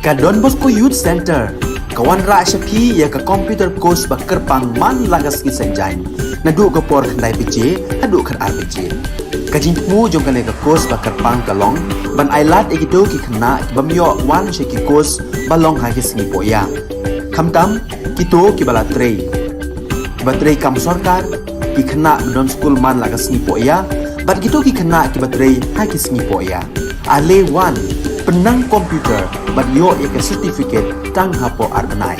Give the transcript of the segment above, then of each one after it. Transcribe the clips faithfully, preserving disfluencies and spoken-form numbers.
Ka Don Bosco Youth Centre ka wanrah sha phi ïa ka computer course ba kyrpang man la ka sngi Saitjaiñ, naduh ka por khyndai baje haduh khatar baje. Ka jingthmu jong kane ka course ba kyrpang ka long ban ailad ïa kito ki khynnah kiba ym ïoh wan sha ki course ba long ha ki sngi pohïa, khamtam kito kiba la trei, kiba trei kam sorkar, ki khynnah ba don skul man la ka sngi pohïa, bad kito ki khynnah kiba trei ha ki sngi pohïa. Ale wan, pynnang computer bad ïoh ïa ka certificate tang hapoh ar bnai.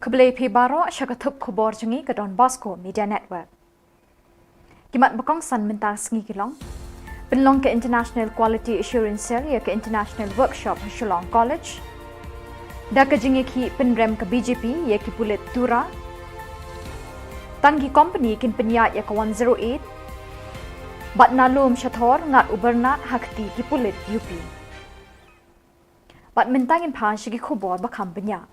Khublei phi baroh sha ka thup khubor jong ngi ka Don Bosco Media Network. Ki mat ba kongsan mynta ka sngi ki long: pynlong ka International Quality Assurance Cell ïa ka International Workshop ha Shillong College. Da ka jingïakhih pynrem ka B J P ïa ki pulit Tura. Tang ki company kin pynïaid ïa ka one zero eight. Bad na lum shathor ngat u byrnat ha kti ki pulit U P. Bad mynta ngin phai sha ki khubor ba kham bniah.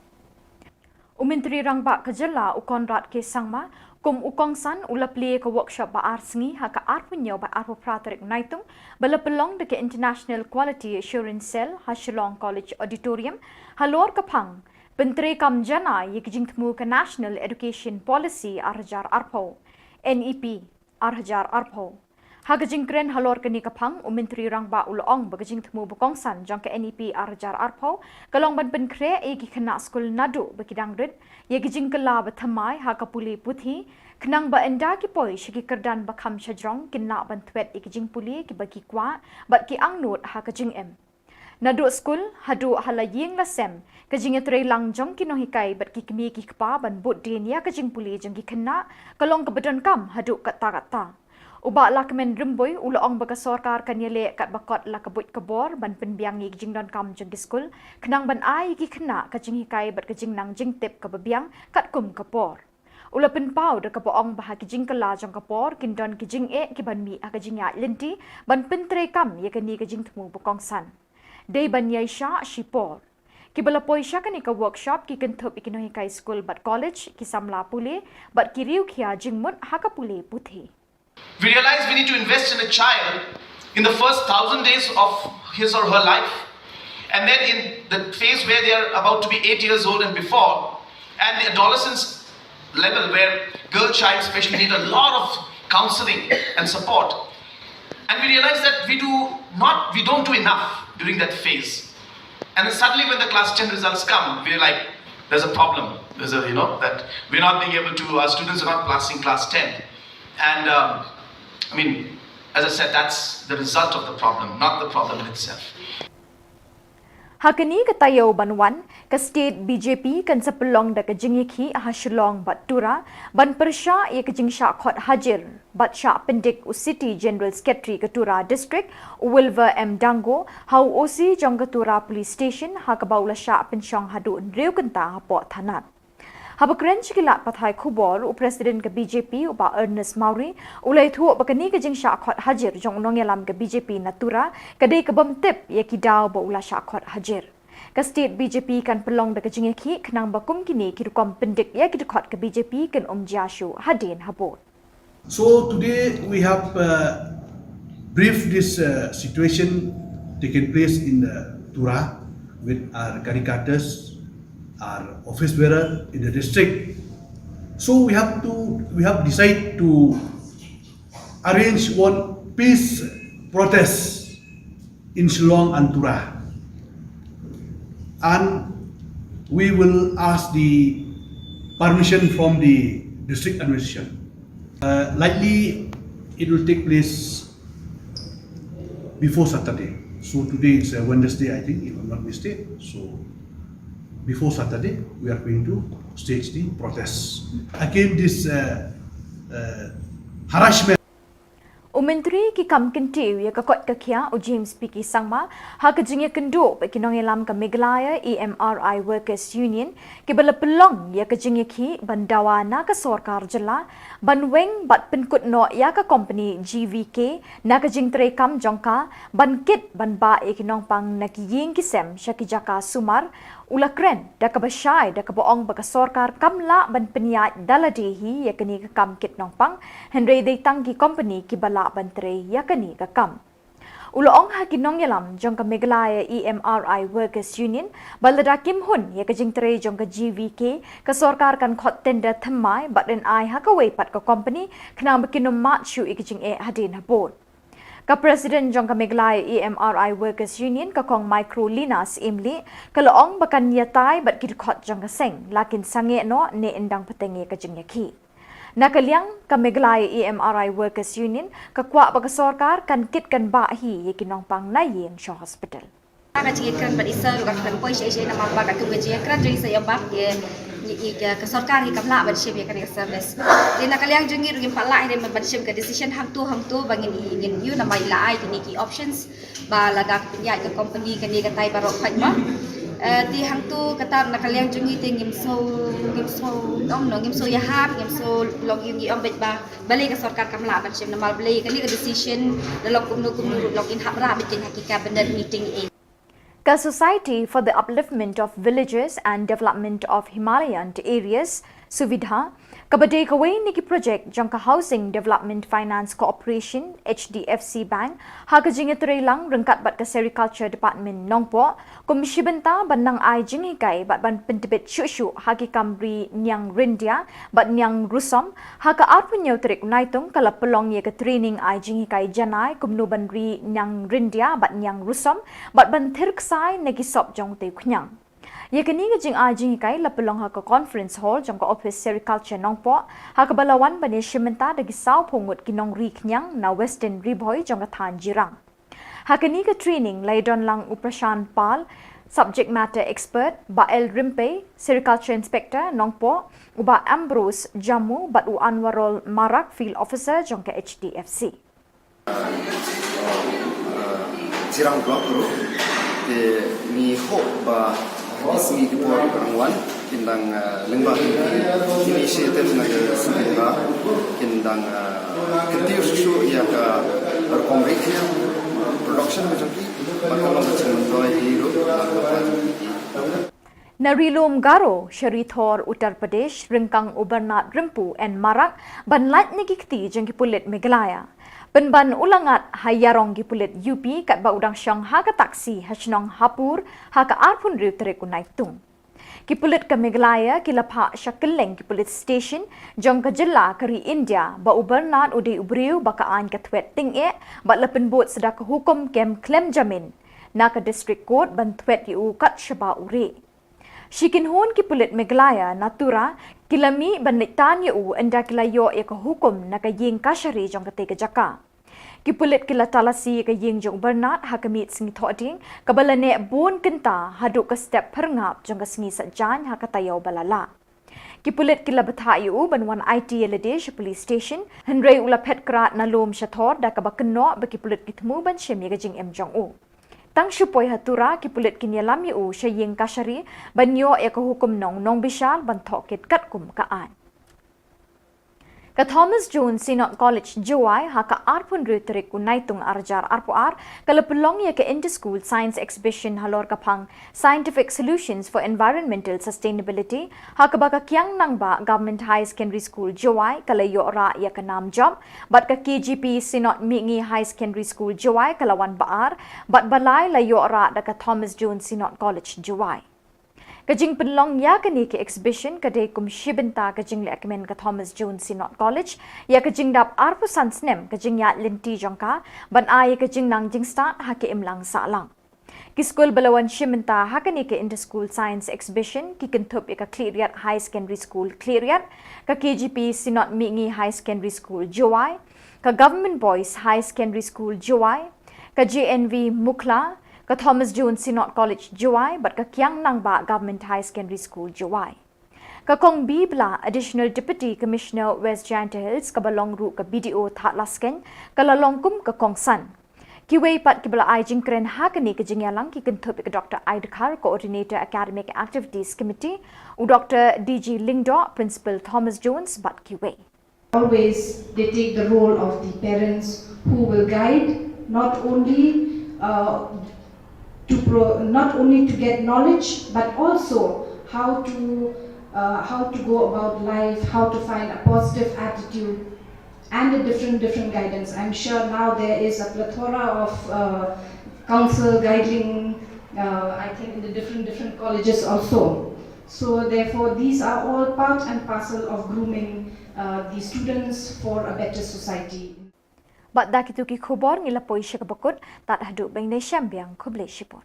U Myntri Rangbah ka jylla u Conrad K Sangma kum u kongsan u la plie ka workshop ba ar sngi ha ka arphew hynñiew bad arphew phra tarik Naitung, ba la pynlong da ka International Quality Assurance Cell ha Shillong College Auditorium, halor ka phang pyntreikam janai ïa ka jingthmu ka National Education Policy ar hajar arphew, N E P ar hajar arphew. Ha ka jingkren halor kane ka phang, u Myntri Rangbah u la ong ba ka jingthmu ba kongsan jong ka N E P ar hajar arphew ka long ban pynkhreh ïa ki khynnah skul naduh ba ki dang rit ïa ki jingkylla ba thymmai ha ka pule puthi, khnang ba ynda ki poi sha ki kyrdan ba kham shajrong kin lah ban thwet ïa ki jingpule kiba ki kwah bad ki angnud ha ka jingim. Naduh skul haduh ha la ïing la sem, ka jingïatreilang jong ki nonghikai bad ki kmie ki kpa ban bud dien ïa ka jingpule jong ki khynnah ka long kaba donkam haduh katta katta. U Bah Lahkmen Rymbui u la ong ba ka sorkar kan ïaleh katba kot la ka buit ka bor ban pynbiang ïa ki jingdonkam jong ki skul, khnang ban ai ïa ki khynnah ka jinghikai bad ka jingnang jingtip kaba biang katkum ka por. U la pynpaw da kaba ong ba ha ki jingkylla jong ka por kin don ki jingeh kiban mih ha ka jingïaid lynti ban pyntreikam ïa kane ka jingthmu ba kongsan. Dei ban ïaishah shipor. Kiba la poi sha kane ka workshop ki kynthup ïa ki nonghikai skul bad college, ki samla pule bad ki riewkhia jingmut ha ka pule puthi. We realize we need to invest in a child in the first thousand days of his or her life, and then in the phase where they are about to be eight years old and before, and the adolescence level where girl child especially need a lot of counseling and support. And we realize that we do not, we don't do enough during that phase. And then suddenly when the class ten results come, we're like, there's a problem. There's a, you know, that we're not being able to, our students are not passing class ten. And um, I mean, as I said, that's the result of the problem, not the problem in itself. Ha kane ka taïew ban wan, ka state B J P kan sa pynlong da ka jingïakhih ha Shillong bad Tura ban pyrshah ïa ka jingshah khot hajir bad shah pyndik u City General Secretary ka Tura District, u Wilver M Dango, ha u O C jong ka Tura Police Station, ha kaba u la shah pynshong haduh hynriew kynta hapoh thanat. Haba kren sha ki lad pathai khubor, u President ka B J P, u Bah Ernest Mawrie, u la ïathuh ba kane ka jingshah khot hajir jong u nongïalam ka B J P na Tura ka dei ka bym tip ïa ki daw ba u la shah khot hajir. Ka state B J P kan pynlong da ka jingïakhih khnang ba kum kine ki rukom pyndik ïa ki dkhot ka B J P kin ym jia shuh hadien habud. So today we have uh, briefed this uh, situation taking place in uh, Tura with our caricators, our office bearer in the district. So we have to, we have decided to arrange one peace protest in Shillong and Tura. And we will ask the permission from the district administration. Uh, likely, it will take place before Saturday. So today is a Wednesday, I think, if I'm not mistaken. So before Saturday, we are going to stage the protest against this uh, uh, harassment. U Myntri ki kam kyntiew ïa ka koit ka khiah u James P K Sangma ha ka jingïakynduh bad ki nongïalam ka Meghalaya E M R I Workers Union kiba la pynlong ïa ka jingïakhih ban dawa na ka sorkar jylla ban weng bad pynkut noh ïa ka kompani G V K na ka jingtrei kam jong ka ban kit ban bah ïa ki nongpang na ki ïing ki sem sha ki jaka sumar, u la kren da kaba shai da kaba ong ba ka sorkar kam lah ban pynïaid da lade hi ïa kane ka kam kit nongpang, hynrei dei tang ki kompani kiba lah ban trei ïa kane ka kam. U la ong ha ki nongïalam jong ka Meghalaya E M R I Workers Union ba lada kim hun ïa ka jingtrei jong ka G V K, ka sorkar kan khot tender thymmai bad yn ai ha kawei pat ka kompani khnang ba kin ym mad shuh ïa ka jingeh hadien habud. Ka President jong ka Meghalaya E M R I Workers Union, ka Kong Microlina Syiemlieh, ka la ong ba kan ïatai bad ki dkhot jong ka seng la kin sangeh noh ne yn dang bteng ïa ka jingïakhih. Na ka liang ka Meghalaya E M R I Workers Union ka kwah ba ka sorkar kan kit kan bah hi ïa ki nongpang na ïing sha hospital. Ka jingïakren bad i sir ruh ka khlem poi shaei shaei namar ba ka kum ka jingïakren jong i sir ïa bad ïa ïa ka sorkar hi kam lah ban shim ïa kane ka service. Te na ka liang jong ngi ruh ngim pat lah hi ban shim ka decision hangto hangto ba ngin i ngin ïoh namar i la ai kine ki options ba lada ka pynïaid ka company kane katai baroh khoit ma. Eh, te hangto kata na ka liang jong ngi te ngim sngew ngim sngew ong no ngim sngew ïahap ngim sngew long ïa ngi ong beit ba balei ka sorkar kam lah ban shim namar balei kane ka decision da long kumno kumno ruh long in hap rah beit ha ki cabinet meeting eh. Ka Society for the Upliftment of Villages and Development of Himalayan Areas, SUVIDHA, kaba dei kawei na ki projek jong ka Housing Development Finance Corporation, H D F C Bank, ha ka jingïatreilang ryngkat bad ka Sericulture Department Nongpoh, kum shi bynta ban nang ai jinghikai bad ban pyntbit shuh shuh ha ki kam ri Niang Ryndia bad Niang Rusom, ha ka arphew hynñiew tarik u Naitung ka la pynlong ïa ka training ai jinghikai janai kumno ban ri Niang Ryndia bad Niang Rusom bad ban thir ksai na ki sop jong utei u khñiang. Ïa kane ka jingai jinghikai la pynlong ha ka conference hall jong ka office Sericulture Nongpoh, ha kaba la wan ban ïashim bynta da ki sawphew ngut ki nongri khñiang na Western Ri Bhoi jong ka thaiñ Jirang. Ha kane ka training la ïadon lang u Prashant Pal, subject matter expert, Bah L Rympei, Sericulture Inspector Nongpoh, u Bah Ambrose Jammu bad u Anwarul Marak, Field Officer jong ka H D F C. Jirang Block ruh te ngi hope ba ki sngi ki por ki nang wan kin dang, eh, lyngba ki initiative na ka SUVIDHA kin dang, eh, kyntiew shuh shuh ïa ka rukom ri khñiang, production ka jong ki, bad ka long ka jingmyntoi hi ruh na ka jong ki. Na Ri Lum Garo sha Ri Thor Uttar Pradesh, ryngkang u Bernard Rympu N Marak ban lait na ki kti jong ki pulit Meghalaya. Pynban u la ngat ha ïarong ki pulit U P katba u dang shong ha ka taxi ha shnong Hapur ha ka arphew hynriew tarik u Naitung. Ki pulit ka Meghalaya ki la phah sha kylleng ki police station jong ka jylla ka ri India ba u Bernard u dei u briew ba ka aiñ ka thwet tyngeh bad la pynbud sa da ka hukum kem khlem jamin na ka District Court ban thwet ïa u kat shaba u rieh. Shi kynhun ki pulit Meghalaya na Tura ki la mih ban leit tan ïa u ynda ki la ïoh ïa ka hukum na ka ïing kashari jong katei ka jaka. Ki pulit ki la talasi ïa ka ïing jong u Bernard ha ka miet sngi Thohdieng kaba la neh bun kynta haduh ka step phyrngap jong ka sngi Saitjaiñ ha ka taïew ba la lah. Ki pulit ki la bthah ïa u ban wan aiti ïa lade sha police station, hynrei u la phet krad na lum sha thor da kaba kynnoh ba ki pulit ki thmu ban shim ïa ka jingim jong u. Tang shu poi ha Tura ki pulit kin ïalam ïa u sha ïing kashari ban ïoh ïa ka hukum nong nongbishar ban thoh kit katkum ka aiñ. Ka Thomas Jones Synod College Jowai ha ka arphew hynriew tarik u Naitung arhajar arphew ar ka la pynlong ïa ka Inter-School Science Exhibition halor ka phang Scientific Solutions for Environmental Sustainability, ha kaba ka Kiang Nangbah Government Higher Secondary School Jowai ka la ïoh rah ïa ka nam jop, bad ka K G P Synod Mihngi Higher Secondary School Jowai ka la wan ba ar, bad ba lai la ïoh rah da ka Thomas Jones Synod College Jowai. Ka jingpynlong ïa kane ka exhibition ka dei kum shi bynta ka jinglehkmen ka Thomas Jones Synod College ïa ka jingdap arphew san snem ka jingïaid lynti jong ka ban ai ïa ka jingnang jingstad ha ka imlang sahlang. Ki skul ba la wan shim bynta ha kane ka Inter-School Science Exhibition ki kynthup ïa ka Khliehriat High Secondary School Khliehriat, ka K G P Synod Mihngi High Secondary School Jowai, ka Government Boys High Secondary School Jowai, ka J N V Mukhla, ka Thomas Jones Synod College Jowai bad ka Kiang Nangbah Government High Secondary School Jowai. Ka Kong B Blah, Additional Deputy Commissioner West Jaintia Hills, kaba long ruh ka B D O Thadlaskein, ka la long kum ka kongsan. Kiwei pat kiba la ai jingkren ha kane ka jingïalang ki kynthup ïa ka Doctor I. Dkhar, Coordinator Academic Activities Committee, u Doctor D G Lyngdoh, Principal Thomas Jones bad kiwei. Always they take the role of the parents who will guide not only uh, to pro- not only to get knowledge, but also how to uh, how to go about life, how to find a positive attitude, and a different different guidance. I'm sure now there is a plethora of uh, counsel guiding. Uh, I think in the different different colleges also. So therefore, these are all part and parcel of grooming uh, the students for a better society. Bad da kito ki khubor ngi la poi sha kaba kut, tad haduh ban ïashem biang, khublei shibun.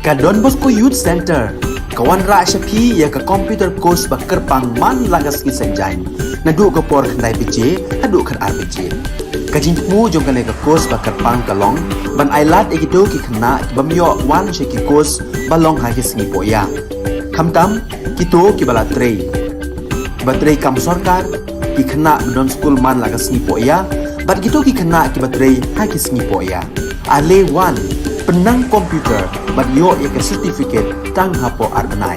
Ka Don Bosco Youth Centre ka wanrah sha phi ïa ka computer course ba kyrpang man la ka sngi Saitjaiñ, naduh ka por khyndai baje haduh khatar baje. Ka jingthmu jong kane ka course ba kyrpang ka long ban ai lad ïa kito ki khynnah ki bym ïoh wan sha ki course ba long ha ki sngi pohïa, khamtam kito kiba la trei, kiba trei kam sorkar, ki khynnah ba don skul man la ka sngi pohïa, bad kito ki khynnah kiba trei ha ki sngi pohïa. Ale wan, pynnang computer bad ïoh ïa ka certificate tang hapoh ar bnai.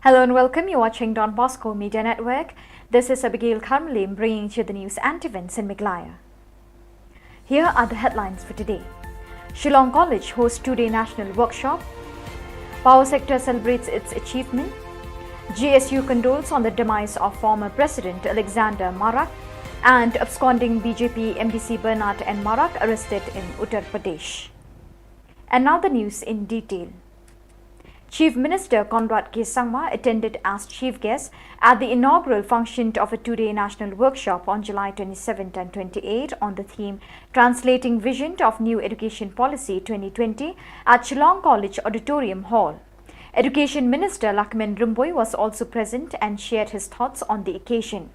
Hello and welcome. You're watching Don Bosco Media Network. This is Abigail Kharmilem bringing to you the news and events in Meghalaya. Here are the headlines for today. Shillong College hosts two-day national workshop. Power sector celebrates its achievement. G S U condoles on the demise of former President Alexander Marak. And absconding B J P M D C Bernard N Marak arrested in Uttar Pradesh. And now the news in detail. Chief Minister Conrad K Sangma attended as chief guest at the inaugural function of a two-day national workshop on July twenty-seventh and twenty-eighth on the theme Translating Vision of New Education Policy twenty twenty at Shillong College Auditorium Hall. Education Minister Lahkmen Rymbui was also present and shared his thoughts on the occasion.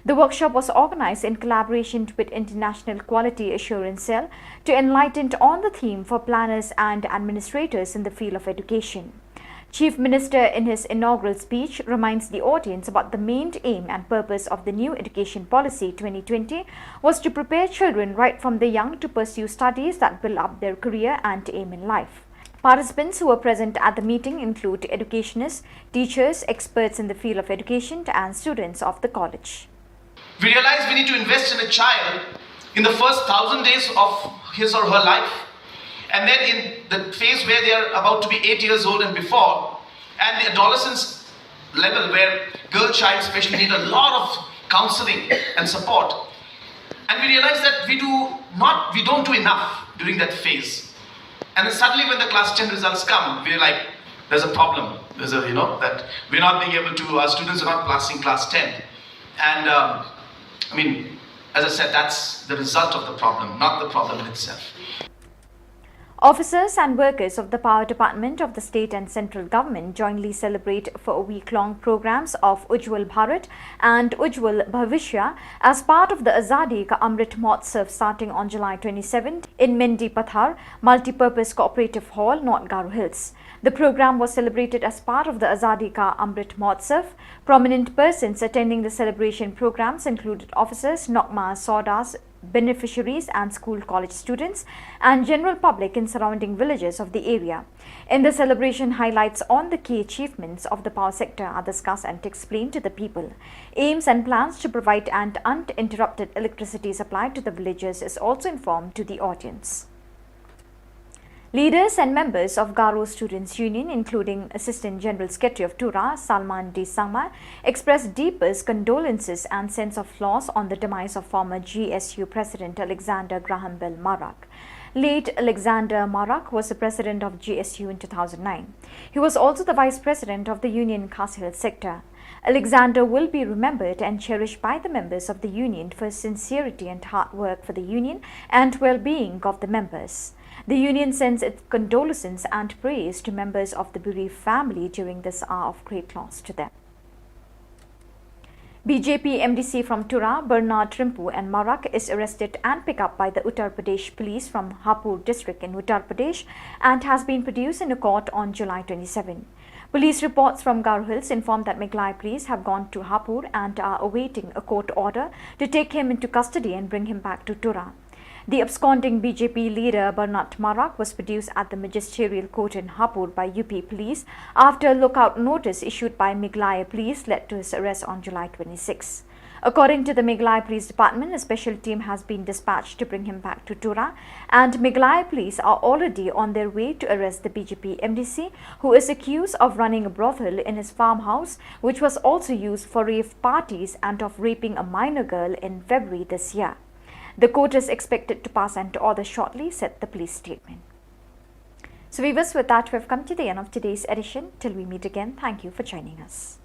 The workshop was organized in collaboration with International Quality Assurance Cell to enlighten on the theme for planners and administrators in the field of education. Chief Minister, in his inaugural speech, reminds the audience about the main aim and purpose of the new Education Policy twenty twenty was to prepare children right from the young to pursue studies that build up their career and aim in life. Participants who were present at the meeting include educationists, teachers, experts in the field of education, and students of the college. We realize we need to invest in a child in the first thousand days of his or her life, and then in the phase where they are about to be eight years old and before, and the adolescence level where girl child especially need a lot of counseling and support. And we realize that we do not, we don't do enough during that phase. And then suddenly when the class ten results come, we're like, there's a problem. There's a, you know, that we're not being able to, our students are not passing class ten. And um, I mean, As I said, that's the result of the problem, not the problem in itself. Officers and workers of the Power Department of the state and central government jointly celebrate for a week-long programs of Ujjwal Bharat and Ujjwal Bhavishya as part of the Azadi Ka Amrit Mahotsav starting on July twenty-seventh in Mendipathar Multipurpose Cooperative Hall, North Garo Hills. The program was celebrated as part of the Azadi Ka Amrit Mahotsav. Prominent persons attending the celebration programs included officers, Nokma Sawdas, beneficiaries and school college students and general public in surrounding villages of the area. In the celebration, highlights on the key achievements of the power sector are discussed and explained to the people. Aims and plans to provide an uninterrupted electricity supply to the villages is also informed to the audience. Leaders and members of Garo Students' Union, including Assistant General Secretary of Tura, Salman D Sangma, expressed deepest condolences and sense of loss on the demise of former G S U President Alexander Graham Bell Marak. Late Alexander Marak was the president of G S U in two thousand nine. He was also the vice president of the Union Khasi Hills sector. Alexander will be remembered and cherished by the members of the union for his sincerity and hard work for the union and well-being of the members. The union sends its condolences and prayers to members of the bereaved family during this hour of great loss to them. B J P M D C from Tura, Bernard Rimpu and Marak, is arrested and picked up by the Uttar Pradesh police from Hapur district in Uttar Pradesh and has been produced in a court on July twenty-seven. Police reports from Garo Hills inform that Meghalaya police have gone to Hapur and are awaiting a court order to take him into custody and bring him back to Tura. The absconding B J P leader Bernard Marak was produced at the magisterial court in Hapur by U P police after a lookout notice issued by Meghalaya police led to his arrest on July twenty-six. According to the Meghalaya Police Department, a special team has been dispatched to bring him back to Tura, and Meghalaya police are already on their way to arrest the B J P M D C, who is accused of running a brothel in his farmhouse, which was also used for rave parties, and of raping a minor girl in February this year. The court is expected to pass an order shortly, said the police statement. So, viewers, with that, we've come to the end of today's edition. Till we meet again, thank you for joining us.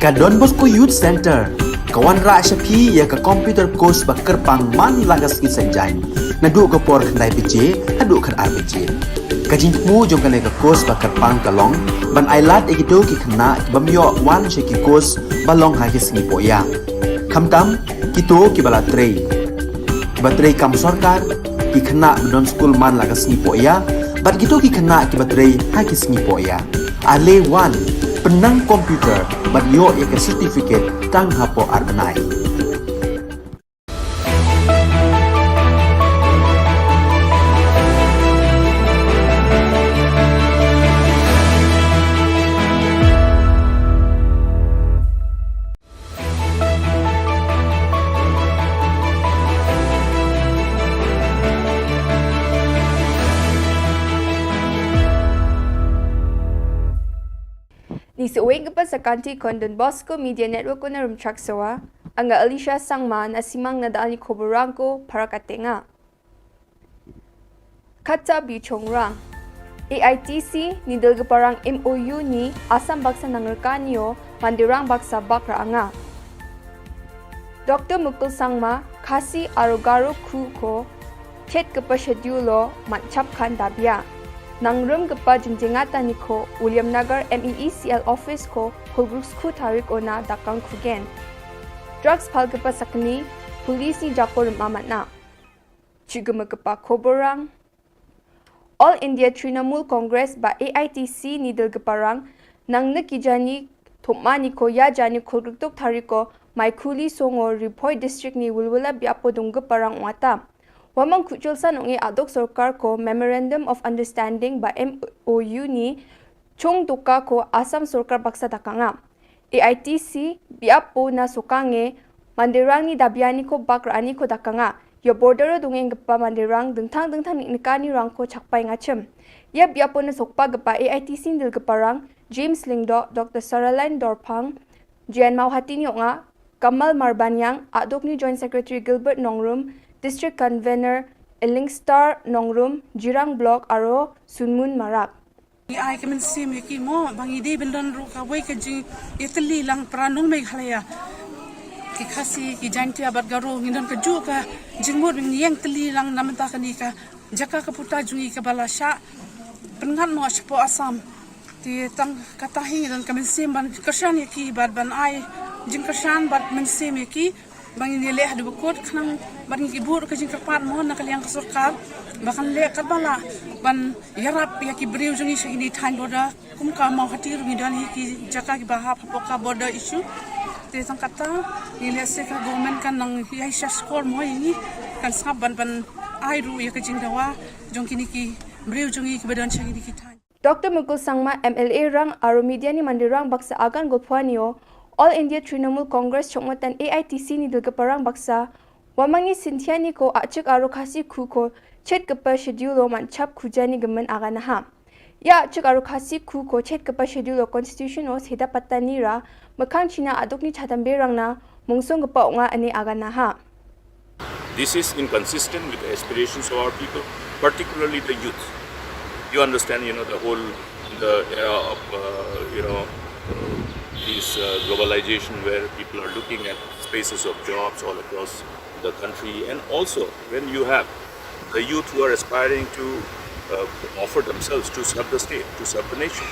Ka Don Bosco Youth Centre ka wanrah sha phi ïa ka computer course ba kyrpang man la ka sngi Saitjaiñ, naduh ka por khyndai baje haduh khatar baje. Ka jingthmu jong kane ka course ba kyrpang ka long ban ailad ïa kito ki khynnah ki bym ïoh wan sha ki course ba long ha ki sngi pohïa. Khamtam kito kiba la trei, kiba trei kam sorkar, ki khynnah ba don skul man la ka sngi pohïa, bad kito ki khynnah kiba trei ha ki sngi pohïa. Ale wan, pynnang computer bad ïoh ïa ka certificate tang hapoh ar bnai. Ngi sa weng ka pasa kanti kon Don Bosco Media Network ko na Rumchak Sawa, nga Alicia Sangma na simang na dal ni kobor rang ko para katenga. Kata bi chongrang. A I T C, ni dal ka parang M O U ni, Assam baksa nangrka nio, mandirang baksa bakra anga. Doctor Mukul Sangma, Khasi Arogaro Kru ko, Thet ka pa schedule lo, mat chap khan dabia. Nang rum ka pa jingjengata ni ko, William Nagar M E E C L office ko, Hulgruk skhu tarik ona dakang khugen. Drugs pal ka pa sakni, police ni japo rum amat na. Chigama ka pa koborang. All India Trinamool Congress ba A I T C ni dal ka parang, nang na ki jani Thopmani ko ïa jani khulgriktuk thariko Maikhuli Songo Ri Bhoi District ni Wilwila Biapo Dungguparang ong ata. Wamang khuchul san ong i adok sorkar ko Memorandum of Understanding ba M O U ni chong duka ko Assam sorkar baksa dakanga. A I T C Biapo na sokange mandirang ni dabiani ko bak rani ko dakanga. Ïa border o dungeng gepa mandirang dengthang dengthang nik nikani rang ko chakpai ngachem. Ïa Biapo na sokpa gepa A I T C ndil gepa rang James Lyngdoh, Doctor Saraline Dorphang, Jian Mawhati ni onga, Kamal Marbaniang, Adok ni Joint Secretary Gilbert Nongrum, District Convener Elingstar Nongrum, Jirang Block aro Sunmun Marak. Ngi ai ka mynsiem ïa ki mo, ba ngi dei ban don ruh kawei ka jingïatylli lang para nong Meghalaya. Ki Khasi, ki Jaintia bad Garo, ngi don kajuh ka jingmut ban ïeng tylli lang na bynta kane ka jaka ka puta jong ngi kaba la shah pynngat noh shapoh Assam. Te tang kata hi ngi don ka mynsiem ban kyrshan ïa ki bad ban ai jingkyrshan bad mynsiem ïa ki. Ba ngin ïaleh haduh ba kut khnang bad ngi ki bud ka jingkyrpad mo na ka liang ka sorkar ba kan leh katba lah ban ïarap ïa ki briew jong ngi sha kine thaiñ border. Kum ka Mawhati ruh ngi don hi ki jaka kiba hap hapoh ka border issue. Te tang kata ngi leh se ka government kan nang ïai shah skor mo ïa ngi, kan sngap ban ban ai ruh ïa ka jingdawa jong kine ki briew jong ngi kiba don sha kine ki thaiñ. Doctor Mukul Sangma, M L A rang aro media ni mandirang baksa agan golphuani o All India Trinamool Congress chongmatan A I T C ni dil gepa rang baksa, wamang ni Sintiani ko achik aro Khasi khu ko chet gepa schedule o man chap khuja ni gemen agan naha. Ïa achik aro Khasi khu ko chet gepa schedule o constitution o seda patani ra mekhang china aduk ni chatam berang na mungsung gepa onga ani agan naha. This is inconsistent with the aspirations of our people, particularly the youth. You understand, you know, the whole, the era of, uh, you know, uh, this, uh, globalization where people are looking at spaces of jobs all across the country. And also, when you have the youth who are aspiring to, uh, offer themselves to serve the state, to serve the nation,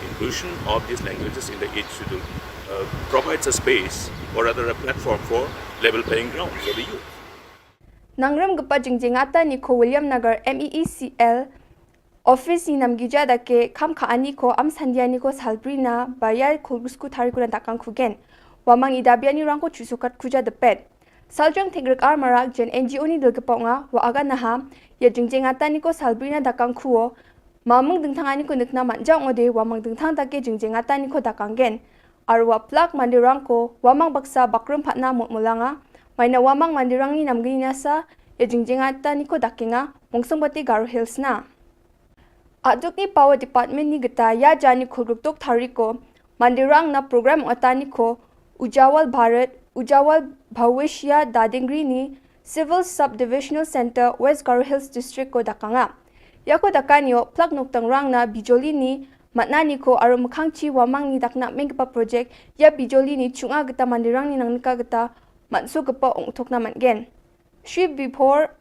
inclusion of these languages in the Eighth Schedule, uh, provides a space, or rather a platform for level playing ground for the youth. Nangrem gepa jingjengata ni ko William Nagar M E E C L office ni namgija da ke kham kha ani ko am sandia ni ko salbri na ba ya khulgusku thari kuna dakang khugen. Wamang i dabia ni rang ko chusukat khuja depet. Saljang thik rek ar marak jen N G O ni dil gepa onga wa agan naha ïa jingjengata ni ko salbri na dakang khuo. Mamung dengthang ani ko nekna manjang ode wamang dengthang da ke jingjengata ni ko dakang gen. Arwa plak mandirang ko wamang baksa bakrum phatna mut mulanga. Maina wamang mandirang ni namgini nasa ïa jingjengata ni ko dakinga mungsung bati Garo Hills na. Aduk ni Power Department ni geta ïa jani khulgruk tok thari ko mandirang na program ota ni ko Ujawal Bharat, Ujawal Bhavishya Dadingri ni Civil Subdivisional Center West Garo Hills District ko dakanga. Ïa ko dakan ïo plak noktang rang na bijoli ni matna ni ko aro mekhang chi wamang ni dakna meng gepa project ïa bijoli ni chunga geta mandirang ni nangnika geta mansu gepa ong uthok na matgen. Shri Vibhor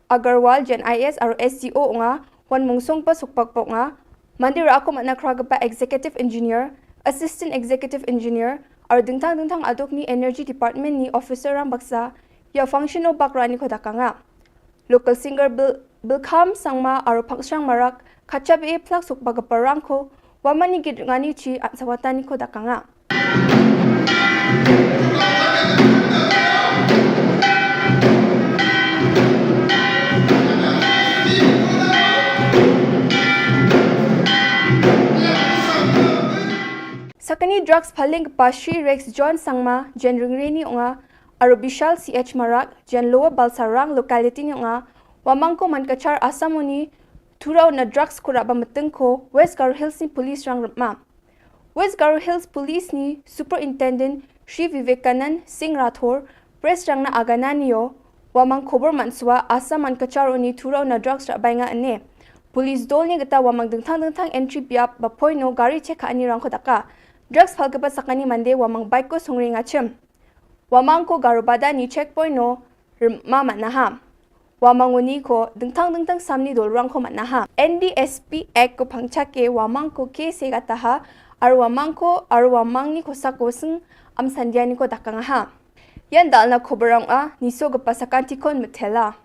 Agarwal jen I A S aro S D O onga wan mungsong pa sukpak pok nga. Mandir ako matna khra gepa executive engineer, assistant executive engineer aro dengthang dengthang aduk ni energy department ni officer rang baksa ïa function o bak rani ko dakanga. Local singer Bil-, Bilkham Sangma aro Phangshrang Marak kachap e plak sukpak gepa rang ko wamani git ngani chi ansawatani ko dakanga. Sakani drugs phaling pa Shri Rex John Sangma jen ringreni onga aro Bishal C H Marak jen Lower Balsarang locality ni onga wamang ko man kachar Assam oni thurau na drugs ko raba meteng ko West Garo Hills ni police rang rema. West Garo Hills Police ni Superintendent Shri Vivekanand Singh Rathore press rang na agana ni yo wamang khobor manswa Assam man kachar oni thurau na drugs raba nga ane. Police dol ni geta wamang dengthang dengthang entry biap ba poino gari chek ani rang ko daka. Drugs phal kepa sakani mande wamang bike ko songri ngachem. Wamang ko Garo Bada ni checkpoint no rema matnaha. Wamang oni ko dengthang dengthang samni dolrang ko matnaha. N D S P Act ko phangchak ke wamang ko ke se gataha ar wamang ko ar wamang ni ko sako seng am sandia ni ko dakangaha. Yan dalna ko berang a ni so gepa sakantikon metela.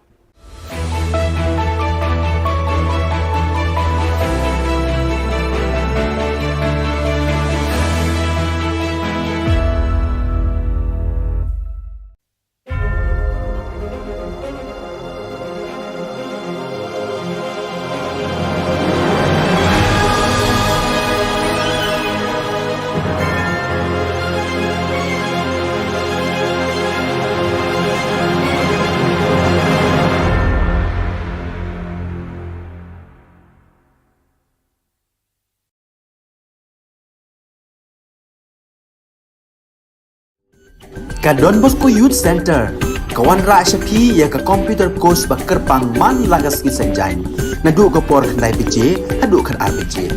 Ka Don Bosco Youth Centre ka wanrah sha phi ïa ka computer course ba kyrpang man la ka sngi Saitjaiñ, naduh ka por khyndai baje haduh khatar baje.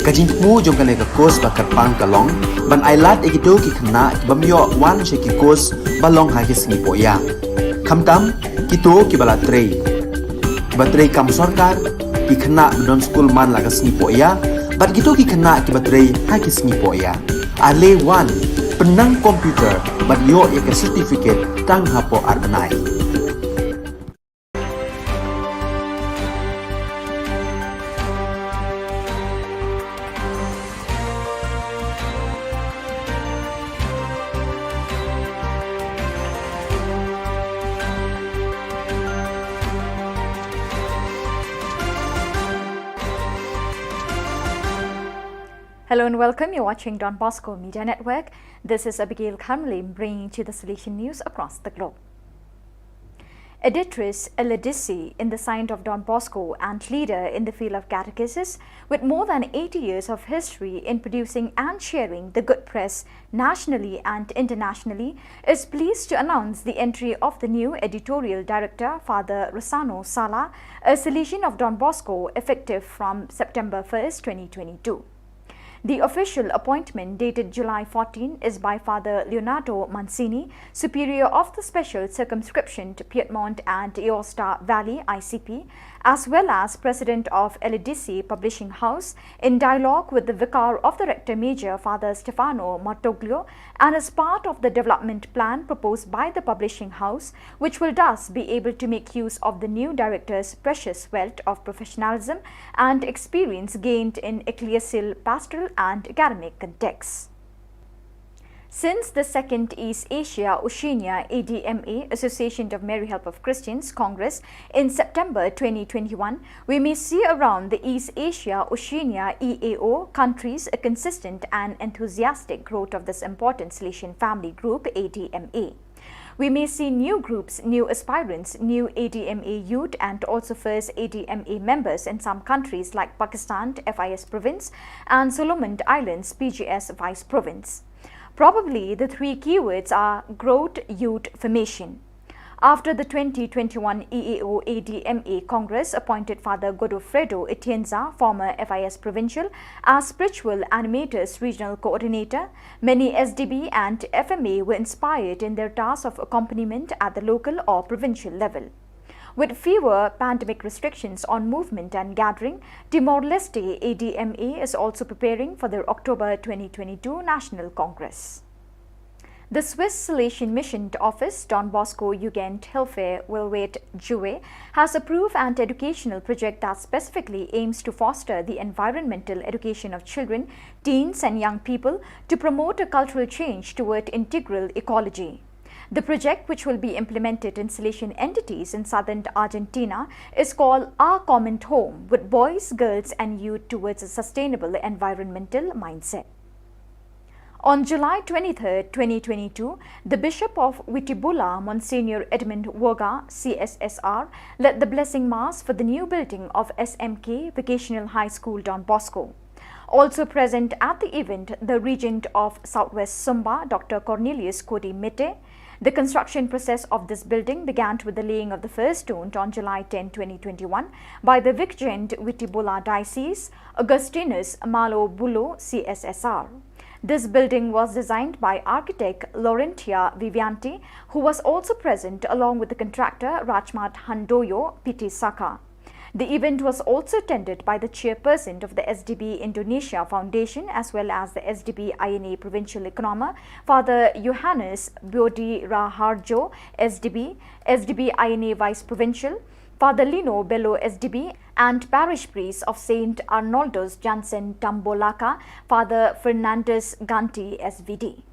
Ka jingthmu jong kane ka course ba kyrpang ka long ban ailad ïa kito ki khynnah ki bym ïoh wan sha ki course ba long ha ki sngi pohïa, khamtam kito kiba la trei, kiba trei kam sorkar, ki khynnah ba don skul man la ka sngi pohïa, bad kito ki khynnah kiba trei ha ki sngi pohïa. Ale wan, pynnang computer bad ïoh ïa ka certificate tang hapoh ar bnai. Hello and welcome. You're watching Don Bosco Media Network. This is Abigail Kharmilm bringing to the Salesian news across the globe. Editrice Eledisi in the saint of Don Bosco and leader in the field of catechesis, with more than eighty years of history in producing and sharing the good press nationally and internationally, is pleased to announce the entry of the new editorial director, Father Rosano Sala, a Salesian of Don Bosco, effective from September first, twenty twenty-two. The official appointment, dated July fourteen, is by Father Leonardo Mancini, Superior of the Special Circumscription to Piedmont and Aosta Valley, I C P, as well as President of Eledisi Publishing House, in dialogue with the Vicar of the Rector Major, Father Stefano Martoglio, and as part of the development plan proposed by the publishing house, which will thus be able to make use of the new director's precious wealth of professionalism and experience gained in ecclesial, pastoral, and academic contexts. Since the second East Asia Oceania A D M A, Association of Mary Help of Christians, Congress in September twenty twenty-one, we may see around the East Asia Oceania E A O countries a consistent and enthusiastic growth of this important Salesian family group, A D M A. We may see new groups, new aspirants, new A D M A youth, and also first A D M A members in some countries like Pakistan, F I S province, and Solomon Islands, P G S vice province. Probably the three keywords are growth, youth, formation. After the twenty twenty-one E A O A D M A Congress appointed Father Godofredo Atienza, former F I S provincial, as spiritual animators regional coordinator, many S D B and F M A were inspired in their task of accompaniment at the local or provincial level. With fewer pandemic restrictions on movement and gathering, Timor-Leste A D M A is also preparing for their October twenty twenty-two National Congress. The Swiss Salesian Mission Office, Don Bosco Jugendhilfe Welwet Jue, has approved an educational project that specifically aims to foster the environmental education of children, teens, and young people to promote a cultural change toward integral ecology. The project, which will be implemented in Salesian entities in southern Argentina, is called Our Common Home, with boys, girls, and youth towards a sustainable environmental mindset. On July twenty-third, twenty twenty-two, the Bishop of Witibula, Monsignor Edmund Woga, C S S R, led the blessing mass for the new building of S M K Vocational High School, Don Bosco. Also present at the event, the Regent of Southwest Sumba, Doctor Cornelius Kodi Mete. The construction process of this building began with the laying of the first stone on July tenth, twenty twenty-one, by the Viceregent Witibula Diocese, Augustinus Malo Bulo, C S S R. This building was designed by architect Laurentia Vivianti, who was also present along with the contractor Rajmat Handoyo, P T Saka. The event was also attended by the chairperson of the S D B Indonesia Foundation as well as the S D B I N A provincial economer, Father Johannes Bodiraharjo, S D B, S D B I N A vice provincial, Father Lino Bello, S D B, and parish priest of Saint Arnoldus Jansen Tambolaka, Father Fernandez Ganti, S V D.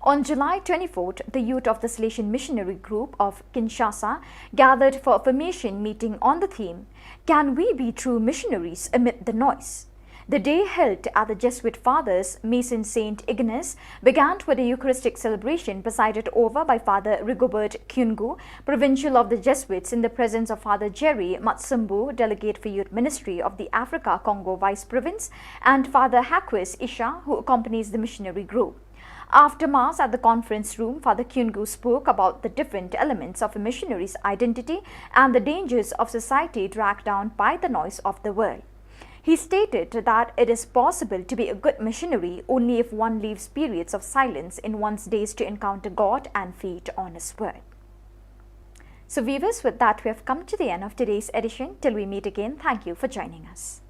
On July twenty-fourth, the youth of the Salesian Missionary Group of Kinshasa gathered for a formation meeting on the theme, "Can we be true missionaries amid the noise?" The day, held at the Jesuit Father's Mission Saint Ignace, began with a Eucharistic celebration presided over by Father Rigobert Kyungu, Provincial of the Jesuits, in the presence of Father Jerry Matsumbu, Delegate for Youth Ministry of the Africa Congo Vice Province, and Father Haquis Isha, who accompanies the missionary group. After Mass at the conference room, Father Kyungu spoke about the different elements of a missionary's identity and the dangers of society dragged down by the noise of the world. He stated that it is possible to be a good missionary only if one leaves periods of silence in one's days to encounter God and feed on His Word. So, viewers, with that, we have come to the end of today's edition. Till we meet again, thank you for joining us.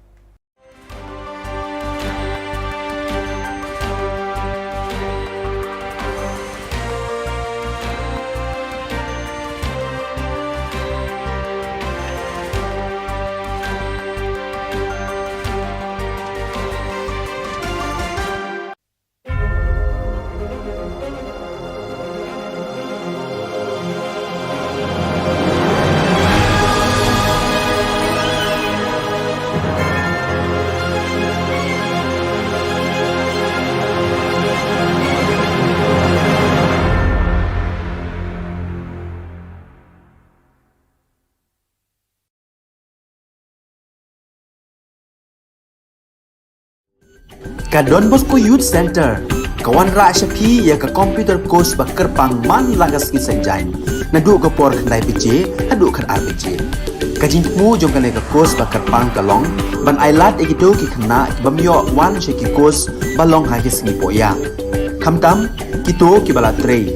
Ka Don Bosco Youth Center ka wanrah sha phi ïa ka computer course ba kyrpang man la ka sngi Saitjaiñ, naduh ka por khyndai baje haduh khatar baje. Ka jingthmu jong kane ka course ba kyrpang ka long ban ailad ïa kito ki khynnah ki bym ïoh wan sha ki course ba long ha ki sngi pohïa. Khamtam kito kiba la trei,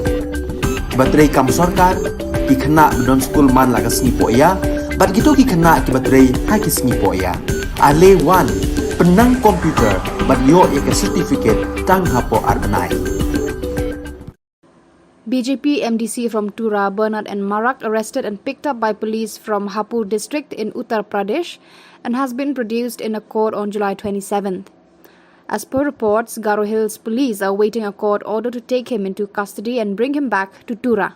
kiba trei kam sorkar, ki khynnah ba don skul man la ka sngi pohïa, bad kito ki khynnah kiba trei ha ki sngi pohïa. Ale wan, pynnang computer bad ïoh ïa ka certificate tang hapoh ar bnai. B J P M D C from Tura, Bernard N Marak, arrested and picked up by police from Hapur district in Uttar Pradesh and has been produced in a court on July twenty-seventh. As per reports, Garo Hills police are awaiting a court order to take him into custody and bring him back to Tura.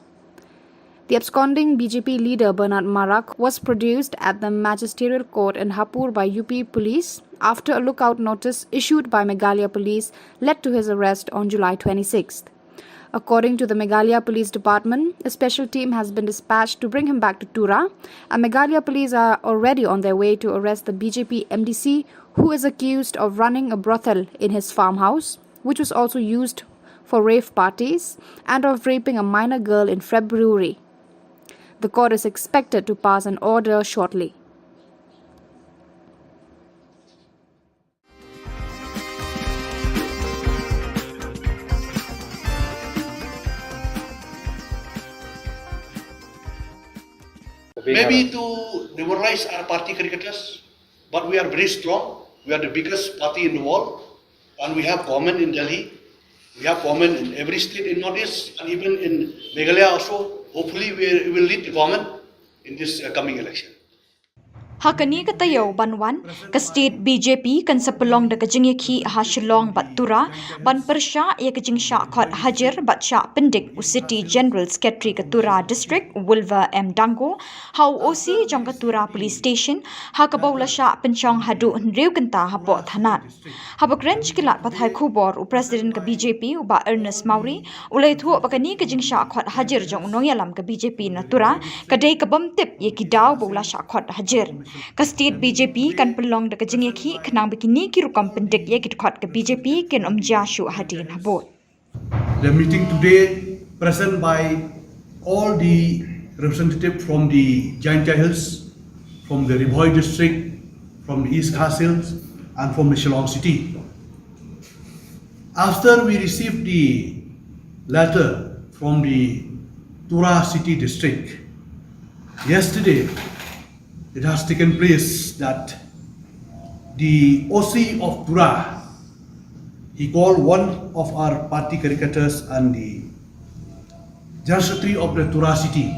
The absconding B J P leader Bernard Marak was produced at the magisterial court in Hapur by U P police after a lookout notice issued by Meghalaya police led to his arrest on July twenty-sixth. According to the Meghalaya Police Department, a special team has been dispatched to bring him back to Tura, and Meghalaya police are already on their way to arrest the B J P M D C, who is accused of running a brothel in his farmhouse, which was also used for rave parties, and of raping a minor girl in February. The court is expected to pass an order shortly. Maybe to demoralize our party cricketers, but we are very strong. We are the biggest party in the world, and we have government in Delhi. We have government in every state in Northeast, and even in Meghalaya also. Hopefully, we will lead the government in this, uh, coming election. Ha kane ka taïew ban wan, ka state B J P kan sa pynlong da ka jingïakhih ha Shillong bad Tura ban pyrshah ïa ka jingshah khot hajir bad shah pyndik u City General Secretary ka Tura District, Wilver M Dango, ha u O C jong ka Tura Police Station, ha kaba u la shah pynshong haduh hynriew kynta hapoh thanat. Haba kren sha ki lad pathai khubor, u President ka B J P, u Bah Ernest Mawrie, u la ïathuh ba kane ka jingshah khot hajir jong u nongïalam ka B J P na Tura ka dei ka bym tip ïa ki daw ba u la shah khot hajir. Ka state B J P kan pynlong da ka jingïakhih khnang ba kine ki rukom pyndik ïa ki dkhot ka B J P kin ym jia shuh hadien habud. The meeting today present by all the representative from the Jaintia Hills, from the Ri Bhoi district, from the East Khasi Hills, and from the Shillong city. After we received the letter from the Tura city district, yesterday it has taken place that the O C of Tura, he called one of our party caricatures and the General Secretary of the Tura city,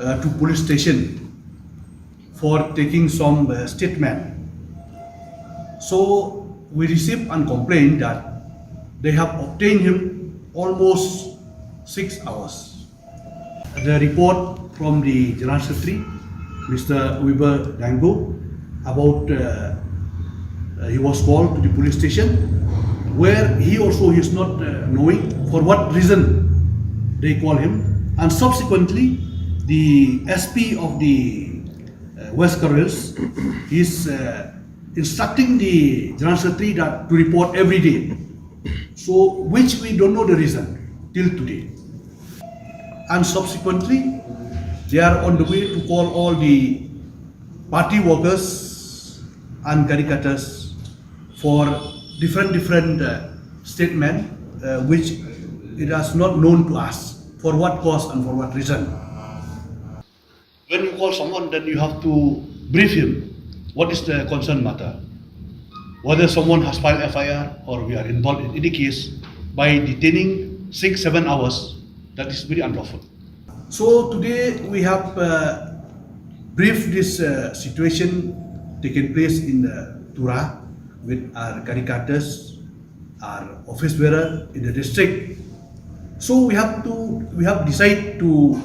uh, to police station for taking some, uh, statement. So we received and complained that they have obtained him almost six hours. The report from the General Secretary, Mister Wilver Dango, about, uh, uh, he was called to the police station, where he also is not, uh, knowing for what reason they call him, and subsequently the S P of the, uh, West Garo Hills is, uh, instructing the General Secretary that to report every day. So, which we don't know the reason till today. And subsequently, they are on the way to call all the party workers and caricators for different, different uh, statement, uh, which it is not known to us for what cause and for what reason. When you call someone, then you have to brief him what is the concern matter. Whether someone has filed F I R or we are involved in any case, by detaining six, seven hours, that is very unlawful. So today we have uh, briefed this uh, situation taking place in uh, Tura with our caricators, our office bearer in the district. So we have to we have decided to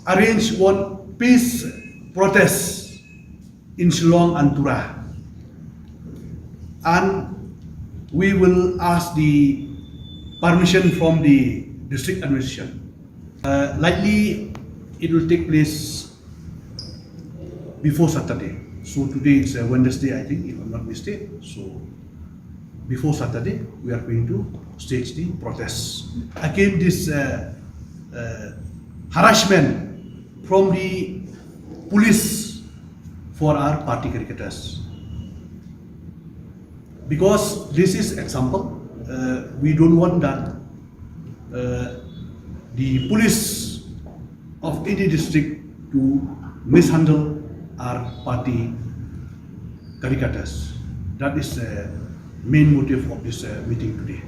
arrange one peace protest in Shillong and Tura. And we will ask the permission from the district administration. Uh, likely, it will take place before Saturday. So today is uh, Wednesday, I think, if I'm not mistaken. So before Saturday, we are going to stage the protest against this uh, uh, harassment from the police for our party cricketers. Because this is example, uh, we don't want that uh, the police of any district to mishandle our party cricketers. That is the main motive of this uh, meeting today.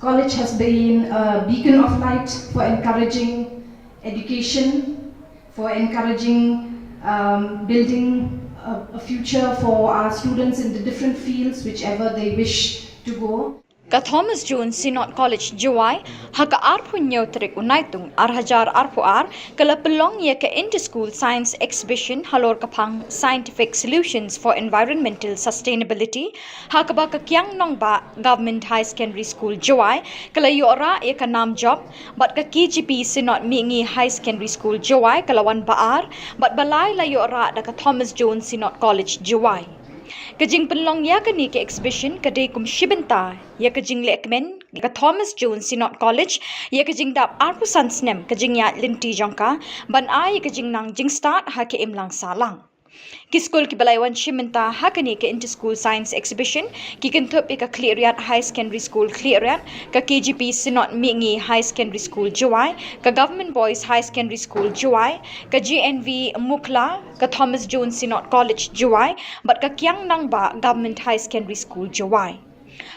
College has been a beacon of light for encouraging education, for encouraging um, building a, a future for our students in the different fields, whichever they wish to go. Ka Thomas Jones Synod College Jowai, ha ka arphew hynñiew tarik u Naitung, ar hajar arphew ar, ka la pynlong ïa ka Inter-School Science Exhibition halor ka phang Scientific Solutions for Environmental Sustainability, ha kaba ka Kiang Nangbah Government Higher Secondary School Jowai ka la ïoh rah ïa ka nam jop, bad ka K G P Synod Mihngi Higher Secondary School Jowai ka la wan ba ar, bad ba lai la ïoh rah da ka Thomas Jones Synod College Jowai. Ka jingpynlong ïa kane ka exhibition ka dei kum shi bynta ïa ka jinglehkmen ka Thomas Jones Synod College ïa ka jingdap arphew san snem ka jingïaid lynti jong ka, ban ai ïa ka jingnang jingstad ha ka imlang sahlang. Ki skul kiba la wan shim bynta ha kane ka Inter-School Science Exhibition ki kynthup ïa ka Khliehriat Higher Secondary School Khliehriat, ka K G P Synod Mihngi Higher Secondary School Jowai, ka Government Boys Higher Secondary School Jowai, ka G N V Mukhla, ka Thomas Jones Synod College Jowai, bad ka Kiang Nangbah Government Higher Secondary School Jowai.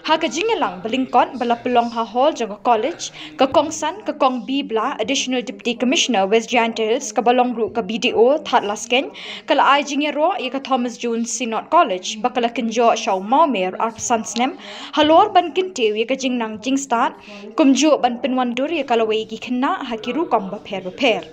Ha ka jingïalang ba lyngkot ba la pynlong ha hall jong ka college, ka kongsan ka Kong B Blah, Additional Deputy Commissioner West Jaiñtia Hills, kaba long ruh ka B D O Thadlaskein, ka la ai jingïaroh ïa ka Thomas Jones Synod College ba ka la kynjoh sha u mawmer arphew san snem halor ban kyntiew ïa ka jingnang jingstad, kumjuh ban pynwandur ïa ka lawei ki khynnah ha ki rukom bapher bapher.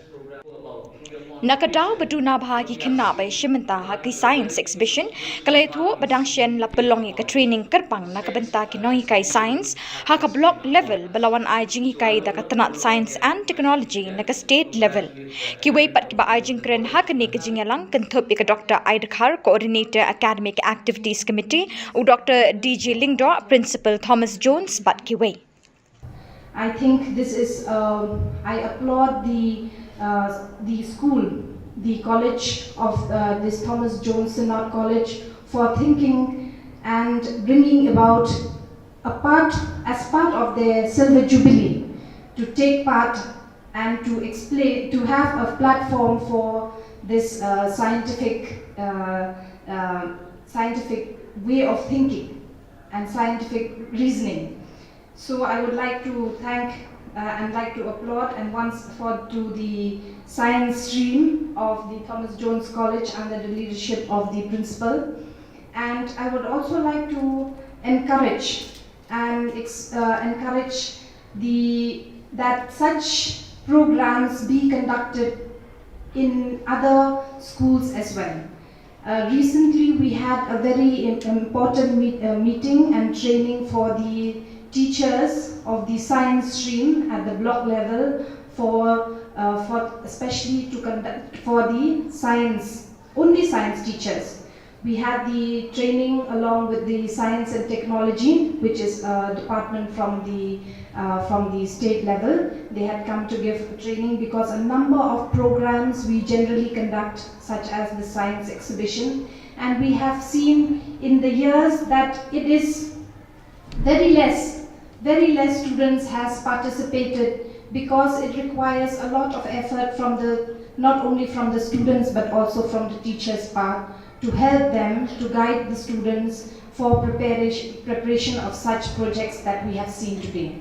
Na ka daw ba duna bha ki khynnah ba ïashim bynta ha ki science exhibition, ka la ïathuh ba dang shen la pynlong ïa ka training kyrpang na ka bynta ki nonghikai science ha ka block level, ba la wan ai jinghikai da ka tnat Science and Technology na ka state level. Kiwei pat kiba ai jingkren ha kane ka jingïalang kynthup ïa ka Doctor I. Dkhar, Coordinator Academic Activities Committee, u Doctor D J Lyngdoh, Principal Thomas Jones, bad kiwei. I think this is, uh, I applaud the, uh, the school, the college of, uh, this Thomas Jones Synod College for thinking and bringing about a part, as part of their silver jubilee, to take part and to explain, to have a platform for this, uh, scientific, uh, uh, scientific way of thinking and scientific reasoning. So I would like to thank, uh, and like to applaud and once for to the science stream of the Thomas Jones College under the leadership of the principal. And I would also like to encourage and ex-, uh, encourage the, that such programs be conducted in other schools as well. Uh, recently, we had a very im-, important meet, uh, meeting and training for the teachers of the science stream at the block level for uh, for especially to conduct for the science, only science teachers. We had the training along with the science and technology, which is a department from the uh, from the state level. They had come to give training because a number of programs we generally conduct, such as the science exhibition, and we have seen in the years that it is very less, very less students has participated because it requires a lot of effort from the, not only from the students but also from the teachers' part, to help them, to guide the students for preparation, preparation of such projects that we have seen today.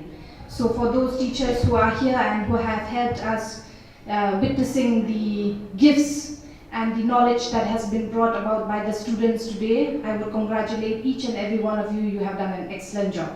So for those teachers who are here and who have helped us uh, witnessing the gifts and the knowledge that has been brought about by the students today, I would congratulate each and every one of you. You have done an excellent job.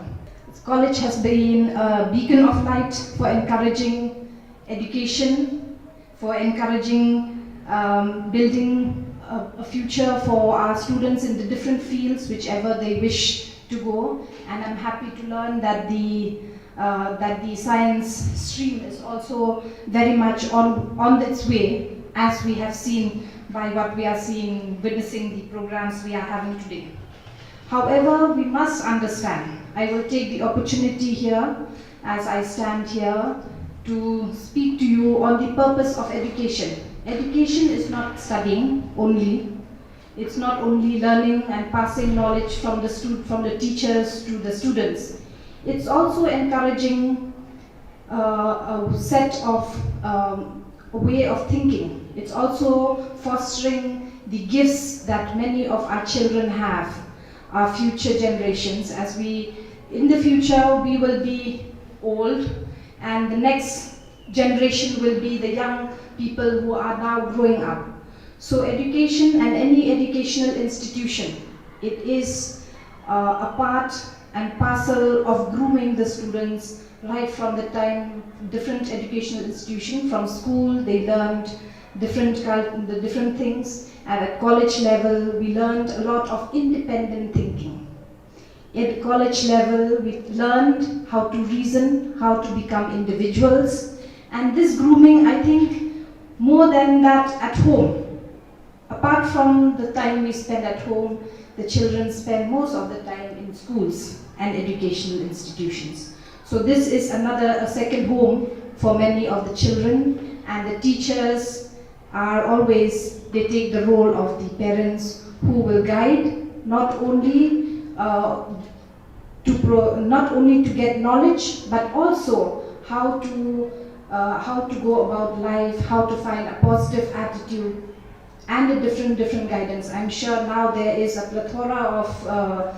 This college has been a beacon of light for encouraging education, for encouraging um, building a, a future for our students in the different fields, whichever they wish to go. And I'm happy to learn that the uh, that the science stream is also very much on, on its way, as we have seen by what we are seeing, witnessing the programs we are having today. However, we must understand, I will take the opportunity here, as I stand here, to speak to you on the purpose of education. Education is not studying only, it's not only learning and passing knowledge from the stud- from the teachers to the students. It's also encouraging uh, a set of um, a way of thinking. It's also fostering the gifts that many of our children have, our future generations. As we, in the future, we will be old, and the next generation will be the young people who are now growing up. So education and any educational institution, it is uh, a part and parcel of grooming the students right from the time different educational institution, from school, they learned different cult- the different things, and at college level we learned a lot of independent thinking. At college level, we learned how to reason, how to become individuals. And this grooming, I think, more than that at home. Apart from the time we spend at home, the children spend most of the time in schools and educational institutions. So this is another, a second home for many of the children, and the teachers are always, they take the role of the parents who will guide, not only uh, to pro- not only to get knowledge, but also how to uh, how to go about life, how to find a positive attitude, and a different different guidance. I'm sure now there is a plethora of uh,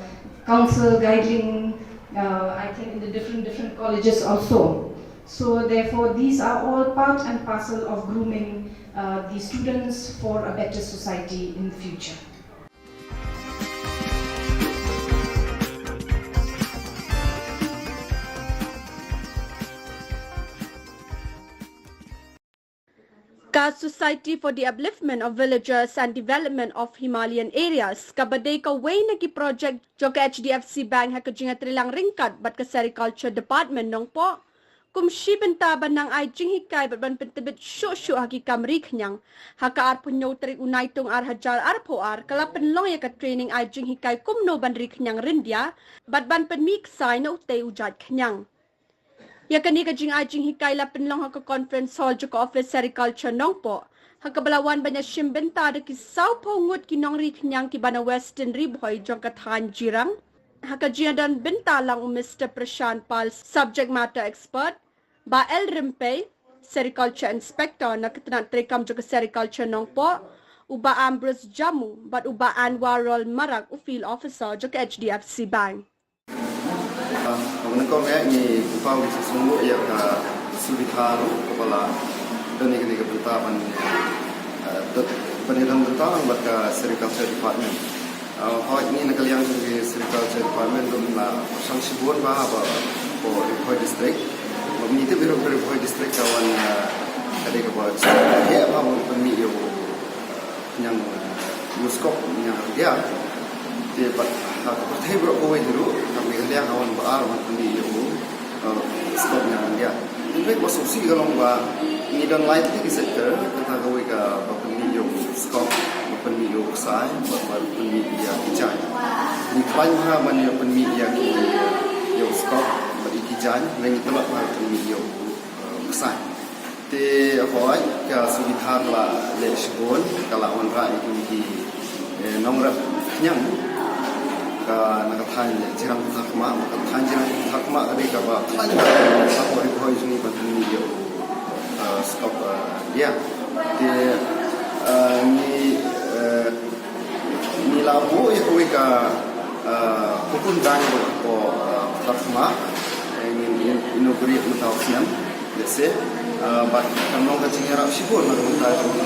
counsel guiding. Uh, I think in the different different colleges also. So therefore, these are all part and parcel of grooming uh, the students for a better society in the future. Ka Society for the Upliftment of Villagers and Development of Himalayan Areas, kaba dei kawei na ki projek jong ka H D F C Bank, ha ka jingïatreilang ryngkat bad ka Sericulture Department Nongpoh, kum shi bynta ban nang ai jinghikai bad ban pyntbit shuh shuh ha ki kam ri khñiang. Ha ka arphew hynñiew tarik u Naitung ar hajar arphew ar, ka la pynlong ïa ka training ai jinghikai kumno ban ri khñiang ryndia bad ban pynmih ksai na utei u jait khñiang. Ïa kane ka jingai jinghikai la pynlong ha ka conference hall jong ka office Sericulture Nongpoh, ha kaba la wan ban ïashim bynta da ki sawphew ngut ki nongri khñiang kiba na Western Ri Bhoi jong ka thaiñ Jirang. Ha ka jingdon bynta lang u Mister Prashant Pal, subject matter expert, Bah L Rympei, Sericulture Inspector na ka tnat treikam jong ka Sericulture Nongpoh, u Bah Ambrose Jammu bad u Bah Anwarul Marak, u Field Officer jong ka H D F C Bank. Kaba nyngkong eh ngi pynpaw ngi sngewbha ïa ka suvidha ruh kaba la don ïa kane ka bynta ban ban ïadon bynta lang bad ka Sericulture Department. Hooid, ngi na ka liang jong ka Sericulture Department ruh la pyrshang shibun bha ha Ri Bhoi District. Bad ngi tip ruh ka Ri Bhoi District ka wan ka dei kaba district ka heh bha ban pynmih ïa u khñiang, u skop khñiang ryndia. Te bad ha ka pyrthei baroh kawei hi ruh ka Meghalaya ka wan ba ar ban pynmih ïa u skop khñiang ryndia. Te kaba sngewsih ka long ba Ngi don lai tylli ki sector, kata kawei kaba pynmih ïa u skop, ba pynmih ïa u ksai, bad ba pynmih ïa ki jaiñ. Ngi khlaiñ bha ban ïa pynmih ïa ki, ïa u skop bad ïa ki jaiñ, lane ngi tlot bha ban pynmih ïa u, eh, ksai. Te hooid, ka subidha ka la leh shibun, ka la wanrah ïa kine ki, eh, nongrep khñiang. Ka na ka thaiñ Jirang Ptharkhmah, ka thaiñ Jirang Ptharkhmah ka dei kaba khlaiñ bha, ka hoi hoi jong ngi ban pynmih ïa u, eh, skop, eh, ïa. Te, eh, ngi, eh, ngi la buh ïa kawei ka, eh, hukum dang hapoh, eh, Ptharkhmah, eh, ngin, ngin inaugurate mynta u snem. Let's say, eh, bad kan long ka jingïarap shibun na ka bynta jong ki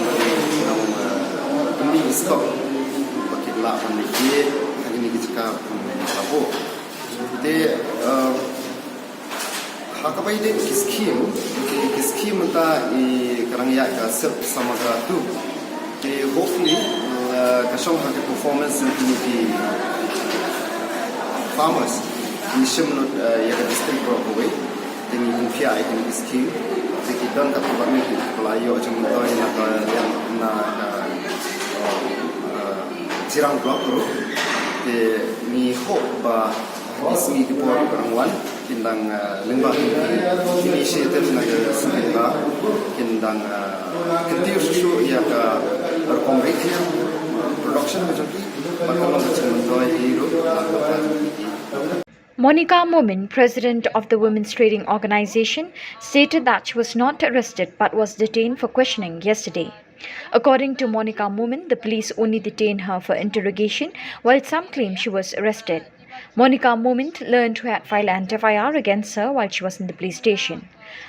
nong, eh, pynmih skop ba kin lah ban leh ïa kine ki jaka ba la buh. Te, eh, ha kaba ïadei ki scheme, ki, ki scheme mynta i ka dang ïaid ka Silk Samagra two. Te hopefully, eh, ka shong ha ka performance jong kine ki farmers. Ngi shim lut, eh, ïa ka district baroh kawei. Te ngi pynphiah ïa kine ki scheme. Te ki don katto katne kiba la ïoh jingmyntoi na ka liang na ka, eh, Jirang Block ruh. Te ngi hope ba ki sngi ki por kiba dang wan kin dang, eh, lyngba ki initiative na ka State, kin dang, eh, kyntiew shuh shuh ïa ka rukom ri khñiang, production ka jong ki, bad ka long ka jingmyntoi hi ruh na ka pyrthei. Monica Momin, president of the Women's Trading Organization, stated that she was not arrested but was detained for questioning yesterday. According to Monica Momin, the police only detained her for interrogation, while some claim she was arrested. Monica Momin learned who had filed an F I R against her while she was in the police station.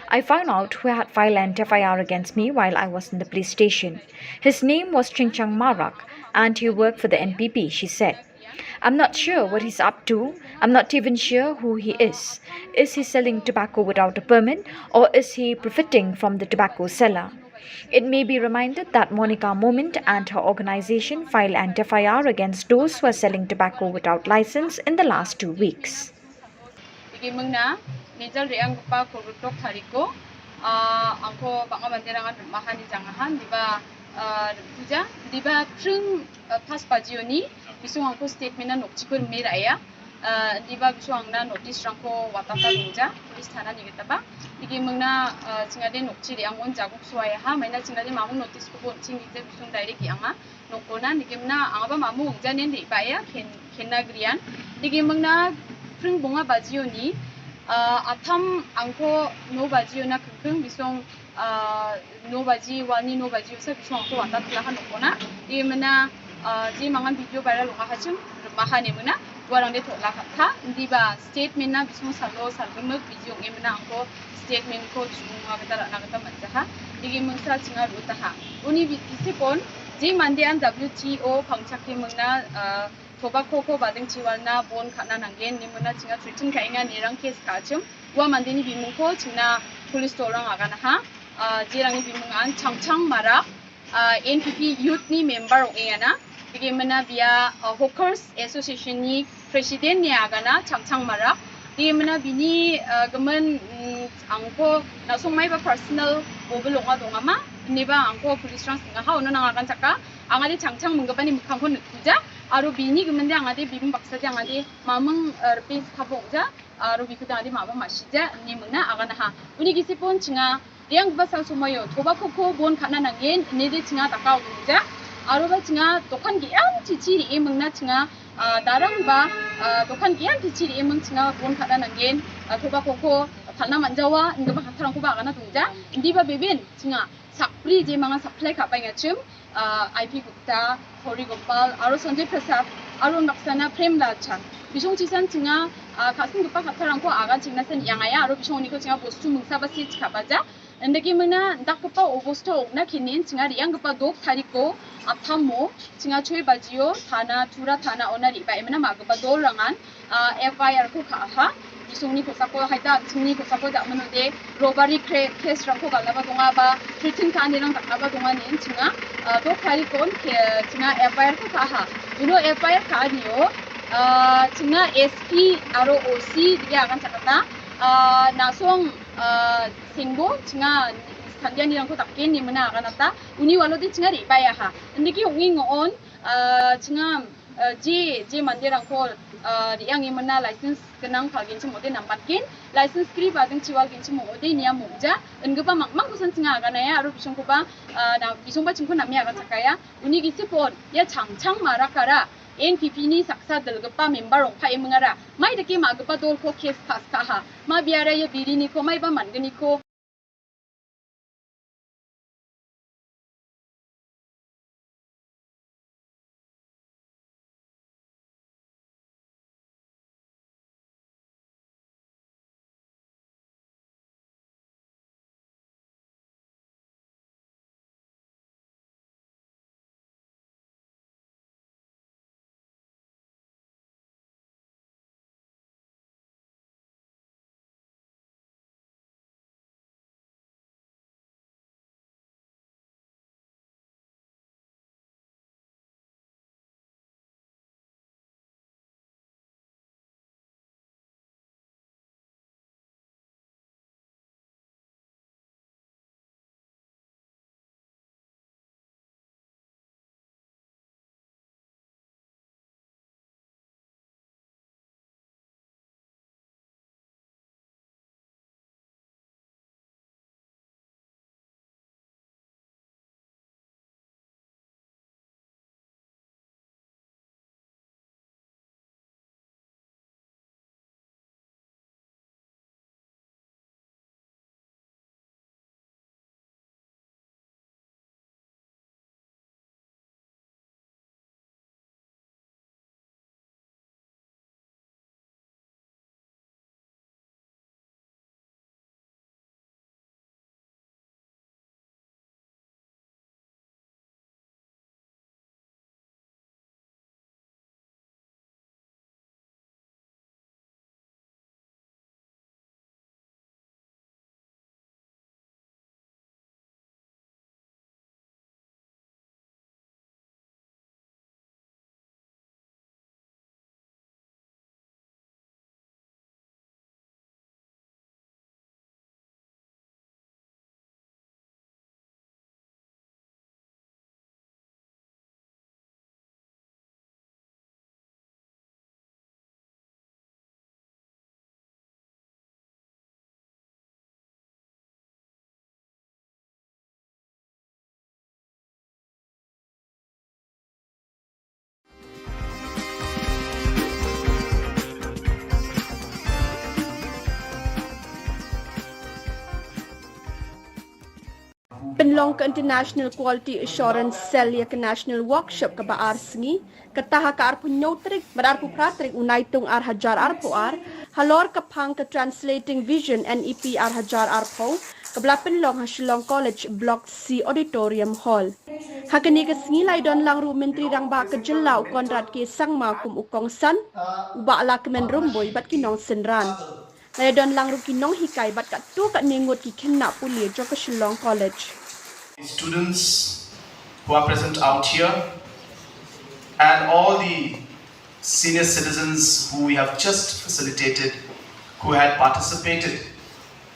"I found out who had filed an F I R against me while I was in the police station. His name was Chingchang Marak, and he worked for the N P P," she said. "I'm not sure what he's up to. I'm not even sure who he is. Is he selling tobacco without a permit, or is he profiting from the tobacco seller?" It may be reminded that Monica Momin and her organization filed an F I R against those who are selling tobacco without license in the last two weeks. Digi mengna, nejal riang gupa ko rutok tariko, ah, angko banga banderangan mahan di jangahan, diba, ah, puja, diba pring, ah, pas pajioni, bisung angko statement na nokchikun mira ya, ah, diba bisung angna notice rangko watata puja, police thana ni kita ba. Digi mengna, ah, chingade nokchi riang on jaguk suaya ha, maina chingade mamu notice ko bon ching ite bisung direct yang ha. Nokona, digi mengna, angaba mamu janen di ba ya, ken, kenna grian. Digi mengna, pring bonga bajioni, ah, atam angko no bajiona kengkeng bisong, ah, no baji, wani no baji usa bisong angko wata tulahan nokona. Digi mengna, ah, ji mangan video viral longa hachim, maha ne mengna, warang de tolak ha, diba statement na bisong salo, sal gemek video nge mengna angko statement ko chunga kata rana kata manjaha. Digi mengsa chinga rutaha. Uni bi-, isi pon, ji mande an W T O pangchak ki mengna, ah, tobacco ko bading chiwal na bon khana nanggen ni mengna chinga treating ka inga ni rang case ka chim. Wa mande ni bi mengko chingna police to rang agana ha. Ah, ji rang ni bi mengan Changchang Marak. Ah, N P P youth ni member ong ena. Digi mena bia, ah, Hawkers Association ni president ni agana Changchang Marak. Digi mena bini, ah, gemen, mm, angko na song mai ba personal bobel onga donga ma. Ni ba angko police rang singa ha ono nang akan chaka. Angadi Changchang menggeban ni mekang kon kuja. Aru bini gemen dia angadi bim baksa dia angadi mameng, ah, repin kabong ja. Aru biku dia angadi maba masih ja ni mena agana ha. Uni kisi pon chinga Riang ba sal sumayo, thoba koko bon khana nangin, ne de chinga takau ja. Aro ba chinga dokan ki am chichi ri emang na chinga, ah, darang ba, ah, dokan ki am chichi ri emang chinga bon khana nangin, ah, thoba koko, khana manjawa, nga ba khatarang ko ba kana tungja. Ndi ba bebin, chinga, sakpri je manga supply ka ba nga chim, ah, I P Gupta, Hori Gopal, aro Sanjay Prasad, aro naksana Prem Lal Chan. Bisong chisan chinga, ah, kasin gupa khatarang ko aga chingna san yang aya, aro bisong niko chinga bostu mungsa ba si chika baja. Ndaki mena dak kepa obosto na kinin chinga riang kepa dok tariko athamo chinga choi bajio thana tura thana ona riba emena ma kepa dol rangan, ah, F I R ko ka ha. Isung ni ko sako haita chingni ko sako dak menu de robbery cre-, case rako ba laba donga ba threaten ka ni rang dak laba donga nin chinga, ah, dok tarikon ke chinga F I R ko ka ha. Ino F I R ka ni o, ah, chinga S P aro O C dia akan chakata, ah, nasong, ah, Singbo, chinga Khat ïa ni rang ko tak ken ni mena kan ata. Uni walo di chinga ri baya ha. Indi ki ong ing on, ah, chinga, ah, je, je mande rang ko, ah, di ang i mena license kenang pha gin chimo de nampat kin. License kri ba ding chiwal gin chimo de ni amu ja. Indi ba mang mang kusan chinga kan ya, aru bisong ko ba, ah, na bisong ba chingko namya kan sakaya. Uni ki sipon, ya chang chang ma rakara. N P P ni saksa dal gapa member ong pha emngara. Mai de ki ma gapa dol ko case pass ka ha. Ma biara ya biri ni ko, mai ba man gani ko. Pynlong ka International Quality Assurance Cell ïa ka National Workshop kaba ar sngi, kata ha ka arphew hynñiew tarik bad arphew phra tarik u Naitung ar hajar arphew ar, halor ka phang ka Translating Vision N E P ar hajar arphew, kaba la pynlong ha Shillong College Block C Auditorium Hall. Ha kane ka sngi la ïadon lang ruh u Myntri Rangbah ka jylla u Conrad K Sangma kum u kongsan, u Bah Lahkmen Rymbui bad ki nongsynran. La ïadon lang ruh ki nonghikai bad katto katne ngut ki khynnah pule jong ka Shillong College. Students who are present out here and all the senior citizens who we have just facilitated, who had participated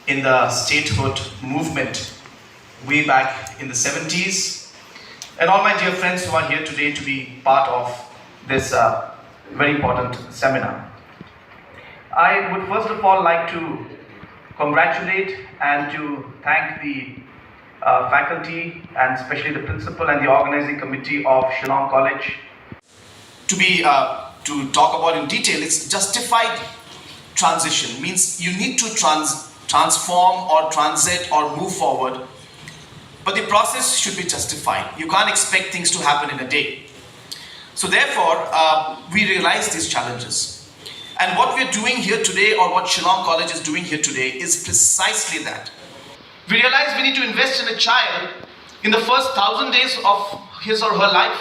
in the statehood movement way back in the seventies, and all my dear friends who are here today to be part of this, uh, very important seminar. I would first of all like to congratulate and to thank the, uh, faculty and especially the principal and the organizing committee of Shillong College. To be, uh, to talk about in detail, it's justified transition. Means you need to trans-, transform or transit or move forward, but the process should be justified. You can't expect things to happen in a day. So therefore, uh, we realize these challenges. And what we're doing here today, or what Shillong College is doing here today, is precisely that. We realize we need to invest in a child in the first thousand days of his or her life,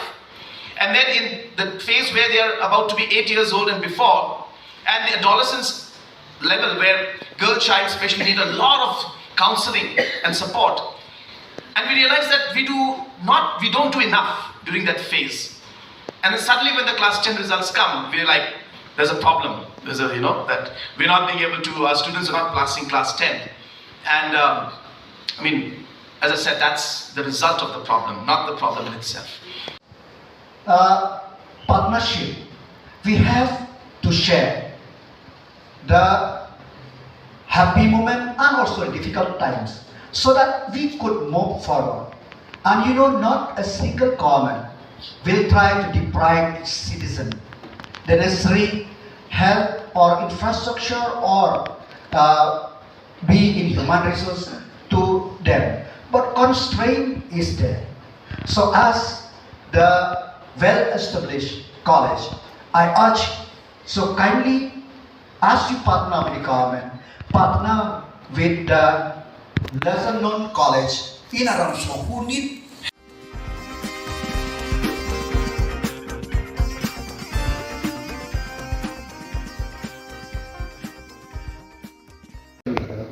and then in the phase where they are about to be eight years old and before, and the adolescence level where girl child especially need a lot of counseling and support. And we realize that we do not, we don't do enough during that phase. And then suddenly when the class ten results come, we're like, "There's a problem." There's a, you know, that we're not being able to, our students are not passing class ten. And, um, I mean, As I said, that's the result of the problem, not the problem in itself. Uh, partnership. We have to share the happy moment and also difficult times so that we could move forward. And you know, not a single government will try to deprive its citizen the necessary help or infrastructure or uh, be in human resource to them. But constraint is there. So as the well-established college, I urge, so kindly, as you partner with the government, partner with the lesser known college in Umrangso who need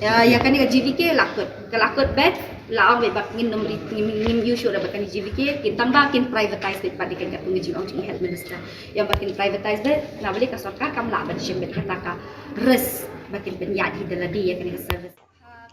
Ya, ya kane ka G V K la kut. Ka la kut bet, la ong bet ba ngin nym ri, ngin, ngin ïoh shuh da ba kane G V K, kin tang ba kin privatize bet ba dei kan ka pung jing ong jing health minister. Yang ba kin privatize bet, na bali ka sorkar kam lah ban shim bet kata ka risk ba kin pynïaid hi da lade ya kane ka service.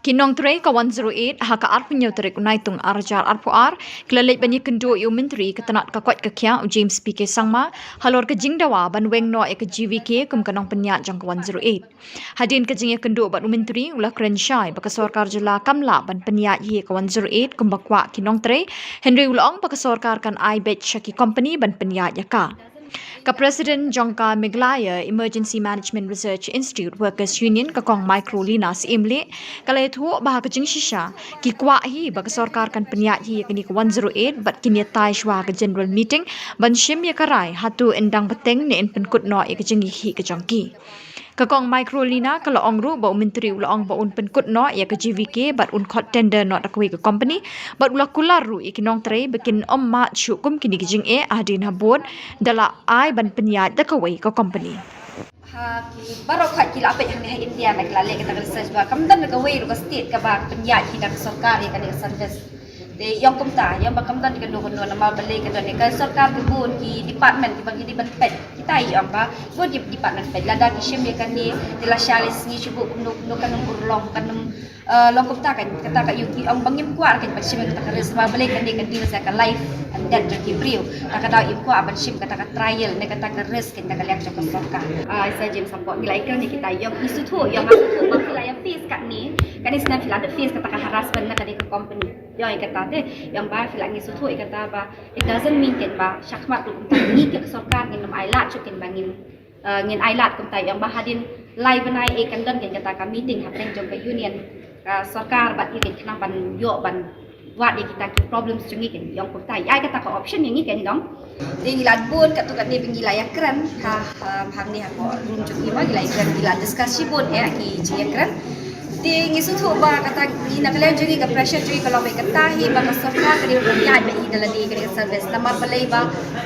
Ki nongtrei ka one zero eight ha ka arphew hynñiew tarik u Naitung ar hajar arphew ar ki la leit ban ïakynduh ïa u Myntri ka tnat ka koit ka khiah u James P K Sangma halor ka jingdawa ban weng noh ïa ka G V K kum ka nongpynïaid jong ka one zero eight. Hadien ka jingïakynduh bad u Myntri u la kren shai ba ka sorkar jylla kam lah ban pynïaid hi ka one zero eight kumba kwah ki nongtrei, hynrei u la ong ba ka sorkar kan ai beit sha ki kompani ban pynïaid ïa ka. Ka President jong ka Meghalaya Emergency Management Research Institute Workers Union, ka Kong Microlina Syiemlieh, ka la ïathuh ba ha ka jingshisha ki kwah hi ba ka sorkar kan pynïaid hi ïa kane ka one zero eight bad kin ïatai shuwa ha ka general meeting ban shim ïa ka rai hato yn dang bteng ne yn pynkut noh ïa ka jingïakhih ka jong ki. Ka Kong Microlina ka la ong ruh ba u Myntri u la ong ba un pynkut noh ïa ka G V K bad un khot tender noh da kawei ka kompani, bad u la kular ruh ïa ki nongtrei ba kin ym mad shuh kum kine ki jingeh hadien habud da la ai ban pynïaid da kawei ka kompani. Ha ki baroh khoit ki la peit hangne ha India na ki la leh kata ka research ba kam don kawei ruh ka state kaba pynïaid hi da ka sorkar ïa kane ka service. Te ïong kumta, ïong ba kam don kano kano namar balei ka don ka sorkar ki bun ki department kiba ngi dei ban peit. Kita ïong ba bun ki department peit lada ki shim ïa kane te lashai la sngi shu buh kumno kumno kan ym urlong kan ym, eh, long kumta kan kata ka ïong ki ong ba ngim kwah kan ban shim ïa kata ka risk namar balei kane ka deal sa ka life and death jong ki briew. Ta ka daw im kwah ban shim kata ka trial ne kata ka risk kan ta ka liang jong ka sorkar. Ah, sa James Sangma ngi la ïakren ïa kita ïong i suthu ïong nga suthu ba phi la ïa face katne kane snem phi la da face kata ka harassment na kane ka company. Ïong ïa kata te ïong ba phi la ngi suthu ïa kata ba it doesn't mean kan ba shakhmat ruh kumta ngi ka sorkar ngin ym ai lad shuh kan ba ngin, eh, ngin ai lad kumta ïong ba hadien lai bnai e kan don kan kata ka meeting hapdeng jong ka union ka sorkar bad ïa kan khnang ban ïoh ban wad ïa kita ki problems jong ngi kan ïong kumta ïa kata ka option ïa ngi kan ïong. Te ngi la bun katto katne ba ngi la ïakren ha, ha, hangne ha ko room jong ngi ma ngi la ïakren ngi la discuss shibun eh ki jingïakren. Te ngi sngewthuh ba kata ngi na ka liang jong ngi ka pressure jong ngi ka long ba kata hi ba ka sorkar ka dei ban ïaid ba i da lade ka dei ka service namar balei ba,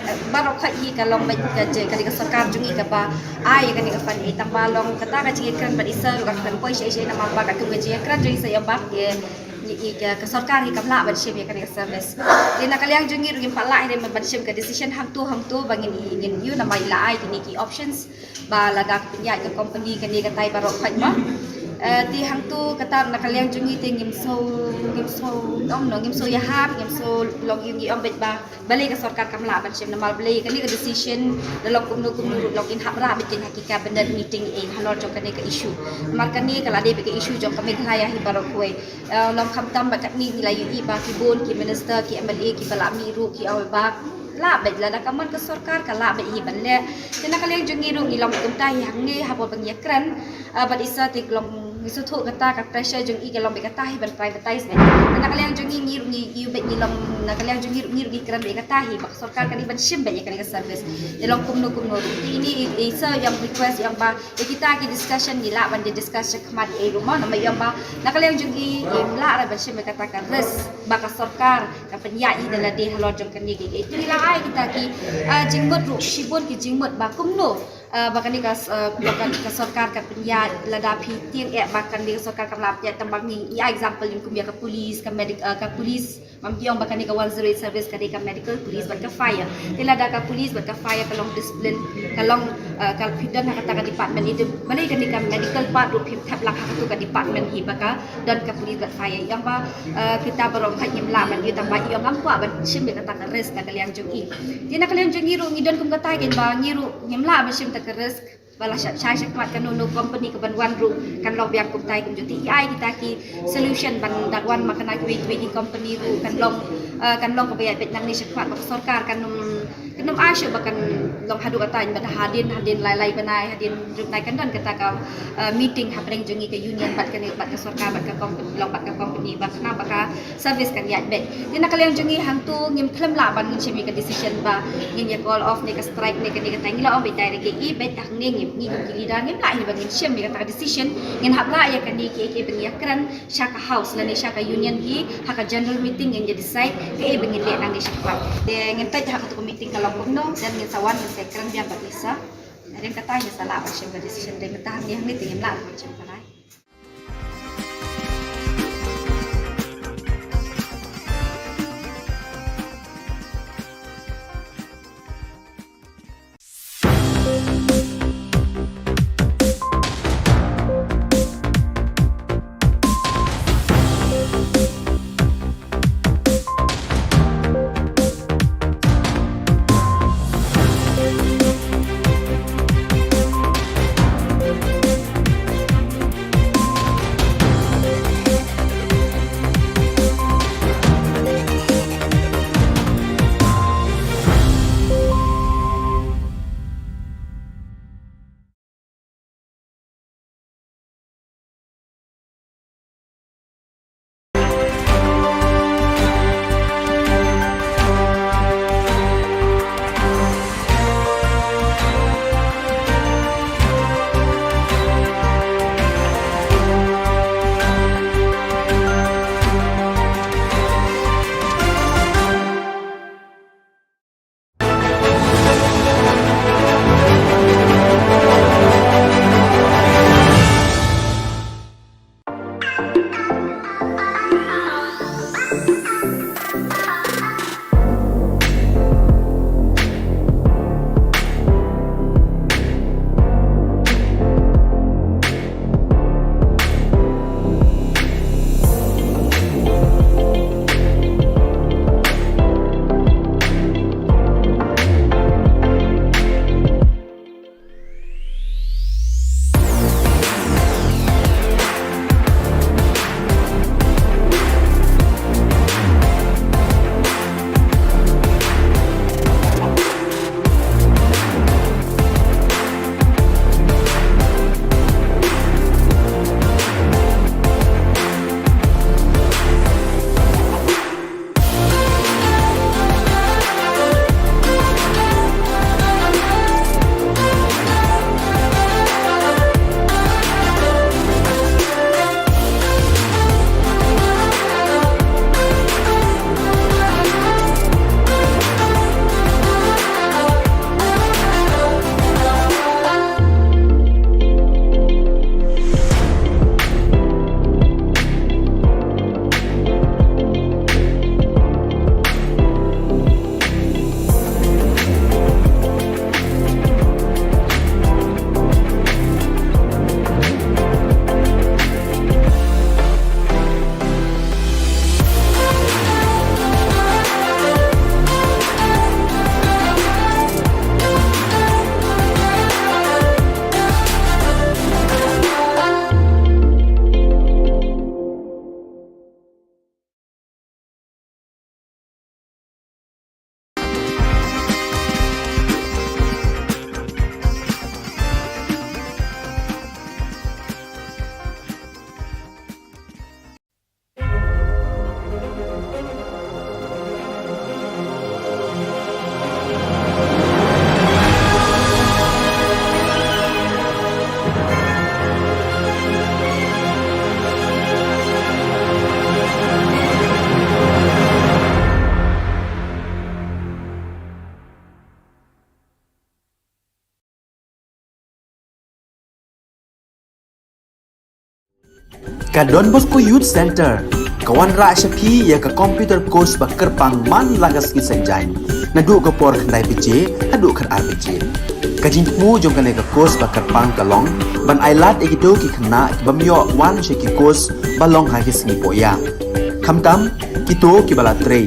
eh, baroh khoit hi ka long ba ka je ka dei ka sorkar jong ngi kaba ai ka dei ka fund i tang ba long kata ka jingïakren ba i sa ruh ka kren poi shai shai namar ba ka kum ka jingïakren jong ngi sa ïa ba ka i, i, i, ka, ka sorkar hi kam lah ban shim ïa kane ka service. Te na ka liang jong ngi ruh ngim pat lah hi ban shim ka decision hangto hangto ba ngin i, ngin ïoh namar i la ai kine ki options ba lada ka pynïaid ka company kane ka tai baroh khoit ma. Eh, te hangto kata na ka liang jong ngi te ngim sngew, ngim sngew ong no, ngim sngew ïahap, ngim sngew long ïoh ngi ong beit ba balei ka sorkar kam lah ban shim namar balei kane ka decision da long kumno kumno ruh long kin hap rah beit ha ki cabinet meeting eh halor jong kane ka issue. Namar kane ka la dei beit ka issue jong ka Meghalaya hi baroh kawei. Eh, long khamtam ba katne ngi la ïohi ba ki bun ki minister ki M L A kiba la mih ruh ki ong ba lah beit lada ka mon ka sorkar ka lah beit hi ban leh. Te na ka liang jong ngi ruh ngi long kumta hi hangne haba ba ngi ïakren. Ah, bad i sa te long ngi sngewthuh kata ka pressure jong i ka long beit kata hi ban privatize beit. Te na ka liang jong ngi ngi ruh ngi ïohi beit ngi long na ka liang jong ngi ruh ngi ruh ngi kren beit kata hi ba ka sorkar ka dei ban shim beit ïa kane ka service. Te long kumno kumno ruh. Te ini i, i sa ïong request ïong ba ïa kita ki discussion ngi lah ban da discuss shakhmat ïa i ruh ma namar ïong ba na ka liang jong i im lah ra ban shim ïa kata ka risk ba ka sorkar ka pynïaid i da lade halor jong kane ki. Te ngi la ai kita ki, ah, jingmut ruh shibun ki jingmut ba kumno, ah, ba kane ka, ah, ba ka, ka sorkar ka pynïaid lada phi tieng eh ba kane ka sorkar kam lah pynïaid tang ba ngi ïa example ïa kum ïa ka police ka medic, ah, ka police. Mam ki ong ba kane ka one zero eight service ka dei ka medical, police bad ka fire. Te lada ka police bad ka fire ka long discipline, ka long, Uh, ka phi don ha kata ka department i dei, balei kane ka medical part ruh phim thep lang ha katu ka department hi ba ka don ka police bad fire. I ong ba, uh, kita baroh khat ngim lah ban ïoh, tang ba i ong ngam kwah ban shim ïa kata ka risk na ka liang jong i. Te na ka liang jong i ruh ngi don kum kata kein ba ngi ruh ngim lah ban shim ta ka risk. Ba la shah shah shah mat kano kano company ka ban wan ruh kan long biang kumtai kumjuh. Te i ai kita ki solution ban da wan ma kane kiwei kiwei ki company ruh kan long, uh, kan long kaba ïaid beit nangne shakhmat ba ka sorkar kan ym, kan ym ai shuh ba kan long haduh katta, ba hadien hadien lai lai bnai, hadien ruh bnai kan don kata ka, uh, meeting hapdeng jong ngi ka union bad kane bad ka sorkar bad ka company, long bad ka company ba khnang ba ka service kan ïaid beit. Te na ka liang jong ngi hangtu ngim khlem lah ban ngin shim ïa ka decision ba ngin ïa call off ne ka strike ne kane katai, ngi la ong beit direct ïa i beit, hangne ngi, ngi kum ki leader ngim lah hi ba ngin shim ïa kata ka decision. Ngin hap lah ïa kane kiei kiei ba ngin ïa kren sha ka house lane sha ka union hi, ha ka general meeting ngin ïa decide kaei ba ngin leh nangne shakhmat. Te ngin peit ha katu ka meeting ka long kumno, then ngin sa wan ngin sa kren biang bad i sa. Hadien kata ngin sa lah ban shim ka decision, te mynta hangne hangne te ngim lah ban shim ka rai. Ka Don Bosco Youth Centre ka wanrah sha phi ïa ka computer course ba kyrpang man la ka sngi Saitjaiñ, naduh ka por khyndai baje haduh khatar baje. Ka jingthmu jong kane ka course ba kyrpang ka long ban ai lad ïa kito ki khynnah ki bym ïoh wan sha ki course ba long ha ki sngi poh ïa. Khamtam kito ki ba la trei,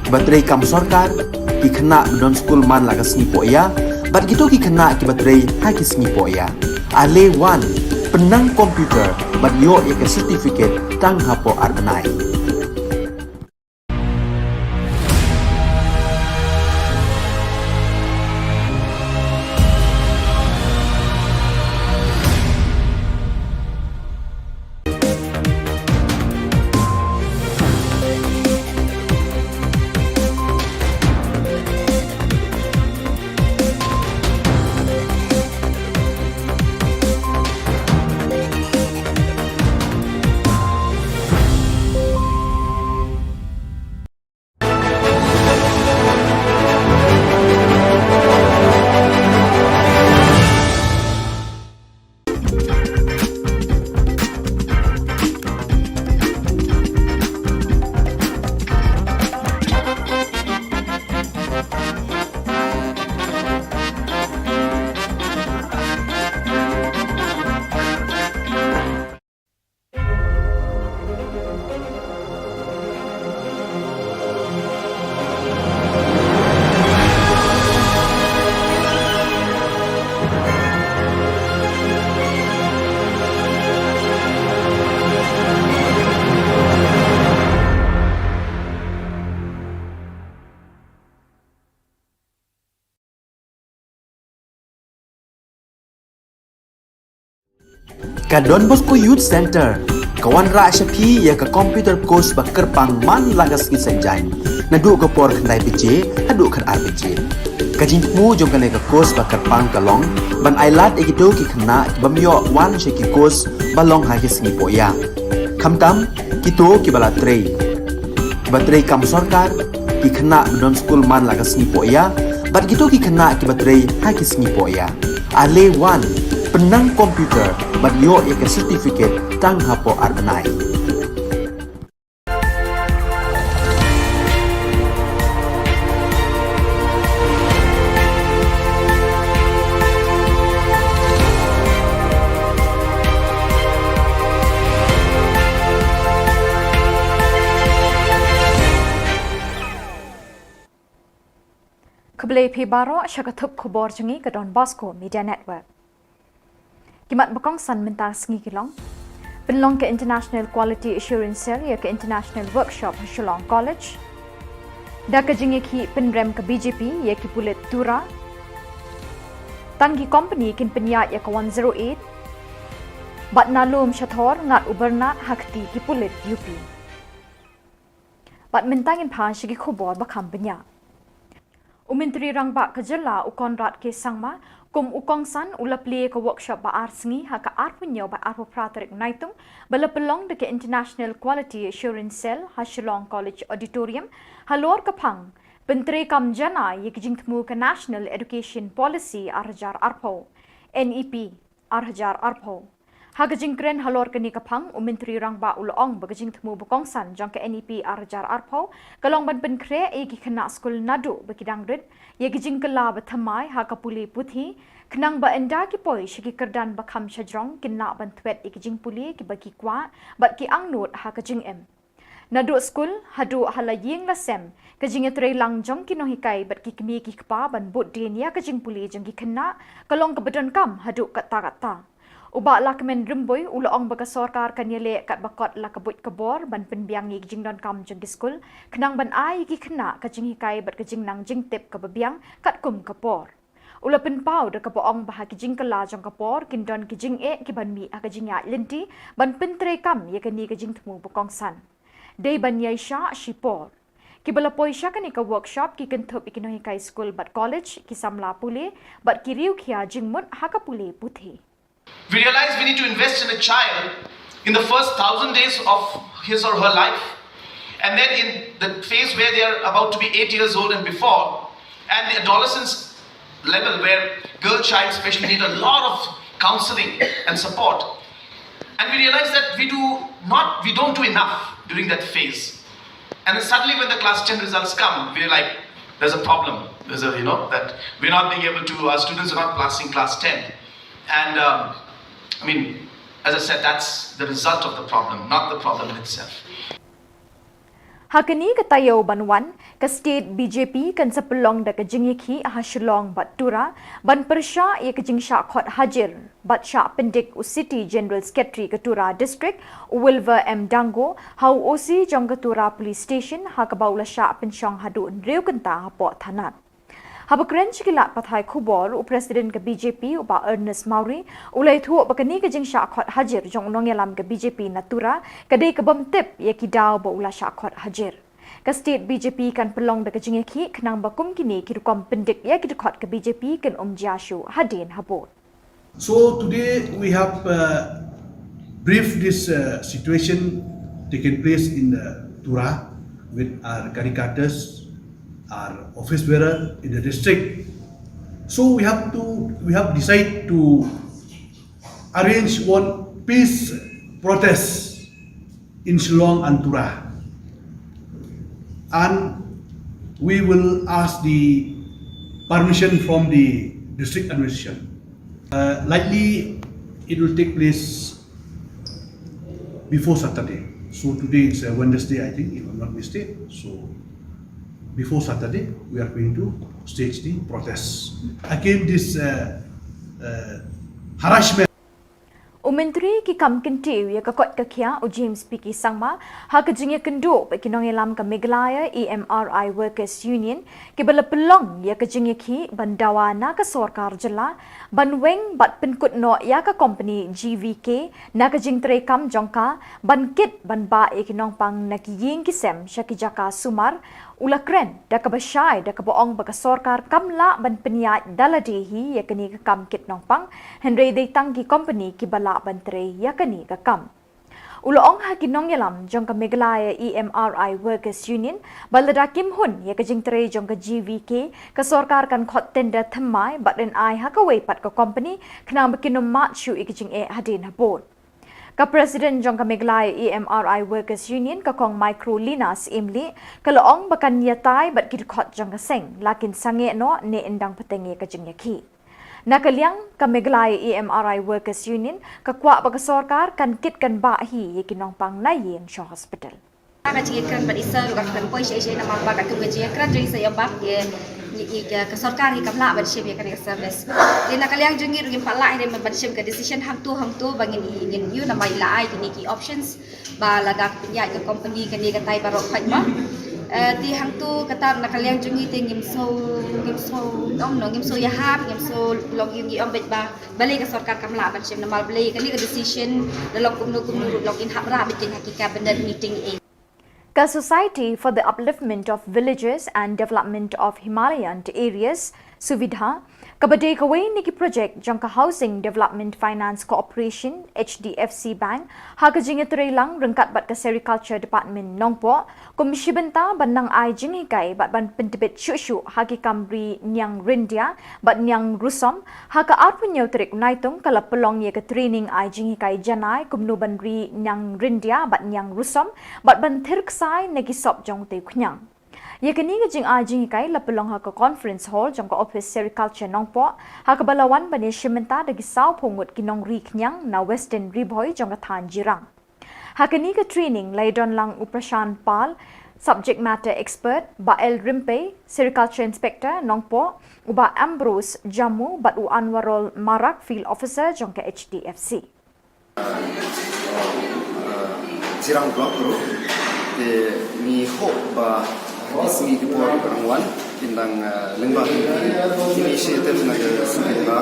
ki ba trei kam sorkar, ki khynnah ba don skul man la ka sngi poh ïa, bad kito ki khynnah ki ba trei ha ki sngi poh ïa. Ale wan, pynnang computer bad ïoh ïa ka certificate tang hapoh ar bnai. Ka Don Bosco Youth Centre ka wanrah sha phi ïa ka computer course ba kyrpang man la ka sngi Saitjaiñ, naduh ka por khyndai baje haduh khatar baje. Ka jingthmu jong kane ka course ba kyrpang ka long ban ai lad ïa kito ki khynnah ki bym ïoh wan sha ki course ba long ha ki sngi poh ïa. Khamtam kito ki ba la trei, ki ba trei kam sorkar, ki khynnah ba don skul man la ka sngi poh ïa, bad kito ki khynnah ki ba trei ha ki sngi poh ïa. Ale wan, pynnang computer bad ïoh ïa ka certificate tang hapoh ar bnai. Khublei phi baroh sha ka thup khubor jong ngi ka Don Bosco Media Network. Ki mat ba kongsan mynta sngi ki long: pynlong ka International Quality Assurance Cell ïa ka International Workshop ha Shillong College. Da ka jingïakhih pynrem ka B J P ïa ki pulit Tura. Tang ki company kin pynïaid ïa ka one zero eight. Bad na lum shathor ngat u bernat ha kti ki pulit U P. Bad mynta ngin phai sha ki khubor ba kham bniah. U Myntri Rangbah ka jylla u Conrad K Sangma kum u kongsan u la plie ka workshop ba ar sngi ha ka arphew hynñiew bad arphew phra tarik Naitung, ba la pynlong da ka International Quality Assurance Cell ha Shillong College Auditorium halor ka phang pyntreikam janai ïa ki jingthmu ka National Education Policy ar hajar arphew, N E P ar hajar arphew. Ha ka jingkren halor kane ka phang, u Myntri Rangbah u la ong ba ka jingthmu ba kongsan jong ka N E P ar hajar arphew ka long ban pynkhreh ïa ki khynnah skul naduh ba ki dang rit ïa ki jingkylla ba thymmai ha ka pule puthi, khnang ba ynda ki poi sha ki kyrdan ba kham shajrong kin lah ban thwet ïa ki jingpule kiba ki kwah bad ki angnud ha ka jingim. Naduh skul haduh ha la ïing la sem, ka jingïatreilang jong ki nonghikai bad ki kmie ki kpa ban bud dien ïa ka jingpule jong ki khynnah ka long kaba donkam haduh katta katta. U Bah Lahkmen Rymbui u la ong ba ka sorkar kan ïaleh katba kot la ka buit ka bor ban pynbiang ïa ki jingdonkam jong ki skul, khnang ban ai ïa ki khynnah ka jinghikai bad ka jingnang jingtip kaba biang katkum ka por. U la pynpaw da kaba ong ba ha ki jingkylla jong ka por kin don ki jingeh ki ban mih ha ka jingïaid lynti ban pyntreikam ïa kane ka jingthmu ba kongsan. Dei ban ïaishah shipor. Kiba la poi sha kane ka workshop ki kynthup ïa ki nonghikai skul bad college, ki samla pule bad ki riewkhia jingmut ha ka pule puthi. We realize we need to invest in a child in the first thousand days of his or her life, and then in the phase where they are about to be eight years old and before, and the adolescence level where girl child especially need a lot of counseling and support. And we realize that we do not, we don't do enough during that phase. And then suddenly when the class ten results come, we're like, there's a problem. Because of, you know, that we're not being able to, our students are not passing class ten. And um, I mean, as I said, that's the result of the problem, not the problem in itself. Ha kane ka taïew ban wan, ka state B J P kan sa pynlong da ka jingïakhih ha Shillong bad Tura, ban pyrshah ïa ka jingshah khot hajir bad shah pyndik u City General Secretary ka Tura District, u Wilver M Dango, ha u O C jong ka Tura Police Station, ha kaba u la shah pynshong haduh hynriew kynta hapoh thanat. Haba kren sha ki lad pathai khubor, u President ka B J P, u Bah Ernest Mawrie, u la ïathuh ba kane ka jingshah khot hajir jong u nongïalam ka B J P na Tura, ka dei ka bym tip ïa ki daw ba u la shah khot hajir. Ka state B J P kan pynlong da ka jingïakhih khnang ba kum kine ki rukom pyndik ïa ki dkhot ka B J P kin ym jia shuh hadien habud. So today we have uh, briefed this uh, situation taken place in uh, Tura with our caricators, our office bearer in the district. So we have to we have decided to arrange one peace protest in Shillong and Tura. And we will ask the permission from the district administration. Uh, likely, it will take place before Saturday. So today is uh, Wednesday, I think, if I'm not mistaken. So before Saturday, we are going to stage the protest against this uh, uh, harassment. U Myntri ki kam kyntiew ïa ka koit ka khiah u James P K Sangma, ha ka jingïakynduh bad ki nongïalam ka Meghalaya E M R I Workers Union, kiba la pynlong ïa ka jingïakhih ban dawa na ka sorkar jylla ban weng bad pynkut noh ïa ka kompani G V K na ka jingtrei kam jong ka ban kit ban bah ïa ki nongpang na ki ïing ki sem sha ki jaka sumar, u la kren da kaba shai da kaba ong ba ka sorkar kam lah ban pynïaid da lade hi ïa kane ka kam kit nongpang, hynrei dei tang ki kompani kiba lah ban trei ïa kane ka kam. U la ong ha ki nongïalam jong ka Meghalaya E M R I Workers Union ba lada kim hun ïa ka jingtrei jong ka G V K, ka sorkar kan khot tender thymmai bad yn ai ha kawei pat ka kompani khnang ba kin ym mad shuh ïa ka jingeh hadien habud. Ka President jong ka Meghalaya E M R I Workers Union, ka Kong Microlina Syiemlieh, ka la ong ba kan ïatai bad ki dkhot jong ka seng la kin sangeh noh ne yn dang pateng ïa ka jingïakhih. Na ka liang ka Meghalaya E M R I Workers Union ka kwah ba ka sorkar kan kit kan bah hi ïa ki nongpang na ïing sha hospital. Ka jingïakren bad i sir ruh ka kren poi sha i sha i namar ba katkum ka jingïakren jong i sir ïa bad ïa ïa ka sorkar hi kam lah ban shim ïa kane ka service. Te na ka liang jong ngi ruh ngim pat lah hi ban shim ka decision hangto hangto ba ngin ngin ïoh namar i la ai kine ki options ba lada ka pynïaid ka company kane katai baroh khoit ma. Te hangto kata na ka liang jong ngi te ngim sngew ngim sngew ong no ngim sngew ïahap ngim sngew long ïa ngi ong bad ba balei ka sorkar kam lah ban shim namar balei kane ka decision da long kumno kumno ruh long in hap rah bad ha ki cabinet meeting eh. Ka Society for the Upliftment of Villages and Development of Himalayan Areas, SUVIDHA, kaba dei kawei na ki projek jong ka Housing Development Finance Corporation, H D F C Bank, ha ka jingïatreilang ryngkat bad ka Sericulture Department Nongpoh, kum shi bynta ban nang ai jinghikai bad ban pyntbit shuh shuh ha ki kam ri ñiang ryndia bad ñiang rusom, ha ka arphew hynñiew tarik u Naitung ka la pynlong ïa ka training ai jinghikai janai kumno ban ri ñiang ryndia bad ñiang rusom bad ban thir ksai na ki sop jong utei u khñiang. Ïa kane ka jingai jinghikai la pynlong ha ka conference hall jong ka office Sericulture Nongpoh, ha kaba la wan ban ïashim bynta da ki sawphew ngut ki nongri khñiang na Western Ri Bhoi jong ka thaiñ Jirang. Ha kane ka training la ïadon lang u Prashant Pal, Subject Matter Expert, Bah L Rympei, Sericulture Inspector Nongpoh, u Bah Ambrose Jammu bad u Anwarul Marak, Field Officer jong ka H D F C. Jirang Block ruh te ngi hope ba ha ki sngi ki por ki dang wan kin dang lyngba ki initiative na ka SUVIDHA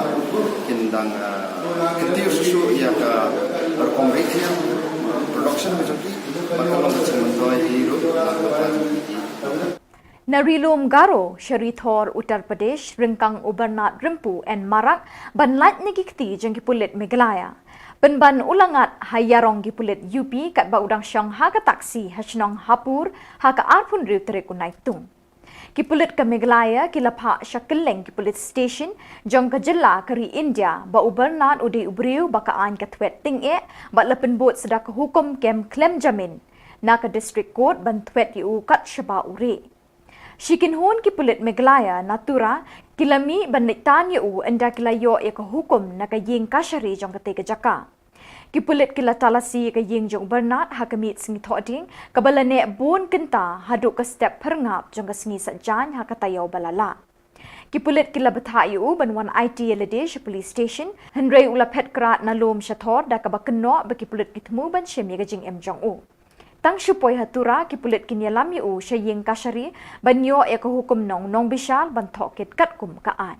kin dang kyntiew shuh shuh ïa ka rukom ri khñiang, production ka jong ki bad ka long ka jingmyntoi hi ruh na ka pla jong ki. Na Ri Lum Garo sha Ri Thor Uttar Pradesh, ryngkang u Bernard Rympu N Marak ban lait na ki kti jong ki pulit Meghalaya. Pynban u la ngat ha ïarong ki pulit U P katba u dang shong ha ka taxi ha shnong Hapur ha ka arphew hynriew tarik u Naitung. Ki pulit ka Meghalaya ki la phah sha kylleng ki police station jong ka jylla ka ri India ba u Bernard u dei u briew ba ka aiñ ka thwet tyngeh bad la pynbud sa da ka hukum kem khlem jamin na ka District Court ban thwet ïa u kat shaba u rieh. Shi kynhun ki pulit Meghalaya na Tura ki la mih ban leit tan ïa u ynda ki la ïoh ïa ka hukum na ka ïing kashari jong katei ka jaka. Ki pulit ki la talasi ïa ka ïing jong u Bernard ha ka miet sngi Thohdieng, kaba la neh bun kynta haduh ka step phyrngap jong ka sngi Saitjaiñ ha ka taïew ba la lah. Ki pulit ki la bthah ïa u ban wan aiti ïalade sha police station, hynrei u la phet krad na lum sha thor, da kaba kynnoh ba ki pulit ki thmu ban shim ïa ka jingim jong u. Tang shu poi ha Tura, ki pulit kin ïalam ïa u sha ïing kashari ban ïoh ïa ka hukum nong nongbishar ban thoh kit katkum ka aiñ.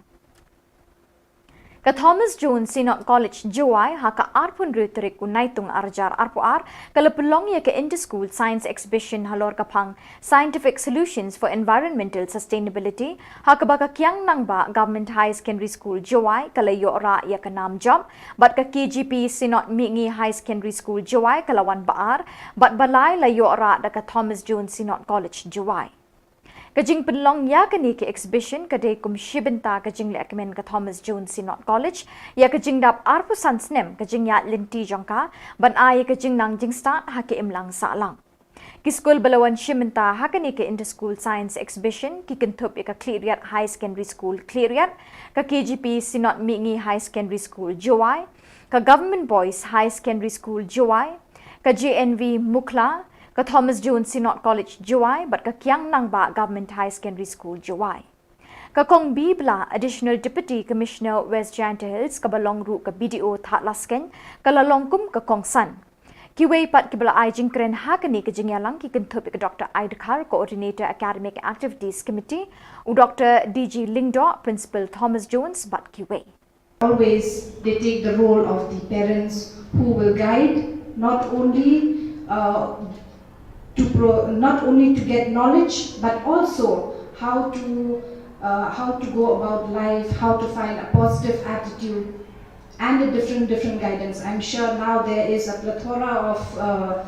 Ka Thomas Jones Synod College Jowai, ha ka arphew hynriew tarik u Naitung arhajar arphew ar, ka la pynlong ïa ka Inter-School Science Exhibition halor ka phang Scientific Solutions for Environmental Sustainability, ha kaba ka Kiang Nangbah Government Higher Secondary School Jowai ka la ïoh rah ïa ka nam jop, bad ka K G P Synod Mihngi Higher Secondary School Jowai ka la wan ba ar, bad ba lai la ïoh rah da ka Thomas Jones Synod College Jowai. Ka jingpynlong ïa kane ka exhibition ka dei kum shi bynta ka jinglehkmen ka Thomas Jones Synod College ïa ka jingdap arphew san snem ka jingïaid lynti jong ka, ban ai ïa ka jingnang jingstad ha ka imlang sahlang. Ki skul ba la wan shim bynta ha kane ka Inter-School Science Exhibition ki kynthup ïa ka Khliehriat Higher Secondary School Khliehriat, ka K G P Synod Mihngi Higher Secondary School Jowai, ka Government Boys Higher Secondary School Jowai, ka J N V Mukhla, ka Thomas Jones Synod College Jowai, bad ka Kiang Nangbah Government Higher Secondary School Jowai. Ka Kong Bibla, Additional Deputy Commissioner West Jaintia Hills, kaba long ruh ka B D O Thadlaskein, ka la long kum ka kongsan. Kiwei pat kiba la ai jingkren ha kane ka jingïalang ki kynthup ïa ka Doctor Aidkhar, Coordinator Academic Activities Committee, u Doctor D G Lyngdoh, Principal Thomas Jones, bad kiwei. Always they take the role of the parents who will guide, not only uh, to pro- not only to get knowledge, but also how to uh, how to go about life, how to find a positive attitude, and a different different guidance. I'm sure now there is a plethora of uh,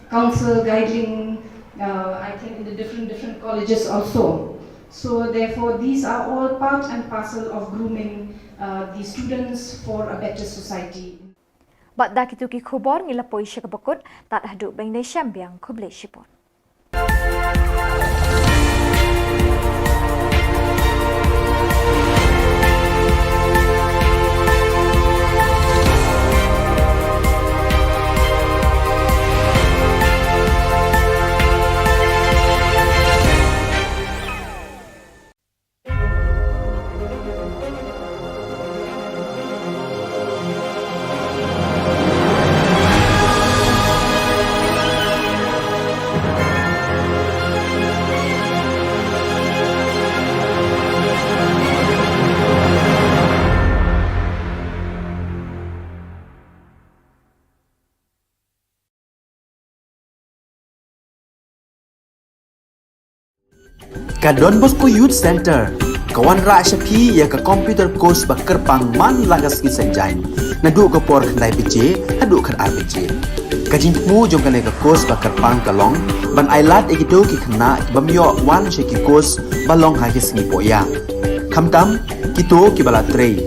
counsel guiding, uh, I think, in the different different colleges also. So therefore, these are all part and parcel of grooming uh, the students for a better society. Bad da kito ki khubor ngi la poi sha kaba kut, tad haduh ban ïashem biang, khublei shibun. Ka Don Bosco Youth Centre ka wanrah sha phi ïa ka computer course ba kyrpang man la ka sngi Saitjaiñ, naduh ka por khyndai baje haduh khatar baje. Ka jingthmu jong kane ka course ba kyrpang ka long ban ailad ïa kito ki khynnah ki bym ïoh wan sha ki course ba long ha ki sngi pohïa. Khamtam kito kiba la trei,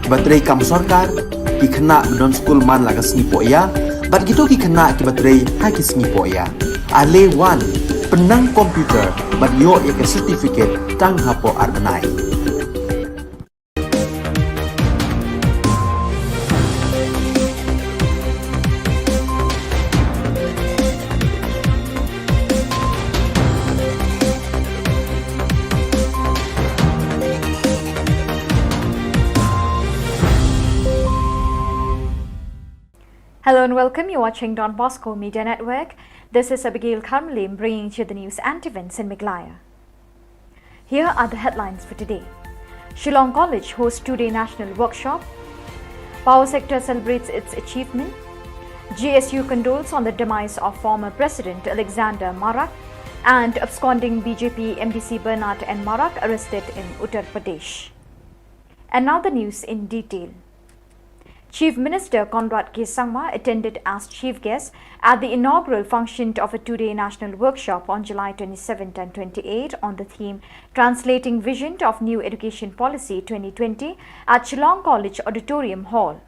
kiba trei kam sorkar, ki khynnah ba don skul man la ka sngi pohïa, bad kito ki khynnah kiba trei ha ki sngi pohïa. Ale wan, pynnang computer bad ïoh ïa ka certificate tang hapoh ar bnai. Hello and welcome. You're watching Don Bosco Media Network. This is Abigail Karmalim bringing to you the news and events in Meghalaya. Here are the headlines for today. Shillong College hosts two-day national workshop. Power sector celebrates its achievement. G S U condoles on the demise of former President Alexander Marak. And absconding B J P M D C Bernard N Marak arrested in Uttar Pradesh. And now the news in detail. Chief Minister Conrad K Sangma attended as chief guest at the inaugural function of a two-day national workshop on July twenty-seventh and twenty-eighth on the theme Translating Vision of New Education Policy twenty twenty at Shillong College Auditorium Hall.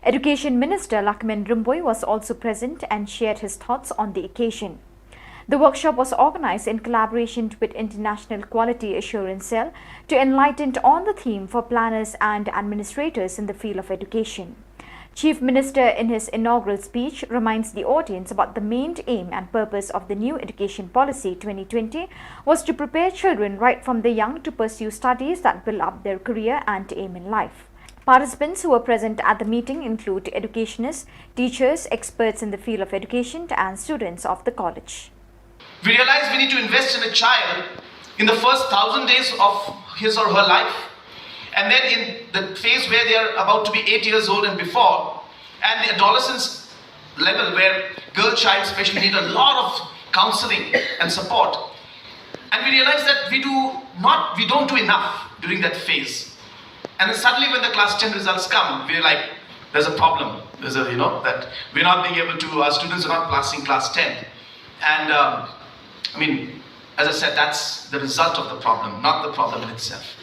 Education Minister Lahkmen Rymbui was also present and shared his thoughts on the occasion. The workshop was organized in collaboration with International Quality Assurance Cell to enlighten on the theme for planners and administrators in the field of education. Chief Minister, in his inaugural speech, reminds the audience about the main aim and purpose of the new Education Policy twenty twenty was to prepare children right from the young to pursue studies that build up their career and aim in life. Participants who were present at the meeting include educationists, teachers, experts in the field of education, and students of the college. We realize we need to invest in a child in the first thousand days of his or her life, and then in the phase where they are about to be eight years old and before, and the adolescence level where girl child especially need a lot of counseling and support. And we realize that we do not, we don't do enough during that phase. And then suddenly when the class ten results come, we're like, there's a problem. There's a, you know, that we're not being able to, our students are not passing class ten. And um, I mean, as I said, that's the result of the problem, not the problem in itself.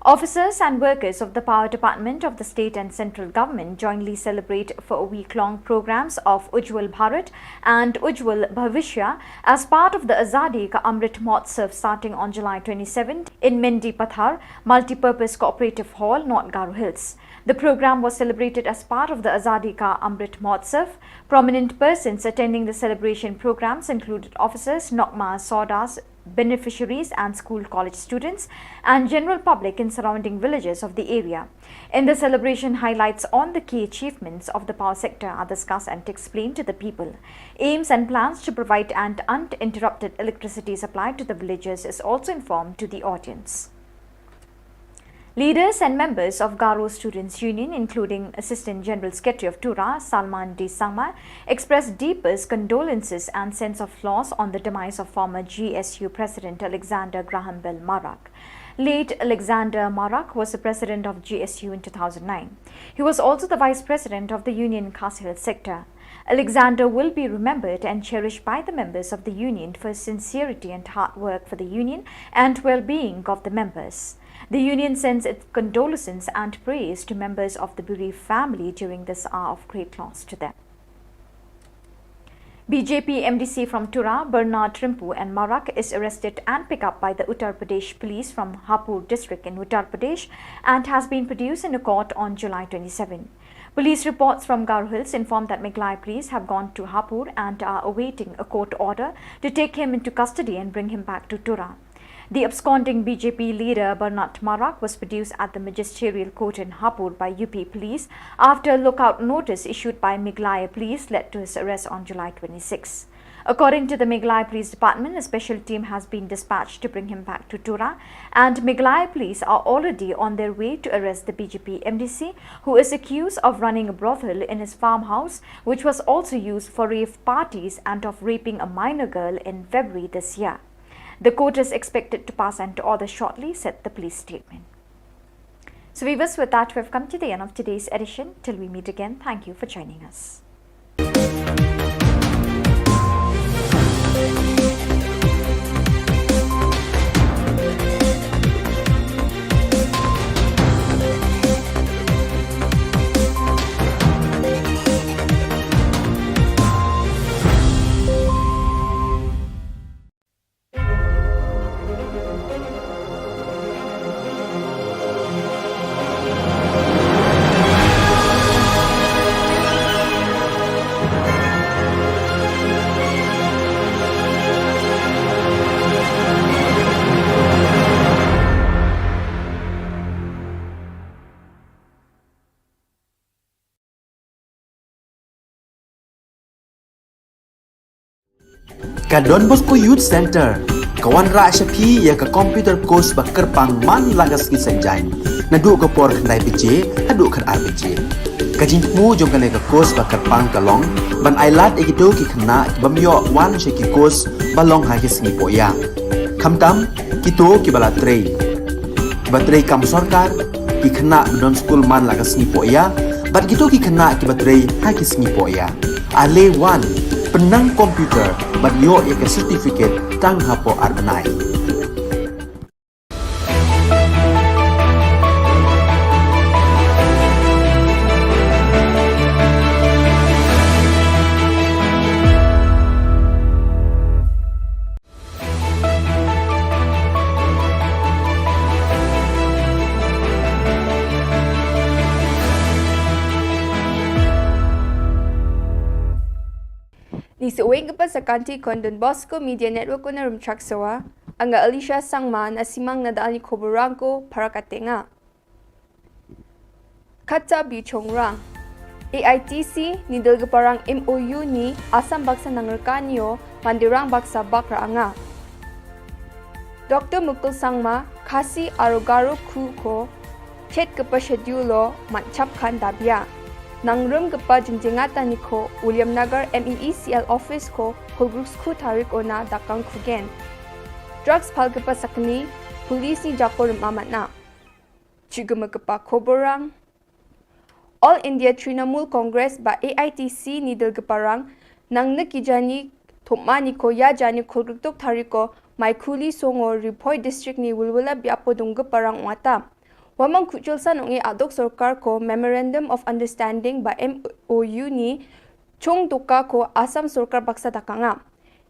Officers and workers of the Power Department of the state and central government jointly celebrate for a week-long programs of Ujjwal Bharat and Ujjwal Bhavishya as part of the Azadi Ka Amrit Mahotsav starting on July twenty-seventh in Mendipathar Multipurpose Cooperative Hall, North Garo Hills. The program was celebrated as part of the Azadi Ka Amrit Mahotsav. Prominent persons attending the celebration programs included officers, Nokma Sawdars, beneficiaries and school college students and general public in surrounding villages of the area. In the celebration, highlights on the key achievements of the power sector are discussed and explained to the people. Aims and plans to provide an uninterrupted electricity supply to the villages is also informed to the audience. Leaders and members of Garo Students' Union, including Assistant General Secretary of Tura, Salman D Sangma, expressed deepest condolences and sense of loss on the demise of former G S U President Alexander Graham Bell Marak. Late Alexander Marak was the president of G S U in two thousand nine. He was also the vice president of the union Khasi Hills sector. Alexander will be remembered and cherished by the members of the union for his sincerity and hard work for the union and well-being of the members. The union sends its condolences and prayers to members of the bereaved family during this hour of great loss to them. B J P M D C from Tura, Bernard Rimpu and Marak is arrested and picked up by the Uttar Pradesh police from Hapur district in Uttar Pradesh and has been produced in a court on July twenty-seven. Police reports from Garo Hills inform that Meghalaya police have gone to Hapur and are awaiting a court order to take him into custody and bring him back to Tura. The absconding B J P leader Bernard Marak was produced at the magisterial court in Hapur by U P police after a lookout notice issued by Meghalaya police led to his arrest on July twenty-six. According to the Meghalaya Police Department, a special team has been dispatched to bring him back to Tura, and Meghalaya police are already on their way to arrest the B J P M D C, who is accused of running a brothel in his farmhouse, which was also used for rave parties, and of raping a minor girl in February this year. The court is expected to pass an order shortly, said the police statement. So viewers, with that, we've come to the end of today's edition. Till we meet again, thank you for joining us. Ka Don Bosco Youth Centre ka wanrah sha phi ïa ka computer course ba kyrpang man la ka sngi Saitjaiñ, naduh ka por khyndai baje haduh khatar baje. Ka jingthmu jong kane ka course ba kyrpang ka long ban ailad ïa kito ki khynnah ki bym ïoh wan sha ki course ba long ha ki sngi pohïa, khamtam kito kiba la trei, kiba trei kam sorkar, ki khynnah ba don skul man la ka sngi pohïa, bad kito ki khynnah kiba trei ha ki sngi pohïa. Ale wan, pynnang computer bad ïoh ïa ka certificate tang hapoh ar bnai. Ni sa uwei ka pa sa kanti kon Don Bosco Media Network ko na Rumchak Sawa. Anga Alicia Sangma na simang na dal ni khoborang ko para katenga. Kata bi chongrang. A I T C ni dal ka parang M O U ni Assam baksa nangrka nio Mandirang baksa bakra anga. Doctor Mukul Sangma, Khasi aro Garo khu ko, chet ka pa schedule lo, man chap khan dabia. Nang rum ka pa jingjengata ni ko, William Nagar M E E C L office ko, Hulgruks khu tarik ona dakang khugen. Drugs pal ka pa sakni, police ni jako rum amat na. Chigama ka pa khoborang. All India Trinamool Congress ba A I T C ni dal ka parang, nang na ki jani thopma ni ko ya jani khulgruk tok thariko, mai khuli songo Ripoi District ni wulwula biapo dung ka parang wata. Wamang kuchul san ong e adok sorkar ko Memorandum of Understanding ba M O U ni chung duka ko Assam sorkar baksa dakanga.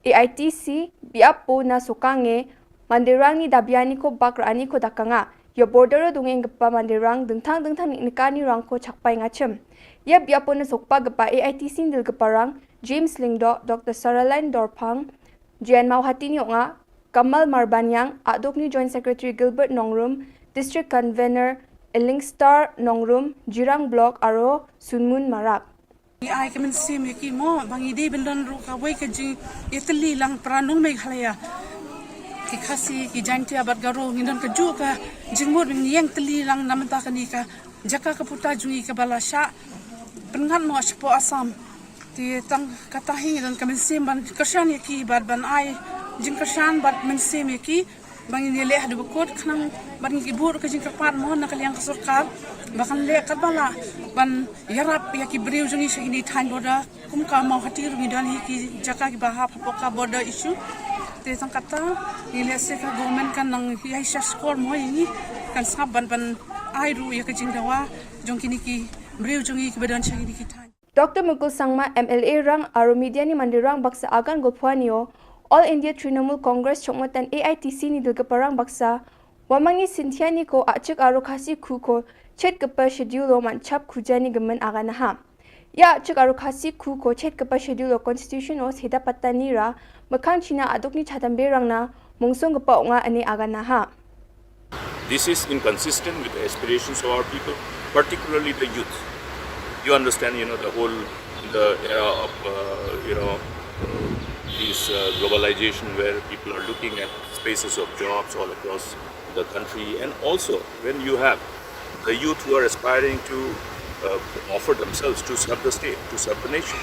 A I T C biapo na sokange Mandirang ni dabiani ko bakra ani ko dakanga. Ya border o dungeng ka pa Mandirang dengtang dengtang ni nikani rang ko chakpai ngachem. Ya biapo na sokpa ka pa A I T C ndil ka parang James Lingdo, Doctor Saraline Dorpang, J N Mawhati ni onga, Kamal Marbanyang, Adok ni Joint Secretary Gilbert Nongrum, District Convener Elingstar Nongrum, Jirang Block aro Sunmun Marak. Ngi ai ka mynsiem ïa ki mo, ba ngi dei ban don ruh kawei ka jingïatylli lang para nong Meghalaya. Ki Khasi, ki Jaintia bad Garo, ngi don kajuh ka jingmut ba ngi ïeng tylli lang na bynta kane ka jaka ka puta jong ngi kaba la shah pynngat noh shapoh Assam. Te tang kata hi ngi don ka mynsiem ban kyrshan ïa ki bad ban ai jingkyrshan bad mynsiem ïa ki. Ba ngin ïaleh haduh ba kut khnang ban ngi ki bud ka jingkyrpad mo na ka liang ka sorkar ba kan leh katba lah ban ïarap ïa ki briew jong ngi sha kine thaiñ border. Kum ka Mawhati ruh ngi don hi ki jaka kiba hap hapoh ka border issue. Te tang kata ngi leh se ka government kan nang ïai shah skor mo ïa ngi, kan sngap ban ban ai ruh ïa ka jingdawa jong kine ki briew jong ngi kiba don sha kine ki thaiñ. Doctor Mukul Sangma, M L A rang aro media ni Mandirang baksa agan gophuanio, All India Trinamool Congress chongmatan A I T C ni dal ka parang baksa, wamang ni Cynthia ni ko achik aro Khasi khu ko chet ka pa schedule o man chap khuja ni gaman agan ha. Ya achik aro Khasi khu ko chet ka pa schedule o constitution o seda patani ra, makang china aduk ni chatam berang na, mungsong ka pa onga ani agan ha. This is inconsistent with the aspirations of our people, particularly the youth. You understand, you know, the whole, the era of, uh, you know, uh, this, uh, globalization where people are looking at spaces of jobs all across the country. And also, when you have the youth who are aspiring to, uh, offer themselves to serve the state, to serve the nation,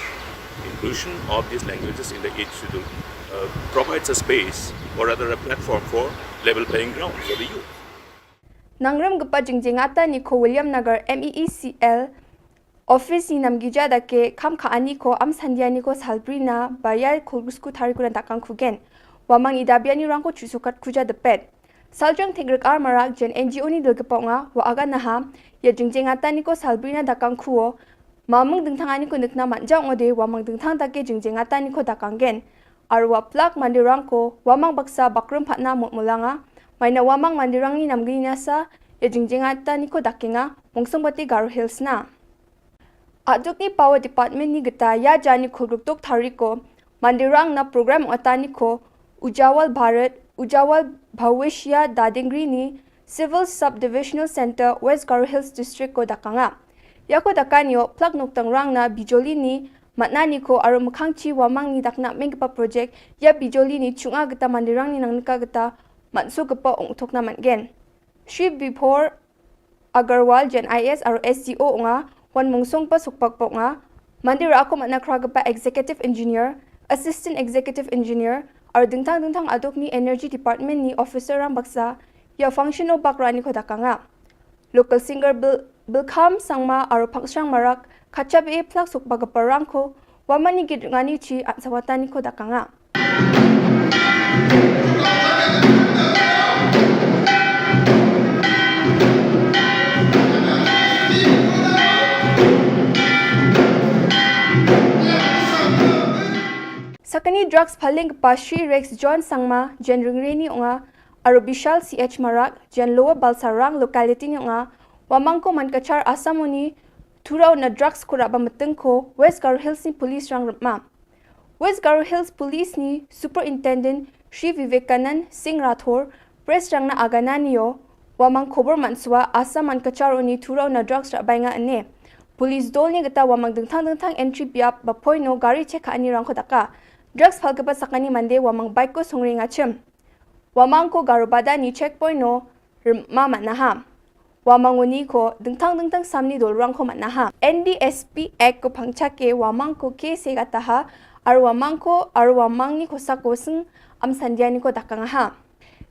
inclusion of these languages in the eighth schedule, uh, provides a space, or rather a platform for level playing ground for the youth. Nangrem ka pa jingjengata ni ko William Nagar M E E C L office ni namgija da ke kam ka ani ko am sandia ni ko salbrina ba ya khulgusku thari kuna dakang khugen. Wamang ida biani rang ko chusukat khuja depet. Saljang thingrik ar marak jen N G O ni dal ka pa nga wa aga naha ya jingjengata ni ko salbrina dakang khuo. Mamung dengtang ani ko nekna manja ngode wamang dengtang da ke jingjengata ni ko dakang gen. Arwa plak Mandirang ko wamang baksa bakrum phatna mut mulanga. Maina wamang Mandirang ni namgini nasa ya jingjengata ni ko dakenga, mungsong bati Garo Hills na. Aduk ni Power Department ni geta ya jani khulruk tok thari ko Mandirang na program ata ni ko Ujawal Bharat, Ujawal Bhavishya Dadingri ni Civil Subdivisional Center, West Garo Hills District ko dakanga. Ya ko dakanio plak noktang rang na bijoli ni matna ni ko aro mkhang chi wamang ni dakna meng ka pa project ya bijoli ni chunga geta Mandirang ni nangnika geta matsu ka pa ong thok na man gen. Shri Bipor Agarwal jen I A S aro S D O nga wan mungsong pa sukpak pok nga. Mandira ako matna kra ka pa executive engineer, assistant executive engineer aro dengtang dengtang aduk ni energy department ni officer rang baksa ya function o bakra ni ko dakanga. Local singer Bil Bilkham Sangma aro Phangshrang Marak khacha be plak sukpa ka parang ko wamani git ngani chi an sawatani ko dakanga. Sakani drugs phaling pa Shri Rex John Sangma jen ringreni onga aro Bishal C H Marak jen Lower Balsarang locality ni onga wamang ko man kachar Assam uni thurau na drugs kura ba meteng ko West Garo Hills ni police rang rema. West Garo Hills Police ni Superintendent Shri Vivekanand Singh Rathore, Press Rangna Agananio, Wamang Khobor Manswa, Assam an Kachar Uni Thurau na Drugs Rabainga Ane. Police dol ni kata Wamang Dengthang Dengthang Entry Biap Bapoino Gari Chekha Ani Rangko Daka. Drugs Palkapa Sakani Mande Wamang Baiko Songri Ngachim. Wamang ko Garo Bada ni Checkpoint no Rma Manaha. Wamang Uni ko Dengthang Dengthang Samni Dolrang ko Manaha. N D S P Act ko Pangchake Wamang ko K Segataha, Ar Wamang ko Ar Wamang ni ko Sako Seng Am Sandia ni ko Dakangaha.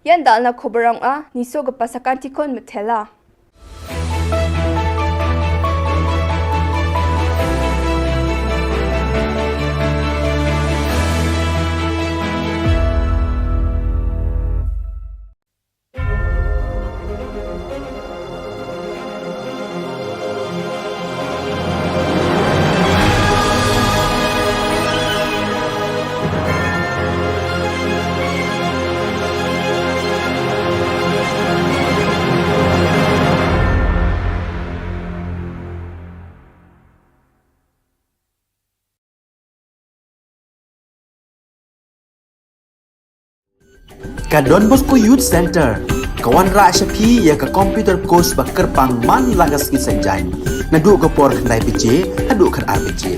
Yan dal na Khoborang A Niso Gapa Sakantikon Metela. Ka Don Bosco Youth Centre ka wanrah sha phi ïa ka computer course ba kyrpang man la ka sngi Saitjaiñ, naduh ka por khyndai baje haduh khatar baje.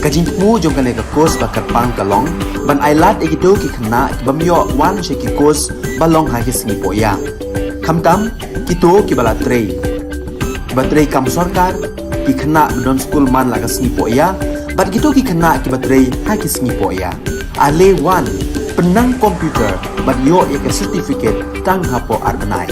Ka jingthmu jong kane ka course ba kyrpang ka long ban ailad ïa kito ki khynnah ki bym ïoh wan sha ki course ba long ha ki sngi pohïa, khamtam kito kiba la trei, kiba trei kam sorkar, ki khynnah ba don skul man la ka sngi pohïa bad kito ki khynnah kiba trei ha ki sngi pohïa. Ale wan, pynnang computer bad ïoh ïa ka certificate tang hapoh ar bnai.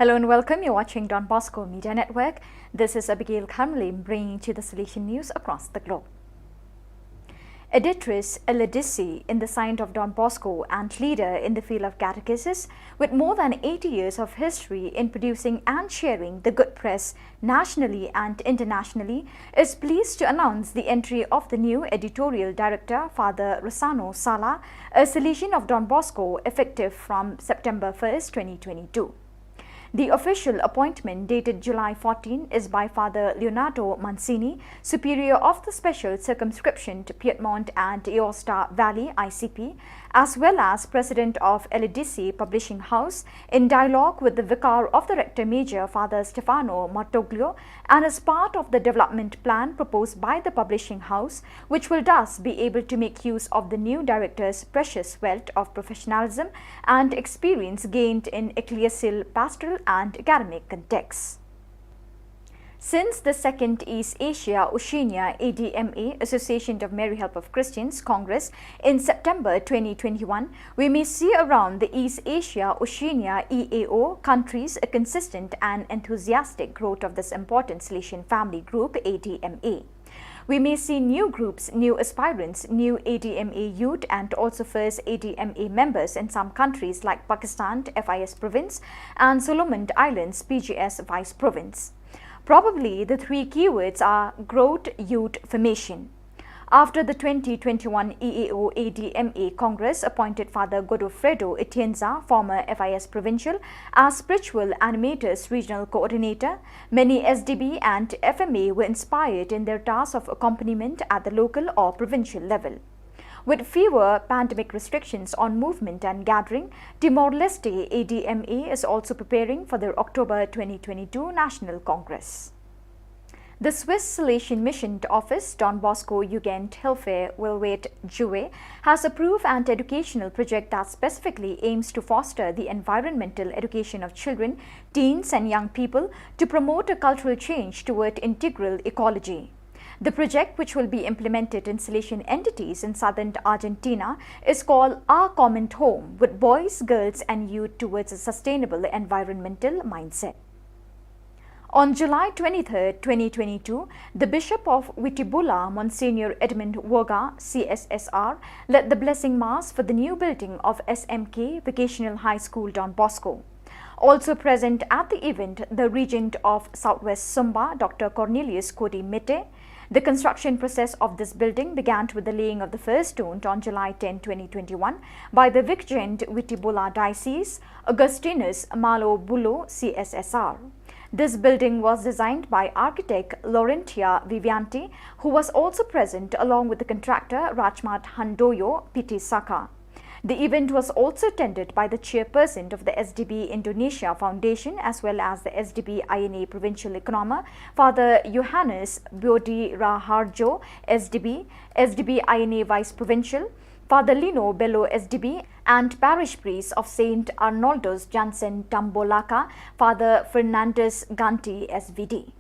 Hello and welcome. You're watching Don Bosco Media Network. This is Abigail Kharmlim bringing to you the Salesian news across the globe. Editress Eladisi in the saint of Don Bosco and leader in the field of catechesis, with more than eighty years of history in producing and sharing the good press nationally and internationally, is pleased to announce the entry of the new editorial director, Father Rosano Sala, a Salesian of Don Bosco, effective from September first, twenty twenty-two. The official appointment, dated July fourteen, is by Father Leonardo Mancini, Superior of the Special Circumscription to Piedmont and Aosta Valley, I C P, as well as President of Eladisi Publishing House, in dialogue with the Vicar of the Rector Major, Father Stefano Martoglio, and as part of the development plan proposed by the publishing house, which will thus be able to make use of the new director's precious wealth of professionalism and experience gained in ecclesial, pastoral, and academic contexts. Since the second East Asia Oceania A D M A, Association of Mary Help of Christians, Congress in September twenty twenty-one, we may see around the East Asia Oceania E A O countries a consistent and enthusiastic growth of this important Salesian family group, A D M A. We may see new groups, new aspirants, new A D M A youth, and also first A D M A members in some countries like Pakistan, F I S province, and Solomon Islands, P G S vice province. Probably the three keywords are growth, youth, formation. After the twenty twenty-one E A O A D M A Congress appointed Father Godofredo Atienza, former F I S provincial, as spiritual animators regional coordinator, many S D B and F M A were inspired in their task of accompaniment at the local or provincial level. With fewer pandemic restrictions on movement and gathering, Timor-Leste A D M A is also preparing for their October twenty twenty-two National Congress. The Swiss Salesian Mission Office, Don Bosco Jugendhilfe Welwet Juve, has approved an educational project that specifically aims to foster the environmental education of children, teens, and young people to promote a cultural change toward integral ecology. The project, which will be implemented in Salesian entities in southern Argentina, is called Our Common Home, with boys, girls, and youth towards a sustainable environmental mindset. On July twenty-third, twenty twenty-two, the Bishop of Witibula, Monsignor Edmund Woga, C S S R, led the blessing mass for the new building of S M K Vocational High School, Don Bosco. Also present at the event, the Regent of Southwest Sumba, Doctor Cornelius Kodi Mitte. The construction process of this building began with the laying of the first stone on July tenth, twenty twenty-one, by the Viceregent Witibola Diocese, Augustinus Malo Bulo, C S S R. This building was designed by architect Laurentia Vivianti, who was also present along with the contractor Rajmat Handoyo Pitisaka. The event was also attended by the chairperson of the S D B Indonesia Foundation as well as the S D B I N A provincial economer, Father Johannes Bodi Raharjo, S D B, S D B I N A vice provincial, Father Lino Bello, S D B, and parish priest of Saint Arnoldus Jansen Tambolaka, Father Fernandez Ganti, S V D.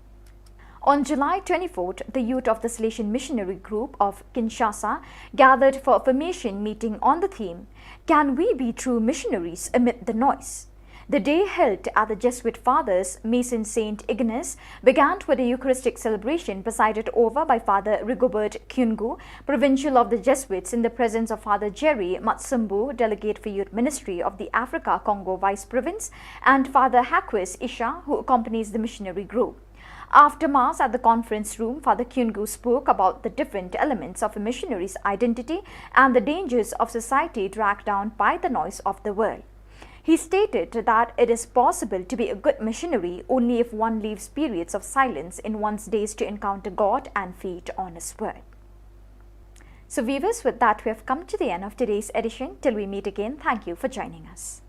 On July twenty-fourth, the youth of the Salesian Missionary Group of Kinshasa gathered for a formation meeting on the theme, "Can we be true missionaries amid the noise?" The day held at the Jesuit Father's Mission Saint Ignace began with a Eucharistic celebration presided over by Father Rigobert Kyungu, Provincial of the Jesuits, in the presence of Father Jerry Matsumbu, Delegate for Youth Ministry of the Africa Congo Vice Province, and Father Haquis Isha, who accompanies the missionary group. After Mass at the conference room, Father Kyungu spoke about the different elements of a missionary's identity and the dangers of society dragged down by the noise of the world. He stated that it is possible to be a good missionary only if one leaves periods of silence in one's days to encounter God and feed on His Word. So, viewers, with that, we have come to the end of today's edition. Till we meet again, thank you for joining us.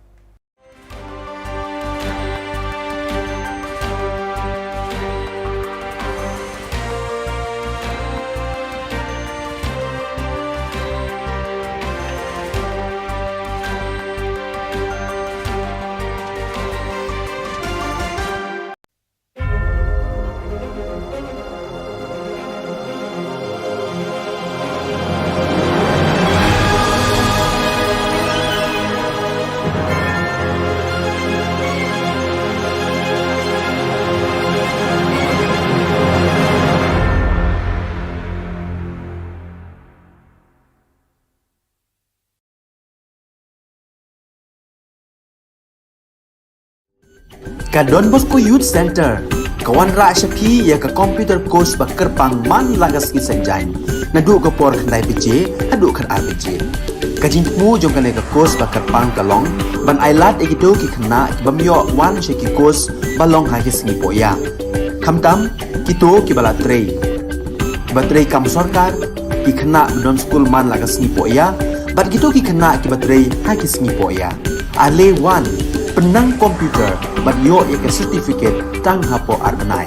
Ka Don Bosco Youth Center ka wanrah sha phi ïa ka computer course ba kyrpang man la ka sngi Saitjaiñ, naduh ka por khyndai baje haduh khatar baje. Ka jingthmu jong kane ka course ba kyrpang ka long ban ailad ïa kito ki khynnah ki bym ïoh wan sha ki course ba long ha ki sngi pohïa. Khamtam kito kiba la trei, kiba trei kam sorkar, ki khynnah ba don skul man la ka sngi pohïa, bad kito ki khynnah kiba trei ha ki sngi pohïa. Ale wan, pynnang computer bad ïoh ïa ka certificate tang hapoh ar bnai.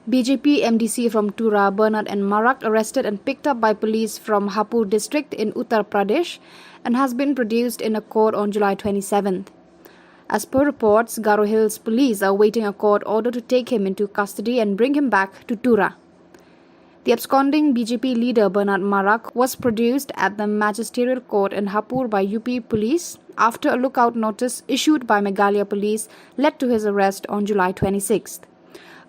B J P M D C from Tura, Bernard N Marak, arrested and picked up by police from Hapur district in Uttar Pradesh and has been produced in a court on July twenty-seventh. As per reports, Garo Hills police are awaiting a court order to take him into custody and bring him back to Tura. The absconding B J P leader Bernard Marak was produced at the magisterial court in Hapur by U P police after a lookout notice issued by Meghalaya police led to his arrest on July twenty-sixth.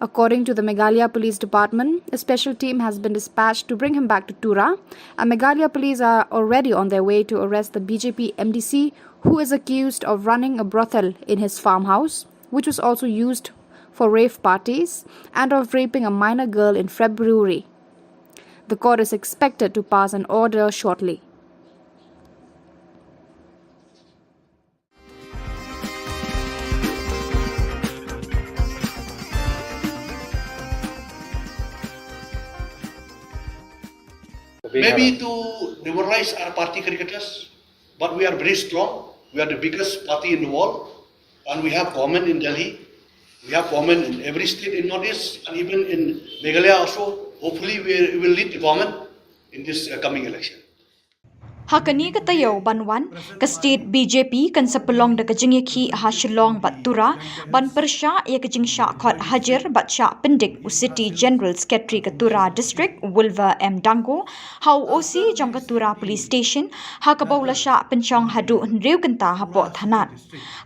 According to the Meghalaya Police Department, a special team has been dispatched to bring him back to Tura, and Meghalaya police are already on their way to arrest the B J P M D C, who is accused of running a brothel in his farmhouse, which was also used for rave parties, and of raping a minor girl in February. The court is expected to pass an order shortly. Maybe to demoralize our party cricketers, but we are very strong. We are the biggest party in the world, and we have government in Delhi. We have government in every state in Northeast, and even in Meghalaya also. Hopefully, we will lead the government in this, uh, coming election. Ha kane ka taïew ban wan, ka state B J P kan sa pynlong da ka jingïakhih ha Shillong bad Tura ban pyrshah ïa ka jingshah khot hajir bad shah pyndik u City General Secretary ka Tura District, Wilver M Dango, ha u O C jong ka Tura Police Station, ha kaba u la shah pynshong haduh hynriew kynta hapoh thanat.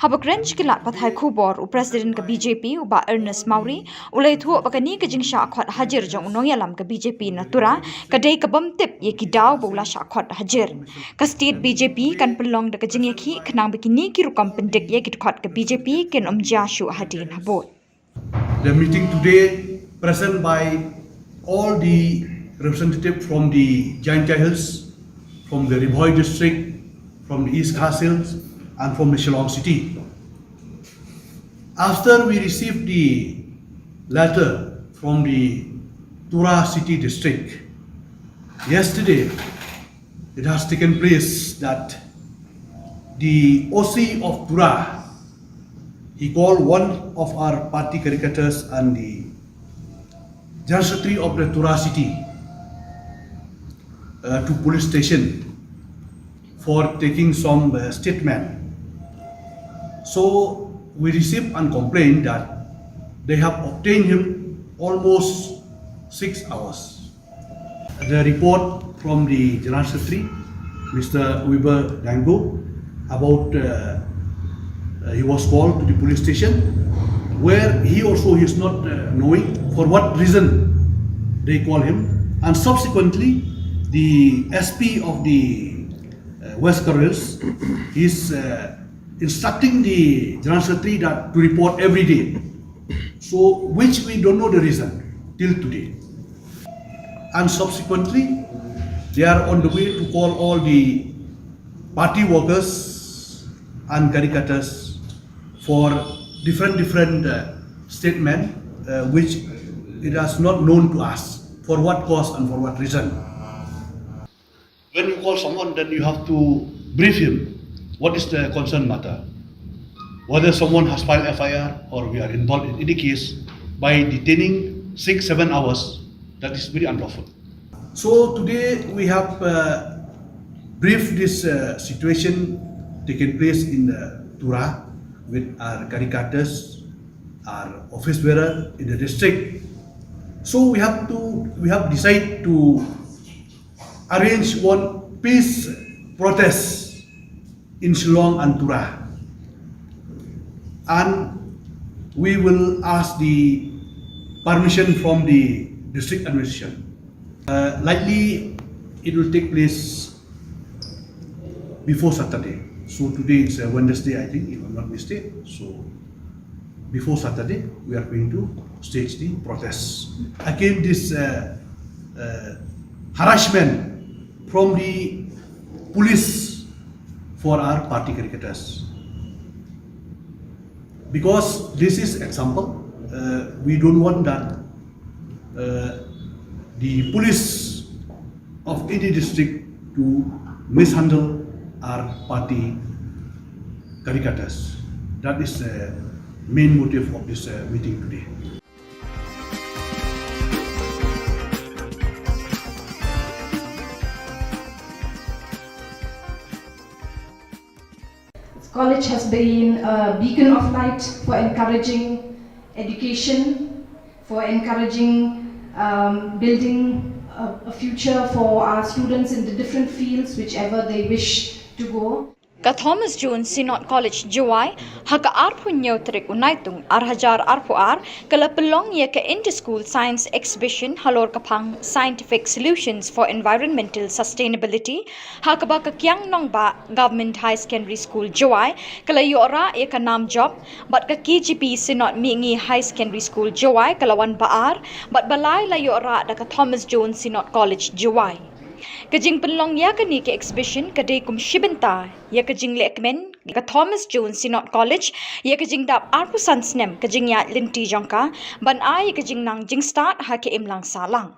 Haba kren sha ki lad pathai khubor, u President ka B J P, u Bah Ernest Mawrie, u la ïathuh ba kane ka jingshah khot hajir jong u nongïalam ka B J P na Tura ka dei ka bym tip ïa ki daw ba u la shah khot hajir. Ka state B J P kan pynlong da ka jingïakhih khnang ba kine ki rukom pyndik ïa ki dkhot ka B J P kin ym jia shuh hadien habud. The meeting today present by all the representative from the Jaintia Hills, from the Ri Bhoi district, from the East Khasi Hills, and from the Shillong city. After we received the letter from the Tura city district, yesterday it has taken place that the O C of Tura, he called one of our party caricators and the General Secretary of the Tura city, uh, to police station for taking some, uh, statement. So we received a complaint that they have obtained him almost six hours. The report from the General Secretary, Mister Weber Dango, about, uh, uh, he was called to the police station, where he also is not, uh, knowing for what reason they call him, and subsequently the S P of the, uh, West Garo Hills is, uh, instructing the General Secretary that to report every day. So, which we don't know the reason till today. And subsequently, they are on the way to call all the party workers and caricators for different, different, uh, statement, uh, which it is not known to us for what cause and for what reason. When you call someone, then you have to brief him what is the concerned matter. Whether someone has filed F I R or we are involved in any case, by detaining six, seven hours, that is very unlawful. So today we have, uh, briefed this, uh, situation taking place in the Tura with our caricators, our office bearer in the district. So we have to, we have decided to arrange one peace protest in Shillong and Tura. And we will ask the permission from the district administration. Uh, likely, it will take place before Saturday. So today is, uh, Wednesday, I think, if I'm not mistaken. So before Saturday, we are going to stage the protest against this, uh, uh, harassment from the police for our party caricators. Because this is example, uh, we don't want that, uh, the police of any district to mishandle our party caricators. That is the main motive of this, uh, meeting today. College has been a beacon of light for encouraging education, for encouraging, um, building a, a future for our students in the different fields, whichever they wish to go. Ka Thomas Jones Synod College Jowai, ha ka arphew hynñiew tarik u Naitung, ar hajar arphew ar, ka la pynlong ïa ka Inter-School Science Exhibition halor ka phang Scientific Solutions for Environmental Sustainability, ha kaba ka Kiang Nangbah Government Higher Secondary School Jowai ka la ïoh rah ïa ka nam jop, bad ka K J P Synod Mihngi Higher Secondary School Jowai ka la wan ba ar, bad ba lai la ïoh rah da ka Thomas Jones Synod College Jowai. Ka jingpynlong ïa kane ka exhibition ka dei kum shi bynta ïa ka jinglehkmen ka Thomas Jones Synod College ïa ka jingdap arphew san snem ka jingïaid lynti jong ka, ban ai ïa ka jingnang jingstad ha ka imlang sahlang.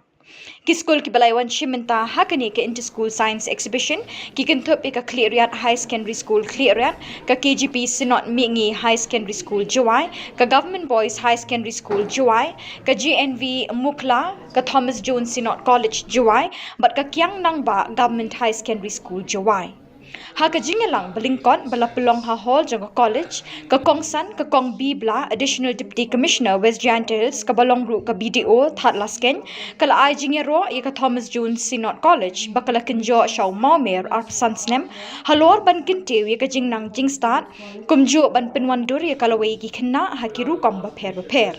Ki skul kiba la wan shim bynta ha kane ka Inter-School Science Exhibition ki kynthup ïa ka Khliehriat Higher Secondary School Khliehriat, ka K J P Synod Mihngi Higher Secondary School Jowai, ka Government Boys Higher Secondary School Jowai, ka G N V Mukhla, ka Thomas Jones Synod College Jowai, bad ka Kiang Nangbah Government Higher Secondary School Jowai. Ha ka jingïalang ba lyngkot ba la pynlong ha hall jong ka college, ka kongsan ka Kong B Blah, Additional Deputy Commissioner West Jaintia Hills, kaba long ruh ka B D O Thadlaskein, ka la ai jingïaroh ïa ka Thomas Jones Synod College ba ka la kynjoh sha u mawmer arphew san snem halor ban kyntiew ïa ka jingnang jingstad, kumjuh ban pynwandur ïa ka lawei ki khynnah ha ki rukom bapher bapher.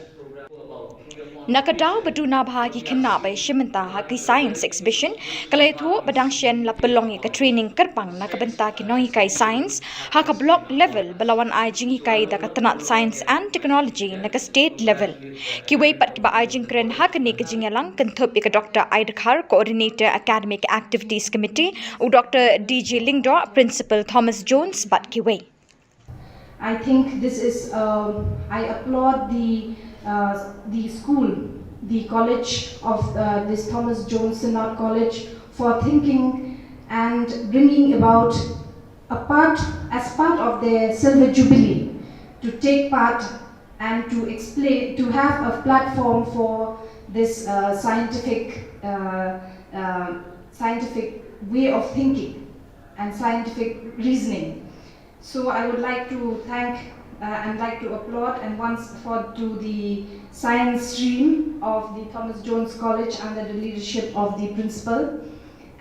Na ka daw ba duna bha ki khynnah ba ïashim bynta ha ki science exhibition, ka la ïathuh ba dang shen la pynlong ïa ka training kyrpang na ka bynta ki nonghikai science ha ka block level ba la wan ai jinghikai da ka tnat science and technology na ka state level. Kiwei pat kiba ai jingkren ha kane ka jingïalang kynthup ïa ka Doctor Ai Dkhar, Coordinator Academic Activities Committee, u Doctor D J Lyngdoh, Principal Thomas Jones bad kiwei. I think this is, um, I applaud the, uh, the school, the college of uh, this Thomas Jones Synod College for thinking and bringing about a part, as part of their silver jubilee, to take part and to explain, to have a platform for this uh, scientific, uh, uh, scientific way of thinking and scientific reasoning. So I would like to thank uh, and like to applaud and once for to the science stream of the Thomas Jones College under the leadership of the principal.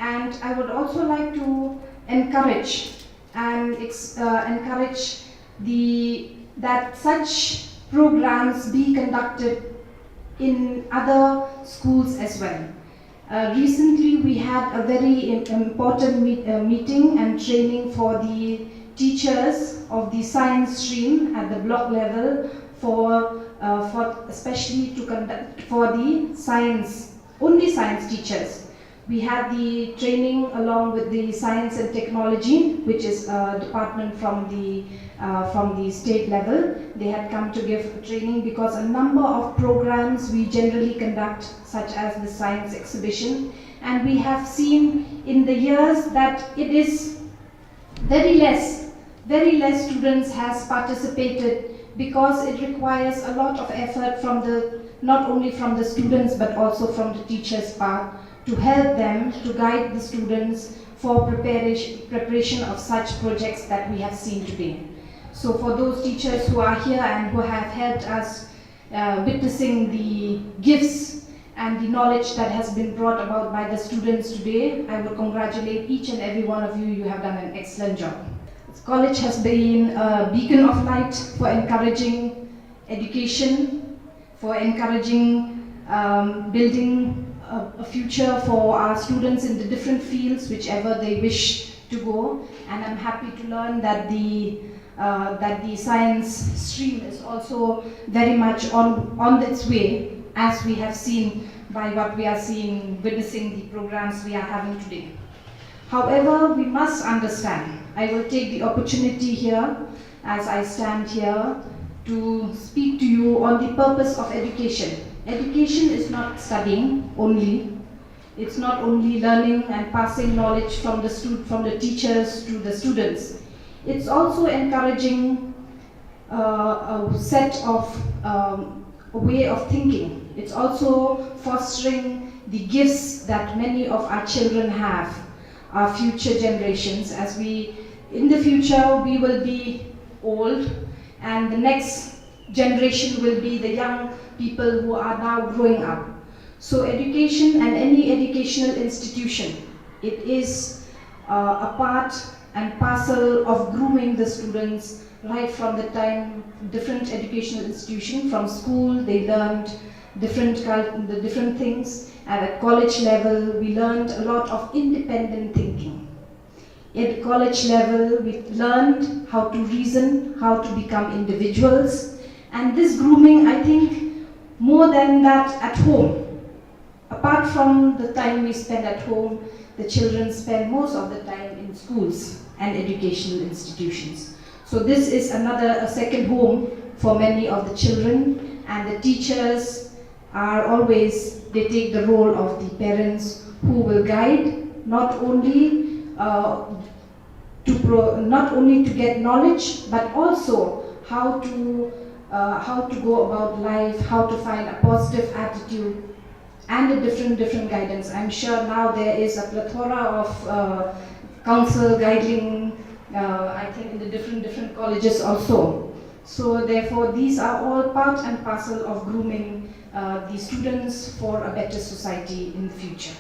And I would also like to encourage and ex- uh, encourage the that such programs be conducted in other schools as well. Uh, recently, we had a very im- important meet, uh, meeting and training for the teachers of the science stream at the block level for, uh, for especially to conduct for the science, only science teachers. We had the training along with the science and technology, which is a department from the uh, from the state level. They had come to give training because a number of programs we generally conduct, such as the science exhibition, and we have seen in the years that it is very less, very less students has participated because it requires a lot of effort from the not only from the students but also from the teachers' part to help them to guide the students for preparation, preparation of such projects that we have seen today. So for those teachers who are here and who have helped us uh, witnessing the gifts and the knowledge that has been brought about by the students today, I would congratulate each and every one of you. You have done an excellent job. This college has been a beacon of light for encouraging education, for encouraging um, building a, a future for our students in the different fields, whichever they wish to go. And I'm happy to learn that the uh, that the science stream is also very much on on its way, as we have seen by what we are seeing, witnessing the programs we are having today. However, we must understand, I will take the opportunity here as I stand here to speak to you on the purpose of education. Education is not studying only. It's not only learning and passing knowledge from the stu- from the teachers to the students. It's also encouraging uh, a set of um, a way of thinking. It's also fostering the gifts that many of our children have, our future generations. As we, in the future, we will be old, and the next generation will be the young people who are now growing up. So education and any educational institution, it is uh, a part and parcel of grooming the students right from the time different educational institution, from school they learned different cult- the different things, and at college level we learned a lot of independent thinking. At college level, we learned how to reason, how to become individuals. And this grooming, I think, more than that at home. Apart from the time we spend at home, the children spend most of the time in schools and educational institutions. So this is another, a second home for many of the children, and the teachers are always, they take the role of the parents who will guide not only uh, to pro- not only to get knowledge but also how to uh, how to go about life, how to find a positive attitude, and a different different guidance. I'm sure now there is a plethora of uh, counsel guiding. Uh, I think in the different different colleges also. So therefore, these are all part and parcel of grooming uh, the students for a better society in the future.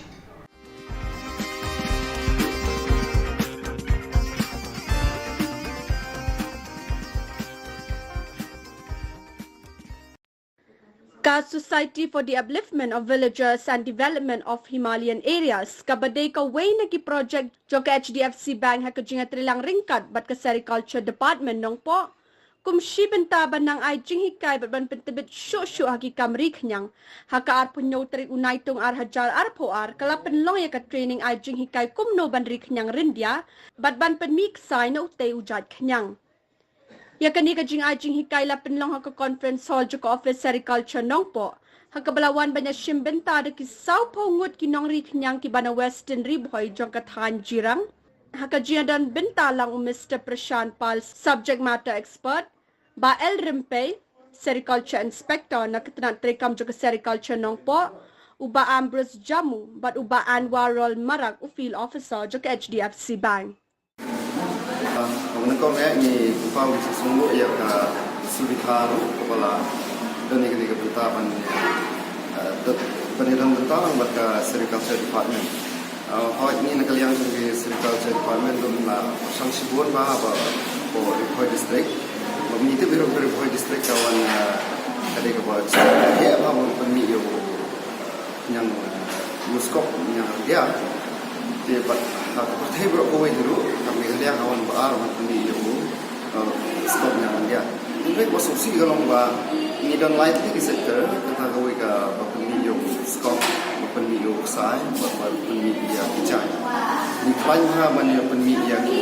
Ka Society for the Upliftment of Villagers and Development of Himalayan Areas, kaba dei kawei na ki project jong ka H D F C Bank ha ka jingïatreilang ryngkat bad ka Sericulture Department Nongpoh, kum shi bynta ban nang ai jinghikai bad ban pyntbit shuh shuh ha ki kam ri khñiang. Ha ka arphew hynñiew tarik u Naitung ar hajar arphew ar, ka la pynlong ïa ka training ai jinghikai kumno ban ri khñiang ryndia bad ban pynmih ksai na utei u jait khñiang. Ïa kane ka jingai jinghikai la pynlong ha ka conference hall jong ka office Sericulture Nongpoh, ha kaba la wan ban ïashim bynta da ki sawphew ngut ki nongri khñiang kiba na Western Ri Bhoi jong ka thaiñ Jirang. Ha ka jingdon bynta lang u Mister Prashant Pal, subject matter expert, Bah L Rympei, Sericulture Inspector na ka tnat treikam jong ka Sericulture Nongpoh, u Bah Ambrose Jamu bad u Bah Anwarul Marak, u Field Officer jong ka H D F C Bank. Ah, ka nyngkong eh ngi pynpaw ngi sngewbha ïa ka suvidha ruh kaba la don ïa kane ka bynta ban, eh, ban ïadon bynta lang bad ka Sericulture Department. Ah, hooid, ngi na ka liang jong ka Sericulture Department ruh la pyrshang shibun bha ha ba ko Ri Bhoi District. Ba ngi tip ruh ka Ri Bhoi District ka wan, ah, ka dei kaba heh bha ban pynmih ïa u khñiang, eh, u skop khñiang ryndia. Te bad ha ka pyrthei baroh kawei hi ruh ka Meghalaya ka wan ba ar ban pynmih ïa u, eh, skop khñiang ryndia. Hynrei kaba sngewsih ka long ba ngi don lai tylli ki sector, kata kawei ka ba pynmih ïa u skop, ba pynmih ïa u ksai, bad ba pynmih ïa ki jaiñ. Ngi khlaiñ bha ban ïa pynmih ïa ki,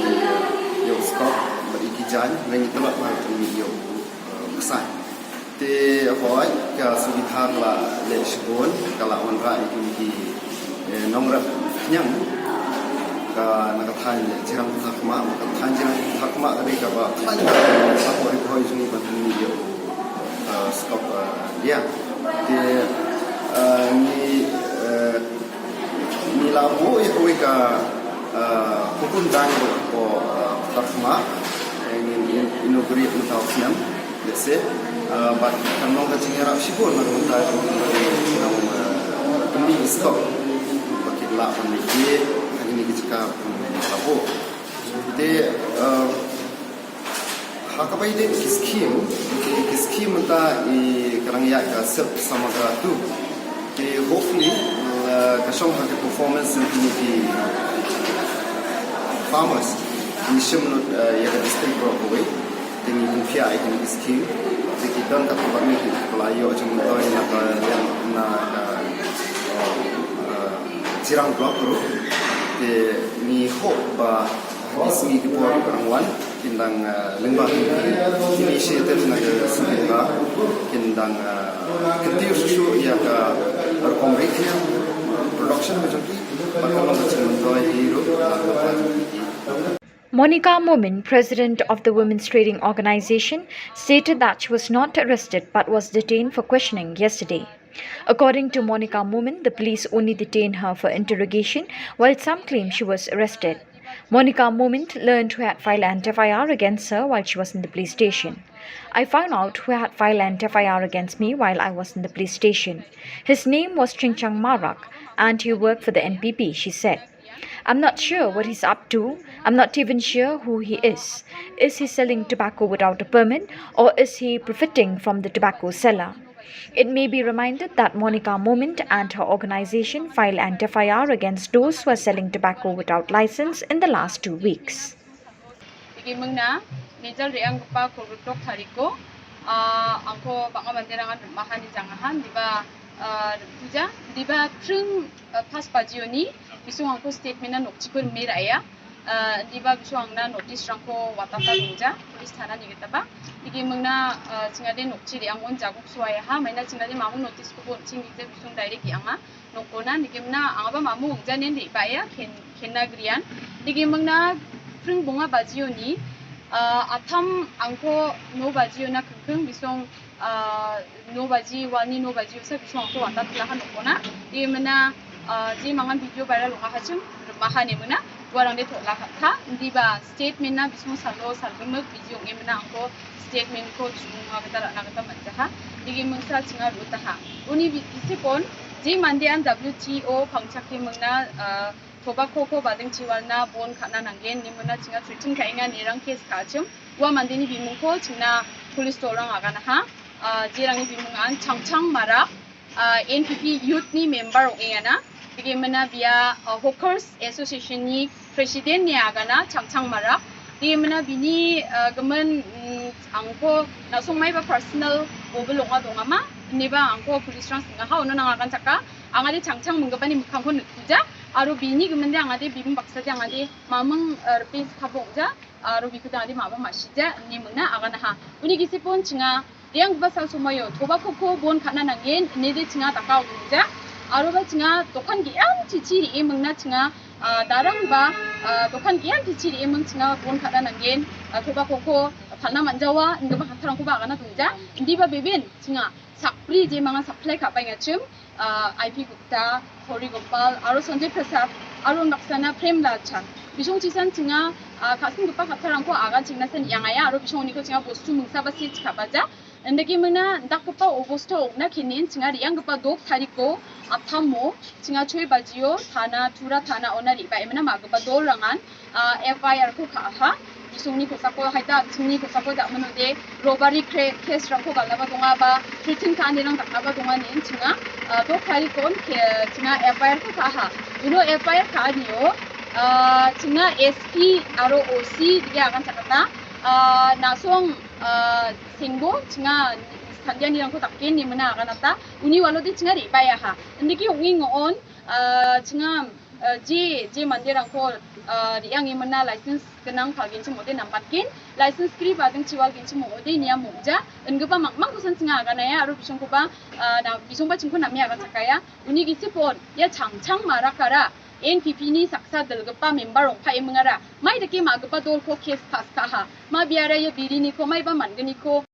ïa u skop bad ïa ki jaiñ, hynrei ngi tlot bha ban pynmih ïa u, eh, ksai. Te hooid, ka suvidha ka la leh shibun, ka la wanrah ïa kine ki, eh, nongrep khñiang. Ka na ka thaiñ Jirang Ptah Khmah, ka thaiñ Jirang Ptah Khmah ka dei kaba khlaiñ bha ha ka Ri Bhoi jong ngi ban pynmih ïa u, eh, skop, eh, ryndia. Te, eh, ngi, eh, ngi la buh ïa kawei ka, eh, pukun dang ruh hapoh, eh, Ptah Khmah, eh, ngin in-, inaugurate mynta u snem. Lehse, ah, bad kan long ka jingïarap shibun na ka bynta jong ki nong, ah, pynmih skop ba kin lah ban leit ha kine ki jaka ba la buh. Te, ah, ha kaba ïadei ki skim, ki, ki skim mynta i ka nang ïaid ka Silk Samagra two. Te hopefully, ah, ka shong ha ka performance jong kine ki farmers, ngi shim lut, ah, ïa ka district baroh kawei. Te ngi pynphiah ïa kine ki skim. Te ki don katto katne kiba la ïoh jingmyntoi na ka liang na ka, eh, Jirang Block ruh. Te ngi hope ba ha ki sngi ki por kiba dang wan kin dang, eh, lyngba ki initiative na ka sorkar kin dang, eh, kyntiew shuh shuh ïa ka rukom ri khñiang, production ka jong ki, bad ka long ka jingmyntoi hi ruh na ka pyrthei. Monica Momin, president of the Women's Trading Organization, stated that she was not arrested but was detained for questioning yesterday. According to Monica Momin, the police only detained her for interrogation, while some claim she was arrested. Monica Momin learned who had filed an F I R against her while she was in the police station. "I found out who had filed an F I R against me while I was in the police station. His name was Chingchang Marak, and he worked for the N P P," she said. "I'm not sure what he's up to. I'm not even sure who he is. Is he selling tobacco without a permit, or is he profiting from the tobacco seller?" It may be reminded that Monica Momin and her organization filed an F I R against those who are selling tobacco without license in the last two weeks. Digi mengna, Major Reang Gupa Korbutok Tariko, ah, angko banga mandirang an mahan di jangahan, diba, ah, puja, diba prung, ah, pas pajioni, bisung angko statement na nokchikun miraya, ah, diba bisung angna notice rangko watata ruja, police thana ni kita ba. Digi mengna, ah, chingade nokchi Reang on jaguk suaya ha, maina chingade mamu notice ko bon ching ite bisung direct anga, nokona, digi mengna, angaba mamu janen di baya, ken, kenna grian. Digi mengna, prung bonga bajioni, ah, atham angko no bajiona kengkeng bisung, ah, no baji wani no baji usa bisung angko wata tlahan nokona. Digi mengna, ah, ji mangan video viral longa hachim, mahan ni mengna, warang de tolak ha, diba statement na bisung salo, salbemek video ngemna angko statement ko chunga kata rana kata manjaha. Digi mengsa chinga rutaha. Uni bi-, isi pon, ji mande an W T O pangchak ki mengna, ah, tobacco ko badeng chiwalna bon khana nanggen ni mengna chinga treating ka inga nirang case ka chim. Wa mande ni bimung ko chingna police torang agana ha. Ah, jrang i bimung an Changchang Marak, ah, N P P Youth ni member ong ïa na. Dei ki mynna bia, ah, Hawkers Association ni president ni agana Changchang Marak. Dei ki mynna bini, ah, gmen, mm, angko na song mai ba personal o belong a dong ama. Ni ba angko police rang singa ha ono nang akan chaka. Anga di Changchang mengapa ni mekang kon kuja. Aro bini gmen di anga di bim baksa di anga di mameng, ah, repin kabong ja. Aro biku tang di maba mashija ni mengna agana ha. Uni gisi pon chinga Riang ba sal sumayo, thoba koko bon khana nangin, ne de chinga takau ja. Aro ba chinga tokan gi am chichi ri emeng na chinga, ah, darang ba, ah, tokan gi am chichi ri emeng chinga bon khana nangin, ah, thoba koko, phalna manjawa, ngi ba khatarang ko ba kana tuja. Ndi ba bebin, chinga, sakpri je manga saplai ka bai ngachim, ah, I P Gupta, Hori Gopal, aro Sanjay Prasad, aro Naksana Prem Lal Chan. Bisong chisan chinga, ah, kasin gupa khatarang ko agan chingna sen yang aya, aro bisong niko chinga bostu mungsa ba sit ka baja. Ndaki mena ndak kepa obosto na kinin chinga riang kepa dok tariko athamo chinga choi bajio thana tura thana ona ri ba emena ma kepa dol rangan, ah, F I R ko ka ha. Isung ni ko sako haita sung ni ko sako dak menu de robbery case rang ko ba laba donga ba threaten ka ni rang dak laba donga nin chinga, ah, dok tarikon ke chinga F I R ko ka ha. Uno F I R ka ni o, ah, chinga S P aro O C dia kan chakata, ah, nasong ah, singbo, chinga, thandia ni rangko takin ni mena akan ata, uni walo di chinga ri baya ha. Ndiki ungi ngon, ah, chinga, ah, je, je mande rangko, ah, riang ni mena license kenang ka gin chimo de nampat kin, license kri ba ding chiwal gin chimo de ni amu ja, ngepa mang mang kusan chinga akan aya, aru bisong ko ba, ah, na bisong ba chingko namia akan sakaya, uni gisi pon, ya chang chang mara kara, N P P ni saksa dal gepa member ong pa emengara, mai deke ma gepa dol ko case pass ka ha. Ma biara ya biri ni ko mai ba man geni ko.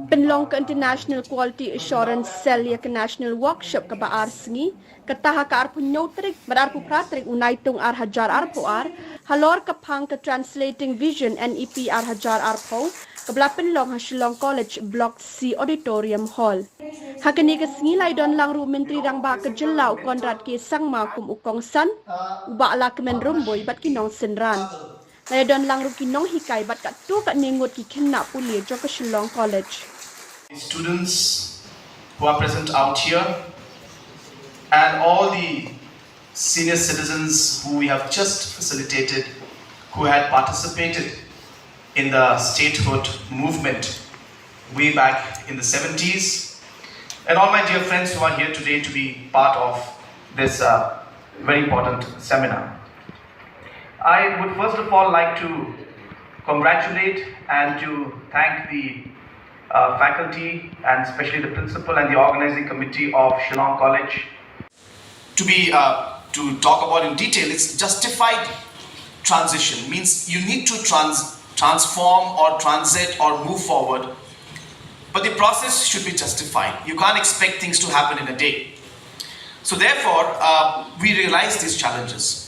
Pynlong ka International Quality Assurance Cell ïa ka National Workshop kaba ar sngi, kata ha ka arphew hynñiew tarik bad arphew phra tarik u Naitung ar hajar arphew ar, halor ka phang ka Translating Vision N E P ar hajar arphew, kaba la pynlong ha Shillong College Block C Auditorium Hall. Ha kane ka sngi la ïadon lang ruh u Myntri Rangbah ka jylla u Conrad K Sangma kum u kongsan, u Bah Lahkmen Rymbui bad ki nongsynran. La ïadon lang ruh ki nonghikai bad katto katne ngut ki khynnah pule jong ka Shillong College. Students who are present out here and all the senior citizens who we have just facilitated, who had participated in the statehood movement way back in the seventies, and all my dear friends who are here today to be part of this uh, very important seminar. I would first of all like to congratulate and to thank the uh, faculty and especially the principal and the organizing committee of Shillong College. To be uh, to talk about in detail, it's justified transition. Means you need to trans- transform or transit or move forward, but the process should be justified. You can't expect things to happen in a day. So therefore, uh, we realize these challenges.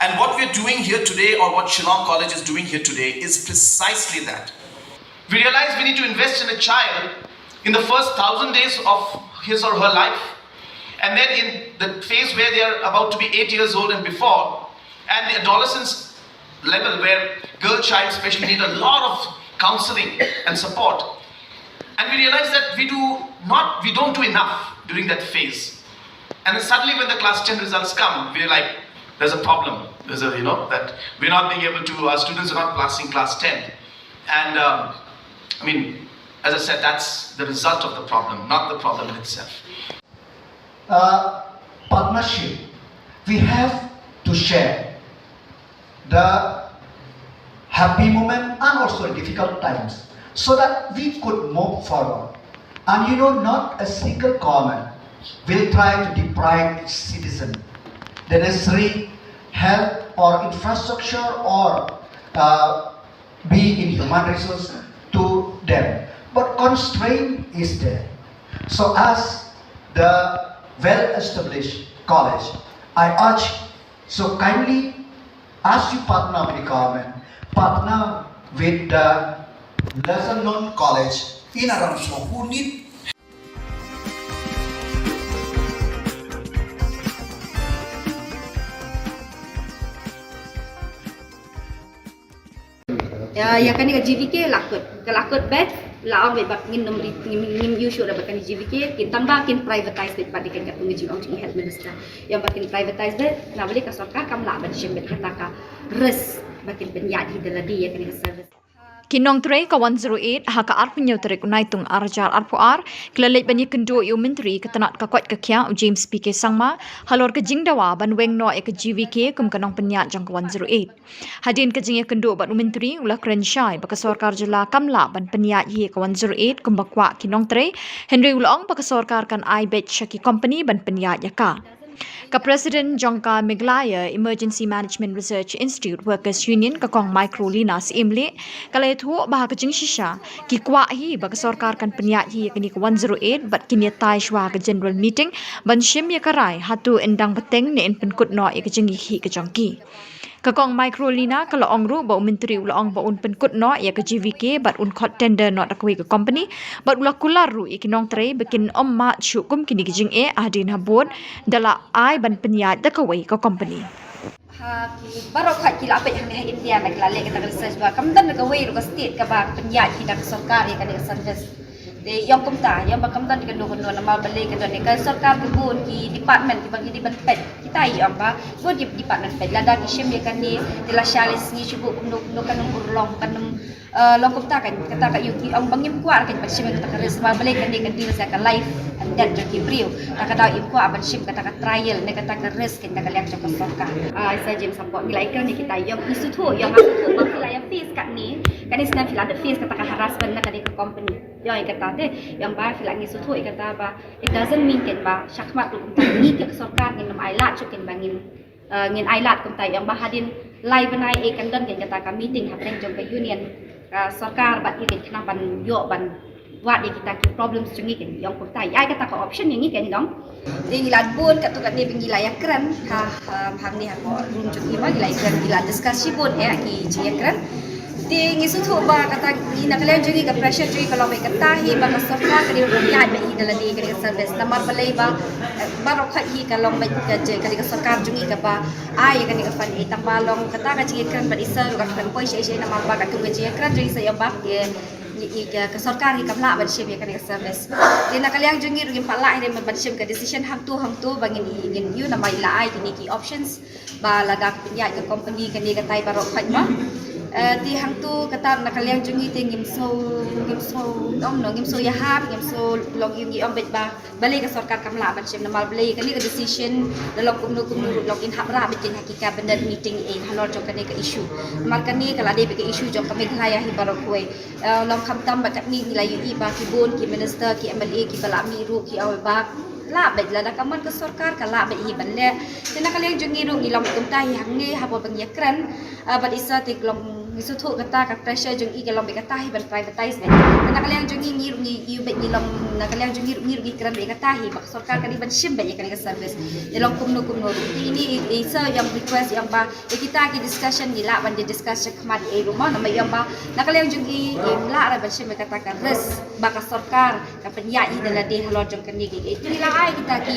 And what we're doing here today, or what Shillong College is doing here today, is precisely that. We realize we need to invest in a child in the first thousand days of his or her life, and then in the phase where they are about to be eight years old and before, and the adolescence level where girl child especially need a lot of counseling and support. And we realize that we do not, we don't do enough during that phase. And then suddenly when the class ten results come, we're like, there's a problem. There's a, you know, that we're not being able to, our students are not passing class ten. And um, I mean, as I said, that's the result of the problem, not the problem in itself. Uh, partnership, we have to share the happy moment and also difficult times so that we could move forward. And you know, not a single government will try to deprive its citizen the necessary help or infrastructure or uh, be in human resource to them. But constraint is there. So as the well-established college, I urge, so kindly, as you partner with the government, partner with the lesser known college in Aramso who need Ya, ya kane ka G V K la kut. Ka la kut bad la ong bad ngin nym ri ngin ngin issue da bad kane G V K kin tang ba kin privatize bad bad kan ka pung jing ong jing health minister. Ya bad kin privatize bad na bali ka sorkar kam la ban shim bad kata ka risk bad kin pynïaid hi da lade ya kane ka service. Ki nongtrei ka one zero eight ha ka arphew tarik u Naitung ar hajar arphew ar ki la leit ban ïakynduh ïa u myntri ka tnat ka koit ka khiah u James P K Sangma halor ka jingdawa ban weng noh ïa ka G V K kum ka nongpynïaid jong ka one zero eight. Hadien ka jingïakynduh bad u myntri u la kren shai ba ka sorkar jylla kam lah ban pynïaid hi ïa ka one zero eight kumba kwah ki nongtrei, hynrei u la ong ba ka sorkar kan ai beit sha ki kompani ban pynïaid ïa ka. Ka President jong ka Meghalaya Emergency Management Research Institute Workers Union, ka Kong Microlina Syiemlieh, ka la ïathuh ba ha ka jingshisha ki kwah hi ba ka sorkar kan pynïaid hi ïa kane ka one zero eight bad kin ïatai shuwa ha ka general meeting ban shim ïa ka rai hato yn dang bteng ne yn pynkut noh ïa ka jingïakhih ka jong ki. Ka Kong Microlina ka la ong ruh ba u myntri u la ong ba un pynkut noh ïa ka G V K bad un khot tender noh da kawei ka kompani bad u la kular ruh ïa ki nongtrei ba kin ym mad shuh kum kine ki jingeh hadien habud da la ai ban pynïaid da kawei ka kompani. Ha ki baroh khat ki la peit hangne ha India na ki la leh kata ka research ba kam don kawei ruh ka state kaba pynïaid hi da ka sorkar ïa kane ka service. Te ïong kumta, ïong ba kam don kano kano namar balei ka don ka sorkar ki bun ki department kiba ngi dei ban peit. Kita ïong ba bun ki department peit lada ki shim ïa kane te la shah ïa sngi shu buh kumno kumno kan ym urlong kan ym eh, long kumta kan kata ka ïong ki ong ba ngim kwah kan ban shim ïa kata ka risk namar balei kane ka deal sa ka life and death jong ki briew. Ka ka daw im kwah ban shim kata ka trial ne kata ka risk kan da ka liang jong ka sorkar. Ah, sa James Sangma ngi la ïa kane kita ïong i suthu ïong a suthu ba ki la ïa face katne. Kane snem ki la da face kata ka harassment na kane ka company. Ïong ïa kata te ïong ba ki la ngi suthu ïa kata ba it doesn't mean kan ba shakhmat ruh kumta ngi ka sorkar ngin ym ai lad shuh kan ba ngin eh, ngin ai lad kumta ïong ba hadien lai bnai eh kan don kan kata ka meeting hapdeng jong ka union ka sorkar bad ki kan khnang ban ïoh ban wad ïa kita ki problems jong ngi kan ïong kumta ïa kata ka option ïa ngi kan dong. Te ngi la bun katto katne ba ngi la ïa kren ha, ha hangne ha ka room jong ngi ba ngi la ïa kren ngi la discuss shibun eh ki jingïakren. Ngi sngewthuh ba kata ngi na ka liang jong ngi ka pressure jong ngi ka long ba kata hi ba ka sorkar ka dei ban ïaid ba hi da lade ka dei ka service namar balei ba baroh khoit hi ka long ba ka je ka dei ka sorkar jong ngi kaba ai ka dei ka fund i tang ba long kata ka jingïakren ba i sa ruh ka kren poi sha i sha namar ba ka tu ka jingïakren jong i sa ïa ba ka sorkar hi kam lah ban shim ïa ka dei ka service. Te na ka liang jong ngi ruh ngim pat lah hi ban shim ka decision hangtu hangtu ba ngin ngin ïoh namar i la ai kine ki options. Ba lada ka pynïaid ka company kane katai baroh khoit ma. Te hangtu kata na ka liang jong ngi te ngim sngew ngim sngew ong no ngim sngew ïahap ngim sngew long ïa ngi ong beit ba balei ka sorkar kam lah ban shim namar balei kane ka decision da long kumno kumno ruh long in hap rah beit ha ki cabinet meeting ei halor jong kane ka issue. Namar kane ka la dei beit ka issue jong ka Meghalaya hi baroh kawei. Long khamtam ba katni ngi la ïohi ba ki bun ki minister ki M L A ki ba la mih ruh ki ong ba lah beit lada ka mon ka sorkar ka lah beit hi ban leh. Te na ka liang jong ngi ruh ngi long kumta hi hangne haba ba ngi ïakren bad i sa te long ngi sngewthuh kata ka pressure jong i ka long beit kata hi ban privatize beit. Te na ka liang jong ngi ngi ruh ngi ïoh beit ngi long na ka liang jong ngi ruh ngi ruh ngi kren beit kata hi ba ka sorkar ka dei ban shim beit ïa kane ka service. Te long kumno kumno ruh te ini i sa ïa request ïa ba ïa kita ki discussion ngi lah ban discuss shakhmat ïa i ruh ma namar ïa ba na ka liang jong i im lah ra ban shim ïa kata ka risk ba ka sorkar ka pynïaid hi da lade halor jong kane ki. Te ngi la ai kita ki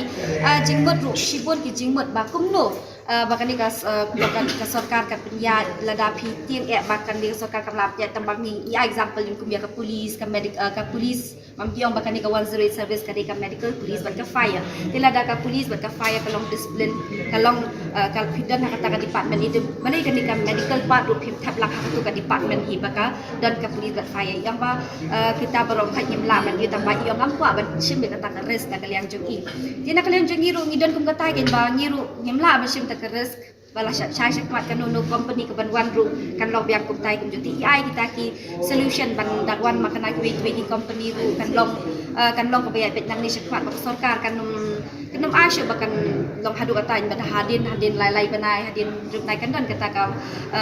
jingmut ruh shibun ki jingmut ba kumno ba kane ka ba ka sorkar ka pynïaid lada phi tieng eh ba kane ka sorkar kam lah pynïaid tang ba ngi ïa example kum ïa ka police ka medic ka police mam ki ong ba kane ka one zero eight service ka dei ka medical police bad ka fire. Te lada ka police bad ka fire ka long discipline ka long ka phi don ha kata ka department itu balei kane ka medical part ruh phim thep lang ha katu ka department hi ba ka don ka police bad fire ïa ba kita baroh khoit ngim lah ban ïa tang ba ïa ngam kwah ban shim ïa kata ka risk na ka liang jong i. Te na ka liang jong i ruh ngi don kum kata kein ba ngi ruh ngim lah ban shim ta ka risk ba la shah shah shah mat ka no no company ka ban wan ruh kan long biang kumtai kumjuh te i ai kita ki solution ban da wan ma kane kiwei kiwei ki company ruh kan long kan long kaba ïa beit nangne shah mat ba ka sorkar kan nym kan nym ai shuh ba kan long haduh kata in ba da hadien hadien lai lai bnai hadien ruh nai kan don kata ka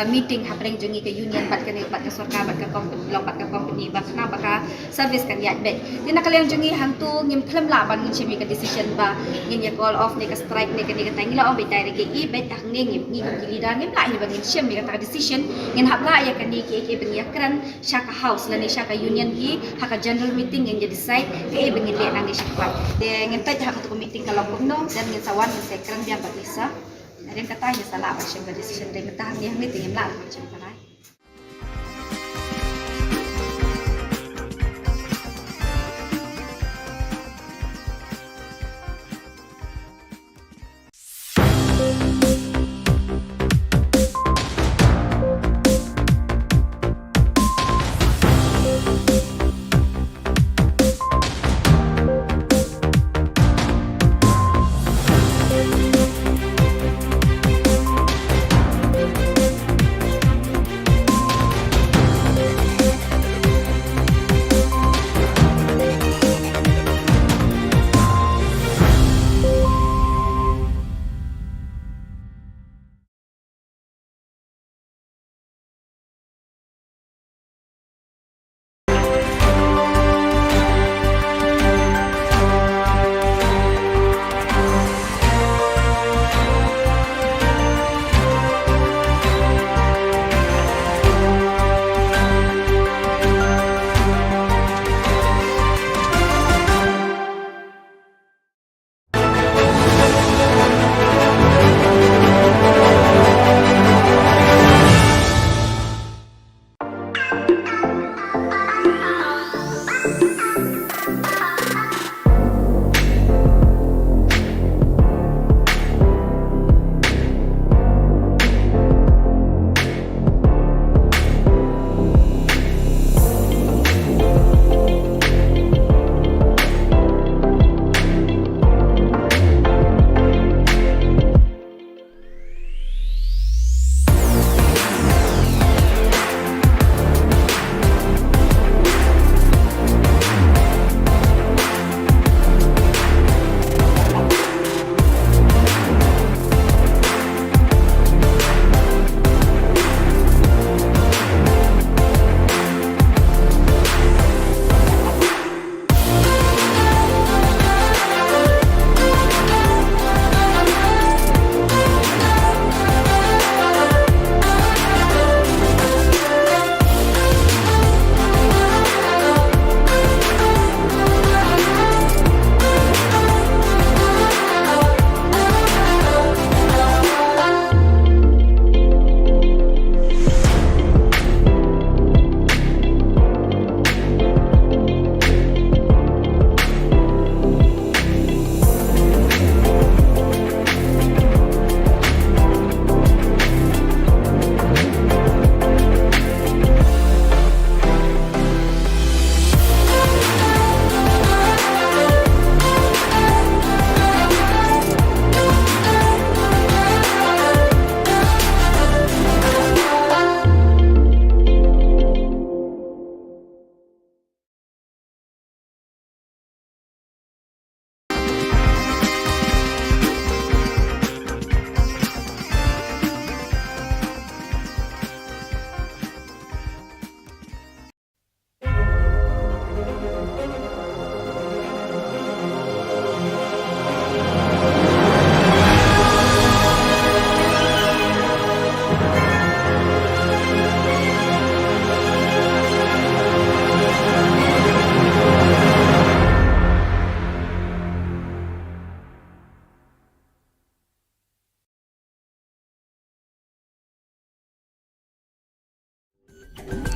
meeting hapdeng jong ngi ka union bad kane bad ka sorkar bad ka company long bad ka company ba khnang ba ka service kan ïaid beit. Te na ka liang jong ngi hangtu ngim khlem lah ban ngin shim ïa ka decision ba ngin ïa call off ne ka strike ne kane kata ngi la ong beit dei re ke i beit hangne ngim ngi kum ki leader ngim lah hi ban ngin shim ïa kata ka decision ngin hap lah ïa kane ki ki ban ïa kren sha ka house lane sha ka union hi ha ka general meeting ngin ïa decide ke i ban ngin leh nangne shakhmat. Te ngin peit ha katu ka meeting ka long kumno then ngin sa wan ngin sa kren biang bad Lisa. Hadien kata ngin sa lah ban shim ka decision dei mynta hangne hangne te ngim lah ban shim ka lai.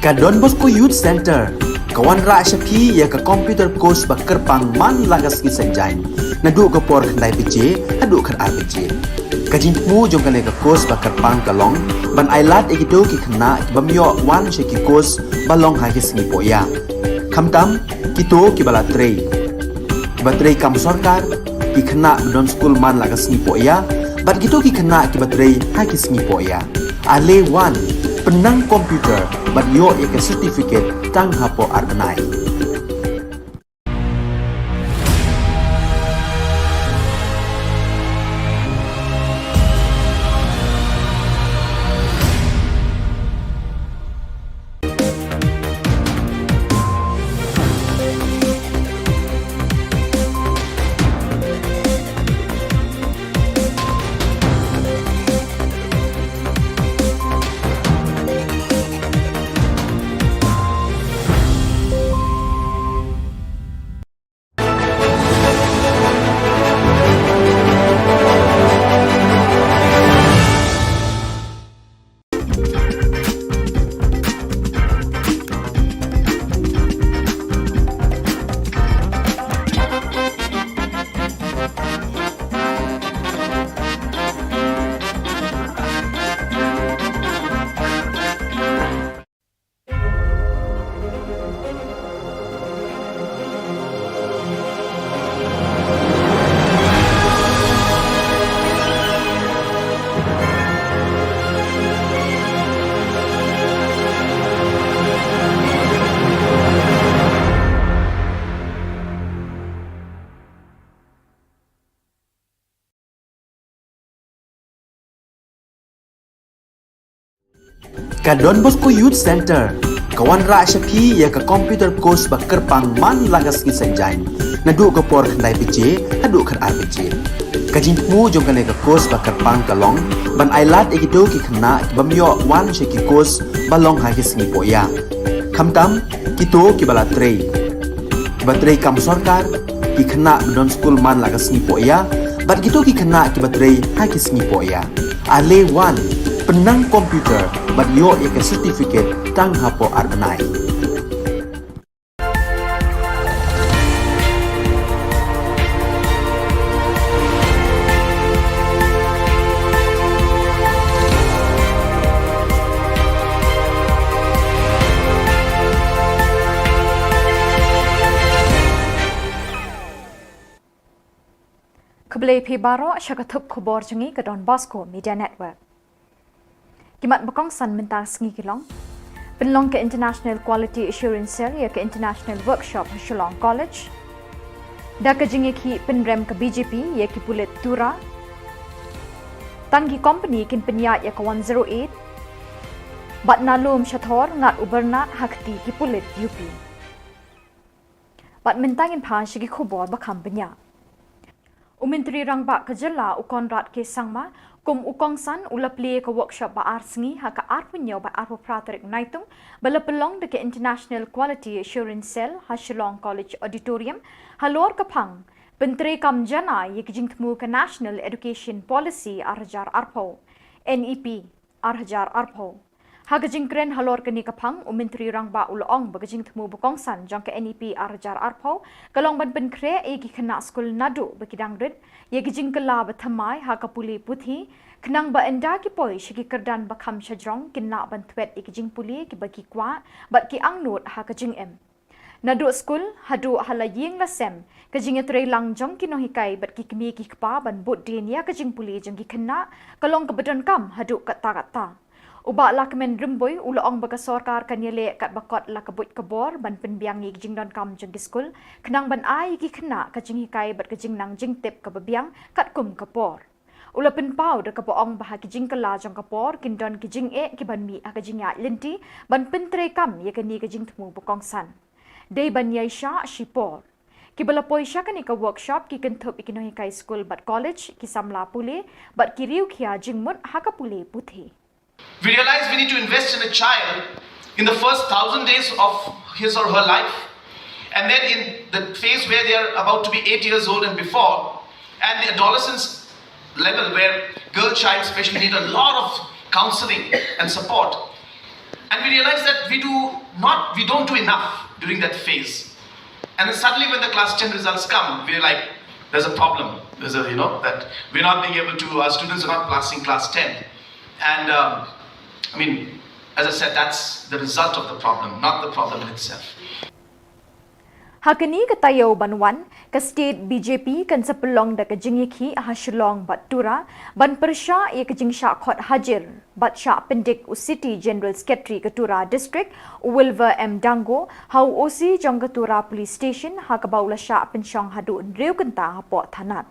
Ka Don Bosco Youth Centre ka wanrah sha phi ïa ka computer course ba kyrpang man la ka sngi Saitjaiñ, naduh ka por khyndai baje haduh khatar baje. Ka jingthmu jong kane ka course ba kyrpang ka long ban ailad ïa kito ki khynnah ki bym ïoh wan sha ki course ba long ha ki sngi pohïa, khamtam kito kiba la trei, kiba trei kam sorkar, ki khynnah ba don skul man la ka sngi pohïa, bad kito ki khynnah kiba trei ha ki sngi pohïa. Ale wan, pynnang computer bad ïoh ïa ka certificate tang hapoh ar bnai. Ka Don Bosco Youth Centre ka wanrah sha phi ïa ka computer course ba kyrpang man la ka sngi Saitjaiñ, naduh ka por khyndai baje haduh khatar baje. Ka jingthmu jong kane ka course ba kyrpang ka long ban ailad ïa kito ki khynnah ki bym ïoh wan sha ki course ba long ha ki sngi pohïa, khamtam kito kiba la trei, kiba trei kam sorkar, ki khynnah ba don skul man la ka sngi pohïa, bad kito ki khynnah kiba trei ha ki sngi pohïa. Ale wan, pynnang computer bad ïoh ïa ka certificate tang hapoh ar bnai. Khublei phi baroh sha ka thup khubor jong ngi ka Don Bosco Media Network. Ki mat ba kongsan mynta ka sngi ki long: Pynlong ka International Quality Assurance Cell ïa ka International Workshop ha Shillong College. Da ka jingïakhih pynrem ka B J P ïa ki pulit Tura. Tang ki company kin pynïaid ïa ka one zero eight. Bad na lum sha thor ngat u Bernard ha kti ki pulit U P. Bad mynta ngin phai sha ki khubor ba kham bniah. U Myntri Rangbah ka jylla u Conrad K Sangma kum u kongsan u la plie ka workshop ba ar sngi ha ka arphew hynñiew bad arphew phra tarik Naitung ba la pynlong da ka International Quality Assurance Cell ha Shillong College Auditorium halor ka phang pyntreikam janai ïa ka jingthmu ka National Education Policy ar hajar arphew, N E P ar hajar arphew. Ha ka jingkren halor kane ka phang, u Myntri Rangbah u la ong ba ka jingthmu ba kongsan jong ka N E P ar hajar arphew ka long ban pynkhreh ïa ki khynnah skul naduh ba ki dang rit ïa ki jingkylla ba thymmai ha ka pule puthi, khnang ba ynda ki poi sha ki kyrdan ba kham shajrong kin lah ban thwet ïa ki jingpule kiba ki kwah bad ki angnud ha ka jingim. Naduh skul haduh ha la ïing la sem, ka jingïatreilang jong ki nonghikai bad ki kmie ki kpa ban bud dien ïa ka jingpule jong ki khynnah ka long kaba donkam haduh katta katta. U Bah Lahkmen Rymbui u la ong ba ka sorkar kan ïaleh katba kot la ka buit ka bor ban pynbiang ïa ki jingdonkam jong ki skul, khnang ban ai ïa ki khynnah ka jinghikai bad ka jingnang jingtip kaba biang katkum ka por. U la pynpaw da kaba ong ba ha ki jingkylla jong ka por kin don ki jingeh kiban mih ha ka jingïaid lynti ban pyntreikam ïa kane ka jingthmu ba kongsan. Dei ban ïaishah shipor. Kiba la poi sha kane ka workshop ki kynthup ïa ki nonghikai skul bad college, ki samla pule bad ki riewkhia jingmut ha ka pule puthi. We realize we need to invest in a child in the first thousand days of his or her life, and then in the phase where they are about to be eight years old and before, and the adolescence level where girl child especially need a lot of counseling and support. And we realize that we do not, we don't do enough during that phase. And then suddenly when the class ten results come, we're like, there's a problem. There's a, you know, that we're not being able to, our students are not passing class ten. And um, I mean, as I said, that's the result of the problem, not the problem in itself. Ha kane ka taïew ban wan, ka state B J P kan sa pynlong da ka jingïakhih ha Shillong bad Tura, ban pyrshah ïa ka jingshah khot hajir bad shah pyndik u City General Secretary ka Tura District, u Wilver M Dango, ha u O C jong ka Tura Police Station, ha kaba u la shah pynshong haduh hynriew kynta hapoh thanat.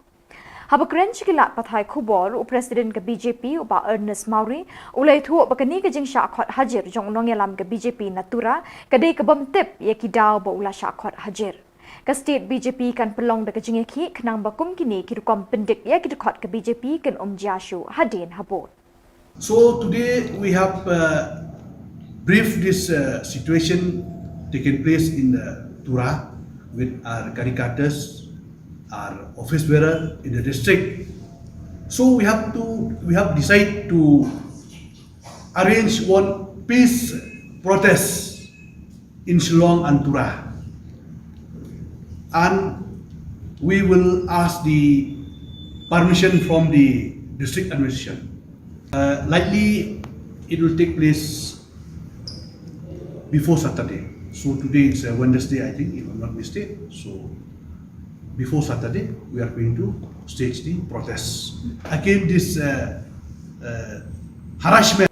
Haba kren sha ki lad pathai khubor, u President ka B J P, u Bah Ernest Mawrie, u la ïathuh ba kane ka jingshah khot hajir jong u nongïalam ka B J P na Tura, ka dei ka bym tip ïa ki daw ba u la shah khot hajir. Ka state B J P kan pynlong da ka jingïakhih khnang ba kum kine ki rukom pyndik ïa ki dkhot ka B J P kan ym jia shuh hadien habud. So today we have uh, briefed this uh, situation taking place in uh, Tura with our caricators, our office bearer in the district. So we have to we have decided to arrange one peace protest in Shillong and Tura. And we will ask the permission from the district administration. Uh, likely, it will take place before Saturday. So today is uh, Wednesday, I think, if I'm not mistaken. So before Saturday, we are going to stage the protest against this uh, uh, harassment.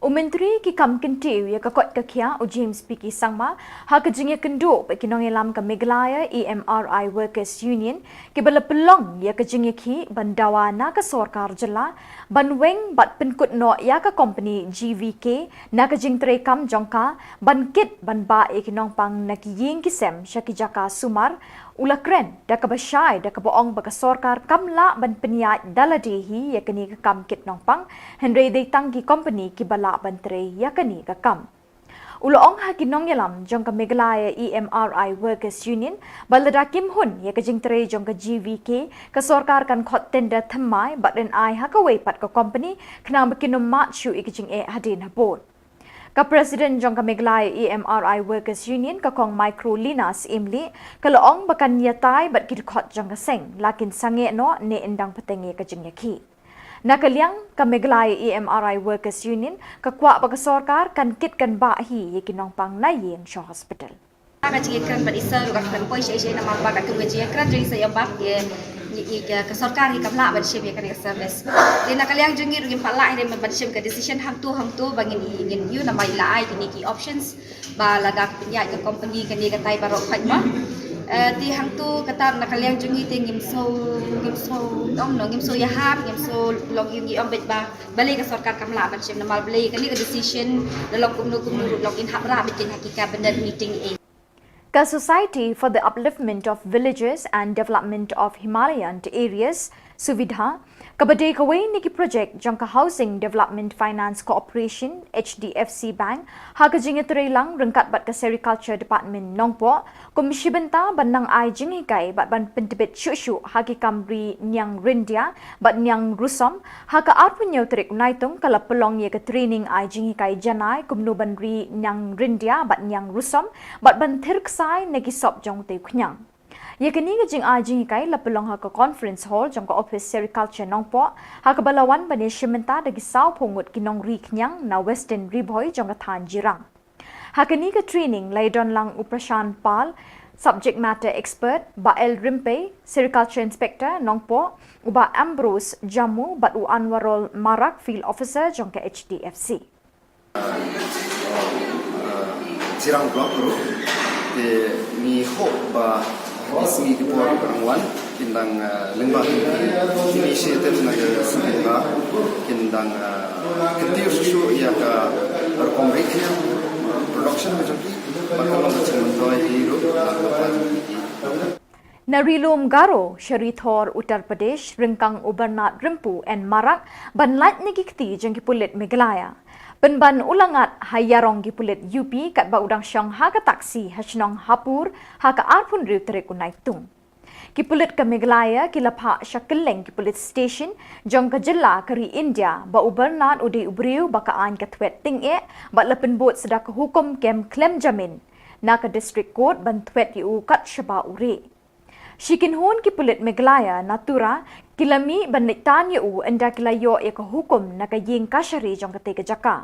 U Myntri ki kam kyntiew ïa ka koit ka khiah u James P K Sangma, ha ka jingïakynduh bad ki nongïalam ka Meghalaya E M R I Workers Union, kiba la pynlong ïa ka jingïakhih ban dawa na ka sorkar jylla ban weng bad pynkut noh ïa ka kompani G V K na ka jingtrei kam jong ka ban kit ban bah ïa ki nongpang na ki ïing ki sem sha ki jaka sumar, u la kren da kaba shai da kaba ong ba ka sorkar kam lah ban pynïaid da lade hi ïa kane ka kam kit nongpang, hynrei dei tang ki kompani kiba lah ban trei ïa kane ka kam. U la ong ha ki nongïalam jong ka Meghalaya E M R I Workers Union ba lada kim hun ïa ka jingtrei jong ka G V K, ka sorkar kan khot tender thymmai bad yn ai ha kawei pat ka kompani khnang ba kin ym mad shuh ïa ka jingeh hadien habud. Ka President jong ka Meghalaya E M R I Workers Union, ka Kong Microlina Syiemlieh, ka la ong ba kan ïatai bad ki dkhot jong ka seng la kin sangeh noh ne yn dang pateng ïa ka jingïakhih. Na ka liang ka Meghalaya E M R I Workers Union ka kwah ba ka sorkar kan kit kan bah hi ïa ki nongpang na ïing sha hospital. Ka jingïakren bad i sir ruh ka kren poi sha i sha i namar ba ka kum ka jingïakren jong i sa ïa bad ïa ïa ka sorkar hi kam lah ban shim ïa kane ka service. Te na ka liang jong ngi ruh ngim pat lah hi ban shim ka decision hangto hangto ba ngin ngin ïoh namar i la ai kine ki options ba lada pynïaid ka company kane ka tai baroh khoit ba. Te hangto kata na ka liang jong ngi te ngim sngew ngim sngew ong no ngim sngew ïahap ngim sngew long ïa ngi ong beit ba balei ka sorkar kam lah ban shim namar balei kane ka decision da long kumno kumno ruh long in hap rah beit ha ki cabinet meeting eh. Ka Society for the Upliftment of Villages and Development of Himalayan Areas, SUVIDHA, kaba dei kawei na ki projek jong ka Housing Development Finance Corporation, H D F C Bank, ha ka jingïatreilang ryngkat bad ka Sericulture Department Nongpoh, kum shi bynta ban nang ai jinghikai bad ban pyntbit shuh shuh ha ki kam ri niang ryndia bad niang rusom, ha ka arphew hynñiew tarik u Naitung ka la pynlong ïa ka training ai jinghikai janai kumno ban ri niang ryndia bad niang rusom bad ban thir ksai na ki sop jong utei u khñiang. Ïa kane ka jingai jinghikai la pynlong ha ka Conference Hall jong ka Office Sericulture Nongpoh, ha kaba la wan ban ïashim bynta da ki sawphew ngut ki nongri khñiang na Western Ri Bhoi jong ka thaiñ Jirang. Ha kane ka training la ïadon lang u Prashant Pal, Subject Matter Expert, Bah L Rympei, Sericulture Inspector Nongpoh, u Bah Ambrose Jammu bad u Anwarul Marak, Field Officer jong ka H D F C. Jirang Block ruh te ngi hope ba ha ki sngi ki por ki ban wan kin dang lyngba ki initiative na ka SUVIDHA kin dang kyntiew shuh shuh ïa ka rukom ri khñiang, production ka jong ki, bad ka long ka jingmyntoi hi ruh na ka pla jong ki. Na Ri Lum Garo sha Ri Thor Uttar Pradesh, ryngkang u Bernard Rympu N Marak ban lait na ki kti jong ki pulit Meghalaya. Pynban u la ngat ha ïarong ki pulit U P katba u dang shong ha ka taxi ha shnong Hapur ha ka arphew hynriew tarik u Naitung. Ki pulit ka Meghalaya ki la phah sha kylleng ki police station jong ka jylla ka ri India ba u Bernard u dei u briew ba ka aiñ ka thwet tyngeh bad la pynbud sa da ka hukum kem khlem jamin na ka District Court ban thwet ïa u kat shaba u rieh. Shi kynhun ki pulit Meghalaya na Tura ki la mih ban leit tan ïa u ynda ki la ïoh ïa ka hukum na ka ïing kashari jong katei ka jaka.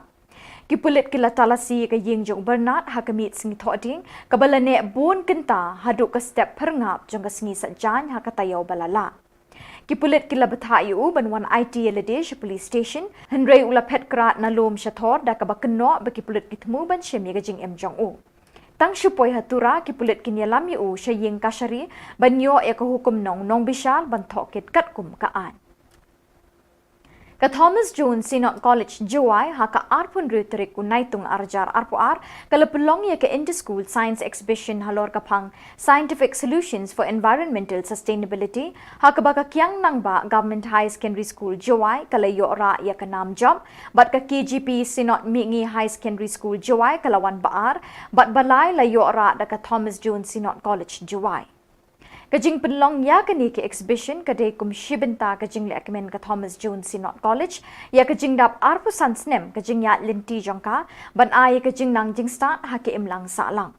Ki pulit ki la talasi ïa ka ïing jong u Bernard ha ka miet sngi Thohdieng kaba la neh bun kynta haduh ka step phyrngap jong ka sngi Saitjaiñ ha ka taïew ba la lah. Ki pulit ki la bthah ïa u ban wan aiti ïa lade sha police station, hynrei u la phet krad na lum sha thor da kaba kynnoh ba ki pulit ki thmu ban shim ïa ka jingim jong u. Tang shu poi ha Tura ki pulit kin ïalam ïa u sha ïing kashari ban ïoh ïa ka hukum nong nongbishar ban thoh kit katkum ka aiñ. Ka Thomas Jones Synod College Jowai ha ka arphew hynriew tarik u Naitung arhajar arphew ar ka la pynlong ïa ka Inter-School Science Exhibition halor ka phang Scientific Solutions for Environmental Sustainability ha kaba ka Kiang Nangbah Government Higher Secondary School Jowai ka la ïoh rah ïa ka nam jop bad ka K G P Synod Mihngi Higher Secondary School Jowai ka la wan ba ar bad ba lai la ïoh rah da ka Thomas Jones Synod College Jowai. Ka jingpynlong ïa kane ka exhibition ka dei kum shi bynta ka jinglehkmen ka Thomas Jones Synod College ïa ka jingdap arphew san snem ka jingïaid lynti jong ka ban ai ïa ka jingnang jingstad ha ka imlang sahlang.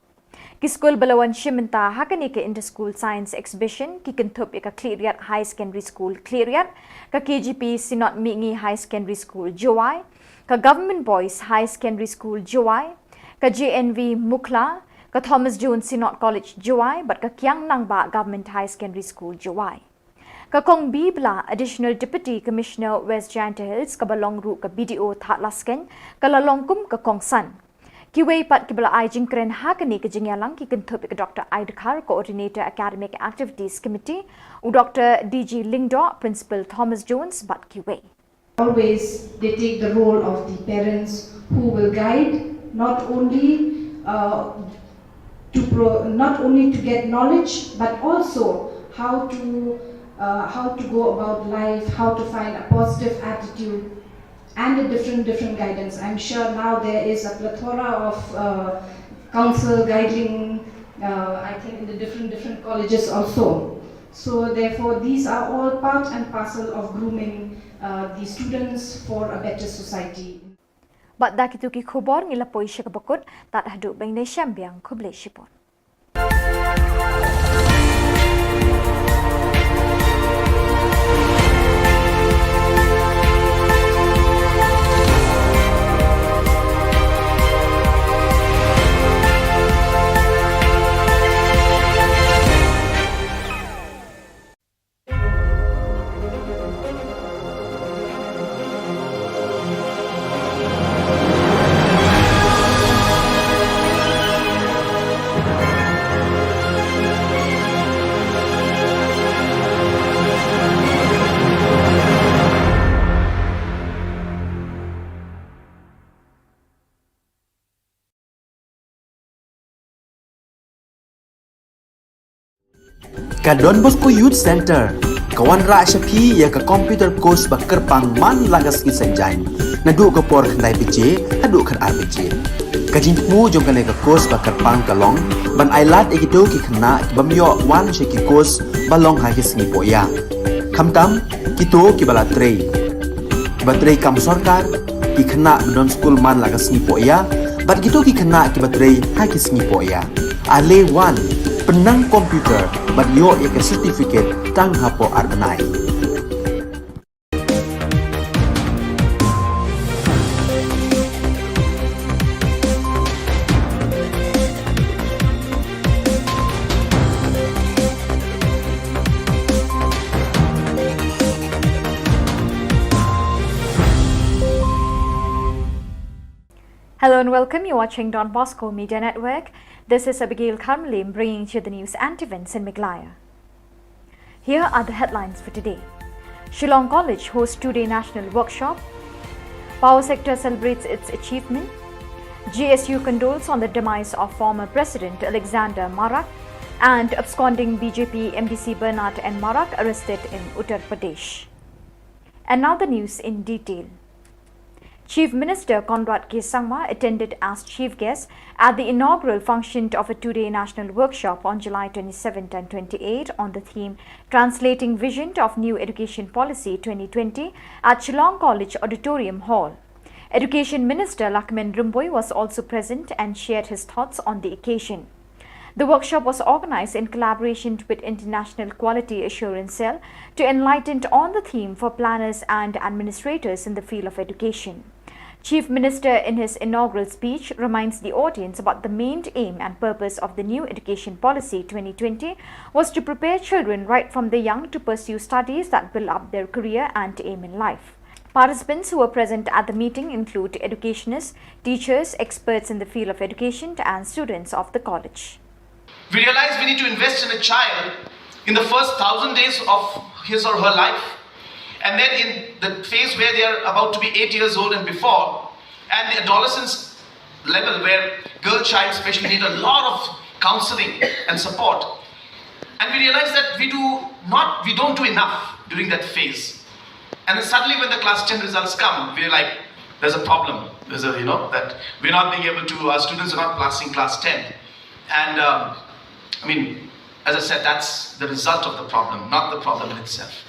Ki skul ba la wan shim bynta ha kane ka Inter-School Science Exhibition ki kynthup ïa ka Khliehriat Higher Secondary School Khliehriat, ka K G P Synod Mihngi Higher Secondary School Jowai, ka Government Boys Higher Secondary School Jowai, ka J N V Mukhla, ka Thomas Jones Synod College Jowai bad ka Kiang Nangbah Government Higher Secondary School Jowai. Ka Kong B Blah, Additional Deputy Commissioner West Jaintia Hills kaba long ruh ka B D O Thadlaskein ka la long kum ka kongsan. Kiwei pat kiba la ai jingkren ha kane ka jingïalang ki kynthup ïa ka Doctor I. Dkhar, Coordinator Academic Activities Committee, u Doctor D G Lyngdoh, Principal Thomas Jones bad kiwei. Always they take the role of the parents who will guide, not only uh, to pro- not only to get knowledge, but also how to uh, how to go about life, how to find a positive attitude, and a different different guidance. I'm sure now there is a plethora of uh, counsel guiding. Uh, I think in the different different colleges also. So therefore, these are all part and parcel of grooming uh, the students for a better society. Bad da kito ki khubor ngi la poi sha kaba kut, tad haduh ban ïashem biang, khublei shibun. Ka Don Bosco Youth Centre ka wanrah sha phi ïa ka computer course ba kyrpang man la ka sngi Saitjaiñ, naduh ka por khyndai baje haduh khatar baje. Ka jingthmu jong kane ka course ba kyrpang ka long ban ailad ïa kito ki khynnah ki bym ïoh wan sha ki course ba long ha ki sngi pohïa, khamtam kito kiba la trei, kiba trei kam sorkar, ki khynnah ba don skul man la ka sngi pohïa bad kito ki khynnah kiba trei ha ki sngi pohïa. Ale wan, pynnang computer bad ïoh ïa ka certificate tang hapoh ar bnai. Hello and welcome. You're watching Don Bosco Media Network. This is Abigail Kharmilem bringing to you the news and events in Meghalaya. Here are the headlines for today. Shillong College hosts two-day national workshop. Power sector celebrates its achievement. J S U condoles on the demise of former President Alexander Marak. And absconding B J P M D C Bernard N Marak arrested in Uttar Pradesh. And now the news in detail. Chief Minister Conrad K Sangma attended as chief guest at the inaugural function of a two-day national workshop on July twenty-seventh and twenty-eighth on the theme Translating Vision of New Education Policy twenty twenty at Shillong College Auditorium Hall. Education Minister Lahkmen Rymbui was also present and shared his thoughts on the occasion. The workshop was organized in collaboration with International Quality Assurance Cell to enlighten on the theme for planners and administrators in the field of education. Chief Minister, in his inaugural speech, reminds the audience about the main aim and purpose of the new Education Policy twenty twenty was to prepare children right from the young to pursue studies that build up their career and aim in life. Participants who were present at the meeting include educationists, teachers, experts in the field of education, and students of the college. We realize we need to invest in a child in the first thousand days of his or her life, and then in the phase where they are about to be eight years old and before, and the adolescence level where girl child especially need a lot of counseling and support. And we realize that we do not, we don't do enough during that phase. And then suddenly when the class ten results come, we're like, there's a problem. There's a, you know, that we're not being able to, our students are not passing class ten. And um, I mean, as I said, that's the result of the problem, not the problem in itself.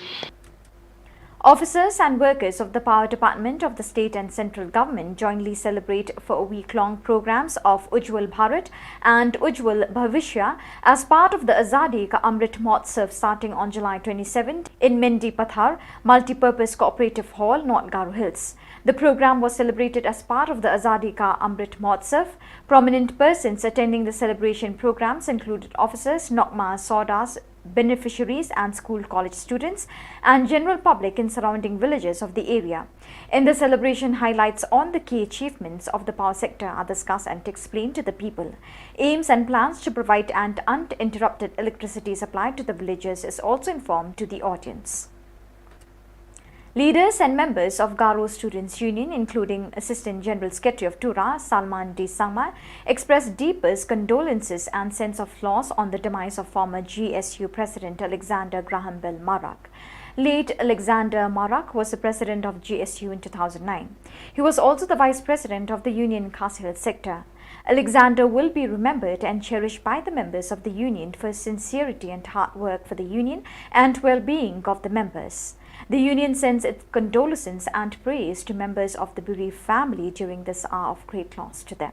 Officers and workers of the Power Department of the state and central government jointly celebrate for a week-long programs of Ujjwal Bharat and Ujjwal Bhavishya as part of the Azadi Ka Amrit Mahotsav starting on July twenty-seventh in Mendipathar Multipurpose Cooperative Hall, North Garo Hills. The program was celebrated as part of the Azadi Ka Amrit Mahotsav. Prominent persons attending the celebration programs included officers, Nokma Sawdars, beneficiaries and school college students and general public in surrounding villages of the area. In the celebration, highlights on the key achievements of the power sector are discussed and explained to the people. Aims and plans to provide an uninterrupted electricity supply to the villages is also informed to the audience. Leaders and members of Garo Students Union, including Assistant General Secretary of Tura, Salman D Sangma, expressed deepest condolences and sense of loss on the demise of former G S U President Alexander Graham Bell Marak. Late Alexander Marak was the president of G S U in two thousand nine. He was also the vice president of the union in Khasi Hills sector. Alexander will be remembered and cherished by the members of the union for his sincerity and hard work for the union and well-being of the members. The union sends its condolences and praise to members of the bereaved family during this hour of great loss to them.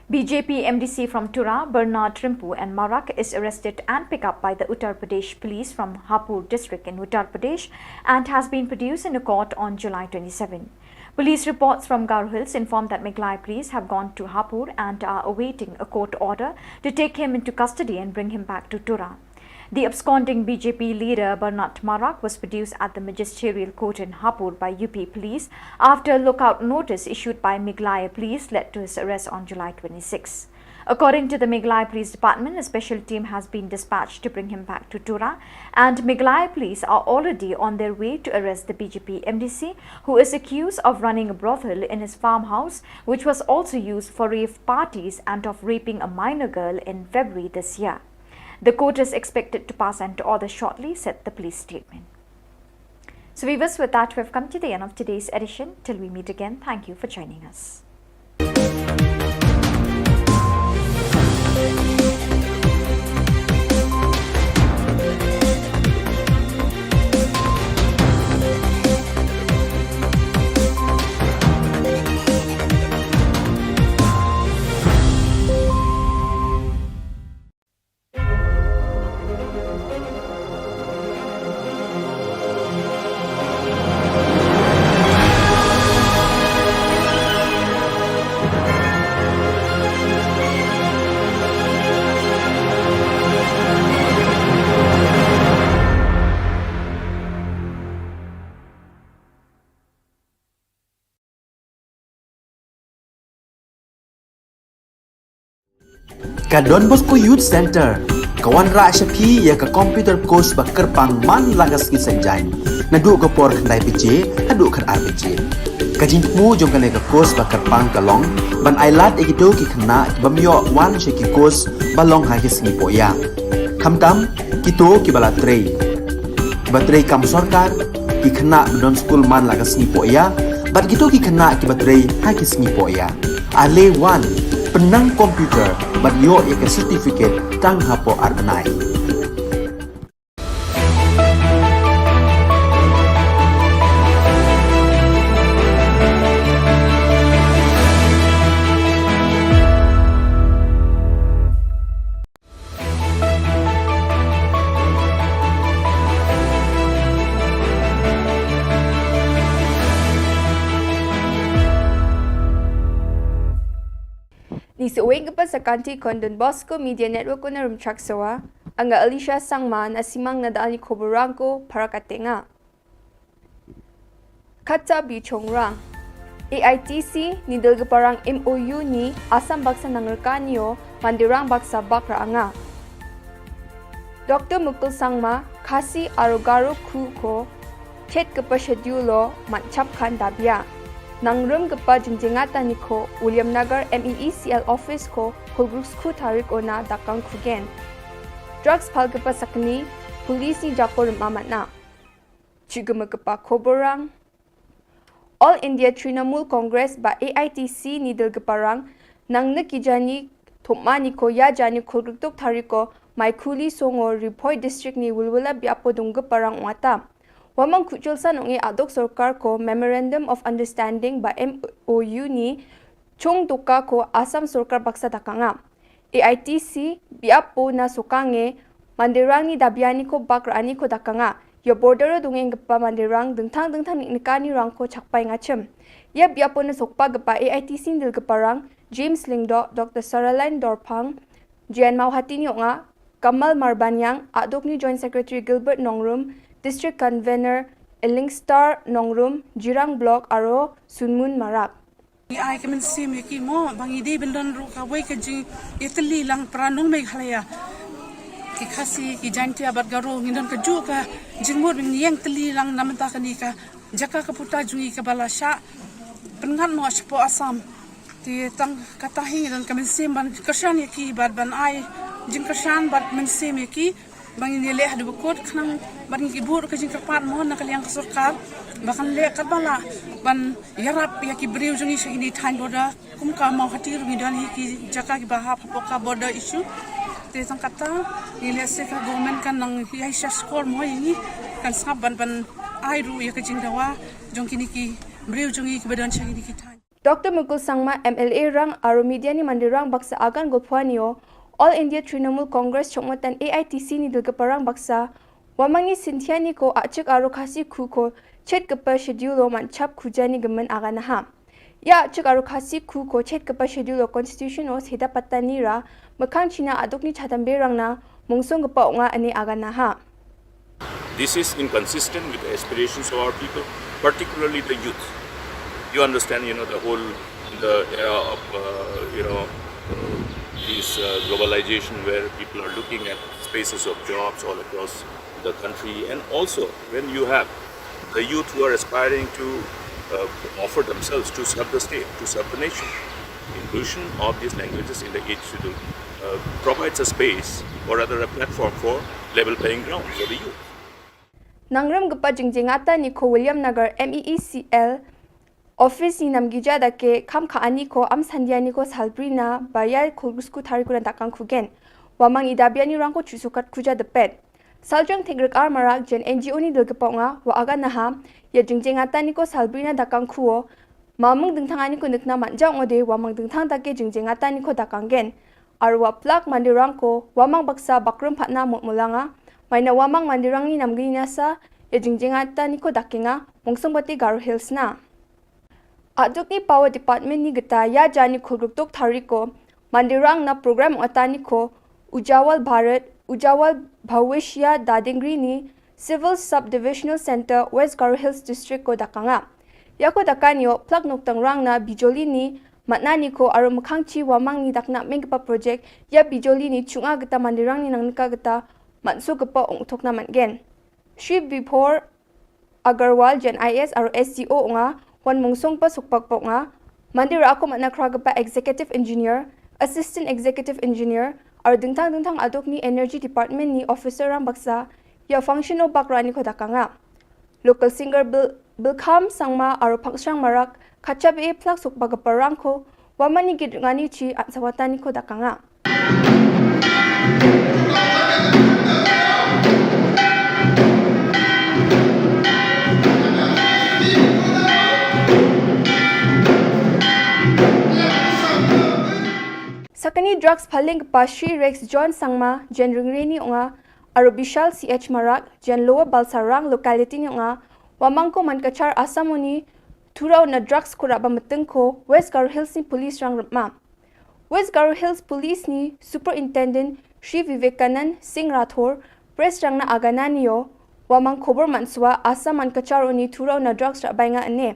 B J P M D C from Tura, Bernard Rympu and Marak is arrested and picked up by the Uttar Pradesh police from Hapur district in Uttar Pradesh and has been produced in a court on July twenty-seven. Police reports from Garo Hills inform that Meghalaya police have gone to Hapur and are awaiting a court order to take him into custody and bring him back to Tura. The absconding B J P leader Bernard Marak was produced at the magisterial court in Hapur by U P police after a lookout notice issued by Meghalaya police led to his arrest on July twenty-six. According to the Meghalaya Police Department, a special team has been dispatched to bring him back to Tura, and Meghalaya police are already on their way to arrest the B J P M D C, who is accused of running a brothel in his farmhouse, which was also used for rave parties, and of raping a minor girl in February this year. The court is expected to pass an order shortly, said the police statement. So, viewers, with that, we've come to the end of today's edition. Till we meet again, thank you for joining us. Ka Don Bosco Youth Centre ka wanrah sha phi ïa ka computer course ba kyrpang man la ka sngi Saitjaiñ, naduh ka por khyndai baje haduh khatar baje. Ka jingthmu jong kane ka course ba kyrpang ka long ban ailad ïa kito ki khynnah ki bym ïoh wan sha ki course ba long ha ki sngi pohïa, khamtam kito kiba la trei, kiba trei kam sorkar, ki khynnah ba don skul man la ka sngi pohïa, Bad kito ki khynnah kiba trei ha ki sngi poh ïa. Ale wan, pynnang computer bad ïoh ïa ka certificate tang hapoh ar bnai. Ni sa weng ka pa sa kanti kon Don Bosco Media Network ko na Rumchak Sawa, anga Alicia Sangma na simang na dal ni khubor rang ko para katenga. Kata bi chong rang. A I T C ni dal ka parang M O U ni Assam baksa nang rka nio mandirang baksa bak ra anga. Doctor Mukul Sangma, Khasi aro Garo khu ko, chet ka pa schedule lo, mat chap khan dabia. Nang rum ka pa jingjengata ni ko, William Nagar M E E C L office ko, khulgruk skhu tarik ona dakang khugen. Drugs pal ka pa sakni, police ni jako rum amat na. Chigama ka pa khubor rang. All India Trinamool Congress ba A I T C ni dal ka parang, nang na ki jani thopma ni ko ïa jani khulgruk tok tarik ko, mai khuli songo Ri Bhoi district ni Wilwila biapo dung ka parang wata. Wamang khuchul san ong i adok sorkar ko Memorandum of Understanding ba M O U ni chung tuka ko Assam sorkar baksa dakanga. A I T C biapo na sokange mandirang ni dabiani ko bak rani ko dakanga. Ïa border o dungeng ka pa mandirang dengthang dengthang ni nikani rang ko chakpai ngachem. Ïa biapo na sokpa ka pa A I T C ni dal ka parang James Lyngdoh, Doctor Saraline Dorphang, Jian Mawhati ni onga, Kamal Marbaniang, Adok ni Joint Secretary Gilbert Nongrum, District Convener Ellingstar Nongrum, Jirang Block aro Sunmun Marak. Ngi ai ka mynsiem ïa ki mo, ba ngi dei ban don ruh kawei ka jingïatylli lang para nong Meghalaya. Ki Khasi, ki Jaintia bad Garo, ngi don kajuh ka jingmut ba ngi ïeng tylli lang na mynta kane ka jaka ka puta jong ngi kaba la shah pynngat noh shapoh Assam. Te tang kata hi ngi don ka mynsiem ban kyrshan ïa ki bad ban ai jingkyrshan bad mynsiem ïa ki. Ba ngin ïaleh haduh ba kut khnang ba ngin ki buh ka jingkyrpad mo na ka liang ka sorkar ba kan leh katba lah ban ïarap ïa ki briew jong ngi sha kine thaiñ border. Kum ka Mawhati ruh ngi don hi ki jaka kiba hap hapoh ka border issue. Te tang kata ngi leh se ka government kan nang ïai sha skor mo ïa ngi kan sngap ban ban ai ruh ïa ka jingdawa jong kine ki briew jong ngi kiba don sha kine ki thaiñ. Doctor Mukul Sangma M L A rang aro media ni mandirang baksa agan golphuanio, All India Trinamool Congress chokmatan A I T C ni dal ka parang baksa, wamang ni Cynthia ni ko achik aro Khasi khu ko chet ka pa schedule lo man chap khuja ni gaman agan ha. Ïa achik aro Khasi khu ko chet ka pa schedule lo constitution o seda patani ra, makhang china adok ni chatam berang na, mungsong ka pa onga ani agan ha. This is inconsistent with the aspirations of our people, particularly the youth. You understand, you know, the whole, the era of, uh, you know, uh, this uh, globalization where people are looking at spaces of jobs all across the country. And also, when you have the youth who are aspiring to uh, offer themselves to serve the state, to serve the nation, inclusion of these languages in the Eighth Schedule uh, provides a space, or rather a platform for level playing ground for the youth. Nangrem gapa jingjingata ni ko William Nagar M E E C L office ni namgija da ke kam ka ani ko am sandia ni ko salbri na baya kulgusku tari kuna dakang kugen. Wamang idabia ni rangko chusukat kuja depet. Saljang thik rek ar marak jen N G O ni dil kepawnga wa aga naha ya jingjingata ni ko salbri na dakang kuo. Mamung dingthang ani ko nikna manja ngode wamang dingthang take jingjingata ni ko dakang gen. Arwa plak mandirang ko wamang baksa bakrum patna mut mulanga. Maina wamang mandirang ni namgini nasa ya jingjingata ni ko dakinga mungsung bati Garo Hills na. Aduk ni Power Department ni geta ya jani khulgruk tok thariko mandirang na program ota ni ko Ujawal Bharat, Ujawal Bhavishya Dadingri ni Civil Subdivisional Center, West Garo Hills District ko dakanga. Ya ko dakanio plak noktang rang na bijoli ni matna ni ko aro mkhang chi wamang ni dakna mengkapa project ya bijoli ni chunga geta mandirang ni nangnika geta matsu gapa ong thokna matgen. Shri Bipor Agarwal jen I A S aro S D O onga wan mungsong pa sukpak pa onga. Mandir ako matna kra gapa executive engineer, assistant executive engineer aro dingtang dingtang aduk ni energy department ni officer rang baksa ya function o bak rani ko dakanga. Local singer bil Bilkham Sangma, Aru Phangshrang Marak, Khacha Be Plak Suk Bagaparang ko, Wamani Git Ngani Chi, Ansawatani ko Dakanga. Sakani drugs phaling kpa Shri Rex John Sangma, Jen Ringreni Onga, Aru Bishal C H Marak, Jen Lower Balsarang locality ni Onga, Wamangko Mankachar Assam uni, Thurau na drugs kura ba metengko, West Garo Hills ni police rang rema. West Garo Hills Police ni Superintendent Shri Vivekanand Singh Rathore, press rang na agana nio, Wamang khobor mansua, Assam Mankachar uni Thurau na drugs ra bainga ane.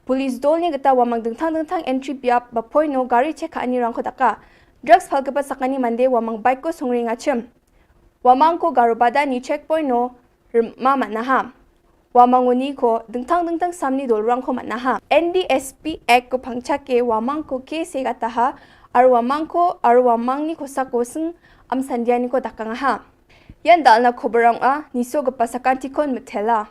Police dol ni geta Wamang dengthang dengthang entry biap ba poino gari chek ani rang ko daka. Drugs phal kepa sakani mande Wamang bike ko songri ngachim. Wamangko Garo Bada ni checkpoint no rema manaha. Wamang uni ko dengthang dengthang samni dolrang ko manaha. N D S P Act ko phangchake Wamangko ke se gataha, ar Wamangko, ar Wamang ni ko sako seng am sandia ni ko dakang ha. Yan dalna khoborang a, niso ko pasakan tikon metela.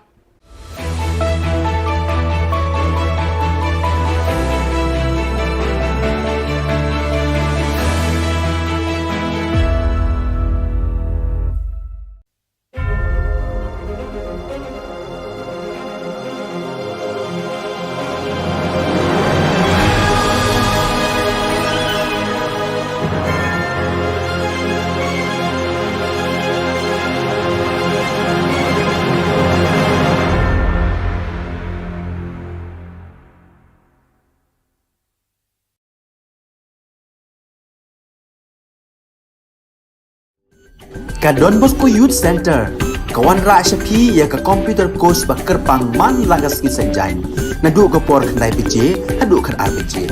Ka Don Bosco Youth Centre ka wanrah sha phi ïa ka computer course ba kyrpang man la ka sngi Saitjaiñ, naduh ka por khyndai baje haduh khatar baje.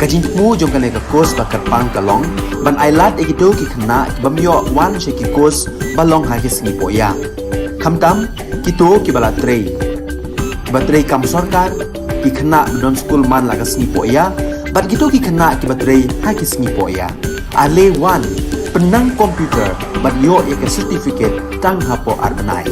Ka jingthmu jong kane ka course ba kyrpang ka long ban ailad ïa kito ki khynnah ki bym ïoh wan sha ki course ba long ha ki sngi pohïa. Khamtam kito kiba la trei, kiba trei kam sorkar, ki khynnah ba don skul man la ka sngi pohïa, bad kito ki khynnah kiba trei ha ki sngi pohïa. Ale wan, pynnang computer bad ïoh ïa ka certificate tang hapoh ar bnai.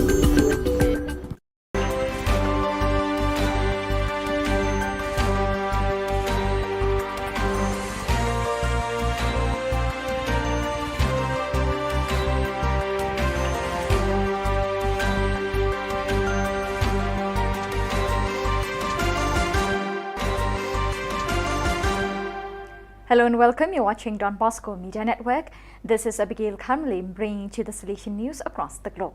Hello and welcome. You're watching Don Bosco Media Network. This is Abigail Kharmlim bringing to you the Salesian news across the globe.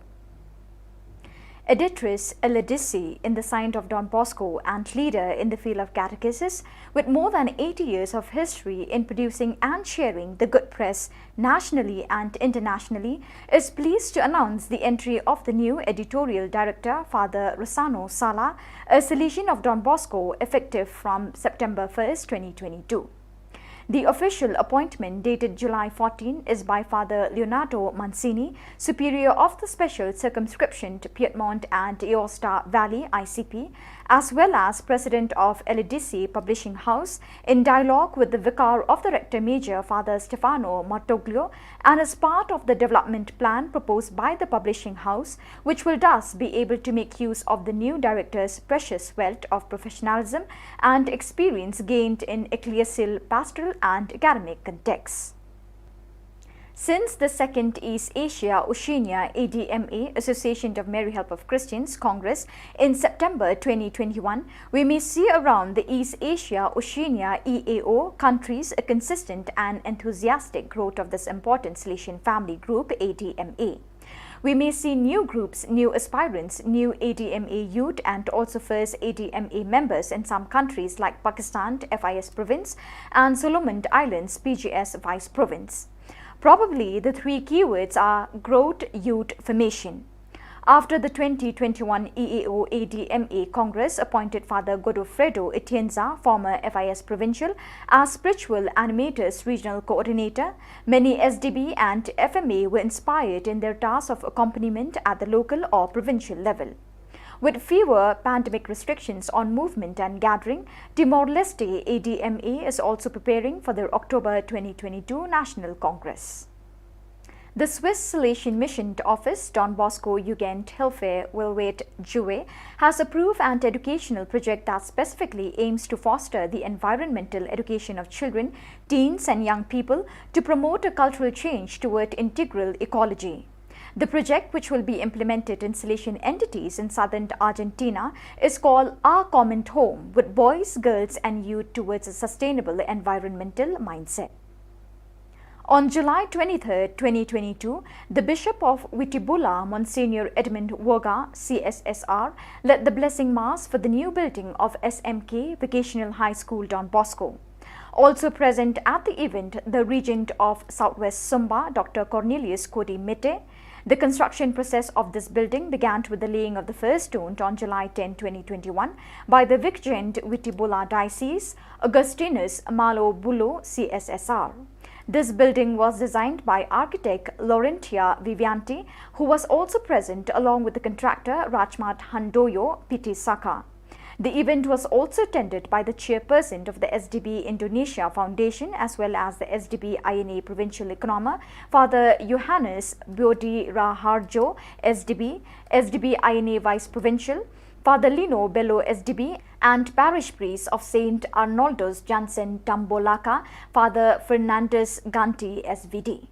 Editress Eledisi in the Saint of Don Bosco and leader in the field of catechesis, with more than eighty years of history in producing and sharing the good press nationally and internationally, is pleased to announce the entry of the new editorial director, Father Rosano Sala, a Salesian of Don Bosco, effective from September first, twenty twenty-two. The official appointment, dated July fourteen, is by Father Leonardo Mancini, Superior of the Special Circumscription to Piedmont and Aosta Valley, I C P, as well as President of Eledisi Publishing House, in dialogue with the Vicar of the Rector Major, Father Stefano Martoglio, and as part of the development plan proposed by the publishing house, which will thus be able to make use of the new director's precious wealth of professionalism and experience gained in ecclesial, pastoral, and academic contexts. Since the second East Asia Oceania A D M A, Association of Mary Help of Christians, Congress in September twenty twenty-one, we may see around the East Asia Oceania E A O countries a consistent and enthusiastic growth of this important Salesian family group, A D M A. We may see new groups, new aspirants, new A D M A youth, and also first A D M A members in some countries like Pakistan, F I S province, and Solomon Islands, P G S vice province. Probably the three keywords are growth, youth, formation. After the twenty twenty-one E A O A D M A Congress appointed Father Godofredo Atienza, former F I S provincial, as spiritual animators regional coordinator, many S D B and F M A were inspired in their task of accompaniment at the local or provincial level. With fewer pandemic restrictions on movement and gathering, Timor-Leste A D M A is also preparing for their October twenty twenty-two National Congress. The Swiss Salesian Mission Office, Don Bosco Jugendhilfe Welwet Jue, has approved an educational project that specifically aims to foster the environmental education of children, teens, and young people to promote a cultural change toward integral ecology. The project, which will be implemented in Salesian entities in southern Argentina, is called Our Common Home, with boys, girls, and youth towards a sustainable environmental mindset. On July twenty-third, twenty twenty-two, the Bishop of Witibula, Monsignor Edmund Woga, C S S R, led the blessing mass for the new building of S M K Vocational High School Don Bosco. Also present at the event, the Regent of Southwest Sumba, Doctor Cornelius Kodi Mete. The construction process of this building began with the laying of the first stone on July tenth, twenty twenty-one, by the Viceregent Witibula Diocese, Augustinus Malo Bulo, C S S R. This building was designed by architect Laurentia Vivianti, who was also present along with the contractor Rajmat Handoyo Pitisaka. The event was also attended by the chairperson of the S D B Indonesia Foundation as well as the S D B I N A Provincial Economer, Father Johannes Bodi Raharjo, S D B, S D B I N A Vice Provincial, Father Lino Bello, S D B, and parish priest of Saint Arnoldus Jansen Tambolaka, Father Fernandez Ganti, S V D.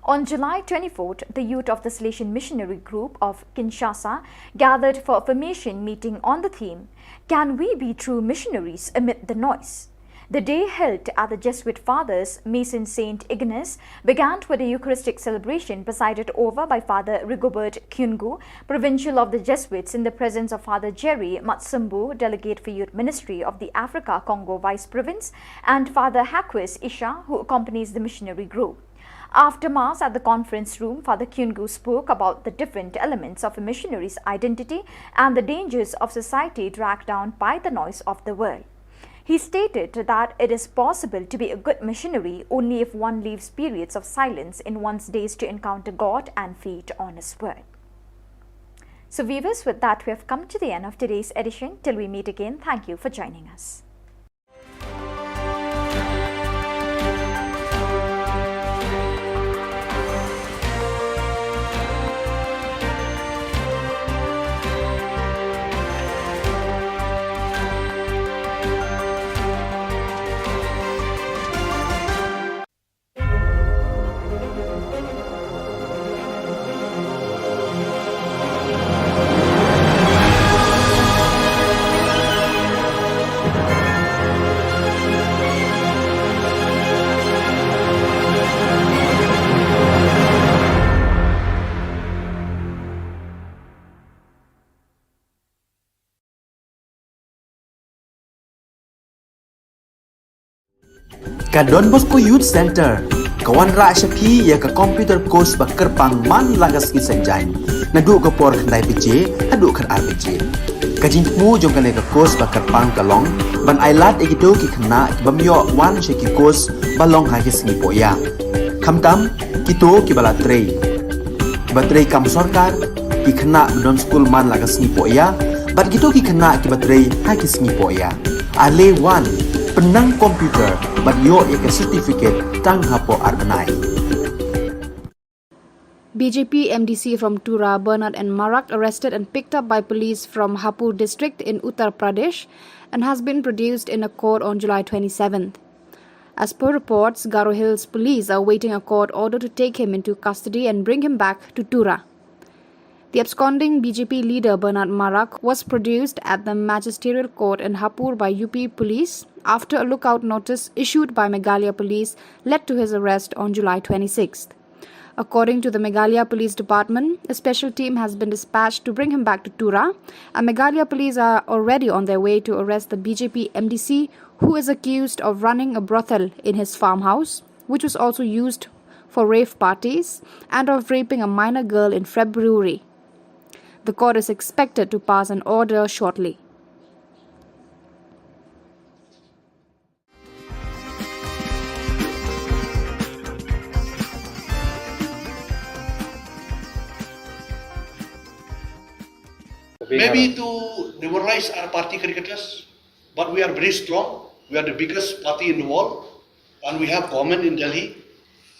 On July twenty-fourth, the youth of the Salesian Missionary Group of Kinshasa gathered for a formation meeting on the theme, "Can we be true missionaries amid the noise?" The day held at the Jesuit Father's Mission Saint Ignace began with a Eucharistic celebration presided over by Father Rigobert Kyungu, Provincial of the Jesuits, in the presence of Father Jerry Matsumbu, Delegate for Youth Ministry of the Africa Congo Vice Province, and Father Haquis Isha, who accompanies the missionary group. After Mass at the conference room, Father Kyungu spoke about the different elements of a missionary's identity and the dangers of society dragged down by the noise of the world. He stated that it is possible to be a good missionary only if one leaves periods of silence in one's days to encounter God and feed on His Word. So, viewers, with that, we have come to the end of today's edition. Till we meet again, thank you for joining us. Ka Don Bosco Youth Center ka wanrah sha phi ïa ka computer course ba kyrpang man la ka sngi Saitjaiñ, naduh ka por khyndai baje haduh khatar baje. Ka jingthmu jong kane ka course ba kyrpang ka long ban ailad ïa kito ki khynnah ki bym ïoh wan sha ki course ba long ha ki sngi pohïa, khamtam kito kiba la trei, kiba trei kam sorkar, ki khynnah ba don skul man la ka sngi pohïa, bad kito ki khynnah kiba trei ha ki sngi pohïa. Ale wan, pynnang computer bad ïoh ïa ka certificate tang hapoh ar bnai. B J P M D C from Tura, Bernard N Marak, arrested and picked up by police from Hapur district in Uttar Pradesh and has been produced in a court on July twenty-seventh. As per reports, Garo Hills police are awaiting a court order to take him into custody and bring him back to Tura. The absconding B J P leader Bernard Marak was produced at the magisterial court in Hapur by U P police after a lookout notice issued by Meghalaya police led to his arrest on July twenty-sixth. According to the Meghalaya Police Department, a special team has been dispatched to bring him back to Tura, and Meghalaya police are already on their way to arrest the B J P M D C, who is accused of running a brothel in his farmhouse, which was also used for rave parties, and of raping a minor girl in February. The court is expected to pass an order shortly. Maybe to demoralize our party cricketers, but we are very strong. We are the biggest party in the world, and we have government in Delhi.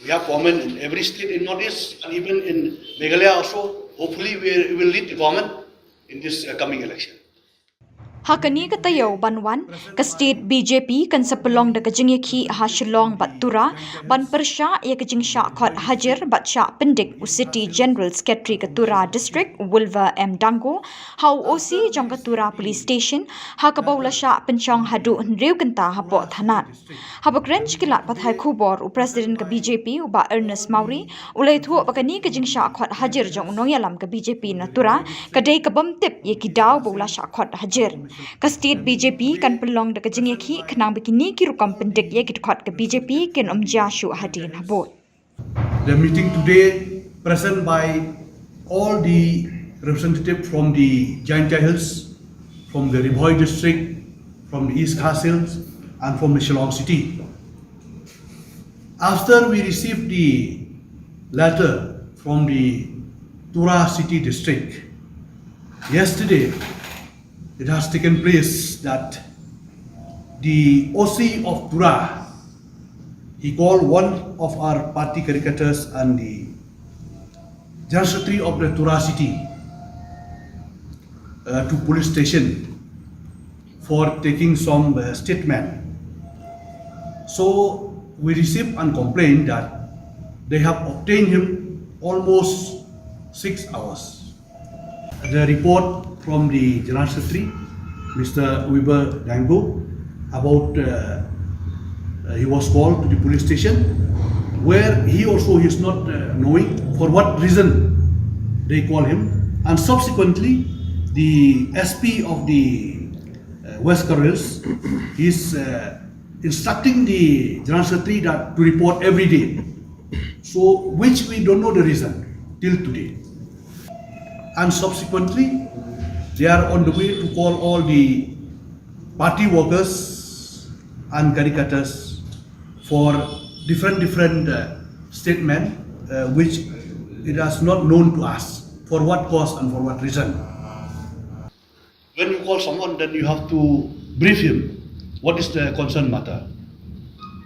We have government in every state in Northeast and even in Meghalaya also. Hopefully, we will lead the government in this uh, coming election. Ha kane ka taïew ban wan, ka state B J P kan sa pynlong da ka jingïakhih ha Shillong bad Tura, ban pyrshah ïa ka jingshah khot hajir bad shah pyndik u City General Secretary ka Tura District, Wilver M Dango, ha u O C jong ka Tura Police Station, ha kaba u la shah pynshong haduh hynriew kynta hapoh thanat. Haba kren sha ki lad pathai khubor, u President ka B J P, u Bah Ernest Mawrie, u la ïathuh ba kane ka jingshah khot hajir jong u nongïalam ka B J P na Tura ka dei ka bym tip ïa ki daw ba u la shah khot hajir. Ka state B J P kan pynlong da ka jingïakhih khnang ba kine ki rukom pyndik ïa ki dkhot ka B J P kin ym jia shuh hadien habud. The meeting today, present by all the representative from the Jaintia Hills, from the Ri Bhoi district, from the East Khasi Hills, and from the Shillong city. After we received the letter from the Tura city district, yesterday it has taken place that the O C of Tura, he called one of our party caricators and the General Secretary of the Tura city uh, to police station for taking some uh, statement. So we received and complained that they have obtained him almost six hours. The report from the General Secretary, Mister Wilver Dango, about uh, uh, he was called to the police station where he also is not uh, knowing for what reason they call him, and subsequently the S P of the uh, West Garo Hills is uh, instructing the General Secretary that to report every day. So, which we don't know the reason till today. And subsequently, they are on the way to call all the party workers and caricators for different different uh, statement, uh, which it is not known to us for what cause and for what reason. When you call someone, then you have to brief him what is the concerned matter.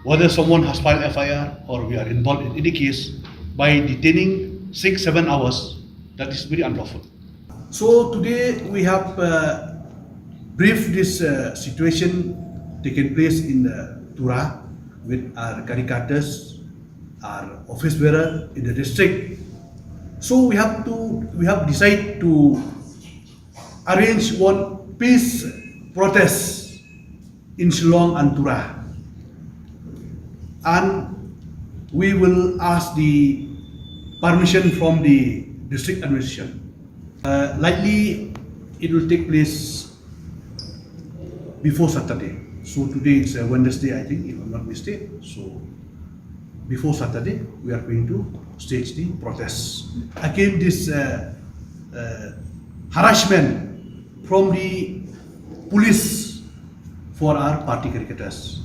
Whether someone has filed F I R or we are involved in any case, by detaining six, seven hours, that is very unlawful. So today we have uh, briefed this uh, situation taking place in the Tura with our caricators, our office bearer in the district. So we have to we have decided to arrange one peace protest in Shillong and Tura. And we will ask the permission from the district administration. Uh, likely, it will take place before Saturday. So today is uh, Wednesday, I think, if I'm not mistaken. So before Saturday, we are going to stage the protest against this uh, uh, harassment from the police for our party cricketers.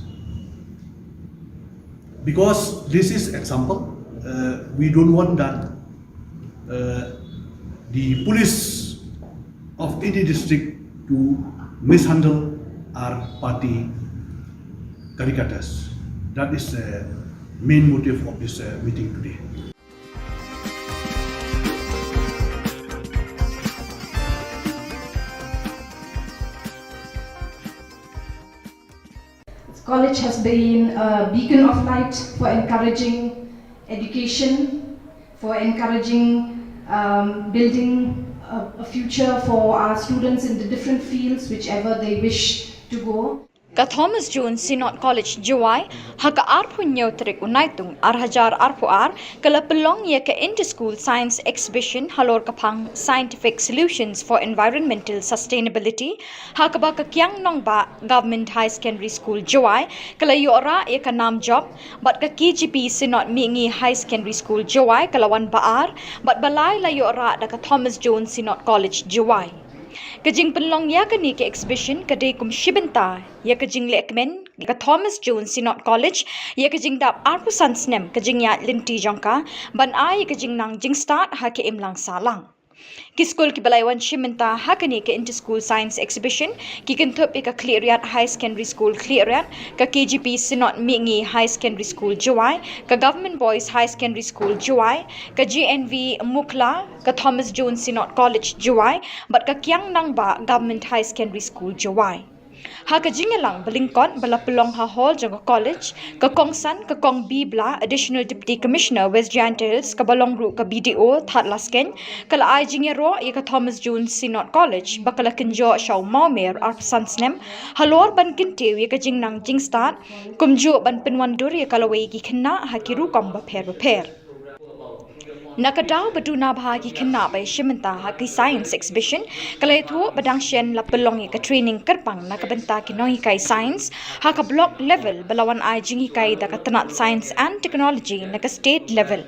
Because this is example, uh, we don't want that uh, the police of any district to mishandle our party cricketers. That is the main motive of this uh, meeting today. College has been a beacon of light for encouraging education, for encouraging um, building a, a future for our students in the different fields, whichever they wish to go. Ka Thomas Jones Synod College Jowai, ha ka arphew hynñiew tarik u Naitung, ar hajar arphew ar, ka la pynlong ïa ka Inter-School Science Exhibition halor ka phang Scientific Solutions for Environmental Sustainability, ha kaba ka Kiang Nangbah Government Higher Secondary School Jowai ka la ïoh rah ïa ka nam jop bad ka K J P Synod Mihngi Higher Secondary School Jowai ka la wan ba ar bad ba lai la ïoh rah da ka Thomas Jones Synod College Jowai. Ka jingpynlong ïa kane ka exhibition ka dei kum shi bynta ïa ka jinglehkmen ka Thomas Jones Synod College ïa ka jingdap arphew san snem ka jingïaid lynti jong ka ban ai ïa ka jingnang jingstad ha ka imlang sahlang. Ki skul kiba la wan shim bynta ha kane ka Inter School Science Exhibition ki kynthup ïa ka Khliehriat High Secondary School Khliehriat, ka K G P Synod Mihngi High Secondary School Jowai, ka Government Boys High Secondary School Jowai, ka G N V Mukhla, ka Thomas Jones Synod College Jowai bad ka Kiang Nangbah Government High Secondary School Jowai. Ha ka jingïalang ba lyngkot ba la pynlong ha hall jong ka college, ka kongsan ka Kong Bibla, Additional Deputy Commissioner West Jaintia Hills, kaba long ruh ka B D O Thadlaskein, ka la ai jingïaroh ïa ka Thomas Jones Synod College ba ka la kynjoh sha u mawmer arphew san snem halor ban kyntiew ïa ka jingnang jingstad, kumjuh ban pynwandur ïa ka lawei ki khynnah ha ki rukom bapher bapher. Na ka daw ba duna bha ki khynnah ba ïashim bynta ha ki science exhibition, ka la ïathuh ba dang shen la pynlong ïa ka training kyrpang na ka bynta ki nonghikai science ha ka block level, ba la wan ai jinghikai da ka tnat science and technology na ka state level.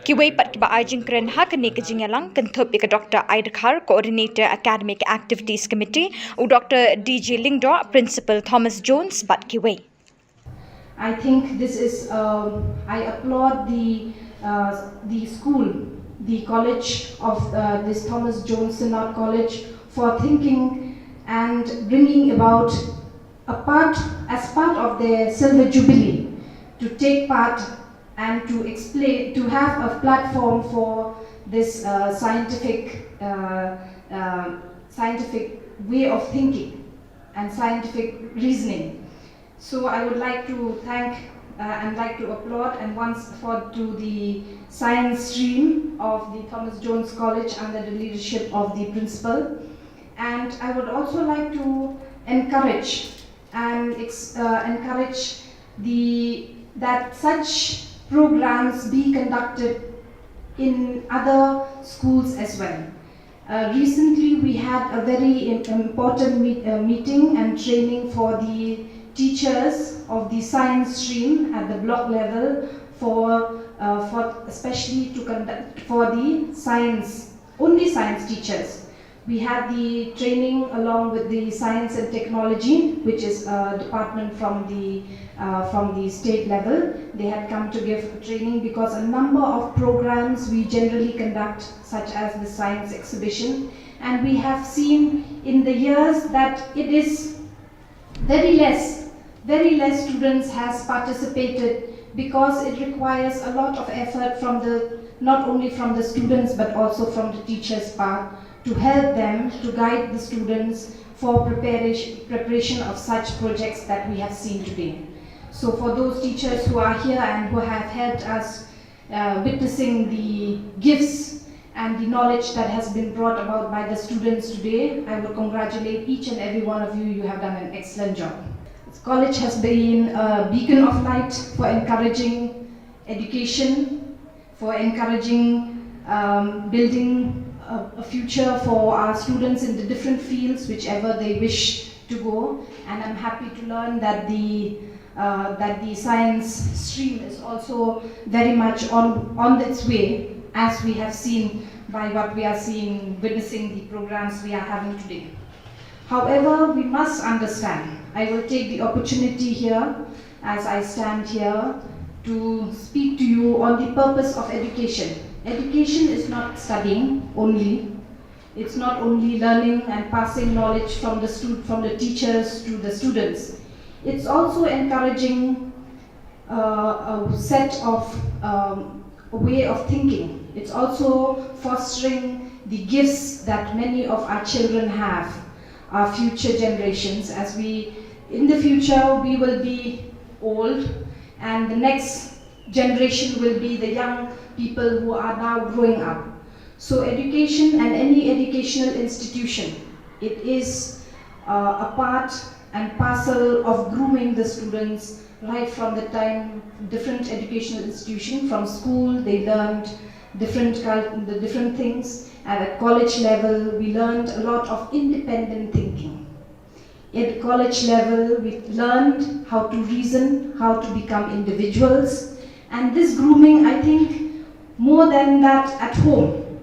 Kiwei pat kiba ai jingkren ha kane ka jingïalang kynthup ïa ka Doctor Aidkhar, Coordinator Academic Activities Committee, u Doctor D J Lyngdoh, Principal Thomas Jones bad kiwei. I think this is, um, I applaud the, uh, the school, the college of, uh, this Thomas Jones Synod College for thinking and bringing about a part, as part of their silver jubilee, to take part and to explain, to have a platform for this, uh, scientific, uh, uh, scientific way of thinking and scientific reasoning. So I would like to thank, uh, and like to applaud and once for to the science stream of the Thomas Jones College under the leadership of the principal. And I would also like to encourage and ex-, uh, encourage the, that such programs be conducted in other schools as well. Uh, recently, we had a very im-, important meet, uh, meeting and training for the teachers of the science stream at the block level for, uh, for especially to conduct for the science, only science teachers. We had the training along with the science and technology, which is a department from the, uh, from the state level. They had come to give training because a number of programs we generally conduct, such as the science exhibition, and we have seen in the years that it is very less, very less students has participated because it requires a lot of effort from the, not only from the students but also from the teachers' part to help them to guide the students for preparation, preparation of such projects that we have seen today. So for those teachers who are here and who have helped us, uh, witnessing the gifts and the knowledge that has been brought about by the students today, I would congratulate each and every one of you. You have done an excellent job. This college has been a beacon of light for encouraging education, for encouraging, um, building a, a future for our students in the different fields, whichever they wish to go. And I'm happy to learn that the, uh, that the science stream is also very much on, on its way, as we have seen by what we are seeing, witnessing the programs we are having today. However, we must understand, I will take the opportunity here, as I stand here, to speak to you on the purpose of education. Education is not studying only. It's not only learning and passing knowledge from the stu-, from the teachers to the students. It's also encouraging, uh, a set of, um, a way of thinking. It's also fostering the gifts that many of our children have, our future generations. As we, in the future, we will be old, and the next generation will be the young people who are now growing up. So education and any educational institution, it is, uh, a part and parcel of grooming the students right from the time different educational institution, from school, they learned different cul-, the different things, and at college level, we learned a lot of independent thinking. At college level, we learned how to reason, how to become individuals, and this grooming, I think, more than that at home.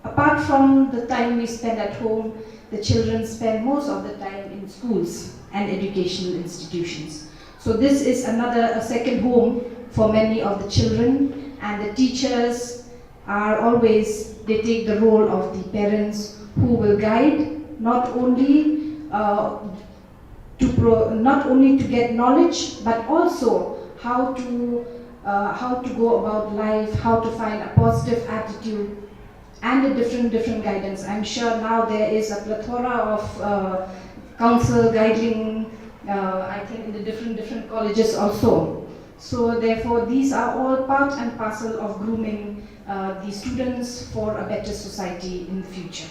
Apart from the time we spend at home, the children spend most of the time in schools and educational institutions. So this is another, a second home for many of the children, and the teachers are always They take the role of the parents who will guide not only uh, to pro- not only to get knowledge, but also how to uh, how to go about life, how to find a positive attitude, and a different different guidance. I'm sure now there is a plethora of uh, counsel guiding. Uh, I think in the different different colleges also. So therefore, these are all part and parcel of grooming uh, the students for a better society in the future.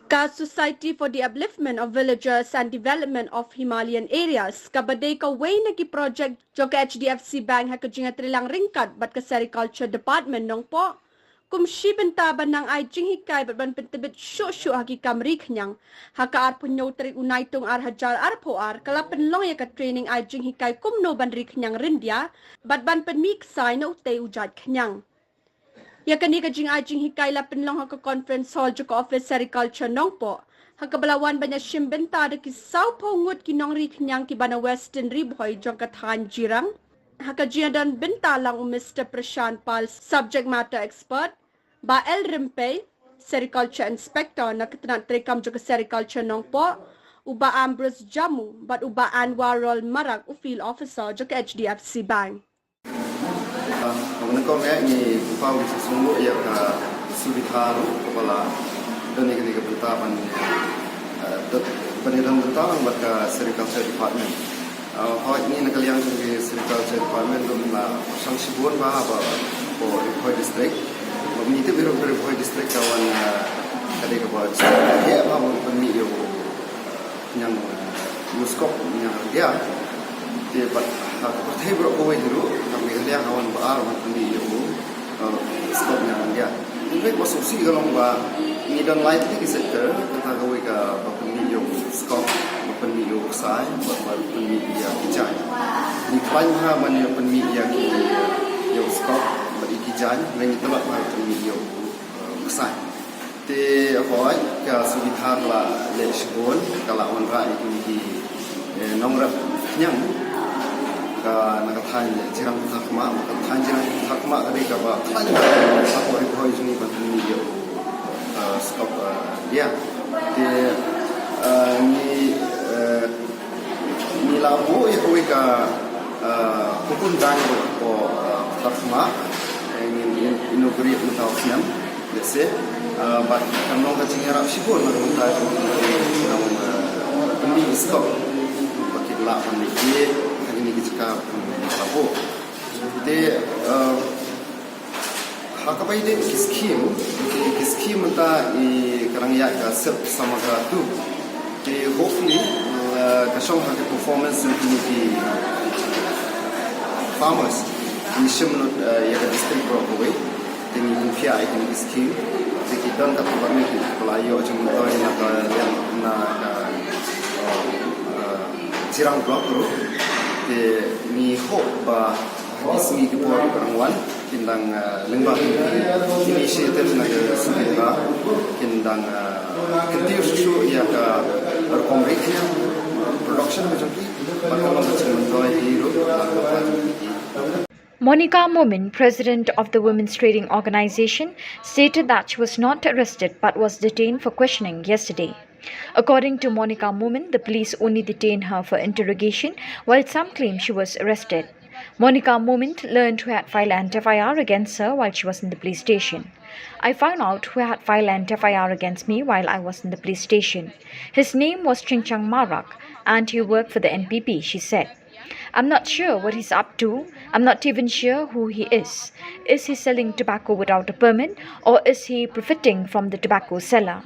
Ka Society for the Upliftment of Villagers and Development of Himalayan Areas, kaba dei kawei na ki project jong ka H D F C Bank ha ka jingïatreilang ryngkat bad ka Sericulture Department Nongpoh, kum shi bynta ban nang ai jinghikai bad ban pyntbit shuh shuh ha ki kam ri khñiang. Ha ka arphew hynñiew tarik u Naitung ar hajar arphew ar, ka la pynlong ïa ka training ai jinghikai kumno ban ri khñiang ryndia bad ban pynmih ksai na utei u jait khñiang. Ïa kane ka jingai jinghikai la pynlong ha ka conference hall jong ka office Sericulture Nongpoh, ha kaba la wan ban ïashim bynta da ki sawphew ngut ki nongri khñiang kiba na Western Ri Bhoi jong ka thaiñ Jirang. Ha ka jingdon bynta lang u Mister Prashant Pal, subject matter expert, Bah L Rympei, Sericulture Inspector na ka tnat treikam jong ka Sericulture Nongpoh, u Bah Ambrose Jammu bad u Bah Anwarul Marak, u Field Officer jong ka H D F C Bank. Kaba nyngkong eh ngi pynpaw ngi sngewbha ïa ka subidha ruh kaba la don ïa kane ka bynta ban ban ïadon bynta lang bad ka Sericulture Department. Hooid, ngi na ka liang jong ka Sericulture Department ruh la pyrshang shibun bha ha Ri Bhoi District. Ngi tip ruh Ri Bhoi District ka wan ka dei kaba district kaba heh bha ban pynmih ïa u khñiang, u skop khñiang ryndia. Te bad ha ka pyrthei baroh kawei hi ruh ka Meghalaya ka wan ba ar ban pynmih ïa u skop khñiang ryndia. Hynrei kaba sngewsih ka long ba ngi don lai tylli ki sector, kata kawei ka ba pynmih ïa u skop, ba pynmih ïa u ksai bad ba pynmih ïa ki jaiñ. Ngi khlaiñ bha ban ïa pynmih ïa ki, ïa u skop bad ïa ki jaiñ, hynrei ngi tlot bha ban pynmih ïa u ksai. Te hooid, ka subidha ka la leh shibun, ka la wanrah ïa kine ki nongrep khñiang. Ka na ka thaiñ Jirang Patharkhmah, ka thaiñ Jirang Patharkhmah ka dei kaba khlaiñ bha hapoh Ri Bhoi jong ngi ban pynmih ïa u skop ryndia. Te ngi ngi la buh ïa kawei ka hukum dang hapoh Patharkhmah, ngin inaugurate mynta u snem. Let's say, bad kan long ka jingïarap shibun na ka bynta jong ki nong pynmih skop ba kin lah ban leh ïa ha kine ki jaka ba la buh. Te ha kaba ïadei ki scheme, ki scheme mynta i ka dang ïaid ka Silk Samagra two. Te hopefully ka shong ha ka performance jong kine ki farmers. Ngi shim lut ïa ka district baroh kawei. Te ngi pynphiah ïa kine ki scheme. Te ki don katto katne kiba la ïoh jingmyntoi na ka liang na ka Jirang Block ruh. Te ngi hope ba ha ki sngi ki por kiba dang wan kin dang lyngba ki initiative na ka state kin dang kyntiew shuh shuh ïa ka rukom ri khñiang, production ka jong ki, bad ka long ka jingmyntoi hi ruh lang ka jong ki. Monica Momin, president of the Women's Trading Organization, stated that she was not arrested but was detained for questioning yesterday. According to Monica Momin, the police only detained her for interrogation, while some claim she was arrested. Monica Momin learned who had filed an F I R against her while she was in the police station. I found out who had filed an F I R against me while I was in the police station. His name was Chingchang Marak and he worked for the N P P, she said. I'm not sure what he's up to. I'm not even sure who he is. Is he selling tobacco without a permit or is he profiting from the tobacco seller?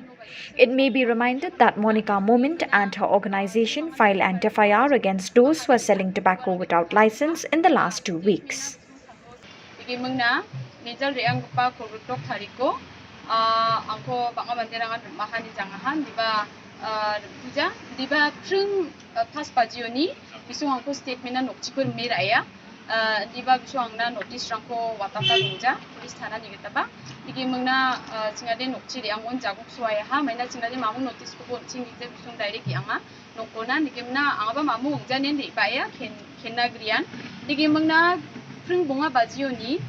It may be reminded that Monica Momint and her organization filed an F I R against those who are selling tobacco without license in the last two weeks. Igi mengna, nejal reang gupa ko rutok tariko, angko banga manderangan mahan di jangahan, diba puja, diba pring pas pajioni, bisung angko statement na nokchipur mir aya, diba bisung angna notice rangko watata ruja, Thana ni kita ba. Digi mengna, eh, chinga de nokchi de ang on jaguk suai ha. Maina chinga de mamu notice ko bon ching de bisung direct yang ma. Nokona digi mena ang ba mamu ong janen de ba ya ken, kenna grian. Digi mengna pring bunga bajio ni.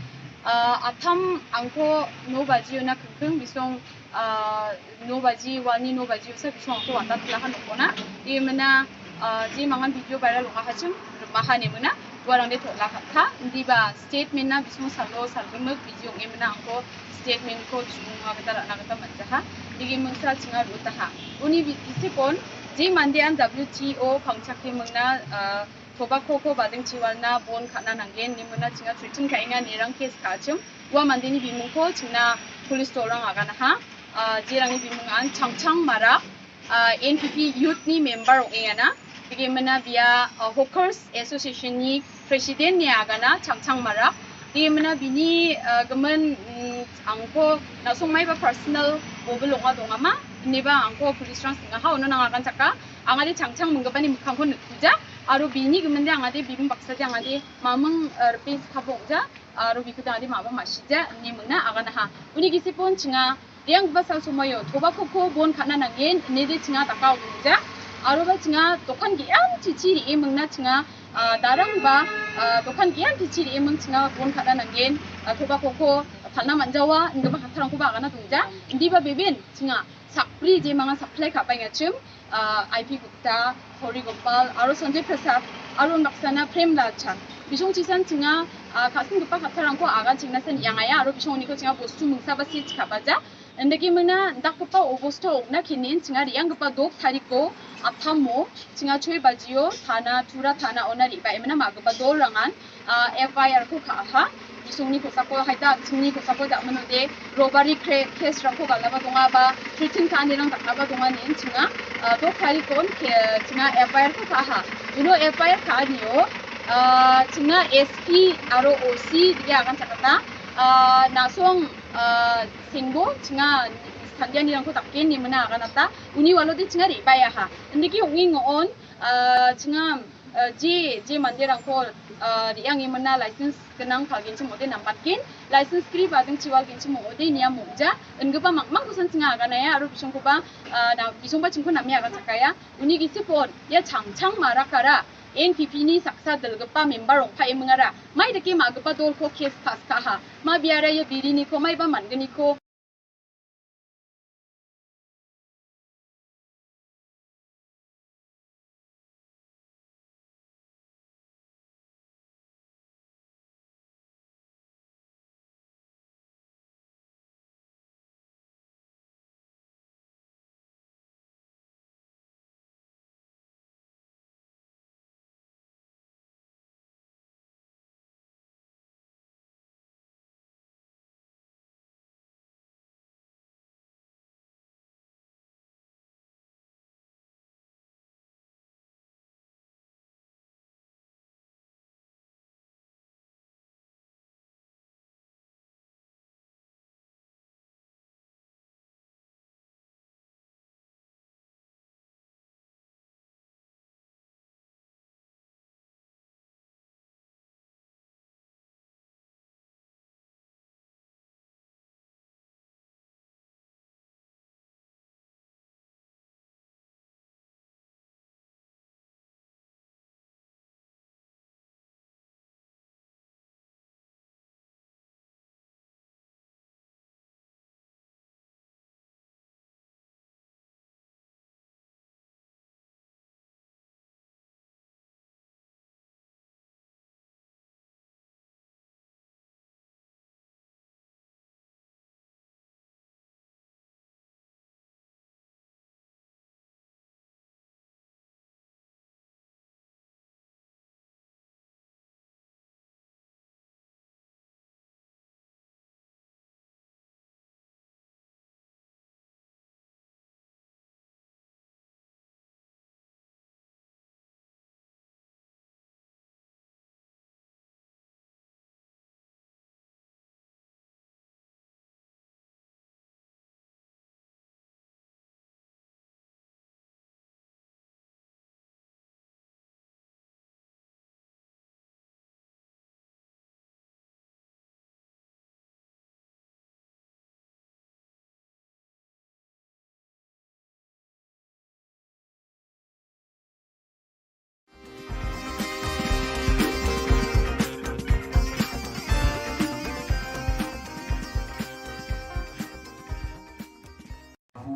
Eh, atam angko no bajio na kengkeng bisung, eh, no baji wani no baji usa bisung angko wata tla ha nokona. Digi mena, eh, ji mangan video viral unga hachim maha ne mena. Warang de thotla kha. Ndi ba statement na bisung salo sal gemuk video nge mena angko statement ko chunga kata rana kata manjaha. Digi mengsa chinga ruta ha. Uni bi isi pon ji mande an W T O pangchak ke mengna, eh, tobacco ko badeng chiwal na bon khana nanggen ni mena chinga threaten ka inga ni rang case ka chim. Wa mande ni bimung ko chingna police to rang agana ha. Ah, ji rang ni bimung an Changchang Marak, ah, N P P youth ni member ong e ana. Digi mena bia, ah, Hawkers Association ni president ni agana Changchang Marak. Digi mena bini, ah, gemen, mm, angko na song mai ba personal bo belong adong ama. Ni ba angko police rang singa ha ono nang akan chaka. Angadi Changchang mengga bani mekang ko nekuja. Aro bini gemen de angadi bim baksa de angadi mameng, eh, repe kabong ja. Aro biku de angadi maba masija ni mena agana ha. Uni gisi pon chinga Riang ba sal sumayo, thoba ko ko bon khana nanggen, ne de chinga takau ja. Aro ba chinga dokan gi am chichi ri emang na chinga, ah, darang ba, ah, dokan gi am chichi ri emang chinga bon khana nanggen, ah, thoba ko ko phalna manjawa, nge ba khatharang ko ba kana tungja. Ndi ba beben chinga sakpri je manga supply ka bai ngachim, ah, I P Gupta, Hori Gopal, aro Sanjay Prasad, aro Naksana Prem Lal Chan. Bisong chisan chinga, ah, kasin gepa khatharang ko aga chingna sen yang aya, aro bisong ni ko chinga bostu mungsa ba si chika baja. Ndaki mena dak kepa obosto na kinin chinga riang kepa dok tariko athamo chinga choi bajio thana tura thana ona riba emena ma kepa dol rangan, ah, F I R ko ka ha. Bisong ni ko sako haita bisong ni ko sako dak meno de robbery case rang ko galaba donga ba threaten ka ni rang dak laba donga nin chinga, ah, dok tarikon ke chinga F I R ko ka ha. Uno F I R ka ni o, ah, chinga S P aro O C dia akan chakata, ah, nasong, ah, Singbo, chinga Sandia ni rangko takin ni mena akan ata, uni walo de chinga ri baya ha. Ndiki ungi ngon, ah, chinga, ah, je, je mande rangko, ah, riang ni mena license kenang pagin chimo de nampat kin, license kri ba ding chiwal gin chimo de nia mukja, ngepa mak mak kusan chinga akan aya, aro bisong ko ba, ah, na bisong ba chingko namia akan chakaya, uni gisi pon, ya Changchang Marak kara, N P P ni saksa delgepa member ong pa emengara, mai deke ma gepa dol ko case pass ka ha. Ma biara ya biri ni ko mai ba man geni ko.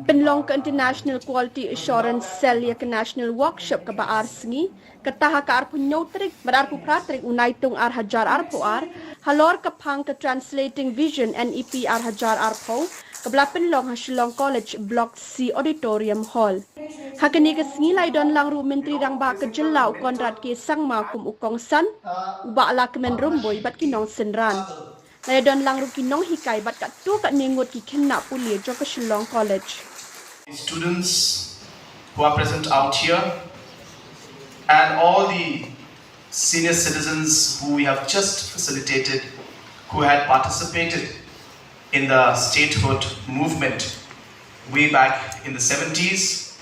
Pynlong ka International Quality Assurance Cell ïa ka National Workshop kaba ar sngi, kata ha ka arphew hynñiew tarik bad arphew phra tarik u Naitung ar hajar arphew ar, halor ka phang ka Translating Vision N E P ar hajar arphew, kaba la pynlong ha Shillong College Block C Auditorium Hall. Ha kane ka sngi la ïadon lang ruh u Myntri Rangbah ka jylla u Conrad K Sangma kum u kongsan, u Bah Lahkmen Rymbui bad ki nongsynran. La ïadon lang ruh ki nonghikai bad katto katne ngut ki khynnah pule jong ka Shillong College. Students who are present out here and all the senior citizens who we have just facilitated, who had participated in the statehood movement way back in the seventies,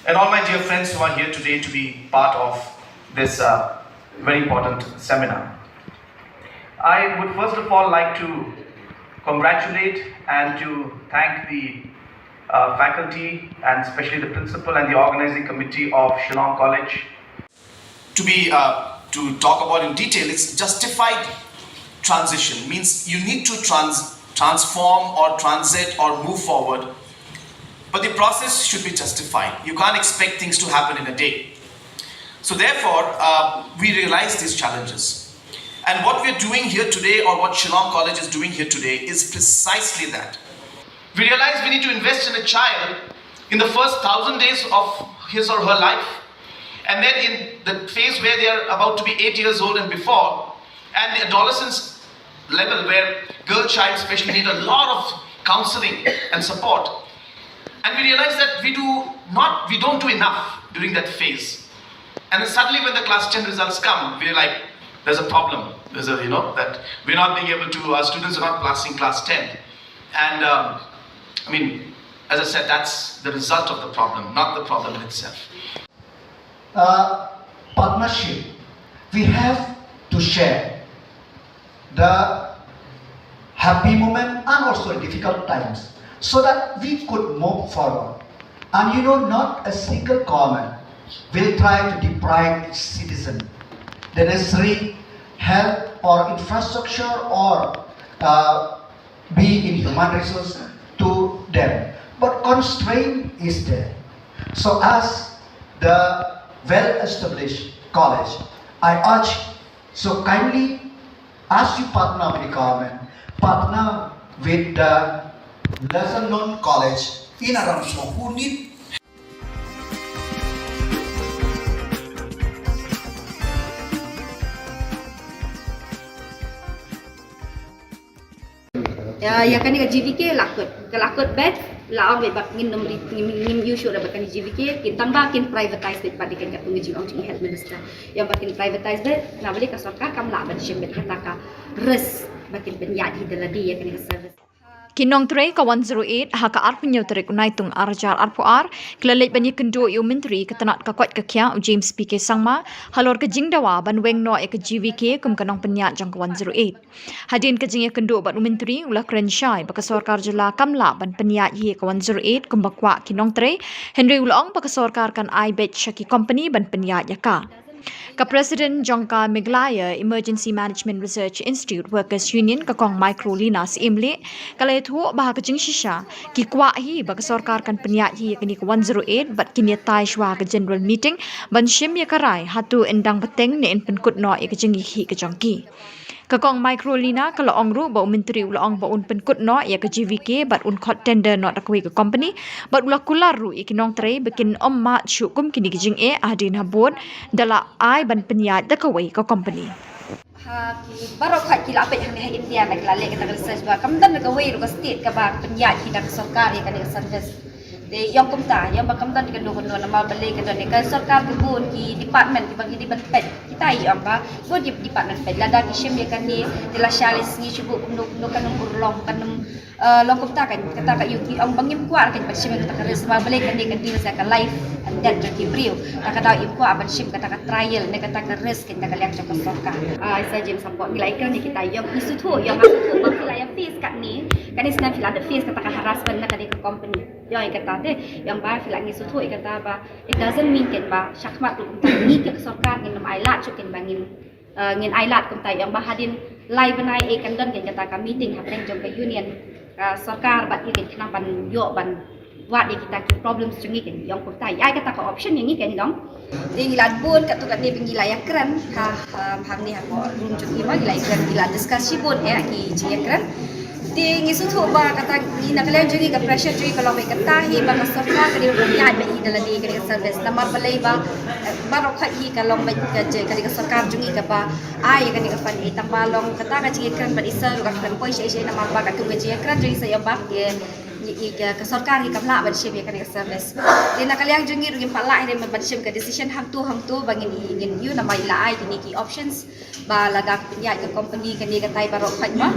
and all my dear friends who are here today to be part of this uh, very important seminar. I would first of all like to congratulate and to thank the uh, faculty and especially the principal and the organizing committee of Shillong College. To be uh, to talk about in detail, it's justified transition means you need to trans- transform or transit or move forward, but the process should be justified. You can't expect things to happen in a day. So therefore, uh, we realize these challenges. And what we're doing here today, or what Shillong College is doing here today, is precisely that. We realize we need to invest in a child in the first thousand days of his or her life, and then in the phase where they are about to be eight years old and before, and the adolescence level where girl child especially need a lot of counseling and support. And we realize that we do not, we don't do enough during that phase. And then suddenly when the class ten results come, we're like, there's a problem. There's a, you know, that we're not being able to, our students are not passing class ten. And um, I mean, as I said, that's the result of the problem, not the problem in itself. Uh, partnership, we have to share the happy moment and also difficult times so that we could move forward. And you know, not a single government will try to deprive its citizen the necessary help or infrastructure or uh, be in human resource to them. But constraint is there. So as the well-established college, I urge, so kindly, as you partner with the government, partner with the lesser known college in Aramso who need Ïa, ïa kane ka G V K la kut, ka la kut bad la ong bad ngin nym ri, ngin, ngin ïoh shuh da bad kane G V K, kin tang ba kin privatise bad bad ïa kane ka jingong jong i health minister. Ïa ba kin privatise bad na balei ka sorkar kam lah ban shim bad kata ka risk ba kin pynïaid hi da lade ïa kane ka service. Ki nongtrei ka one zero eight ha ka arphew hynñiew tarik u Naitung ar hajar arphew ar ki la leit ban ïakynduh ïa u Myntri ka tnat ka koit ka khiah u James P K Sangma halor ka jingdawa ban weng noh ïa ka G V K kum ka nongpynïaid jong ka one zero eight. Hadien ka jingïakynduh bad u Myntri u la kren shai ba ka sorkar jylla kam lah ban pynïaid hi ïa ka one zero eight kumba kwah ki nongtrei, hynrei u la ong ba ka sorkar kan ai beit sha ki kompani ban pynïaid ïa ka. Ka President jong ka Meghalaya Emergency Management Research Institute Workers Union, ka Kong Microlina Syiemlieh, ka la ïathuh ba ha ka jingshisha ki kwah hi ba ka sorkar kan pynïaid hi ïa kane ka one zero eight bad kin ïatai shuwa ha ka general meeting ban shim ïa ka rai hato yn dang bteng ne yn pynkut noh ïa ka jingïakhih ka jong ki. Ka Kong Microlina ka la ong ruh ba u Myntri u la ong ba un pynkut noh ïa ka G V K bad un khot tender noh da kawei ka kompani bad u la kular ruh ïa ki nongtrei ba kin ym mad shuh kum kine ki jingeh hadien habud da la ai ban pynïaid da kawei ka kompani. Ha ki baroh khoit ki la peit hangne ha India ba ki la leh kata ka research ba kam don kawei ruh ka state kaba pynïaid hi da ka sorkar ïa kane ka service. Te ïong kumta, ïong ba kam don kano kano namar balei ka don ka sorkar ki bun ki department kiba ngi dei ban peit. Kita ïong ba bun ki department peit lada ki shim ïa kane te lashai lashisngi shu buh kumno kumno kan ym urlong kan ym long kumta kan kata ka ïong ki ong ba ngim kwah kan ban shim ïa kata ka risk namar balei kane ka deal sa ka life and death jong ki briew. Ka dei ïong kwah ban shim kata ka trial ne kata ka risk kan da ka liang jong ka sorkar. Ai sa James Sambok ngi la ïa kane kita ïong ngi sngewthuh ïong nga sngewthuh ba phi la ïa face katne kane snem phi la da face kata ka harassment na kane ka company. Ïong ïa kata te, ïong ba phi la ngi sngewthuh ïa kata ba it doesn't mean kan ba shakhmat ruh kumta ngi ka sorkar ngin ym ailad shuh kan ba ngin ngin ailad kumta ïong ba hadien lai bnai e kan don kan kata ka meeting hapdeng jong ka union ka sorkar bad i kan khnang ban ïoh ban Wat ïa kita ki problems jong ngi kan ïong kumta. Ïa kata ka option ïa ngi kan long. Te ngi la bun katto katne ba ngi la ïakren ha, um, hangne ha court room jong ngi ma ngi la ïakren, ngi la discuss shibun eh ki jingïakren. Te ngi sngewthuh ba kata ngi na ka liang jong ngi ka pressure jong ngi ka long ba kata hi ba ka sorkar ka dei ban ïaid beit hi da lade ka dei ka service. Namar balei ba, eh, baroh khoit hi ka long ba ka je ka dei ka sorkar jong ngi kaba ai ka dei ka fund eh tang ba long kata ka jingïakren bad i sir ruh ka kren poi shai shai namar ba katto ka jingïakren jong ngi sa ïa ba ka Ngi, ngi, ka, ka sorkar ngi kam lah ban shim ïa kane ka service. Te na ka liang jong ngi ruh ngim pat lah hi ban shim ka decision hangto hangto ba ngin, ngin ïoh namar i la ai kine ki options ba lada ka pynïaid ka company kane ka tai baroh khoit ma.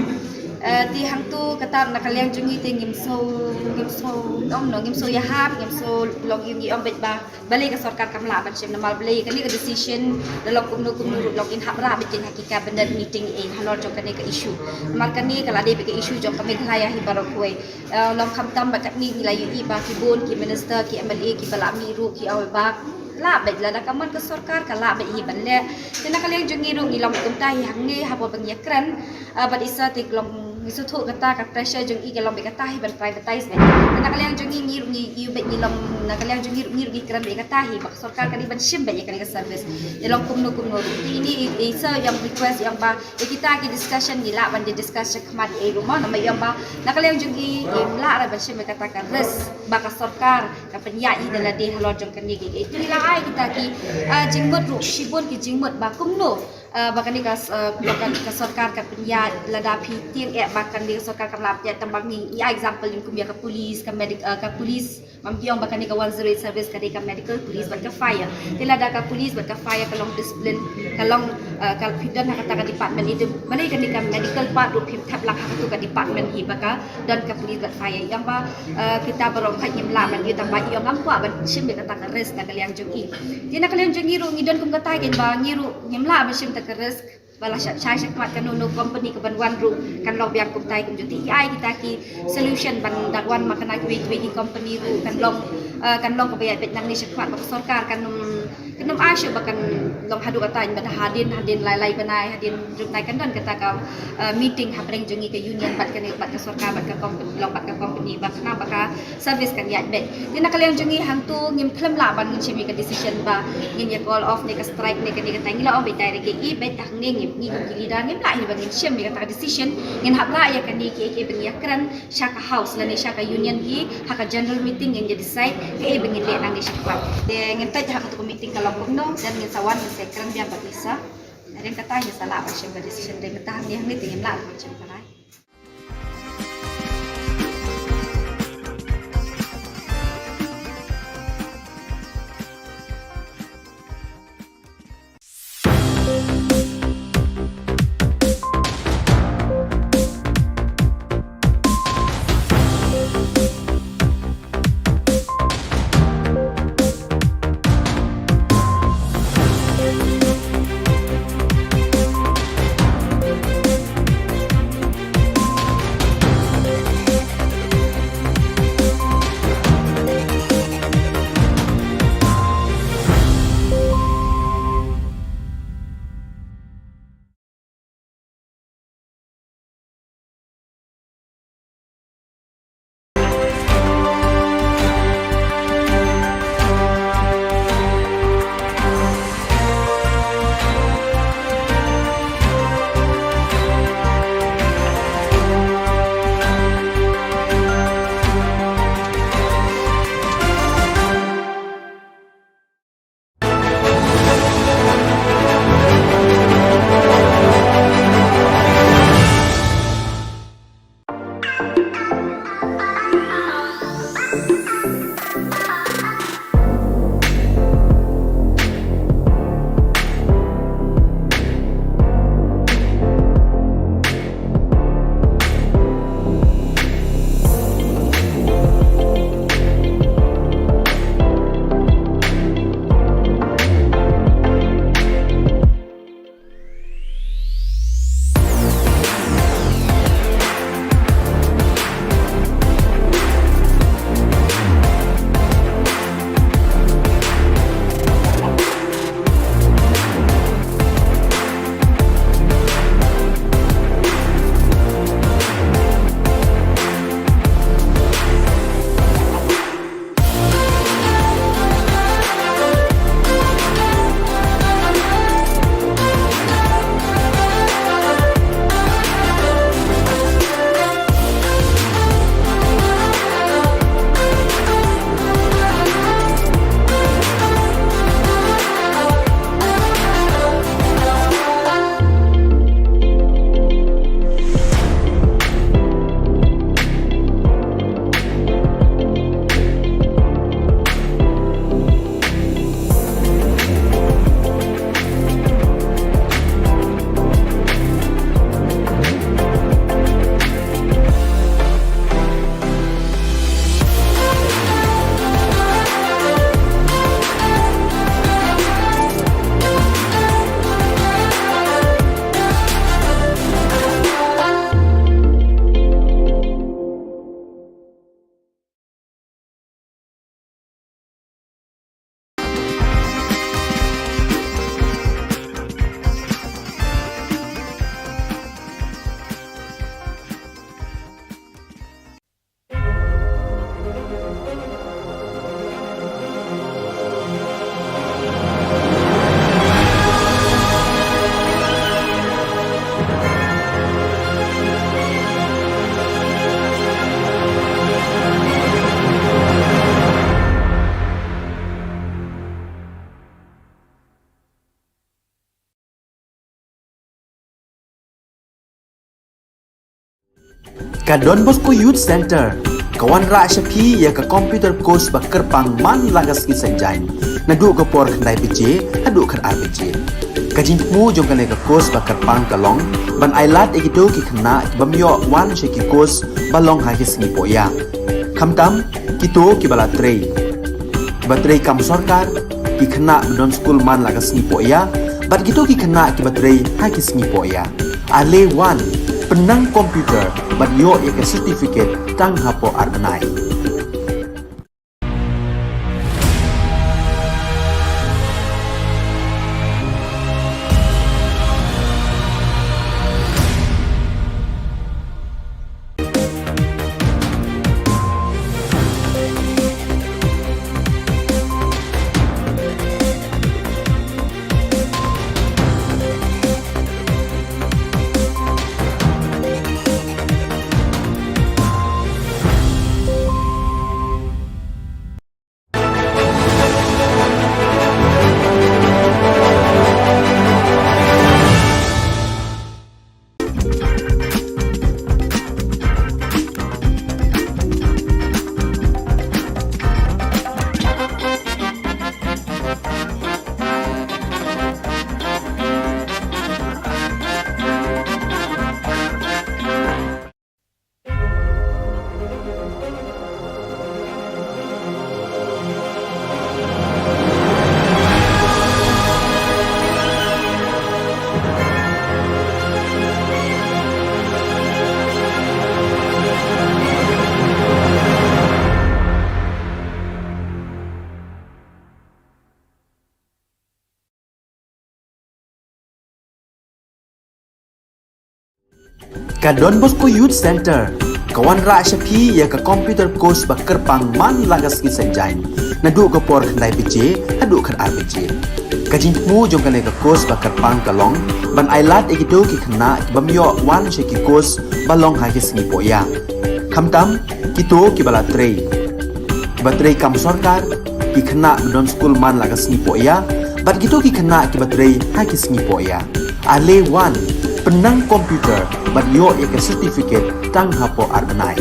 Eh, te hangto kata na ka liang jong ngi te ngim sngew, ngim sngew, ong no, ngim sngew ïahap, ngim sngew long ïoh ngi ong beit ba balei ka sorkar kam lah ban shim namar balei kane ka decision da long kumno kumno ruh long in hap rah beit ha ki cabinet meeting eh halor jong kane ka issue. Namar kane ka la dei beit ka issue jong ka Meghalaya hi baroh kawei. Eh, long khamtam ba katne ngi la ïohi ba ki bun ki minister ki M L A kiba la mih ruh ki ong ba lah beit lada ka mon ka sorkar ka lah beit hi ban leh. Te na ka liang jong ngi ruh ngi long kumta hi hangne haba ba ngi ïakren. Ah, bad isa te long ngi sngewthuh kata ka pressure jong i ka long beit kata hi ban privatize beit. Te na ka liang jong ngi ngi ruh ngi ïohi beit ngi long na ka liang jong ngi ruh ngi ruh ngi kren beit kata hi ba ka sorkar ka dei ban shim beit ïa kane ka service. Te long kumno kumno ruh. Te ini i, i sa ïa request ïa ba ïa kita ki discussion ngi lah ban discuss shakhmat ïa i ruh ma namar ïa ba na ka liang jong i im lah ra ban shim ïa kata ka risk ba ka sorkar ka pynïaid hi da lade halor jong kane ki. Te ngi la ai kita ki, ah, jingmut ruh shibun ki jingmut ba kumno, ah, ba kane ka, ah, ba ka, ka sorkar ka pynïaid lada phi tieng eh ba kane ka sorkar kam lah pynïaid tang ba ngi ïa example kum ïa ka police ka medic, ah, ka police Mam ki ong ba kane ka one zero eight service ka dei ka medical, police bad ka fire. Te lada ka police bad ka fire ka long discipline, ka long, eh, ka phi don ha kata ka department ite. Balei kane ka medical part ruh phim thep lang ha katu ka department hi ba ka don ka police bad fire. Ïa ba, eh, kita baroh khoit ngim lah ban ïa tang ba ïa ngam kwah ban shim ïa kata ka risk na ka liang jong i. Te na ka liang jong i ruh ngi don kum kata kein ba ngi ruh ngim lah ban shim ta ka risk. Ba la shah shah shah mat kano no company ka ban wan ruh kan long biang kumtai kumjuh te i ai kita ki solution ban da wan ma kane kiwei kiwei ki company ruh kan long, eh, kan long kaba ïa beit nangne shah mat ba ka sorkar kan ym kan ym ai shuh ba kan long haduh katai ba da hadien hadien lai lai bnai hadien jumtai kan don kata ka, eh, meeting hapdeng jong ngi ka union bad kane bad ka sorkar bad ka company long bad ka company ba khnang ba ka service kan ïaid beit. Te na ka liang jong ngi hangtu ngim khlem lah ban ngin shim ïa ka decision ba ngin ïa call off ne ka strike ne kane katai ngi la ong beit direct ïa i beit hangne ngim ngi kum ki leader ngim lah hi ban ngin shim ïa kata ka decision ngin hap lah ïa kane kiei kiei ba ngi ïa kren sha ka house lane sha ka union hi ha ka general meeting ngin ïa decide kaei ba ngin leh nangne shakhmat. Te ngin peit ha katu ka meeting ka long kumno then ngin sa wan ngin sa kren biang bad Lisa. Hadien kata ngin sa lah ban shim ka decision te mynta hangne hangne te ngim lah ban shim ka lai. Ka Don Bosco Youth Centre ka wanrah sha phi ïa ka computer course ba kyrpang man la ka sngi Saitjaiñ, naduh ka por khyndai baje haduh khatar baje. Ka jingthmu jong kane ka course ba kyrpang ka long ban ailad ïa kito ki khynnah ki bym ïoh wan sha ki course ba long ha ki sngi pohïa, khamtam kito kiba la trei, kiba trei kam sorkar, ki khynnah ba don skul man la ka sngi pohïa, bad kito ki khynnah kiba trei ha ki sngi pohïa. Ale wan, pynnang computer bad ïoh ïa ka certificate tang hapoh ar bnai. Ka Don Bosco Youth Centre ka wanrah sha phi ïa ka computer course ba kyrpang man la ka sngi Saitjaiñ, naduh ka por khyndai baje haduh khatar baje. Ka jingthmu jong kane ka course ba kyrpang ka long ban ailad ïa kito ki khynnah ki bym ïoh wan sha ki course ba long ha ki sngi pohïa, khamtam kito kiba la trei, kiba trei kam sorkar, ki khynnah ba don skul man la ka sngi pohïa, bad kito ki khynnah kiba trei ha ki sngi pohïa. Ale wan, pynnang computer bad ïoh ïa ka certificate tang hapoh ar bnai.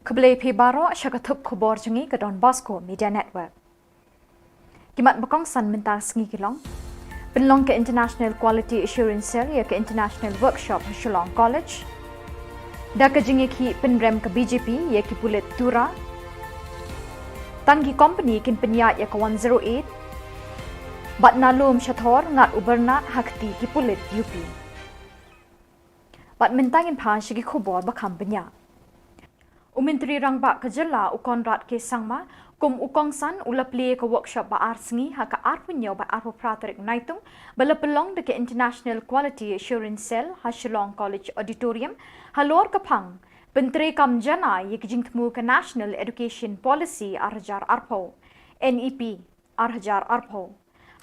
Khublei phi baroh sha ka thup khubor jong ngi ka Don Bosco Media Network. Ki mat ba kongsan mynta ka sngi ki long: pynlong ka International Quality Assurance Cell ïa ka International Workshop ha Shillong College. Da ka jingïakhih pynrem ka B J P ïa ki pulit Tura. Tang ki company kin pynïaid ïa ka one zero eight. Bad na lum sha thor ngat u Bernard ha kti ki pulit U P. Bad mynta ngin phai sha ki khubor ba kham bniah. U Myntri Rangbah ka jylla u Conrad K Sangma kum u kongsan u la plie ka workshop ba ar sngi ha ka arphew hynñiew bad arphew phra tarik Naitung, ba la pynlong da ka International Quality Assurance Cell ha Shillong College Auditorium, halor ka phang pyntreikam janai ïa ki jingthmu ka National Education Policy ar hajar arphew, N E P ar hajar arphew.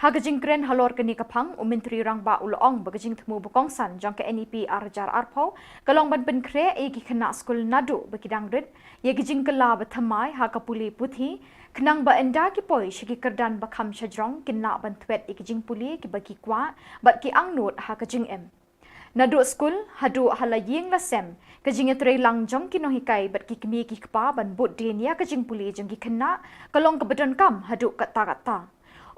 Ha ka jingkren halor kane ka phang, u Myntri Rangbah u la ong ba ka jingthmu ba kongsan jong ka N E P ar hajar arphew ka long ban pynkhreh ïa ki khynnah skul naduh ba ki dang rit ïa ki jingkylla ba thymmai ha ka pule puthi, khnang ba ynda ki poi sha ki kyrdan ba kham shajrong kin lah ban thwet ïa ki jingpule kiba ki kwah bad ki angnud ha ka jingim. Naduh skul haduh ha la ïing la sem, ka jingïatreilang jong ki nonghikai bad ki kmie ki kpa ban bud dien ïa ka jingpule jong ki khynnah ka long kaba donkam haduh katta katta.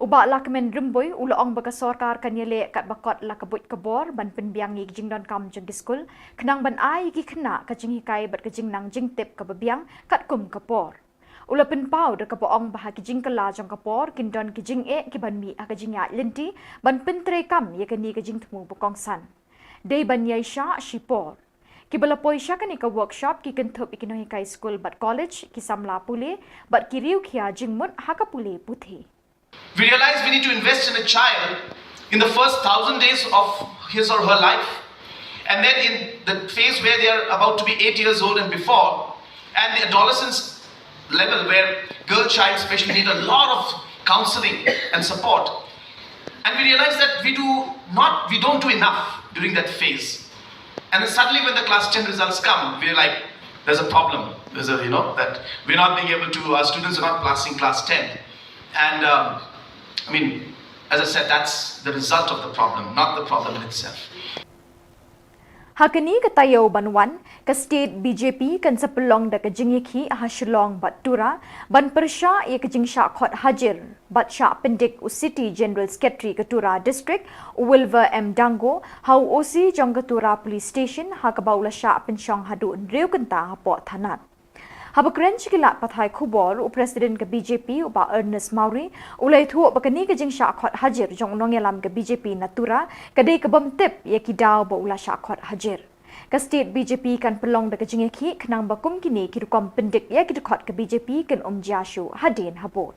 U Bah Lahkmen Rymbui u la ong ba ka sorkar kan ïaleh katba kot la ka buit ka bor ban pynbiang ïa ki jingdonkam jong ki skul, khnang ban ai ïa ki khynnah ka jinghikai bad ka jingnang jingtip kaba biang katkum ka por. U la pynpaw da kaba ong ba ha ki jingkylla jong ka por kin don ki jingeh kiban mih ha ka jingïaid lynti ban pyntreikam ïa kane ka jingthmu ba kongsan. Dei ban ïaishah shipor. Kiba la poi sha kane ka workshop ki kynthup ïa ki nonghikai skul bad college, ki samla pule bad ki riew khia jingmut ha ka pule puthi. We realize we need to invest in a child in the first thousand days of his or her life, and then in the phase where they are about to be eight years old and before, and the adolescence level where girl child especially need a lot of counseling and support. And we realize that we do not, we don't do enough during that phase. And then suddenly when the class ten results come, we're like, there's a problem. There's a, you know, that we're not being able to, our students are not passing class ten. And um, I mean, as I said, that's the result of the problem, not the problem in itself. Ha kane ka taïew ban wan, ka state B J P kan sa pynlong da ka jingïakhih ha Shillong bad Tura, ban pyrshah ïa ka jingshah khot hajir bad shah pyndik u City General Secretary ka Tura District, u Wilver M Dango, ha u O C jong ka Tura Police Station, ha kaba u la shah pynshong haduh hynriew kynta hapoh thanat. Haba kren sha ki lad pathai khubor, u President ka B J P, u Bah Ernest Mawrie, u la ïathuh ba kane ka jingshah khot hajir jong u nongïalam ka B J P na Tura ka dei ka bym tip ïa ki daw ba u la shah khot hajir. Ka state B J P kan pynlong da ka jingïakhih khnang ba kum kine ki rukom pyndik ïa ki dkhot ka B J P kin ym jia shuh hadien habud.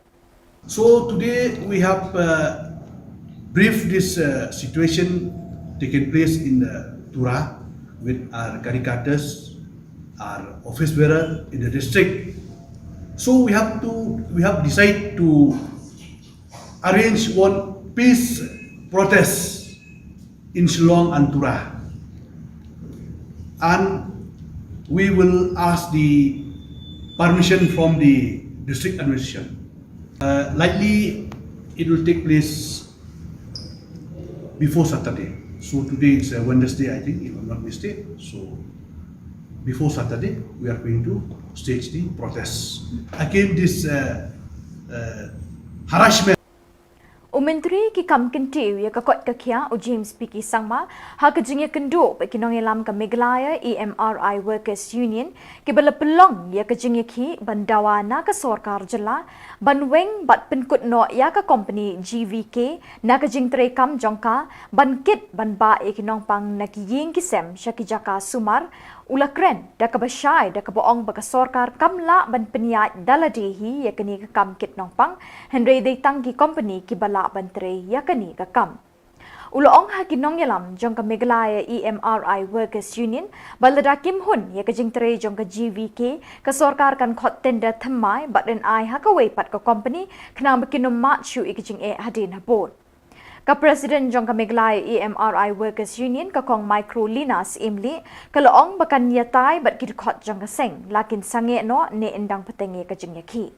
So today we have uh, briefed this uh, situation taking place in the Tura with our caricators, our office bearer in the district. So we have to we have decided to arrange one peace protest in Shillong and Tura. And we will ask the permission from the district administration. Uh, likely it will take place before Saturday. So today is uh, Wednesday, I think, if I'm not mistaken. So before Saturday, we are going to stage the protest against this uh, uh, harassment. U Myntri ki kam kyntiew ïa ka koit ka khiah u James P K Sangma, ha ka jingïakynduh bad ki nongïalam ka Meghalaya E M R I Workers Union, kiba la pynlong ïa ka jingïakhih ban dawa na ka sorkar jylla ban weng bad pynkut noh ïa ka kompani G V K na ka jingtrei kam jong ka ban kit ban bah ïa ki nongpang na ki ïing ki sem sha ki jaka sumar, u la kren da kaba shai da kaba ong ba ka sorkar kam lah ban pynïaid da lade hi ïa kane ka kam kit nongpang, hynrei dei tang ki kompani kiba lah ban trei ïa kane ka kam. U la ong ha ki nongïalam jong ka Meghalaya E M R I Workers Union ba lada kim hun ïa ka jingtrei jong ka G V K, ka sorkar kan khot tender thymmai bad yn ai ha kawei pat ka kompani khnang ba kin ym mad shuh ïa ka jingeh hadien habud. Ka President jong ka Meghalaya E M R I Workers Union, ka Kong Microlina Syiemlieh, ka la ong ba kan ïatai bad ki dkhot jong ka seng la kin sangeh noh ne yn dang bteng ïa ka jingïakhih.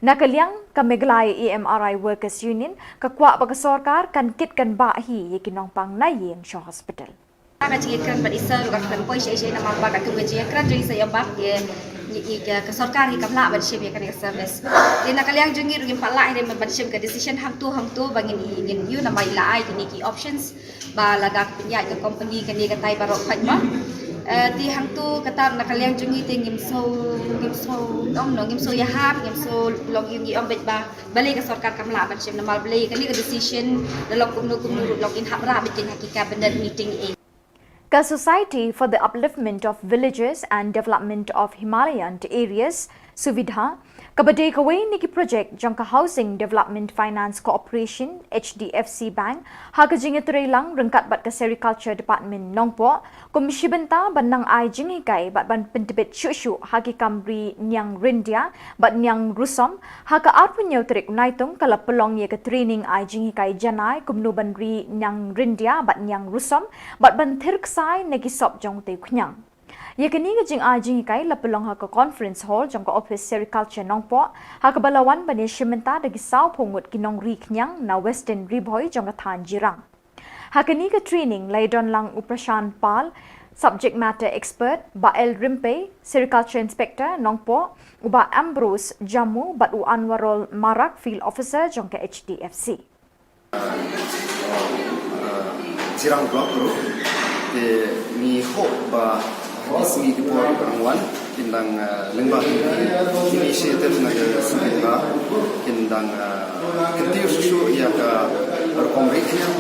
Na ka liang ka Meghalaya E M R I Workers Union ka kwah ba ka sorkar kan kit kan bah hi ïa ki nongpang na ïing sha hospital. Ka jingkren bad i sir ruh ka kren poi sha i sha i namar ba ka kum ka jingkren jong i sir ïa bad ïa ïa ka sorkar ngi kam lah ban shim ïa kane ka service. Te na ka liang jong ngi ruh ngim pat lah ïa ban shim ka decision hangto hangto ba ngin ngin ïoh namar i la ai kine ki options ba lada ka pynïaid ka company kane katai baroh khoit ma. Te hangto kata na ka liang jong ngi te ngim sngewbha ngim sngewbha ngim sngewbha ïahap ngim sngewbha long ïa ngi ong beit ba balei ka sorkar kam lah ban shim namar balei kane ka decision da long kumno kumno ruh long in hap rah beit ha ki cabinet meeting eh. Ka Society for the Upliftment of Villages and Development of Himalayan Areas, SUVIDHA, kaba dei kawei na ki projek jong ka Housing Development Finance Corporation, H D F C Bank, ha ka jingïatreilang ryngkat bad ka Sericulture Department Nongpoh, kum shi bynta ban nang ai jinghikai bad ban pyntbit shuh shuh ha ki kam ri Niang Ryndia bad Niang Rusom, ha ka arphew hynñiew tarik u Naitung ka la pynlong ïa ka training ai jinghikai janai kumno ban ri Niang Ryndia bad Niang Rusom bad ban thir ksai na ki sop jong utei u khñiang. Ïa kane ka jingai jinghikai la pynlong ha ka Conference Hall jong ka Office Sericulture Nongpoh, ha kaba la wan ban ïashim bynta da ki sawphew ngut ki nongri khñiang na Western Ri-Bhoi jong ka thaiñ Jirang. Ha kane ka training la ïadon lang u Prashant Pal, Subject Matter Expert, Bah L Rympei, Sericulture Inspector Nongpoh, u Bah Ambrose Jammu bad u Anwarul Marak, Field Officer jong ka H D F C. Jirang Block ruh te ngi hope ba ki sngi ki por ki dang wan kin dang lyngba ki initiative na ka SUVIDHA kin dang kyntiew shuh shuh ïa ka rukom ri khñiang,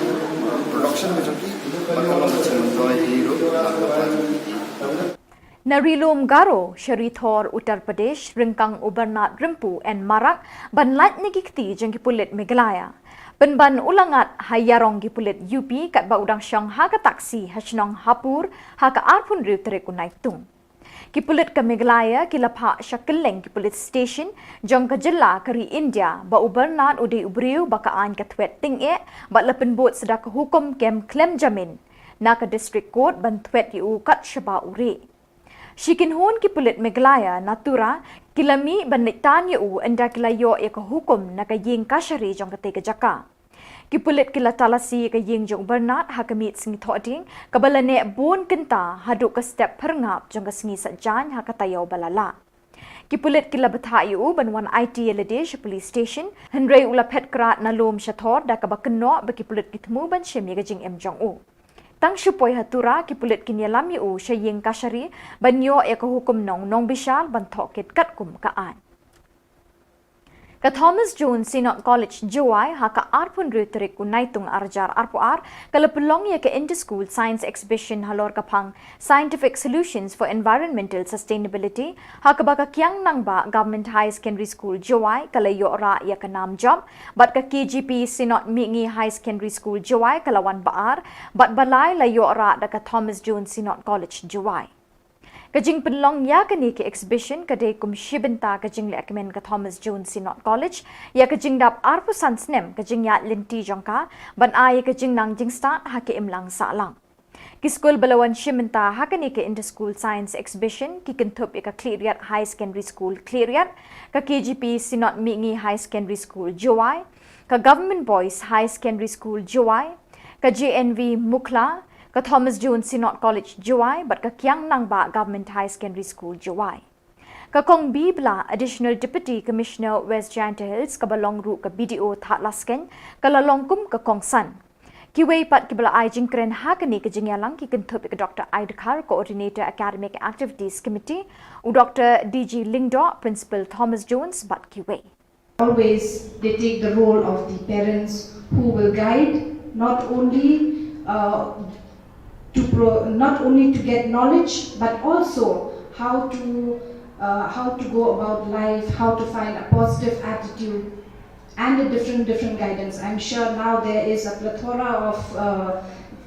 production ka jong ki, bad ka long ka jingmyntoi hi ruh na ka pyrthei. Na Ri Lum Garo, sha Ri Thor Uttar Pradesh, ryngkang u Bernard Rympu N Marak ban lait na ki kti jong ki pulit Meghalaya. Pynban u la ngat ha ïarong ki pulit U P katba u dang shong ha ka taxi ha shnong Hapur ha ka arphew hynriew tarik u Naitung. Ki pulit ka Meghalaya ki la phah sha kylleng ki police station jong ka jylla ka ri India ba u Bernard u dei u briew ba ka aiñ ka thwet tyngeh bad la pynbud sa da ka hukum kem khlem jamin na ka District Court ban thwet ïa u kat shaba u rieh. Shi kynhun ki pulit Meghalaya na Tura ki la mih ban leit tan ïa u ynda ki la ïoh ïa ka hukum na ka ïing kashari jong katei ka jaka. Ki pulit ki la talasi ïa ka ïing jong u Bernard ha ka miet sngi Thohdieng kaba la neh bun kynta haduh ka step phyrngap jong ka sngi Saitjaiñ ha ka taïew ba la lah. Ki pulit ki la bthah ïa u ban wan aiti ïa lade sha police station, hynrei u la phet krad na lum sha thor da kaba kynnoh ba ki pulit ki thmu ban shim ïa ka jingim jong u. Tang shu poi ha Tura ki pulit kin ïalam ïa u sha ïing kashari ban ïoh ïa ka hukum nong nongbishar ban thohkit katkum ka aiñ. Ka Thomas Jones Synod College Jowai ha ka arphew hynriew tarik u Naitung arhajar arphew ar ka la pynlong ïa ka Inter-School Science Exhibition halor ka phang Scientific Solutions for Environmental Sustainability, ha kaba ka Kiang Nangbah Government Higher Secondary School Jowai ka la ïoh rah ïa ka nam jop, bad ka K G P Synod Mihngi Higher Secondary School Jowai ka la wan ba ar, bad ba lai la ïoh rah da ka Thomas Jones Synod College Jowai. Ka jingpynlong ïa kane ka exhibition ka dei kum shi bynta ka jinglehkmen ka Thomas Jones Synod College ïa ka jingdap arphew san snem ka jingïaid lynti jong ka ban ai ïa ka jingnang jingstad ha ka imlang sahlang. Ki skul ba la wan shim bynta ha kane ka Inter-School Science Exhibition ki kynthup ïa ka Khliehriat Higher Secondary School Khliehriat, ka K G P Synod Mihngi Higher Secondary School Jowai, ka Government Boys Higher Secondary School Jowai, ka J N V Mukhla, ka Thomas Jones Synod College Jowai bad ka Kiang Nangbah Government Higher Secondary School Jowai. Ka Kong B. Blah, Additional Deputy Commissioner West Jaintia Hills kaba long ruh ka B D O Thadlaskein ka la long kum ka kongsan. Kiwei pat kiba la ai jingkren ha kane ka jingïalang ki kynthup ïa ka Doctor I. Dkhar, Coordinator Academic Activities Committee, u Doctor D G Lyngdoh, Principal Thomas Jones bad kiwei. Always they take the role of the parents who will guide, not only uh, to pro- not only to get knowledge, but also how to uh, how to go about life, how to find a positive attitude, and a different different guidance. I'm sure now there is a plethora of uh,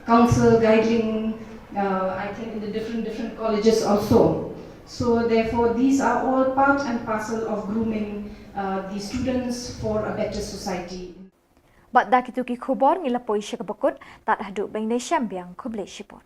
counsel guiding. Uh, I think in the different different colleges also. So therefore, these are all part and parcel of grooming uh, the students for a better society. Bad da kito ki khubor ngi la poi sha kaba kut, tad haduh ban ïashem biang, khublei shibun.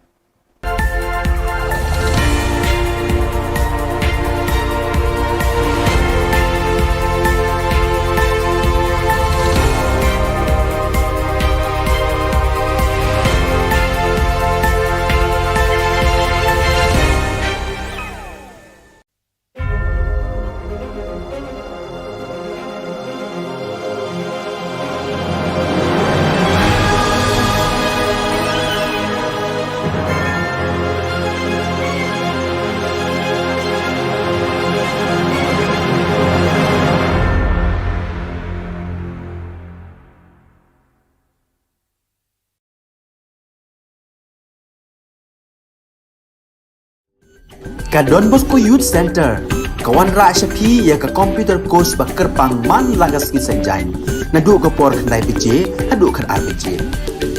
Ka Don Bosco Youth Centre ka wanrah sha phi ïa ka computer course ba kyrpang man la ka sngi Saitjaiñ, naduh ka por khyndai baje haduh khatar baje.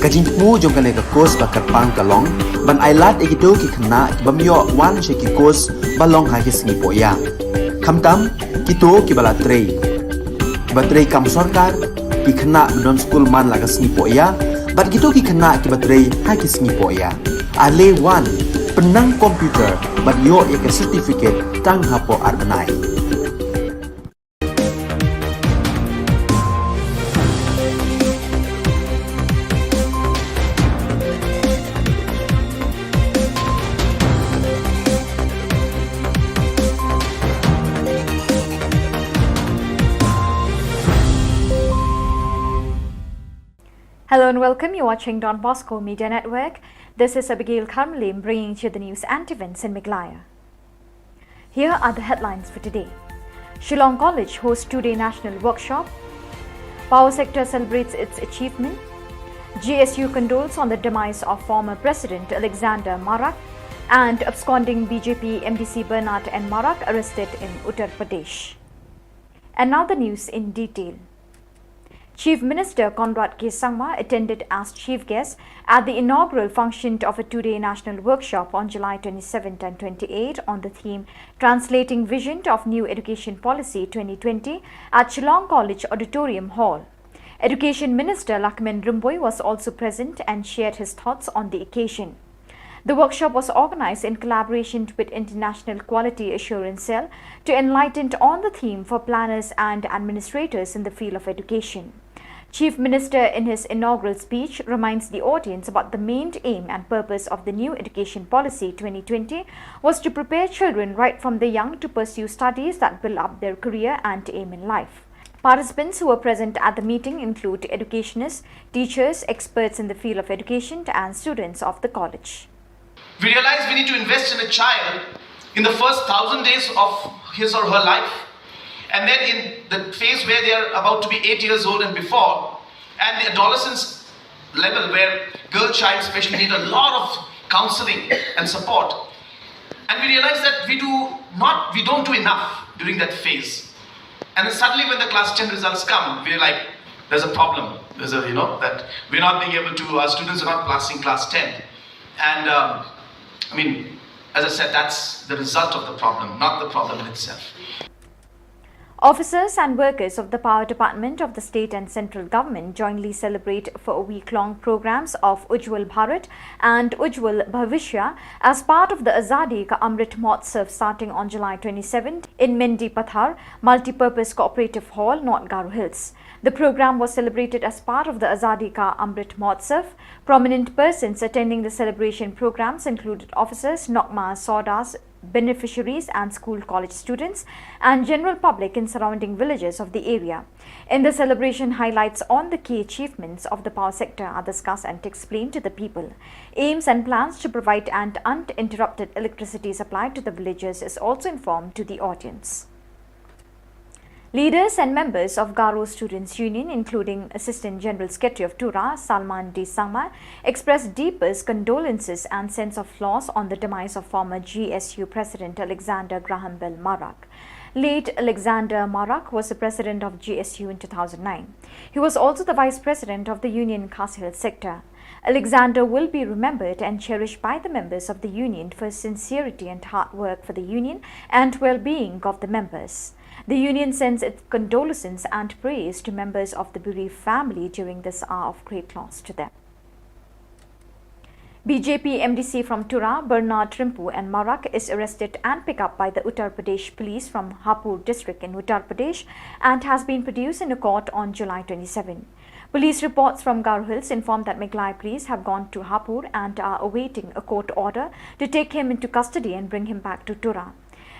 Ka jingthmu jong kane ka course ba kyrpang ka long ban ailad ïa kito ki khynnah ki bym ïoh wan sha ki course ba long ha ki sngi pohïa, khamtam kito kiba la trei, kiba trei kam sorkar, ki khynnah ba don skul man la ka sngi pohïa, bad kito ki khynnah kiba trei ha ki sngi pohïa. Ale wan, pynnang computer bad ïoh ïa ka certificate tang hapoh ar bnai. Hello and welcome. You're watching Don Bosco Media Network. This is Abigail Kharmlim bringing to you the news and events in Meghalaya. Here are the headlines for today. Shillong College hosts two-day national workshop. Power sector celebrates its achievement. G S U condoles on the demise of former President Alexander Marak. And absconding B J P M D C Bernard N Marak arrested in Uttar Pradesh. And now the news in detail. Chief Minister Conrad K Sangma attended as chief guest at the inaugural function of a two-day national workshop on July twenty-seventh and twenty-eighth on the theme Translating Vision of New Education Policy twenty twenty at Shillong College Auditorium Hall. Education Minister Lahkmen Rymbui was also present and shared his thoughts on the occasion. The workshop was organized in collaboration with International Quality Assurance Cell to enlighten on the theme for planners and administrators in the field of education. Chief Minister, in his inaugural speech, reminds the audience about the main aim and purpose of the new education policy twenty twenty was to prepare children right from the young to pursue studies that build up their career and aim in life. Participants who were present at the meeting include educationists, teachers, experts in the field of education, and students of the college. We realize we need to invest in a child in the first thousand days of his or her life, and then in the phase where they are about to be eight years old and before, and the adolescence level where girl child especially need a lot of counseling and support. And we realize that we do not, we don't do enough during that phase. And then suddenly when the class ten results come, we're like, there's a problem. There's a, you know, that we're not being able to, our students are not passing class ten. And um, I mean, as I said, that's the result of the problem, not the problem in itself. Officers and workers of the Power Department of the state and central government jointly celebrate for a week-long programs of Ujjwal Bharat and Ujjwal Bhavishya as part of the Azadi Ka Amrit Mahotsav starting on July twenty-seventh in Mendipathar Multipurpose Cooperative Hall, North Garo Hills. The program was celebrated as part of the Azadi Ka Amrit Mahotsav. Prominent persons attending the celebration programs included officers, Nokma Sawdars, beneficiaries and school college students, and general public in surrounding villages of the area. In the celebration, highlights on the key achievements of the power sector are discussed and explained to the people. Aims and plans to provide an uninterrupted electricity supply to the villages is also informed to the audience. Leaders and members of Garo Students' Union, including Assistant General Secretary of Tura, Salman D Sangma, expressed deepest condolences and sense of loss on the demise of former G S U President Alexander Graham Bell Marak. Late Alexander Marak was the president of G S U in two thousand nine. He was also the vice president of the Union Khasi Hills sector. Alexander will be remembered and cherished by the members of the Union for his sincerity and hard work for the Union and well-being of the members. The Union sends its condolences and prayers to members of the bereaved family during this hour of great loss to them. B J P M D C from Tura, Bernard Rympu and Marak is arrested and picked up by the Uttar Pradesh police from Hapur district in Uttar Pradesh and has been produced in a court on July twenty-seven. Police reports from Garo Hills inform that Meghalaya police have gone to Hapur and are awaiting a court order to take him into custody and bring him back to Tura.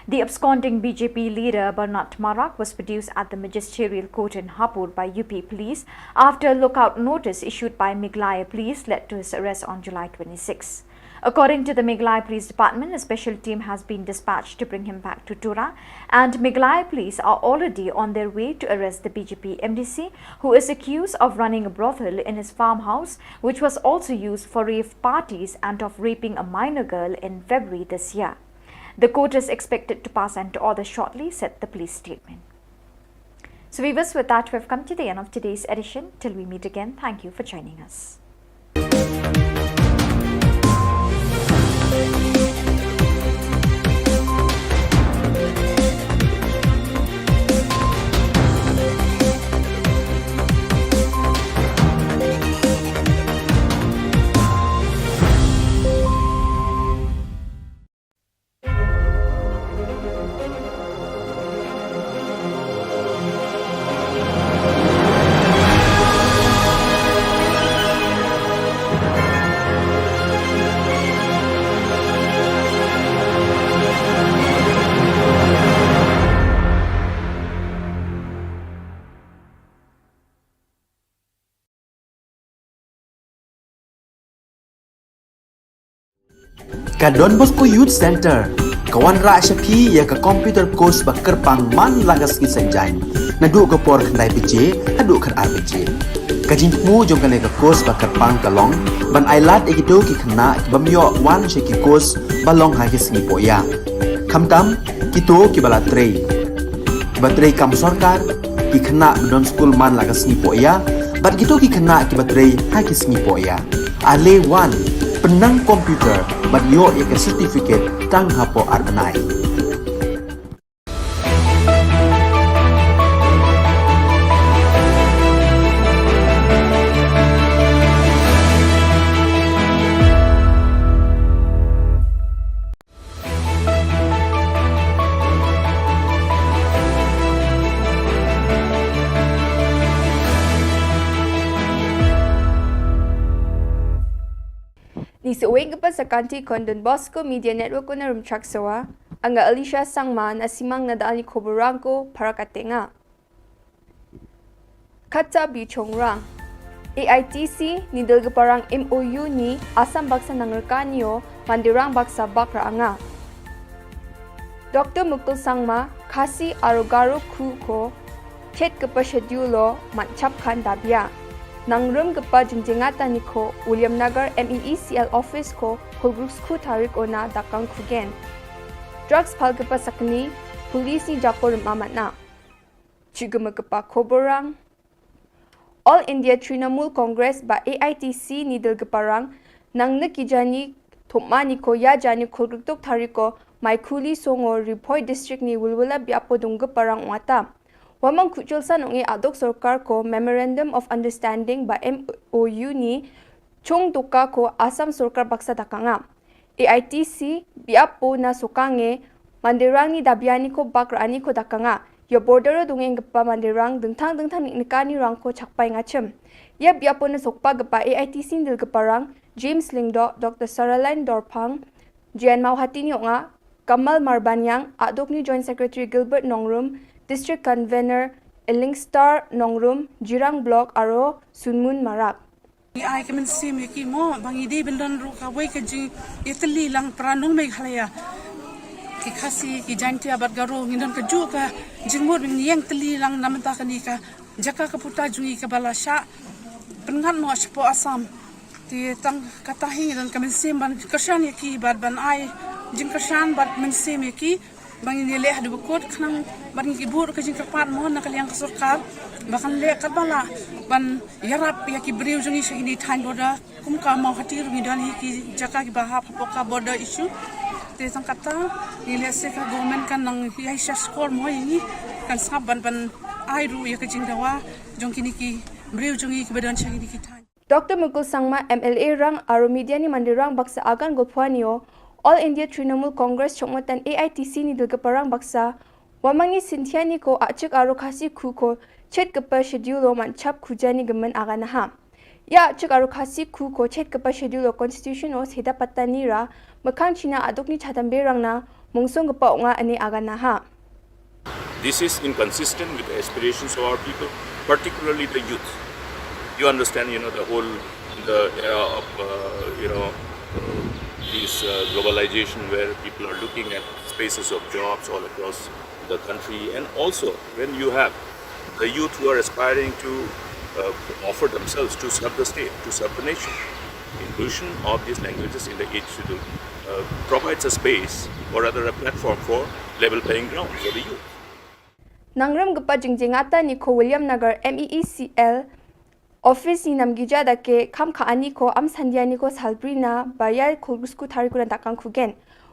The absconding B J P leader Bernard Marak was produced at the magisterial court in Hapur by U P police after a lookout notice issued by Meghalaya police led to his arrest on July twenty-six. According to the Meghalaya Police Department, a special team has been dispatched to bring him back to Tura, and Meghalaya police are already on their way to arrest the B J P M D C, who is accused of running a brothel in his farmhouse, which was also used for rave parties, and of raping a minor girl in February this year. The court is expected to pass an order shortly, said the police statement. So viewers, with that, we've come to the end of today's edition. Till we meet again, thank you for joining us. Ka Don Bosco Youth Centre ka wanrah sha phi ïa ka computer course ba kyrpang man la ka sngi Saitjaiñ, naduh ka por khyndai baje haduh khatar baje. Ka jingthmu jong kane ka course ba kyrpang ka long ban ai lad ïa kito ki khynnah ki bym ïoh wan sha ki course ba long ha ki sngi pohïap, khamtam kito kiba la trei, kiba trei kam sorkar, Ki khynnah ba don skul man la ka sngi poh ïa, bad kito ki khynnah kiba trei ha ki sngi poh ïa. Ale wan, pynnang computer, bad ïoh ïa ka certificate tang hapoh ar bnai. Ni sa weng ka pa sa kanti kon Don Bosco Media Network ko na Rumchak Sawa, anga Alicia Sangma na simang na dal ni khubor rang ko para ka tenga. Kata bi chong rang. A I T C ni dal ka parang M O U ni Assam baksa nang rkan yo, Mandirang baksa bak ra anga. Doctor Mukul Sangma, Khasi aro Garo khu ko, chet ka pa schedule lo, mat chap khan dabia. Nang rum ka pa jingjengata ni ko, William Nagar M E E C L office ko, Hulgruk skhu tarik ona dakang khugen. Drugs phal ka pa sakni, police ni jako rum amat na. Chigama ka pa khubor rang. All India Trinamool Congress ba A I T C ni dal ka parang, nang na ki jani thopma ni ko ïa jani khulgruk tok tarik ko, mai khuli songo Ri Bhoi district ni Wilwila biapo dung ka parang wata. Wamang khuchul san ong e adok sorkar ko Memorandum of Understanding ba M O U ni chung duka ko Assam sorkar baksa dakanga. A I T C biapo na sokange Mandirang ni dabiani ko bak rani ko dakanga. Ïa border o dungeng ka pa Mandirang dengthang dengthang ni nekani rang ko chakpai ngachem. Ïa biapo na sokpa ka pa A I T C ni dal ka parang, James Lyngdoh, Doctor Saraline Dorphang, J N Mawhati ni onga, Kamal Marbaniang, adok ni Joint Secretary Gilbert Nongrum, District Convener Elingstar Nongrum, Jirang Block aro Sunmun Marak. Ngi ai ka mynsiem ïa ki mo, ba ngi dei ban don ruh kawei ka jingïatylli lang para nong Meghalaya. Ki Khasi, ki Jaintia bad Garo, ngi don kajuh ka jingmut ba ngi ïeng tylli lang na mynta kane ka jaka ka puta jong ngi kaba la shah pynngat noh shapoh Assam. Te tang kata hi ngi don ka mynsiem ban kyrshan ïa ki bad ban ai jingkyrshan bad mynsiem ïa ki. Ba ngin ïaleh haduh ba kut khnang bad ngi ki buh ka jingkyrpad mo na ka liang ka sorkar ba kan leh katba lah ban ïarap ïa ki briew jong ngi sha kine thaiñ border, kum ka Mawhati ruh ngi don hi ki jaka kiba hap hapoh ka border issue. Te tang kata ngi leh se ka government kan nang ïai shah skor mo ïa ngi, kan sngap ban ban ai ruh ïa ka jingdawa jong kine ki briew jong ngi kiba don sha kine ki thaiñ. Doctor Mukul Sangma, M L A rang aro media ni Mandirang baksa agan gophuanio, All India Trinamool Congress chongmatan A I T C ni dal ka parang baksa, wamang ni Sintiani ko achik aro Khasi khu ko chet ka pa schedule o man chap khujani gaman agan ha. Ïa achik aro Khasi khu ko chet ka pa schedule o constitution o seda patani ra, makhang china adok ni chatam berang na, mungsong ka pa onga ane agan ha. This is inconsistent with the aspirations of our people, particularly the youth. You understand, you know, the whole, the era of, uh, you know, uh, this, uh, globalization where people are looking at spaces of jobs all across the country. And also, when you have the youth who are aspiring to, uh, offer themselves to serve the state, to serve the nation, inclusion of these languages in the eighth schedule, uh, provides a space or rather a platform for level playing ground for the youth. Nangrem ka pa jingjengata ni ko William Nagar M E E C L office ni namgija da ke kham kha ani ko am sandia ni ko salbrina ba ïa khulgusku thari kuna dakang khugen.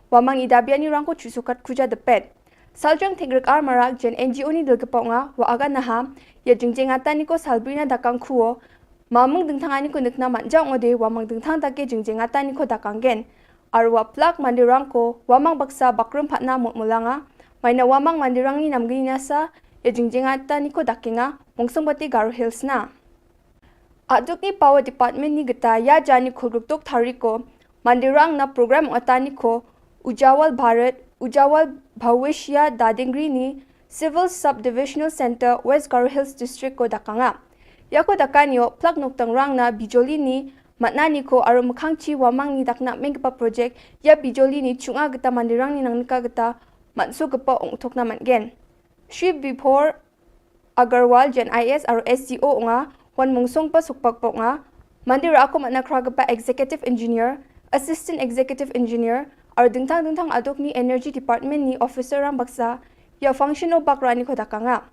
Wamang i dabiani rang ko chusukat khuja depet. Saljang thik rek ar marak jen N G O ni dal ka pa nga wa agan naha ïa jingjengata ni ko salbrina dakang khuo. Mamung dengthang ani ko nekna manja ngode wamang dengthang da ke jingjengata ni ko dakang gen. Arwa plak Mandirang ko, wamang baksa bakrum phatna mut mulanga, maina wamang Mandirang ni namgini nasa, ïa jingjengata ni ko dakinga, mungsong bati Garo Hills na. Aduk ni Power Department ni geta ïa jani khulgruk tok thari ko, Mandirang na program ata ni ko, Ujawal Bharat, Ujawal Bhavishya Dadingri ni, Civil Subdivisional Center, West Garo Hills District ko dakanga. Ïa ko dakan ïo, plak noktang rang na bijoli ni, matna ni ko aru mkhang chi wamang ni dakna meng kpa project, ïa bijoli ni chunga geta Mandirang ni nang nika geta, matsu kpa ong thokna man gen. Shri Bipor Agarwal jen I S aru S D O nga, wan mungsong pa sukpak pok nga, Mandir ako matna kra kpa executive engineer, assistant executive engineer, aru dingtang dingtang aduk ni energy department ni officer rang baksa, ïa function o bak rani ko dakanga.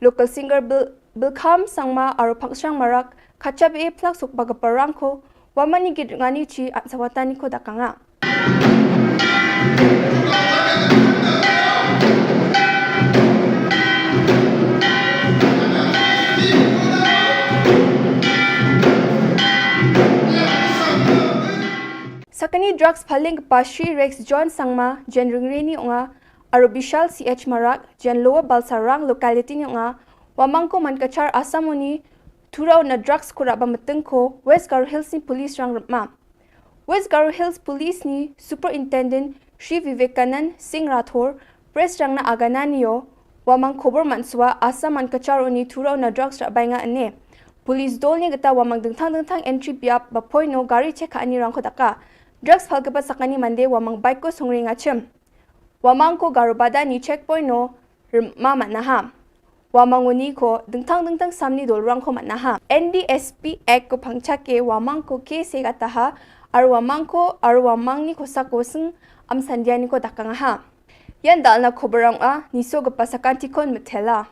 Local singer Bil Bilkham Sangma aro Phangshrang Marak, khatshah beh phlak suk ba ka parang ko, wa mani git ngani chi an sawatani ko dakanga. Sakani drugs phaling pa Shri Rex John Sangma, Jen Ringreni onga, aro Bishal C H Marak, Jen Lower Balsarang locality ni onga, wa mangko man kachar Assam uni, thurau na drugs kura ba meteng ko, West Garo Hills ni police rang rema. West Garo Hills Police ni Superintendent Shri Vivekanand Singh Rathore, press rang na agana nio, wa mang khobor manswa Assam man kachar uni thurau na drugs ra bainga ane. Police dol ni gata wa mang dengthang dengthang entry piap ba poino gari check ani rang ko daka. Drugs phal kepa sakani mande wa mang bike ko songri ngachim. Wa mang ko Garo Bada ni checkpoint no rema manaha. Wa mang uni ko dengthang dengthang samni dol rang ko manaha. N D S P Act ko phangchake wa mang ko ke se gataha, ar wa mang ko, ar wa mang ni ko sako seng am sandia ni ko dakanga ha. Yan dal na khobor rang a, ni so kepa sakanti kon metela.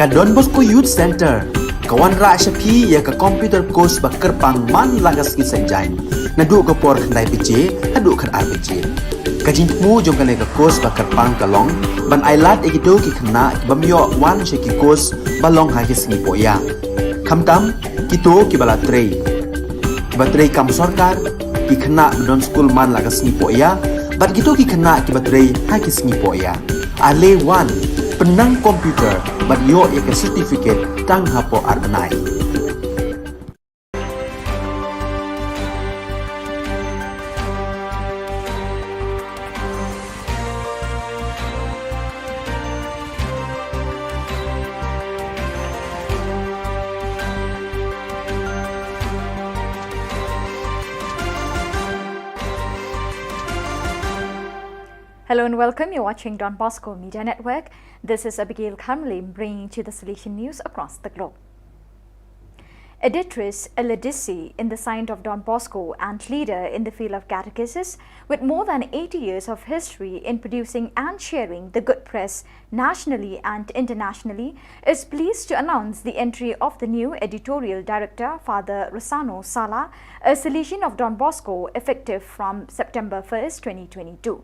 Ka Don Bosco Youth Centre ka wanrah sha phi ïa ka computer course ba kyrpang man la ka sngi Saitjaiñ, naduh ka por khyndai baje haduh khatar baje. Ka jingthmu jong kane ka course ba kyrpang ka long ban ailad ïa kito ki khynnah ki bym ïoh wan sha ki course ba long ha ki sngi pohïa, khamtam kito kiba la trei, kiba trei kam sorkar, ki khynnah ba don skul man la ka sngi pohïa, bad kito ki khynnah kiba trei ha ki sngi pohïa. Ale wan, pynnang computer bad ïoh ïa ka certificate tang hapoh ar bnai. Hello and welcome. You're watching Don Bosco Media Network. This is Abigail Kharmling bringing to you the Salesian news across the globe. Editress Eladisi in the saint of Don Bosco and leader in the field of catechesis, with more than eighty years of history in producing and sharing the good press nationally and internationally, is pleased to announce the entry of the new editorial director, Father Rosano Sala, a Salesian of Don Bosco, effective from September first, twenty twenty-two.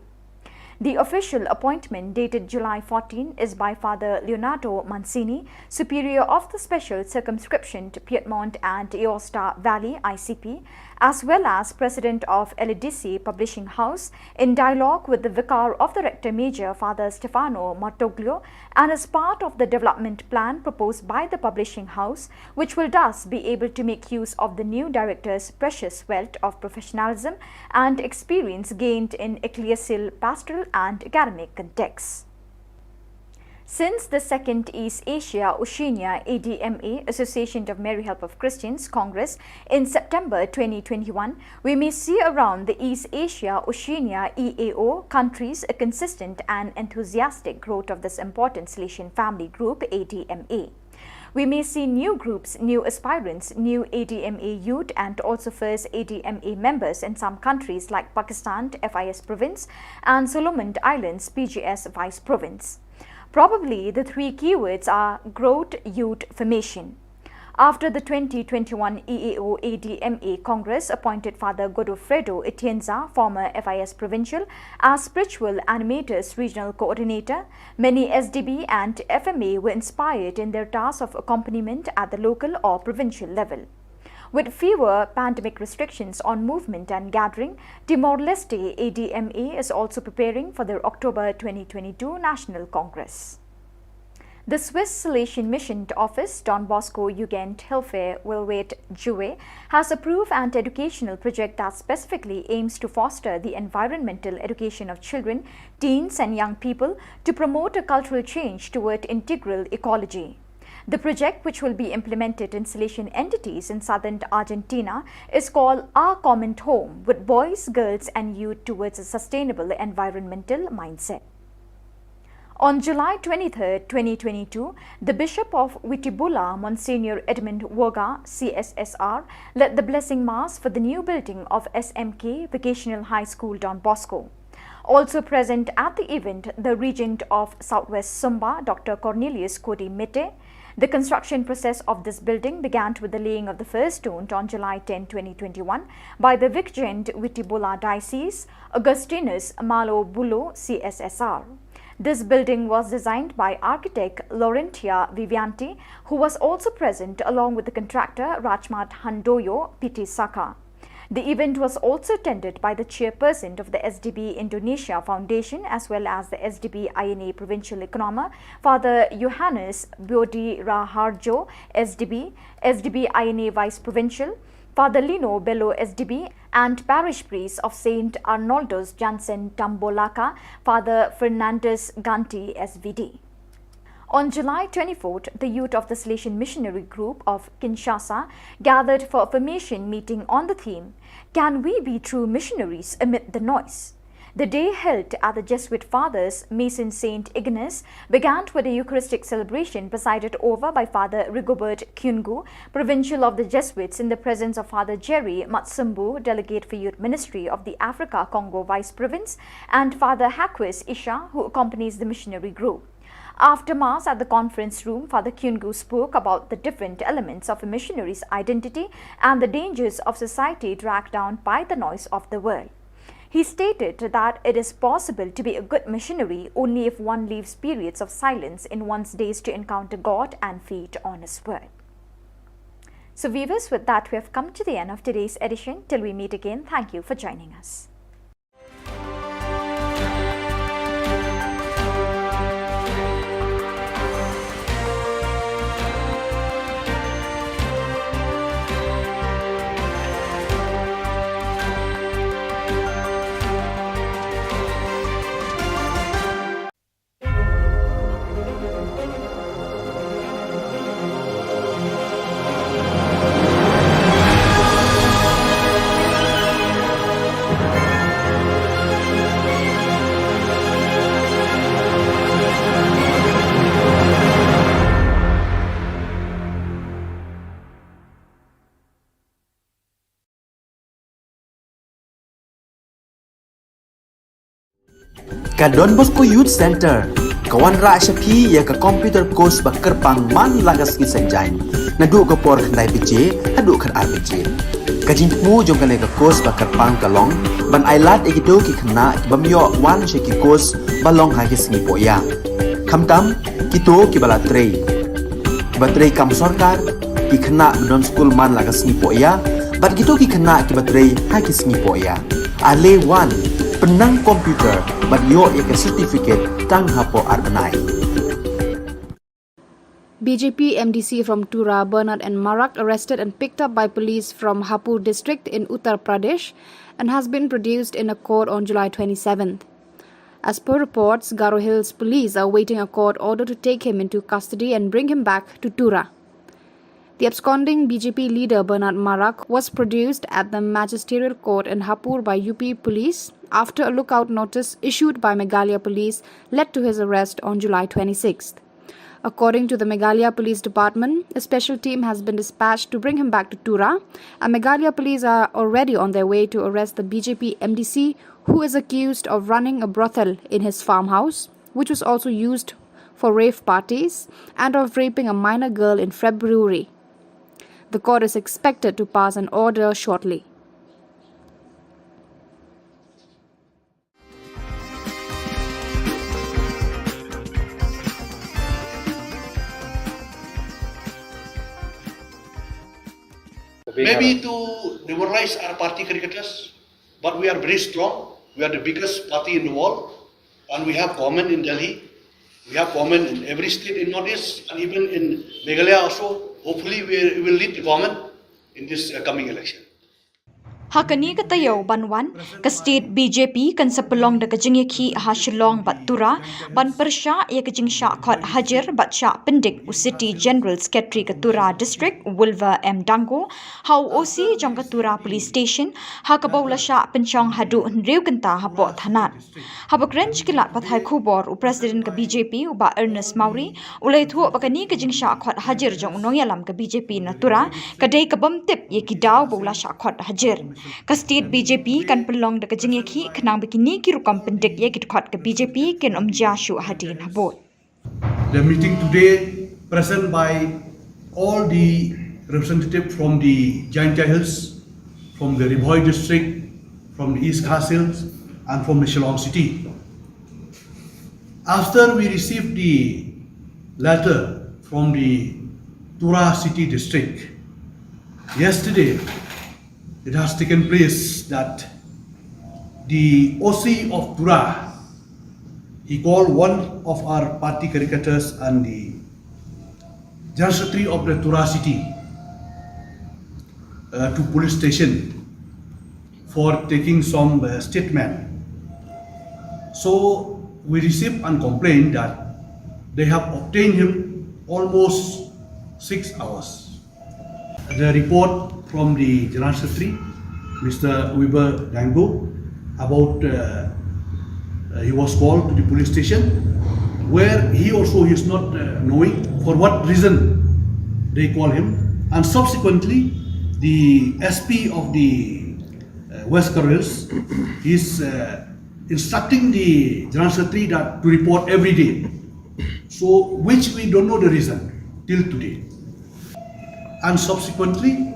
The official appointment, dated July fourteen, is by Father Leonardo Mancini, Superior of the Special Circumscription to Piedmont and Aosta Valley, I C P, as well as President of Eladisi Publishing House, in dialogue with the Vicar of the Rector Major, Father Stefano Martoglio, and as part of the development plan proposed by the publishing house, which will thus be able to make use of the new director's precious wealth of professionalism and experience gained in ecclesial, pastoral, and academic contexts. Since the second East Asia Oceania A D M A, Association of Mary Help of Christians, Congress in September twenty twenty-one, we may see around the East Asia Oceania E A O countries a consistent and enthusiastic growth of this important Salesian family group, A D M A. We may see new groups, new aspirants, new A D M A youth, and also first A D M A members in some countries like Pakistan, F I S province, and Solomon Islands, P G S vice province. Probably the three keywords are growth, youth, formation. After the twenty twenty-one E A O A D M A Congress appointed Father Godofredo Atienza, former F I S provincial, as spiritual animators regional coordinator, many S D B and F M A were inspired in their task of accompaniment at the local or provincial level. With fewer pandemic restrictions on movement and gathering, Timor-Leste A D M A is also preparing for their October twenty twenty-two National Congress. The Swiss Salesian Mission Office, Don Bosco Jugend Hilfe Wilwet Jue, has approved an educational project that specifically aims to foster the environmental education of children, teens, and young people to promote a cultural change toward integral ecology. The project, which will be implemented in Salesian entities in southern Argentina, is called Our Common Home, with boys, girls, and youth towards a sustainable environmental mindset. On July twenty-third, twenty twenty-two, the Bishop of Witibula, Monsignor Edmund Woga, C S S R, led the blessing mass for the new building of S M K Vocational High School Don Bosco. Also present at the event, the Regent of Southwest Sumba, Doctor Cornelius Kodi Mete. The construction process of this building began with the laying of the first stone on July tenth, twenty twenty-one, by the Vic Regent Witibula Diocese, Augustinus Malo Bulo, C S S R. This building was designed by architect Laurentia Vivianti, who was also present along with the contractor Rajmat Handoyo Pitisaka. The event was also attended by the chairperson of the S D B Indonesia Foundation as well as the S D B I N A Provincial Economer, Father Johannes Bodi Raharjo, S D B, S D B I N A Vice Provincial, Father Lino Bello, S D B, and Parish Priest of Saint Arnoldus Jansen Tambolaka, Father Fernandez Ganti, S V D. On July twenty-fourth, the youth of the Salesian Missionary Group of Kinshasa gathered for a formation meeting on the theme, "Can we be true missionaries amid the noise?" The day held at the Jesuit Father's Mission Saint Ignace began with a Eucharistic celebration presided over by Father Rigobert Kyungu, Provincial of the Jesuits, in the presence of Father Jerry Matsumbu, Delegate for Youth Ministry of the Africa Congo Vice Province, and Father Haquis Isha, who accompanies the missionary group. After Mass at the conference room, Father Kyungu spoke about the different elements of a missionary's identity and the dangers of society dragged down by the noise of the world. He stated that it is possible to be a good missionary only if one leaves periods of silence in one's days to encounter God and feed on His Word. So, viewers, with that, we have come to the end of today's edition. Till we meet again, thank you for joining us. Ka Don Bosco Youth Center ka wanrah sha phi ïa ka computer course ba kyrpang man la ka sngi Saitjaiñ, naduh ka por khyndai baje haduh khadar baje. Ka jingthmu jong kane ka course ba kyrpang ka long ban ailad ïa kito ki khynnah ki bym ïoh wan sha ki course ba long ha ki sngi pohïa. Khamtam kito kiba la trei, kiba trei kam sorkar, ki khynnah ba don skul man la ka sngi pohïa, bad kito ki khynnah kiba trei ha ki sngi pohïa. Ale wan, pynnang computer bad ïoh ïa ka certificate tang hapoh ar bnai. B J P M D C from Tura, Bernard N Marak, arrested and picked up by police from Hapur district in Uttar Pradesh and has been produced in a court on July twenty-seventh. As per reports, Garo Hills police are awaiting a court order to take him into custody and bring him back to Tura. The absconding B J P leader Bernard Marak was produced at the magisterial court in Hapur by U P police after a lookout notice issued by Meghalaya police led to his arrest on July twenty-sixth. According to the Meghalaya Police Department, a special team has been dispatched to bring him back to Tura, and Meghalaya police are already on their way to arrest the B J P M D C, who is accused of running a brothel in his farmhouse, which was also used for rave parties, and of raping a minor girl in February. The court is expected to pass an order shortly. Maybe to demoralize our party caricatures, but we are very strong. We are the biggest party in the world, and we have government in Delhi. We have government in every state in Northeast and even in Meghalaya also. Hopefully, we will lead the government in this uh, coming election. Ha kane ka taïew ban wan, ka state B J P kan sa pynlong da ka jingïakhih ha Shillong bad Tura, ban pyrshah ïa ka jingshah khot hajir bad shah pyndik u City General Secretary ka Tura District, Wilver M Dango, ha u O C jong ka Tura Police Station, ha kaba u la shah pynshong haduh hynriew kynta hapoh thanat. Haba kren sha ki lad pathai khubor, u President ka B J P, u Bah Ernest Mawrie, u la ïathuh ba kane ka jingshah khot hajir jong u nongïalam ka B J P na Tura, ka dei ka bym tip ïa ki daw ba u la shah khot hajir. Ka state B J P kan pynlong da ka jingïakhih khnang ba kine ki rukom pyndik ïa ki dkhot ka B J P kin ym jia shuh hadien habud. The meeting today present by all the representative from the Jaintia Hills, from the Ri Bhoi district, from the East Khasi Hills, and from the Shillong city. After we received the letter from the Tura city district, yesterday it has taken place that the O C of Tura, he called one of our party caricators and the General Secretary of the Tura city uh, to police station for taking some uh, statement. So we received and complained that they have obtained him almost six hours. The report from the General Secretary, Mister Wilver Dango, about uh, uh, he was called to the police station, where he also is not uh, knowing for what reason they call him. And subsequently, the S P of the uh, West Garo Hills is uh, instructing the General Secretary that to report every day. So, which we don't know the reason till today. And subsequently,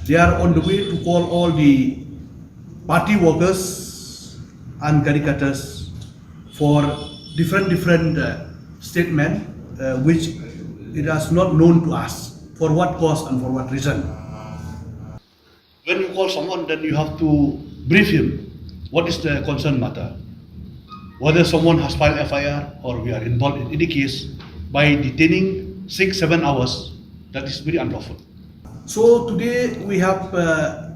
they are on the way to call all the party workers and caricators for different different uh, statement, uh, which it is not known to us for what cause and for what reason. When you call someone, then you have to brief him what is the concerned matter, whether someone has filed F I R or we are involved in any case. By detaining six, seven hours, that is very unlawful. So today we have uh,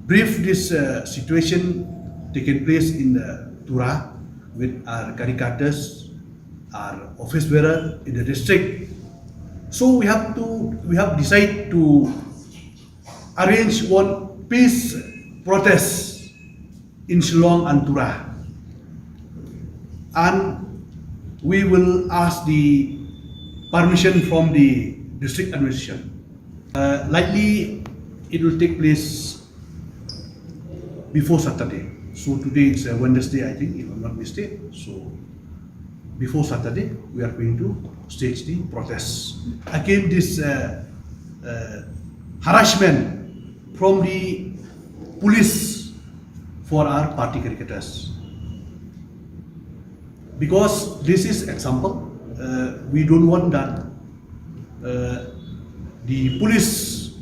briefed this uh, situation taking place in the Tura with our caricators, our office bearer in the district. So we have to we have decided to arrange one peace protest in Shillong and Tura. And we will ask the permission from the district administration. Uh, likely, it will take place before Saturday. So today it's a Wednesday, I think, if I'm not mistaken. So before Saturday, we are going to stage the protest against this uh, uh, harassment from the police for our party cricketers. Because this is example, uh, we don't want that uh, the police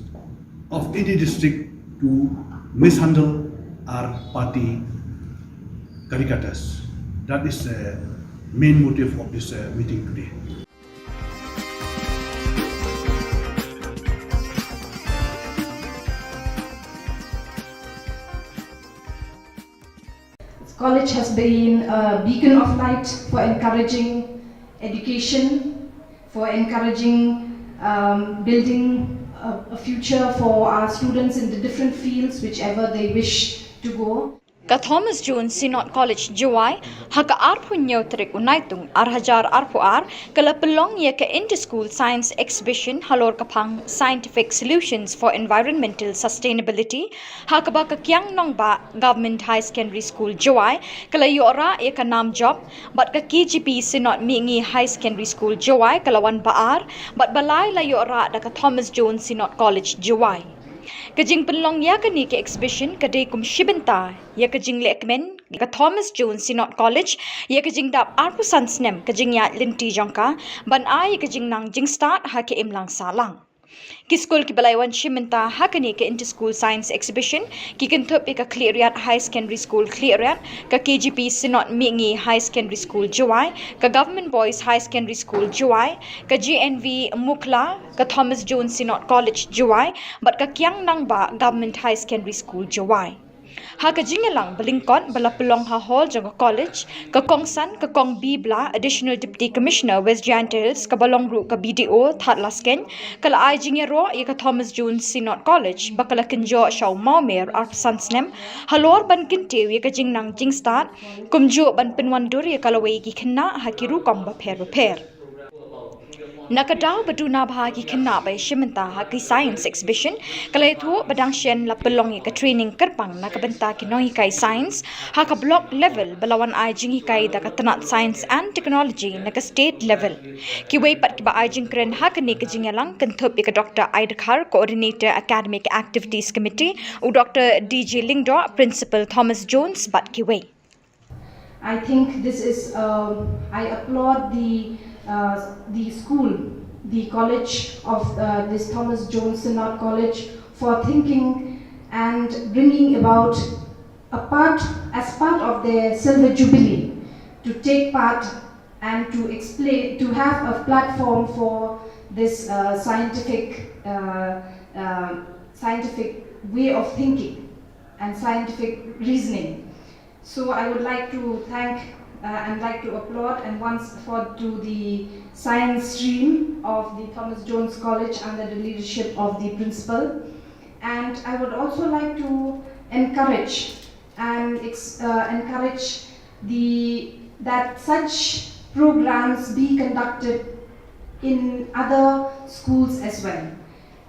of any district to mishandle our party cricketers. That is the main motive of this uh, meeting today. College has been a beacon of light for encouraging education, for encouraging um, building a, a future for our students in the different fields, whichever they wish to go. Ka Thomas Jones Synod College Jowai ha ka arphew hynñiew tarik u Naitung ar hajar arphew ar ka la pynlong ïa ka Inter School Science Exhibition halor ka phang Scientific Solutions for Environmental Sustainability ha kaba ka Kiang Nangbah Government Higher Secondary School Jowai ka la ïoh rah ïa ka nam jop bad ka K J P Synod Mihngi Higher Secondary School Jowai ka la wan ba ar bad ba lai la ïoh rah da ka Thomas Jones Synod College Jowai. Ka jingpynlong ïa kane ka exhibition ka dei kum shi bynta ïa ka jinglehkmen ka Thomas Jones Synod College ïa ka jingdap arphew san snem ka jingïaid lynti jong ka ban ai ïa ka jingnang jingstad ha ka imlang sahlang. Ki skul kiba la wan shim bynta ha kane ka Inter-School Science Exhibition ki kynthup ïa ka Khliehriat High Secondary School Khliehriat, ka K G P Synod Mihngi High Secondary School Jowai, ka Government Boys High Secondary School Jowai, ka G N V Mukhla, ka Thomas Jones Synod College Jowai bad ka Kiang Nangbah Government High Secondary School Jowai. Ha ka jingïalang ba lyngkot ba la pynlong ha hall jong ka college, ka Kongsan, ka Kong Bibla, Additional Deputy Commissioner West Jaintia Hills, kaba long ruh ka B D O Thadlaskein, ka la ai jingïaroh ïa ka Thomas Jones Synod College ba ka la kynjoh sha u mawmer arphew san snem halor ban kyntiew ïa ka jingnang jingstad, kumjuh ban pynwandur ïa ka lawei ki khynnah ha ki rukom bapher bapher. Na ka daw ba duna bha ki khynnah ba ïashim bynta ha ki science exhibition, ka la ïathuh ba dang shen la pynlong ïa ka training kyrpang na ka bynta ki nonghikai science ha ka block level ba la wan ai jinghikai da ka tnat Science and Technology na ka state level. Kiwei pat kiba ai jingkren ha kane ka jingïalang kynthup ïa ka Doctor Aidkhar, Coordinator Academic Activities Committee, u Doctor D J Lyngdoh, Principal Thomas Jones bad kiwei. I think this is, um, I applaud the, uh, the school, the college of uh, this Thomas Jones Synod College for thinking and bringing about a part, as part of their silver jubilee, to take part and to explain, to have a platform for this uh, scientific, uh, uh, scientific way of thinking and scientific reasoning. So I would like to thank uh, and like to applaud and once for to the science stream of the Thomas Jones College under the leadership of the principal. And I would also like to encourage and ex- uh, encourage the that such programs be conducted in other schools as well.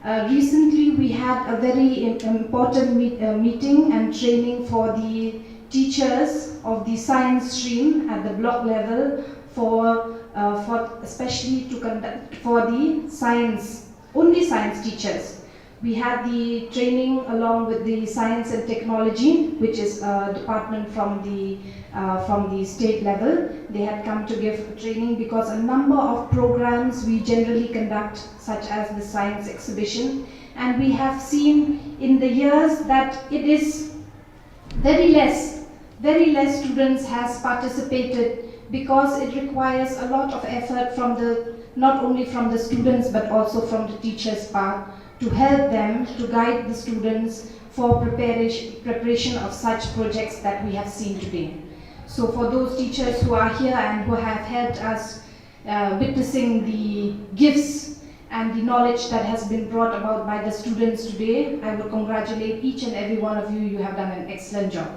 Uh, recently, we had a very im- important meet, uh, meeting and training for the teachers of the science stream at the block level for, uh, for especially to conduct for the science, only science teachers. We had the training along with the science and technology, which is a department from the uh, from the state level. They had come to give training because a number of programs we generally conduct, such as the science exhibition, and we have seen in the years that it is very less, very less students has participated because it requires a lot of effort from the not only from the students but also from the teachers' part to help them to guide the students for preparation, preparation of such projects that we have seen today. So for those teachers who are here and who have helped us uh, witnessing the gifts and the knowledge that has been brought about by the students today, I would congratulate each and every one of you. You have done an excellent job.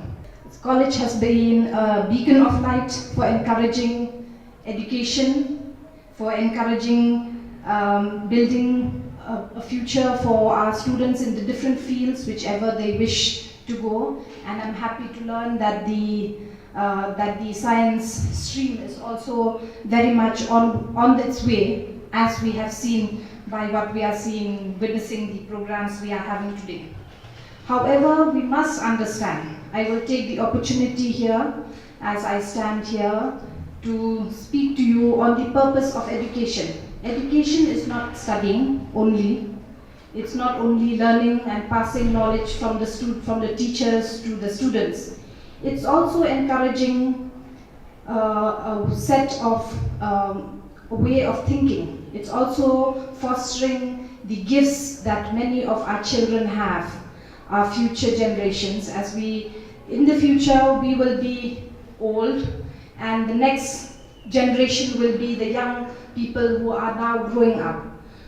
This college has been a beacon of light for encouraging education, for encouraging um, building a, a future for our students in the different fields, whichever they wish to go. And I'm happy to learn that the uh, that the science stream is also very much on on its way, as we have seen by what we are seeing, witnessing the programs we are having today. However, we must understand, I will take the opportunity here as I stand here to speak to you on the purpose of education. Education is not studying only. It's not only learning and passing knowledge from the stud- from the teachers to the students. It's also encouraging uh, a set of um, a way of thinking. It's also fostering the gifts that many of our children have, our future generations. As we, in the future, we will be old, and the next generation will be the young people who are now growing up.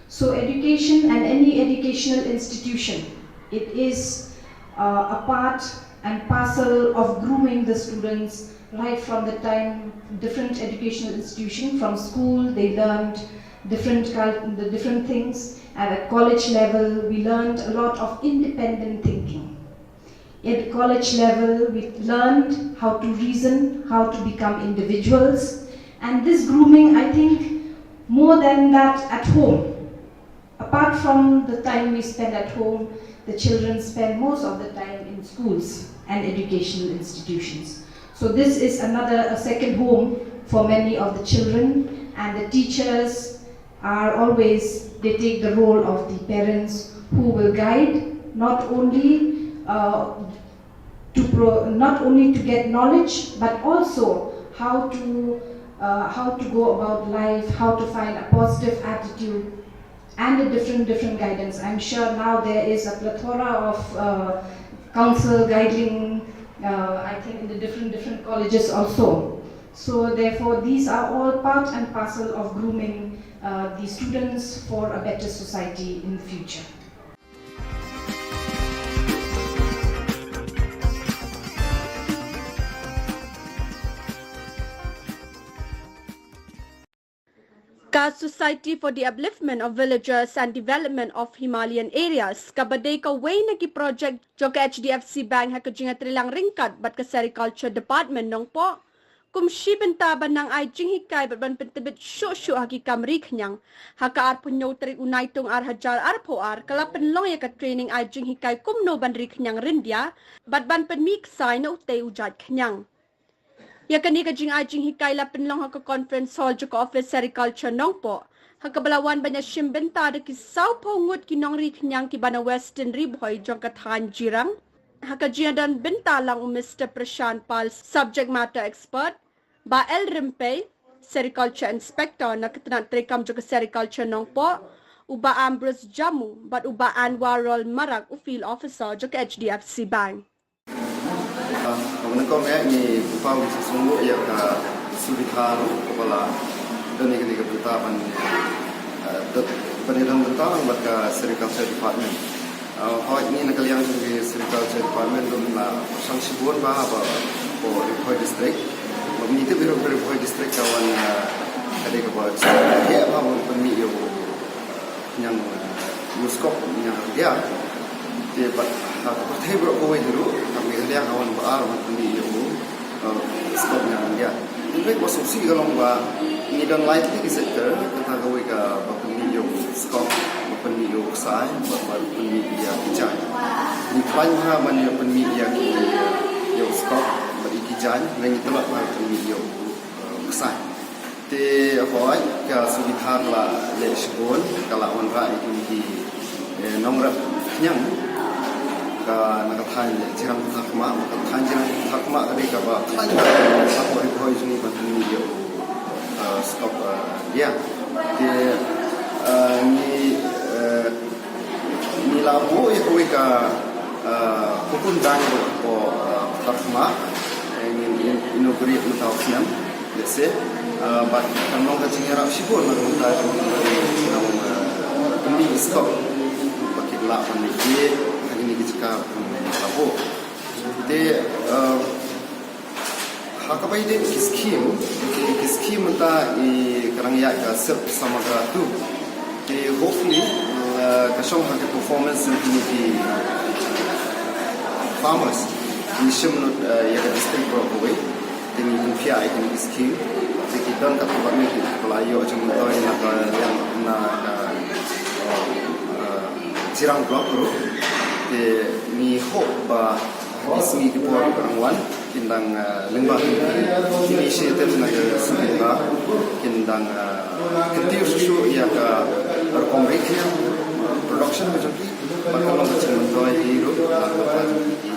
So education and any educational institution, it is uh, a part and parcel of grooming the students right from the time different educational institution, from school they learned different cul- the different things, and at college level we learned a lot of independent thinking. At college level, we learned how to reason, how to become individuals, and this grooming, I think, more than that at home. Apart from the time we spend at home, the children spend most of the time in schools and educational institutions. So this is another, a second home for many of the children, and the teachers are always They take the role of the parents who will guide not only uh, to pro- not only to get knowledge, but also how to uh, how to go about life, how to find a positive attitude, and a different different guidance. I'm sure now there is a plethora of uh, counsel guiding. Uh, I think in the different different colleges also. So therefore, these are all part and parcel of grooming uh, the students for a better society in the future. Ka Society for the Upliftment of Villagers and Development of Himalayan Areas, kaba dei kawei na ki project jong ka H D F C Bank ha ka jingïatreilang ryngkat bad ka Sericulture Department Nongpoh, kum shi bynta ban nang ai jinghikai bad ban pyntbit shuh shuh ha ki kam ri khñiang. Ha ka arphew hynñiew tarik u Naitung ar hajar arphew ar, ka la pynlong ïa ka training ai jinghikai kumno ban ri khñiang ryndia bad ban pynmih ksai na utei u jait khñiang. Ïa kane ka jingai jinghikai la pynlong ha ka conference hall jong ka office Sericulture Nongpoh, ha kaba la wan ban ïashim bynta da ki sawphew ngut ki nongri khñiang kiba na Western Ri Bhoi jong ka thaiñ Jirang. Ha ka jingdon bynta lang u Mister Prashant Pal, subject matter expert, Bah L Rympei, Sericulture Inspector na ka tnat treikam jong ka Sericulture Nongpoh, u Bah Ambrose Jammu bad u Bah Anwarul Marak, u Field Officer jong ka H D F C Bank. Ka nyngkong eh ngi pynpaw ngi sngewbha ïa ka suvidha ruh kaba la don ïa kane ka bynta ban ban ïadon bynta lang bad ka Sericulture Department. Hooid, ngi na ka liang jong ka Sericulture Department ruh la pyrshang shibun bha ha Ri Bhoi District. Ngi tip ruh ka Ri Bhoi District ka wan ka dei kaba heh bha ban pynmih ïa u khñiang, ïa u skok khñiang ryndia. Te bad ha ka pyrthei baroh kawei hi ruh ka Meghalaya ka wan ba ar ban pynmih ïa u skok khñiang ryndia. Te kaba sngewsih ka long ba ngi don lai tylli ki sector, kata kawei ka ba pynmih ïa u skok, ba pynmih ïa u ksai, ba pynmih ïa ki jaiñ. Ngi khlaiñ bha ban ïa pynmih ïa ki, ïa u skok bad ïa ki jaiñ, ngi tlot bha ban pynmih ïa u ksai. Te hooid, ka suvidha ka la leh shibun, ka la wanrah ïa kine ki nongrep khñiang. Ka na ka thaiñ Jirang Patharkhmah, ka thaiñ Jirang Patharkhmah ka dei kaba khlaiñ bha hapoh Ri Bhoi jong ngi ban pynmih ïa u skok ryndia. Te ngi ngi la buh ïa kawei ka hukum dang ruh hapoh Patharkhmah, ngin inaugurate mynta u snem. Let's say bad kan long ka jingïarap shibun na ka bynta jong ki nong pynmih skok ba kin lah ban leit ha kine ki jaka ba la buh. Te ha kaba ïadei ki scheme, ki scheme mynta i ka dang ïaid ka Silk Samagra two. Te hopefully ka shong ha ka performance jong kine ki farmers. Ngi shim lut ïa ka district baroh kawei. Te ngi pynphiah ïa kine ki scheme. Te ki don katto katne kiba la ïoh jingmyntoi na ka liang na ka Jirang Block ruh. Te ngi hope ba ki sngi ki por ba dang wan kin dang lyngba ki initiative na ka Sorkar kin dang kyntiew shuh shuh ïa ka rukom ri khñiang, production ka jong ki, bad ka long ka jingmyntoi hi ruh na ka bynta jong ki.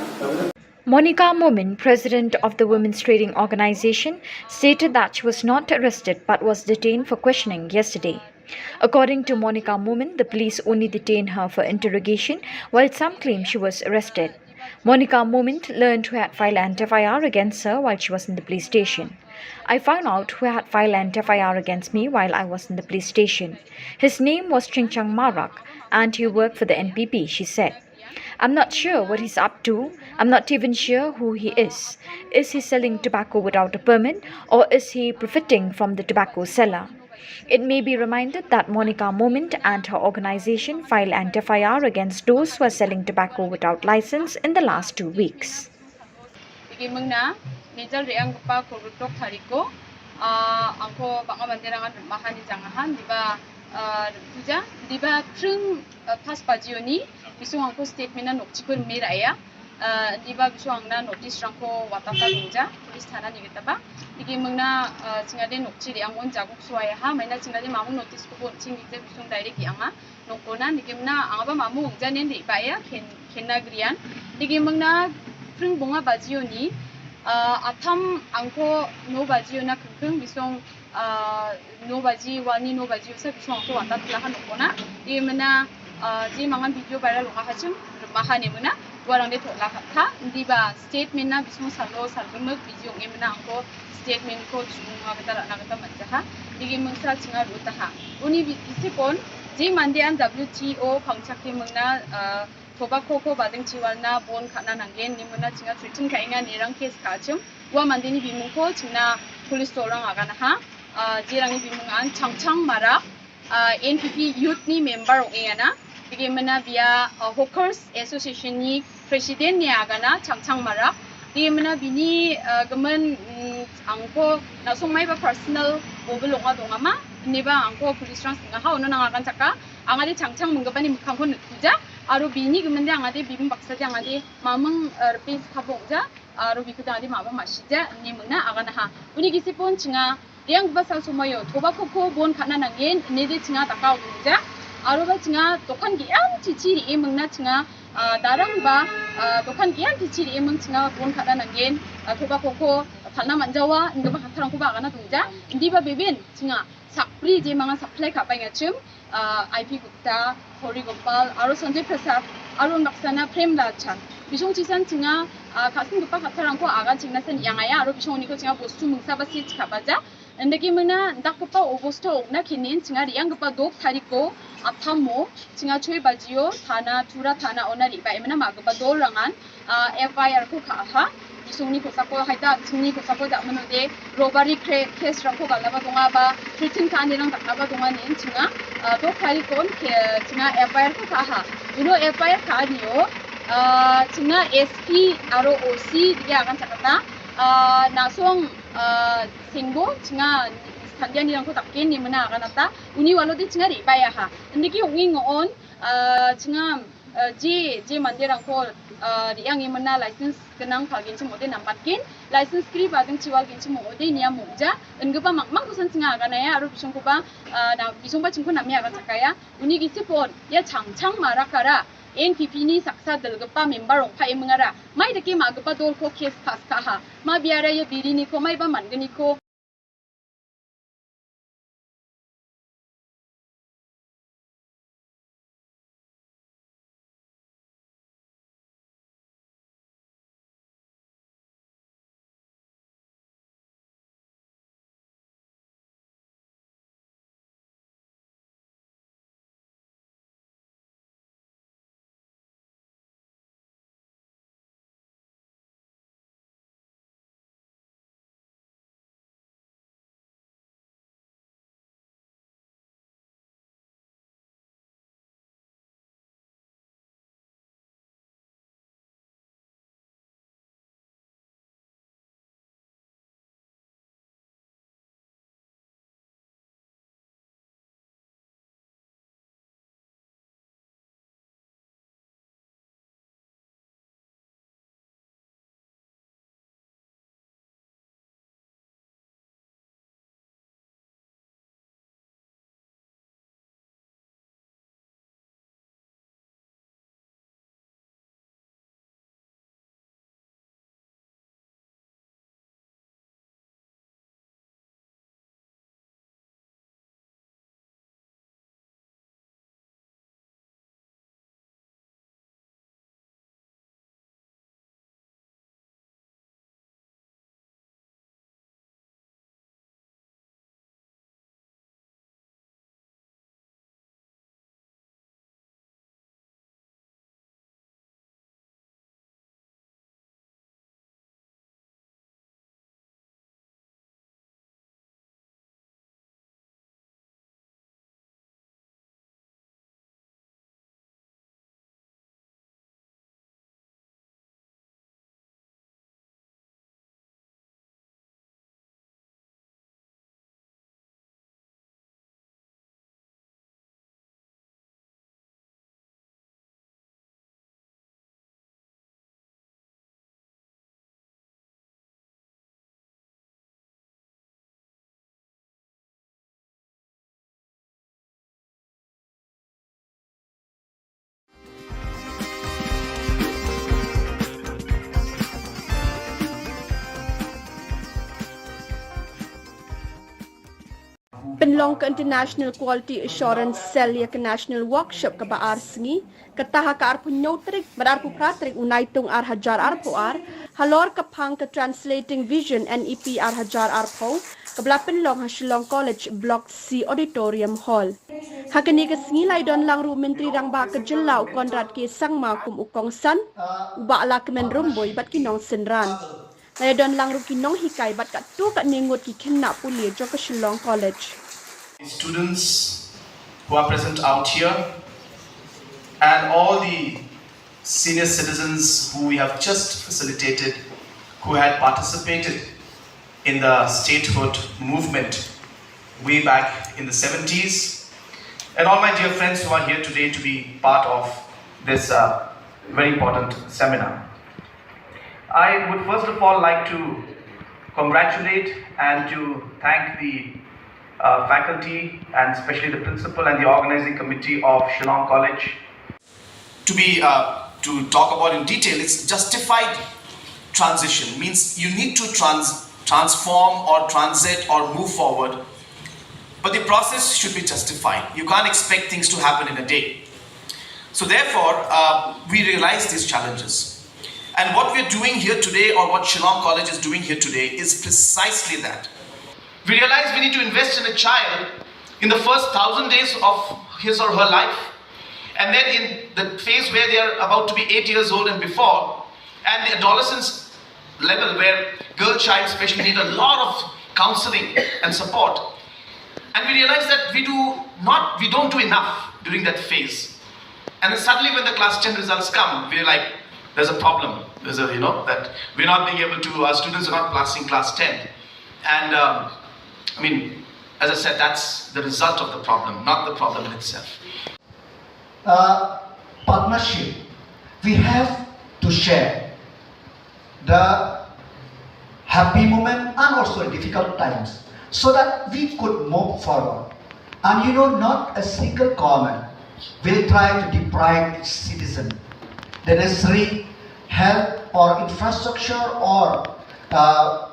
Monica Momin, president of the Women's Trading Organization, stated that she was not arrested but was detained for questioning yesterday. According to Monica Momin, the police only detained her for interrogation, while some claim she was arrested. Monica Momin learned who had filed an F I R against her while she was in the police station. I found out who had filed an F I R against me while I was in the police station. His name was Chingchang Marak and he worked for the N P P, she said. I'm not sure what he's up to. I'm not even sure who he is. Is he selling tobacco without a permit or is he profiting from the tobacco seller? It may be reminded that Monica Momint and her organization filed an F I R against those who are selling tobacco without license in the last two weeks. Igi mengna, nejal reang gupa ko rutok tariko, angko bak ngaman derangan mahan di jangahan, diba puja, diba pring pas pajioni, bisung angko statement na nok cikur mira ya. Ah, diba bisong na notice rang ko watata dungja, police thana ni kita ba. Digi mengna, ah, chinga de nokchi ri angon jaguk suai ha, maina chinga de mamu notice ko bon ching de bisong direct yang ma. Nokona, digi mengna anga ba mamu ungja nen de ba ya, ken, ken na grian. Digi mengna pring bunga bajio ni, ah, atam angko no bajio na kengkeng bisong, ah, no baji, wani no baji, usa bisong angko wata tla ha nokona. Digi mengna, ah, ji mangan video viral unga hachim, maha ne mengna, warang de thotla kata, diba statement na bisong salo, salo mek video nge mengna angko statement ko chunga kata rana kata manjaha. Digi mengsa chinga ruta ha. Uni bi isi pon, ji mandi an W T O pangchak ke mengna, ah, tobacco ko badeng chiwal na bon kana nanggen ni mengna chinga threaten ka inga ni rang case ka chim. Wa mandi ni bimung ko chingna police tolong agana ha. Ah, ji rang ni bimung an Changchang Marak, ah, N P P youth ni member ong e ana. Digi mengna bia, ah, Hawkers Association ni president ni agana Changchang Marak. Digi mengna bini, ah, gemen, mm, angko na song mai ba personal bobel ong adong ama. Ni ba angko police rang singa ha ono nang akan chaka. Angade Changchang menggeban ni mekang ko nekuja. Aro bini gemen de angade bim baksa de angade mameng, ah, repis kabong ja. Aro biku de angade maba masija ni mengna agana ha. Uni kisi pon chinga Riang ba sal sumayo, toba ko ko bon kana nangin, ne de chinga takau ja. Aro ba chinga dokan ki am chichi ri e mengna chinga, ah, darang ba, ah, dokan ki am chichi ri e meng chinga bon kana nangin, ah, toba ko ko phalna manjawa, nge ba khatarang ko ba kana tungja. Ndi ba bebin chinga sapri je manga supply ka bai ngachim, ah, I P Gupta, Hori Gopal, aro Sanjay Prasad, aro naksana Prem Lal Chan. Bisong chisan chinga, ah, kasin gepa khatarang ko aga chingna san yang aya, aro bisong ni ko chinga bostu mengsa ba si chika baja. Ndaki mena ndak kepa obosto na kinin chinga riang kepa dok tariko athamo chinga choi bajio thana tura thana ona riba emena ma kepa dol rangan, ah, F I R ko ka ha. Bisong ni ko sako haita song ni ko sako dak meno de robbery case rang ko bala ba donga ba threaten ka ni rang dak ba donga ni chinga, ah, dok tarikon ke chinga F I R ko ka ha. Uno F I R ka ni o, ah, chinga S P aro O C dia akan chakata, ah, nasong, ah, singbo chinga sandia ni rang ko takin ni mena akan ata uni walo de chinga ri baya ha. Ndiki ungi ngon, ah, chinga, ah, je, je mande rang ko, ah, riang i mena license kenang pha gin chimo de nampat kin license kri ba ding chiwal gin chimo de nia mukja. Ngepa mak mak kusan chinga akan aya aro bisong ko ba, ah, na bisong ba chingko namia akan chakaya. Uni kisi pon ya Changchang Marak ara N P P ni saksa dal gepa member ong pha emengara. Mai deke ma gepa dol ko case pass ka ha. Ma biara ya biri ni ko mai ba man geni ko. Pynlong ka International Quality Assurance Cell ïa ka National Workshop kaba ar sngi, kata ha ka arphew hynñiew tarik bad arphew phra tarik u Naitung ar hajar arphew ar, halor ka phang ka Translating Vision N E P ar hajar arphew, kaba la pynlong ha Shillong College Block C Auditorium Hall. Ha kane ka sngi la ïadon lang ruh u Myntri Rangbah ka jylla u Conrad K Sangma kum u kongsan, u Bah Lahkmen Rymbui bad ki nongsynran. La ïadon lang ruh ki nonghikai bad katto katne ngut ki khynnah pule jong ka Shillong College. Students who are present out here and all the senior citizens who we have just facilitated, who had participated in the statehood movement way back in the seventies, and all my dear friends who are here today to be part of this uh, very important seminar. I would first of all like to congratulate and to thank the uh, faculty and especially the principal and the organizing committee of Shillong College. To be uh, to talk about in detail, it's justified transition means you need to trans- transform or transit or move forward, but the process should be justified. You can't expect things to happen in a day. So therefore, uh, we realize these challenges. And what we're doing here today, or what Shillong College is doing here today, is precisely that. We realize we need to invest in a child in the first thousand days of his or her life, and then in the phase where they are about to be eight years old and before, and the adolescence level where girl child especially need a lot of counseling and support. And we realize that we do not, we don't do enough during that phase. And then suddenly when the class ten results come, we're like, there's a problem. There's a, you know, that we're not being able to, our students are not passing class ten. And um, I mean, as I said, that's the result of the problem, not the problem in itself. Uh, partnership, we have to share the happy moment and also difficult times so that we could move forward. And you know, not a single government will try to deprive its citizen the necessary help or infrastructure or uh,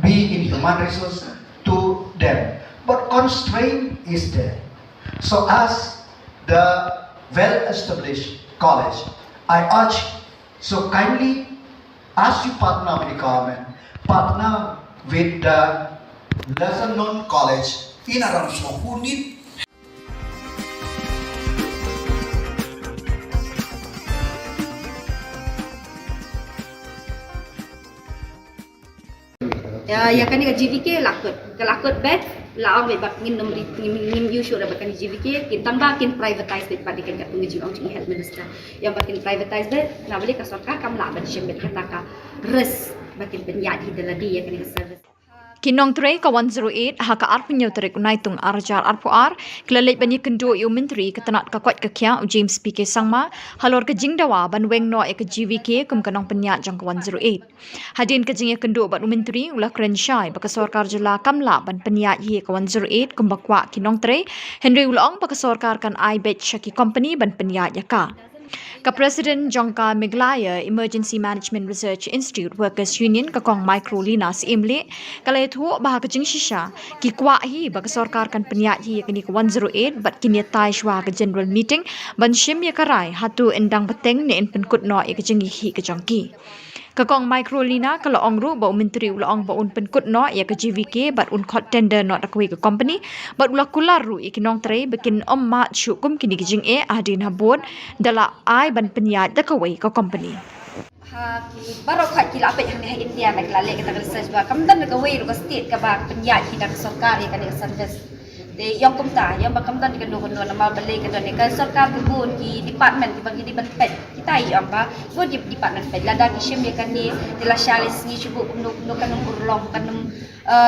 be in human resource to them. But constraint is there. So as the well-established college, I urge, so kindly, as you partner with the government, partner with the lesser known college in Aramso who need Ya, ya kane ka G V K la kut, ka la kut bad la ong ba ngin nym ri ngin ngin yu shu da ba kane G V K kin tang ba kin privatize bad ba dikan ka tung jing ong jing health minister. Ya ba kin privatize bad na bali ka sorkar kam la ba shim bad kata ka risk ba kin pynjah di da la di ya kane ka service. Ki nongtrei ka one zero eight ha ka arphew hynñiew tarik u Naitung ar hajar arphew ar ki la leit ban ïakynduh ïa u Myntri ka tnat ka koit ka khiah u James P K Sangma halor ka jingdawa ban weng noh ïa ka G V K kum ka nongpynïaid jong ka one zero eight. Hadien ka jingïakynduh bad u Myntri u la kren shai ba ka sorkar jylla kam lah ban pynïaid hi ïa ka one zero eight kumba kwah ki nongtrei, hynrei u la ong ba ka sorkar kan ai beit sha ki kompani ban pynïaid ïa ka. Ka President jong ka Meghalaya Emergency Management Research Institute Workers Union ka Kong Microlina Syiemlieh ka la ïathuh ba ha ka jingshisha ki kwah hi ba ka sorkar kan pynïaid hi ïa kane ka one zero eight bad kin ïatai shuwa ha ka general meeting ban shim ïa ka rai hato yn dang bteng ne yn pynkut noh ïa ka jingïakhih ka jong ki. Ka Kong Microlina ka la ong ruh ba u Myntri u la ong ba un pynkut noh ïa ka G V K bad un khot tender noh da kawei ka kompani bad u la kular ruh ïa ki nongtrei ba kin ym mad shuh kum kine ki jingeh hadien ha bud da la ai ban pynïaid da kawei ka kompani. Ha ki baroh khoit ki la peit hangne ha India ba ki la leh kata ka research ba kam don da kawei ruh ka state kaba pynïaid hi da ka sorkar ïa kane ka service. Te ïong kumta, ïong ba kam don kano kano namar balei ka don ka sorkar ka bun ki department kiba ngi dei ban peit. Kita ïong ba bun ki department peit lada ki shim ïa kane te la shah lai sngi shu buh kumno kumno kan ym urlong kan ym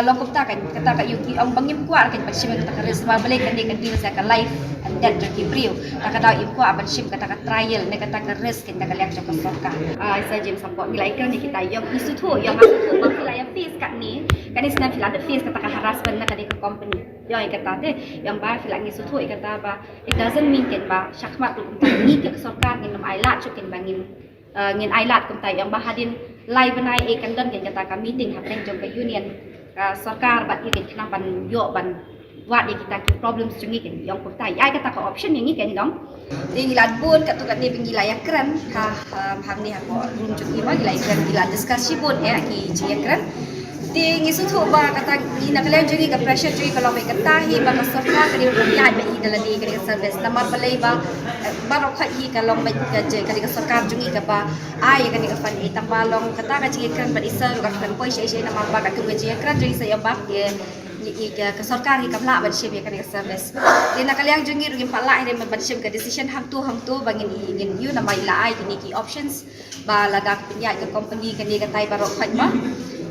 long kumta kan kata ka ïong ki ong ba ngim kwah kan ban shim ïa kata ka risk namar balei kane ka deal sa ka life and death jong ki briew. Ta ka daw im kwah ban shim kata ka trial ne kata ka risk kan da ka liang jong ka sorkar. Ai sa James Sambok ngi la ïa kane kita ïong ngi suthu ïong ha suthu ba ki la ïa face katne kane snem ki la da face kata ka harassment na kane ka company. Ïong ïa kata te ïong ba phi la ngi suthu ïa kata ba it doesn't mean kan ba shakhmat ruh kumta ngi ka sorkar ngin ym ai lad shuh kan ba ngin ngin ai lad kumta ïong ba hadien lai bnai e kan don kan kata ka meeting hapdeng jong ka union ka sorkar bad ki kan khnang ban ïoh ban Wat ïa kita ki problems jong ngi kan ïong kumta, ïa kata ka option ïa ngi kan ïong. Te ngi la bun katto katne ba ngi la ïakren ha, um, hangne ha ko room jong ngi ba ngi la ïakren, ngi la discuss shibun eh ki jingïakren. Te ngi sngewthuh ba kata ngi na ka liang jong ngi ka pressure jong ngi ka long ba kata hi ba ka sorkar ka dei ban ïaid ba i da lade ka dei ka service. Namar balei ba, eh, baroh khoit hi ka long ba ka je ka dei ka sorkar jong ngi kaba ai ka dei ka fund, eh, tang ba long kata ka jingïakren bad i sir ruh ka khlem poi sha i sha i namar ba katkum ka jingïakren jong i sir ïa ba, eh, i, i, ka, ka sorkar hi kam lah ban shim ïa kane ka service. Te na ka liang jong ngi ruh ngim pat lah hi ban shim ka decision hangto hangto ba ngin i, ngin ïoh namar i la ai kine ki options ba lada ka pynïaid ka company kane katai baroh khoit ba.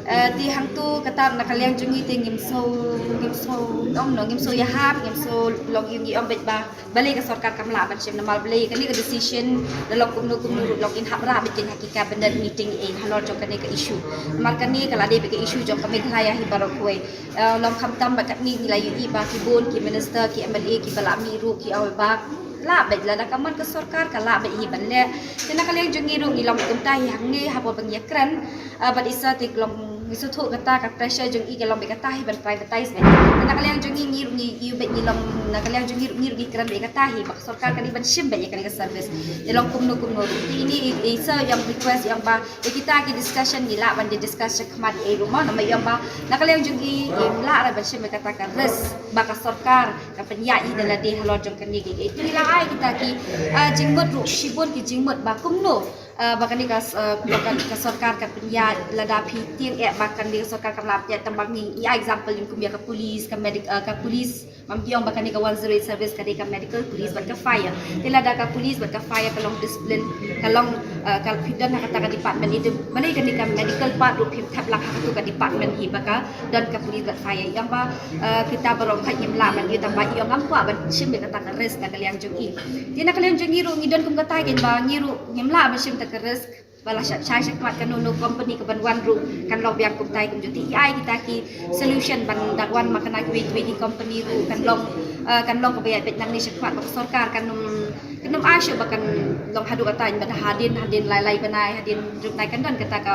Eh, te hangto kata na ka liang jong ngi te ngim sngew, ngim sngew ong no, ngim sngew ïahap, ngim sngew long ïa ngi ong beit ba balei ka sorkar kam lah ban shim namar balei kane ka decision da long kumno kumno ruh long in hap rah beit ha ki cabinet meeting eh halor jong kane ka issue. Namar kane ka la dei beit ka issue jong ka Meghalaya hi baroh kawei. Eh, long khamtam ba katne ngi la ïohi ba ki bun ki minister ki M L A kiba la mih ruh ki ong ba lah beit lada ka mon ka sorkar ka lah beit hi ban leh. Te na ka liang jong ngi ruh ngi long kumta hi hangne haba ngi ïakren, eh, bad i sir te ka long ngi sngewthuh kata ka pressure jong i ka long beit kata hi ban privatize beit. Te na ka liang jong ngi ngi ruh ngi ïohi beit ngi long na ka liang jong ngi ruh ngi ruh ngi kren beit kata hi ba ka sorkar ka dei ban shim beit ïa kane ka service. Te long kumno kumno ruh. Te ine i, i sir ïa request ïa ba ïa kita ki discussion ngi lah ban ïa discuss shakhmat ïa i ruh mo namar ïa ba na ka liang jong i ngim lah ban shim ïa kata ka risk ba ka sorkar ka pynïaid i da lade halor jong kane ki. Te ngi la ai kita ki, ah, jingmut ruh shibun ki jingmut ba kumno, ah, ba kane ka, ah, ba ka, ka sorkar ka pynïaid lada phi tieng eh ba kane ka sorkar kam lah pynïaid tang ba ngi, ngi ai example kum ïa ka police, ka medic, ah, ka police. Mam ki ong ba kane ka one zero eight service ka dei ka medical, police bad ka fire. Te lada ka police bad ka fire ka long discipline, ka long, eh, ka phi don ha kata ka department ite. Balei kane ka medical part ruh phi thep lang ha katu ka department hi ba ka don ka police bad fire. Ïa ba, eh, kita baroh khoit ngim lah ban ïa tang ba i ong ngam kwah ban shim ïa kata ka risk na ka liang jong i. Te na ka liang jong ngi ruh ngi don kum kata kein ba ngi ruh ngim lah ban shim ta ka risk. Ba la shah, shah, shakhmat kano kano company ka ban wan ruh kan long biang kumtai kumjuh. Te i ai kita ki solution ban da wan ma kane kiwei kiwei ki company ruh kan long, eh, kan long kaba ïaid beit nangne shakhmat ba ka sorkar kan ym, kan ym ai shuh ba kan long haduh katai ba hadien, hadien lai lai bnai, hadien ruh nai kan don kata ka,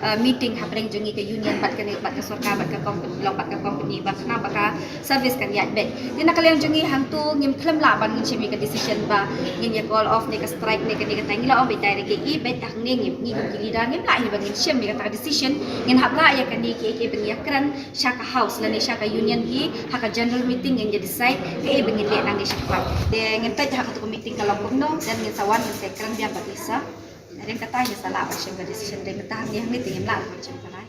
eh, meeting hapdeng jong ngi ka union bad kane bad ka sorkar bad ka company, long bad ka company ba khnang ba ka service kan ïaid beit. Te na ka liang jong ngi hangto ngim khlem lah ban ngin shim ïa ka decision ba ngin ïa call off ne ka strike ne kane katai, ngi la ong beit direct ïa i beit hangne ngi, ngi kum ki leader ngim lah hi ba ngin shim ïa kata ka decision, ngin hap lah ïa kane kiei kiei ba ngi ïakren sha ka house lane sha ka union hi ha ka general meeting ngin ïa decide kaei ba ngin leh nangne shakhmat. Te ngin peit ha katu ka meeting ka long kumno then ngin sa wan ngin sa ïakren biang bad i sir. Hadien kata ngin sa lah ban shim ka decision, te mynta hangne hangne te ngim lah ban shim ka lai.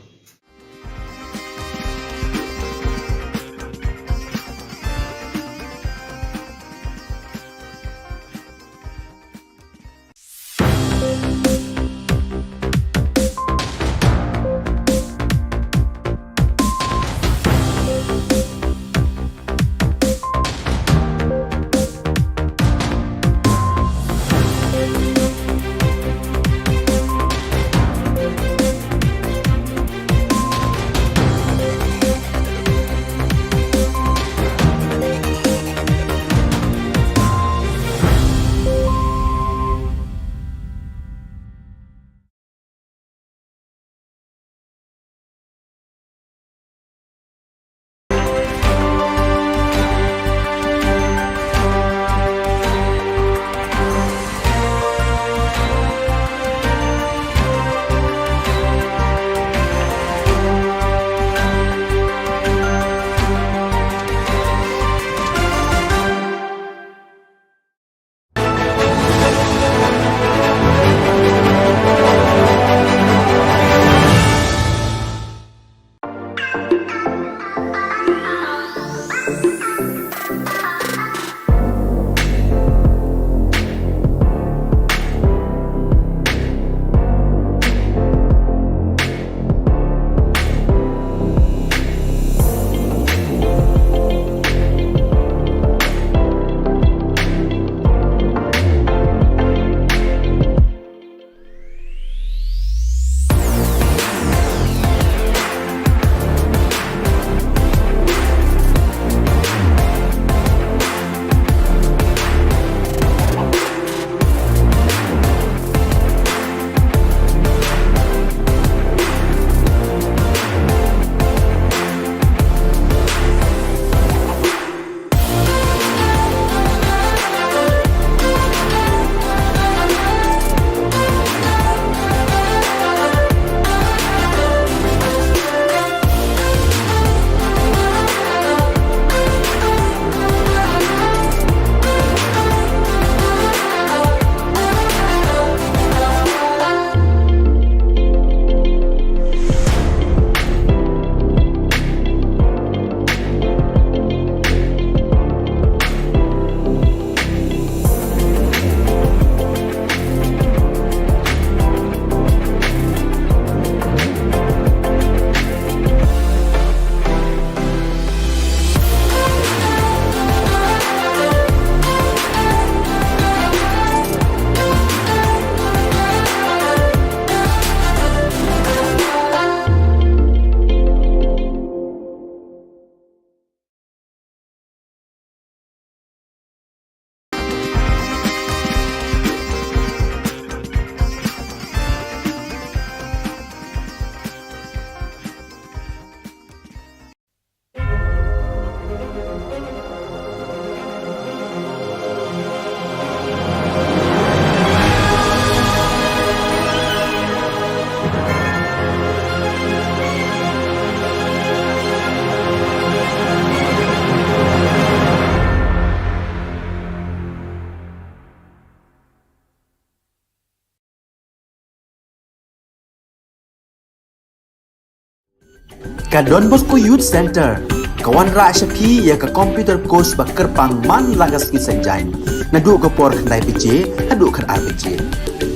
Ka Don Bosco Youth Centre ka wanrah sha phi ïa ka computer course ba kyrpang man la ka sngi Saitjaiñ, naduh ka por khyndai baje haduh khatar baje.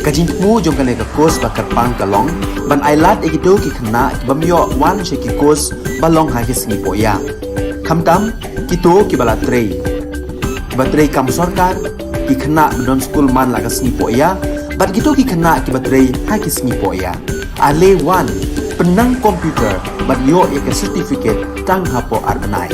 Ka jingthmu jong kane ka course ba kyrpang ka long ban ailad ïa kito ki khynnah ki bym ïoh wan sha ki course ba long ha ki sngi pohïa, khamtam kito kiba la trei, kiba trei kam sorkar, ki khynnah ba don skul man la ka sngi pohïa, bad kito ki khynnah kiba trei ha ki sngi pohïa. Ale wan, pynnang computer bad ïoh ïa ka certificate tang hapoh ar bnai.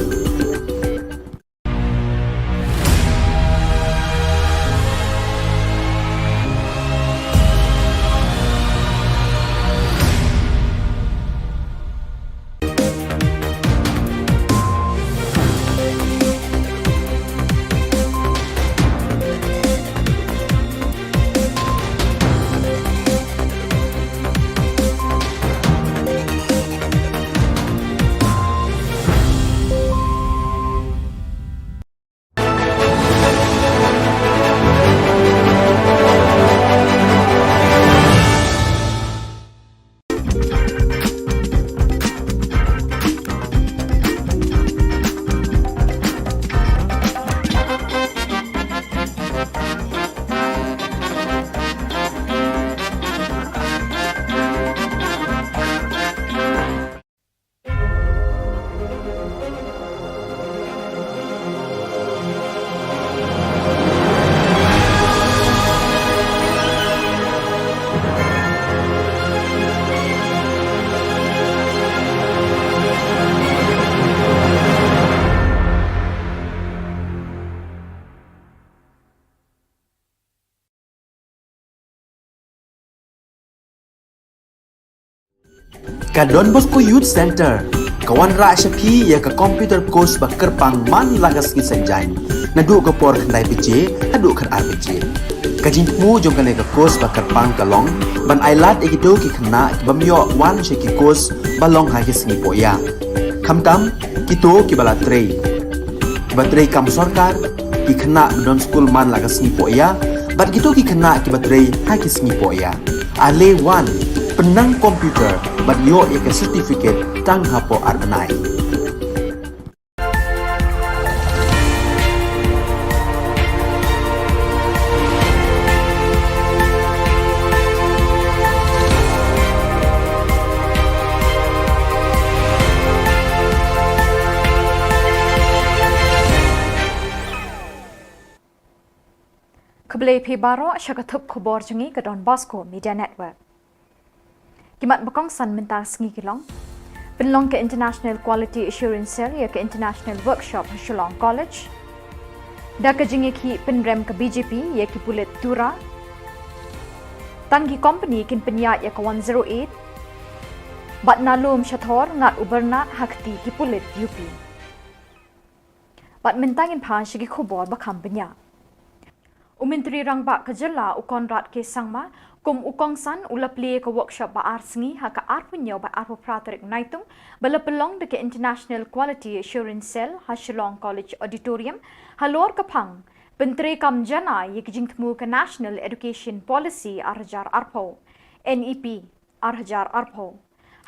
Ka Don Bosco Youth Centre ka wanrah sha phi ïa ka computer course ba kyrpang man la ka sngi Saitjaiñ, naduh ka por khyndai baje haduh khatar baje. Ka jingthmu jong kane ka course ba kyrpang ka long ban ailad ïa kito ki khynnah ki bym ïoh wan sha ki course ba long ha ki sngi pohïa, khamtam kito kiba la trei, kiba trei kam sorkar, ki khynnah ba don skul man la ka sngi pohïa, bad kito ki khynnah kiba trei ha ki sngi pohïa. Ale wan, pynnang computer bad ïoh ïa ka certificate tang hapoh ar bnai. Khublei phi baroh sha ka thup khubor jong ngi ka Don Bosco Media Network. Ki mat ba kongsan mynta ka sngi ki long: pynlong ka International Quality Assurance Cell ïa ka International Workshop ha Shillong College. Da ka jingïakhih pynrem ka B J P ïa ki pulit Tura. Tang ki company kin pynïaid ïa ka one zero eight. Bad na lum sha thor ngat u Bernard ha kti ki pulit U P. Bad mynta ngin phai sha ki khubor ba kham bniah. U Myntri Rangbah ka jylla u Conrad K Sangma kum u kongsan u la plie ka workshop ba ar sngi ha ka arphew hynñiew bad arphew phra tarik Naitung ba la pynlong da ka International Quality Assurance Cell ha Shillong College Auditorium halor ka phang pyntreikam janai ïa ki jingthmu ka National Education Policy ar hajar arphew, N E P ar hajar arphew.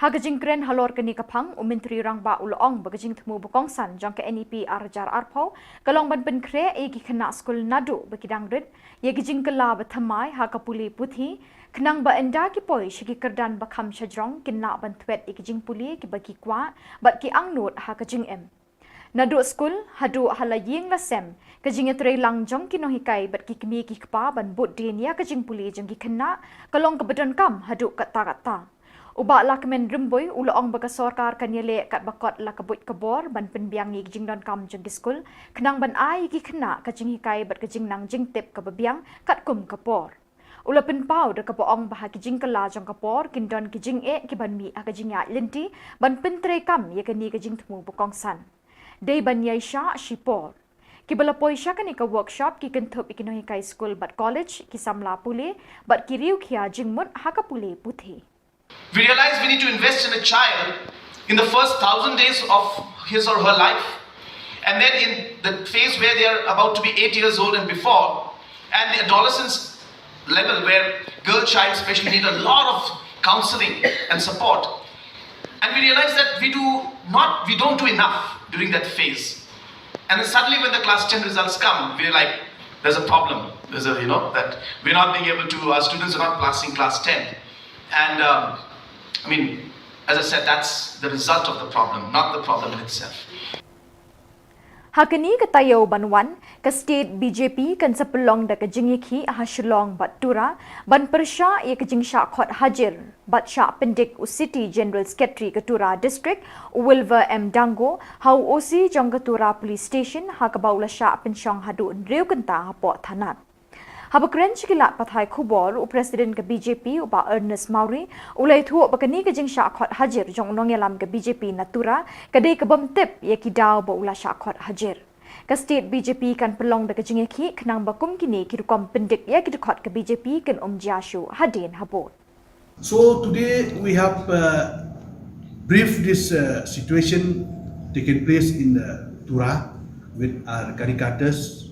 Ha ka jingkren halor kane ka phang, u Myntri Rangbah u la ong ba ka jingthmu ba kongsan jong ka N E P ar hajar arphew ka long ban pynkhreh ïa ki khynnah skul naduh ba ki dang rit ïa ki jingkylla ba thymmai ha ka pule puthi, khnang ba ynda ki poi sha ki kyrdan ba kham shajrong kin lah ban thwet ïa ki jingpule kiba ki kwah bad ki angnud ha ka jingim. Naduh skul haduh ha la ïing la sem, ka jingïatreilang jong ki nonghikai bad ki kmie ki kpa ban bud dien ïa ka jingpule jong ki khynnah ka long kaba donkam haduh katta katta. U Bah Lahkmen Rymbui u la ong ba ka sorkar kan ïaleh katba kot la ka buit ka bor ban pynbiang ïa ki jingdonkam jong ki skul, khnang ban ai ïa ki khynnah ka jinghikai bad ka jingnang jingtip kaba biang katkum ka por. U la pynpaw da kaba ong ba ha ki jingkylla jong ka por kin don ki jingeh kiban mih ha ka jingïaid lynti ban pyntreikam ïa kane ka jingthmu ba kongsan. Dei ban ïaishah shipor. Kiba la poi sha kane ka workshop ki kynthup ïa ki nonghikai skul bad college, ki samla pule bad ki riewkhia jingmut ha ka pule puthi. We realize we need to invest in a child in the first thousand days of his or her life, and then in the phase where they are about to be eight years old and before, and the adolescence level where girl child especially need a lot of counseling and support. And we realize that we do not, we don't do enough during that phase. And then suddenly when the class ten results come, we're like, there's a problem. There's a, you know, that we're not being able to, our students are not passing class ten. And um, I mean, as I said, that's the result of the problem, not the problem in itself. Ha kane ka taïew ban wan, ka state B J P kan sa pynlong da ka jingïakhih ha Shillong bad Tura, ban pyrshah ïa ka jingshah khot hajir bad shah pyndik u City General Secretary ka Tura District, u Wilver M Dango, ha u O C jong ka Tura Police Station, ha kaba u la shah pynshong haduh hynriew kynta hapoh thanat. Haba kren sha ki lad pathai khubor, u President ka B J P, u Bah Ernest Mawrie, u la ïathuh ba kane ka jingshah khot hajir jong u nongïalam ka B J P na Tura ka dei ka bym tip ïa ki daw ba u la shah khot hajir. Ka state B J P kan pynlong da ka jingïakhih khnang ba kum kine ki rukom pyndik ïa ki dkhot ka B J P kin ym jia shuh hadien habud. So today we have uh, briefed this uh, situation taking place in the Tura with our caricators,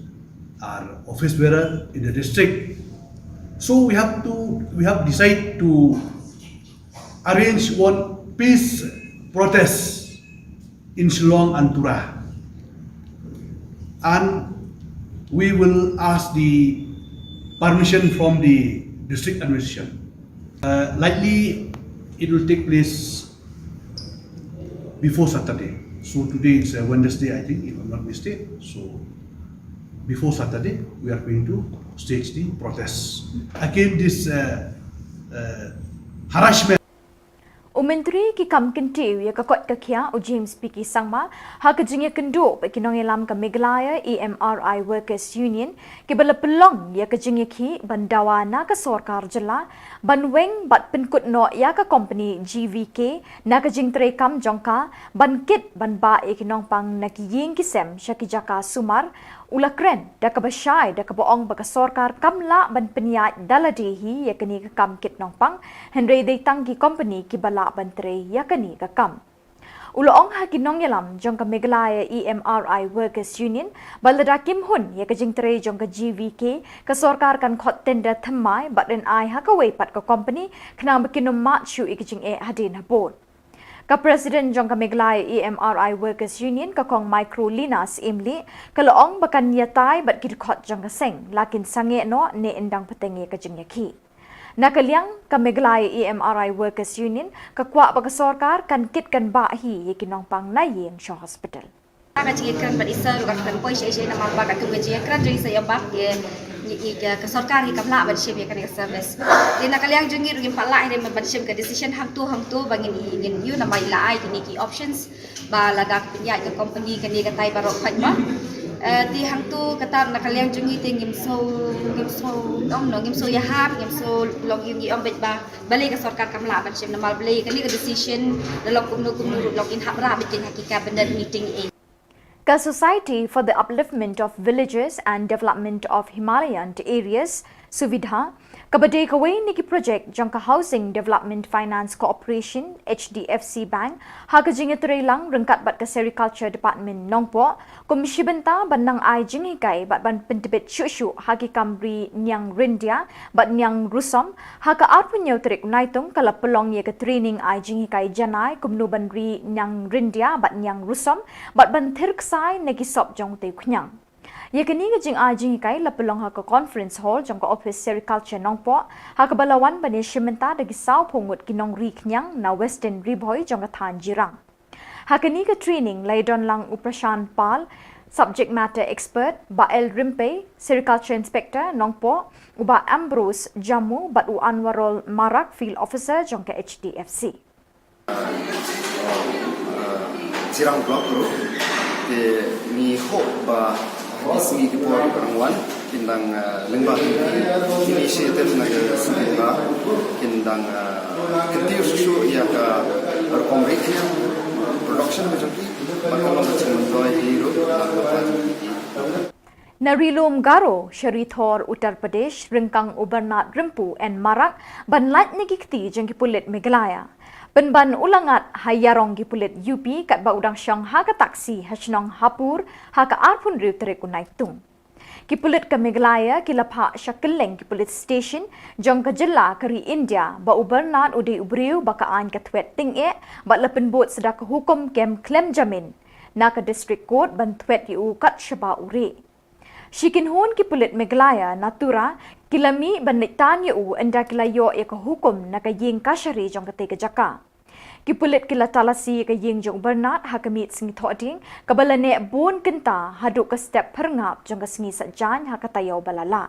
our office bearer in the district. So we have to we have decided to arrange one peace protest in Shillong and Tura. And we will ask the permission from the district administration. Uh, likely it will take place before Saturday. So today is a Wednesday, I think, if I'm not mistaken. So before Saturday, we are going to stage the protest against this uh, uh, harassment. U Myntri ki kam kyntiew ïa ka koit ka khiah u James P K Sangma, ha ka jingïakynduh bad ki nongïalam ka Meghalaya E M R I Workers Union, kiba la pynlong ïa ka jingïakhih ban dawa na ka sorkar jylla ban weng bad pynkut noh ïa ka kompani G V K na ka jingtrei kam jong ka ban kit ban bah ïa ki nongpang na ki ïing ki sem sha ki jaka sumar, u la kren da kaba shai da kaba ong ba ka sorkar kam lah ban pynïaid da lade hi ïa kane ka kam kit nongpang, hynrei dei tang ki kompani kiba lah ban trei ïa kane ka kam. U la ong ha ki nongïalam jong ka Meghalaya E M R I Workers Union ba lada kim hun ïa ka jingtrei jong ka G V K, ka sorkar kan khot tender thymmai bad yn ai ha kawei pat ka kompani khnang ba kin ym mad shuh ïa ka jingeh hadien habud. Ka President jong ka Meghalaya E M R I Workers Union, ka Kong Microlina Syiemlieh, ka la ong ba kan ïatai bad ki dkhot jong ka seng la kin sangeh noh ne yn dang bteng ïa ka jingïakhih. Na ka liang ka Meghalaya E M R I Workers Union ka kwah ba ka sorkar kan kit kan bah hi ïa ki nongpang na ïing sha hospital. Ka jingkren bad i sir ruh ka kren poi sha i sha i namar ba ka kum ka jingkren jong i sir ïa bad ïa ïa ka sorkar ngi kam lah ban shim ïa kane ka service. Te na ka liang jong ngi ruh ngim pat lah ïa ban shim ka decision hangto hangto ba ngin ngin ïoh namar i la ai kine ki options ba lada ka pynïaid ka company kane katai baroh khoit ma. Te hangto kata na ka liang jong ngi te ngim sngewbha ngim sngewbha ngim sngewbha ïahap ngim sngewbha long ïa ngi ong beit ba balei ka sorkar kam lah ban shim namar balei kane ka decision da long kumno kumno ruh long in hap rah beit ha ki cabinet meeting eh. Ka Society for the Upliftment of Villages and Development of Himalayan Areas, SUVIDHA, kaba dei kawei na ki projek jong ka Housing Development Finance Corporation, H D F C Bank, ha ka jingïatreilang ryngkat bad ka Sericulture Department Nongpoh, kum shi bynta ban nang ai jinghikai bad ban pyntbit shuh shuh ha ki kam ri Niang Ryndia bad Niang Rusom, ha ka arphew hynñiew tarik u Naitung ka la pynlong ïa ka training ai jinghikai janai kumno ban ri Niang Ryndia bad Niang Rusom bad ban thir ksai na ki sop jong utei u khñiang. Ïa kane ka jingai jinghikai la pynlong ha ka Conference Hall jong ka Office Sericulture Nongpoh, ha kaba la wan ban ïashim bynta da ki sawphew ngut ki nongri khñiang na Western Ri Bhoi jong ka thaiñ Jirang. Ha kane ka training la ïadon lang u Prashant Pal, Subject Matter Expert, Bah L Rympei, Sericulture Inspector Nongpoh, u Bah Ambrose Jammu bad u Anwarul Marak, Field Officer jong ka H D F C. Jirang Block ruh te ngi hope ba ki sngi ki por ki nang wan kin dang lyngba ki initiative na ka SUVIDHA kin dang kyntiew shuh shuh ïa ka rukom ri khñiang, production ka jong ki, bad ka long ka jingmyntoi hi ruh na ka pyrthei. Na Ri Lum Garo, sha Ri Thor Uttar Pradesh, ryngkang u Bernard Rympu N Marak ban lait na ki kti jong ki pulit Meghalaya. Pynban u la ngat ha ïarong ki pulit U P katba u dang shong ha ka taxi ha shnong Hapur ha ka arphew hynriew tarik u Naitung. Ki pulit ka Meghalaya ki la phah sha kylleng ki police station jong ka jylla ka ri India ba u Bernard u dei u briew ba ka aiñ ka thwet tyngeh bad la pynbud sa da ka hukum kem khlem jamin na ka District Court ban thwet ïa u kat shaba u rieh. Shi kynhun ki pulit Meghalaya na Tura ki la mih ban leit tan ïa u ynda ki la ïoh ïa ka hukum na ka ïing kashari jong katei ka jaka. Ki pulit ki la talasi ïa ka ïing jong u Bernard ha ka miet sngi Thohdieng kaba la neh bun kynta haduh ka step phyrngap jong ka sngi Saitjaiñ ha ka taïew ba la lah.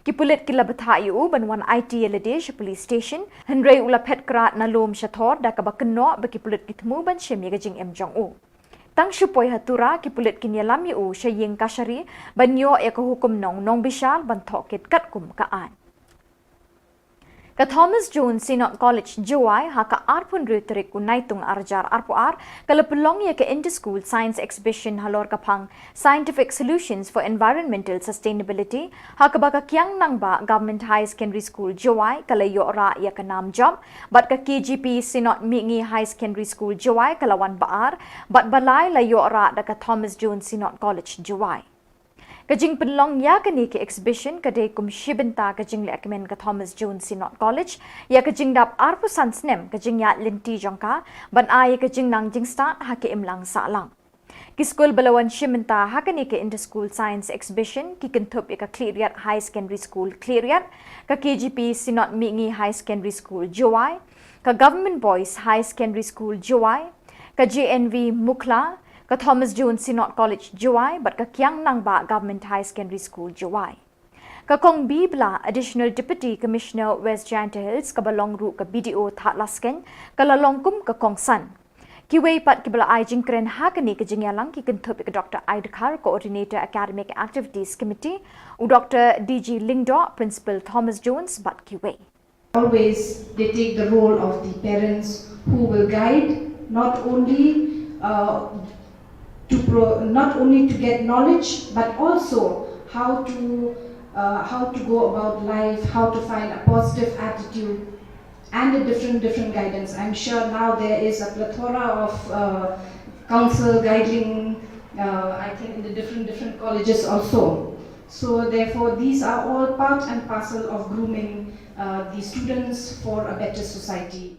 Ki pulit ki la bthah ïa u ban wan aiti ïa lade sha police station, hynrei u la phet krad na lum sha thor da kaba kynnoh ba ki pulit ki thmu ban shim ïa ka jingim jong u. Tang shu poi ha Tura ki pulit kin ïalam ïa u sha ïing kashari ban ïoh ïa ka hukum nong nongbishar ban thohkit katkum ka aiñ. Ka Thomas Jones Synod College Jowai ha ka arphew hynriew tarik u Naitung arhajar arphew ar ka la pynlong ïa ka Inter-School Science Exhibition halor ka phang Scientific Solutions for Environmental Sustainability, ha kaba ka Kiang Nangbah Government Higher Secondary School Jowai ka la ïoh rah ïa ka nam jop, bad ka K G P Synod Mihngi Higher Secondary School Jowai ka la wan ba ar, bad ba lai la ïoh rah da ka Thomas Jones Synod College Jowai. Ka jingpynlong ïa kane ka exhibition ka dei kum shi bynta ka jinglehkmen ka Thomas Jones Synod College ïa ka jingdap arphew san snem ka jingïaid lynti jong ka ban ai ïa ka jingnang jingstad ha ka imlang sahlang. Ki skul ba la wan shim bynta ha kane ka Inter-School Science Exhibition ki kynthup ïa ka Khliehriat Higher Secondary School Khliehriat, ka K G P Synod Mihngi Higher Secondary School Jowai, ka Government Boys Higher Secondary School Jowai, ka J N V Mukhla, ka Thomas Jones Synod College Jowai bad ka Kiang Nangbah Government Higher Secondary School Jowai. Ka Kong B Blah, Additional Deputy Commissioner West Jaintia Hills kaba long ruh ka B D O Thadlaskein, ka la long kum ka kongsan. Kiwei pat kiba la ai jingkren ha kane ka jingïalang ki kynthup ïa ka Doctor I Dkhar, Coordinator Academic Activities Committee, u Doctor D G Lyngdoh, Principal Thomas Jones bad kiwei. Always they take the role of the parents who will guide, not only uh, to pro- not only to get knowledge, but also how to uh, how to go about life, how to find a positive attitude, and a different different guidance. I'm sure now there is a plethora of uh, counsel guiding. Uh, I think in the different different colleges also. So therefore, these are all part and parcel of grooming uh, the students for a better society.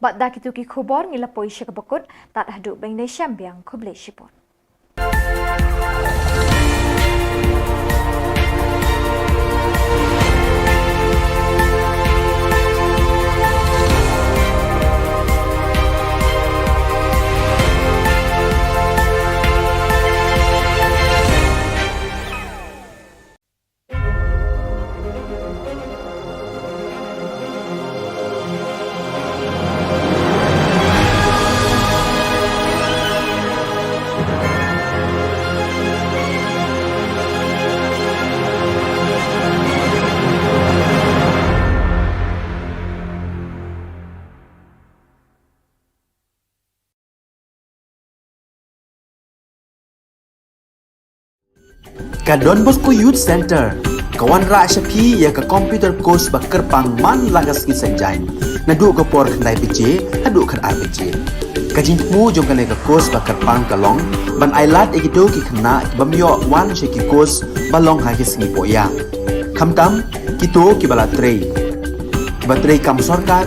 Bad da kito ki khubor ngi la poi sha kaba kut, tad haduh ban ïashem biang, khublei shibun. Ka Don Bosco Youth Centre ka wanrah sha phi ïa ka computer course ba kyrpang man la ka sngi Saitjaiñ, naduh ka por khyndai baje haduh khatar baje. Ka jingthmu jong kane ka course ba kyrpang ka long ban ailad ïa kito ki khynnah ki bym ïoh wan sha ki course ba long ha ki sngi pohïa, khamtam kito kiba la trei, kiba trei kam sorkar,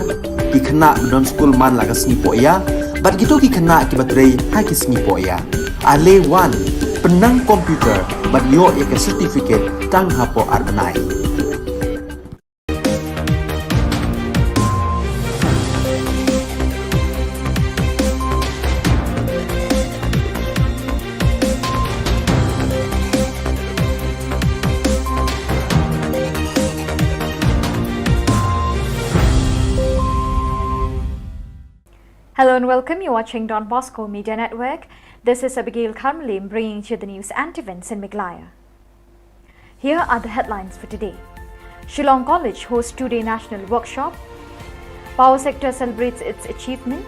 ki khynnah ba don skul man la ka sngi pohïa, bad kito ki khynnah kiba trei ha ki sngi pohïa. Ale wan, pynnang computer bad ïoh ïa ka certificate tang hapoh ar bnai. Hello and welcome. You're watching Don Bosco Media Network. This is Abigail Kharmlim bringing to you the news and events in Meghalaya. Here are the headlines for today. Shillong College hosts two-day national workshop. Power sector celebrates its achievement.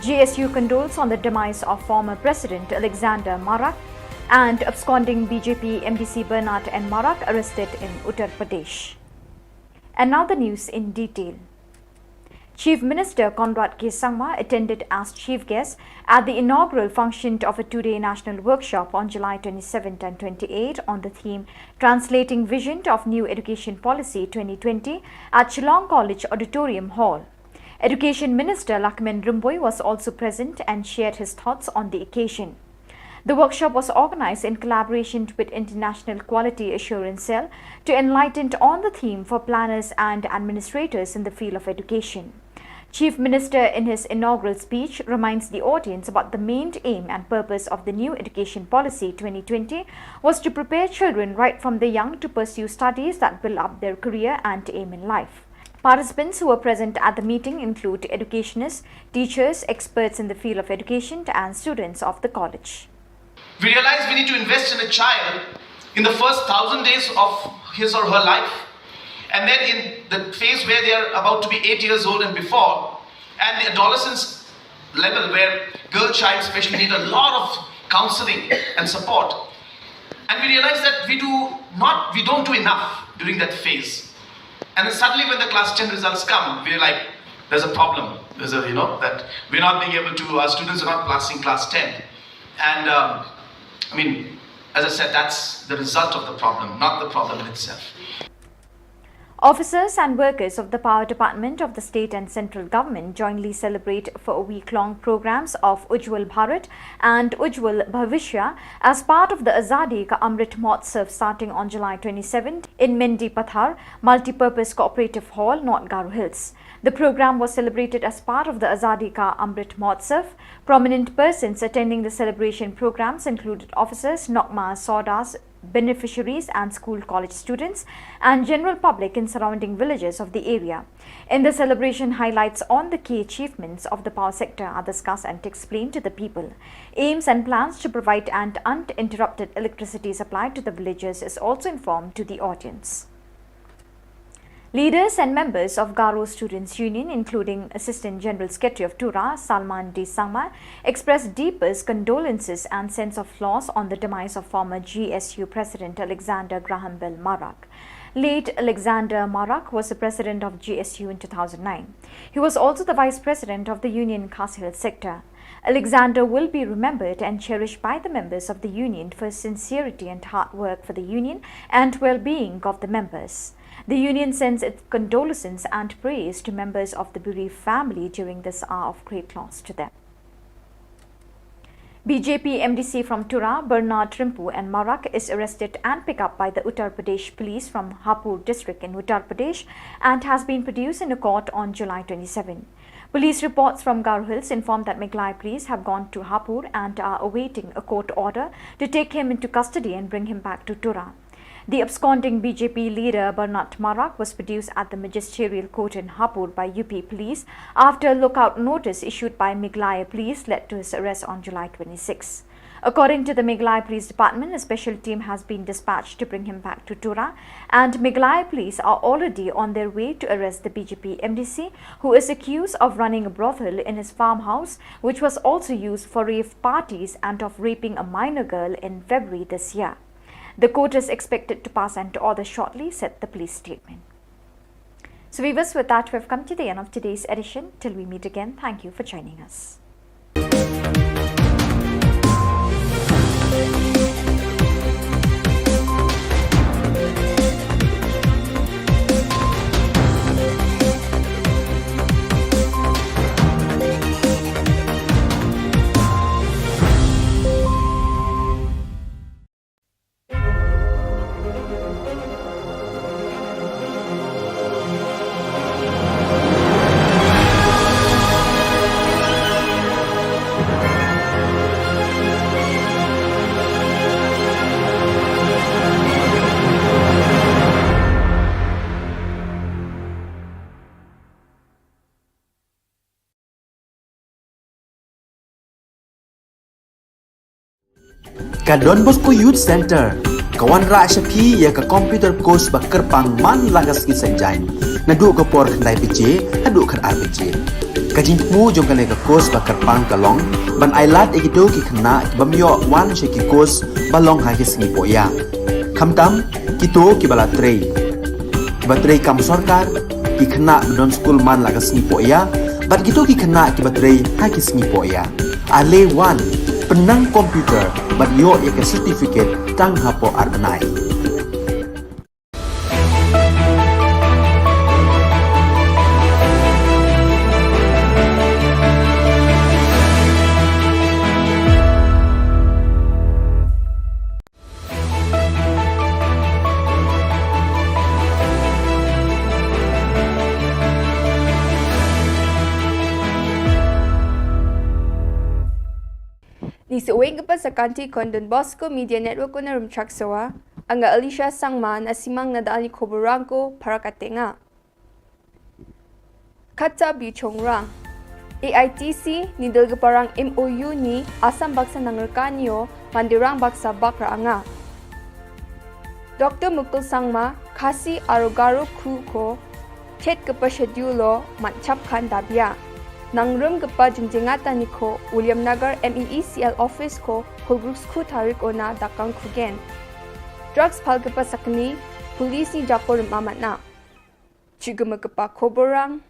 G S U condoles on the demise of former President Alexander Marak. And absconding B J P M D C Bernard N Marak arrested in Uttar Pradesh. And now the news in detail. Chief Minister Conrad K Sangma attended as chief guest at the inaugural function of a two-day national workshop on July twenty-seventh and twenty-eighth on the theme Translating Vision of New Education Policy twenty twenty at Shillong College Auditorium Hall. Education Minister Lahkmen Rymbui was also present and shared his thoughts on the occasion. The workshop was organized in collaboration with International Quality Assurance Cell to enlighten on the theme for planners and administrators in the field of education. Chief Minister, in his inaugural speech, reminds the audience about the main aim and purpose of the new education policy twenty twenty was to prepare children right from the young to pursue studies that build up their career and aim in life. Participants who were present at the meeting include educationists, teachers, experts in the field of education, and students of the college. We realize we need to invest in a child in the first thousand days of his or her life, and then in the phase where they are about to be eight years old and before, and the adolescence level where girl child especially need a lot of counseling and support. And we realize that we do not, we don't do enough during that phase. And then suddenly when the class ten results come, we're like, there's a problem. There's a, you know, that we're not being able to, our students are not passing class ten. And um, I mean, as I said, that's the result of the problem, not the problem in itself. Officers and workers of the Power Department of the state and central government jointly celebrate for a week-long programs of Ujjwal Bharat and Ujjwal Bhavishya as part of the Azadi Ka Amrit Mahotsav starting on July twenty-seventh in Mendipathar Multipurpose Cooperative Hall, North Garo Hills. The program was celebrated as part of the Azadi Ka Amrit Mahotsav. Prominent persons attending the celebration programs included officers, Nokma Sawdars, beneficiaries and school college students, and general public in surrounding villages of the area. In the celebration, highlights on the key achievements of the power sector are discussed and explained to the people. Aims and plans to provide an uninterrupted electricity supply to the villages is also informed to the audience. Leaders and members of Garo Students' Union, including Assistant General Secretary of Tura, Salman D Sangma, expressed deepest condolences and sense of loss on the demise of former G S U President Alexander Graham Bell Marak. Late Alexander Marak was the president of G S U in two thousand nine. He was also the vice president of the Union Khasi Hills sector. Alexander will be remembered and cherished by the members of the Union for his sincerity and hard work for the Union and well-being of the members. The Union sends its condolences and prayers to members of the bereaved family during this hour of great loss to them. B J P M D C from Tura, Bernard Rympu and Marak is arrested and picked up by the Uttar Pradesh police from Hapur district in Uttar Pradesh and has been produced in a court on July twenty-seven. Police reports from Garo Hills inform that Meghalaya police have gone to Hapur and are awaiting a court order to take him into custody and bring him back to Tura. The absconding B J P leader Bernard Marak was produced at the magisterial court in Hapur by U P police after a lookout notice issued by Meghalaya police led to his arrest on July twenty-six. According to the Meghalaya Police Department, a special team has been dispatched to bring him back to Tura, and Meghalaya police are already on their way to arrest the B J P M D C, who is accused of running a brothel in his farmhouse, which was also used for rave parties, and of raping a minor girl in February this year. The court is expected to pass an order shortly, said the police statement. So viewers, with that, we've come to the end of today's edition. Till we meet again, thank you for joining us. Ka Don Bosco Youth Centre ka wanrah sha phi ïa ka computer course ba kyrpang man la ka sngi Saitjaiñ, naduh ka por khyndai baje haduh khatar baje. Ka jingthmu jong kane ka course ba kyrpang ka long ban ai lad ïa kito ki khynnah ki bym ïoh wan sha ki course ba long ha ki sngi pohïap, khamtam kito kiba la trei, kiba trei kam sorkar, Ki khynnah ba don skul man la ka sngi poh ïa, bad kito ki khynnah kiba trei ha ki sngi poh ïa. Ale wan, pynnang computer, bad ïoh ïa ka certificate tang hapoh ar bnai. Ni sa weng ka pa sa kanti kon Don Bosco Media Network ko na Rumchak Sawa, anga Alicia Sangma na simang na dal ni khubor rang ko para ka tenga. Kata bi chong rang. A I T C, ni dal ka parang M O U ni Assam baksa nang rka ni o, Mandirang baksa bak ra anga. Doctor Mukul Sangma, Khasi aro Garo khu ko, chet ka pa schedule o, mat chap khan dabia. Nang rum ka pa jingjengata ni ko, William Nagar M E E C L office ko, khulgruk skhu tarik o na dakang khugen. Drugs pal ka pa sakni, police ni japo rum amat na. Chigama ka pa khubor rang.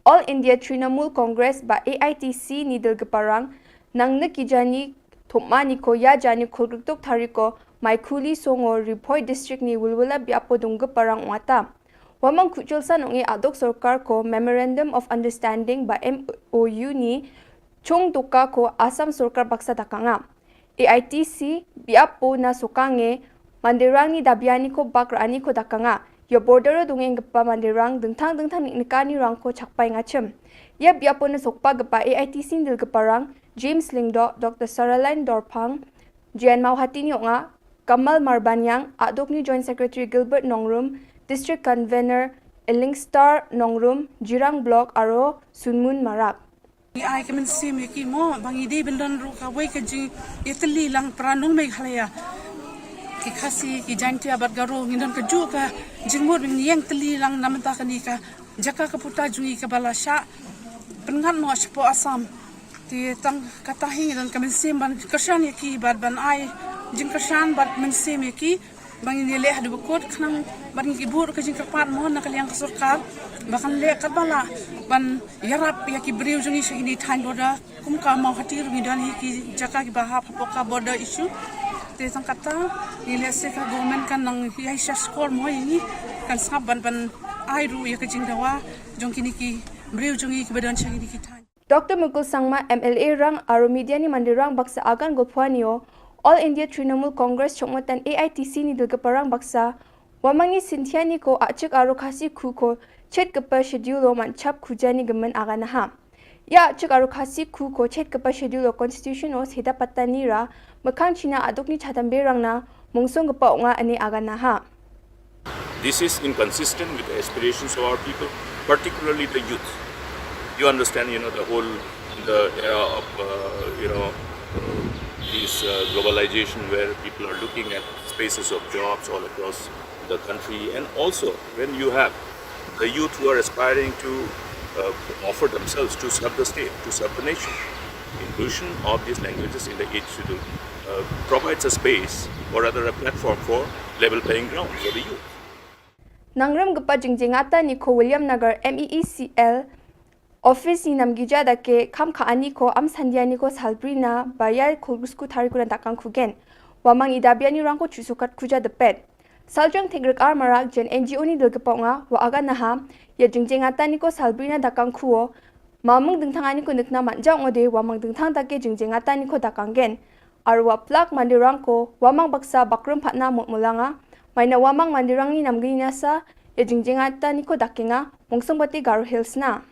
All India Trinamool Congress ba A I T C ni dal ka parang, nang na ki jani thopma ni ko ïa jani khulgruk tok tarik o, mai khuli songo Ri Bhoi District ni Wilwila biapo dung ka parang wata. Wamang khuchul san ong e adok sorkar ko Memorandum of Understanding ba M O U ni chung duka ko Assam sorkar baksa dakanga. A I T C, biapo na sokange, Mandirang ni dabiani ko bak rani ko dakanga. Ïa border o dungeng ka pa Mandirang, dengthang dengthang ni neka ni rang ko chakpai ngachem. Ïa biapo na sokpa ka pa A I T C ni dal ka parang, James Lyngdoh, Doctor Saraline Dorphang, J N Mawhati ni onga, Kamal Marbaniang, Adok ni Joint Secretary Gilbert Nongrum, District Convener Elingstar Nongrum, Jirang Block aro Sunmun Marak. Ngi ai ka mynsiem ïa ki mo, ba ngi dei ban don ruh kawei ka jingïatylli lang para nong Meghalaya. Ki Khasi, ki Jaintia bad Garo, ngi don kajuh ka jingmut ba ngi ïeng tylli lang na mynta kane ka jaka ka puta jong ngi kaba la shah pynngat noh shapoh Assam. Te tang kata hi ngi don ka mynsiem ban kyrshan ïa ki bad ban ai jingkyrshan bad mynsiem ïa ki. Ba ngin ïaleh haduh ba kut khnang ba ngin ki buh ka jingkyrpad mo na ka liang ka sorkar ba kan leh katba lah ban ïarap ïa ki briew jong ngi sha kine thaiñ border, kum ka Mawhati ruh ngi don hi ki jaka kiba hap hapoh ka border issue. Te tang kata ngi leh se ka government kan nang ïai shah skor mo ïa ngi, kan sngap ban ban ai ruh ïa ka jingdawa jong kine ki briew jong ngi kiba don sha kine ki thaiñ. Doctor Mukul Sangma, M L A rang aro media ni Mandirang baksa agan golphuani o, All India Trinamool Congress chongmatan A I T C ni dal ka parang baksa, Wamang ni Sintiani ko Achik aro Khasi khu ko chet ka pa schedule o man chap khujani gaman agan ha. Ïa Achik aro Khasi khu ko chet ka pa schedule o constitution o seda patani ra, makhang china adok ni chatam berang na, mungsong ka pa onga ane agan ha. This is inconsistent with the aspirations of our people, particularly the youth. You understand, you know, the whole, the era of, uh, you know, uh, this, uh, globalization where people are looking at spaces of jobs all across the country. And also, when you have the youth who are aspiring to, uh, offer themselves to serve the state, to serve the nation, inclusion of these languages in the Eighth Schedule, uh, provides a space, or rather a platform for level playing ground for the youth. Nangrem ka pa jingjingata ni ko William Nagar M E E C L office ni namgija da ke kam ka ani ko am sandia ni ko salbrina ba ya khulgusku thari kuna dakang kugen. Wamang i dabia ni rang ko chusukat kuja depet. Saljang thik rek ar marak jen N G O ni dil ka pa nga wa aga naha ya jingjingata ni ko salbrina dakang kuo. Mamang dengthang ani ko nekna manjang ode wamang dengthang da ke jingjingata ni ko dakang gen. Arwa plak mandirang ko wamang baksa bakrum patna mot mulanga. Maina wamang mandirang ni namgini nasa ya jingjingata ni ko dakenga mungsung bati Garo Hills na.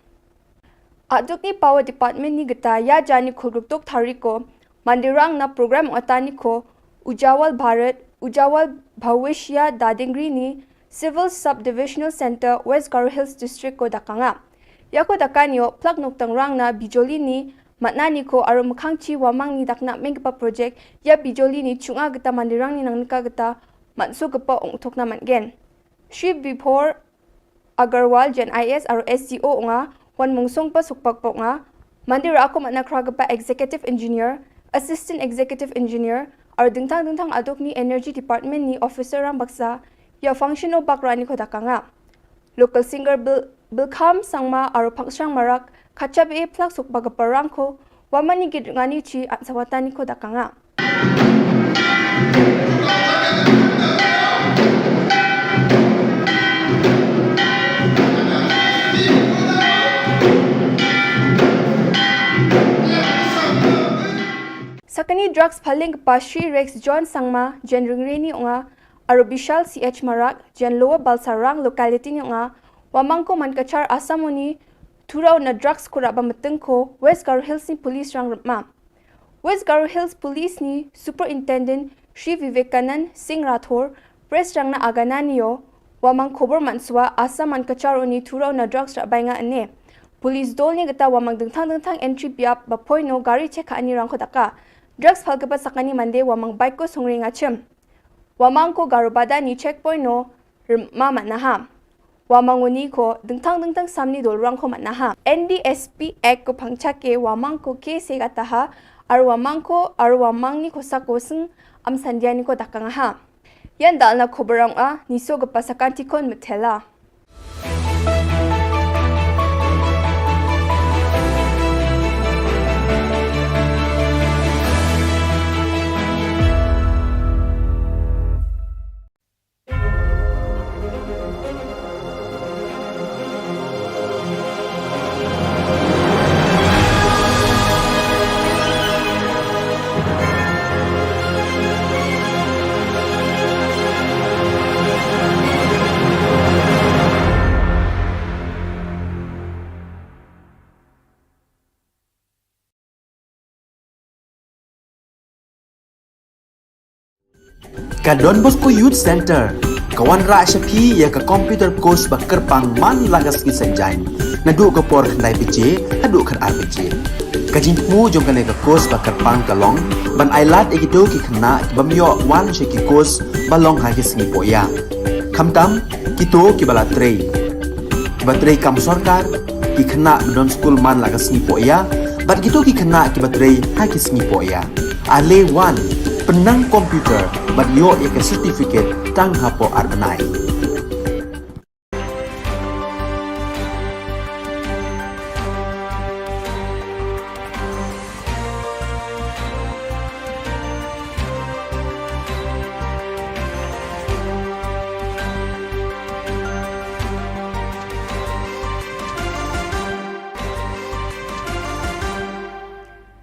Aduk ni Power Department ni geta ya jani khulruk tok thari ko mandirang na program ota ni ko Ujawal Bharat, Ujawal Bhavishya Dadingri ni Civil Sub-Divisional Center, West Garo Hills District ko dakanga. Ya ko dakan yo plak noktang rang na bijoli ni matna ni ko aru mkhang chi wamang ni dakna mengkpa project ya bijoli ni chunga geta mandirang ni nangnika geta matsu kpa ong thokna matgen. Shri Bibhor Agarwal jen I A S aru S D O nga wan mungsong pa sukpak pok nga. Mandir aku matna kra kpa executive engineer, assistant executive engineer, aru dengthang dengthang aduk ni energy department ni officer rang baksa ya function o bak rani ko dakanga. Local singer Bil-, Bilkham Sangma aro Pangshang Marak, khatshah ba e phlak suk ba ka parang ko, wa mani git ngani chi an sawatani ko dakanga. Sakani drugs phaling pa Shri Rex John Sangma, Jen Ringreni Onga, aro Bishal C H Marak, Jen Lower Balsarang locality ni onga, wa mangko man kachar Assam oni, thurau na drugs kura ba meteng ko, West Garo Hills ni police rang rma. West Garo Hills Police ni Superintendent Shri Vivekanand Singh Rathore, press rang na agana ni yo, wa mang khobor man swa Assam man kachar oni thurau na drugs ra bainga ane. Police dol ni kata wa mang dengthang dengthang entry biap ba poino gari chek ani rang ko daka. Drugs phal kepa sakani mande wa mang bike ko songri ngachim. Wa mang ko Garo Bada ni checkpoint no rma man naha. Wa mang oni ko dengthang dengthang samni dol rang ko man naha. N D S P Act ko phangchak ke wa mang ko ke se kata ha, ar wa mang ko, ar wa mang ni ko sa ko seng am sandia ni ko dakang ha. Yan dal na khobor ang a, ni so kepa sakan tikon metela. Ka Don Bosco Youth Centre ka wanrah sha phi ïa ka computer course ba kyrpang man la ka sngi Saitjaiñ, naduh ka por khyndai baje haduh khatar baje. Ka jingthmu jong kane ka course ba kyrpang ka long ban ailad ïa kito ki khynnah ki bym ïoh wan sha ki course ba long ha ki sngi pohïa. Khamtam kito kiba la trei, kiba trei kam sorkar, ki khynnah ba don skul man la ka sngi pohïa, bad kito ki khynnah kiba trei ha ki sngi pohïa. Ale wan, pynnang computer bad ïoh ïa ka certificate tang hapoh ar bnai.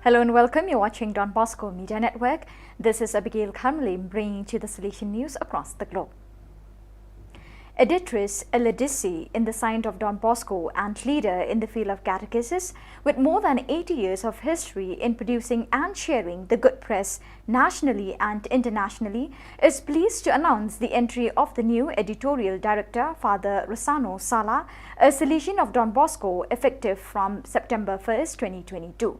Hello and welcome. You're watching Don Bosco Media Network. This is Abigail Kharmilem bringing to you the Salesian news across the globe. Editress Eledisi in the saint of Don Bosco and leader in the field of catechesis, with more than eighty years of history in producing and sharing the good press nationally and internationally, is pleased to announce the entry of the new editorial director, Father Rosano Sala, a Salesian of Don Bosco, effective from September first, twenty twenty-two.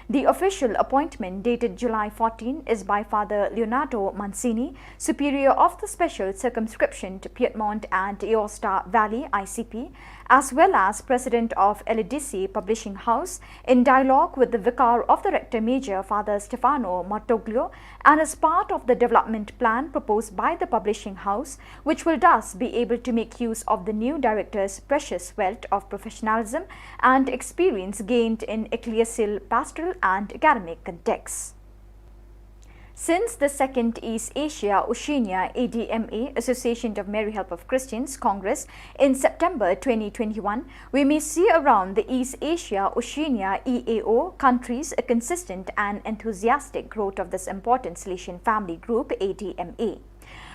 The official appointment, dated July fourteen, is by Father Leonardo Mancini, Superior of the Special Circumscription to Piedmont and Aosta Valley, I C P, as well as President of Eledisi Publishing House, in dialogue with the Vicar of the Rector Major, Father Stefano Martoglio, and as part of the development plan proposed by the publishing house, which will thus be able to make use of the new director's precious wealth of professionalism and experience gained in ecclesial, pastoral, and academic contexts. Since the second East Asia Oceania A D M A, Association of Mary Help of Christians Congress, in September twenty twenty-one, we may see around the East Asia Oceania E A O countries a consistent and enthusiastic growth of this important Salesian family group, A D M A.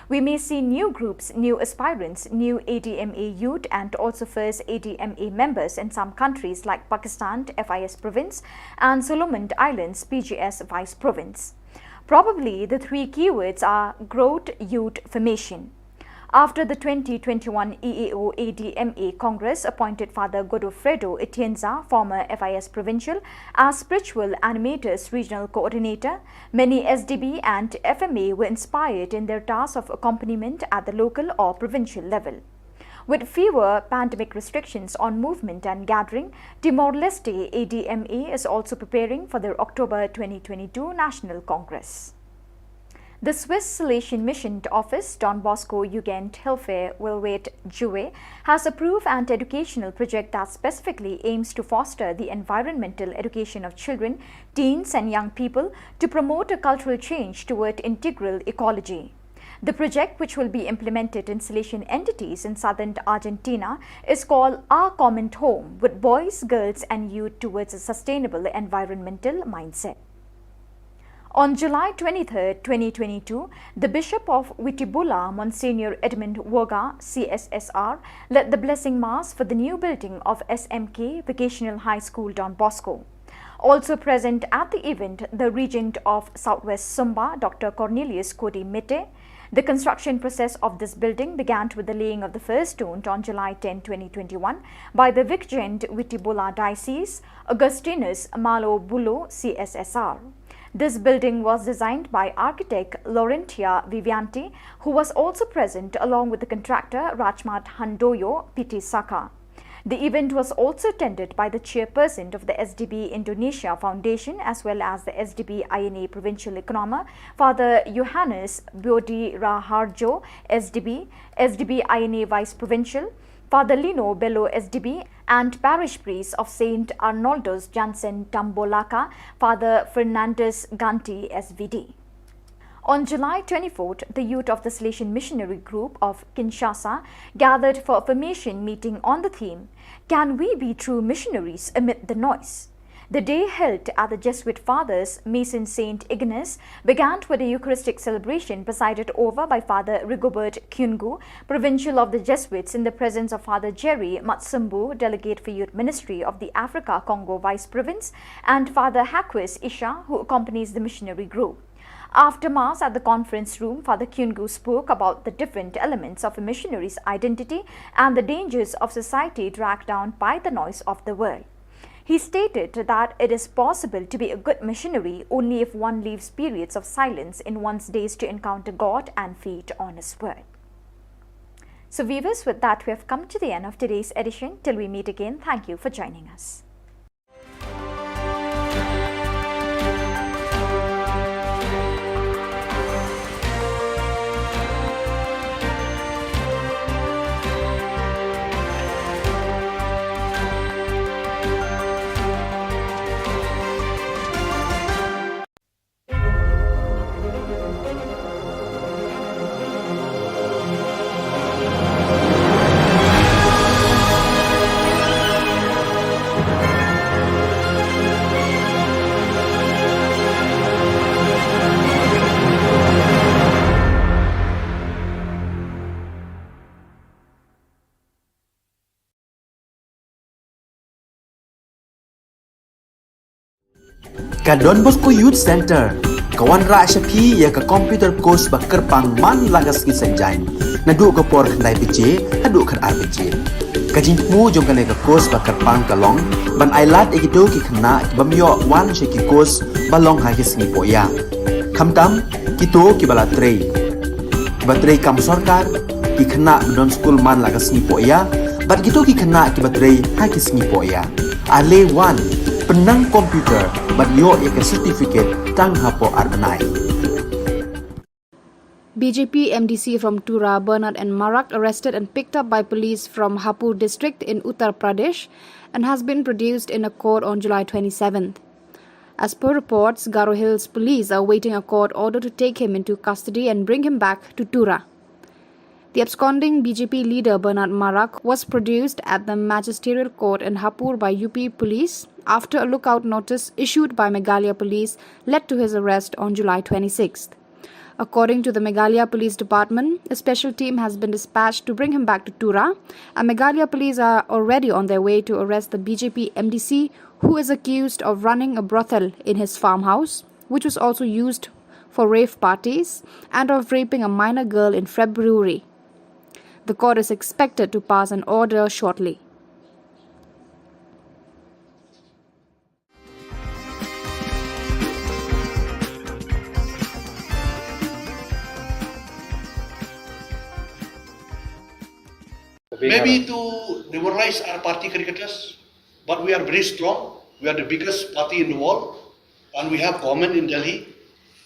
We may see new groups, new aspirants, new A D M A youth, and also first A D M A members in some countries like Pakistan, F I S province, and Solomon Islands, P G S vice province. Probably the three keywords are growth, youth, formation. After the twenty twenty-one E A O A D M A Congress appointed Father Godofredo Atienza, former F I S provincial, as spiritual animators regional coordinator, many S D B and F M A were inspired in their task of accompaniment at the local or provincial level. With fewer pandemic restrictions on movement and gathering, Timor-Leste A D M A is also preparing for their October twenty twenty-two National Congress. The Swiss Salesian Mission Office, Don Bosco Jugendhilfe Welwet Jue, has approved an educational project that specifically aims to foster the environmental education of children, teens, and young people to promote a cultural change toward integral ecology. The project, which will be implemented in Salesian entities in southern Argentina, is called Our Common Home, with boys, girls, and youth towards a sustainable environmental mindset. On July twenty-third, twenty twenty-two, the Bishop of Witibula, Monsignor Edmund Woga, C S S R, led the blessing mass for the new building of S M K Vocational High School Don Bosco. Also present at the event, the Regent of Southwest Sumba, Doctor Cornelius Kodi Mete. The construction process of this building began with the laying of the first stone on July tenth, twenty twenty-one, by the Viceregent Witibula Diocese, Augustinus Malo Bulo, C S S R. This building was designed by architect Laurentia Vivianti, who was also present along with the contractor Rajmat Handoyo Pitisaka. The event was also attended by the chairperson of the S D B Indonesia Foundation as well as the S D B I N A Provincial Economer, Father Johannes Bodi Raharjo, S D B, S D B I N A Vice Provincial, Father Lino Bello, S D B, and parish priest of Saint Arnoldus Jansen Tambolaka, Father Fernandez Ganti, S V D. On July twenty-fourth, the youth of the Salesian Missionary Group of Kinshasa gathered for a formation meeting on the theme, "Can we be true missionaries amid the noise?" The day held at the Jesuit Father's Mission Saint Ignace began with a Eucharistic celebration presided over by Father Rigobert Kyungu, Provincial of the Jesuits, in the presence of Father Jerry Matsumbu, Delegate for Youth Ministry of the Africa Congo Vice Province, and Father Haquis Isha, who accompanies the missionary group. After Mass at the conference room, Father Kyungu spoke about the different elements of a missionary's identity and the dangers of society dragged down by the noise of the world. He stated that it is possible to be a good missionary only if one leaves periods of silence in one's days to encounter God and feed on His Word. So, viewers, with that, we have come to the end of today's edition. Till we meet again, thank you for joining us. Ka Don Bosco Youth Center ka wanrah sha phi ïa ka computer course ba kyrpang man la ka sngi Saitjaiñ, naduh ka por khyndai baje haduh khatar baje. Ka jingthmu jong kane ka course ba kyrpang ka long ban ailad ïa kito ki khynnah ki bym ïoh wan sha ki course ba long ha ki sngi pohïa, khamtam kito kiba la trei, kiba trei kam sorkar, ki khynnah ba don skul man la ka sngi pohïa, bad kito ki khynnah kiba trei ha ki sngi pohïa. Ale wan, pynnang computer bad ïoh ïa ka certificate tang hapoh ar bnai. B J P M D C from Tura, Bernard N Marak, arrested and picked up by police from Hapur district in Uttar Pradesh and has been produced in a court on July twenty-seventh. As per reports, Garo Hills police are awaiting a court order to take him into custody and bring him back to Tura. The absconding B J P leader Bernard Marak was produced at the magisterial court in Hapur by U P police after a lookout notice issued by Meghalaya police led to his arrest on July twenty-sixth. According to the Meghalaya Police Department, a special team has been dispatched to bring him back to Tura, and Meghalaya police are already on their way to arrest the B J P M D C, who is accused of running a brothel in his farmhouse, which was also used for rave parties, and of raping a minor girl in February. The court is expected to pass an order shortly. Maybe to demoralize our party caricatures, but we are very strong. We are the biggest party in the world, and we have government in Delhi.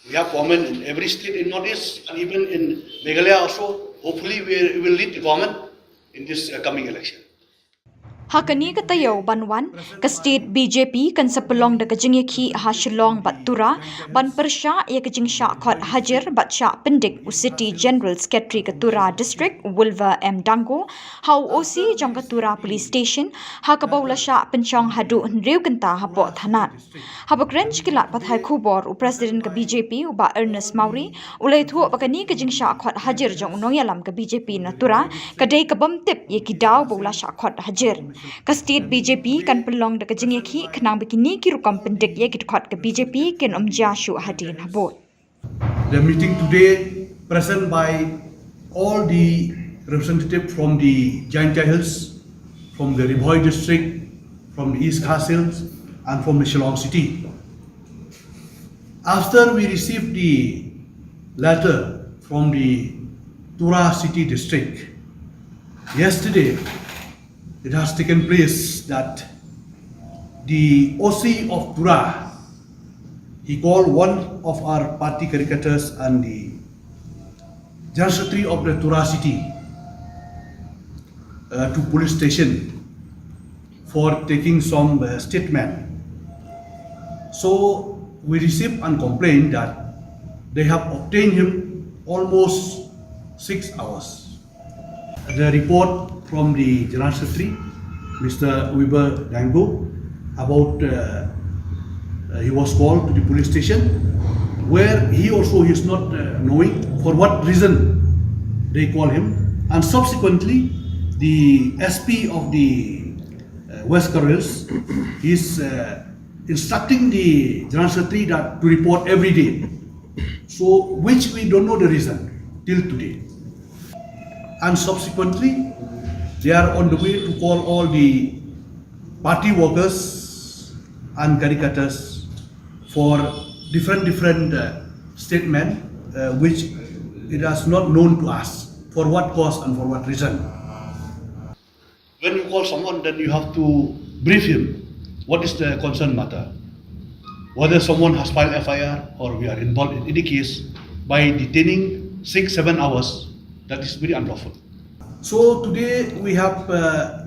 We have government in every state in Northeast and even in Meghalaya also. Hopefully, we will lead the government in this uh, coming election. Ha kane ka taïew ban wan, ka state B J P kan sa pynlong da ka jingïakhih ha Shillong bad Tura ban pyrshah ïa ka jingshah khot hajir bad shah pyndik u City General Secretary ka Tura District, Wilver M Dango, ha u O C jong ka Tura Police Station, ha kaba u la shah pynshong haduh hynriew kynta hapoh thanat. Haba kren sha ki lad pathai khubor, u President ka B J P, u Bah Ernest Mawrie, u la ïathuh ba kane ka jingshah khot hajir jong u nongïalam ka B J P na Tura ka dei ka bym tip ïa ki daw ba u la shah khot hajir. Ka state B J P kan pynlong da ka jingïakhih khnang ba kine ki rukom pyndik ïa ki dkhot ka B J P kin ym jia shuh hadien habud. The meeting today present by all the representative from the Jaintia Hills, from the Ri Bhoi district, from the East Khasi Hills, and from the Shillong city. After we received the letter from the Tura city district, yesterday it has taken place that the O C of Tura, he called one of our party caricators and the General Secretary of the Tura city uh, to police station for taking some uh, statement. So we received and complained that they have obtained him almost six hours. The report from the General Secretary, Mister Wilver Dango, about uh, uh, he was called to the police station where he also is not uh, knowing for what reason they call him, and subsequently the S P of the uh, West Garo Hills is uh, instructing the General Secretary that to report every day. So, which we don't know the reason till today. And subsequently, they are on the way to call all the party workers and caricators for different different uh, statement, uh, which it is not known to us for what cause and for what reason. When you call someone, then you have to brief him what is the concerned matter. Whether someone has filed F I R or we are involved in any case, by detaining six, seven hours, that is very unlawful. So today we have uh,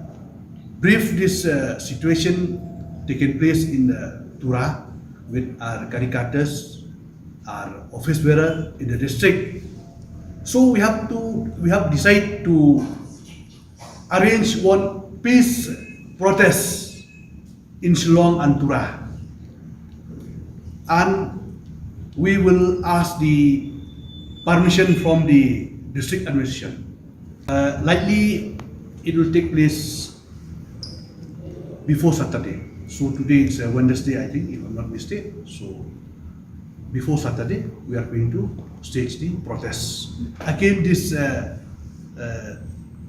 briefed this uh, situation taking place in the Tura with our caricators, our office bearer in the district. So we have to we have decided to arrange one peace protest in Shillong and Tura. And we will ask the permission from the district administration. Uh, likely, it will take place before Saturday. So today it's a Wednesday, I think, if I'm not mistaken. So before Saturday, we are going to stage the protest. Again, this uh, uh,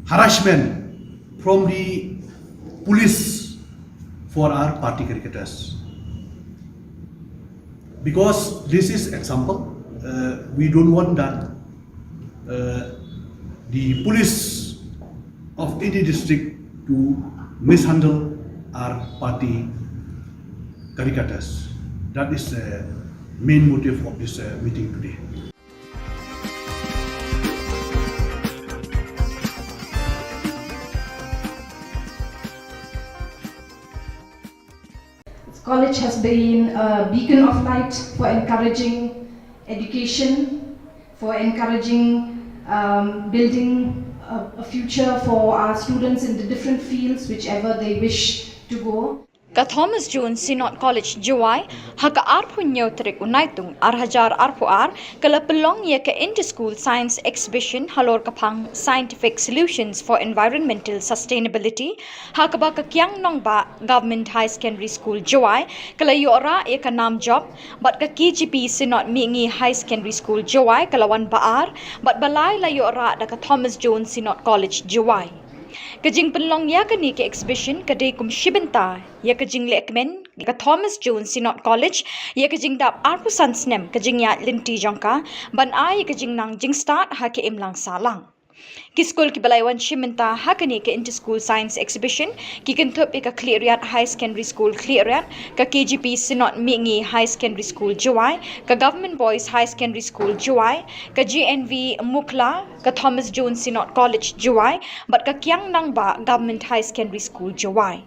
harassment from the police for our party cricketers. Because this is example, uh, we don't want that uh, the police of any district to mishandle our party cricketers. That is the main motive of this uh, meeting today. College has been a beacon of light for encouraging education, for encouraging um, building a, a future for our students in the different fields, whichever they wish to go. Ka Thomas Jones Synod College Jowai ha ka arphew hynñiew tarik u Naitung ar hajar arphew ar ka la pynlong ïa ka Inter-School Science Exhibition halor ka phang Scientific Solutions for Environmental Sustainability ha kaba ka Kiang Nangbah Government Higher Secondary School Jowai ka la ïoh rah ïa ka nam jop bad ka K G P Synod Mihngi Higher Secondary School Jowai ka la wan ba ar bad ba lai la ïoh rah da ka Thomas Jones Synod College Jowai. Ka jingpynlong ïa kane ka exhibition ka dei kum shi bynta ïa ka jinglehkmen ka Thomas Jones Synod College ïa ka jingdap arphew san snem ka jingïaid lynti jong ka ban ai ïa ka jingnang jingstad ha ka imlang sahlang. Ki skul kiba la wan shim bynta ha kane ka Inter-School Science Exhibition ki kynthup ïa ka Khliehriat Higher Secondary School Khliehriat, ka K G P Synod Mihngi Higher Secondary School Jowai, ka Government Boys Higher Secondary School Jowai, ka G N V Mukhla, ka Thomas Jones Synod College Jowai bad ka Kiang Nangbah Government Higher Secondary School Jowai.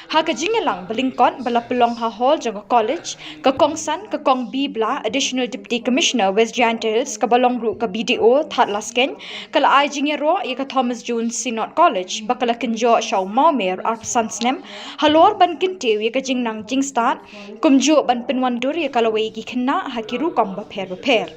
Ha ka jingïalang ba lyngkot ba la pynlong ha hall jong ka college, ka kongsan ka Kong B Blah, Additional Deputy Commissioner West Jaintia Hills, kaba long ruh ka B D O Thadlaskein, ka la ai jingïaroh ïa ka Thomas Jones Synod College ba ka la kynjoh sha u mawmer arphew san snem halor ban kyntiew ïa ka jingnang jingstad, kumjuh ban pynwandur ïa ka lawei ki khynnah ha ki rukom bapher bapher.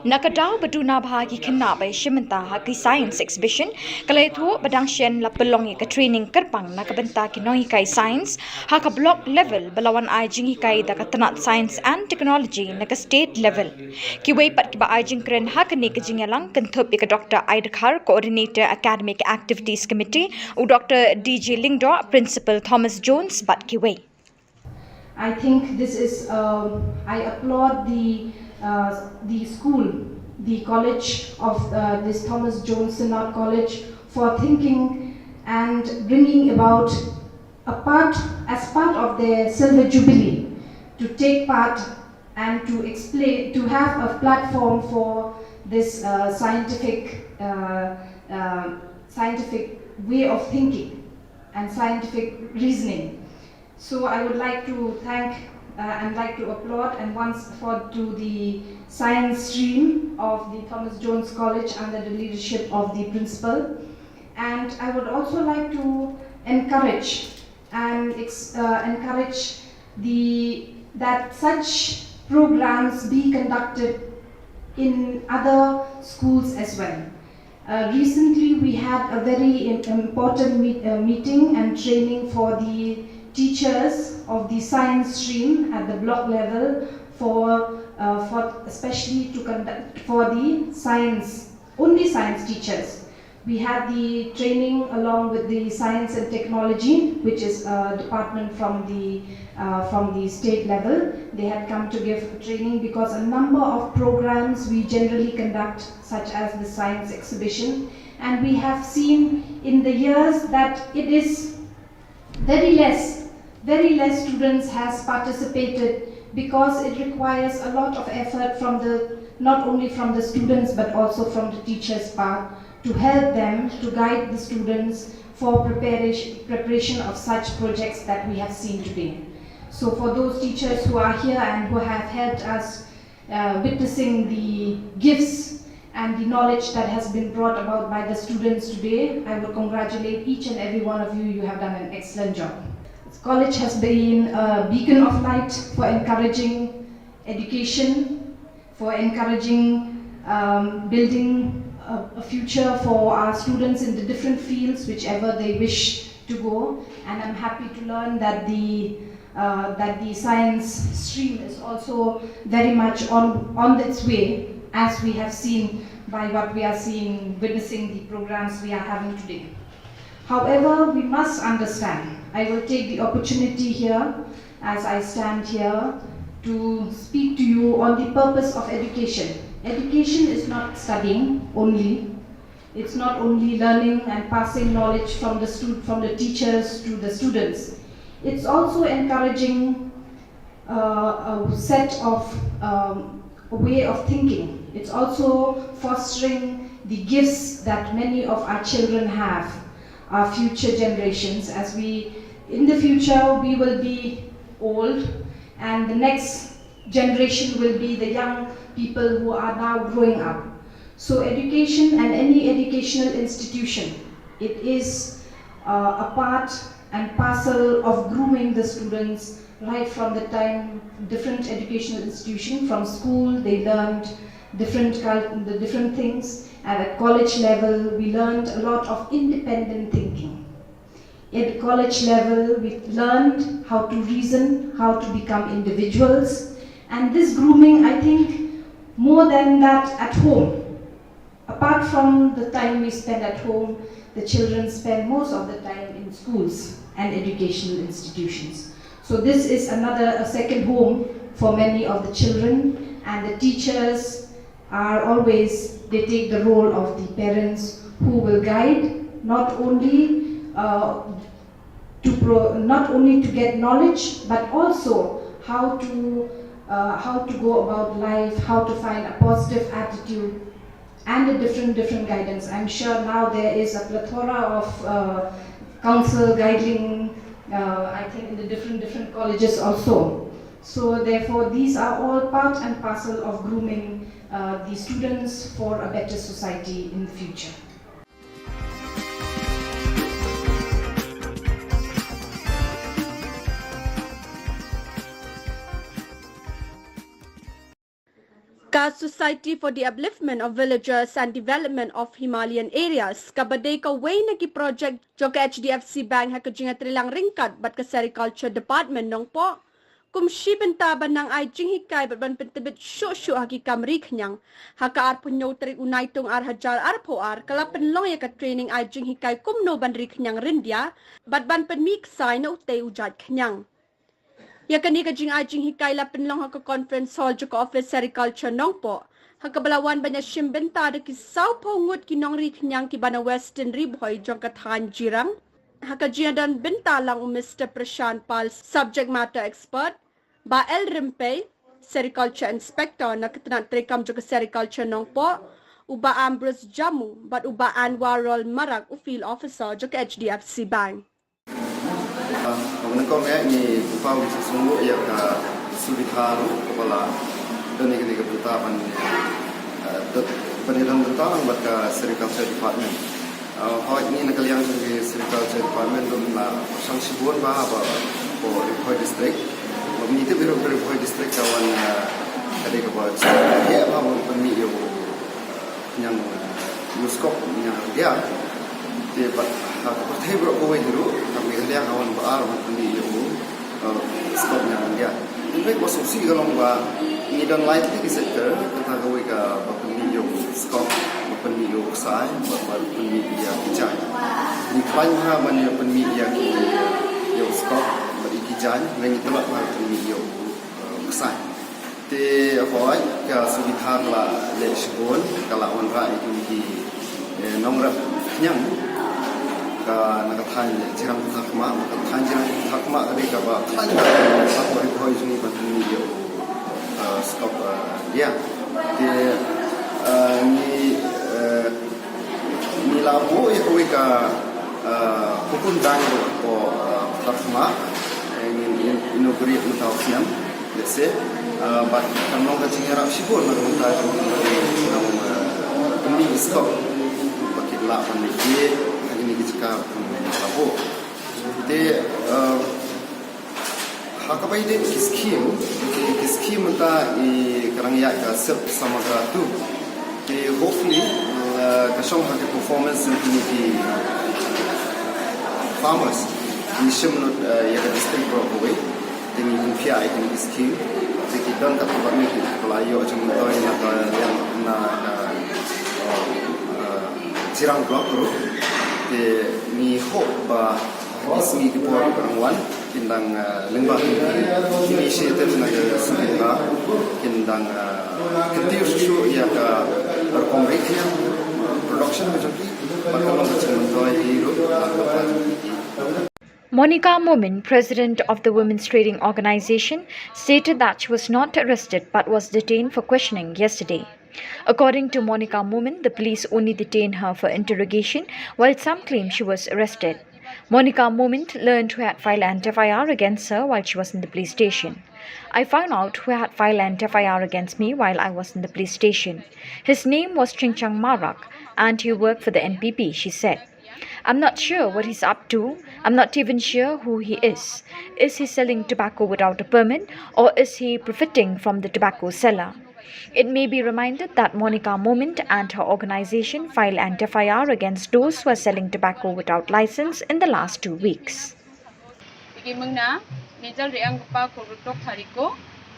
Na ka daw ba duna bha ki khynnah ba ïashim bynta ha ki science exhibition, ka la ïathuh ba dang shen la pynlong ïa ka training kyrpang na ka bynta ki nonghikai science ha ka block level, ba la wan ai jinghikai da ka tnat Science and Technology na ka state level. Kiwei pat kiba ai jingkren ha kane ka jingïalang kynthup ïa ka Doctor Aidkhar, Coordinator Academic Activities Committee, u Doctor D J Lyngdoh, Principal Thomas Jones bad kiwei. I think this is, um, I applaud the, uh, the school, the college of, uh, this Thomas Jones Synod College, for thinking and bringing about a part, as part of their silver jubilee, to take part and to explain, to have a platform for this, uh, scientific, uh, uh, scientific way of thinking and scientific reasoning. So I would like to thank, uh, and like to applaud and once for to the science stream of the Thomas Jones College under the leadership of the principal. And I would also like to encourage and ex-, uh, encourage the, that such programs be conducted in other schools as well. Uh, recently, we had a very im- important meet, uh, meeting and training for the teachers of the science stream at the block level for, uh, for especially to conduct for the science, only science teachers. We had the training along with the science and technology, which is a department from the, uh, from the state level. They had come to give training because a number of programs we generally conduct, such as the science exhibition, and we have seen in the years that it is very less, very less students has participated because it requires a lot of effort from the, not only from the students but also from the teachers' part to help them to guide the students for preparation, preparation of such projects that we have seen today. So for those teachers who are here and who have helped us, uh, witnessing the gifts and the knowledge that has been brought about by the students today, I would congratulate each and every one of you. You have done an excellent job. This college has been a beacon of light for encouraging education, for encouraging, um, building a, a future for our students in the different fields, whichever they wish to go. And I'm happy to learn that the, uh, that the science stream is also very much on, on its way, as we have seen by what we are seeing, witnessing the programs we are having today. However, we must understand, I will take the opportunity here, as I stand here, to speak to you on the purpose of education. Education is not studying only. It's not only learning and passing knowledge from the stu-, from the teachers to the students. It's also encouraging, uh, a set of, um, a way of thinking. It's also fostering the gifts that many of our children have, our future generations. As we, in the future, we will be old, and the next generation will be the young people who are now growing up. So education and any educational institution, it is, uh, a part and parcel of grooming the students right from the time different educational institution, from school, they learned different cul-, the different things, and at college level, we learned a lot of independent thinking. At college level, we learned how to reason, how to become individuals, and this grooming, I think, more than that at home. Apart from the time we spend at home, the children spend most of the time in schools and educational institutions. So this is another, a second home for many of the children, and the teachers are always, they take the role of the parents who will guide, not only uh, to pro- not only to get knowledge, but also how to uh, how to go about life, how to find a positive attitude, and a different different guidance. I'm sure now there is a plethora of uh, counsel guiding, uh, I think, in the different different colleges also. So therefore, these are all part and parcel of grooming uh, the students for a better society in the future. Ka Society for the Upliftment of Villagers and Development of Himalayan Areas, kaba dei kawei na ki projek jong ka H D F C Bank ha ka jingïatreilang ryngkat bad ka Sericulture Department Nongpoh, kum shi bynta ban nang ai jinghikai bad ban pyntbit shuh shuh ha ki kam ri khñiang. Ha ka arphew hynñiew tarik u Naitung ar hajar arphew ar, ka la pynlong ïa ka training ai jinghikai kumno ban ri khñiang ryndia bad ban pynmih ksai na utei u jait khñiang. Ïa kane ka jingai jinghikai la pynlong ha ka conference hall jong ka office Sericulture Nongpoh, ha kaba la wan ban ïashim bynta da ki sawphew ngut ki nongri khñiang kiba na Western Ri Bhoi jong ka thaiñ Jirang. Ha ka jingdon bynta lang u Mister Prashant Pal, subject matter expert, Bah L Rympei, Sericulture Inspector na ka tnat treikam jong ka Sericulture Nongpoh, u Bah Ambrose Jammu bad u Bah Anwarul Marak, u Field Officer jong ka H D F C Bank. Kaba nyngkong eh ngi pynpaw sngewbha ïa ka Suvitha ruh kaba la don ïa kane ka bynta ban, eh, ban ïadon bynta lang bad ka Sericulture Department. Eh, hooid, ngi na ka liang jong ka Sericulture Department ruh la pyrshang shibun bha ha ka Ri Bhoi District. Bad ngi tip ruh ka Ri Bhoi District ka wan, eh, ka dei kaba heh bha ban pynmih ïa u khñiang, eh, ïa u skok khñiang ryndia. Te bad ha ka pyrthei baroh kawei hi ruh ka Meghalaya ka wan ba ar ban pynmih ïa u, eh, skok khñiang ryndia. Te kaba sngewsih ka long ba ngi don lai tylli ki sector, kata kawei ka ba pynmih ïa u skok, ba pynmih ïa u ksai, bad ba pynmih ïa ki jaiñ. Ngi khlaiñ bha ban ïa pynmih ïa ki, ïa u skok bad ïa ki jaiñ, hynrei ngi tlot bha ban pynmih ïa u, eh, ksai. Te hooid, ka Suvitha ka la leh shibun, ka la wanrah ïa kine ki, eh, nongrep khñiang. Ka na ka thaiñ Jirang Patharkhmah, ka thaiñ Jirang Patharkhmah ka dei kaba khlaiñ bha ha ka Ri Bhoi jong ngi ban pynmih ïa u, eh, skok, eh, ryndia. Te, eh, ngi, eh, ngi la buh ïa kawei ka, eh, hukum dang ruh hapoh, eh, Patharkhmah, eh, ngin, ngin inaugurate mynta u snem. Let's say, eh, bad kan long ka jingïarap shibun na ka bynta jong ki nong, eh, pynmih skok ba kin lah ban leit ïa ha kine ki jaka ba ngi la buh. Te, eh, ha kaba ïadei ki scheme, ki, ki scheme mynta i ka dang ïaid ka SIP Samagra two. Te hopefully, eh, ka shong ha ki performance jong kine ki farmers. Ngi shim lut, eh, ïa ka district baroh kawei. Te ngi pynphiah ïa kine ki scheme. Te ki don katto katne kiba la ïoh jingmyntoi na ka liang na ka, eh, Jirang Block ruh. Te ngi hope ba ki sngi ki por kiba dang wan kin dang, eh, lyngba ki initiative na ka Suvitha kin dang, eh, kyntiew shuh shuh ïa ka rukom ri khñiang, production ka jong ki, bad ka long ka jingmyntoi hi ruh ha ka pyrthei. Monica Momin, president of the Women's Trading Organization, stated that she was not arrested but was detained for questioning yesterday. According to Monica Momin, the police only detained her for interrogation, while some claim she was arrested. Monica Momin learned who had filed an F I R against her while she was in the police station. I found out who had filed an F I R against me while I was in the police station. His name was Chingchang Marak and he worked for the N P P, she said. I'm not sure what he's up to. I'm not even sure who he is. Is he selling tobacco without a permit or is he profiting from the tobacco seller? It may be reminded that Monica Momin and her organization filed an F I R against those who are selling tobacco without license in the last two weeks. Igi mengna, nijal riang kepa ko rutok tariko,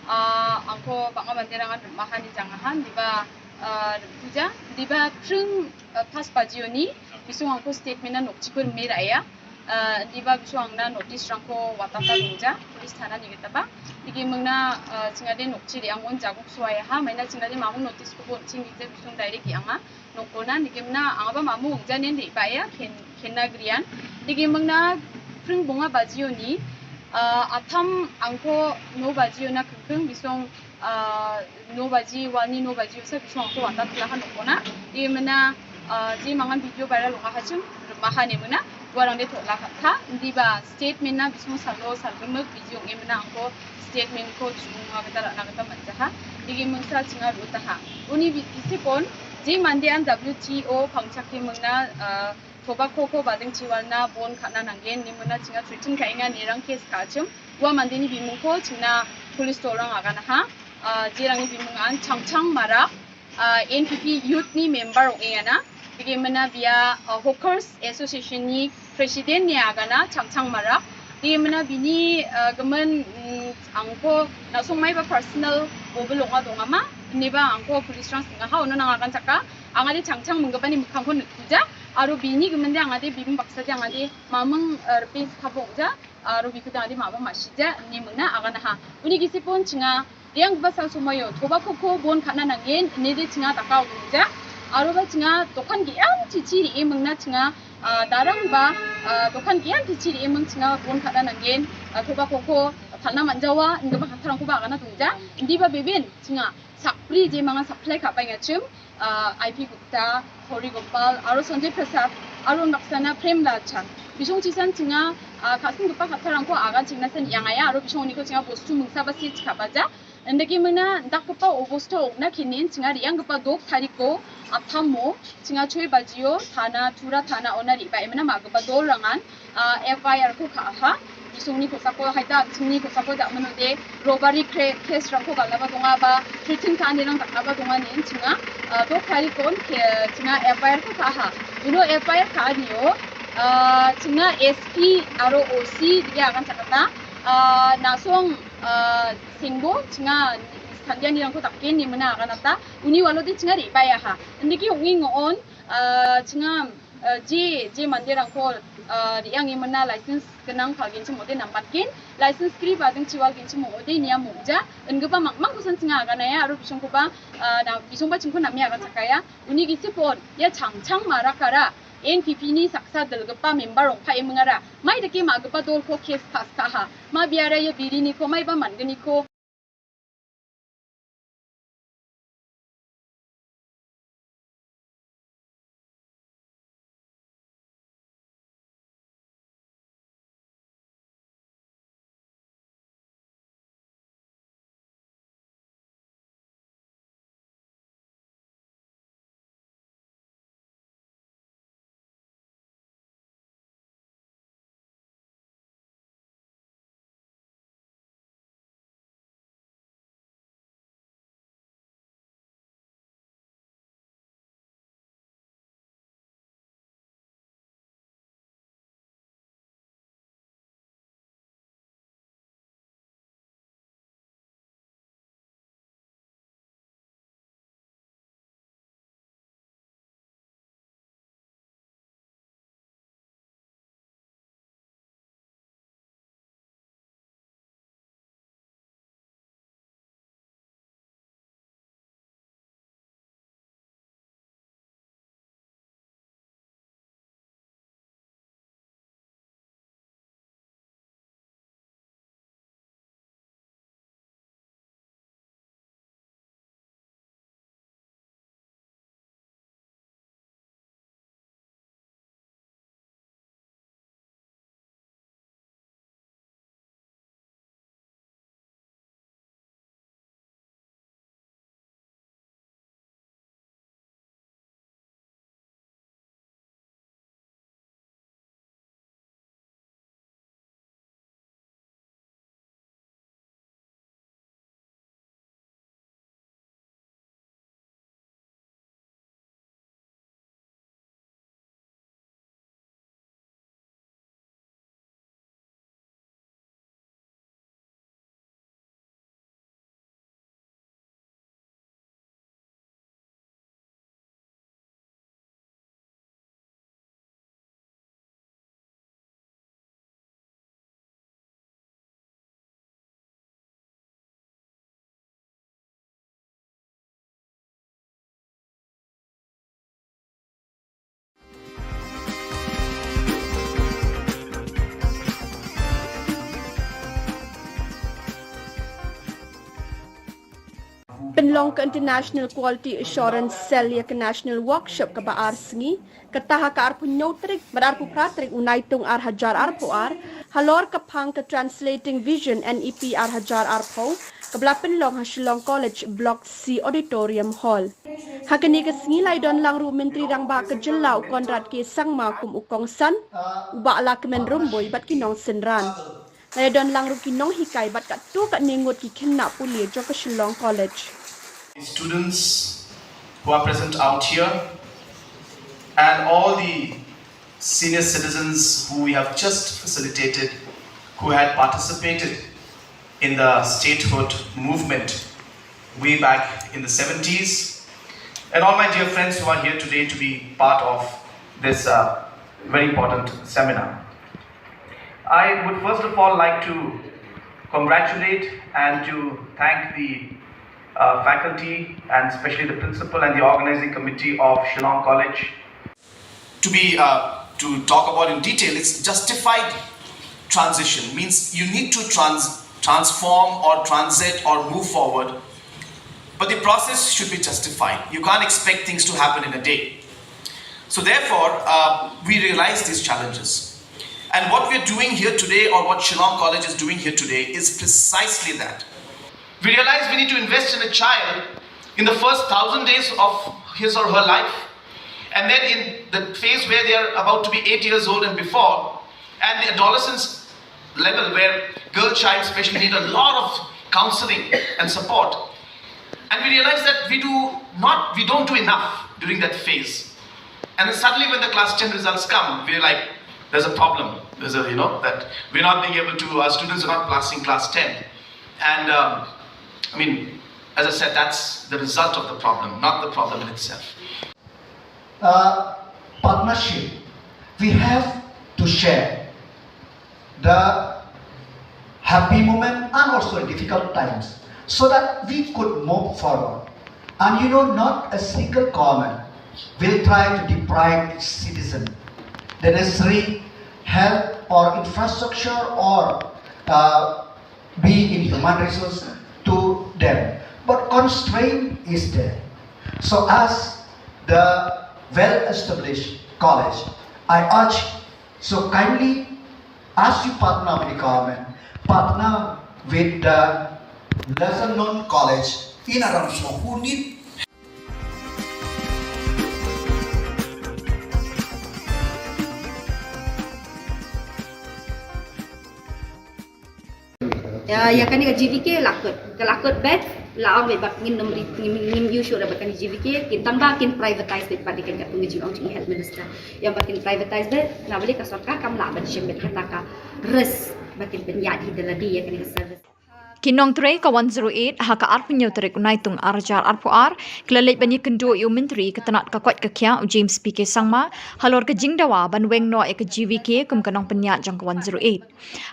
ah, angko banga manderangan mahan ni jangahan, diba, ah, puja, diba pring, ah, pas pajioni, bisung angko statement na nokchipur miraya, ah, diba bisung angna notice rangko watata ruja, Thana ni kata ba. Digi mengna, eh, chinga de nokchi de angon jaguk suai ha. Maina chinga de mamung notice ko bon ching de bisung direct yang ma. Nokona digi mengna anga ba mamung janen de ba ya ken, kenna grian. Digi mengna pring bunga bajio ni. Eh, atam angko no bajio na kengkeng bisung, eh, no baji wani no bajio sa bisung angko wata tulahan nokona. Digi mengna, eh, ji mangan video viral loka hachim. Maha ne mengna. Warang de tokla kata. Ndi ba statement na bisung salo sal gemek video nge mengna angko statement ko chunga kata rana kata manjaha. Digi mengsa chinga rutaha. Uni bi-, isi pon, ji mande an W T O pangchak ki mengna, ah, tobacco ko bading chiwal na bon khana nanggen ni mengna chinga threaten ka inga ni rang case ka chim. Wa mande ni bimung ko chingna police to rang agana ha. Ah, ji rang ni bimung an Changchang Marak. Ah, N P P youth ni member ong ena. Digi mengna bia, ah, Hawkers Association ni president ni agana Changchang Marak. Digi mengna bini, ah, gemen, mm, angko na song mai ba personal bo belong adong ama. Ni ba angko police rang singa ha ono nang agan chaka. Anga de Changchang menggeban ni mekang ko nekuja. Aro bini gemen de anga de bim baksa de anga de mameng, ah, repis kabong ja. Aro biku de anga de maba masija ni mengna agana ha. Uni gisi pon chinga Riang ba sang sumayo, thoba koko bon khana nanggen, ne de chinga takau ja. Aro ba chinga dokan gi am chichi ri emang na chinga, ah, darang ba, ah, dokan gi am chichi ri emang chinga bon khana nanggen, ah, thoba koko, thalna manjawa, nga ba khatarang ko ba agana tung ja. Ndi ba bebin, chinga, sapri je manga supply ka bai ngachim, ah, I P Gupta, Hori Gopal, aro Sanjay Prasad, aro naksana Prem Lal Chan. Bisong chisan chinga, ah, kasing gepa khatarang ko agan chingna sen yang aya, aro bisong ni ko chinga bostu mengsa ba si chika baja. Ndaki mena ndak kepa obosto na kinin chinga riang kepa dok tariko athamo chinga choi bajio thana tura thana ona riba emena ma kepa dol rangan, ah, F I R ko kha ha. Isung ni ko sako haita chingni ko sako dak menu de robbery case rang ko galaba donga ba threaten ka ni rang dak ba donga nin chinga, ah, dok tarikon ke chinga F I R ko kha ha. Uno F I R ka ni o, ah, chinga S P aro O C dia akan chakata, ah, nasong, ah, Singbo, chinga, thandia ni rangko takin ni mena akan ata, uni walo di chinga ri baya ha. Ndiki ung ing on, ah, chinga, ah, ji, ji mande rangko, ah, ri yang ni mena license kenang phalgin chimo de nampat kin, license kri ba ding chiwal gin chimo de ni amu ja, ngepa mang mang kusan chinga akan aya, aro bisong ko ba, ah, na bisong ba chingko nami akan chakaya, uni gisi pon, ya chang chang mara kara, N P P ni saksa dal gepa member ong pa emengara, mai deki ma gepa dol ko case pass ka ha, ma biara ya biri ni ko, mai ba man geni ko. Pynlong ka International Quality Assurance Cell ïa ka National Workshop kaba ar sngi, kata ha ka arphew hynñiew tarik bad arphew phra tarik u Naitung ar hajar arphew ar, halor ka phang ka Translating Vision N E P ar hajar arphew, kaba la pynlong ha Shillong College Block C Auditorium Hall. Ha kane ka sngi la ïadon lang ruh u Myntri Rangbah ka jylla u Conrad K Sangma kum u kongsan, u Bah Lahkmen Rymbui bad ki nongsynran. La ïadon lang ruh ki nonghikai bad katto katne ngut ki khynnah pule jong ka Shillong College. Students who are present out here and all the senior citizens who we have just facilitated, who had participated in the statehood movement way back in the seventies, and all my dear friends who are here today to be part of this uh, very important seminar. I would first of all like to congratulate and to thank the uh, faculty and especially the principal and the organizing committee of Shillong College. To be uh, to talk about in detail, it's justified transition means you need to trans- transform or transit or move forward, but the process should be justified. You can't expect things to happen in a day. So therefore, uh, we realize these challenges. And what we're doing here today, or what Shillong College is doing here today, is precisely that. We realize we need to invest in a child in the first thousand days of his or her life, and then in the phase where they are about to be eight years old and before, and the adolescence level where girl child especially need a lot of counseling and support. And we realize that we do not, we don't do enough during that phase. And then suddenly when the class ten results come, we're like, there's a problem. There's a, you know, that we're not being able to, our students are not passing class ten. And um, I mean, as I said, that's the result of the problem, not the problem in itself. Uh, partnership, we have to share the happy moment and also difficult times so that we could move forward. And you know, not a single government will try to deprive its citizen the necessary help or infrastructure or uh, be in human resource to them. But constraint is there. So as the well-established college, I urge, so kindly, as you partner with the government, partner with the lesser known college in Aramso who need Ïa, ïa kane ka G V K la kut, ka la kut bad la ong bad ngin nym ri, ngin, ngin ïoh shuh da bad kane G V K, kin tang ba kin privatize bad bad kin katto ka jingong jong i health minister. Ïa ba kin privatize bad na balei ka sorkar kam lah ban shim bad kata ka risk ba kin pynïaid hi da lade ïa kane ka service. Ki nongtrei ka one zero eight ha ka arphew hynñiew tarik u Naitung ar hajar arphew ar ki la leit ban ïakynduh ïa u Myntri ka tnat ka koit ka khiah u James P K Sangma halor ka jingdawa ban weng noh ïa ka G V K kum ka nongpynïaid jong ka one zero eight.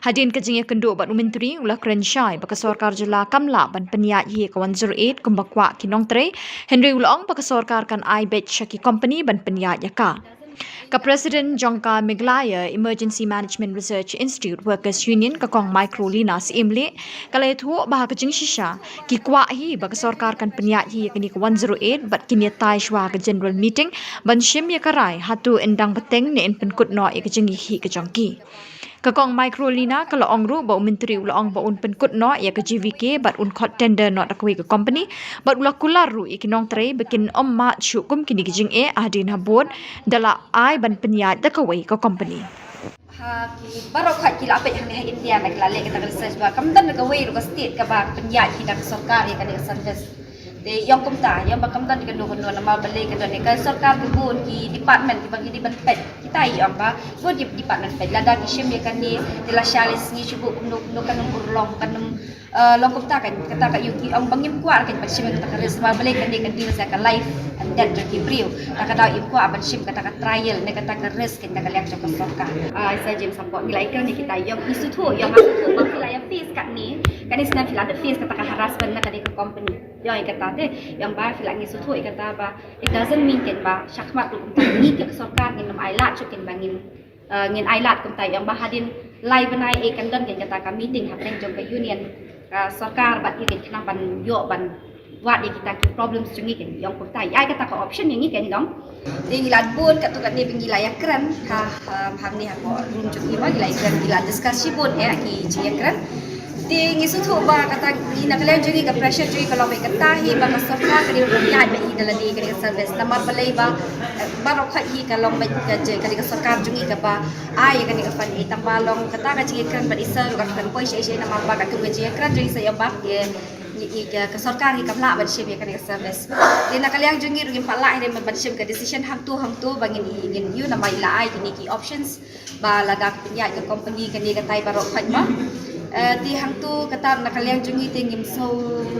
Hadien ka jingïakynduh bad u Myntri u la kren shai ba ka sorkar jylla kam lah ban pynïaid hi ïa ka one zero eight kumba kwah ki nongtrei, hynrei u la ong ba ka sorkar kan ai beit sha ki kompani ban pynïaid ïa ka. Ka President jong ka Meghalaya Emergency Management Research Institute Workers Union, ka Kong Microlina Syiemlieh, ka la ïathuh ba ha ka jingshisha ki kwah hi ba ka sorkar kan pynïaid hi ïa kane ka one zero eight bad kin ïatai shuwa ha ka general meeting ban shim ïa ka rai hato yn dang bteng ne yn pynkut noh ïa ka jingïakhih ka jong ki. Ka Kong Microlina ka la ong ruh ba u Myntri u la ong ba un pynkut noh ïa ka G V K bad un khot tender noh da kawei ka kompani bad u la kular ruh ïa ki nongtrei ba kin ym mad shuh kum kine ki jingeh hadien habud da la ai ban pynïaid da kawei ka kompani. Ha ki baroh khoit ki la peit hangne ha India ba ki la leh kata ka research ba kam don kawei ruh ka state kaba pynïaid hi da ka sorkar ïa kane ka service. Te ïong kumta, ïong ba kam don kano kano namar balei ka don ka sorkar ka bun ki department kiba ngi dei ban peit. Kita ïong ba bun ki department peit lada ki shim ïa kane te lashai lashisngi shu buh kumno kumno kan ym urlong kan ym long kumta kan kata ka ïong ki ong ba ngim kwah kan ban shim ïa kata ka risk namar balei kane ka deal sa ka life and death jong ki briew. Te ka daw ngim kwah ban shim kata ka trial ne kata ka risk kan da ka liang jong ka sorkar. Ai sa James Sambok ngi la ïa kane kita ïong i suthu ïong nga suthu ba ki la ïa face katne kane snem ki la da face kata ka harassment na kane ka company. Ïong ïa kata te, ïong ba phi lah ngi sngewthuh ïa kata ba it doesn't mean kan ba shakhmat ruh kumta ngi ka sorkar ngin ym ailad shuh kan ba ngin ngin ailad kumta ïong ba hadien lai bnai e kan don kan kata ka meeting hapdeng jong ka union ka sorkar bad ki kan khnang ban ïoh ban Wat ïa kita ki problems jong ngi kan ïong kumta, ïa kata ka option ïa ngi kan long. Te ngi la bun katto katne ba ngi la ïakren ha, um, hangne ha ka room jong ngi ba ngi la ïakren, ngi la discuss shibun eh ki jingïakren. Te ngi sngewthuh ba kata ngi na ka liang jong ngi ka pressure jong ngi ka long ba kata hi ba ka sorkar ka dei ban ïaid beit hi da lade kane ka service. Namar balei ba, eh, baroh khoit hi ka long beit ka jing kane ka sorkar jong ngi kaba ai kane ka fund eh, tang ba long kata ka jingïakren bad i sir ruh ka kren poi shai shai namar ba katto ka jingïakren jong ngi sa ïa bak ïa Ngi, ngi, ka, ka sorkar ngi kam lah ban shim ïa kane ka service. Te na ka liang jong ngi ruh ngim pat lah hi ban shim ka decision hangto hangto ba ngin, ngin ïoh namar i la ai kine ki options ba lada ka pynïaid ka company kane katai baroh khoit ma. Eh, te hangto kata na ka liang jong ngi te ngim shu,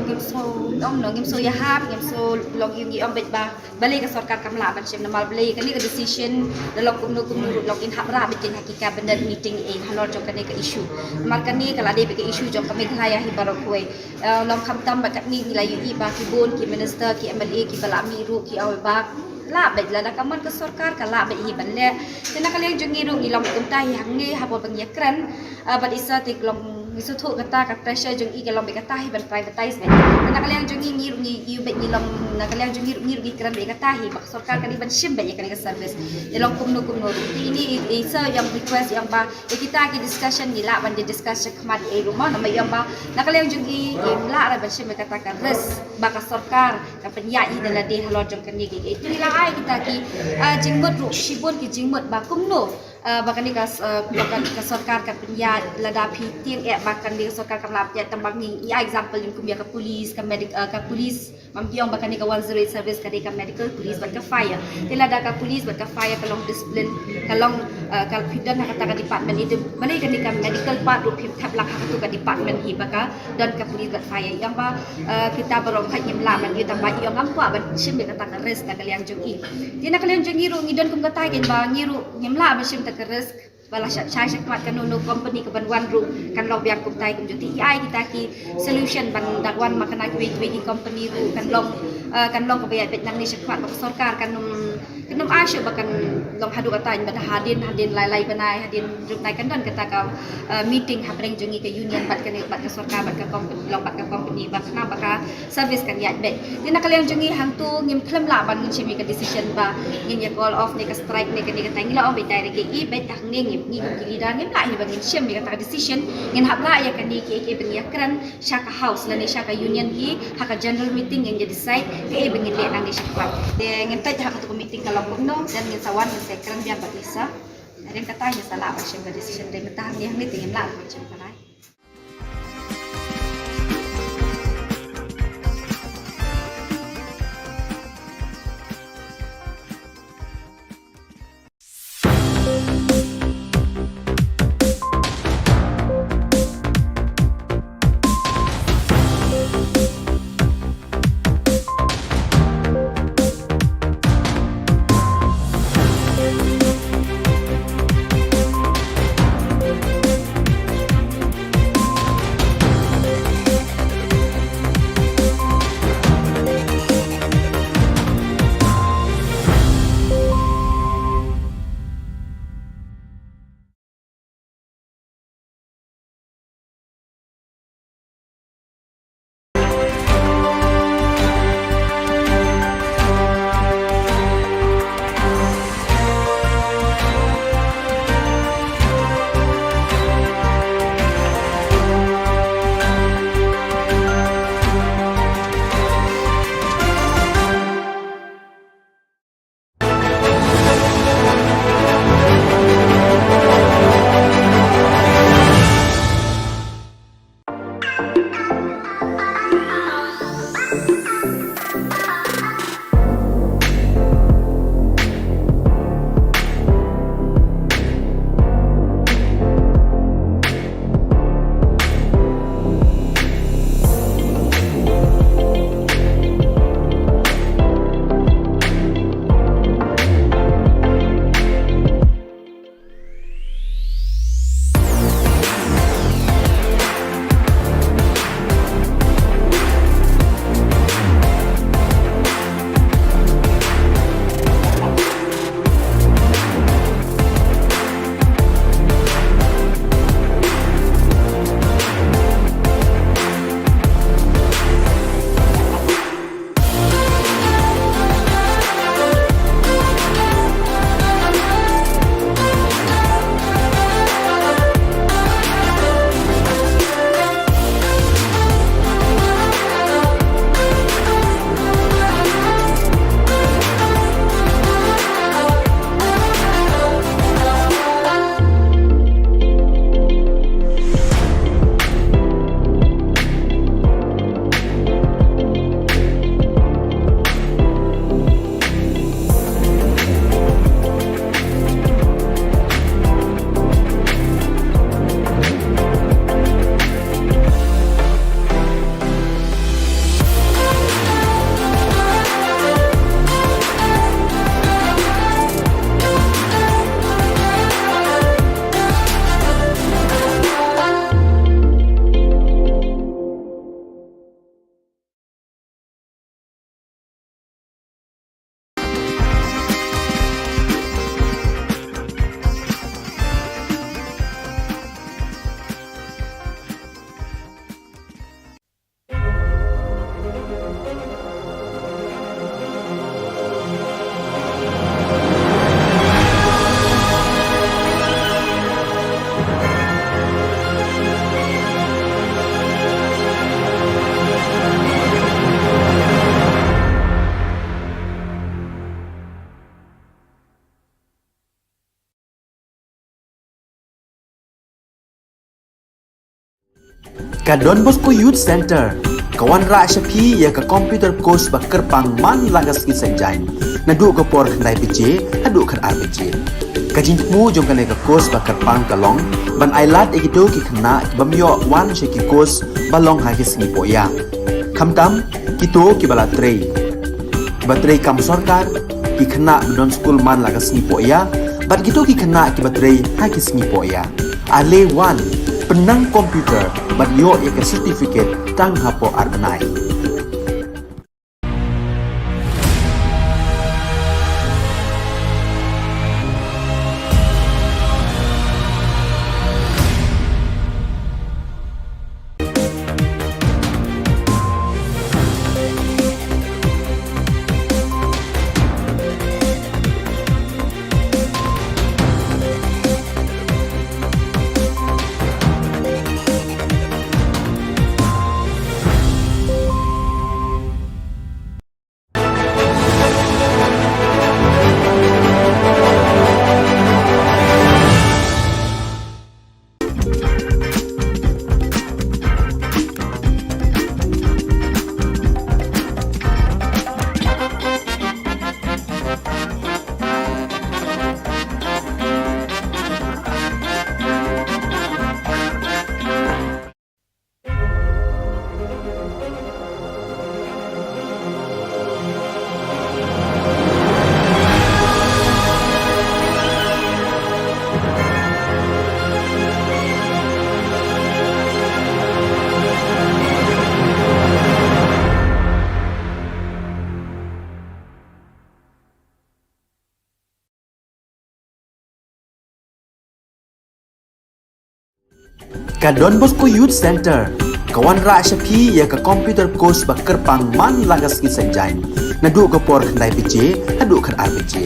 ngim shu ong no, ngim shu ïahap, ngim shu long ïa ngi ong beit ba balei ka sorkar kam lah ban shim namar balei kane ka decision da long kumno kumno ruh long in hap rah beit ha ki cabinet meeting eh halor jong kane ka issue. Namar kane ka la dei beit ka issue jong ka Meghalaya hi baroh kawei. Eh, long khamtam ba katne ngi la ïohi ba ki bun ki minister ki M L A kiba la mih ruh ki ong ba lah beit lada ka mon ka sorkar ka lah beit hi ban leh. Te na ka liang jong ngi ruh ngi long kumta hi hangne haba ba ngi ïakren. Ah, bad i sir te long ngi sngewthuh kata ka pressure jong i ka long beit kata hi ban privatize beit. Te na ka liang jong ngi ngi ruh ngi ïohi beit ngi long na ka liang jong ngi ruh ngi ruh ngi kren beit kata hi ba ka sorkar ka dei ban shim beit ïa kane ka service. Te long kumno kumno ruh. Te ine i, i sir ïa request ïa ba ïa kita ki discussion ngi lah ban ïa discuss shakhmat ïa i ruh ma namar ïa ba na ka liang jong ngi ngim lah ban shim ïa kata ka risk ba ka sorkar ka pynïaid hi da lade halor jong kane ki. Te ngi la ai kita ki, ah, jingmut ruh shibun ki jingmut ba kumno, ah, ba kane ka, ah, ba ka, ka sorkar ka pynïaid lada phi tieng eh ba kane ka sorkar kam lah pynïaid tang ba ngi, ngi ai example kum ïa ka police, ka medic, ah, ka police Mam ki ong ba kane ka one zero eight service ka dei ka medical, police bad ka fire. Te lada ka police bad ka fire ka long discipline, ka long, eh, ka phi don ha kata ka department ite. Balei kane ka medical part ruh phim thep lang ha katu ka department hi ba ka don ka police bad fire. Ïa ba, eh, kita baroh khoit ngim lah ban ïa tang ba ïa ngam kwah ban shim ïa kata ka risk na ka liang jong i. Te na ka liang jong i ruh ngi don kum kata kein ba ngi ruh ngim lah ban shim ta ka risk. Ba la shah, shah, shah mat kano kano company ka ban wan ruh kan long biang kumtai kumjuh te i ai kita ki solution ban da wan ma kane kiwei kiwei ki company ruh kan long, eh, kan long kaba ïa beit nangne shah mat ba ka sorkar kan ym, kan ym ai shuh ba kan long haduh katai ba da hadien, hadien lai lai bnai, hadien ruh nai kan don kata ka, eh, meeting hapdeng jong ngi ka union bad kane bad ka sorkar bad ka company, long bad ka company ba khnang ba ka service kan ïaid beit. Te na ka liang jong ngi hangtu ngim khlem lah ban ngin shim ïa ka decision ba ngin ïa call off ne ka strike ne kane katai, ngi la ong beit direct ïa i beit, hangne ngim, ngi kum ki leader ngim lah hi ban ngin shim ïa kata ka decision. Ngin hap lah ïa kane kiei kiei ba ngi ïa kren sha ka house lane sha ka union hi, ha ka general meeting ngin ïa decide kaei ba ngin leh nangne shakhmat. Te ngin peit ha katu ka meeting ka long kumno, then ngin sa wan ngin sa kren biang bad i sir. Hadien kata ngin sa lah ban shim ka decision, te mynta hangne hangne te ngim lah ban shim ka lai. Ka Don Bosco Youth Centre ka wanrah sha phi ïa ka computer course ba kyrpang man la ka sngi Saitjaiñ, naduh ka por khyndai baje haduh khatar baje. Ka jingthmu jong kane ka course ba kyrpang ka long ban ailad ïa kito ki khynnah ki bym ïoh wan sha ki course ba long ha ki sngi pohïa, khamtam kito kiba la trei, kiba trei kam sorkar, ki khynnah ba don skul man la ka sngi pohïa bad kito ki khynnah kiba trei ha ki sngi pohïa. Ale wan, pynnang computer bad ïoh ïa ka certificate tang hapoh ar bnai. Ka Don Bosco Youth Centre ka wanrah sha phi ïa ka computer course ba kyrpang man la ka sngi Saitjaiñ, naduh ka por khyndai baje haduh khatar baje.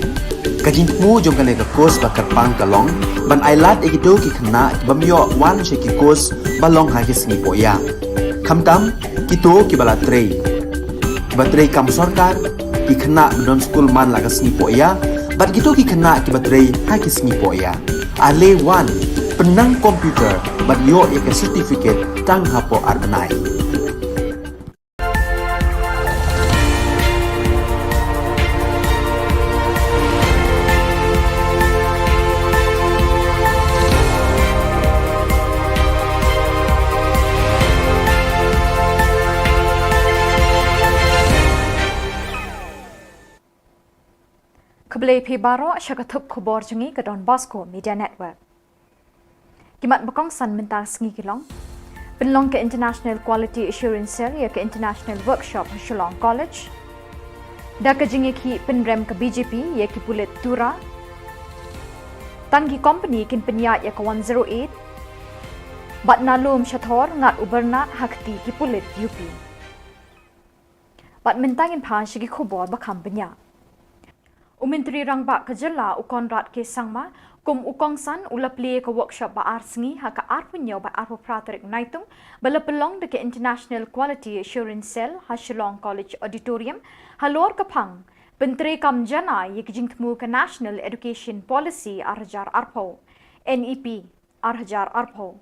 Ka jingthmu jong kane ka course ba kyrpang ka long ban ailad ïa kito ki khynnah ki bym ïoh wan sha ki course ba long ha ki sngi pohïa, khamtam kito kiba la trei, kiba trei kam sorkar, ki khynnah ba don skul man la ka sngi pohïa bad kito ki khynnah kiba trei ha ki sngi pohïa. Ale wan, pynnang computer bad ïoh ïa ka certificate tang hapoh ar bnai. Khublei phi baroh sha ka thup khubor jong ngi ka Don Bosco Media Network. Ki mat ba kongsan mynta ka sngi ki long: Pynlong ka International Quality Assurance Cell ïa ka International Workshop ha Shillong College. Da ka jingïakhih pynrem ka B J P ïa ki pulit Tura. Tang ki company kin pynïaid ïa ka one zero eight. Bad na lum shathor ngat u byrnat ha kti ki pulit U P. Bad mynta ngin phai sha ki khubor ba kham bniah. U Myntri Rangbah ka jylla u Conrad K Sangma kum u kongsan u la plie ka workshop ba ar sngi ha ka arphew hynñiew bad arphew phra tarik Naitung ba la pynlong da ka International Quality Assurance Cell ha Shillong College Auditorium halor ka phang pyntreikam janai ïa ka jingthmu ka National Education Policy ar hajar arphew, N E P ar hajar arphew.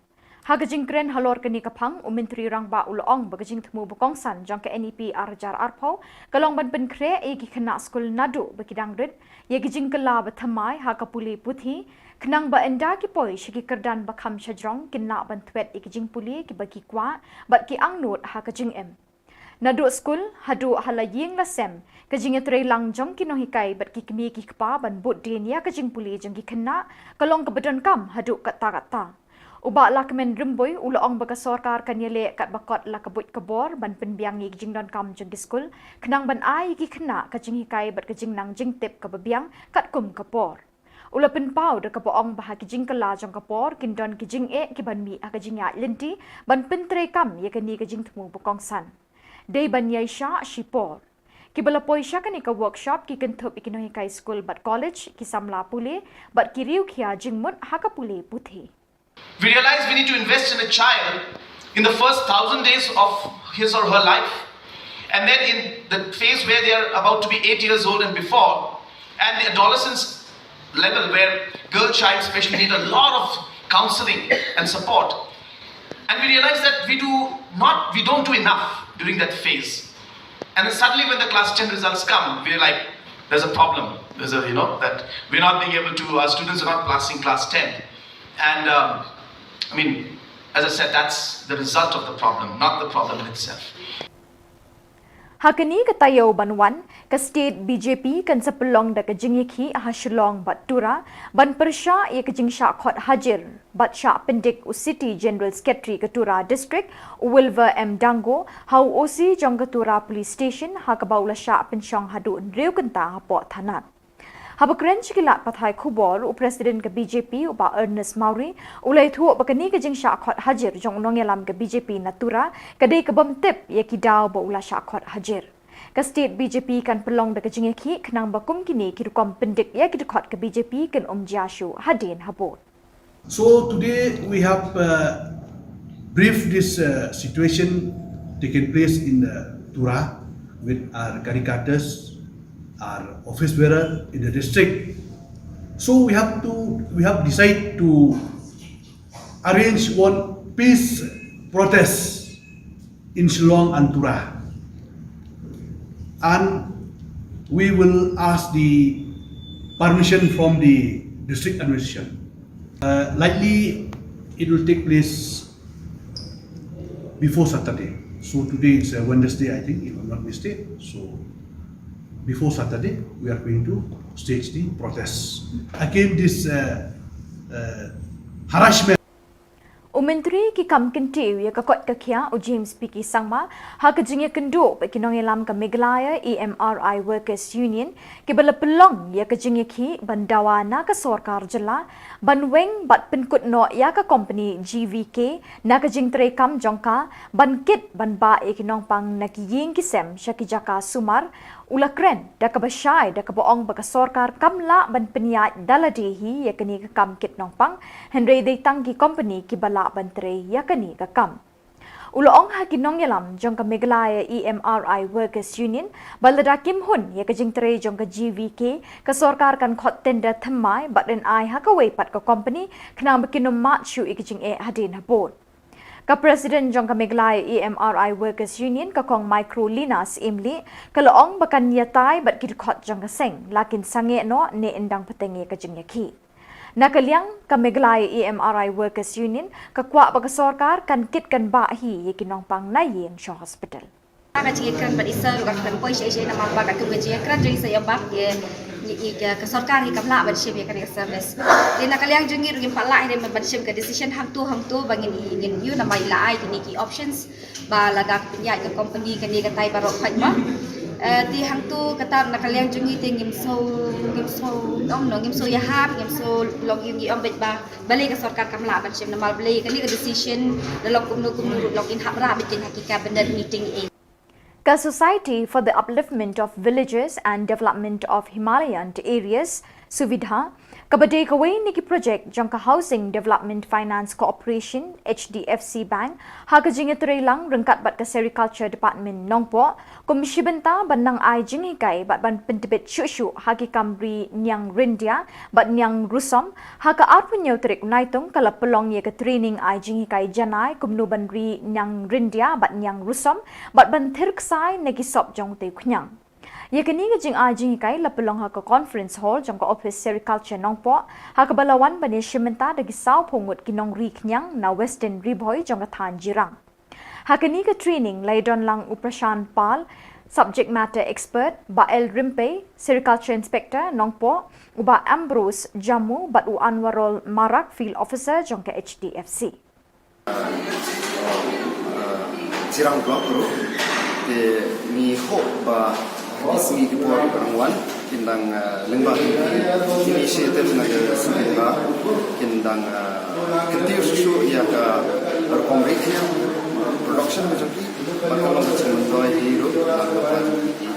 Ha ka jingkren halor kane ka phang, u Myntri Rangbah u la ong ba ka jingthmu ba kongsan jong ka N E P ar hajar arphew ka long ban pynkhreh ïa ki khynnah skul naduh ba ki dang rit ïa ki jingkylla ba thymmai ha ka pule puthi, khnang ba ynda ki poi sha ki kyrdan ba kham shajrong kin lah ban thwet ïa ki jingpule kiba ki kwah bad ki angnud ha ka jingim. Naduh skul haduh ha la ïing la sem, ka jingïatreilang jong ki nonghikai bad ki kmie ki kpa ban bud dien ïa ka jingpule jong ki khynnah ka long kaba donkam haduh katta katta. U Bah Lahkmen Rymbui u la ong ba ka sorkar kan ïaleh katba kot la ka buit ka bor ban pynbiang ïa ki jingdonkam jong ki skul, khnang ban ai ïa ki khynnah ka jinghikai bad ka jingnang jingtip kaba biang katkum ka por. U la pynpaw da kaba ong ba ha ki jingkylla jong ka por kin don ki jingeh kiban mih ha ka jingïaid lynti ban pyntreikam ïa kane ka jingthmu ba kongsan. Dei ban ïaishah shipor. Kiba la poi sha kane ka workshop ki kynthup ïa ki nonghikai skul bad college, ki samla pule bad ki riewkhia jingmut ha ka pule puthi. We realize we need to invest in a child in the first thousand days of his or her life, and then in the phase where they are about to be eight years old and before, and the adolescence level where girl child especially need a lot of counseling and support. And we realize that we do not, we don't do enough during that phase. And then suddenly when the class ten results come, we're like, there's a problem. There's a, you know, that we're not being able to, our students are not passing class ten. And um, I mean, as I said, that's the result of the problem, not the problem in itself. Ha kane ka taïew ban wan, ka state B J P kan sa pynlong da ka jingïakhih ha Shillong bad Tura, ban pyrshah ïa ka jingshah khot hajir bad shah pyndik u City General Secretary ka Tura District, u Wilver M Dango, ha u O C jong ka Tura Police Station, ha kaba u la shah pynshong haduh hynriew kynta hapoh thanat. Haba kren sha ki lad pathai khubor, u President ka B J P, u Bah Ernest Mawrie, u la ïathuh ba kane ka jingshah khot hajir jong u nongïalam ka B J P na Tura, ka dei ka bym tip ïa ki daw ba u la shah khot hajir. Ka state B J P kan pynlong da ka jingïakhih khnang ba kum kine ki rukom pyndik ïa ki dkhot ka B J P kin ym jia shuh hadien habud. So today we have uh, briefed this uh, situation taking place in the Tura with our caricators, our office bearer in the district. So we have to we have decided to arrange one peace protest in Shillong and Tura. And we will ask the permission from the district administration. Uh, likely, it will take place before Saturday. So today is a Wednesday, I think, if I'm not mistaken. So before Saturday, we are going to stage the protest against this uh, uh, harassment. U Myntri ki kam kyntiew ïa ka koit ka khiah u James P K Sangma, ha ka jingïakynduh bad ki nongïalam ka Meghalaya E M R I Workers Union, kiba la pynlong ïa ka jingïakhih ban dawa na ka sorkar jylla ban weng bad pynkut noh ïa ka kompani G V K na ka jingtrei kam jong ka ban kit ban bah ïa ki nongpang na ki ïing ki sem sha ki jaka sumar, u la kren da kaba shai da kaba ong ba ka sorkar kam lah ban pynïaid da lade hi ïa kane ka kam kit nongpang, hynrei dei tang ki kompani kiba lah ban trei ïa kane ka kam. U la ong ha ki nongïalam jong ka Meghalaya E M R I Workers Union ba lada kim hun ïa ka jingtrei jong ka G V K, ka sorkar kan khot tender thymmai bad yn ai ha kawei pat ka kompani khnang ba kin ym mad shuh ïa ka jingeh hadien habud. Ka President jong ka Meghalaya E M R I Workers Union, ka Kong Microlina Syiemlieh, ka la ong ba kan ïatai bad ki dkhot jong ka seng la kin sangeh noh ne yn dang bteng ïa ka jingïakhih. Na ka liang ka Meghalaya E M R I Workers Union, ka kwah ba ka sorkar kan kit kan bah hi ïa ki nongpang na ïing sha hospital. Ka jingkren bad i sir ruh ka kren poi sha i sha i namar ba ka kum ka jingkren jong i sir ïa bad ïa ïa ka sorkar hi kam lah ban shim ïa kane ka service. Te na ka liang jong ngi ruh ngim pat lah hi ban shim ka decision hangto hangto ba ngin ngin ïoh namar i la ai kine ki options ba lada pynïaid ka company kane katai baroh khoit ba. Te hangto kata na ka liang jong ngi te ngim sngew ngim sngew ong no ngim sngew ïahap ngim sngew long ïa ngi ong beit ba balei ka sorkar kam lah ban shim namar balei kane ka decision da long kumno kumno ruh long in hap rah beit ha ki cabinet meeting eh. Ka Society for the Upliftment of Villages and Development of Himalayan Areas, SUVIDHA, kaba dei kawei na ki projek jong ka Housing Development Finance Corporation, H D F C Bank, ha ka jingïatreilang ryngkat bad ka Sericulture Department Nongpoh, kum shi bynta ban nang ai jinghikai bad ban pyntbit shuh shuh ha ki kam ri niang ryndia bad niang rusom, ha ka arphew hynñiew tarik u Naitung ka la pynlong ïa ka training ai jinghikai janai kumno ban ri niang ryndia bad niang rusom bad ban thir ksai na ki sop jong utei u khñiang. Ïa kane ka jingai jinghikai la pynlong ha ka Conference Hall jong ka Office Sericulture Nongpoh, ha kaba la wan ban ïashim bynta da ki sawphew ngut ki nongri khñiang na Western Ri Bhoi jong ka thaiñ Jirang. Ha kane ka training la ïadon lang u Prashant Pal, Subject Matter Expert, Bah L Rympei, Sericulture Inspector Nongpoh, u Bah Ambrose Jammu bad u Anwarul Marak, Field Officer jong ka H D F C. Jirang Block ruh te ngi hope ba ha ki sngi ki por ki ban wan kin dang lyngba ki initiative na ka SUVIDHA kin dang kyntiew shuh shuh ïa ka rukom ri khñiang, production ka jong ki bad ka long ka jingmyntoi hi ruh na ka pla jong ki.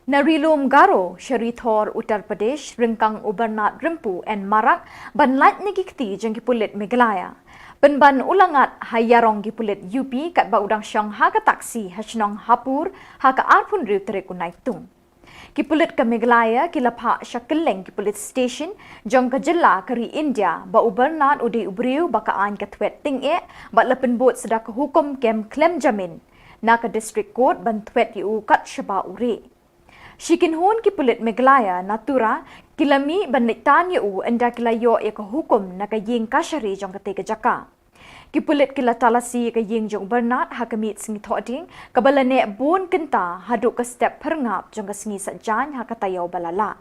Na Ri Lum Garo sha Ri Thor Uttar Pradesh, ryngkang u Bernard Rympu N Marak ban lait na ki kti jong ki pulit Meghalaya. Pynban u la ngat ha ïarong ki pulit U P katba u dang shong ha ka taxi ha shnong Hapur ha ka arphew hynriew tarik u Naitung. Ki pulit ka Meghalaya ki la phah sha kylleng ki police station jong ka jylla ka ri India ba u Bernard u dei u briew ba ka aiñ ka thwet tyngeh bad la pynbud sa da ka hukum kem khlem jamin na ka District Court ban thwet ïa u kat shaba u rieh. Shi kynhun ki pulit Meghalaya na Tura ki la mih ban leit tan ïa u ynda ki la ïoh ïa ka hukum na ka ïing kashari jong katei ka jaka. Ki pulit ki la talasi ïa ka ïing jong u Bernard ha ka miet sngi Thohdieng kaba la neh bun kynta haduh ka step phyrngap jong ka sngi Saitjaiñ ha ka taïew ba la lah.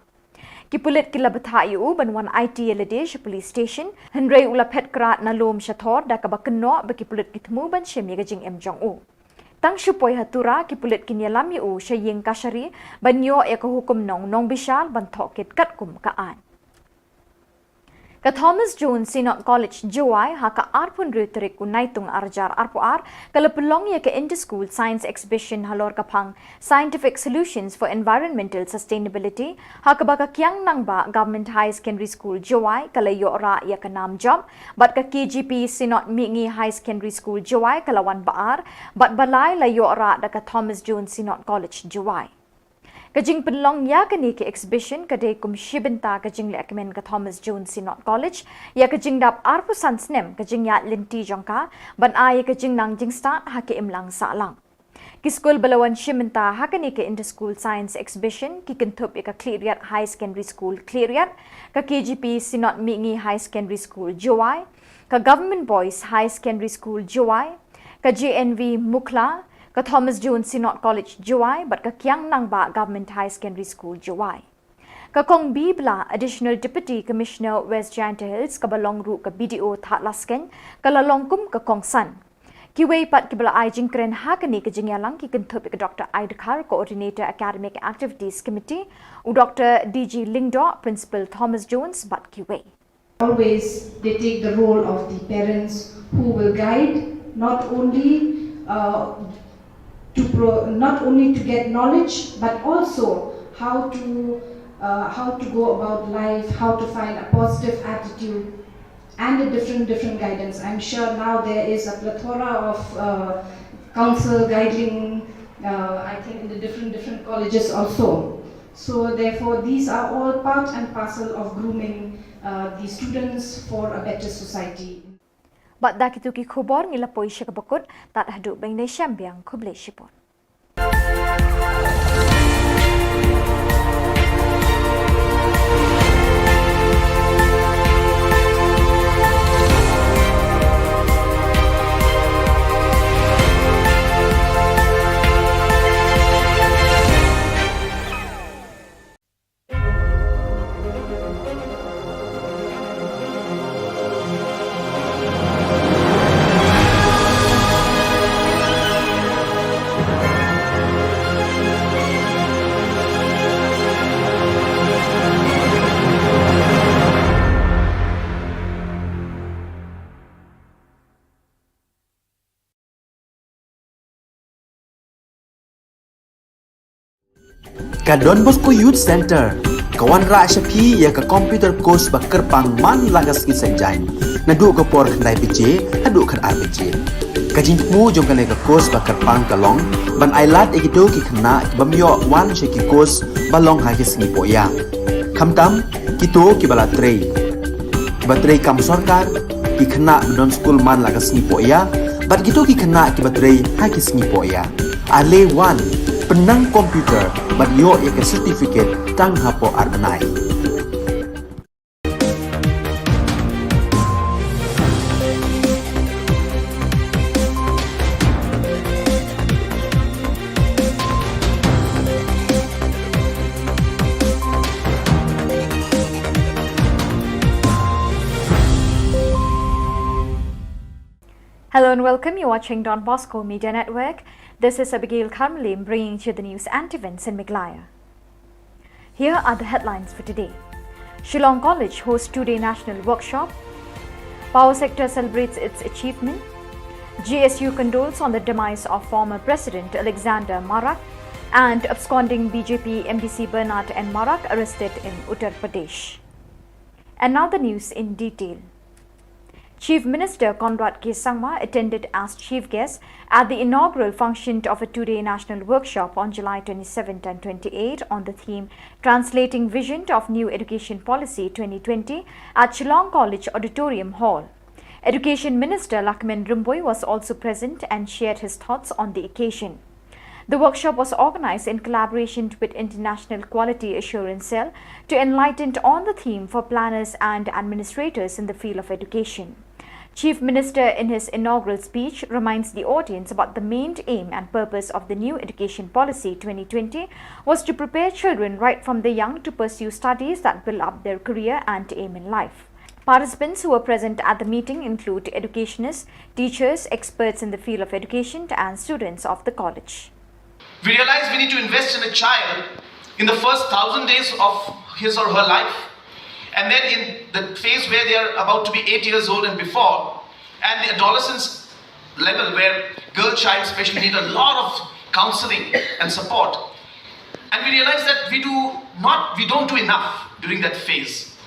Ki pulit ki la bthah ïa u ban wan aiti ïa lade sha police station, hynrei u la phet krad na lum sha thor da kaba kynnoh ba ki pulit ki thmu ban shim ïa ka jingim jong u. Tang shu poi ha Tura ki pulit kin ïalam ïa u sha ïing kashari ban ïoh ïa ka hukum nong nongbishar ban thoh kit katkum ka aiñ. Ka Thomas Jones Synod College Jowai ha ka arphew hynriew tarik u Naitung arhajar arphew ar ka la pynlong ïa ka Inter-School Science Exhibition halor ka phang Scientific Solutions for Environmental Sustainability, ha kaba ka Kiang Nangbah Government Higher Secondary School Jowai ka la ïoh rah ïa ka nam jop bad ka K G P Synod Mihngi Higher Secondary School Jowai ka la wan ba ar bad ba lai la ïoh rah da ka Thomas Jones Synod College Jowai. Ka jingpynlong ïa kane ka exhibition ka dei kum shi bynta ka jinglehkmen ka Thomas Jones Synod College ïa ka jingdap arphew san snem ka jingïaid lynti jong ka ban ai ïa ka jingnang jingstad ha ka imlang sahlang. Ki skul ba la wan shim bynta ha kane ka Inter-School Science Exhibition ki kynthup ïa ka Khliehriat Higher Secondary School Khliehriat, ka K G P Synod Mihngi Higher Secondary School Jowai, ka Government Boys Higher Secondary School Jowai, ka J N V Mukhla, ka Thomas Jones Synod College Jowai bad ka Kiang Nangbah Government Higher Secondary School Jowai. Ka Kong B Blah, Additional Deputy Commissioner West Jaintia Hills kaba long ruh ka B D O Thadlaskein ka la long kum ka kongsan. Kiwei pat kiba la ai jingkren ha kane ka jingïalang ki kynthup ïa ka Doctor I. Dkhar, Coordinator Academic Activities Committee, u Doctor D G Lyngdoh, Principal Thomas Jones bad kiwei. Always they take the role of the parents who will guide not only, uh, to pro-, not only to get knowledge, but also how to, uh, how to go about life, how to find a positive attitude, and a different, different guidance. I'm sure now there is a plethora of, uh, counsel guiding, uh, I think, in the different, different colleges also. So therefore, these are all part and parcel of grooming, uh, the students for a better society. Bad da kito ki khubor ngi la poi sha kaba kut, tad haduh ban ïashem biang, khublei shibun. Ka Don Bosco Youth Center ka wanrah sha phi ïa ka computer course ba kyrpang man la ka sngi Saitjaiñ, naduh ka por khyndai baje haduh khatar baje. Ka jingthmu jong kane ka course ba kyrpang ka long ban ailad ïa kito ki khynnah ki bym ïoh wan sha ki course ba long ha ki sngi pohïa, khamtam kito kiba la trei, kiba trei kam sorkar, ki khynnah ba don skul man la ka sngi pohïa bad kito ki khynnah kiba trei ha ki sngi pohïa. Ale wan, pynnang computer bad ïoh ïa ka certificate tang hapoh ar bnai. Hello and welcome. You're watching Don Bosco Media Network. This is Abigail Kharmilem bringing to you the news and events in Meghalaya. Here are the headlines for today. Shillong College hosts two-day national workshop. Power sector celebrates its achievement. G S U condoles on the demise of former President Alexander Marak. And absconding B J P M D C Bernard N Marak arrested in Uttar Pradesh. And now the news in detail. Chief Minister Conrad K Sangma attended as chief guest at the inaugural function of a two-day national workshop on July twenty-seventh and twenty-eighth on the theme Translating Vision of New Education Policy twenty twenty at Shillong College Auditorium Hall. Education Minister Lahkmen Rymbui was also present and shared his thoughts on the occasion. The workshop was organized in collaboration with International Quality Assurance Cell to enlighten on the theme for planners and administrators in the field of education. Chief Minister, in his inaugural speech, reminds the audience about the main aim and purpose of the new Education Policy twenty twenty was to prepare children right from the young to pursue studies that build up their career and aim in life. Participants who were present at the meeting include educationists, teachers, experts in the field of education, and students of the college. We realize we need to invest in a child in the first thousand days of his or her life, and then in the phase where they are about to be eight years old and before, and the adolescence level where girl child especially need a lot of counseling and support. And we realize that we do not, we don't do enough during that phase.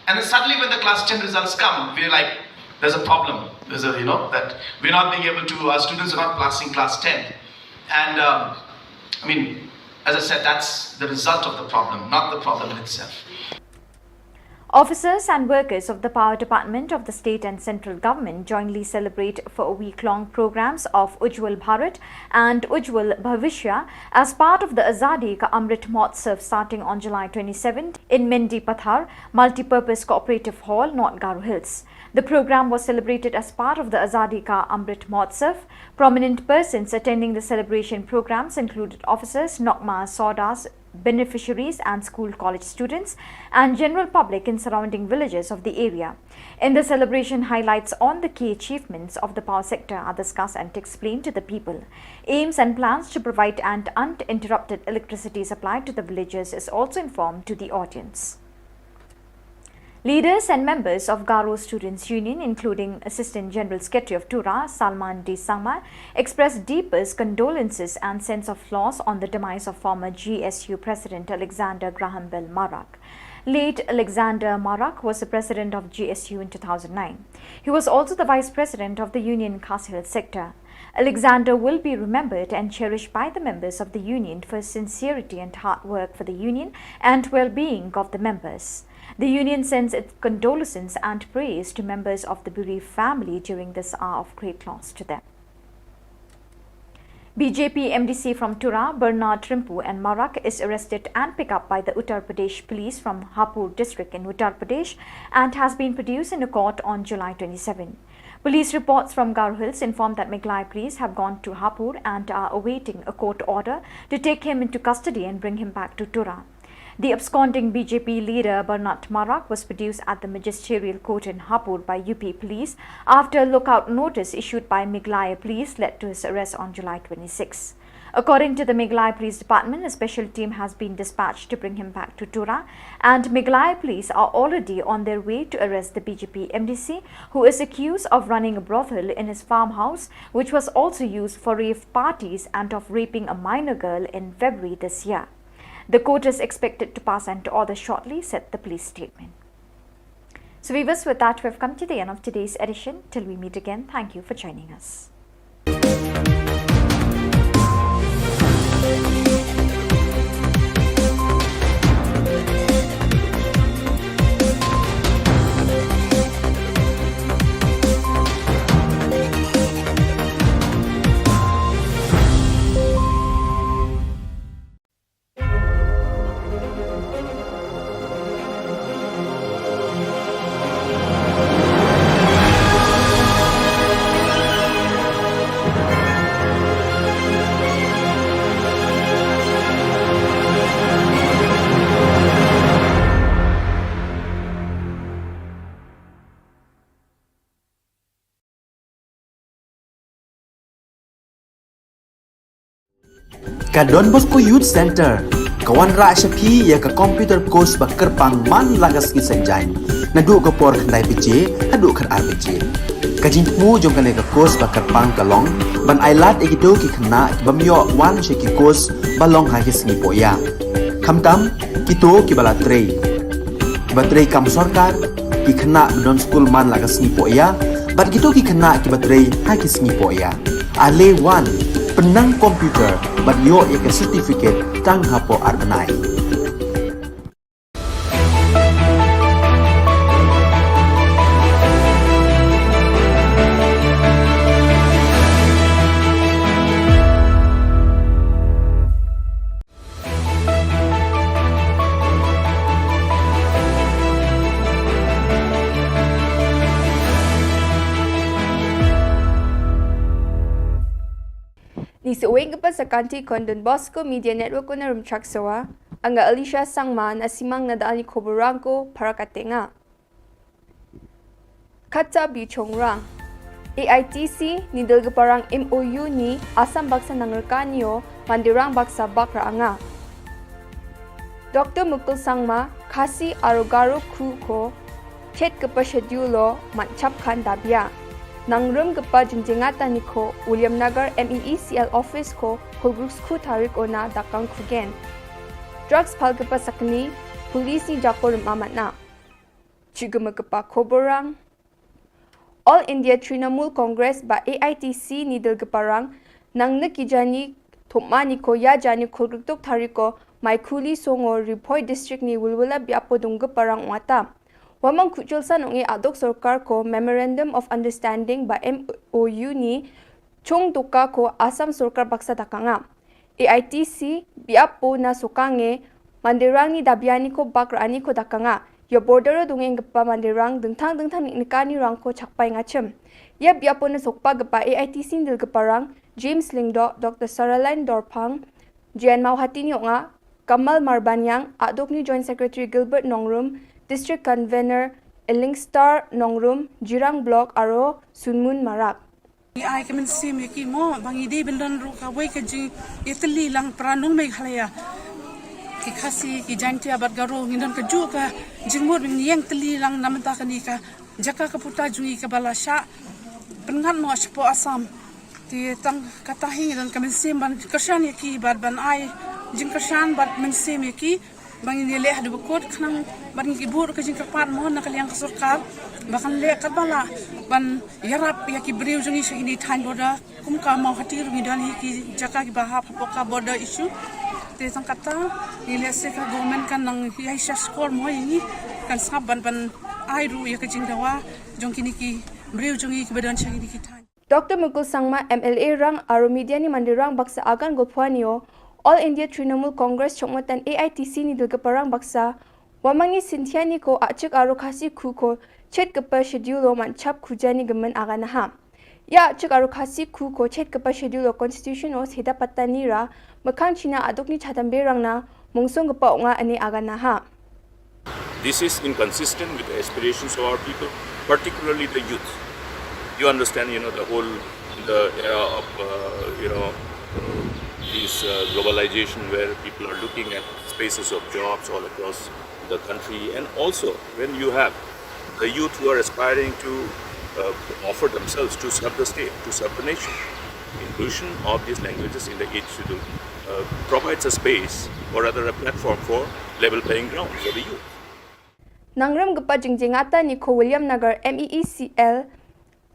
And then suddenly when the class ten results come, we're like, there's a problem. There's a, you know, that we're not being able to, our students are not passing class ten. And um, I mean, as I said, that's the result of the problem, not the problem in itself. Officers and workers of the Power Department of the state and central government jointly celebrate for a week-long programs of Ujjwal Bharat and Ujjwal Bhavishya as part of the Azadi Ka Amrit Mahotsav starting on July twenty-seventh in Mendipathar Multipurpose Cooperative Hall, North Garo Hills. The program was celebrated as part of the Azadi Ka Amrit Mahotsav. Prominent persons attending the celebration programs included officers, NOCMA sawdars, beneficiaries and school college students and general public in surrounding villages of the area. In the celebration, highlights on the key achievements of the power sector are discussed and explained to the people. Aims and plans to provide an uninterrupted electricity supply to the villages is also informed to the audience. Leaders and members of Garo Students' Union, including Assistant General Secretary of Tura, Salman D Sangma, expressed deepest condolences and sense of loss on the demise of former G S U President Alexander Graham Bell Marak. Late Alexander Marak was the president of G S U in two thousand nine. He was also the vice president of the Union Khasi Hills sector. Alexander will be remembered and cherished by the members of the Union for his sincerity and hard work for the Union and well-being of the members. The Union sends its condolences and prayers to members of the bereaved family during this hour of great loss to them. B J P M D C from Tura, Bernard Rympu and Marak is arrested and picked up by the Uttar Pradesh Police from Hapur district in Uttar Pradesh and has been produced in a court on July twenty-seven. Police reports from Garo Hills inform that Meghalaya police have gone to Hapur and are awaiting a court order to take him into custody and bring him back to Tura. The absconding B J P leader Bernard Marak was produced at the magisterial court in Hapur by U P police after lookout notice issued by Meghalaya police led to his arrest on July twenty-six. According to the Meghalaya Police Department, a special team has been dispatched to bring him back to Tura, and Meghalaya police are already on their way to arrest the B J P M D C, who is accused of running a brothel in his farmhouse, which was also used for rave parties, and of raping a minor girl in February this year. The court is expected to pass an order shortly, said the police statement. So, viewers, with that, we've come to the end of today's edition. Till we meet again, thank you for joining us. Ka Don Bosco Youth Centre ka wanrah sha phi ïa ka computer course ba kyrpang man la ka sngi Saitjaiñ, naduh ka por khyndai baje haduh khatar baje. Ka jingthmu jong kane ka course ba kyrpang ka long ban ailad ïa kito ki khynnah ki bym ïoh wan sha ki course ba long ha ki sngi pohïa, khamtam kito kiba la trei, kiba trei kam sorkar, ki khynnah ba don skul man la ka sngi pohïa, Bad kito ki khynnah kiba trei ha ki sngi poh ïa. Ale wan, pynnang computer bad ïoh ïa ka certificate tang hapoh ar bnai. Ni sa weng ka pa sa kanti kon Don Bosco Media Network ko na Rumchak Sawa, anga Alicia Sangma na simang na dal ni khubor rang ko para katenga. Kata bi chong rang. A I T C ni dal ka parang M O U ni Assam baksa nang rka ni o mandirang baksa bak ra anga. Doctor Mukul Sangma, Khasi aro Garo khu ko, chet ka pa schedule lo, man chap khan dabia. Nang rum ka pa jingjengata ni ko, William Nagar M E E C L office ko, Khulgruk skhu tarik ona dakang khugen. Drugs pal ka pa sakni, police ni jako rum amat na. Chigama ka pa khubor rang. All India Trinamool Congress ba A I T C ni dal ka parang, nang na ki jani thopma ni ko ïa jani khulgruk tok tarik ko, mai khuli songo Ri Bhoi district ni Wilwila biapo dung ka parang wata. Wamang khuchul san ong i adok sorkar ko Memorandum of Understanding ba M O U ni chung tuka ko Assam sorkar baksa dakanga. A I T C biapo na sokange mandirang ni dabiani ko bak rani ko dakanga. Ïa border o dungeng ka pa mandirang dengthang dengthang ni nikani rang ko chakpai ngachem. Ïa biapo na sokpa ka pa A I T C ni dal ka parang James Lyngdoh, Doctor Saraline Dorphang, Jane Mawhati ni onga, Kamal Marbaniang, adok ni Joint Secretary Gilbert Nongrum, District Convener Ellingstar Nongrum, Jirang Block aro Sunmun Marak. Ngi ai ka mynsiem ïa ki mo, ba ngi dei ban don ruh kawei ka jingïatylli lang para nong Meghalaya. Ki Khasi, ki Jaintia bad Garo, ngi don ka juh ka jingmut ba ngi ïeng tylli lang na mynta kane ka jaka ka puta jong ngi kaba la shah pynngat noh shapoh Assam. Te tang kata hi ngi don ka mynsiem ban kyrshan ïa ki bad ban ai jingkyrshan bad mynsiem ïa ki. Ba ngin ïaleh haduh ba kut khnang ba ngin ki buh ka jingkyrpad mo na ka liang ka sorkar ba kan leh katba lah ban ïarap ïa ki briew jong ngi sha kine thaiñ border. Kum ka Mawhati ruh ngi don hi ki jaka kiba hap hapoh ka border issue. Te tang kata ngi leh se ka government kan nang ïai sha skor mo ïa ngi kan sngap ban ban ai ruh ïa ka jingdawa jong kine ki briew jong ngi kiba don sha kine ki thaiñ. Doctor Mukul Sangma M L A rang aro media ni mandirang baksa agan golphuani o All India Trinamool Congress chokmatan A I T C ni dal ka parang baksa wamang ni Cynthia ni ko achik aro Khasi khu ko chet ka pa schedule o man chap khuja ni gaman agan ha. Ïa achik aro Khasi khu ko chet ka pa schedule o constitution o seda patani ra makhang china adok ni chatam berang na mungsong ka pa onga ani agan ha. This is inconsistent with the aspirations of our people, particularly the youth. You understand, you know, the whole, the era of, uh, you know, this, uh, globalization where people are looking at spaces of jobs all across the country. And also, when you have the youth who are aspiring to, uh, offer themselves to serve the state, to serve the nation, inclusion of these languages in the Eighth Schedule, uh, provides a space, or rather a platform for level playing ground for the youth. Nangrem ka pa jingjengata ni ko William Nagar M E E C L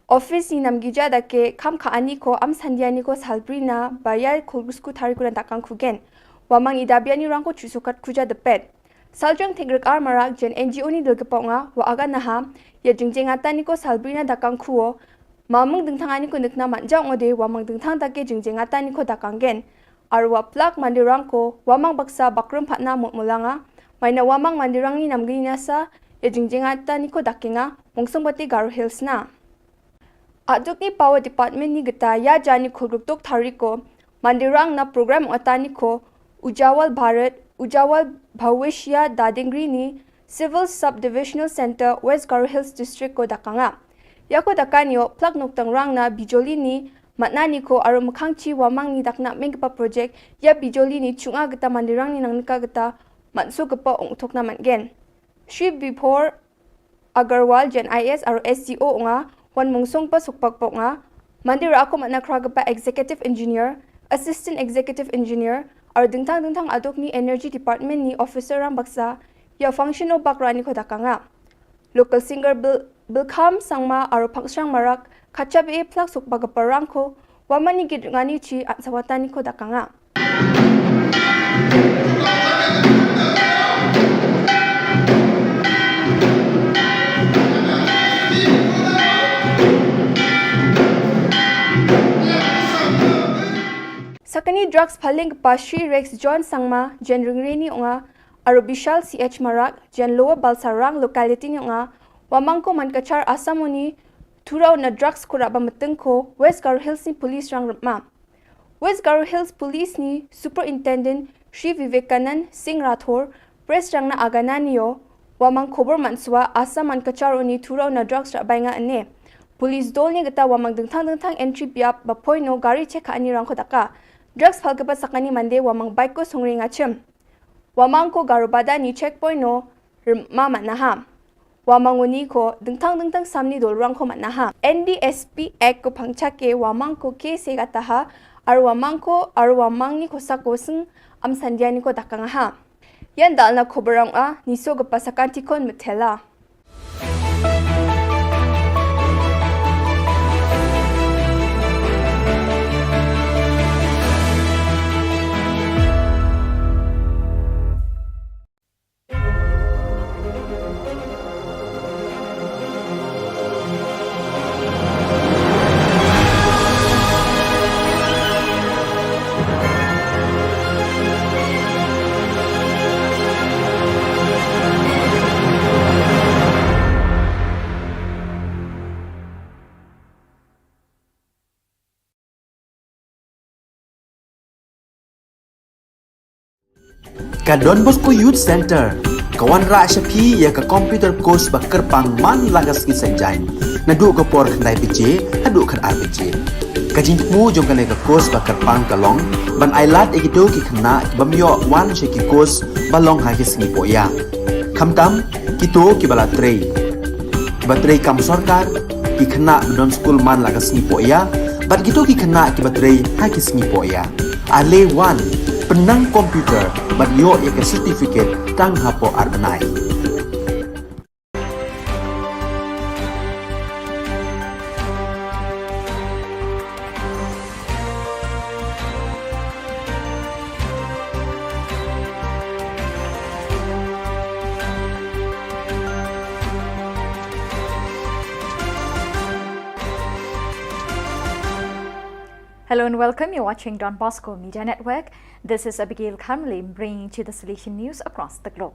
office ni namgija da ke kam ka ani ko am sandia ni ko salbri na ba ïa khulgusku tari kuna dakang khugen. Wamang i dabia ni rang ko chusukat khuja depet. Saljang thik rek ar marak jen N G O ni dal ka pok nga wa aga naha ïa jingjengata ni ko salbri na dakang khuo. Mamang dengthang ani ko nekna manja ngode wamang dengthang da ke jingjengata ni ko dakang gen. Arwa plak mandirang ko wamang baksa bakrum phatna mut mulanga. Maina wamang mandirang ni namgini nasa ïa jingjengata ni ko dakenga mungsong bati Garo Hills na. Aduk ni Power Department ni geta ïa jani khulgruk tok thariko mandirang na program ota ni ko Ujawal Bharat, Ujawal Bhavishya Dadingri ni Civil Subdivisional Center West Garo Hills District ko dakanga. Ïa ko dakanio plak noktangrang na bijoli ni matna ni ko aro mkhang chi wamang ni dakna mengkpa project ïa bijoli ni chunga geta mandirang ni nangnika geta matsu kpa ong thokna matgen. Shri Bipor Agarwal jen I A S aro S D O nga wan mungsong pa sukpak pok nga. Mandir ako matna khra kpa executive engineer, assistant executive engineer aro dengthang dengthang aduk ni energy department ni officer rang baksa ïa function o bak rani ko dakanga. Local singer Bill Bilkham Sangma, Aru Phangshrang Marak, Khacha Be Plak Suk Bagaparang ko, Wamani Git Ngani Chi, Ansawatani ko Dakanga. Sakani drugs phaling kpa Shri Rex John Sangma, Jen Ringreni Unga, Aru Bishal C H Marak, Jen Lower Balsarang locality ni Unga, Wamang ko Mankachar Assam uni, Thurau na drugs ko raba mateng ko, West Garo Hills ni police rang rma. West Garo Hills Police ni Superintendent Shri Vivekanand Singh Rathore, press rang na agana nio, Wamang khobor manswa, Assam Mankachar uni Thurau na drugs raba nga ane. Police dol ni gata Wamang dengthang dengthang entry biap ba poino gari chek ani rang ko daka. Drugs phal kpa sakani mande Wamang bike ko songri ngachim. Wamang ko Garo Bada ni checkpoint no rma manaha. Wamang uni ko dengthang dengthang samni dolrang ko manaha. N D S P Act ko phangchake Wamang ko ke se gataha, ar Wamang ko, ar Wamang ni ko sako seng am sandia ni ko dakang ha. Yan dal na khoborang a, ni so gapa sakanti kon metela. Ka Don Bosco Youth Center ka wanrah sha phi ïa ka computer course ba kyrpang man la ka sngi Saitjaiñ, naduh ka por khyndai baje haduh khatar baje. Ka jingthmu jong kane ka course ba kyrpang ka long ban ailad ïa kito ki khynnah ki bym ïoh wan sha ki course ba long ha ki sngi pohïa. Khamtam kito kiba la trei, kiba trei kam sorkar, ki khynnah ba don skul man la ka sngi pohïa, bad kito ki khynnah kiba trei ha ki sngi pohïa. Ale wan, pynnang computer bad ïoh ïa ka certificate tang hapoh ar bnai. Hello and welcome. You're watching Don Bosco Media Network. This is Abigail Kharmali bringing to you the Salesian news across the globe.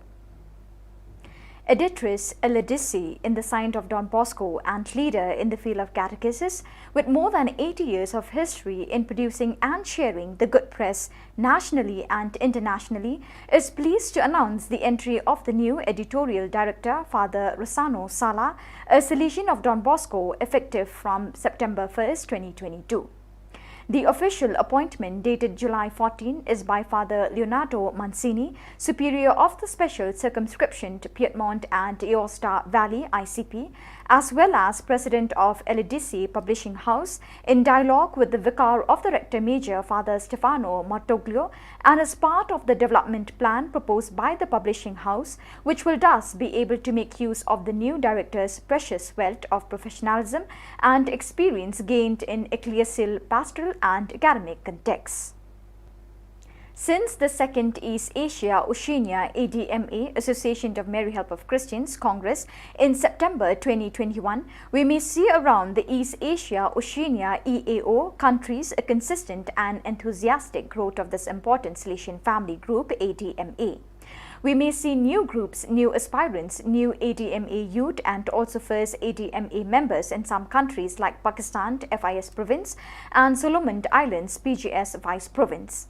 Editress Eledisi in the Saint of Don Bosco and leader in the field of catechesis, with more than eighty years of history in producing and sharing the good press nationally and internationally, is pleased to announce the entry of the new editorial director, Father Rosano Sala, a Salesian of Don Bosco, effective from September first, twenty twenty-two. The official appointment, dated July fourteen, is by Father Leonardo Mancini, Superior of the Special Circumscription to Piedmont and Aosta Valley, I C P, as well as President of Eledisi Publishing House, in dialogue with the Vicar of the Rector Major, Father Stefano Martoglio, and as part of the development plan proposed by the publishing house, which will thus be able to make use of the new director's precious wealth of professionalism and experience gained in ecclesial, pastoral, and academic contexts. Since the second East Asia Oceania A D M A, Association of Mary Help of Christians, Congress in September twenty twenty-one, we may see around the East Asia Oceania E A O countries a consistent and enthusiastic growth of this important Salesian family group, A D M A. We may see new groups, new aspirants, new A D M A youth, and also first A D M A members in some countries like Pakistan, F I S province, and Solomon Islands, P G S vice province.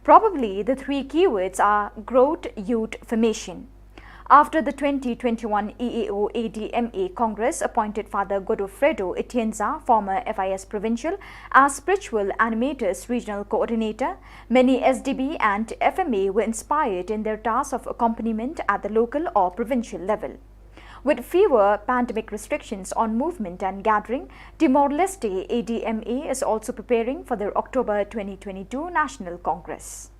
Probably the three keywords are growth, youth, formation. After the twenty twenty-one E A O A D M A Congress appointed Father Godofredo Atienza, former F I S provincial, as spiritual animators regional coordinator, many S D B and F M A were inspired in their task of accompaniment at the local or provincial level. With fewer pandemic restrictions on movement and gathering, Timor-Leste A D M A is also preparing for their October twenty twenty-two National Congress.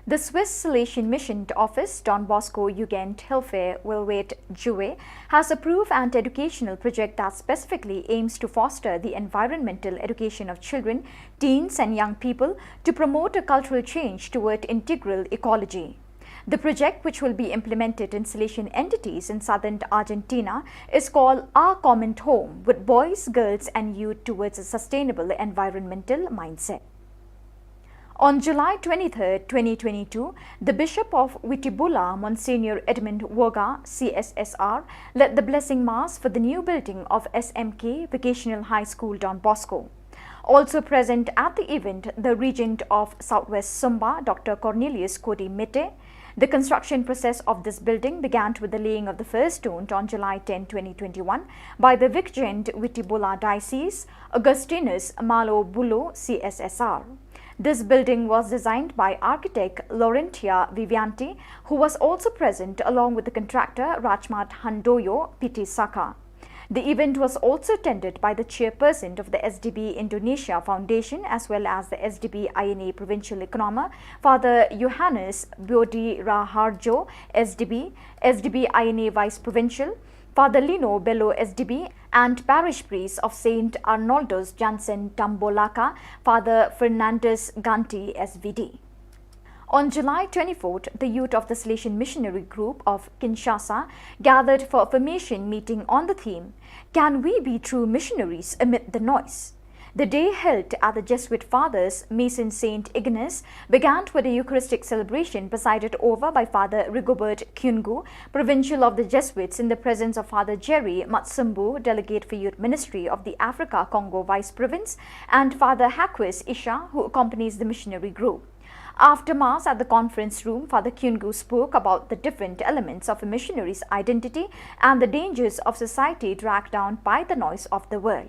The Swiss Salesian Mission to Office Don Bosco Jugendhilfe Wilwet Jue has approved an educational project that specifically aims to foster the environmental education of children, teens, and young people to promote a cultural change toward integral ecology. The project, which will be implemented in Salesian entities in southern Argentina, is called Our Common Home, with boys, girls, and youth towards a sustainable environmental mindset. On July twenty-third, twenty twenty-two, the Bishop of Witibula, Monsignor Edmund Woga, C S S R, led the blessing mass for the new building of S M K Vocational High School Don Bosco. Also present at the event, the Regent of Southwest Sumba, Doctor Cornelius Kodi Mete. The construction process of this building began with the laying of the first stone on July tenth, twenty twenty-one, by the Viceregent Witibula Diocese, Augustinus Malo Bulo, C S S R. This building was designed by architect Laurentia Vivianti, who was also present along with the contractor Rajmat Handoyo Pitisaka. The event was also attended by the chairperson of the S D B Indonesia Foundation as well as the S D B I N A Provincial Economer, Father Johannes Biodi Raharjo, S D B, S D B I N A Vice Provincial, Father Lino Bello, S D B, and Parish Priest of Saint Arnoldus Jansen Tambolaka, Father Fernandez Ganti, S V D. On July twenty-fourth, the youth of the Salesian Missionary Group of Kinshasa gathered for a formation meeting on the theme, "Can we be true missionaries amid the noise?" The day held at the Jesuit Father's Mission Saint Ignace began with a Eucharistic celebration presided over by Father Rigobert Kyungu, Provincial of the Jesuits, in the presence of Father Jerry Matsumbu, Delegate for Youth Ministry of the Africa Congo Vice Province, and Father Haquis Isha, who accompanies the missionary group. After Mass at the conference room, Father Kyungu spoke about the different elements of a missionary's identity and the dangers of society dragged down by the noise of the world.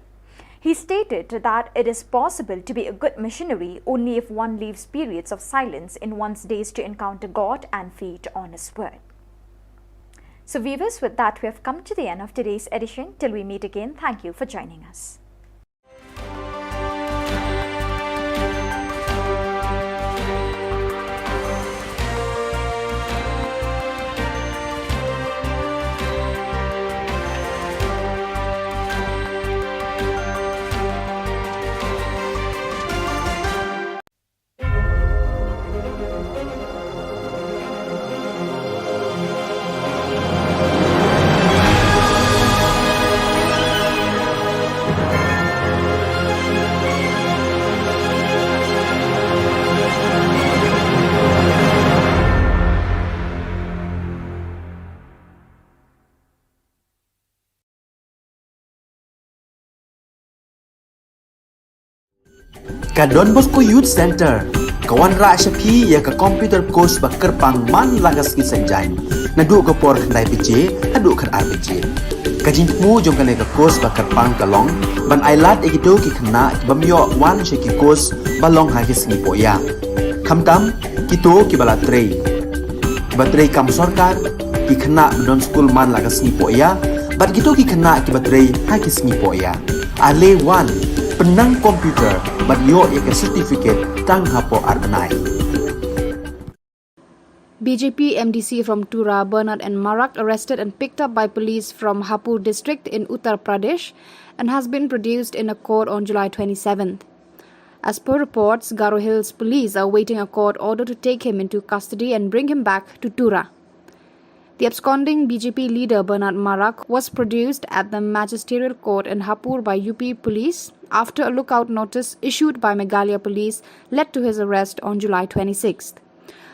He stated that it is possible to be a good missionary only if one leaves periods of silence in one's days to encounter God and feed on His Word. So, viewers, with that, we have come to the end of today's edition. Till we meet again, thank you for joining us. Ka Don Bosco Youth Center ka wanrah sha phi ïa ka computer course ba kyrpang man la ka sngi Saitjaiñ, naduh ka por khyndai baje haduh khatar baje. Ka jingthmu jong kane ka course ba kyrpang ka long ban ailad ïa kito ki khynnah ki bym ïoh wan sha ki course ba long ha ki sngi pohïa, khamtam kito kiba la trei, kiba trei kam sorkar, ki khynnah ba don skul man la ka sngi pohïa, bad kito ki khynnah kiba trei ha ki sngi pohïa. Ale wan, pynnang computer bad ïoh ïa ka certificate tang hapoh ar bnai. B J P M D C from Tura, Bernard N Marak, arrested and picked up by police from Hapur district in Uttar Pradesh and has been produced in a court on July twenty-seventh. As per reports, Garo Hills police are waiting a court order to take him into custody and bring him back to Tura. The absconding B J P leader Bernard Marak was produced at the magisterial court in Hapur by U P police after a lookout notice issued by Meghalaya police led to his arrest on July twenty-sixth.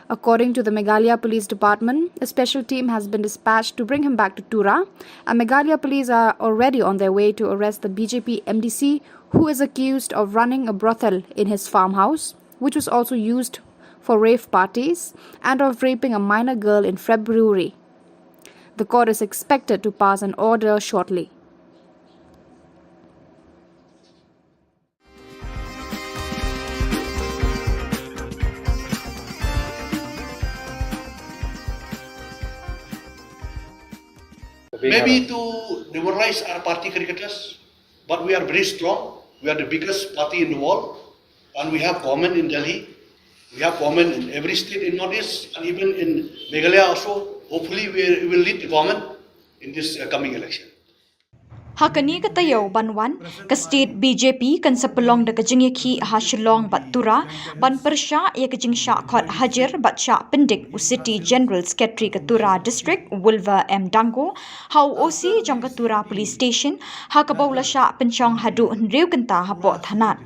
According to the Meghalaya Police Department, a special team has been dispatched to bring him back to Tura, and Meghalaya police are already on their way to arrest the B J P M D C, who is accused of running a brothel in his farmhouse, which was also used for rave parties, and of raping a minor girl in February. The court is expected to pass an order shortly. Maybe to demoralize our party cricketers, but we are very strong. We are the biggest party in the world, and we have government in Delhi. We have government in every state in Northeast and even in Meghalaya also. Hopefully, we will lead the government in this uh, coming election. Ha kane ka taïew ban wan, ka state B J P kan sa pynlong da ka jingïakhih ha Shillong bad Tura, ban pyrshah ïa ka jingshah khot hajir bad shah pyndik u City General Secretary ka Tura District, Wilver M Dango, ha u O C jong ka Tura Police Station, ha kaba u la shah pynshong haduh hynriew kynta hapoh thanat.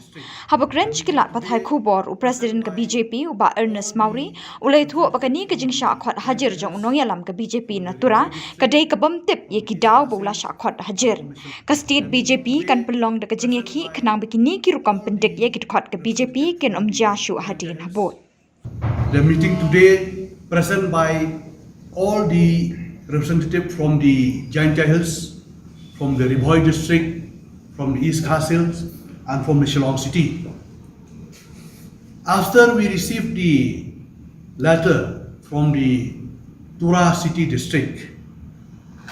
Haba kren sha ki lad pathai khubor, u President ka B J P, u Bah Ernest Mawrie, u la ïathuh ba kane ka jingshah khot hajir jong u nongïalam ka B J P na Tura, ka dei ka bym tip ïa ki daw ba u la shah khot hajir. Ka state B J P kan pynlong da ka jingïakhih khnang ba kine ki rukom pyndik ïa ki dkhot ka B J P kin ym jia shuh hadien habud. The meeting today present by all the representative from the Jaintia Hills, from the Ri Bhoi district, from the East Khasi Hills, and from the Shillong city. After we received the letter from the Tura city district,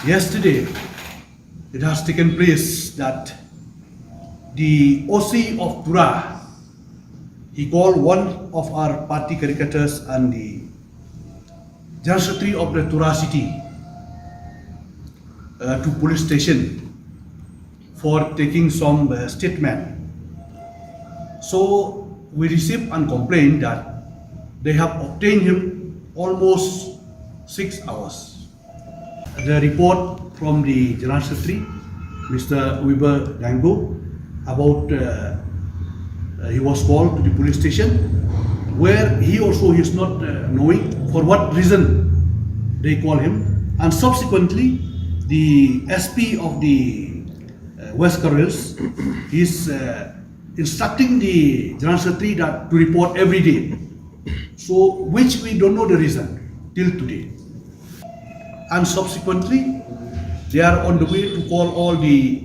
yesterday it has taken place that the O C of Tura, he called one of our party caricators and the General Secretary of the Tura city uh, to police station for taking some uh, statement. So we received and complained that they have obtained him almost six hours. The report from the General Secretary, Mister Wilver Dango, about uh, uh, he was called to the police station where he also is not uh, knowing for what reason they call him. And subsequently, the S P of the uh, West Garo Hills is uh, instructing the General Secretary that to report every day. So, which we don't know the reason till today. And subsequently, they are on the way to call all the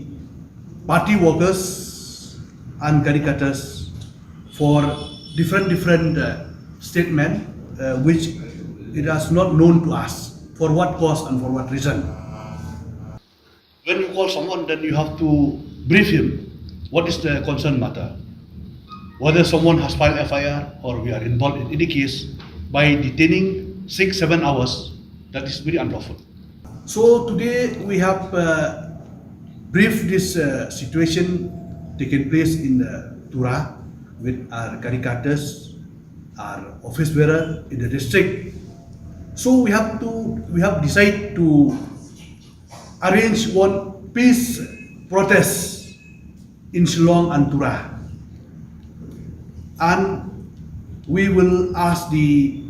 party workers and caricators for different different uh, statement uh, which it is not known to us for what cause and for what reason. When you call someone, then you have to brief him what is the concerned matter. Whether someone has filed F I R or we are involved in any case, by detaining six, seven hours, that is very unlawful. So today we have uh, briefed this uh, situation taking place in the Tura with our caricators, our office bearer in the district. So we have to we have decided to arrange one peace protest in Shillong and Tura. And we will ask the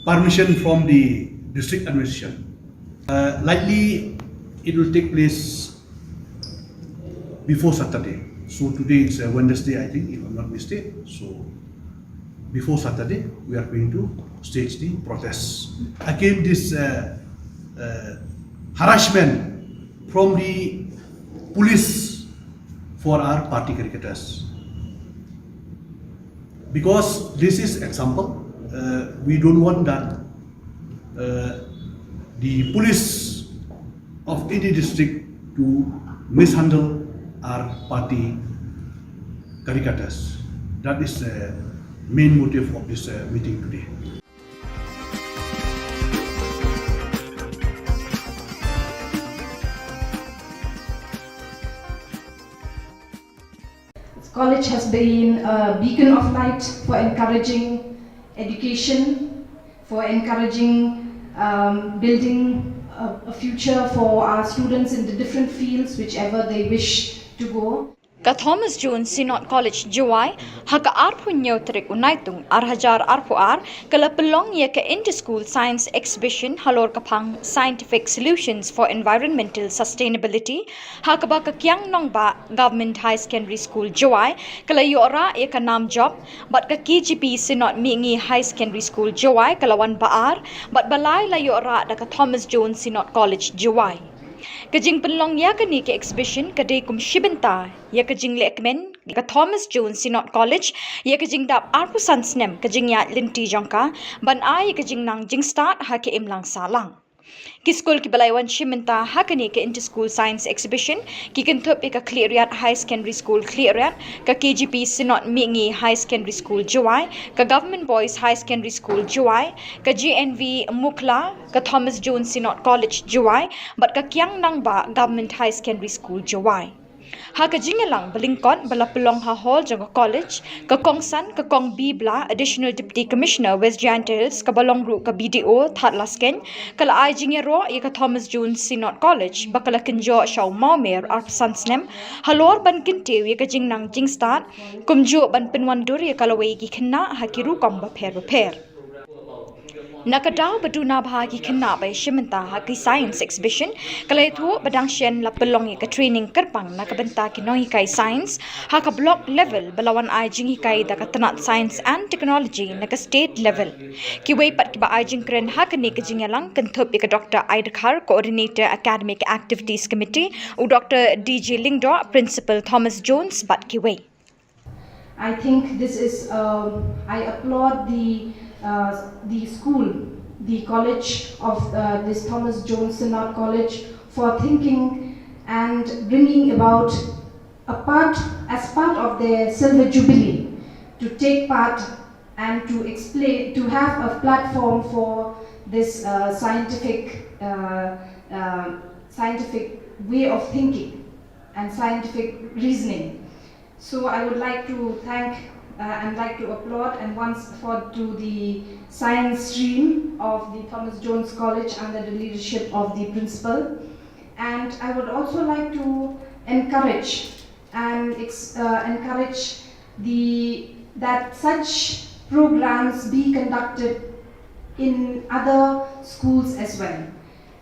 permission from the district administration. Uh, likely, it will take place before Saturday. So today it's a Wednesday, I think, if I'm not mistaken. So before Saturday, we are going to stage the protest against this uh, uh, harassment from the police for our party cricketers. Because this is example, uh, we don't want that uh, the police of any district to mishandle our party cricketers. That is the main motive of this uh, meeting today. College has been a beacon of light for encouraging education, for encouraging um, building a, a future for our students in the different fields, whichever they wish to go. Ka Thomas Jones Synod College Jowai, ha ka arphew hynñiew tarik u Naitung, ar hajar arphew ar, ka la pynlong ïa ka Inter-School Science Exhibition halor ka phang Scientific Solutions for Environmental Sustainability, ha kaba ka Kiang Nangbah Government Higher Secondary School Jowai ka la ïoh rah ïa ka nam jop bad ka K G P Synod Mihngi Higher Secondary School Jowai ka la wan ba ar bad ba lai la ïoh rah da ka Thomas Jones Synod College Jowai. Ka jingpynlong ïa kane ka exhibition ka dei kum shi bynta ïa ka jinglehkmen ka Thomas Jones Synod College ïa ka jingdap arphew san snem ka jingïaid lynti jong ka ban ai ïa ka jingnang jingstad ha ka imlang sahlang. Ki skul kiba la wan shim bynta ha kane ka Inter-School Science Exhibition ki kynthup ïa ka Khliehriat Higher Secondary School Khliehriat, ka K G P Synod Mihngi Higher Secondary School Jowai, ka Government Boys Higher Secondary School Jowai, ka G N V Mukhla, ka Thomas Jones Synod College Jowai bad ka Kiang Nangbah Government Higher Secondary School Jowai. Ha ka jingïalang ba lyngkot ba la pynlong ha hall jong ka college, ka Kongsan, ka Kong B Blah, Additional Deputy Commissioner West Jaintia Hills, kaba long ruh ka B D O Thadlaskein, ka la ai jingïaroh ïa ka Thomas Jones Synod College ba ka la kynjoh sha u mawmer arphew san snem halor ban kyntiew ïa ka jingnang jingstad, kumjuh ban pynwandur ïa ka lawei ki khynnah ha ki rukom bapher bapher. Na ka daw ba duna bha ki khynnah ba ïashim bynta ha ki science exhibition, ka la ïathuh ba dang shen la pynlong ïa ka training kyrpang na ka bynta ki nonghikai science ha ka block level, ba la wan ai jinghikai da ka tnat Science and Technology na ka state level. Kiwei pat kiba ai jingkren ha kane ka jingïalang kynthup ïa ka Doctor Aidkhar, Coordinator Academic Activities Committee, u Doctor D J Lyngdoh, Principal Thomas Jones bad kiwei. I think this is, um, I applaud the, uh, the school, the college of, uh, this Thomas Jones Synod College, for thinking and bringing about a part, as part of their silver jubilee, to take part and to explain, to have a platform for this, uh, scientific, uh, uh, scientific way of thinking and scientific reasoning. So I would like to thank, uh, and like to applaud and once for to the science stream of the Thomas Jones College under the leadership of the principal. And I would also like to encourage and ex-, uh, encourage the, that such programs be conducted in other schools as well.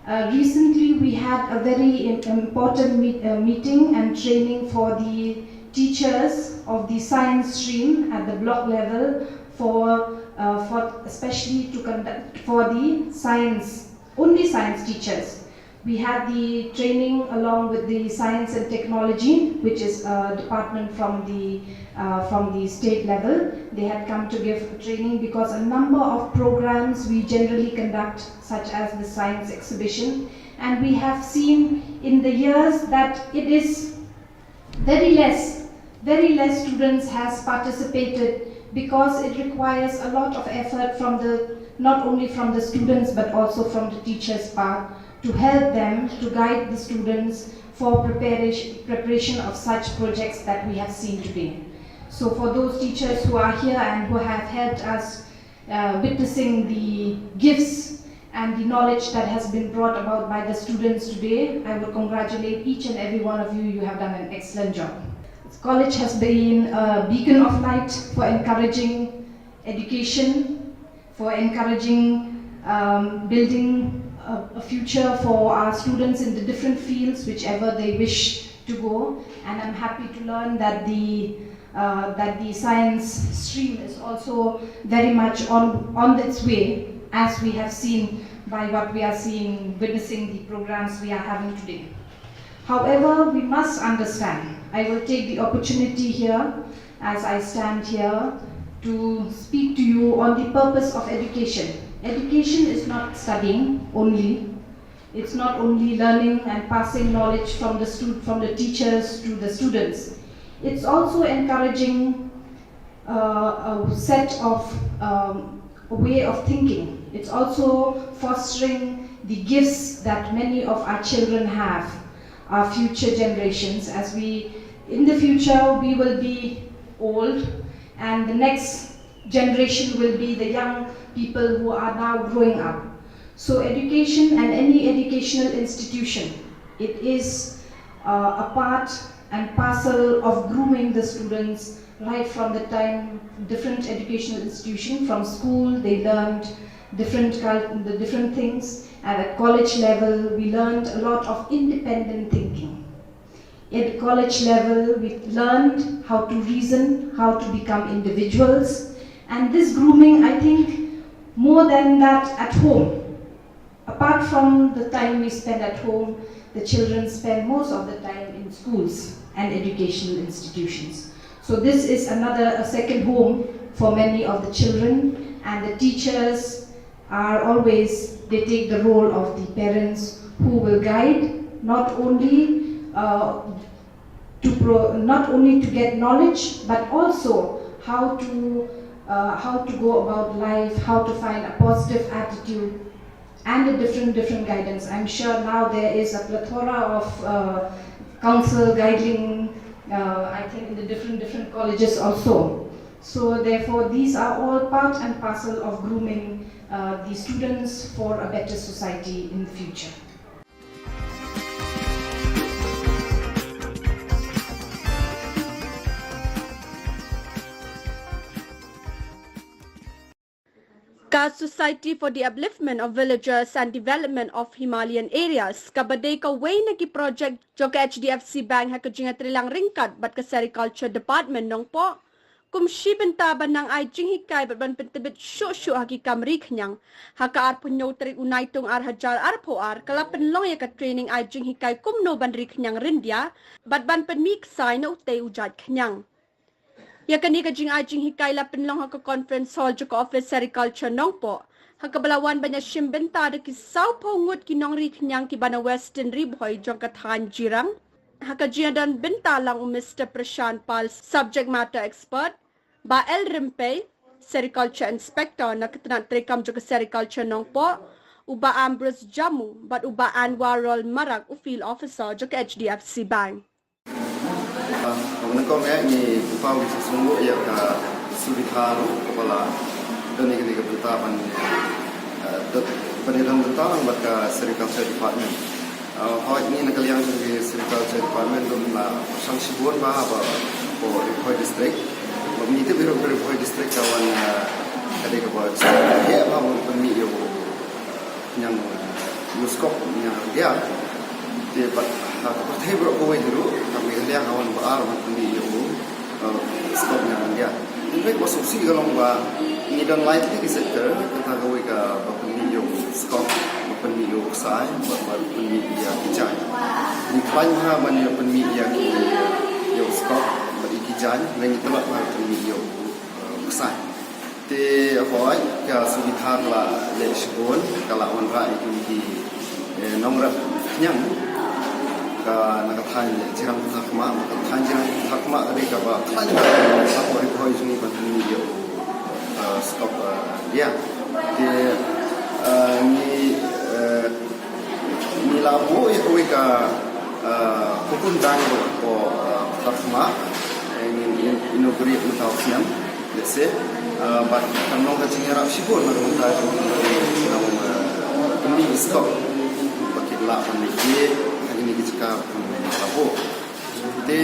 Uh, recently, we had a very im- important meet, uh, meeting and training for the teachers of the science stream at the block level for, uh, for especially to conduct for the science, only science teachers. We had the training along with the science and technology, which is a department from the, uh, from the state level. They had come to give training because a number of programs we generally conduct, such as the science exhibition, and we have seen in the years that it is very less, very less students has participated because it requires a lot of effort from the, not only from the students but also from the teachers' part to help them to guide the students for preparation, preparation of such projects that we have seen today. So for those teachers who are here and who have helped us, uh, witnessing the gifts and the knowledge that has been brought about by the students today, I would congratulate each and every one of you. You have done an excellent job. This college has been a beacon of light for encouraging education, for encouraging, um, building a, a future for our students in the different fields, whichever they wish to go. And I'm happy to learn that the, uh, that the science stream is also very much on, on its way, as we have seen by what we are seeing, witnessing the programs we are having today. However, we must understand, I will take the opportunity here, as I stand here, to speak to you on the purpose of education. Education is not studying only. It's not only learning and passing knowledge from the stu- from the teachers to the students. It's also encouraging, uh, a set of, um, a way of thinking. It's also fostering the gifts that many of our children have, our future generations. As we, in the future, we will be old, and the next generation will be the young people who are now growing up. So education and any educational institution, it is, uh, a part and parcel of grooming the students right from the time different educational institution, from school, they learned different cul- the different things. And at college level, we learned a lot of independent thinking. At college level, we learned how to reason, how to become individuals. And this grooming, I think, more than that at home. Apart from the time we spend at home, the children spend most of the time in schools and educational institutions. So this is another, a second home for many of the children, and the teachers are always, they take the role of the parents who will guide, not only uh, to pro- not only to get knowledge, but also how to uh, how to go about life, how to find a positive attitude, and a different different guidance. I'm sure now there is a plethora of uh, counsel guiding, uh, I think, in the different different colleges also. So therefore, these are all part and parcel of grooming uh, the students for a better society in the future. Ka Society for the Upliftment of Villagers and Development of Himalayan Areas, kaba dei kawei na ki projek jong ka H D F C Bank ha ka jingïatreilang ryngkat bad ka Sericulture Department Nongpoh, kum shi bynta ban nang ai jinghikai bad ban pyntbit shuh shuh ha ki kam ri khñiang. Ha ka arphew hynñiew tarik u Naitung ar hajar arphew ar, ka la pynlong ïa ka training ai jinghikai kumno ban ri khñiang ryndia bad ban pynmih ksai na utei u jait khñiang. Ïa kane ka jingai jinghikai la pynlong ha ka conference hall jong ka office Sericulture Nongpoh, ha kaba la wan ban ïashim bynta da ki sawphew ngut ki nongri khñiang kiba na Western Ri Bhoi jong ka thaiñ Jirang. Ha ka jingdon bynta lang u Mister Prashant Pal, subject matter expert, Bah L Rympei, Sericulture Inspector na ka tnat treikam jong ka Sericulture Nongpoh, u Bah Ambrose Jammu bad u Bah Anwarul Marak, u Field Officer jong ka H D F C Bank. Ba nyngkong eh ngi pynpaw ïa ka sngewbha ruh kaba la don ïa kane ka bynta ban ïa don bynta lang bad ka Sericulture Department. Hooid, ngi na ka liang jong ka Sericulture Department ruh la pyrshang shibun bha ha Ri Bhoi District. Ba ngi tip ruh ka Ri Bhoi District ka wan ka dei kaba heh bha ban pynmih ïa u khñiang, ïa u skok khñiang ryndia. Te bad ha ka pyrthei baroh kawei hi ruh ka Meghalaya ka wan ba ar ban pynmih ïa u skok khñiang ryndia. Te kaba sngewsih ka long ba ngi don lai tylli ki sector, kata kawei ka ba pynmih ïa u skok, ba pynmih ïa u ksai bad ba pynmih ïa ki jaiñ. Ngi khlaiñ bha ban ïa pynmih ïa ki, ïa u skok bad ïa ki jaiñ, ngi tlot bha pynmih ïa u ksai. Te hooid, ka sngewbha ka la leh shibun, ka la wanrah ïa kine ki nongrep khñiang ka na ka thaiñ Jirang Ptharkhmah. Ka thaiñ Jirang Ptharkhmah ka dei kaba khlaiñ ha Ri Bhoi jong ngi ban pynmih ïa u skok ryndia. Te ngi ngi la buh ïa kawei ka hukum dang ruh hapoh Ptharkhmah, ngin inaugurate mynta u snem. Let's say, bad kan long ka jingïarap shibun na ka bynta jong ki nong pynmih skok ba ki lah ban leit ha kine ki jaka ba ki la buh. Te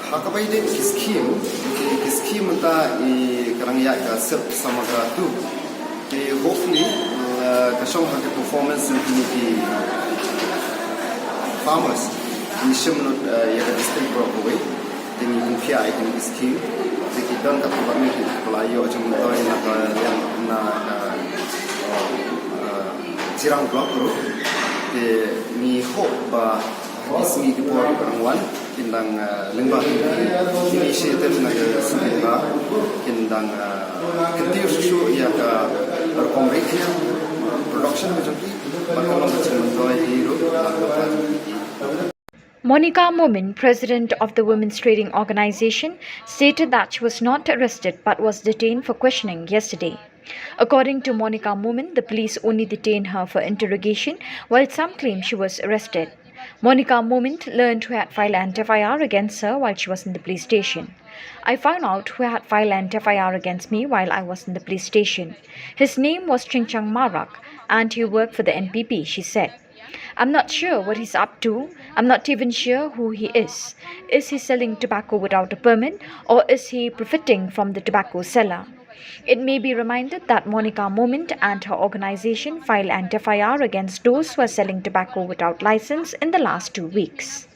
ha kaba ïadei ki scheme, ki scheme mynta i ka dang ïaid ka SILP Samagra two. Te hopefully ka shong ha ka performance jong kine ki farmers. Ngi shim lut ïa ka district baroh kawei. Te ngi pynphiah ïa kine ki scheme. Te ki don katto katne kiba la ïoh jingmyntoi na ka liang na ka Jirang Block ruh. Te ngi hope ba ki sngi ki por kiba dang wan kin dang lyngba ki initiative na ka sngewbha kin dang kyntiew shuh shuh ïa ka rukom ri khñiang, production ka jong ki, bad ka long ka jingmyntoi hi ruh na ka jong ki. Monica Momin, president of the Women's Trading Organization, stated that she was not arrested but was detained for questioning yesterday. According to Monica Momin, the police only detained her for interrogation, while some claim she was arrested. Monica Momin learned who had filed an F I R against her while she was in the police station. I found out who had filed an F I R against me while I was in the police station. His name was Chingchang Marak and he worked for the N P P, she said. I'm not sure what he's up to. I'm not even sure who he is. Is he selling tobacco without a permit or is he profiting from the tobacco seller? It may be reminded that Monica Momin and her organization filed an F I R against those who are selling tobacco without license in the last two weeks.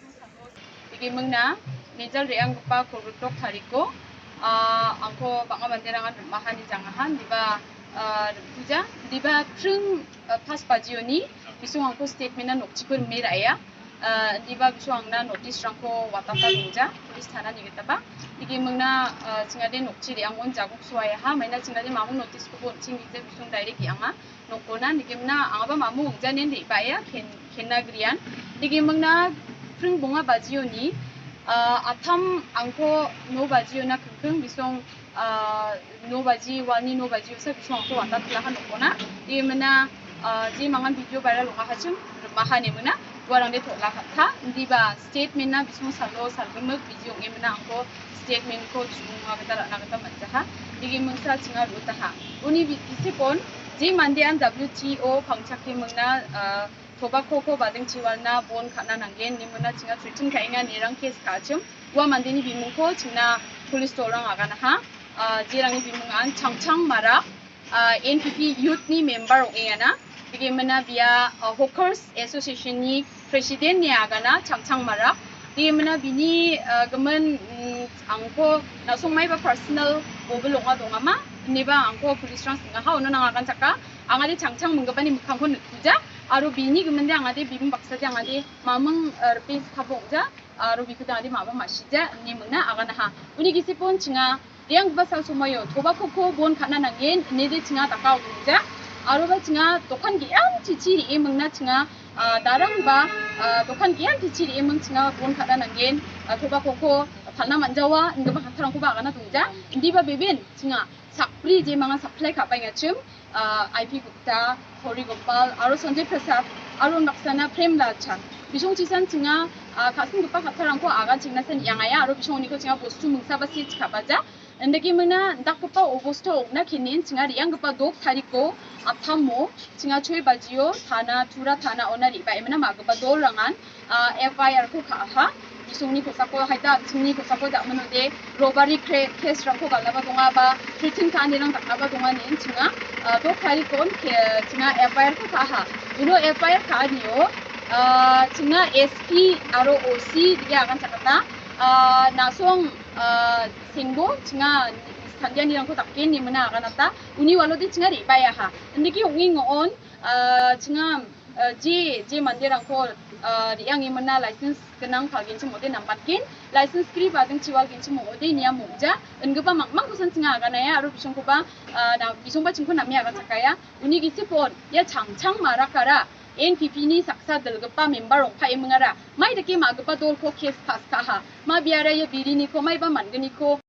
Igi mengna, Major Reang Gepa Korbetok Tariko, Angko Banga Manderangan Mahan Jangahan, Diba Puja, Diba Pring Pas Pajioni, Bisung Angko State Mina Nokchipur Miraya, Ah, diba bisong na notice rang ko wata ta lungja, police thana ni kita ba. Digi mengna, ah, chingade nokchi ri angon jaguk suai ha, maina chingade mamung notice ko bon ching gije bisong direct ki anga. Nokona, digi mengna anga ba mamung janen ri ba ya, ken, kenna grian. Digi mengna pring bunga bajio ni, ah, atam angko no bajio na kengkeng bisong, ah, no baji, wani no baji, usa bisong ko wata tula ha nokona. Digi mengna, ah, ji mangan video viral ha hachim, maha ne mengna, warang de thola ha tha, diba statement na bisong salo, sal gemek video nge mengna angko statement ko chung wa kata na kata manjaha. Digi mengsa chinga ru taha. Uni bi, isi pon, ji mande an W T O pangchak ki mengna, ah, tobacco ko badeng chiwal na bon khana nanggen ni mengna chinga threaten ka inga ni rang case ka chim. Wa mande ni bimung ko chingna police to rang aga na ha. Ah, ji rang ni bimung an Changchang Marak, ah, N P P youth ni member ong inga na. Digi mengna bia, ah, Hawkers Association ni president ni aga na Changchang Marak. Digi mengna bini, ah, gemen, mm, angko na song mai ba personal bo belong adong ama. Ni ba angko police rang singa ha, ono nang akan chaka. Angade Changchang menggepa ni mekang ko nutja. Aro bini gemen de angade bimung baksa de angade mamung, eh, rpis kabong ja. Aro biku de angade maba masi ja. Ni mengna aga na ha. Uni gisi pon chinga. Diang ba sang sumayo. Toba ko ko bon khana nangin. Ni de chinga takau ja. Aro ba chinga tokan gi am chichi ri e mengna chinga. Ah, darang ba, ah, tokan gi am chichi ri e meng chinga bon khana nangin. Ah, toba ko ko thalna manjawa. Ngepa khatarang ko ba aga na tungja. Ndi ba bebin chinga. Sapri je manga supply ka pai ngachim, ah, I P Gupta, Hori Gopal, aro Sanjay Prasad, aro naksana Prem Lal Chan. Bisong chisan chinga, ah, kasing gepa khatarang ko aga chingna sen yang aya, aro bisong ni ko chinga bostu mengsa ba si chika baja. Ndaki mena ndak gepa obosto na kinin chinga riang gepa dok tariko athamo chinga choi bajio thana tura thana ona riba emena ma gepa dol rangan, ah, F I R ko kha ha. Isung ni ko sako haita, isung ni ko sako da mano de, robbery cre-, case rang ko gala ba donga ba, threaten ka ni rang dakna ba donga ni chinga, ah, dok tarikon ke chinga F I R ko kha ha. Uno F I R ka ni o, ah, chinga S P aro O C dige akan chakata, ah, nasong, ah, singbo chinga sandia ni rang ko takin ni mena akan ata, uni walo de chinga ri baya ha. Ndiki unging on, ah, chinga, ah, je, je mande rang ko, ah, riang i mena license kenang pal gin chimo de nambat gin, license kri ba ding chiwal gin chimo de niya mukja, ngepa mang, mang kusan chinga aga naya, aro bisong ko ba, ah, na, bisong ba chingko namya aga chakaya, uni gisi pon, ya Changchang Marak ara, N P P ni saksa dal gepa member ong pa emengara, mai deke ma gepa dol ko case pass ka ha, ma biara ya biri ni ko, mai ba man geni ko.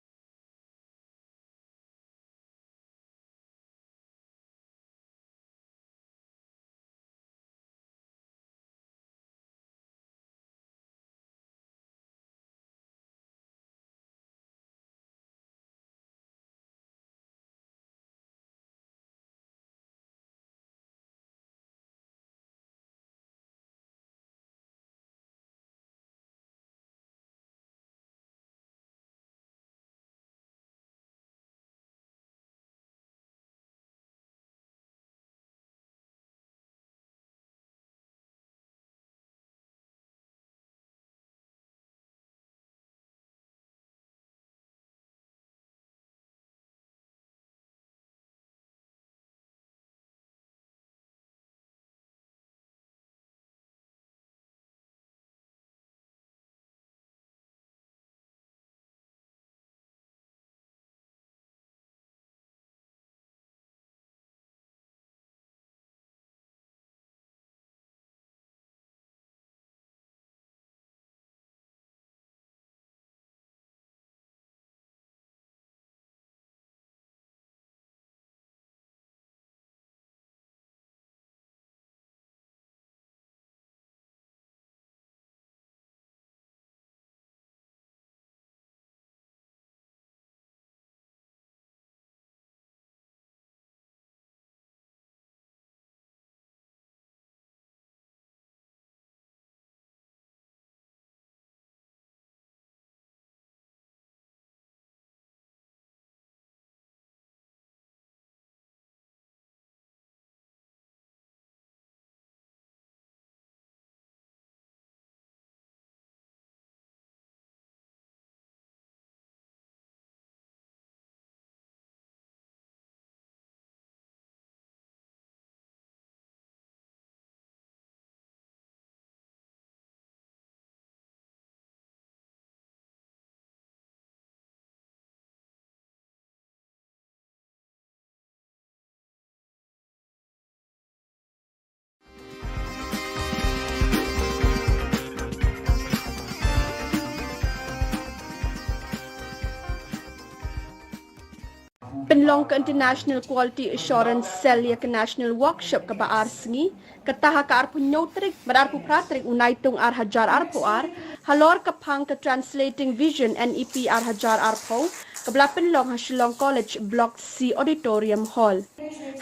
Pynlong ka International Quality Assurance Cell ïa ka National Workshop kaba ar sngi, kata ha ka arphew hynñiew tarik bad arphew phra tarik u Naitung ar hajar arphew ar, halor ka phang ka Translating Vision N E P ar hajar arphew, kaba la pynlong ha Shillong College Block C Auditorium Hall.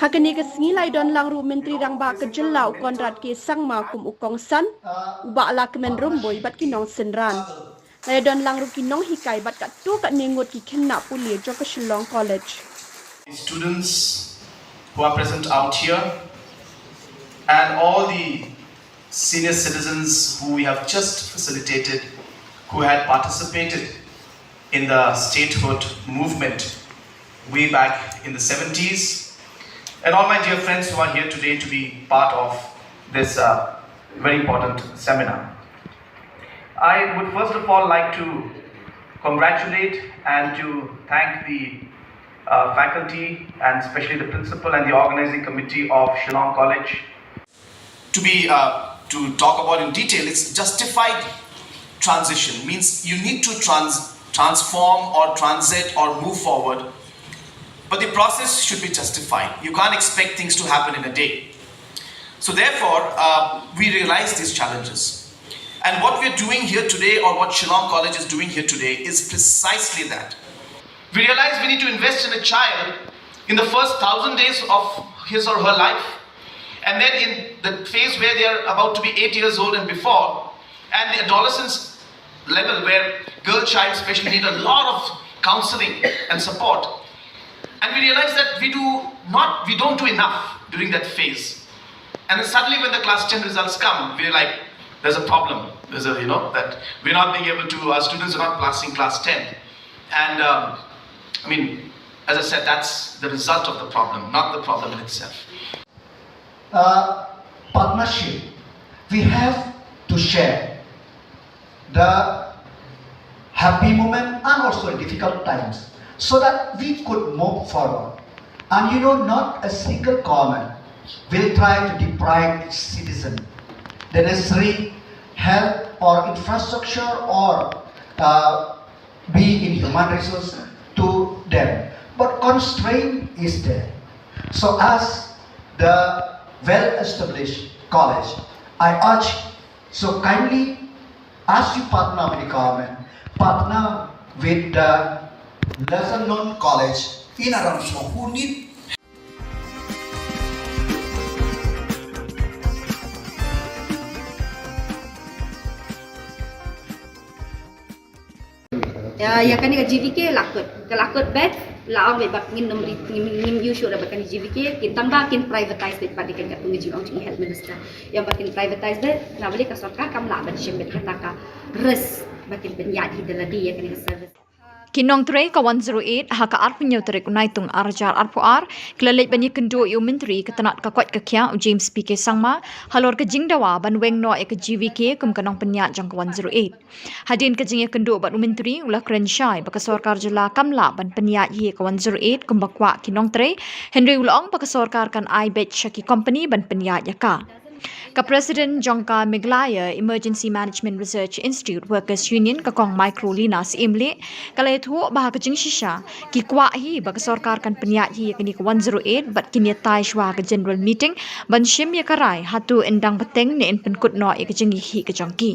Ha kane ka sngi la ïadon lang ruh u Myntri Rangbah ka jylla u Conrad K Sangma kum u kongsan, u Bah Lahkmen Rymbui bad ki nongsynran. La ïadon lang ruh ki nonghikai bad katto katne ngut ki khynnah pule jong ka Shillong College. Students who are present out here and all the senior citizens who we have just facilitated, who had participated in the statehood movement way back in the seventies, and all my dear friends who are here today to be part of this uh, very important seminar. I would first of all like to congratulate and to thank the uh, faculty and especially the principal and the organizing committee of Shillong College. To be uh, to talk about in detail, it's justified transition means you need to trans- transform or transit or move forward, but the process should be justified. You can't expect things to happen in a day. So therefore, uh, we realize these challenges. And what we're doing here today, or what Shillong College is doing here today, is precisely that. We realize we need to invest in a child in the first thousand days of his or her life, and then in the phase where they are about to be eight years old and before, and the adolescence level where girl child especially need a lot of counseling and support. And we realize that we do not, we don't do enough during that phase. And then suddenly when the class ten results come, we're like, there's a problem. There's a, you know, that we're not being able to, our students are not passing class ten. And um, I mean, as I said, that's the result of the problem, not the problem in itself. Uh, partnership, we have to share the happy moment and also difficult times so that we could move forward. And you know, not a single government will try to deprive its citizen the necessary help or infrastructure or uh, be in human resource to them. But constraint is there. So as the well-established college, I urge, so kindly, as you partner with the government, partner with the lesser known college in Aramso who need Ya, ya kane ka G V K la kut, ka la kut bad la ong bad ba ngin nym ri ngin ngin ïu shuh da ba kane G V K kin tang ba kin privatize bad ba dei kan ka tung ka jingong jong i health minister. Ïa ba kin privatize bad na bali ka sorkar kam lah ban shim bad kata ka risk ba kin pynïaid hi da lade ïa kane ka service. Ki nongtrei ka one zero eight ha ka arphew hynñiew tarik u Naitung ar hajar arphew ar ki la leit ban ïakynduh ïa u Myntri ka tnat ka koit ka khiah u James P K Sangma halor ka jingdawa ban weng noh ïa ka G V K kum ka nongpynïaid jong ka one zero eight. Hadien ka jingïakynduh bad u Myntri u la kren shai ba ka sorkar jylla kam lah ban pynïaid hi ïa ka one zero eight kumba kwah ki nongtrei, hynrei u la ong ba ka sorkar kan ai beit sha ki kompani ban pynïaid ïa ka. Ka President jong ka Meghalaya Emergency Management Research Institute Workers Union, ka Kong Microlina Syiemlieh, ka la ïathuh ba ha ka jingshisha ki kwah hi ba ka sorkar kan pynïaid hi ïa kane ka one zero eight bad kin ïatai shuwa ha ka general meeting ban shim ïa ka rai hato yn dang bteng ne yn pynkut noh ïa ka jingïakhih ka jong ki.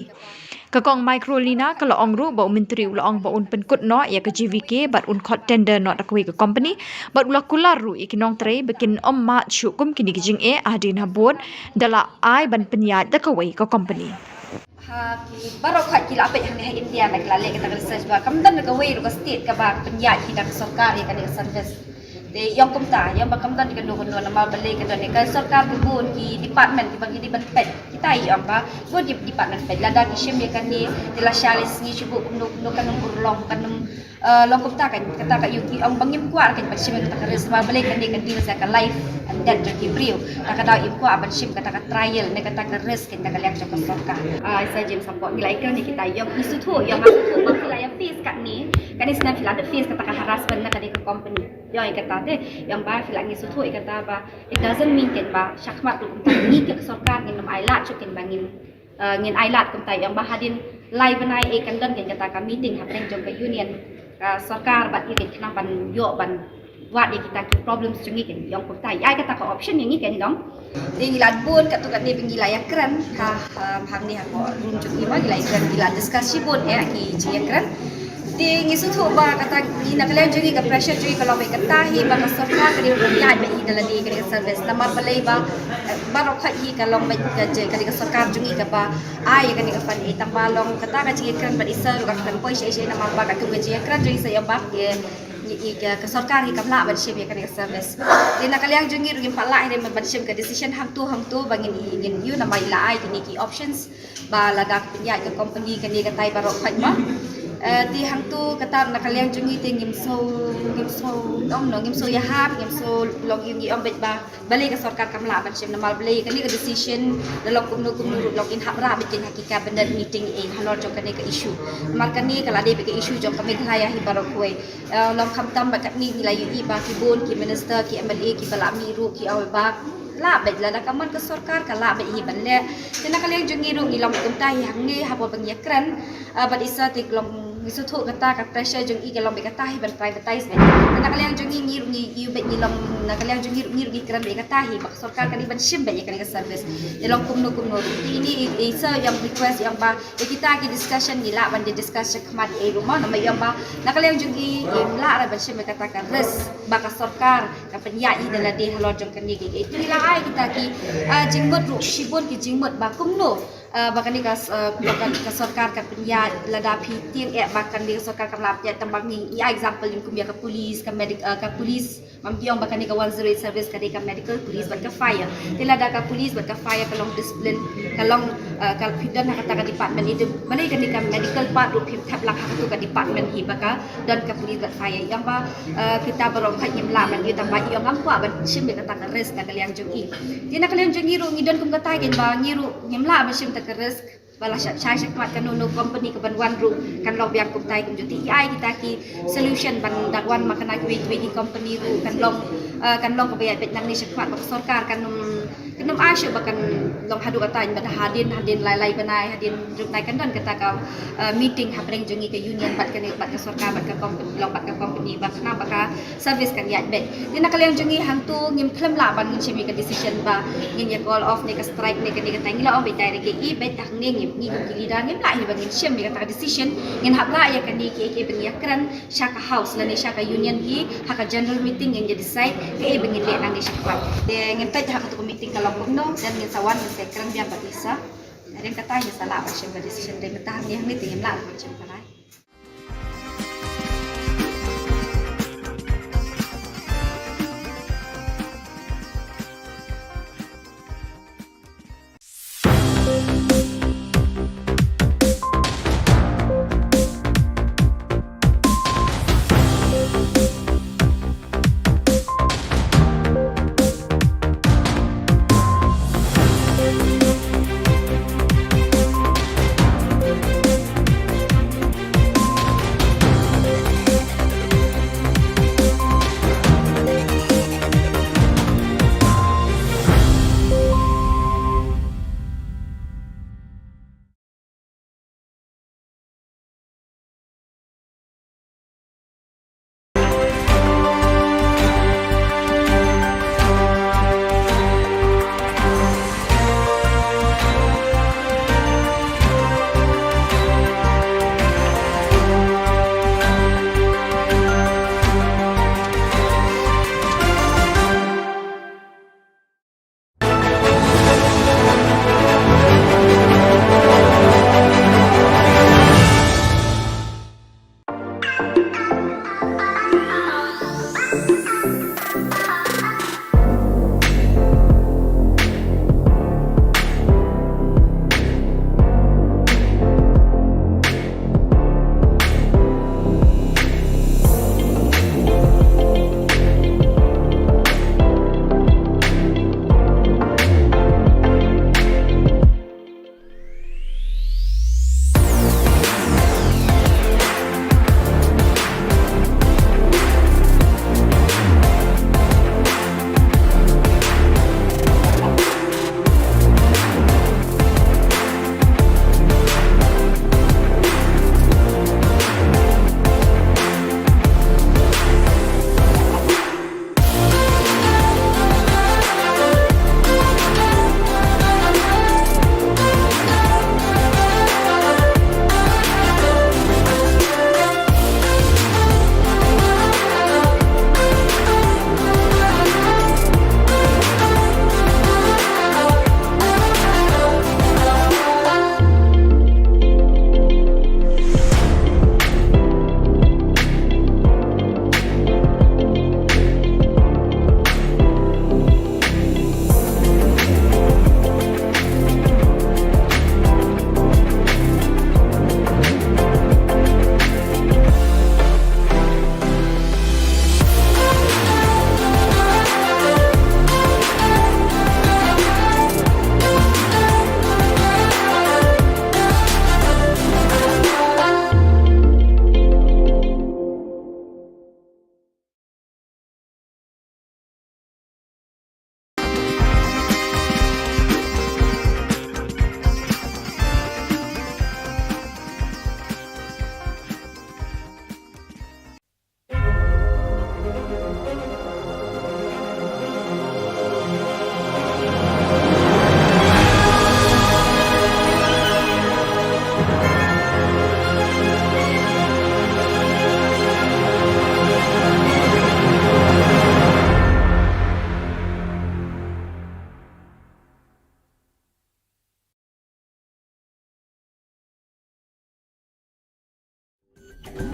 Ka Kong Microlina ka la ong ruh ba u Myntri u la ong ba un pynkut noh ïa ka G V K bad un khot tender noh da kawei ka kompani bad u la kular ruh ïa ki nongtrei ba kin ym mad shuh kum kine ki jingeh hadien ha bud da la ai ban pynïaid da kawei ka kompani. Ha ki baroh khoit ki la peit hangne ha India ba ki la leh kata ka research ba kam don da kawei ruh ka state kaba pynïaid hi da ka sorkar ïa kane ka service. Te ïong kumta, ïong ba kam don kano kano namar balei ka don ka sorkar ka bun ki department kiba ngi dei ban peit. Kita ïong ba bun ki department peit lada ki shim ïa kane te lashai lashisngi shu buh kumno kumno kan ym urlong kan ym long kumta kan kata ka ïong ki ong ba ngim kwah kan ban shim ïa kata ka risk namar balei kane ka deal sa ka life and death jong ki briew. Ta ka daw im kwah ban shim kata ka trial ne kata ka risk kan da ka liang jong ka sorkar. Ai sa James Sambok ngi la ïa kane kita ïong i suthu ïong nga suthu ba ki la ïa face katne kane snem ki la da face kata ka harassment na kane ka company. Ïong ïa kata te ïong ba phi la ngi suthu ïa kata ba it doesn't mean kan ba shakhmat ruh kumta ngi ka sorkar ngin ym ai lad shuh kan ba ngin ngin ai lad kumta ïong ba hadien lai bnai e kan don kan kata ka meeting hapdeng jong ka union ka sorkar bad ïa kan khnang ban ïoh ban Wat ïa kita ki problems jong ngi kan ïong kumta. Ïa kata ka option ïa ngi kan long. Te ngi la bun katto katne ba ngi la ïakren ha, um, hangne ha ko room jong ngi ma ngi la ïakren, ngi la discuss shibun eh ki jingïakren. Te ngi sngewthuh ba kata ngi na ka liang jong ngi ka pressure jong ngi ka long ba kata hi ba ka sorkar ka dei ban ïaid beit hi da lade ka dei ka service. Namar balei ba, eh, baroh khoit hi ka long beit ka je ka dei ka sorkar jong ngi kaba ai ka dei ka fund eh, tang ba long kata ka jingïakren bad i sir ruh ka khlem poi shaei shaei namar ba katkum ka jingïakren jong i sir ïa ba, eh, i, i, ka, ka sorkar hi kam lah ban shim ïa kane ka service. Te na ka liang jong ngi ruh ngim pat lah hi ban shim ka decision hangto hangto ba ngin i, ngin ïoh namar i la ai kine ki options ba lada ka pynïaid ka company kane katai baroh khoit ma. Eh, te hangto kata na ka liang jong ngi te ngim sngew, ngim sngew ong no, ngim sngew ïahap, ngim sngew long ïa ngi ong beit ba balei ka sorkar kam lah ban shim namar balei kane ka decision da long kumno kumno ruh long in hap rah beit ha ki cabinet meeting eh halor jong kane ka issue. Namar kane ka la dei beit ka issue jong ka Meghalaya hi baroh kawei. Eh, long khamtam ba katne ngi la ïohi ba ki bun ki minister ki M L A kiba la mih ruh ki ong ba lah beit lada ka mon ka sorkar ka lah beit hi ban leh. Te na ka liang jong ngi ruh ngi long kumta hi hangne haba ba ngi ïakren, eh, bad i sir te long ngi sngewthuh kata ka pressure jong i ka long beit kata hi ban privatise beit. Te na ka liang jong ngi ngi ruh ngi ïohi beit ngi long na ka liang jong ngi ruh ngi ruh ngi kren beit kata hi ba ka sorkar ka dei ban shim beit ïa kane ka service. Te long kumno kumno ruh. Te ine i, i sir ïa request ïa ba ïa kita ki discussion ngi lah ban da discuss shakhmat ïa i ruh ma namar ïa ba na ka liang jong i, i lah ban shim ïa kata ka risk ba ka sorkar ka pynïaid hi da lade halor jong kane ki. Te ngi la ai kita ki, ah, jingmut ruh shibun ki jingmut ba kumno, ah, ba kane ka, ah, ba ka, ka sorkar ka pynïaid lada phi tieng eh ba kane ka sorkar kam lah pynïaid tang ba ngi, ngi ai example kum ïa ka police, ka medic, ah, ka police, mam ki ong ba kane ka one zero eight service ka dei ka medical, police bad ka fire. Te lada ka police bad ka fire ka long discipline, ka long, ah, ka phi don ha kata ka department ïa te balei kane ka medical part ruh phim thep lang ha katu ka department hi ba ka don ka police bad fire. Ïa ba, eh, kita baroh khoit ngim lah ban ïoh tang ba ïoh ngam kwah ban shim ïa kata ka risk na ka liang jong i. Te na ka liang jong ngi ruh ngi don kum kata kein ba ngi ruh ngim lah ban shim ta ka risk. Ba la shai shai shakhmat kano kano company kaban wan ruh kan long biang kumta kumjuh. Te i ai kita ki solution ban da wan ma kane kiwei kiwei ki company ruh kan long, eh, kan long kaba ïaid beit nangne shakhmat ba ka sorkar kan ym kan ym ai shuh ba kan long haduh kata ba hadien hadien lai lai bnai hadien ruh nai kan don kata ka, eh, meeting hapdeng jong ngi ka union bad kane bad ka sorkar bad ka company long bad ka company ba khnang ba ka service kan ïaid beit. Te na ka liang jong ngi hangto ngim khlem lah ban ngin shim ïa ka decision ba ngin ïa call off ne ka strike ne kane kata ngi la ong beit direct ïa i beit hangne ngi ngi kum ki leader ngim lah hi ba ngin shim ïa kata ka decision ngin hap lah ïa kane kiei kiei ba ngi ïakren sha ka house lane sha ka union hi ha ka general meeting ngin ïa decide kaei ba ngin leh nangne shakhmat. Te ngin peit ha katu ka meeting ka long kumno then ngin sa wan ngin sa kren biang bad i sir. Hadien kata ngin sa lah ban shim ka decision dei mynta hangne hangne te ngim lah ban shim ka lai.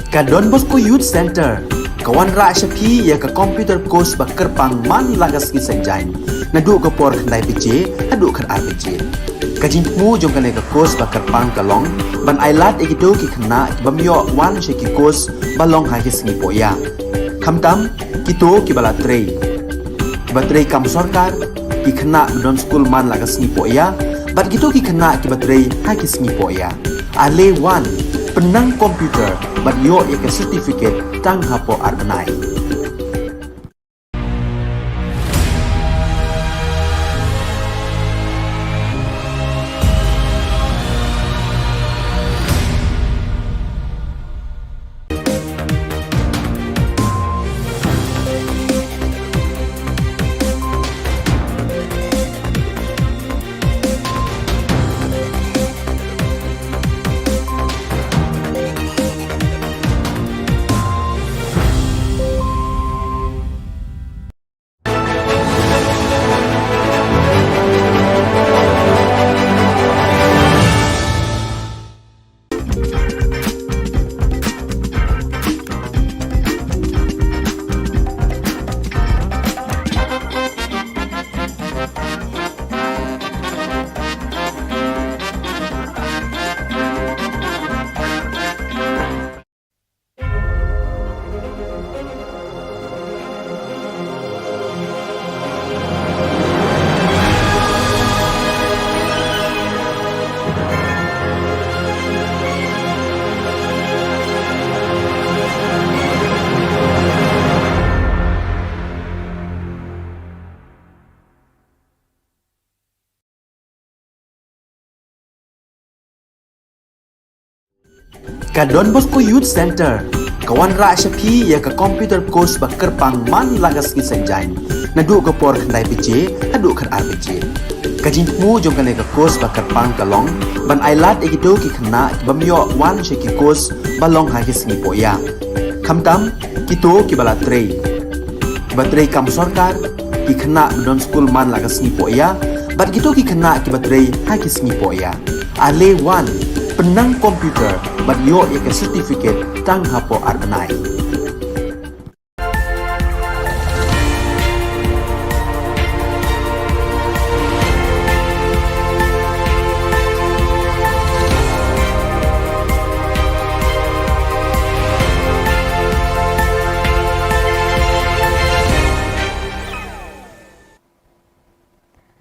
Ka Don Bosco Youth Centre ka wanrah sha phi ïa ka computer course ba kyrpang man la ka sngi Saitjaiñ, naduh ka por khyndai baje haduh khatar baje. Ka jingthmu jong kane ka course ba kyrpang ka long ban ailad ïa kito ki khynnah ki bym ïoh wan sha ki course ba long ha ki sngi pohïa, khamtam kito kiba la trei, kiba trei kam sorkar, ki khynnah ba don skul man la ka sngi pohïa, bad kito ki khynnah kiba trei ha ki sngi pohïa. Ale wan, pynnang computer bad ïoh ïa ka certificate tang hapoh ar bnai. Ka Don Bosco Youth Centre ka wanrah sha phi ïa ka computer course ba kyrpang man la ka sngi Saitjaiñ, naduh ka por khyndai baje haduh khatar baje. Ka jingthmu jong kane ka course ba kyrpang ka long ban ailad ïa kito ki khynnah ki bym ïoh wan sha ki course ba long ha ki sngi pohïa, khamtam kito kiba la trei, kiba trei kam sorkar, ki khynnah ba don skul man la ka sngi pohïa, bad kito ki khynnah kiba trei ha ki sngi pohïa. Ale wan, pynnang computer bad ïoh ïa ka certificate tang hapoh ar bnai.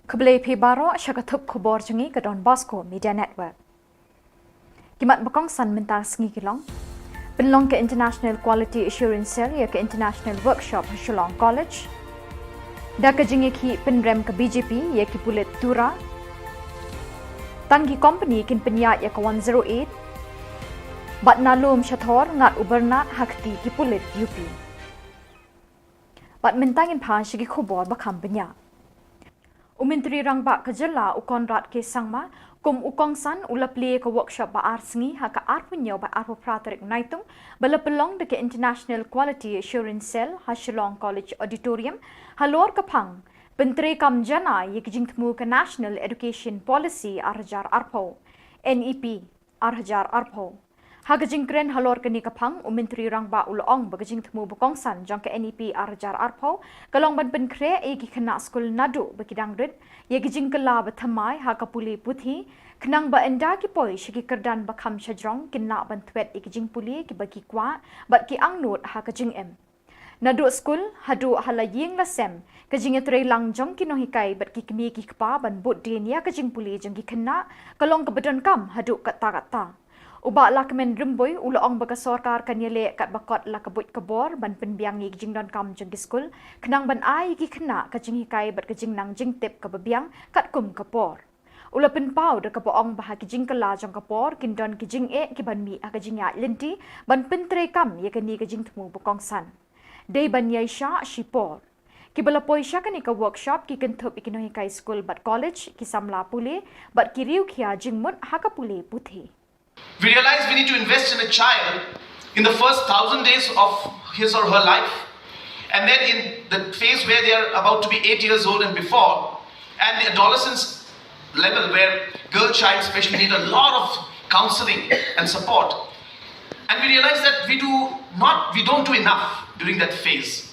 Khublei phi baroh sha ka thup khubor jong ngi ka Don Bosco Media Network. Ki mat ba kongsan mynta ka sngi ki long: Pynlong ka International Quality Assurance Cell ïa ka International Workshop ha Shillong College. Da ka jingïakhih pynrem ka B J P ïa ki pulit Tura. Tang ki company kin pynïaid ïa ka one zero eight. Bad na lum sha thor ngat u Bernard ha kti ki pulit U P. Bad mynta ngin pan sha ki khubor ba kham bniah. U Myntri Rangbah ka jylla u Conrad K Sangma kum u kongsan u la plie ka workshop ba ar sngi ha ka arphew hynñiew bad arphew phra tarik Naitung ba la pynlong da ka International Quality Assurance Cell ha Shillong College Auditorium halor ka phang pyntreikam janai ïa ki jingthmu ka National Education Policy ar hajar arphew, N E P ar hajar arphew. Ha ka jingkren halor kane ka phang, u Myntri Rangbah u la ong ba ka jingthmu ba kongsan jong ka N E P ar hajar arphew ka long ban pynkhreh ïa ki khynnah skul naduh ba ki dang rit ïa ki jingkylla ba thymmai ha ka pule puthi, khnang ba ynda ki poi sha ki kyrdan ba kham shajrong kin lah ban thwet ïa ki jingpule kiba ki kwah bad ki angnud ha ka jingim. Naduh skul haduh ha la ïing la sem, ka jingïatreilang jong ki nonghikai bad ki kmie ki kpa ban bud dien ïa ka jingpule jong ki khynnah ka long kaba donkam haduh katta katta. U Bah Lahkmen Rymbui u la ong ba ka sorkar kan ïaleh katba kot la ka buit ka bor ban pynbiang ïa ki jingdonkam jong ki skul, khnang ban ai ïa ki khynnah ka jinghikai bad ka jingnang jingtip kaba biang katkum ka por. U la pynpaw da kaba ong ba ha ki jingkylla jong ka por kin don ki jingeh kiban mih ha ka jingïaid lynti ban pyntreikam ïa kane ka jingthmu ba kongsan. Dei ban ïaishah shipor. Kiba la poi sha kane ka workshop ki kynthup ïa ki nonghikai skul bad college, ki samla pule bad ki riewkhia jingmut ha ka pule puthi. We realize we need to invest in a child in the first thousand days of his or her life, and then in the phase where they are about to be eight years old and before, and the adolescence level where girl child especially need a lot of counseling and support. And we realize that we do not, we don't do enough during that phase.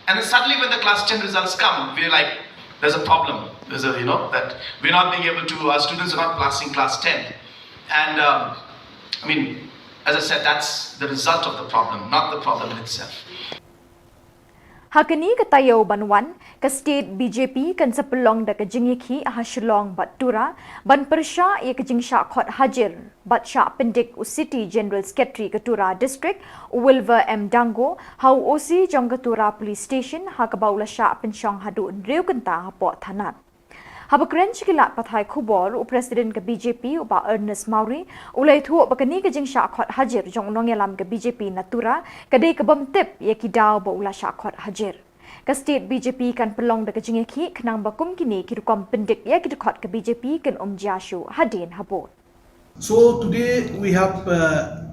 And then suddenly when the class ten results come, we're like, there's a problem. There's a, you know, that we're not being able to, our students are not passing class ten. And um, I mean, as I said, that's the result of the problem, not the problem in itself. Ha kane ka taïew ban wan, ka state B J P kan sa pynlong da ka jingïakhih ha Shillong bad Tura, ban pyrshah ïa ka jingshah khot hajir bad shah pyndik u City General Secretary ka Tura District, u Wilver M Dango, ha u O C jong ka Tura Police Station, ha kaba u la shah pynshong haduh hynriew kynta hapoh thanat. Haba kren sha ki lad pathai khubor, u President ka B J P, u Bah Ernest Mawrie, u la ïathuh ba kane ka jingshah khot hajir jong u nongïalam ka B J P na Tura ka dei ka bym tip ïa ki daw ba u la shah khot hajir. Ka state B J P kan pynlong da ka jingïakhih khnang ba kum kine ki rukom pyndik ïa ki dkhot ka B J P kin ym jia shuh hadien habud. So today we have uh,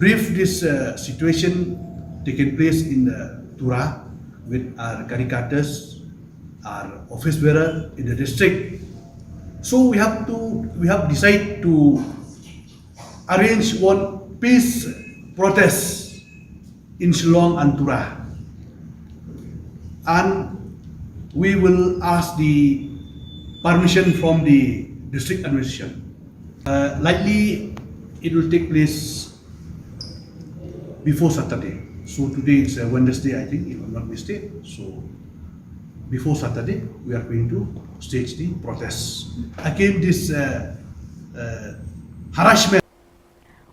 briefed this uh, situation taken place in uh, Tura with our caricators, our office bearer in the district. So we have to we have decided to arrange one peace protest in Shillong and Tura. And we will ask the permission from the district administration. Uh, likely it will take place before Saturday. So today is uh, Wednesday, I think, if I'm not mistaken. So before Saturday, we are going to stage the protest against this uh, uh, harassment.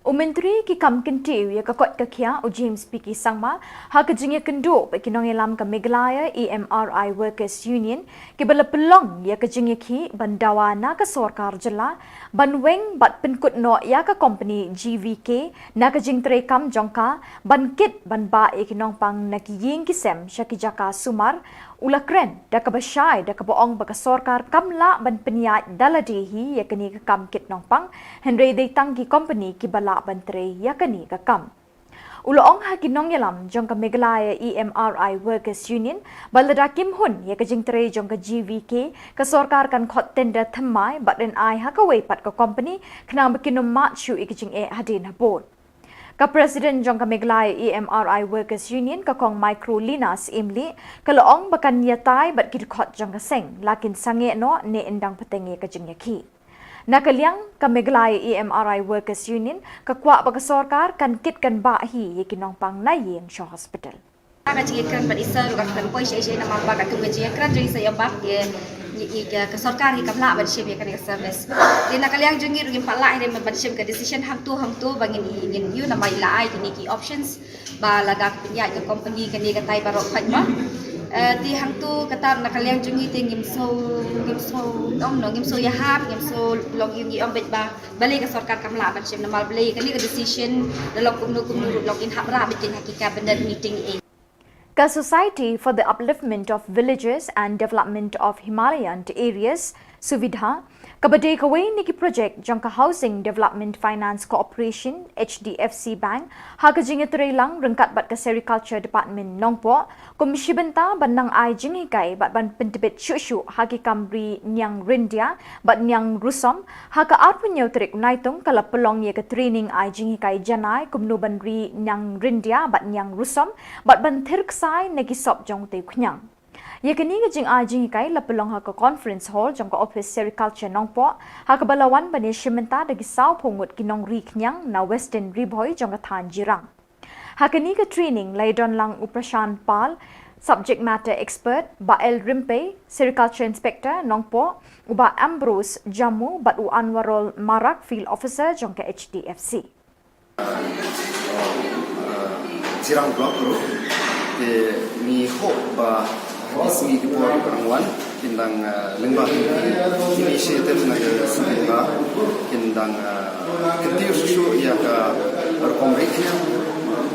U Myntri ki kam kyntiew ïa ka koit ka khiah u James P K Sangma, ha ka jingïakynduh bad ki nongïalam ka Meghalaya E M R I Workers Union, kiba la pynlong ïa ka jingïakhih ban dawa na ka sorkar jylla ban weng bad pynkut noh ïa ka kompani G V K na ka jingtrei kam jong ka ban kit ban bah ïa ki nongpang na ki ïing ki sem sha ki jaka sumar, u la kren da kaba shai da kaba ong ba ka sorkar kam lah ban pynïaid da lade hi ïa kane ka kam kit nongpang, hynrei dei tang ki kompani kiba lah ban trei ïa kane ka kam. U la ong ha ki nongïalam jong ka Meghalaya E M R I Workers Union ba lada kim hun ïa ka jingtrei jong ka G V K, ka sorkar kan khot tender thymmai bad yn ai ha kawei pat ka kompani khnang ba kin ym mad shuh ïa ka jingeh hadien habud. Ka President jong ka Meghalaya E M R I Workers Union, ka Kong Microlina Syiemlieh, ka la ong ba kan ïatai bad ki dkhot jong ka seng la kin sangeh noh ne yn dang bteng ïa ka jingïakhih. Na ka liang ka Meghalaya E M R I Workers Union ka kwah ba ka sorkar kan kit kan bah hi ïa ki nongpang na ïing sha hospital. Ka jingïakren bad i sir ruh ka kren poi sha i sha i namar ba katkum ka jingïakren jong i sir ïa bad ïa ïa ka sorkar ngi kam lah ban shim ïa kane ka service. Te na ka liang jong ngi ruh ngim pat lah hi ban shim ka decision hangto hangto ba ngin ngin ïoh namar i la ai kine ki options ba lada ka pynïaid ka company kane katai baroh khoit ma. Te hangto kata na ka liang jong ngi te ngim sngewbha ngim sngewbha ngim sngewbha ïahap ngim sngewbha long ïa ngi ong beit ba balei ka sorkar kam lah ban shim namar balei kane ka decision da long kumno kumno ruh long in hap rah beit ha ki cabinet meeting eh. Ka Society for the Upliftment of Villages and Development of Himalayan Areas, SUVIDHA, kaba dei kawei na ki projek jong ka Housing Development Finance Corporation, H D F C Bank, ha ka jingïatreilang ryngkat bad ka Sericulture Department Nongpoh, kum shi bynta ban nang ai jinghikai bad ban pyntbit shuh shuh ha ki kam ri Niang Ryndia bad Niang Rusom, ha ka arphew hynñiew tarik u Naitung ka la pynlong ïa ka training ai jinghikai janai kumno ban ri Niang Ryndia bad Niang Rusom bad ban thir ksai na ki sop jong utei u khñiang. Ïa kane ka jingai jinghikai la pynlong ha ka Conference Hall jong ka Office Sericulture Nongpoh, ha kaba la wan ban ïashim bynta da ki sawphew ngut ki nongri khñiang na Western Ri Bhoi jong ka thaiñ Jirang. Ha kane ka training la ïadon lang u Prashant Pal, Subject Matter Expert, Bah L Rympei, Sericulture Inspector Nongpoh, u Bah Ambrose Jammu bad u Anwarul Marak, Field Officer jong ka H D F C. Jirang Block ruh te ngi hope ba ki sngi ki por ba dang wan kin dang lyngba ki initiative na ka SUVIDHA kin dang kyntiew shuh shuh ïa ka rukom ri khñiang,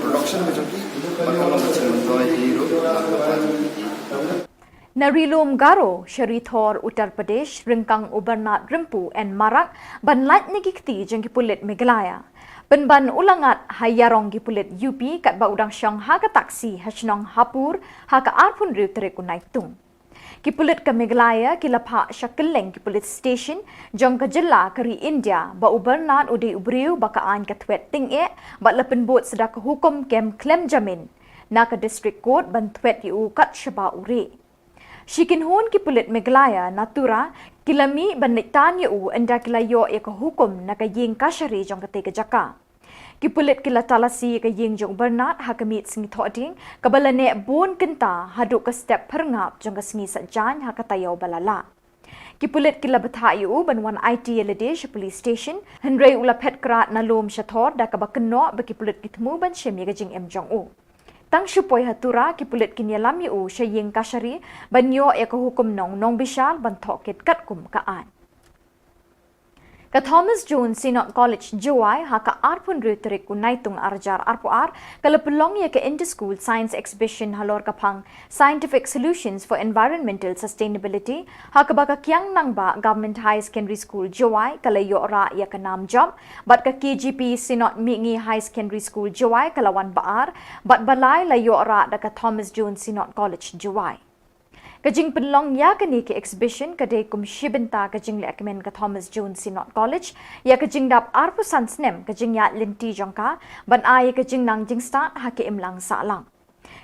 production ka jong ki, bad ka long ka jingmyntoi hi ruh na ka pyrthei. Na Ri Lum Garo sha Ri Thor Uttar Pradesh, ryngkang u Bernard Rympu N Marak ban lait na ki kti jong ki pulit Meghalaya. Pynban u la ngat ha ïarong ki pulit U P katba u dang shong ha ka taxi ha shnong Hapur ha ka arphew hynriew tarik u Naitung. Ki pulit ka Meghalaya ki la phah sha kylleng ki police station jong ka jylla ka ri India ba u Bernard u dei u briew ba ka aiñ ka thwet tyngeh bad la pynbud sa da ka hukum kem khlem jamin na ka District Court ban thwet ïa u kat shaba u rieh. Shi kynhun ki pulit Meghalaya na Tura ki la mih ban leit tan ïa u ynda ki la ïoh ïa ka hukum na ka ïing kashari jong katei ka jaka. Ki pulit ki la talasi ïa ka ïing jong u Bernard ha ka miet sngi Thohdieng kaba la neh bun kynta haduh ka step phyrngap jong ka sngi Saitjaiñ ha ka taïew ba la lah. Ki pulit ki la bthah ïa u ban wan aiti ïa lade sha police station, hynrei u la phet krad na lum sha thor da kaba kynnoh ba ki pulit ki thmu ban shim ïa ka jingim jong u. Tang shu poi ha Tura ki pulit kin ïalam ïa u sha ïing kashari ban ïoh ïa ka hukum nong nongbishar ban thohkit katkum ka aiñ. Ka Thomas Jones Synod College Jowai ha ka arphew hynriew tarik u Naitung arhajar arphew ar ka la pynlong ïa ka Inter-School Science Exhibition halor ka phang Scientific Solutions for Environmental Sustainability, ha kaba ka Kiang Nangbah Government Higher Secondary School Jowai ka la ïoh rah ïa ka nam jop, bad ka K G P Synod Mihngi Higher Secondary School Jowai ka la wan ba ar, bad balai la ïoh rah da ka Thomas Jones Synod College Jowai. Ka jingpynlong ïa kane ka exhibition ka dei kum shi bynta ka jinglehkmen ka Thomas Jones Synod College ïa ka jingdap arphew san snem ka jingïaid lynti jong ka ban ai ïa ka jingnang jingstad ha ka imlang sahlang.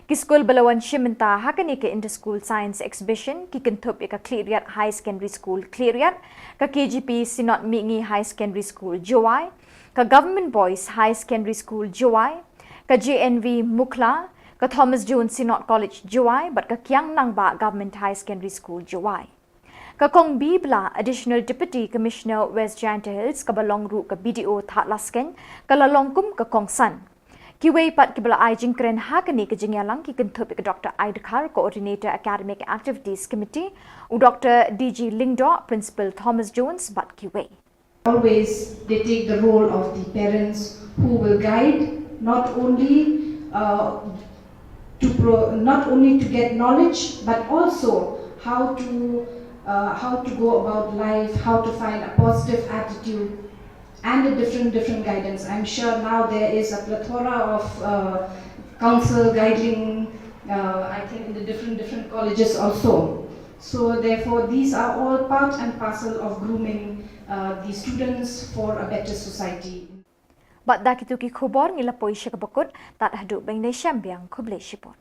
Ki skul ba la wan shim bynta ha kane ka Inter-School Science Exhibition ki kynthup ïa ka Khliehriat Higher Secondary School Khliehriat, ka K G P Synod Mihngi Higher Secondary School Jowai, ka Government Boys Higher Secondary School Jowai, ka J N V Mukhla, ka Thomas Jones Synod College Jowai bad ka Kiang Nangbah Government Higher Secondary School Jowai. Ka Kong B Blah, Additional Deputy Commissioner West Jaintia Hills kaba long ruh ka B D O Thadlaskein, ka la long kum ka kongsan. Kiwei pat kiba la ai jingkren ha kane ka jingïalang ki kynthup ïa ka Doctor I. Dkhar, Coordinator Academic Activities Committee, u Doctor D G Lyngdoh, Principal Thomas Jones bad kiwei. Always they take the role of the parents who will guide, not only, uh, to pro-, not only to get knowledge, but also how to, uh, how to go about life, how to find a positive attitude, and a different, different guidance. I'm sure now there is a plethora of, uh, counsel guiding, uh, I think, in the different, different colleges also. So therefore, these are all part and parcel of grooming, uh, the students for a better society. Bad da kito ki khubor ngi la poi sha kaba kut, tad haduh ban ïashem biang, khublei shibun.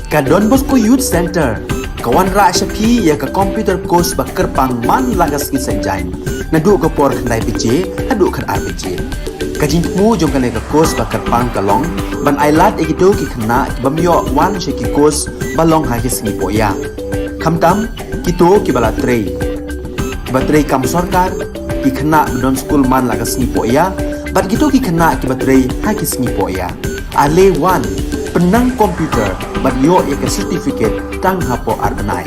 Ka Don Bosco Youth Centre ka wanrah sha phi ïa ka computer course ba kyrpang man la ka sngi Saitjaiñ, naduh ka por khyndai baje haduh khatar baje. Ka jingthmu jong kane ka course ba kyrpang ka long ban ailad ïa kito ki khynnah ki bym ïoh wan sha ki course ba long ha ki sngi pohïa, khamtam kito kiba la trei, kiba trei kam sorkar, ki khynnah ba don skul man la ka sngi pohïa, bad kito ki khynnah kiba trei ha ki sngi pohïa. Ale wan, pynnang computer bad ïoh ïa ka certificate tang hapoh ar bnai.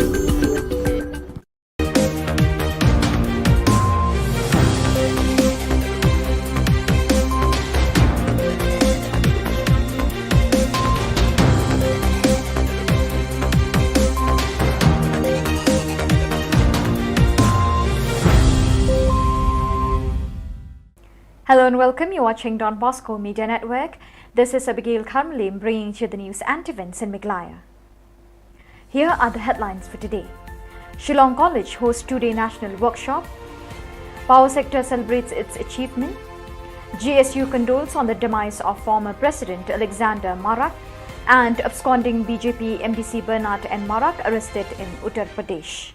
Hello and welcome. You're watching Don Bosco Media Network. This is Abigail Kharmlim bringing to you the news and events in Meghalaya. Here are the headlines for today. Shillong College hosts two-day national workshop. Power sector celebrates its achievement. G S U condoles on the demise of former President Alexander Marak. And absconding B J P M D C Bernard N Marak arrested in Uttar Pradesh.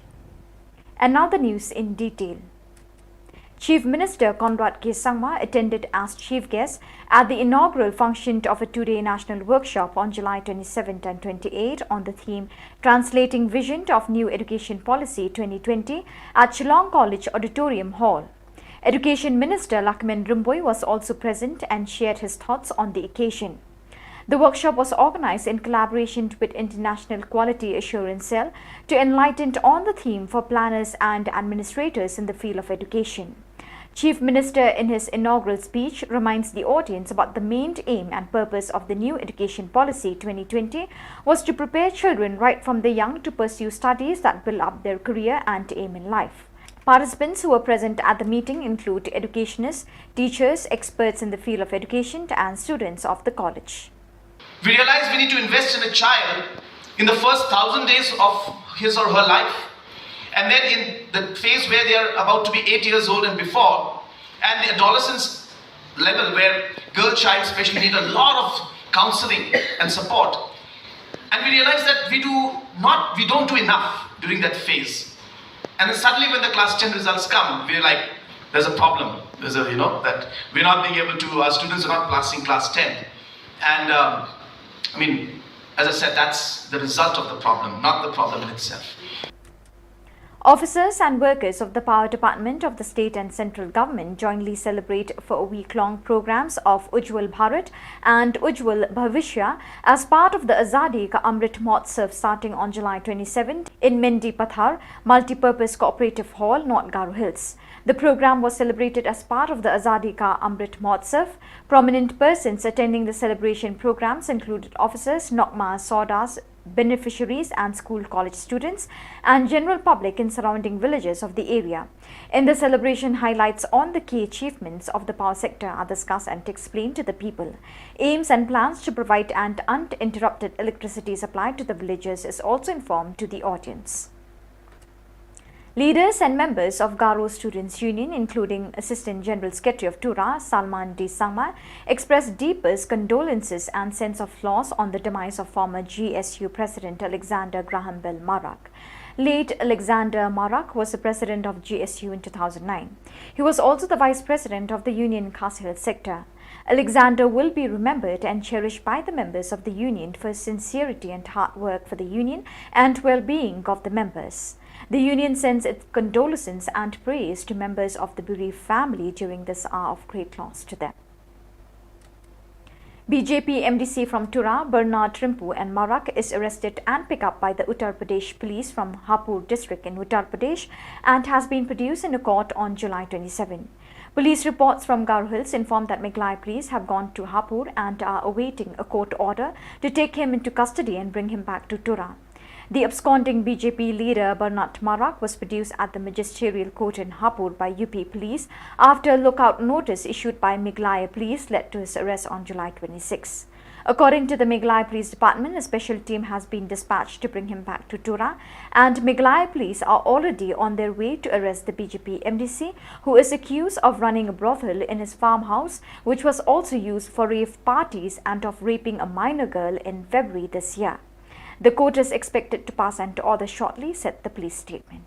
And now the news in detail. Chief Minister Conrad K Sangma attended as chief guest at the inaugural function of a two-day national workshop on July twenty-seventh and twenty-eighth on the theme Translating Vision of New Education Policy twenty twenty at Shillong College Auditorium Hall. Education Minister Lahkmen Rymbui was also present and shared his thoughts on the occasion. The workshop was organized in collaboration with International Quality Assurance Cell to enlighten on the theme for planners and administrators in the field of education. Chief Minister, in his inaugural speech, reminds the audience about the main aim and purpose of the new education policy twenty twenty was to prepare children right from the young to pursue studies that build up their career and aim in life. Participants who were present at the meeting include educationists, teachers, experts in the field of education, and students of the college. We realize we need to invest in a child in the first thousand days of his or her life, and then in the phase where they are about to be eight years old and before, and the adolescence level where girl child especially need a lot of counseling and support. And we realize that we do not, we don't do enough during that phase. And then suddenly when the class ten results come, we're like, there's a problem. There's a, you know, that we're not being able to, our students are not passing class ten. And um, I mean, as I said, that's the result of the problem, not the problem in itself. Officers and workers of the Power Department of the state and central government jointly celebrate for a week-long programs of Ujjwal Bharat and Ujjwal Bhavishya as part of the Azadi Ka Amrit Mahotsav starting on July twenty-seventh in Mendipathar Multipurpose Cooperative Hall, North Garo Hills. The program was celebrated as part of the Azadi Ka Amrit Mahotsav. Prominent persons attending the celebration programs included officers, Nokma Sawdars, beneficiaries and school college students and general public in surrounding villages of the area. In the celebration, highlights on the key achievements of the power sector are discussed and explained to the people. Aims and plans to provide an uninterrupted electricity supply to the villages is also informed to the audience. Leaders and members of Garo Students' Union, including Assistant General Secretary of Tura, Salman D Sangma, expressed deepest condolences and sense of loss on the demise of former G S U President Alexander Graham Bell Marak. Late Alexander Marak was the president of G S U in two thousand nine. He was also the vice president of the Union Khasi Hills sector. Alexander will be remembered and cherished by the members of the Union for his sincerity and hard work for the Union and well-being of the members. The Union sends its condolences and prayers to members of the bereaved family during this hour of great loss to them. B J P M D C from Tura, Bernard Rimpu and Marak is arrested and picked up by the Uttar Pradesh Police from Hapur district in Uttar Pradesh and has been produced in a court on July twenty-seven. Police reports from Garo Hills inform that Meghalaya police have gone to Hapur and are awaiting a court order to take him into custody and bring him back to Tura. The absconding B J P leader Bernard Marak was produced at the magisterial court in Hapur by U P police after a lookout notice issued by Meghalaya police led to his arrest on July twenty-six. According to the Meghalaya Police Department, a special team has been dispatched to bring him back to Tura, and Meghalaya police are already on their way to arrest the B J P M D C, who is accused of running a brothel in his farmhouse, which was also used for rave parties, and of raping a minor girl in February this year. The court is expected to pass an order shortly, said the police statement.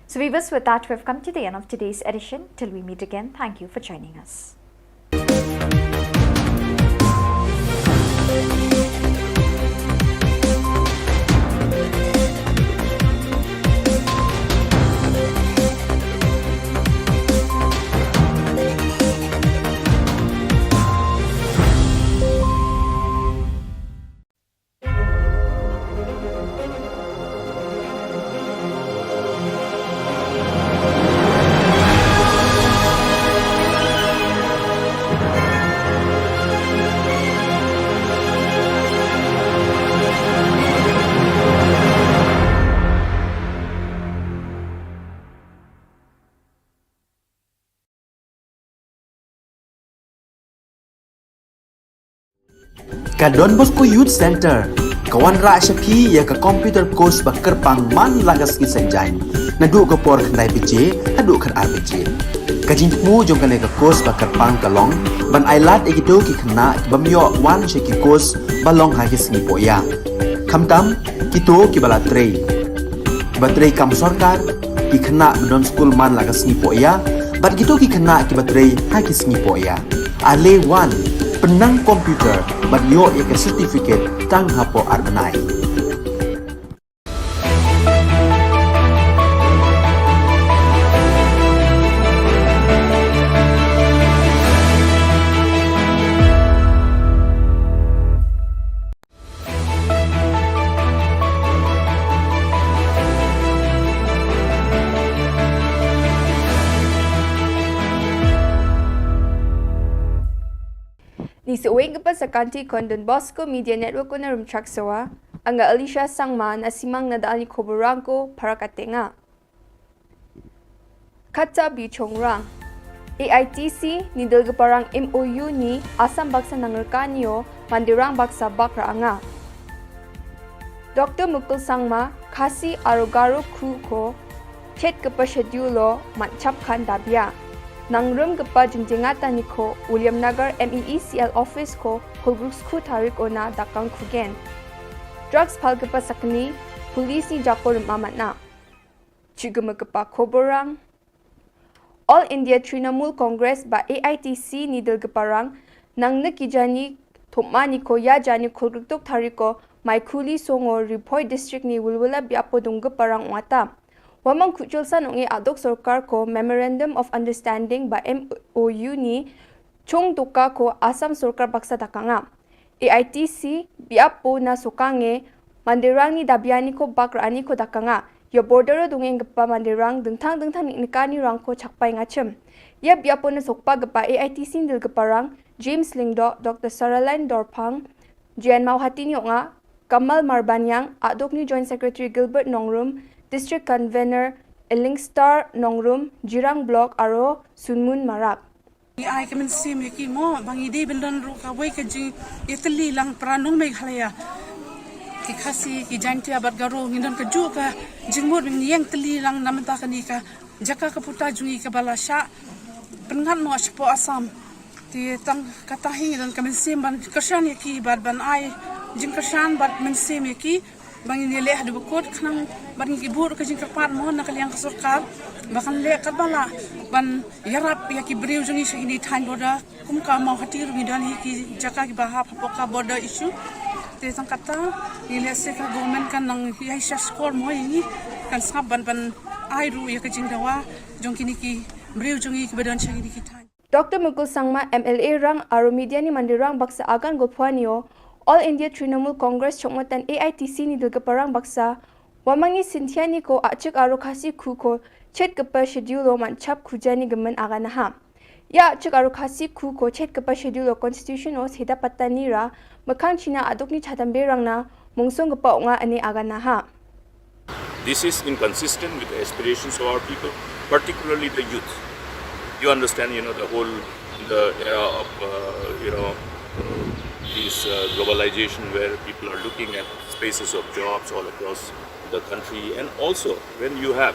So viewers, with that, we've come to the end of today's edition. Till we meet again, thank you for joining us. Ka Don Bosco Youth Centre ka wanrah sha phi ïa ka computer course ba kyrpang man la ka sngi Saitjaiñ, naduh ka por khyndai baje haduh khatar baje. Ka jingthmu jong kane ka course ba kyrpang ka long ban ailad ïa kito ki khynnah ki bym ïoh wan sha ki course ba long ha ki sngi pohïa, khamtam kito kiba la trei, kiba trei kam sorkar, ki khynnah ba don skul man la ka sngi pohïa, Bad kito ki khynnah kiba trei ha ki sngi poh ïa. Ale wan, pynnang computer, bad ïoh ïa ka certificate tang hapoh ar bnai. Ni sa weng ka pa sa kanti kon Don Bosco Media Network ko na Rumchak Sawa, anga Alicia Sangma na simang na dal ni khubor rang ko para ka tenga. Kata bi chong rang. A I T C ni dal ka parang M O U ni Assam baksa nang rka ni o mandirang baksa bak ra anga. Doctor Mukul Sangma, Khasi aro Garo khu ko, chet ka pa schedule o, mat chap khan dabia. Nang rum ka pa jingjengata ni ko, William Nagar M E E C L office ko, Hulgruk skhu tarik o na dakang khugen. Drugs pal ka pa sakni, police ni jako rum amat na. Chigama ka pa khubor rang. All India Trinamool Congress ba A I T C ni dal ka parang, nang na ki jani, thopma ni ko ïa jani khulgruk tok tarik ko, mai khuli songo Ri Bhoi district ni Wilwila biapo dung ka parang wata. Wamang khuchul san ong i adok sorkar ko Memorandum of Understanding ba M O U ni, chung tuka ko Assam sorkar baksa dakanga. A I T C, biapo na sokange, mandirang ni dabiani ko bak rani ko dakanga. Ïa border o dungeng ka pa mandirang, dengthang dengthang ni nikani rang ko chakpai ngachim. Ïa biapo na sokpa ka pa A I T C ni dal ka parang, James Lyngdoh, Doctor Saraline Dorphang, J N Mawhati ni onga, Kamal Marbaniang, adok ni Joint Secretary Gilbert Nongrum, District Convener Ellingstar Nongrum, Jirang Block aro Sunmun Marak. Ngi ai ka mynsiem ïa ki mo, ba ngi dei ban don ruh kawei ka jingïatylli lang para nong Meghalaya. Ki Khasi, ki Jaintia bad Garo, ngi don ka juh ka jingmut ban ïeng tylli lang na mynta kane ka jaka ka puta jong ngi kaba la shah pynngat noh shapoh Assam. Te tang kata hi ngi don ka mynsiem ban kyrshan ïa ki bad ban ai jingkyrshan bad mynsiem ïa ki. Ba ngin ïaleh haduh ba kut khnang ba ngin ki buh ka jingkyrpad mo na ka liang ka sorkar ba kan leh katba lah ban ïarap ïa ki briew jong ngi sha kine thaiñ border. Kum ka Mawhati ruh ngi don hi ki jaka kiba hap hapoh ka border issue. Te tang kata ngi leh se ka government kan nang ïai sha skor mo ïa ngi kan sngap ban ban ai ruh ïa ka jingdawa jong kine ki briew jong ngi kiba don sha kine ki thaiñ. Doctor Mukul Sangma M L A rang aro media ni mandirang baksa agan gophuani o All India Trinamool Congress chokmatan A I T C ni dal ka parang baksa. Wamang ni Cynthia ni ko achik aro Khasi khu ko chet ka pa schedule o man chap khuja ni gaman agan ha. Ïa achik aro Khasi khu ko chet ka pa schedule o constitution o seda patani ra makhang china adok ni chatam berang na mungsong ka pa onga ani agan ha. This is inconsistent with the aspirations of our people, particularly the youth. You understand, you know, the whole, the era of, uh, you know, this, uh, globalization where people are looking at spaces of jobs all across the country. And also, when you have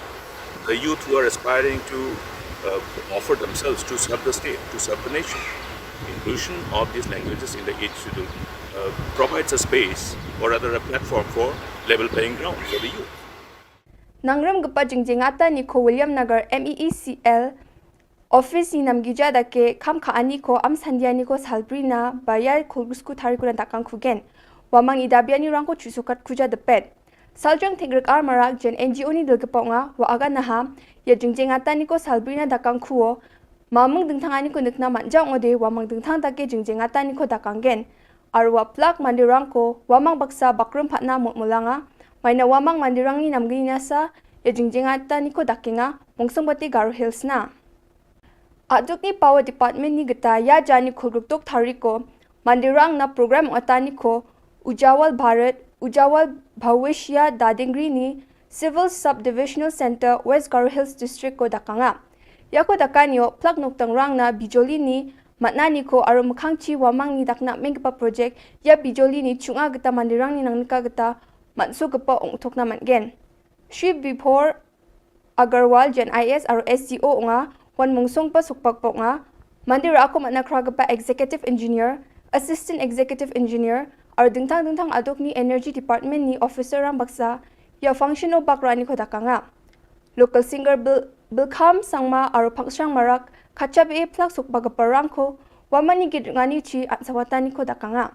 the youth who are aspiring to, uh, offer themselves to serve the state, to serve the nation, inclusion of these languages in the Eighth Schedule, uh, provides a space, or rather a platform for level playing ground for the youth. Nangrem ka pa jingjengata ni ko William Nagar M E E C L office ni namgija da ke kam ka ani ko am sandia ni ko salbri na ba ïa khulgusku tari kuna dakang khugen. Wamang i dabia ni rang ko chusukat khuja depet. Saljang thik rek ar marak jen N G O ni dal ka pok nga wa aga naha ïa jingjengata ni ko salbri na dakang khuo. Mamang dengthang ani ko nekna manja ngode wamang dengthang da ke jingjengata ni ko dakang gen. Arwa plak mandirang ko wamang baksa bakrum patna mut mulanga. Maina wamang mandirang ni namgini nasa ïa jingjengata ni ko dakenga mungsong bati Garo Hills na. Aduk ni Power Department ni geta ïa jani khulgrup tok thariko mandirang na program ota ni ko Ujawal Bharat, Ujawal Bhavishya Dadingri ni Civil Subdivisional Center West Garo Hills District ko dakanga. Ïa ko dakanio plak noktangrang na bijoli ni matna ni ko aro mkhang chi wamang ni dakna mengkpa project ïa bijoli ni chunga geta mandirang ni nangnika geta matsu kpa ong thokna matgen. Shri Bipor Agarwal jen I A S aro S D O nga wan mungsong pa sukpak pok nga. Mandir ako matna khra kpa executive engineer, assistant executive engineer aro dengthang dengthang aduk ni energy department ni officer rang baksa ïa function o bak rani ko dakanga. Local singer Bill Bilkham Sangma, Aru Phangshrang Marak, Khacha Be Plak Suk Bagapar Rangko, Wamani Git Ngani Chi, Ansawatani Ko Dakanga.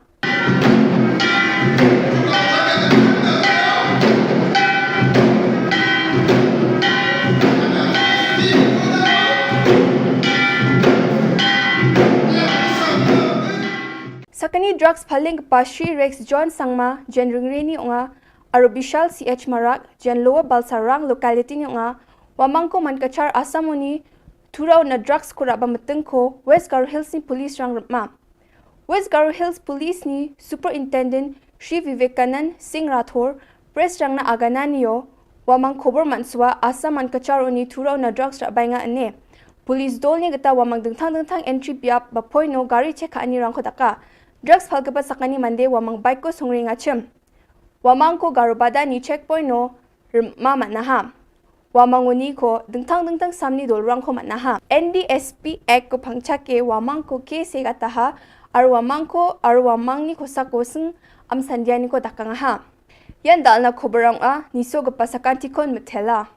Sakani drugs phaling kpa Shri Rex John Sangma, Jen Ringreni Onga, Aru Bishal C H Marak, Jen Lower Balsarang locality ni Onga, Wamangko Mankachar Assam Uni, Thurau na drugs kura ba metengko, West Garo Hills ni police rang rema. West Garo Hills Police ni Superintendent Shri Vivekanand Singh Rathore, press rang na agana nio, Wamang khobor mansua, Assam Mankachar Uni Thurau na drugs ra bainga ene. Police dol ni geta Wamang dengthang dengthang entry biap ba poino gari chek ani rangko daka. Drugs phalkepa sakani mande Wamang bike ko songri ngachim. Wamangko Garo Bada ni checkpoint no rema manaha. Wamang Uni ko dengthang dengthang samni dolrang ko manaha. N D S P Act ko phangchake Wamangko ke se gataha, Aru Wamangko, Aru Wamang ni ko sako seng am sandia ni ko dakanga ha. Yan dalna khoborang a, niso ko pasakan tikon metela.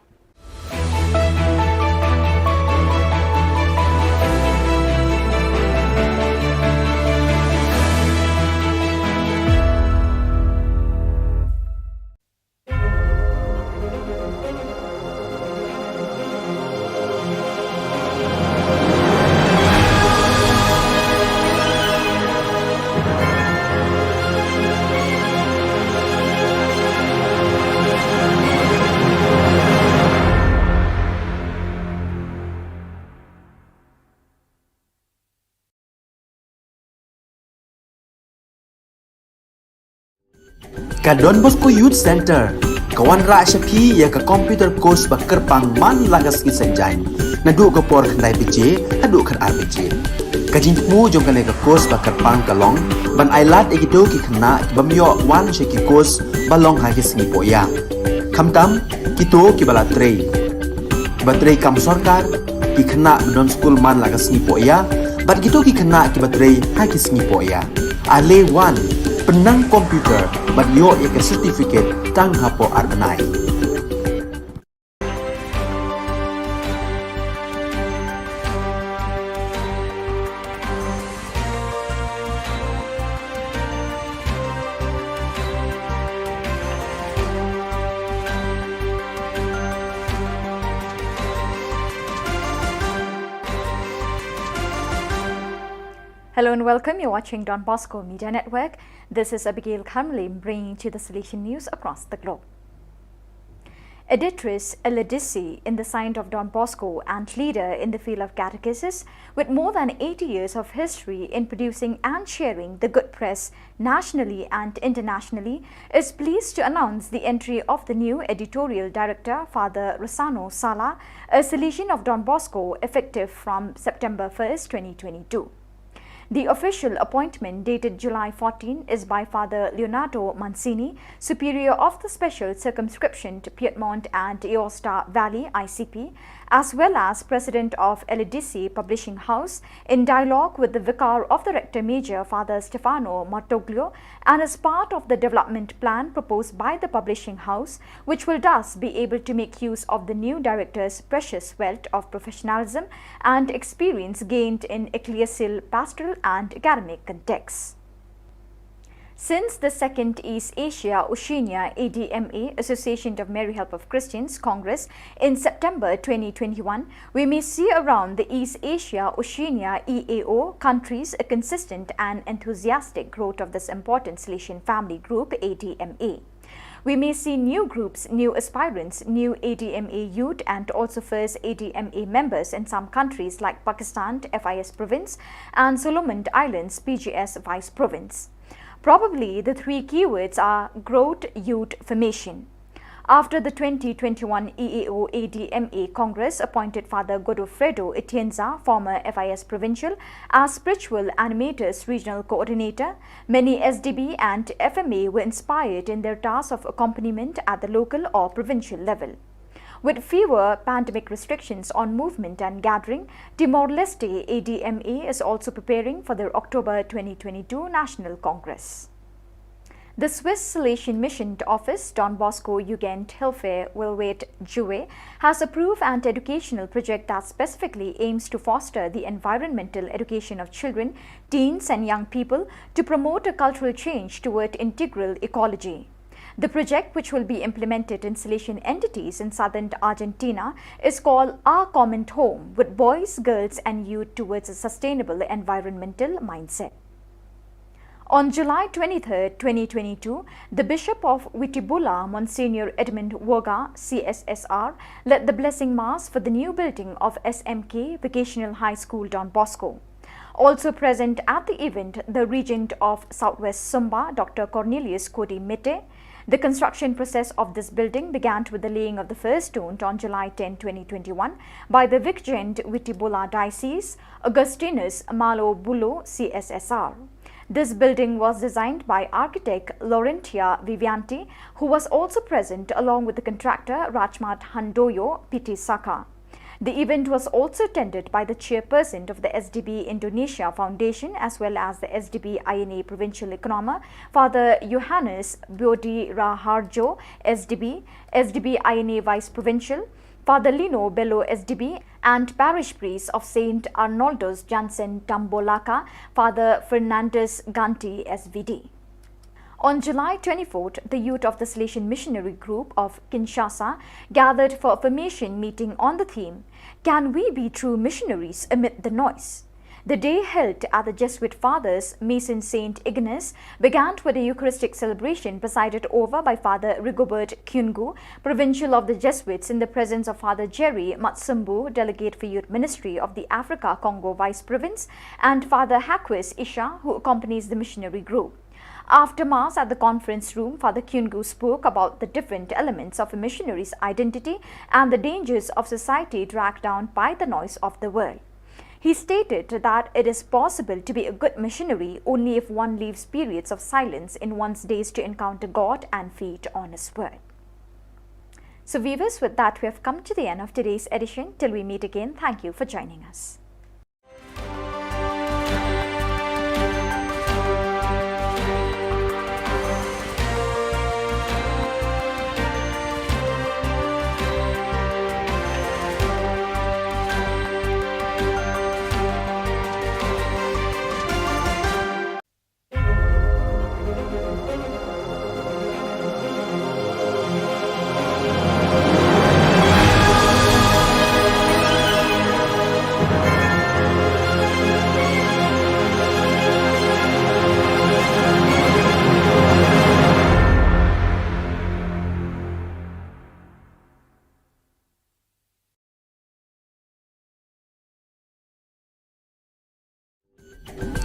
Ka Don Bosco Youth Centre ka wanrah sha phi ïa ka computer course ba kyrpang man la ka sngi Saitjaiñ, naduh ka por khyndai baje haduh khatar baje. Ka jingthmu jong kane ka course ba kyrpang ka long ban ailad ïa kito ki khynnah ki bym ïoh wan sha ki course ba long ha ki sngi pohïa. Khamtam kito kiba la trei, kiba trei kam sorkar, ki khynnah ba don skul man la ka sngi pohïa, bad kito ki khynnah kiba trei ha ki sngi pohïa. Ale wan, pynnang computer bad ïoh ïa ka certificate tang hapoh ar bnai. Hello and welcome. You're watching Don Bosco Media Network. This is Abigail Kharmlim bringing to you the Salesian news across the globe. Editress Eladisi in the Saint of Don Bosco and leader in the field of catechesis, with more than eighty years of history in producing and sharing the good press nationally and internationally, is pleased to announce the entry of the new editorial director, Father Rosano Sala, a Salesian of Don Bosco, effective from September first, twenty twenty-two. The official appointment, dated July fourteen, is by Father Leonardo Mancini, Superior of the Special Circumscription to Piedmont and Aosta Valley, I C P, as well as President of Eladisi Publishing House, in dialogue with the Vicar of the Rector Major, Father Stefano Martoglio, and as part of the development plan proposed by the publishing house, which will thus be able to make use of the new director's precious wealth of professionalism and experience gained in ecclesial, pastoral, and academic contexts. Since the second East Asia Oceania A D M A, Association of Mary Help of Christians, Congress in September twenty twenty-one, we may see around the East Asia Oceania E A O countries a consistent and enthusiastic growth of this important Salesian family group, A D M A. We may see new groups, new aspirants, new A D M A youth, and also first A D M A members in some countries like Pakistan, F I S province, and Solomon Islands, P G S vice province. Probably the three keywords are growth, youth, formation. After the twenty twenty-one E A O A D M A Congress appointed Father Godofredo Atienza, former F I S provincial, as spiritual animators regional coordinator, many S D B and F M A were inspired in their task of accompaniment at the local or provincial level. With fewer pandemic restrictions on movement and gathering, Timor-Leste A D M A is also preparing for their October twenty twenty-two National Congress. The Swiss Salesian Mission Office, Don Bosco Jugendhilfe Welwet Jue, has approved an educational project that specifically aims to foster the environmental education of children, teens, and young people to promote a cultural change toward integral ecology. The project, which will be implemented in Salesian entities in southern Argentina, is called Our Common Home, with boys, girls, and youth towards a sustainable environmental mindset. On July twenty-third, twenty twenty-two, the Bishop of Witibula, Monsignor Edmund Woga, C S S R, led the blessing mass for the new building of S M K Vocational High School Don Bosco. Also present at the event, the Regent of Southwest Sumba, Doctor Cornelius Kodi Mete. The construction process of this building began with the laying of the first stone on July tenth, twenty twenty-one, by the Viceregent Witibula Diocese, Augustinus Malo Bulo, C S S R. This building was designed by architect Laurentia Vivianti, who was also present along with the contractor Rajmat Handoyo Pitisaka. The event was also attended by the chairperson of the S D B Indonesia Foundation as well as the S D B I N A Provincial Economer, Father Johannes Bodi Raharjo, S D B, S D B I N A Vice Provincial, Father Lino Bello, S D B, and Parish Priest of Saint Arnoldus Jansen Tambolaka, Father Fernandez Ganti, S V D. On July twenty-fourth, the youth of the Salesian Missionary Group of Kinshasa gathered for a formation meeting on the theme, "Can we be true missionaries amid the noise?" The day held at the Jesuit Father's Mission Saint Ignace began with a Eucharistic celebration presided over by Father Rigobert Kyungu, Provincial of the Jesuits, in the presence of Father Jerry Matsumbu, Delegate for Youth Ministry of the Africa Congo Vice Province, and Father Haquis Isha, who accompanies the missionary group. After Mass at the conference room, Father Kyungu spoke about the different elements of a missionary's identity and the dangers of society dragged down by the noise of the world. He stated that it is possible to be a good missionary only if one leaves periods of silence in one's days to encounter God and feed on His Word. So, viewers, with that, we have come to the end of today's edition. Till we meet again, thank you for joining us.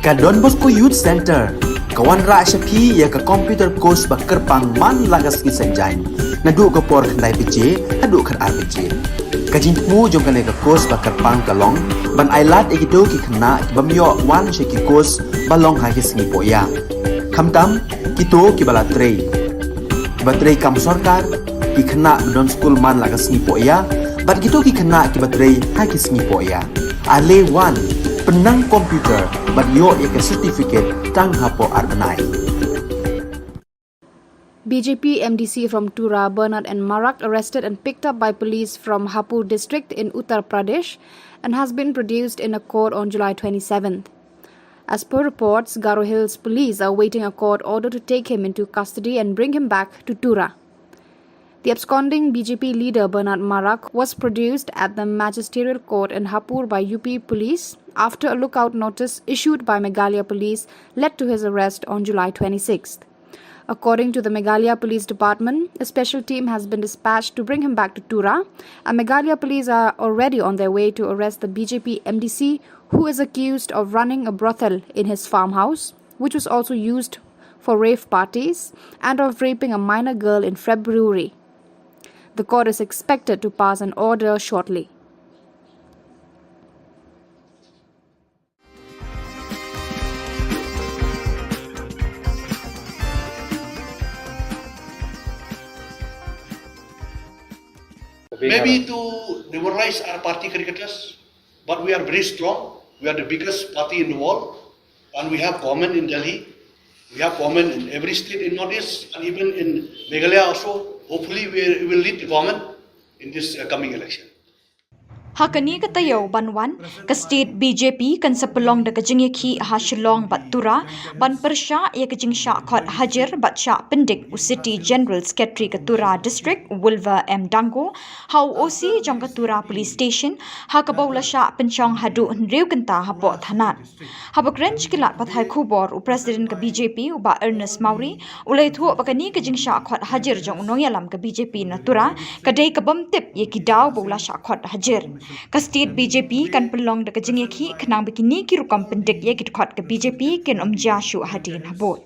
Ka Don Bosco Youth Center ka wanrah sha phi ïa ka computer course ba kyrpang man la ka sngi Saitjaiñ, naduh ka por khyndai baje haduh khatar baje. Ka jingthmu jong kane ka course ba kyrpang ka long ban ailad ïa kito ki khynnah ki bym ïoh wan sha ki course ba long ha ki sngi pohïa, khamtam kito kiba la trei, kiba trei kam sorkar, ki khynnah ba don skul man la ka sngi pohïa, bad kito ki khynnah kiba trei ha ki sngi pohïa. Ale wan, pynnang computer bad ïoh ïa ka certificate tang hapoh ar bnai. B J P M D C from Tura, Bernard N Marak, arrested and picked up by police from Hapur district in Uttar Pradesh and has been produced in a court on July twenty-seventh. As per reports, Garo Hills police are awaiting a court order to take him into custody and bring him back to Tura. The absconding B J P leader Bernard Marak was produced at the magisterial court in Hapur by U P police after a lookout notice issued by Meghalaya police led to his arrest on July twenty-sixth. According to the Meghalaya Police Department, a special team has been dispatched to bring him back to Tura, and Meghalaya police are already on their way to arrest the B J P M D C, who is accused of running a brothel in his farmhouse, which was also used for rave parties, and of raping a minor girl in February. The court is expected to pass an order shortly. Maybe to demoralize our party cricketers, but we are very strong. We are the biggest party in the world, and we have government in Delhi. We have government in every state in Northeast and even in Meghalaya also. Hopefully, we will lead the government in this uh, coming election. Ha kane ka taïew ban wan, ka state B J P kan sa pynlong da ka jingïakhih ha Shillong bad Tura, ban pyrshah ïa ka jingshah khot hajir bad shah pyndik u City General Secretary ka Tura District, Wilver M Dango, ha u O C jong ka Tura Police Station, ha kaba u la shah pynshong haduh hynriew kynta hapoh thanat. Haba kren sha ki lad pathai khubor, u President ka B J P, u Bah Ernest Mawrie, u la ïathuh ba kane ka jingshah khot hajir jong u nongïalam ka B J P na Tura ka dei ka bym tip ïa ki daw ba u la shah khot hajir. Ka state B J P kan pynlong da ka jingïakhih khnang ba kine ki rukom pyndik ïa ki dkhot ka B J P kin ym jia shuh hadien habud.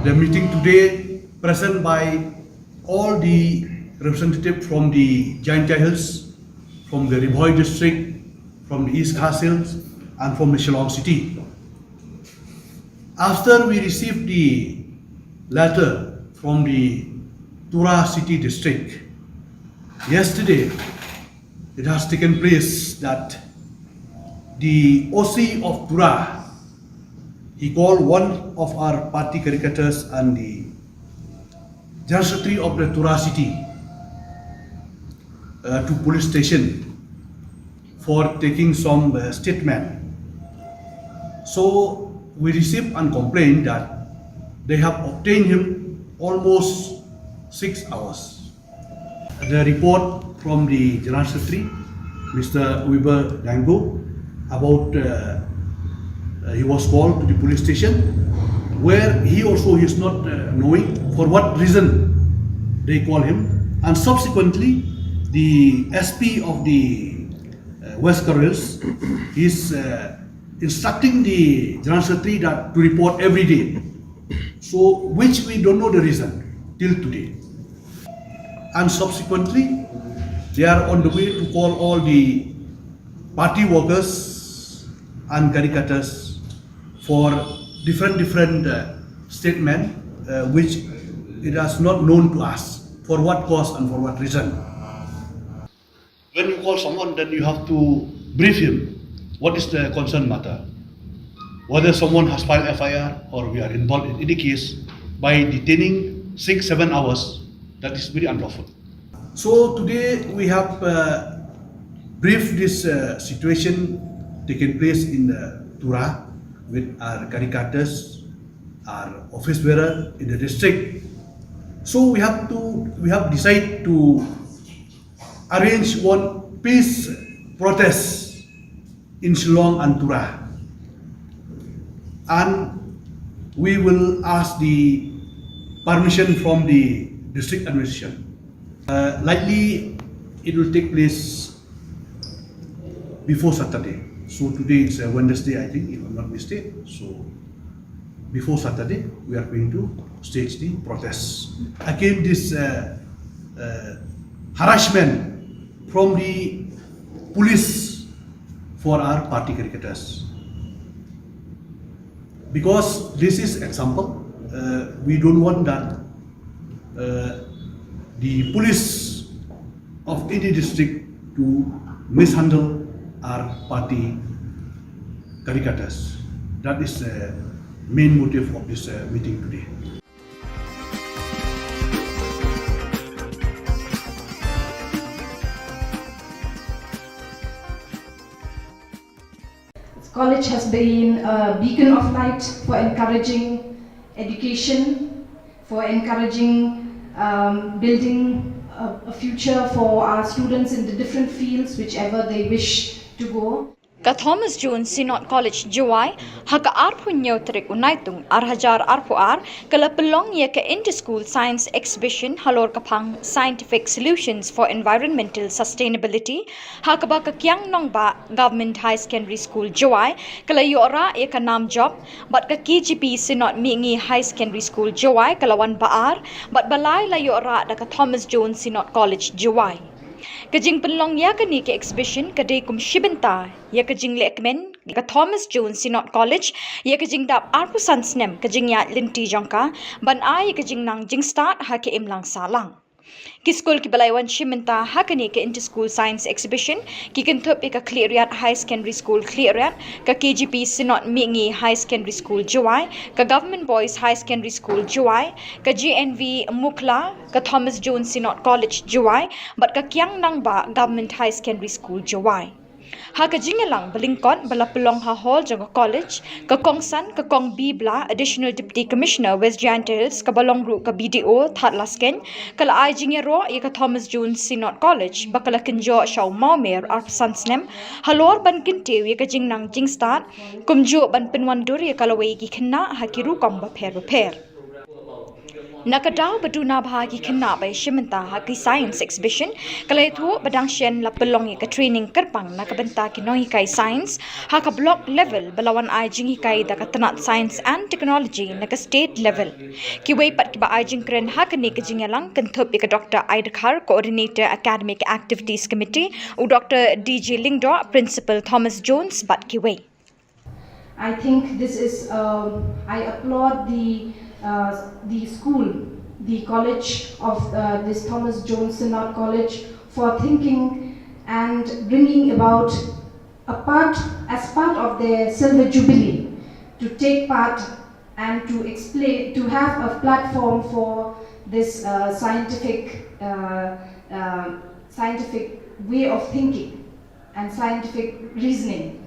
The meeting today, present by all the representative from the Jaintia Hills, from the Ri Bhoi district, from the East Khasi Hills, and from the Shillong city. After we received the letter from the Tura city district, yesterday it has taken place that the O C of Tura, he called one of our party caricators and the General Secretary of the Tura city uh, to police station for taking some uh, statement. So we received and complained that they have obtained him almost six hours. The report from the General Secretary, Mister Wilver Dango, about uh, uh, he was called to the police station where he also is not uh, knowing for what reason they call him, and subsequently the S P of the uh, West Garo Hills is uh, instructing the General Secretary that to report every day. So, which we don't know the reason till today. And subsequently, they are on the way to call all the party workers and caricators for different different uh, statement, uh, which it is not known to us for what cause and for what reason. When you call someone, then you have to brief him what is the concerned matter. Whether someone has filed F I R or we are involved in any case, by detaining six, seven hours, that is very unlawful. So today we have uh, briefed this uh, situation taking place in the Tura with our caricators, our office bearer in the district. So we have to we have decided to arrange one peace protest in Shillong and Tura. And we will ask the permission from the district administration. Uh, likely, it will take place before Saturday. So today is a Wednesday, I think, if I'm not mistaken. So before Saturday, we are going to stage the protest against this uh, uh, harassment from the police for our party cricketers. Because this is example, uh, we don't want that uh, the police of any district to mishandle our party cricketers. That is the main motive of this uh, meeting today. College has been a beacon of light for encouraging education, for encouraging um, building a, a future for our students in the different fields, whichever they wish to go. Ka Thomas Jones Synod College Jowai, ha ka arphew hynñiew tarik u Naitung, ar hajar arphew ar, ka la pynlong ïa ka Inter-School Science Exhibition halor ka phang Scientific Solutions for Environmental Sustainability, ha kaba ka Kiang Nangbah Government Higher Secondary School Jowai ka la ïoh rah ïa ka nam jop bad ka K J P Synod Mihngi Higher Secondary School Jowai ka la wan ba ar bad ba lai la ïoh rah da ka Thomas Jones Synod College Jowai. Ka jingpynlong ïa kane ka exhibition ka dei kum shi bynta ïa ka jinglehkmen ka Thomas Jones Synod College ïa ka jingdap arphew san snem ka jingïaid lynti jong ka ban ai ïa ka jingnang jingstad ha ka imlang sahlang. Ki skul kiba la wan shim bynta ha kane ka Inter School Science Exhibition ki kynthup ïa ka Khliehriat High Secondary School Khliehriat, ka K G P Synod Mihngi High Secondary School Jowai, ka Government Boys High Secondary School Jowai, ka G N V Mukhla, ka Thomas Jones Synod College Jowai bad ka Kiang Nangbah Government High Secondary School Jowai. Ha ka jingïalang ba lyngkot ba la pynlong ha hall jong ka college, ka kongsan ka Kong Bibla, Additional Deputy Commissioner West Jaintia Hills, kaba long ruh ka B D O Thadlaskein, ka la ai jingïaroh ïa ka Thomas Jones Synod College ba ka la kynjoh sha u mawmer arphew san snem halor ban kyntiew ïa ka jingnang jingstad, kumjuh ban pynwandur ïa ka lawei ki khynnah ha ki rukom bapher bapher. Na ka daw ba duna bha ki khynnah ba ïashim bynta ha ki science exhibition, ka la ïathuh ba dang shen la pynlong ïa ka training kyrpang na ka bynta ki nonghikai science ha ka block level, ba la wan ai jinghikai da ka tnat science and technology na ka state level. Kiwei pat kiba ai jingkren ha kane ka jingïalang kynthup ïa ka Doctor Aidkhar, Coordinator Academic Activities Committee, u Doctor D J Lyngdoh, Principal Thomas Jones bad kiwei. I think this is, um, I applaud the, uh, the school, the college of, uh, this Thomas Jones Synod College for thinking and bringing about a part, as part of their silver jubilee, to take part and to explain, to have a platform for this, uh, scientific, uh, uh, scientific way of thinking and scientific reasoning.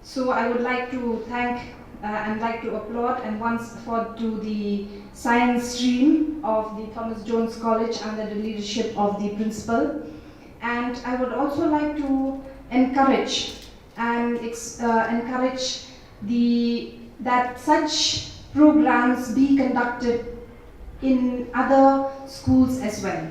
So I would like to thank, uh, and like to applaud and once for to the science stream of the Thomas Jones College under the leadership of the principal. And I would also like to encourage and ex-, uh, encourage the, that such programs be conducted in other schools as well.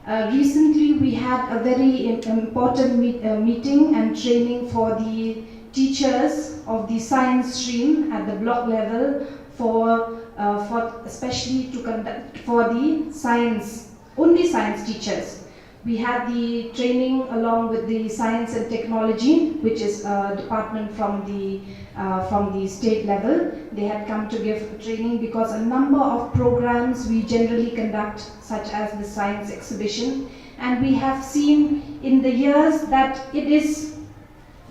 Uh, recently, we had a very im-, important meet, uh, meeting and training for the teachers of the science stream at the block level for, uh, for especially to conduct for the science, only science teachers. We had the training along with the science and technology, which is a department from the, uh, from the state level. They had come to give training because a number of programs we generally conduct, such as the science exhibition, and we have seen in the years that it is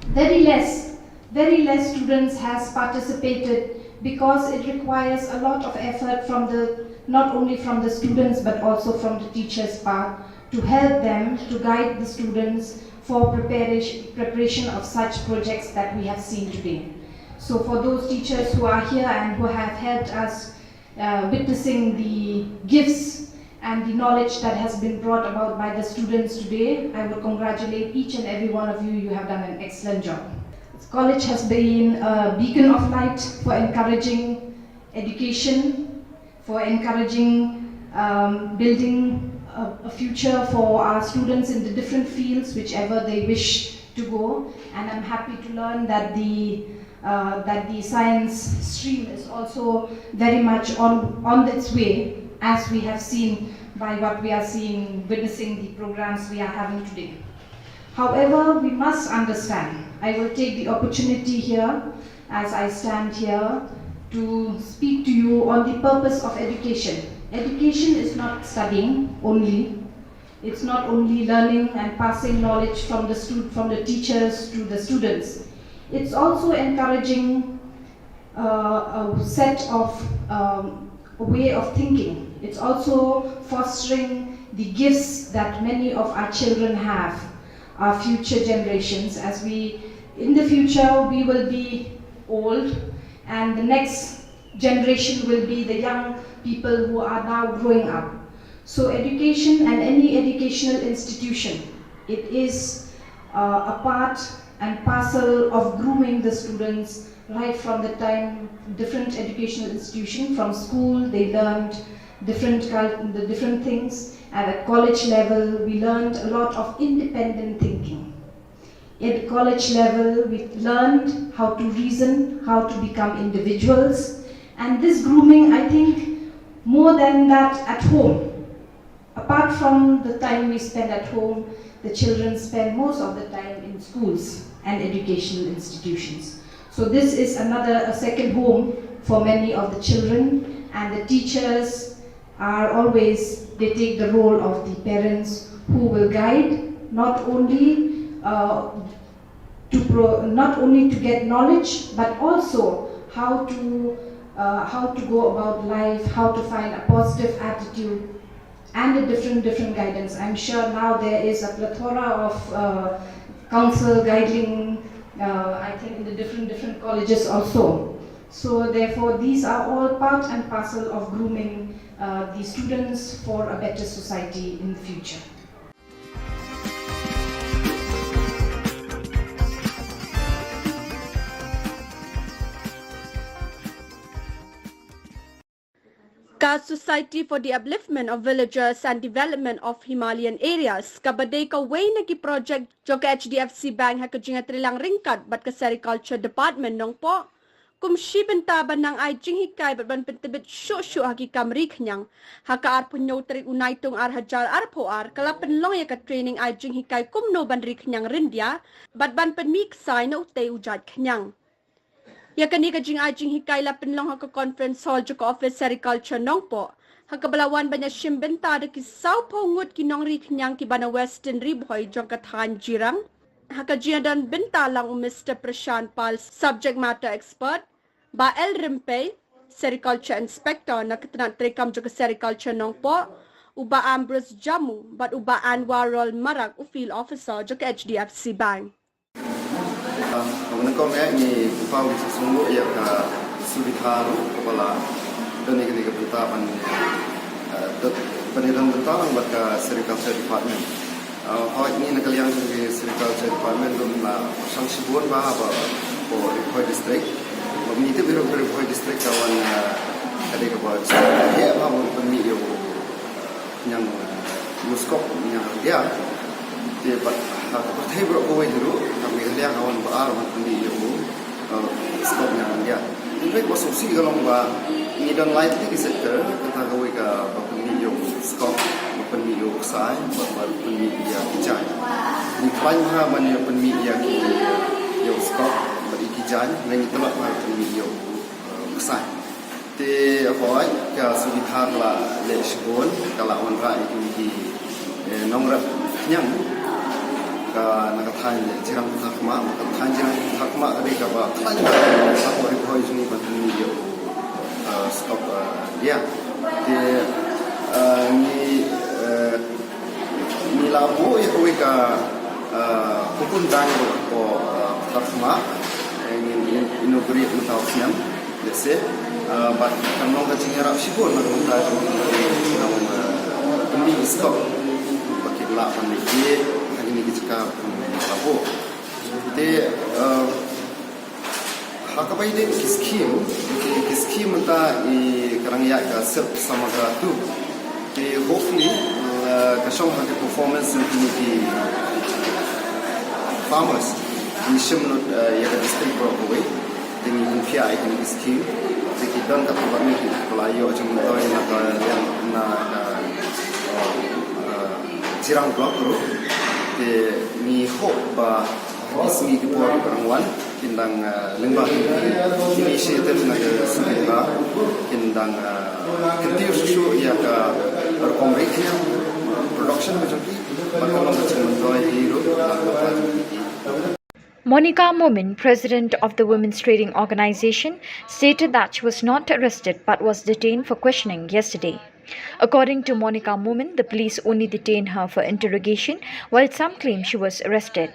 very less, very less students has participated because it requires a lot of effort from the, not only from the students but also from the teachers' part to help them to guide the students for preparation, preparation of such projects that we have seen today. So for those teachers who are here and who have helped us, uh, witnessing the gifts and the knowledge that has been brought about by the students today, I would congratulate each and every one of you. You have done an excellent job. This college has been a beacon of light for encouraging education, for encouraging, um, building a, a future for our students in the different fields, whichever they wish to go. And I'm happy to learn that the, uh, that the science stream is also very much on, on its way, as we have seen by what we are seeing, witnessing the programs we are having today. However, we must understand, I will take the opportunity here, as I stand here, to speak to you on the purpose of education. Education is not studying only. It's not only learning and passing knowledge from the stu-, from the teachers to the students. It's also encouraging, uh, a set of, um, a way of thinking. It's also fostering the gifts that many of our children have, our future generations. As we, in the future, we will be old, and the next generation will be the young people who are now growing up. So education and any educational institution, it is, uh, a part and parcel of grooming the students right from the time different educational institution, from school, they learned different cul-, the different things, and at college level, we learned a lot of independent thinking. At college level, we learned how to reason, how to become individuals, and this grooming, I think, more than that at home. Apart from the time we spend at home, the children spend most of the time in schools and educational institutions. So this is another, a second home for many of the children, and the teachers, are always, they take the role of the parents who will guide, not only uh, to pro- not only to get knowledge, but also how to uh, how to go about life, how to find a positive attitude, and a different different guidance. I'm sure now there is a plethora of uh, counsel guiding, uh, I think, in the different different colleges also. So therefore, these are all part and parcel of grooming uh, the students for a better society in the future. Ka Society for the Upliftment of Villagers and Development of Himalayan Areas, kaba dei kawei na ki projek jong ka H D F C Bank ha ka jingïatreilang ryngkat bad ka Sericulture Department Nongpoh, kum shi bynta ban nang ai jinghikai bad ban pyntbit shuh shuh ha ki kam ri khñiang. Ha ka arphew hynñiew tarik u Naitung ar hajar arphew ar, ka la pynlong ïa ka training ai jinghikai kumno ban ri khñiang ryndia bad ban pynmih ksai na utei u jait khñiang. Ïa kane ka jingai jinghikai la pynlong ha ka conference hall jong ka office Sericulture Nongpoh, ha kaba la wan ban ïashim bynta da ki sawphew ngut ki nongri khñiang kiba na Western Ri Bhoi jong ka thaiñ Jirang. Ha ka jingdon bynta lang u Mister Prashant Pal, subject matter expert, Bah L Rympei, Sericulture Inspector na ka tnat treikam jong ka Sericulture Nongpoh, u Bah Ambrose Jammu bad u Bah Anwarul Marak, u Field Officer jong ka H D F C Bank. Ba nyngkong eh ngi pynpaw ngi sngewbha ïa ka Suvitha ruh kaba la don ïa kane ka bynta ban, eh, don, ban ïa don bynta lang bad ka Sericulture Department. Eh, hooid, ngi na ka liang jong ka Sericulture Department ruh la pyrshang shibun bha ha ba ka Ri Bhoi District. Ba ngi tip ruh ka Ri Bhoi District ka wan, eh, ka dei kaba district ka heh bha ban pynmih ïa u khñiang, eh, u skok khñiang ryndia. Te bad ha ka pyrthei baroh kawei hi ruh ka Meghalaya ka wan ba ar ban pynmih ïa u, eh, skok khñiang ryndia. Hynrei kaba sngewsih ka long ba ngi don lai tylli ki sector, kata kawei ka ba pynmih ïa u skok, ba pynmih ïa u ksai bad ba pynmih ïa ki jaiñ. Ngi khlaiñ bha ban ïa pynmih ïa ki, ïa u skok bad ïa ki jaiñ, hynrei ngi tlot bha ban pynmih ïa u, eh, ksai. Te hooid, ka Suvitha ka la leh shibun, ka la wanrah ïa kine ki, eh, nongrep khñiang. Ka na ka thaiñ Jirang Ptah Khmah, ka thaiñ Jirang Ptah Khmah ka dei kaba khlaiñ bha ha ka Ri Bhoi jong ngi ban pynmih ïa u, eh, skok, eh, ryndia. Te, eh, ngi, eh, ngi la buh ïa kawei ka, eh, Cocoon Bank ruh hapoh, eh, Ptah Khmah, eh, ngin, ngin inaugurate mynta u snem. Lehse, eh, bad kan long ka jingïarap shibun na ka bynta jong ki nong, eh, pynmih skok ba ki lah ban leit ïeh ha kine ki jaka ba ki la buh. Te, eh, ha kaba ïadei ki scheme, ki, ki scheme mynta i ka dang ïaid ka SIRP Samagra two. Te hopefully, eh, ka shong ha ka performance jong kine ki farmers. Ngi shim lut, eh, ïa ka district baroh kawei. Te ngi pynphiah ïa kine ki scheme. Te ki don katto katne kiba la ïoh jingmyntoi na ka liang, na ka, eh, Jirang Block ruh. Te ngi hope ba ha ki sngi ki por kiba dang wan kin dang, eh, lyngba kine ki initiative na ka Suvitha kin dang, eh, kyntiew shuh shuh ïa ka rukom ri khñiang, production ka jong ki, bad ka long ka jingmyntoi hi ruh na ka bynta jong ki. Monica Momin, president of the Women's Trading Organization, stated that she was not arrested but was detained for questioning yesterday. According to Monica Momin, the police only detained her for interrogation, while some claim she was arrested.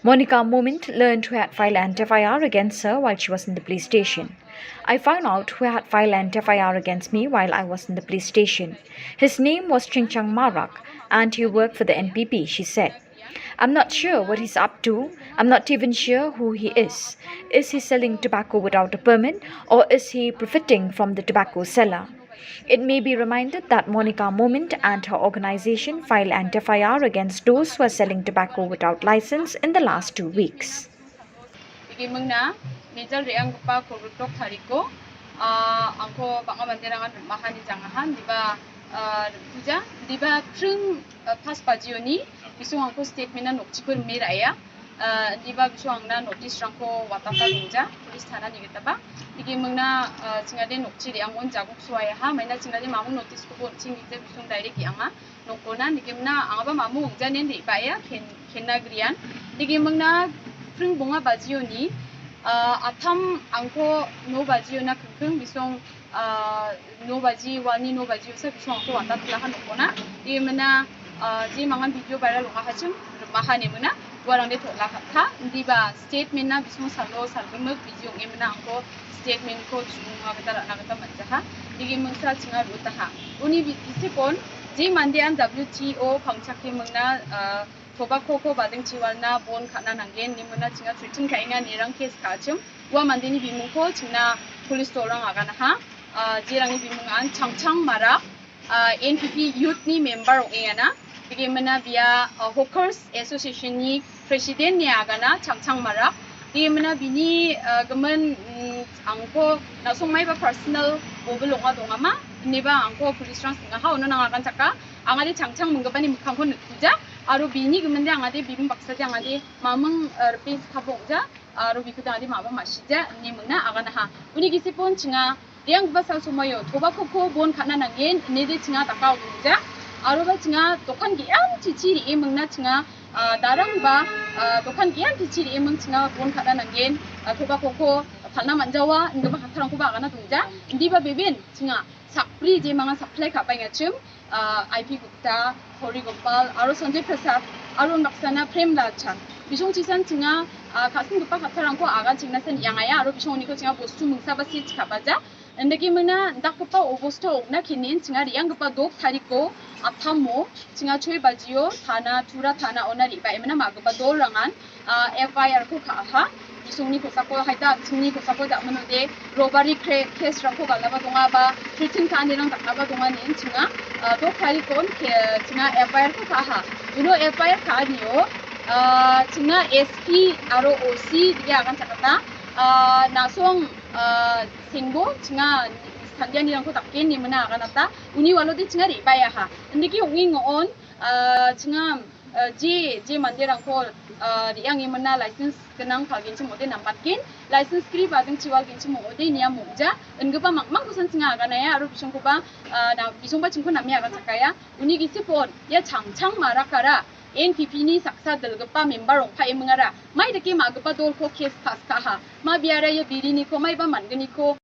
Monica Momin learned who had filed an F I R against her while she was in the police station. I found out who had filed an F I R against me while I was in the police station. His name was Chingchang Marak and he worked for the N P P, she said. I'm not sure what he's up to. I'm not even sure who he is. Is he selling tobacco without a permit or is he profiting from the tobacco seller? It may be reminded that Monica Momin and her organization filed an F I R against those who are selling tobacco without license in the last two weeks. Igi mengna, Major Reang Gupa Korbutok Tariko, ah, angko bang aman derang an mahan di jangahan, diba, ah, puja, diba pring, ah, pas pajioni, isung angko statement an nokchikur miraya, Ah, indiba bishong angna notice rangko watap ta dungja, police thana ni kita ba. Digi mengna, ah, chingade nokchi ri angon jaguk suai ha, maina chingade mamung notice ko bon ching ite bishong direct ki anga. Nokona, digi mengna angaba mamung janen ri ba ya, ken, kenna grian. Digi mengna pring bonga bajio ni, ah, atam angko no bajio na kengkeng bishong, ah, no baji, wani no baji usa bishong angko watap lahan nokona. Digi mengna, ah, ji mangan video viral longa hachim, maha ne mengna. Warang de thok la khat kha, indiba statement na bishong salo sal gemuk biji ong em na angko statement ko chung na kata na kata manja ha. Digi mengsa chinga ruta ha. Uni bi isi pon, ji mande an W T O pangchak ki mengna, ah, tobacco ko badeng chiwal na bon khana nanggen ni mengna chinga treating ka inga ni rang case ka chim. Wa mande ni bimung ko chingna police to rang agana ha. Ah, ji rang ni bimung an Changchang Marak, ah, N P P youth ni member ong ing ana. Digi mena bia, ah, Hawkers Association ni president ni agana Changchang Marak. Digi mena bini, ah, gemen, mm, angko na song mai ba personal bo belong adong ama. Ni ba angko police rang singa ha ono nang akan chaka. Angade Changchang menggeban ni mekang ko nekija. Aro bini gemen de angade bibung baksa de angade mameng, ah, repis kabong ja. Aro biku de angade maba masija ni mengna agana ha. Uni gisi pon chinga Riang ba sal sumayo, thoba koko bon khana nangin, ne de chinga takau ja. Aro ba chinga dokan ki am chichi ri e mengna chinga, ah, darang ba, ah, dokan ki am chichi ri e meng chinga bon khana nangin, ah, thoba koko phalna manjawa, nge ba khatharang ko ba gana tungja. Ndi ba bebin chinga sakpri je manga supply ka bai ngachim, ah, I P Gupta, Hori Gopal, aro Sanjay Prasad, aro naksana Prem Lal Chan. Bishong chisan chinga, ah, kasin gepa khatharang ko aga chingna sen yang aya, aro bishong ni ko chinga bostu mengsa ba si chika baja. Ndaki mena ndak kepa obosto na kinin chinga riang kepa dok tariko athamo chinga choi bajio thana tura thana ona riba emena ma kepa dol rangan, ah, F I R ko kha ha. Isung ni ko sako haita sung ni ko sako jak meno de robbery case rang ko galaba donga ba thirteen ka ni rang tak ba donga nin chinga, ah, dok tariko ke chinga F I R ko kha ha. Uno F I R ka nio, ah, chinga S P aro O C dia kan chakata, ah, nasong, ah, Singbo, chinga Sandia ni rangko takin ni mena akan ata, uni walo di chinga ri baya ha. Ndiki ungi ngon, ah, chinga, ah, ji, ji mande rangko, ah, riang i mena license kenang kal gin chimo de nampat kin, license kri ba gin chiwal gin chimo de nia muja, ngepa mak mak kusan chinga akan aya, aru bisong ko ba, ah, na bisong ba chingko namia akan sakaya, uni gisi pon, ya chang chang marakara, N P P ni saksa dal gepa member ong pa emengara, mai deke ma gepa dol ko case pass ka ha, ma biara ya biri ni ko, mai ba man gini ko.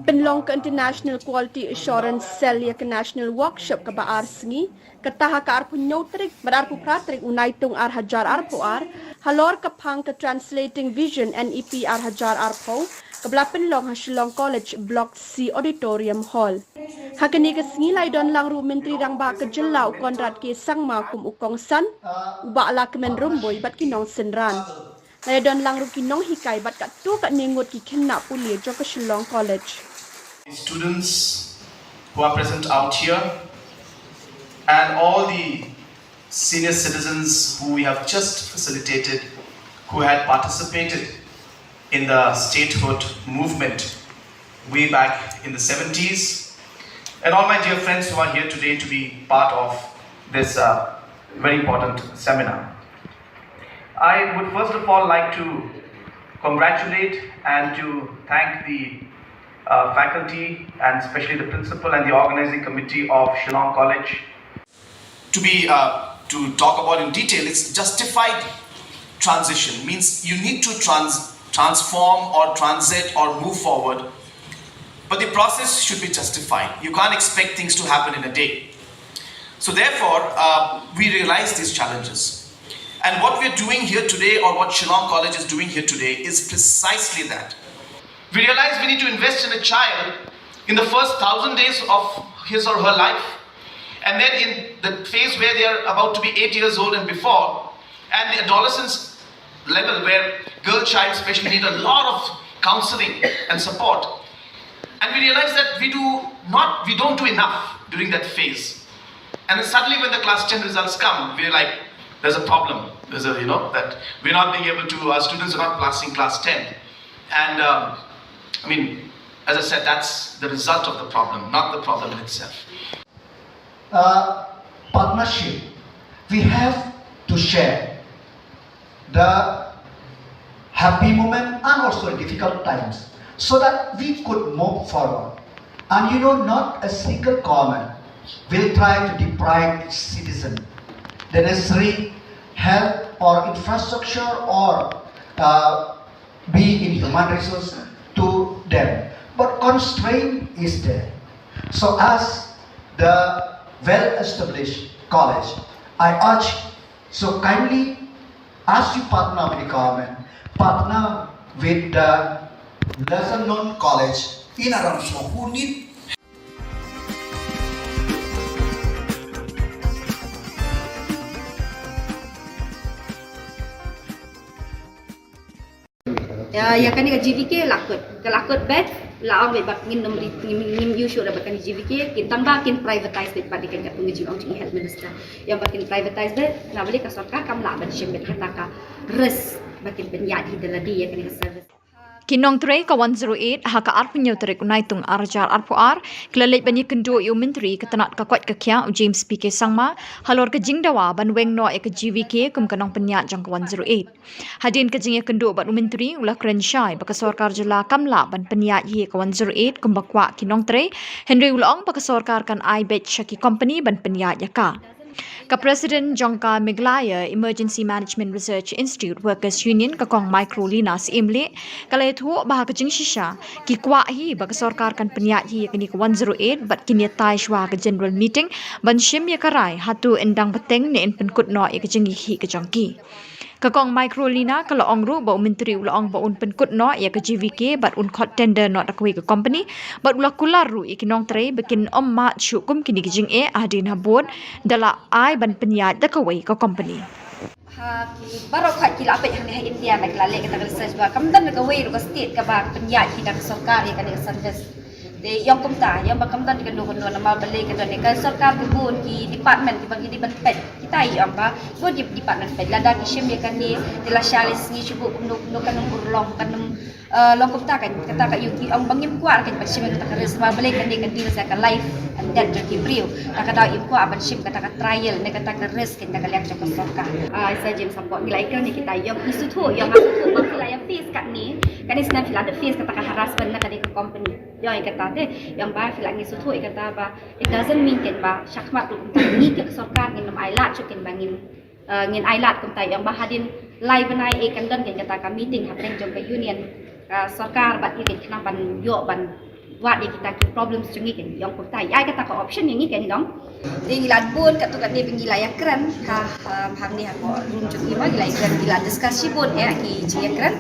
Pynlong ka International Quality Assurance Cell ïa ka National Workshop kaba ar sngi, kata ha ka arphew hynñiew tarik bad arphew phra tarik u Naitung ar hajar arphew ar, halor ka phang ka Translating Vision N E P ar hajar arphew, kaba la pynlong ha Shillong College Block C Auditorium Hall. Ha kane ka sngi la ïadon lang ruh u Myntri Rangbah ka jylla u Conrad K Sangma kum u kongsan, u Bah Lahkmen Rymbui bad ki nongsynran. La ïadon lang ruh ki nonghikai bad katto katne ngut ki khynnah pule jong ka Shillong College. Students who are present out here and all the senior citizens who we have just facilitated, who had participated in the statehood movement way back in the seventies, and all my dear friends who are here today to be part of this uh, very important seminar. I would first of all like to congratulate and to thank the uh, faculty and especially the principal and the organizing committee of Shillong College. To be uh, to talk about in detail, it's justified transition means you need to trans- transform or transit or move forward, but the process should be justified. You can't expect things to happen in a day. So therefore, uh, we realize these challenges. And what we're doing here today, or what Shillong College is doing here today, is precisely that. We realize we need to invest in a child in the first thousand days of his or her life, and then in the phase where they are about to be eight years old and before, and the adolescence level where girl child especially need a lot of counseling and support. And we realize that we do not, we don't do enough during that phase. And then suddenly when the class ten results come, we're like, there's a problem. There's a, you know, that we're not being able to, our students are not passing class ten. And um, I mean, as I said, that's the result of the problem, not the problem in itself. Uh, partnership, we have to share the happy moment and also difficult times so that we could move forward. And you know, not a single government will try to deprive its citizen the necessary help or infrastructure or uh, be in human resource to them. But constraint is there. So as the well-established college, I urge, so kindly, as you partner with the government, partner with the lesser known college in Aramso who need Ya, ya kane ka G V K la kut, ka la kut bad la ong bad ngin nym ri ngin ngin issue da bad kane G V K kin tang ba kin privatize bad bad kan ka tung jing ong jing health minister. Yang ba kin privatize bad na bali ka sorkar kam la ban shim bad kata ka risk ba kin pynïaid hi da lade ya kane ka service. Ki nongtrei ka one zero eight ha ka arphew hynñiew tarik u Naitung ar hajar arphew ar ki la leit ban ïakynduh ïa u Myntri ka tnat ka koit ka khiah u James P K Sangma halor ka jingdawa ban weng noh ïa ka G V K kum ka nongpynïaid jong ka one zero eight. Hadien ka jingïakynduh bad u Myntri u la kren shai ba ka sorkar jylla kam lah ban pynïaid hi ïa ka one zero eight kumba kwah ki nongtrei, hynrei u la ong ba ka sorkar kan ai beit sha ki kompani ban pynïaid ïa ka. Ka President jong ka Meghalaya Emergency Management Research Institute Workers Union, ka Kong Microlina Syiemlieh, ka la ïathuh ba ha ka jingshisha ki kwah hi ba ka sorkar kan pynïaid hi ïa kane ka one zero eight bad kin ïatai shuwa ha ka general meeting ban shim ïa ka rai hato yn dang bteng ne yn pynkut noh ïa ka jingïakhih ka jong ki. Ka Kong Microlina ka la ong ruh ba u Myntri u la ong ba un pynkut noh ïa ka G V K bad un khot tender noh da kawei ka kompani bad u la kular ruh ïa ki nongtrei ba kin ym mad shuh kum kine ki jingeh hadien ha bud da la ai ban pynïaid da kawei ka kompani. Ha ki baroh khoit ki la peit hangne ha India na ki la leh kata ka research ba kam don kawei ruh ka state kaba pynïaid hi da ka sorkar ïa kane ka service. Te ïong kumta, ïong ba kam don kano kano namar balei ka don ka sorkar ka bun ki department kiba ngi dei ban peit. Kita ïong ba bun ki department peit lada ki shim ïa kane te lashai la sngi shu buh kumno kumno kan ym urlong kan ym long kumta kan kata ka ïong ki ong ba ngim kwah kan ban shim ïa kata ka risk namar balei kane ka deal sa ka life and death jong ki briew. Ta ka daw im kwah ban shim kata ka trial ne kata ka risk kan da ka liang jong ka sorkar. Ai sa James Sambok ngi la ïa kane kita ïong i suthu ïong nga suthu ba phi la ïa face katne kane snem phi la da face kata ka harassment na kane ka company. Ïong ïa kata te ïong ba phi la ngi suthu ïa kata ba it doesn't mean kan ba shakhmat ruh kumta ngi ka sorkar ngin ym ai lad shuh kan ba ngin ngin ai lad kumta ïong ba hadien lai bnai e kan don kan kata ka meeting hapdeng jong ka union ka sorkar bad ki kan khnang ban ïoh ban Wat ïa kita ki problems jong ngi kan ïong kumta. Ïa kata ka option ïa ngi kan long. Te ngi la bun katto katne ba ngi la ïakren ha, um, hangne ha ko room jong ngi ma ngi la ïakren, ngi la discuss shibun eh ki jingïakren.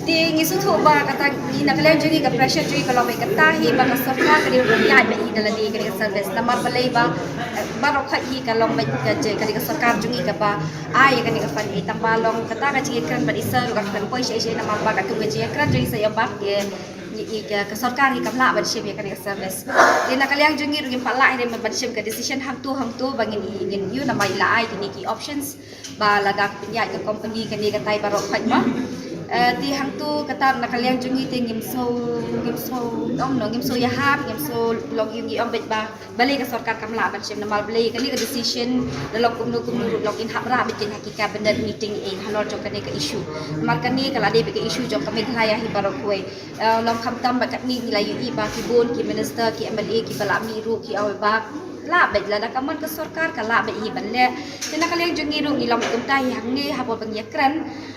Te ngi sngewthuh ba kata ngi na ka liang jong ngi ka pressure jong ngi ka long ba kata hi ba ka sorkar ka dei ban ïaid beit hi da lade kane ka service. Namar balei ba, eh, baroh khoit hi ka long beit ka jing, ka dei ka sorkar jong ngi kaba ai kane ka fund hi, tang ba long kata ka jingïakren bad i sir ruh ka khlem poi shaei shaei namar ba katto ka jingïakren jong ngi sa ïa bak ïa Ngi, ngi, ka, ka sorkar ngi kam lah ban shim ïa kane ka service. Te na ka liang jong ngi ruh ngim pat lah hi ban shim ka decision hangto hangto ba ngin, ngin ïoh namar i la ai kine ki options ba lada ka pynïaid ka company kane katai baroh khoit ma. Eh, te hangto kata na ka liang jong ngi te ngim sngew, ngim sngew ong no, ngim sngew ïahap, ngim sngew long ïoh ngi ong beit ba balei ka sorkar kam lah ban shim namar balei kane ka decision da long kumno kumno ruh long in hap rah beit ha ki cabinet meeting eh halor jong kane ka issue. Namar kane ka la dei beit ka issue jong ka Meghalaya hi baroh kawei. Eh, long khamtam ba katne ngi la ïohi ba ki bun ki minister ki M L A kiba la mih ruh ki ong ba lah beit lada ka mon ka sorkar ka lah beit hi ban leh. Te na ka liang jong ngi ruh ngi long kumta hi hangne haba ba ngi ïakren,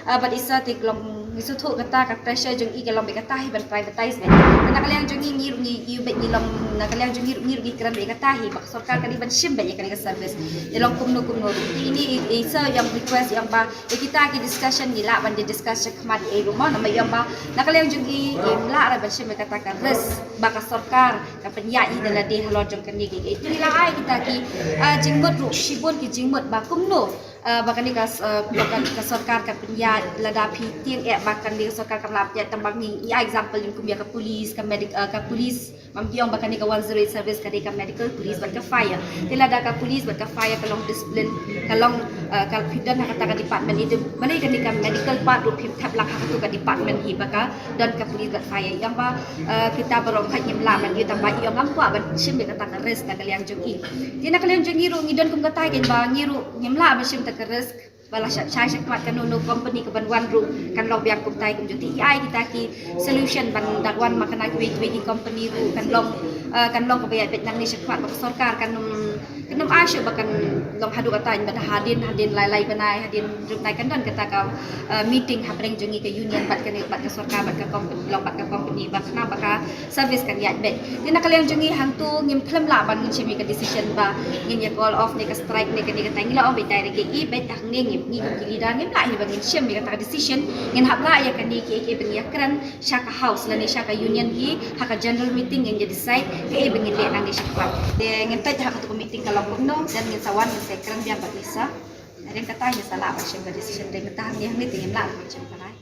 eh, bad i sir te long ngi sngewthuh kata ka pressure jong i ka long beit kata hi ban privatise beit. Te na ka liang jong ngi ngi ruh ngi ïohi beit ngi long na ka liang jong ngi ruh ngi ruh ngi kren beit kata hi ba ka sorkar ka dei ban shim beit ïa kane ka service. Te long kumno kumno ruh. Te ine i, i sir ïa request ïa ba ïa kita ki discussion ngi lah ban ïa discuss shakhmat ïa i ruh mo namar ïa ba na ka liang jong i im lah ra ban shim ïa kata ka risk ba ka sorkar ka pynïaid hi da lade halor jong kane ki. Te ngi la ai kita ki, ah, jingmut ruh shibun ki jingmut ba kumno, ah, ba kane ka, ah, ba ka, ka sorkar ka pynïaid lada phi tieng eh ba kane ka sorkar kam lah pynïaid tang ba ngi, ngi ai example kum ïa ka police ka medic, ah, ka police Mam ki ong ba kane ka one zero eight service ka dei ka medical, police bad ka fire. Te lada ka police bad ka fire ka long discipline, ka long, eh, ka phi don ha kata ka department ite. Balei kane ka medical part ruh phim thep lang ha katu ka department hi ba ka don ka police bad fire. Ïa ba, eh, kita baroh ka ngim lah ban ïa tang ba ïa ngam kwah ban shim ïa kata ka risk na ka liang jong i. Te na ka liang jong i ruh ngi don kum kata kein ba ngi ruh ngim lah ban shim ta ka risk. Ba la shai shai shakhmat kano kano company ka ban wan ruh kan long biang kumtai kumjuh te i ai kita ki solution ban da wan ma kane kiwei kiwei ki company ruh kan long, eh, kan long kaba ïaid beit nangne shakhmat ba ka sorkar kan ym, kan ym ai shuh ba kan long haduh katai ba da hadien hadien lai lai bnai hadien ruh nai kan don kata ka, eh, meeting hapdeng jong ngi ka union bad kane bad ka sorkar bad ka company long bad ka company ba khnang ba ka service kan ïaid beit. Te na ka liang jong ngi hangtu ngim khlem lah ban ngin shim ïa ka decision ba ngin ïa call off ne ka strike ne kane katai, ngi la ong beit direct ïa i beit, hangne ngim, ngi kum ki leader ngim lah hi ban ngin shim ïa kata ka decision. Ngin hap lah ïa kane kiei kiei ba ngi ïa kren sha ka house lane sha ka union hi, ha ka general meeting ngin ïa decide kaei ba ngin leh nangne shakhmat. Te ngin peit ha katu ka meeting ka long kumno, then ngin sa wan ngin sa kren biang bad i sir. Hadien kata ngin sa lah ban shim ka decision, hadien kata hangne hangne te ngim lah ban shim ka lai.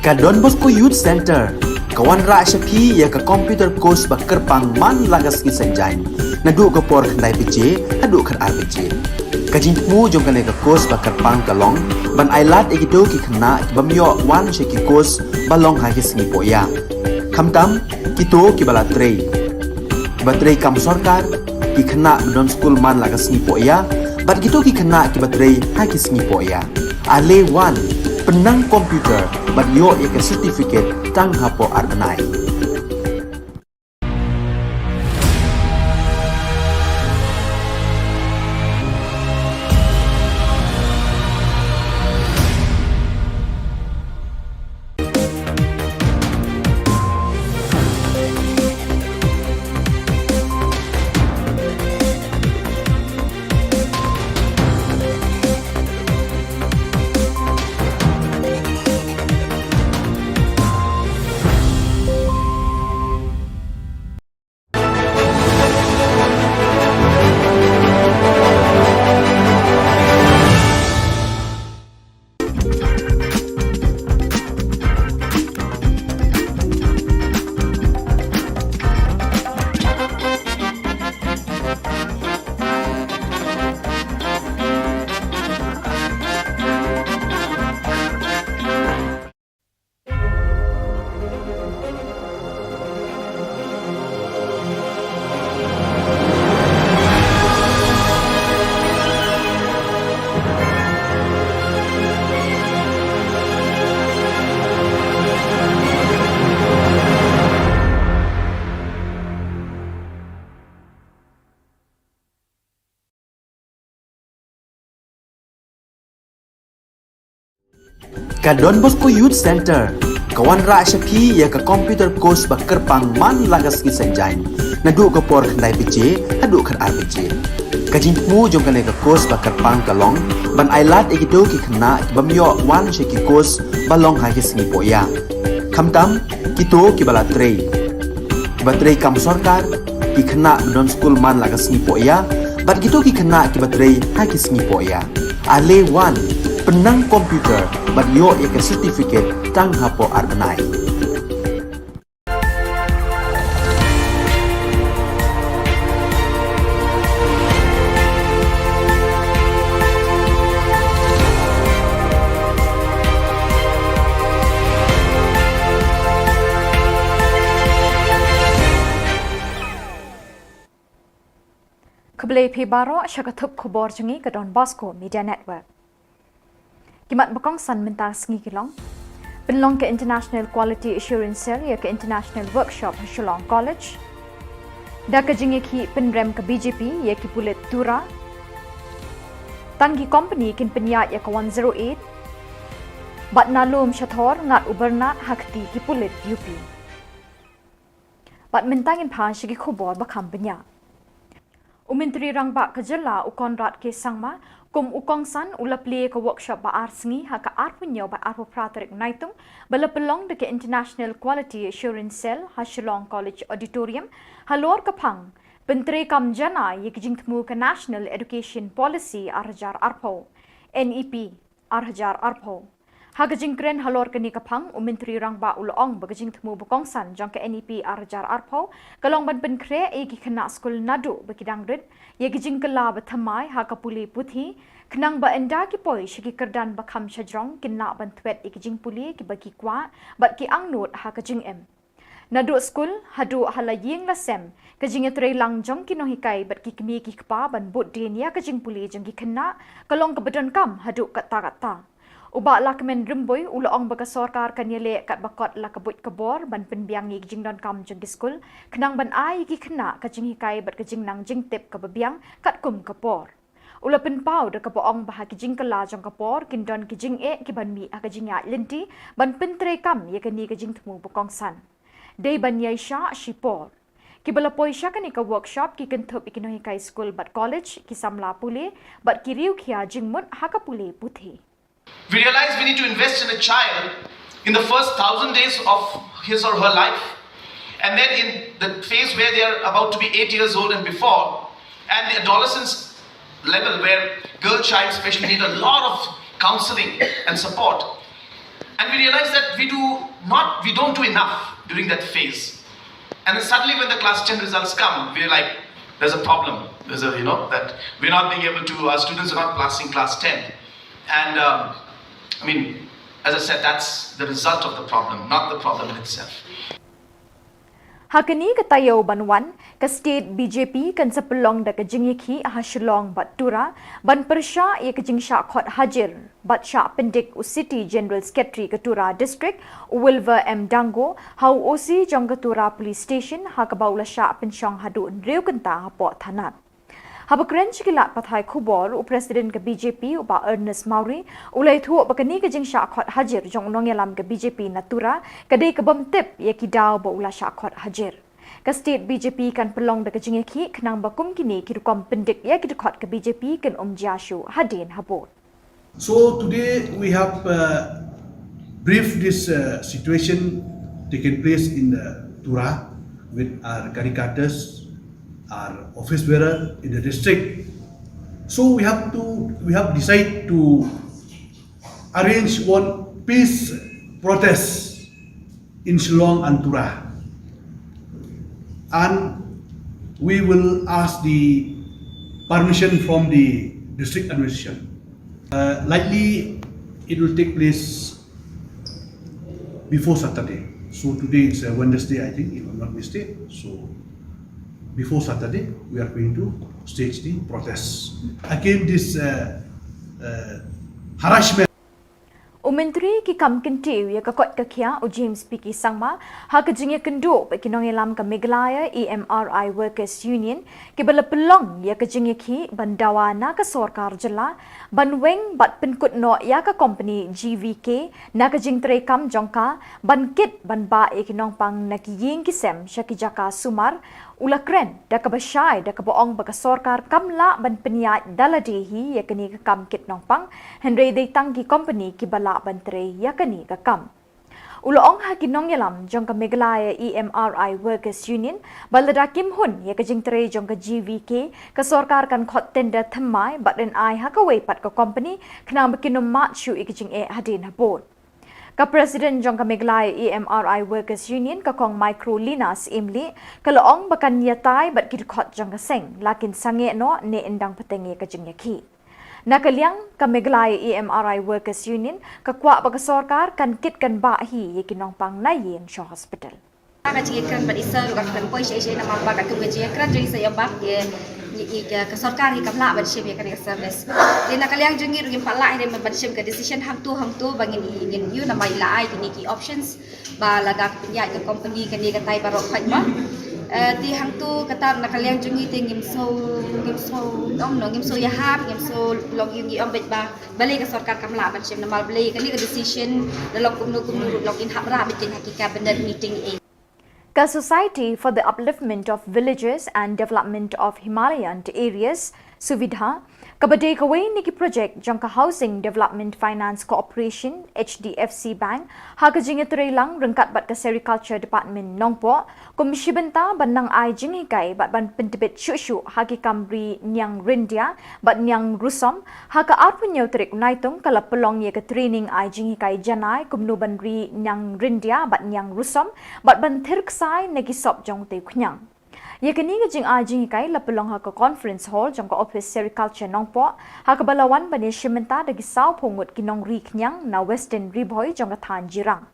Ka Don Bosco Youth Centre ka wanrah sha phi ïa ka computer course ba kyrpang man la ka sngi Saitjaiñ, naduh ka por khyndai baje haduh khatar baje. Ka jingthmu jong kane ka course ba kyrpang ka long ban ailad ïa kito ki khynnah ki bym ïoh wan sha ki course ba long ha ki sngi pohïa, khamtam kito kiba la trei, kiba trei kam sorkar, ki khynnah ba don skul man la ka sngi pohïa, bad kito ki khynnah kiba trei ha ki sngi pohïa. Ale wan, pynnang computer bad ïoh ïa ka certificate tang hapoh ar bnai. Ka Don Bosco Youth Centre ka wanrah sha phi ïa ka computer course ba kyrpang man la ka sngi Saitjaiñ, naduh ka por khyndai baje haduh khatar baje. Ka jingthmu jong kane ka course ba kyrpang ka long ban ailad ïa kito ki khynnah ki bym ïoh wan sha ki course ba long ha ki sngi pohïa, khamtam kito kiba la trei, kiba trei kam sorkar, ki khynnah ba don skul man la ka sngi pohïa, bad kito ki khynnah kiba trei ha ki sngi pohïa. Ale wan, pynnang computer bad ïoh ïa ka certificate tang hapoh ar bnai. Khublei phi baroh sha ka thup khubor jong ngi ka Don Bosco Media Network. Ki mat ba kongsan mynta ka sngi ki long: pynlong ka International Quality Assurance Cell ïa ka International Workshop ha Shillong College. Da ka jingïakhih pynrem ka B J P ïa ki pulit Tura. Tang ki company kin pynïaid ïa ka one zero eight. Bad na lum sha thor ngat u Bernard ha kti ki pulit U P. Bad mynta ngin phai sha ki khubor ba kham bniah. U Myntri Rangbah ka jylla u Conrad K Sangma kum u kongsan u la plie ka workshop ba ar sngi ha ka arphew hynñiew bad arphew phra tarik Naitung ba la pynlong da ka International Quality Assurance Cell ha Shillong College Auditorium halor ka phang pyntreikam janai ïa ki jingthmu ka National Education Policy ar hajar arphew, N E P ar hajar arphew. Ha ka jingkren halor kane ka phang, u Myntri Rangbah u la ong ba ka jingthmu ba kongsan jong ka N E P ar hajar arphew ka long ban pynkhreh ïa ki khynnah skul naduh ba ki dang rit ïa ki jingkylla ba thymmai ha ka pule puthi, khnang ba ynda ki poi sha ki kyrdan ba kham shajrong kin lah ban thwet ïa ki jingpule kiba ki kwah bad ki angnud ha ka jingim. Naduh skul haduh ha la ïing la sem, ka jingïatreilang jong ki nonghikai bad ki kmie ki kpa ban bud dien ïa ka jingpule jong ki khynnah ka long kaba donkam haduh katta katta. U Bah Lahkmen Rymbui u la ong ba ka sorkar kan ïaleh katba kot la ka buit ka bor ban pynbiang ïa ki jingdonkam jong ki skul, khnang ban ai ïa ki khynnah ka jinghikai bad ka jingnang jingtip kaba biang katkum ka por. U la pynpaw da kaba ong ba ha ki jingkylla jong ka por kin don ki jingeh kiban mih ha ka jingïaid lynti ban pyntreikam ïa kane ka jingthmu ba kongsan. Dei ban ïaishah shipor. Kiba la poi sha kane ka workshop ki kynthup ïa ki nonghikai skul bad college, ki samla pule bad ki riew khia jingmut ha ka pule puthi. We realize we need to invest in a child in the first thousand days of his or her life, and then in the phase where they are about to be eight years old and before, and the adolescence level where girl child especially need a lot of counseling and support. And we realize that we do not, we don't do enough during that phase. And then suddenly when the class ten results come, we're like, there's a problem. There's a, you know, that we're not being able to, our students are not passing class ten. And um, I mean, as I said, that's the result of the problem, not the problem in itself. Ha kane ka taïew ban wan, ka state B J P kan sa pynlong da ka jingïakhih ha Shillong bad Tura, ban pyrshah ïa ka jingshah khot hajir bad shah pyndik u City General Secretary ka Tura District, u Wilver M Dango, ha u O C jong ka Tura Police Station, ha kaba u la shah pynshong haduh hynriew kynta hapoh thanat. Haba kren sha ki lad pathai khubor, u President ka B J P, u Bah Ernest Mawrie, u la ïathuh ba kane ka jingshah khot hajir jong u nongïalam ka B J P na Tura ka dei ka bym tip ïa ki daw ba u la shah khot hajir. Ka state B J P kan pynlong da ka jingïakhih khnang ba kum kine ki rukom pyndik ïa ki dkhot ka B J P kin ym jia shuh hadien habud. So today we have uh, briefed this uh, situation taken place in the Tura with our caricators, our office bearer in the district. So we have to we have decided to arrange one peace protest in Shillong and Tura. And we will ask the permission from the district administration. Uh, likely it will take place before Saturday. So today is a Wednesday, I think, if I'm not mistaken. So before Saturday, we are going to stage the protest against this uh, uh, harassment. U Myntri ki kam kyntiew ïa ka koit ka khiah u James P K Sangma, ha ka jingïakynduh bad ki nongïalam ka Meghalaya E M R I Workers Union, kiba la pynlong ïa ka jingïakhih ban dawa na ka sorkar jylla ban weng bad pynkut noh ïa ka kompani G V K na ka jingtrei kam jong ka ban kit ban bah ïa ki nongpang na ki ïing ki sem sha ki jaka sumar, u la kren da kaba shai da kaba ong ba ka sorkar kam lah ban pynïaid da lade hi ïa kane ka kam kit nongpang, hynrei dei tang ki kompani kiba lah ban trei ïa kane ka kam. U la ong ha ki nongïalam jong ka Meghalaya E M R I Workers Union ba lada kim hun ïa ka jingtrei jong ka G V K, ka sorkar kan khot tender thymmai bad yn ai ha kawei pat ka kompani khnang ba kin ym mad shuh ïa ka jingeh hadien habud. Ka President jong ka Meghalaya E M R I Workers Union, ka Kong Microlina Syiemlieh, ka la ong ba kan ïatai bad ki dkhot jong ka seng la kin sangeh noh ne yn dang bteng ïa ka jingïakhih. Na ka liang ka Meghalaya E M R I Workers Union ka kwah ba ka sorkar kan kit kan bah hi ïa ki nongpang na ïing sha hospital. Ka jingkren bad i sir ruh ka kren poi sha i sha i namar ba ka kum ka jingkren jong i sir ïa ba ka sorkar hi kam lah ban shim ïa kane ka service. Te na ka liang jong ngi ruh ngim pat lah hi ban shim ka decision hangto hangto ba ngin ngin ïoh namar i la ai kine ki options ba lada ka pynïaid ka company kane katai baroh khoit ba. Te hangto kata na ka liang jong ngi te ngim sngewbha ngim sngewbha ngim sngewbha ïahap ngim sngewbha long ïa ngi ong beit ba balei ka sorkar kam lah ban shim namar balei kane ka decision la long kumno kumno ruh long in hap rah beit ha ki cabinet meeting eh. Ka Society for the Upliftment of Villages and Development of Himalayan Areas, SUVIDHA, kaba dei kawei na ki projek jong ka Housing Development Finance Corporation, H D F C Bank, ha ka jingïatreilang ryngkat bad ka Sericulture Department Nongpoh, kum shi bynta ban nang ai jinghikai bad ban pyntbit shuh shuh ha ki kam ri Niang Ryndia bad Niang Rusom, ha ka arphew hynñiew tarik u Naitung ka la pynlong ïa ka training ai jinghikai janai kumno ban ri Niang Ryndia bad Niang Rusom bad ban thir ksai na ki sop jong utei u khñiang. Ïa kane ka jingai jinghikai la pynlong ha ka Conference Hall jong ka Office Sericulture Nongpoh, ha kaba la wan ban ïashim bynta da ki sawphew ngut ki nongri khñiang na Western Ri Bhoi jong ka thaiñ Jirang.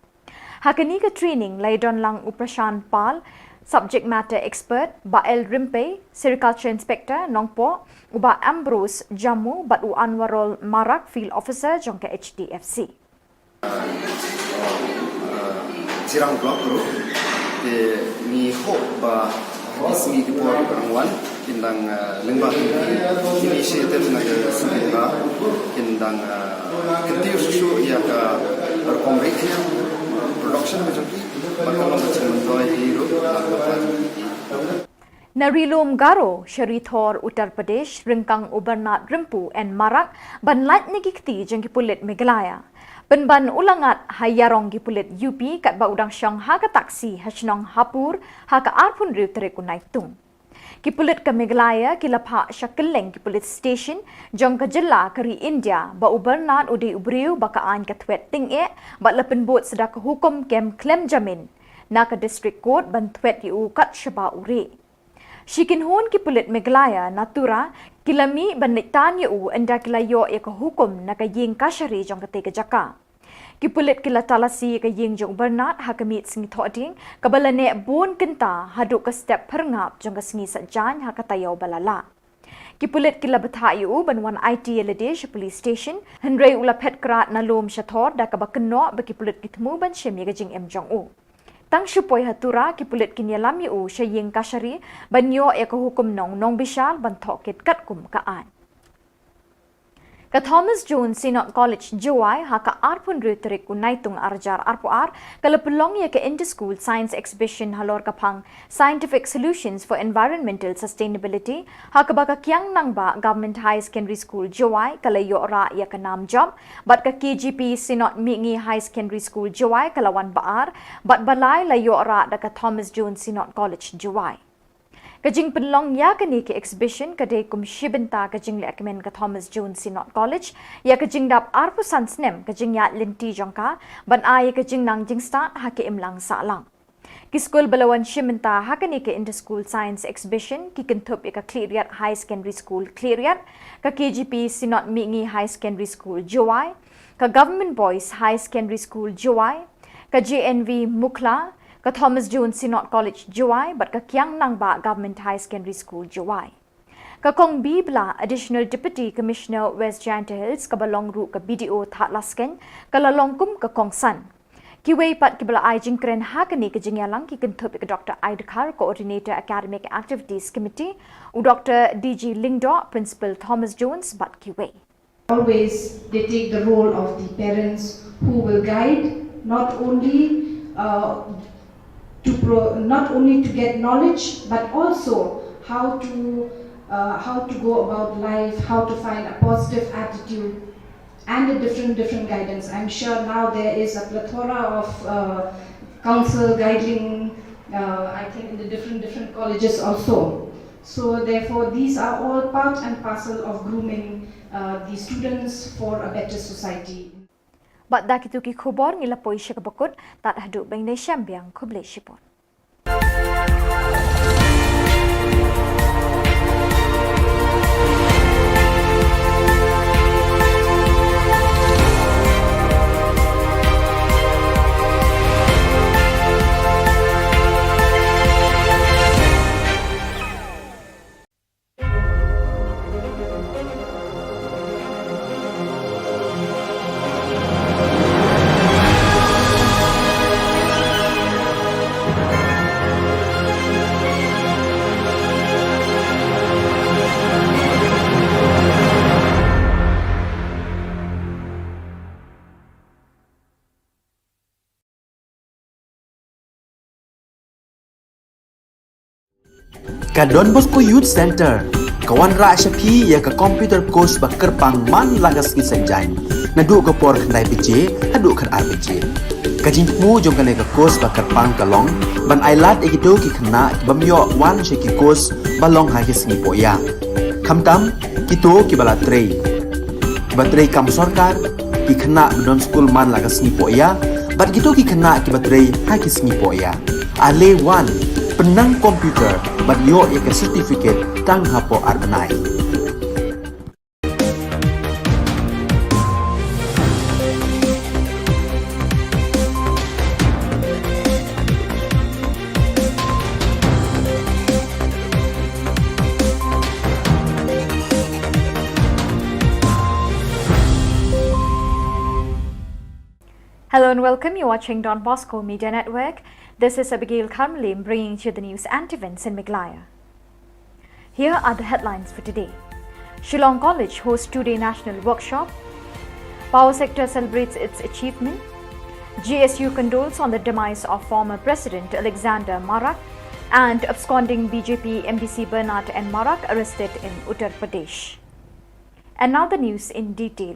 Ha kane ka training la ïadon lang u Prashant Pal, Subject Matter Expert, Bah L Rympei, Sericulture Inspector Nongpoh, u Bah Ambrose Jammu bad u Anwarul Marak, Field Officer jong ka H D F C. Jirang Block ruh te ngi hope ba ki sngi ki por ba dang wan kin dang lyngba ki initiative na ka SUVIDHA kin dang kyntiew shuh shuh ïa ka rukom ri khñiang production ka jong ki bad ka long ka jingmyntoi hi ruh na ka pyrthei. Na Ri Lum Garo, sha Ri Thor Uttar Pradesh, ryngkang u Bernard Rympu N Marak ban lait na ki kti jong ki pulit Meghalaya. Pynban u la ngat ha ïarong ki pulit U P katba u dang shong ha ka taxi ha shnong Hapur ha ka arphew hynriew tarik u Naitung. Ki pulit ka Meghalaya ki la phah sha kylleng ki police station jong ka jylla ka ri India ba u Bernard u dei u briew ba ka aiñ ka thwet tyngeh bad la pynbud sa da ka hukum kem khlem jamin na ka District Court ban thwet ïa u kat shaba u rieh. Shi kynhun ki pulit Meghalaya na Tura ki la mih ban leit tan ïa u ynda ki la ïoh ïa ka hukum na ka ïing kashari jong katei ka jaka. Ki pulit ki la talasi ïa ka ïing jong u Bernard ha ka miet sngi Thohdieng kaba la neh bun kynta haduh ka step phyrngap jong ka sngi Saitjaiñ ha ka taïew ba la lah. Ki pulit ki la bthah ïa u ban wan aiti ïa lade sha police station, hynrei u la phet krad na lum sha thor da kaba kynnoh ba ki pulit ki thmu ban shim ïa ka jingim jong u. Tang shu poi ha Tura ki pulit kin ïalam ïa u sha ïing kashari ban ïoh ïa ka hukum nong nongbishar ban thohkit katkum ka aiñ. Ka Thomas Jones Synod College Jowai ha ka arphew hynriew tarik u Naitung arhajar arphew ar ka la pynlong ïa ka Inter-School Science Exhibition halor ka phang Scientific Solutions for Environmental Sustainability, ha kaba ka Kiang Nangbah Government Higher Secondary School Jowai ka la ïoh rah ïa ka nam jop bad ka K G P Synod Mihngi Higher Secondary School Jowai ka la wan ba ar bad ba lai la ïoh rah da ka Thomas Jones Synod College Jowai. Ka jingpynlong ïa kane ka exhibition ka dei kum shi bynta ka jinglehkmen ka Thomas Jones Synod College ïa ka jingdap arphew san snem ka jingïaid lynti jong ka ban ai ïa ka jingnang jingstad ha ka imlang sahlang. Ki skul ba la wan shim bynta ha kane ka Inter-School Science Exhibition ki kynthup ïa ka Khliehriat Higher Secondary School Khliehriat, ka K G P Synod Mihngi Higher Secondary School Jowai, ka Government Boys Higher Secondary School Jowai, ka J N V Mukhla, ka Thomas Jones Synod College Jowai bad ka Kiang Nangbah Government Higher Secondary School Jowai. Ka Kong B Blah, Additional Deputy Commissioner West Jaintia Hills kaba long ruh ka B D O Thadlaskein ka la long kum ka kongsan. Kiwei pat kiba la ai jingkren ha kane ka jingïalang ki kynthup ïa ka Doctor I Dkhar, Coordinator Academic Activities Committee, u Doctor D G Lyngdoh, Principal Thomas Jones bad kiwei. Always they take the role of the parents who will guide, not only uh, to pro- not only to get knowledge, but also how to uh, how to go about life, how to find a positive attitude, and a different different guidance. I'm sure now there is a plethora of uh, counsel guiding. Uh, I think in the different different colleges also. So therefore, these are all part and parcel of grooming uh, the students for a better society. Bad da kitu ki khubor ngi la poi sha kaba kut, tad haduh ban ïashem biang, khublei shibun. Ka Don Bosco Youth Centre ka wanrah sha phi ïa ka computer course ba kyrpang man la ka sngi Saitjaiñ, naduh ka por khyndai baje haduh khatar baje. Ka jingthmu jong kane ka course ba kyrpang ka long ban ailad ïa kito ki khynnah ki bym ïoh wan sha ki course ba long ha ki sngi pohïa, khamtam kito kiba la trei, kiba trei kam sorkar, ki khynnah ba don skul man la ka sngi pohïa bad kito ki khynnah kiba trei ha ki sngi pohïa. Ale wan, pynnang computer bad ïoh ïa ka certificate tang hapoh ar bnai. Hello and welcome. You're watching Don Bosco Media Network. This is Abigail Kharmlim bringing to you the news and events in Meghalaya. Here are the headlines for today. Shillong College hosts two-day national workshop. Power sector celebrates its achievement. G S U condoles on the demise of former President Alexander Marak. And absconding B J P M D C Bernard N Marak arrested in Uttar Pradesh. And now the news in detail.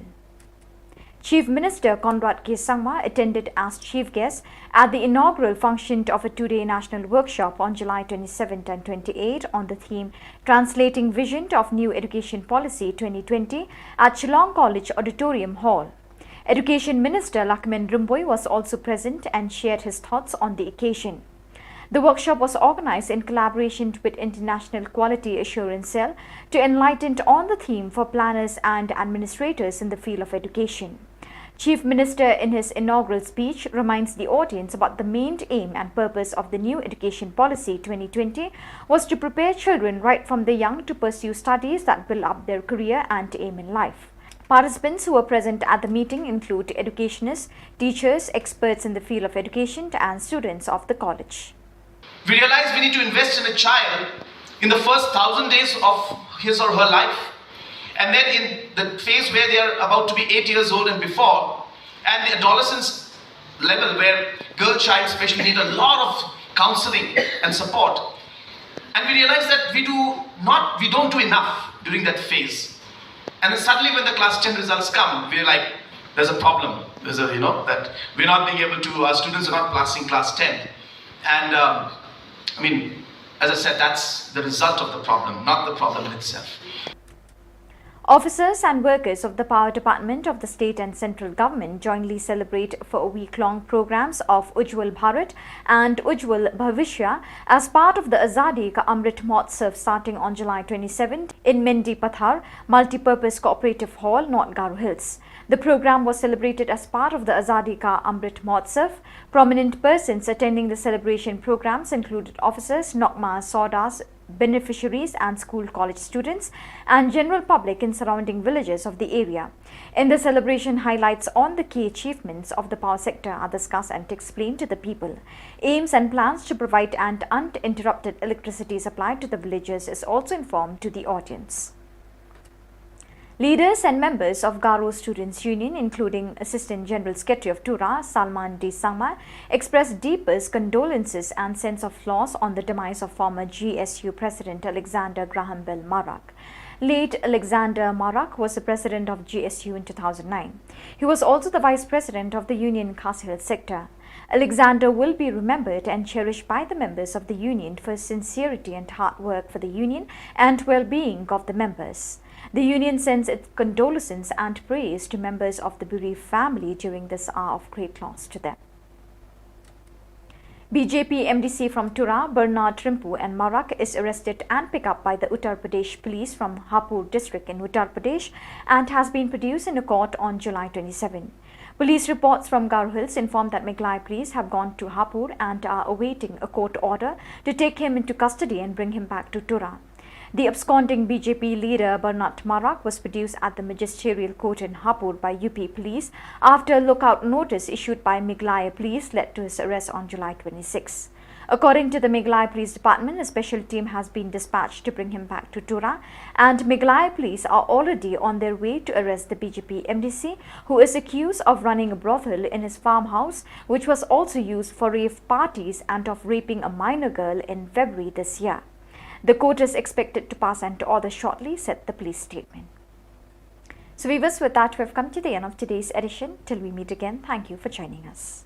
Chief Minister Conrad K Sangma attended as chief guest at the inaugural function of a two-day national workshop on July twenty-seventh and twenty-eighth on the theme Translating Vision of New Education Policy twenty twenty at Shillong College Auditorium Hall. Education Minister Lahkmen Rymbui was also present and shared his thoughts on the occasion. The workshop was organized in collaboration with International Quality Assurance Cell to enlighten on the theme for planners and administrators in the field of education. Chief Minister, in his inaugural speech, reminds the audience about the main aim and purpose of the new education policy twenty twenty was to prepare children right from the young to pursue studies that build up their career and aim in life. Participants who were present at the meeting include educationists, teachers, experts in the field of education, and students of the college. We realize we need to invest in a child in the first thousand days of his or her life, and then in the phase where they are about to be eight years old and before, and the adolescence level where girl child especially need a lot of counseling and support. And we realize that we do not, we don't do enough during that phase. And then suddenly when the class ten results come, we're like, there's a problem. There's a, you know, that we're not being able to, our students are not passing class ten. And um, I mean, as I said, that's the result of the problem, not the problem in itself. Officers and workers of the Power Department of the state and central government jointly celebrate for a week-long programs of Ujjwal Bharat and Ujjwal Bhavishya as part of the Azadi Ka Amrit Mahotsav starting on July twenty-seventh in Mendipathar Multipurpose Cooperative Hall, North Garo Hills. The program was celebrated as part of the Azadi Ka Amrit Mahotsav. Prominent persons attending the celebration programs included officers, Nokma Sawdars, beneficiaries and school college students and general public in surrounding villages of the area. In the celebration, highlights on the key achievements of the power sector are discussed and explained to the people. Aims and plans to provide an uninterrupted electricity supply to the villages is also informed to the audience. Leaders and members of Garo Students Union, including Assistant General Secretary of Tura, Salman D Sangma, expressed deepest condolences and sense of loss on the demise of former G S U President Alexander Graham Bell Marak. Late Alexander Marak was the president of G S U in two thousand nine. He was also the vice president of the Union Khasi Hills sector. Alexander will be remembered and cherished by the members of the union for his sincerity and hard work for the union and well-being of the members. The union sends its condolences and prayers to members of the bereaved family during this hour of great loss to them. B J P M D C from Tura, Bernard Rympu and Marak is arrested and picked up by the Uttar Pradesh police from Hapur district in Uttar Pradesh and has been produced in a court on July twenty-seven. Police reports from Garo Hills inform that Meghalaya police have gone to Hapur and are awaiting a court order to take him into custody and bring him back to Tura. The absconding B J P leader Bernard Marak was produced at the magisterial court in Hapur by U P police after a lookout notice issued by Meghalaya police led to his arrest on July twenty-six. According to the Meghalaya Police Department, a special team has been dispatched to bring him back to Tura, and Meghalaya police are already on their way to arrest the B J P M D C, who is accused of running a brothel in his farmhouse, which was also used for rave parties, and of raping a minor girl in February this year. The court is expected to pass an order shortly, said the police statement. So viewers, with that, we've come to the end of today's edition. Till we meet again, thank you for joining us.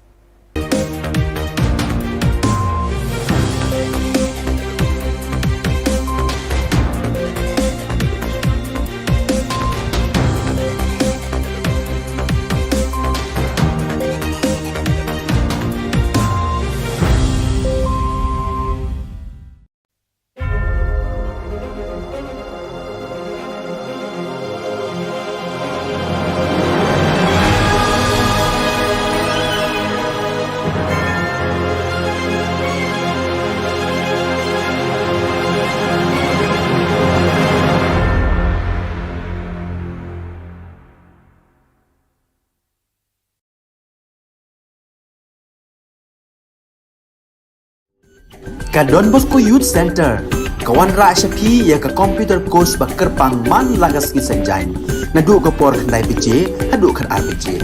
Ka Don Bosco Youth Centre ka wanrah sha phi ïa ka computer course ba kyrpang man la ka sngi Saitjaiñ, naduh ka por khyndai baje haduh khatar baje.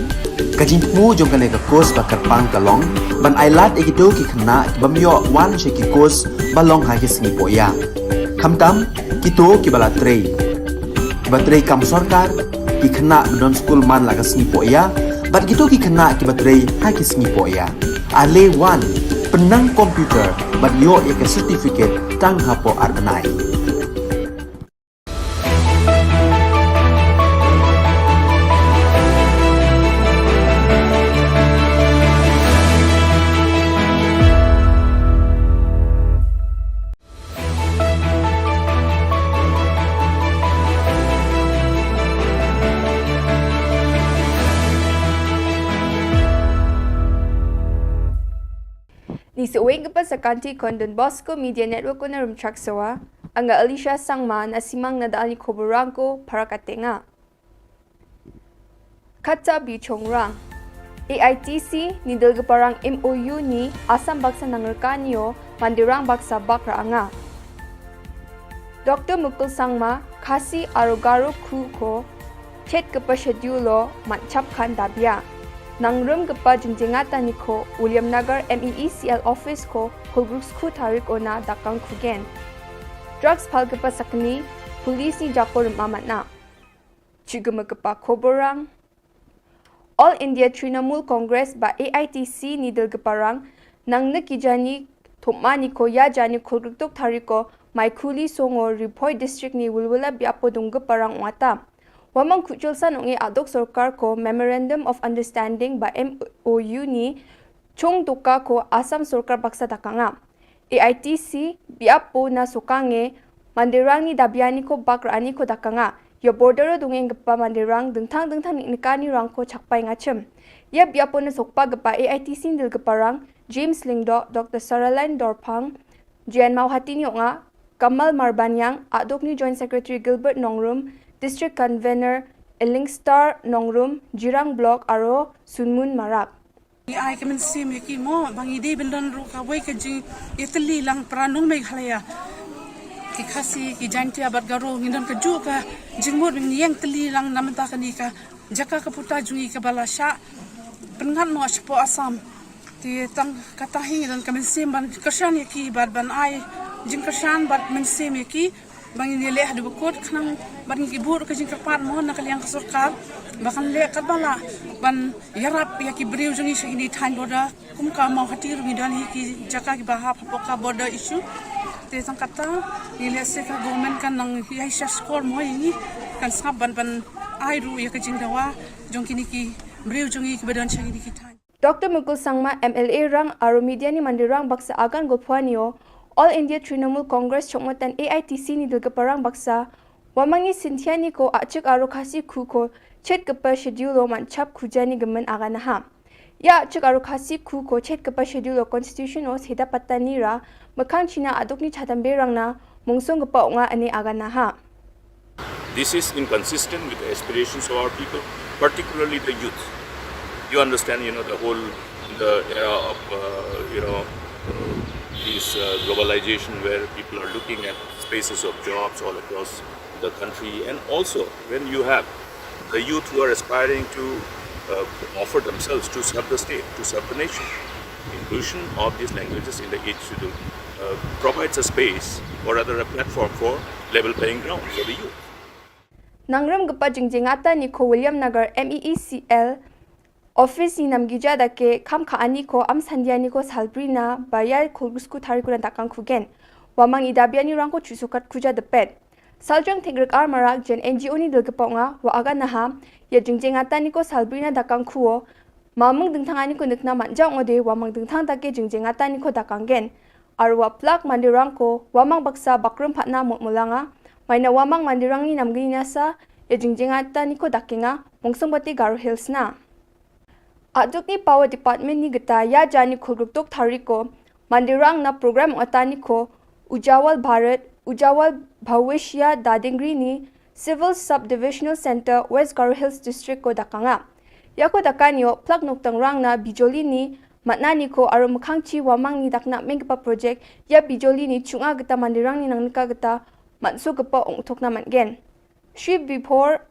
Ka jingthmu jong kane ka course ba kyrpang ka long ban ailad ïa kito ki khynnah ki bym ïoh wan sha ki course ba long ha ki sngi pohïa. Khamtam kito kiba la trei, kiba trei kam sorkar, ki khynnah ba don skul man la ka sngi pohïa, Bad kito ki khynnah kiba trei ha ki sngi poh ïa. Ale wan, pynnang computer bad ïoh ïa ka certificate tang hapoh ar bnai. Ni sa weng ka pa sa kanti kon Don Bosco Media Network ko na Rumchak Sawa, anga Alicia Sangma na simang na dal ni khubor rang ko para ka tenga. Kata bi chong rang. A I T C ni dal ka parang M O U ni Assam baksa nang rka ni o, Mandirang baksa bak ra anga. Doctor Mukul Sangma, Khasi aro Garo khu ko, chet ka pa schedule lo, man chap khan dabia. Nang rum ka pa jingjengata ni ko, William Nagar M E E C L office ko, Khulgruk skhu tarik ona dakang khugen. Drugs phal ka pa sakni, police ni japo rum amat na. Chigama ka pa khubor rang. All India Trinamool Congress ba A I T C ni dal ka parang, nang na ki jani thopma ni ko ïa jani khulgruk tok tarik ko, mai khuli songo Ri Bhoi District ni Wilwila biapo dung ka parang wata. Wamang khuchul san ong e adok sorkar ko Memorandum of Understanding ba M O U ni chung duka ko Assam sorkar baksa dakanga. A I T C biapo na sokang e, Mandirang ni dabia ni ko bak ra ni ko dakanga. Ïa border o dung eng ka pa Mandirang dengthang dengthang ni nika ni rang ko chakpai ngachem. Ïa biapo na sokpa ka pa A I T C ni dal ka parang, James Lyngdoh, Doctor Saraline Dorphang, J N Mawhati ni onga, Kamal Marbaniang, adok ni Joint Secretary Gilbert Nongrum, District Convener Elingstar Nongrum, Jirang Block aro Sunmun Marak. Ngi ai ka mynsiem ïa ki mo, ba ngi dei ban don ruh kawei ka jingïatylli lang para nong Meghalaya. Ki Khasi, ki Jaintia bad Garo, ngi don kajuh ka jingmut ba ngi ïeng tylli lang na bynta kane ka jaka ka puta jong ngi kaba la shah pynngat noh shapoh Assam. Te tang kata hi ngi don ka mynsiem ban kyrshan ïa ki bad ban ai jingkyrshan bad mynsiem ïa ki. Ba ngin ïaleh haduh ba kut khnang ban ngi ki buh ka jingkyrpad mo na ka liang ka sorkar ba kan leh katba lah ban ïarap ïa ki briew jong ngi sha kine thaiñ border, kum ka Mawhati ruh ngi don hi ki jaka kiba hap hapoh ka border issue. Te tang kata ngi leh se ka government kan nang ïai sha skor mo ïa ngi, kan sngap ban ban ai ruh ïa ka jingdawa jong kine ki briew jong ngi kiba don sha kine ki thaiñ. Doctor Mukul Sangma, M L A rang aro media ni Mandirang baksa agan golphuani o, All India Trinamool Congress chokmatan A I T C ni dal ka parang baksa, wamang ni Cynthia ni ko achik aro Khasi khu ko, chet ka pa schedule o man chap khuja ni gaman agan ha. Ïa achik aro Khasi khu ko, chet ka pa schedule o constitution o seda patani ra, makhang china adok ni chatam berang na, mungsong ka pa onga ane agan ha. This is inconsistent with the aspirations of our people, particularly the youth. You understand, you know, the whole, the era of, uh, you know, uh, this uh, globalization where people are looking at spaces of jobs all across the country. And also, when you have the youth who are aspiring to uh, offer themselves to serve the state, to serve the nation, inclusion of these languages in the age schedule uh, provides a space, or rather a platform for level playing ground for the youth. Nangrem kpa jingjingata ni ko William Nagar M E E C L office ni namgija da ke kam ka ani ko am sandia ni ko salbrina ba ya khulgusku tari kuna dakang kugen. Wamang idabia ni rangko chusukat kuja depet. Saljang thik rek ar marak jen N G O ni dil kpa nga wa aga naha ya jingjingata ni ko salbrina dakang kuo. Mamang dengtang ani ko nekna manjang ode wamang dengtang da ke jingjingata ni ko dakang gen. Arwa plak mandirang ko wamang baksa bakrum patna mot mulanga. Maina wamang mandirang ni namgini nasa ya jingjingata ni ko dakinga mungsung bati Garo Hills na. Aduk ni Power Department ni geta ya jani khulgruk tok thariko mandirang na program ota ni ko Ujawal Bharat, Ujawal Bhavishya Dadingri ni Civil Subdivisional Center West Garo Hills District ko dakanga. Ya ko dakanio plak noktang rang na bijoli ni matna ni ko aru mkhangchi wamang ni dakna mengkpa project ya bijoli ni chunga geta mandirang ni nangnika geta matsu gpa ong thokna matgen. Shri Bipor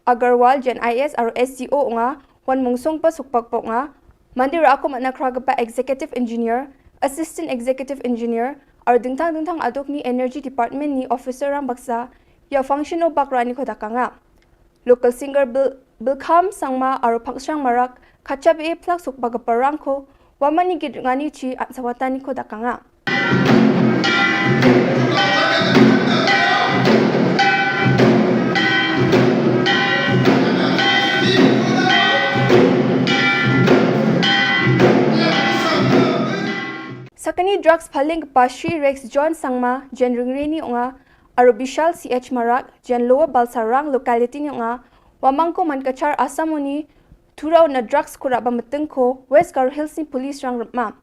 Agarwal jen I A S aru S D O nga wan mungsong pa sukpak pok nga. Mandir aku matna kra gpa executive engineer, assistant executive engineer aru dingtang dingtang aduk ni energy department ni officer rang baksa ya function o bak rani ko dakanga. Local singer bil Bilkham Sangma aro Phangshrang Marak, khatshah beh plak suk ba ka parang ko, wa mani git ngani chi an sawatani ko dakanga. Sakani drugs phaling pa Shri Rex John Sangma, Jen Ringreni onga, aro Bishal C H Marak, Jen Lower Balsarang locality ni onga, wamang ko man kachar Assam oni, thurau na drugs kura ba meteng ko, West Garo Hills ni police rang rma.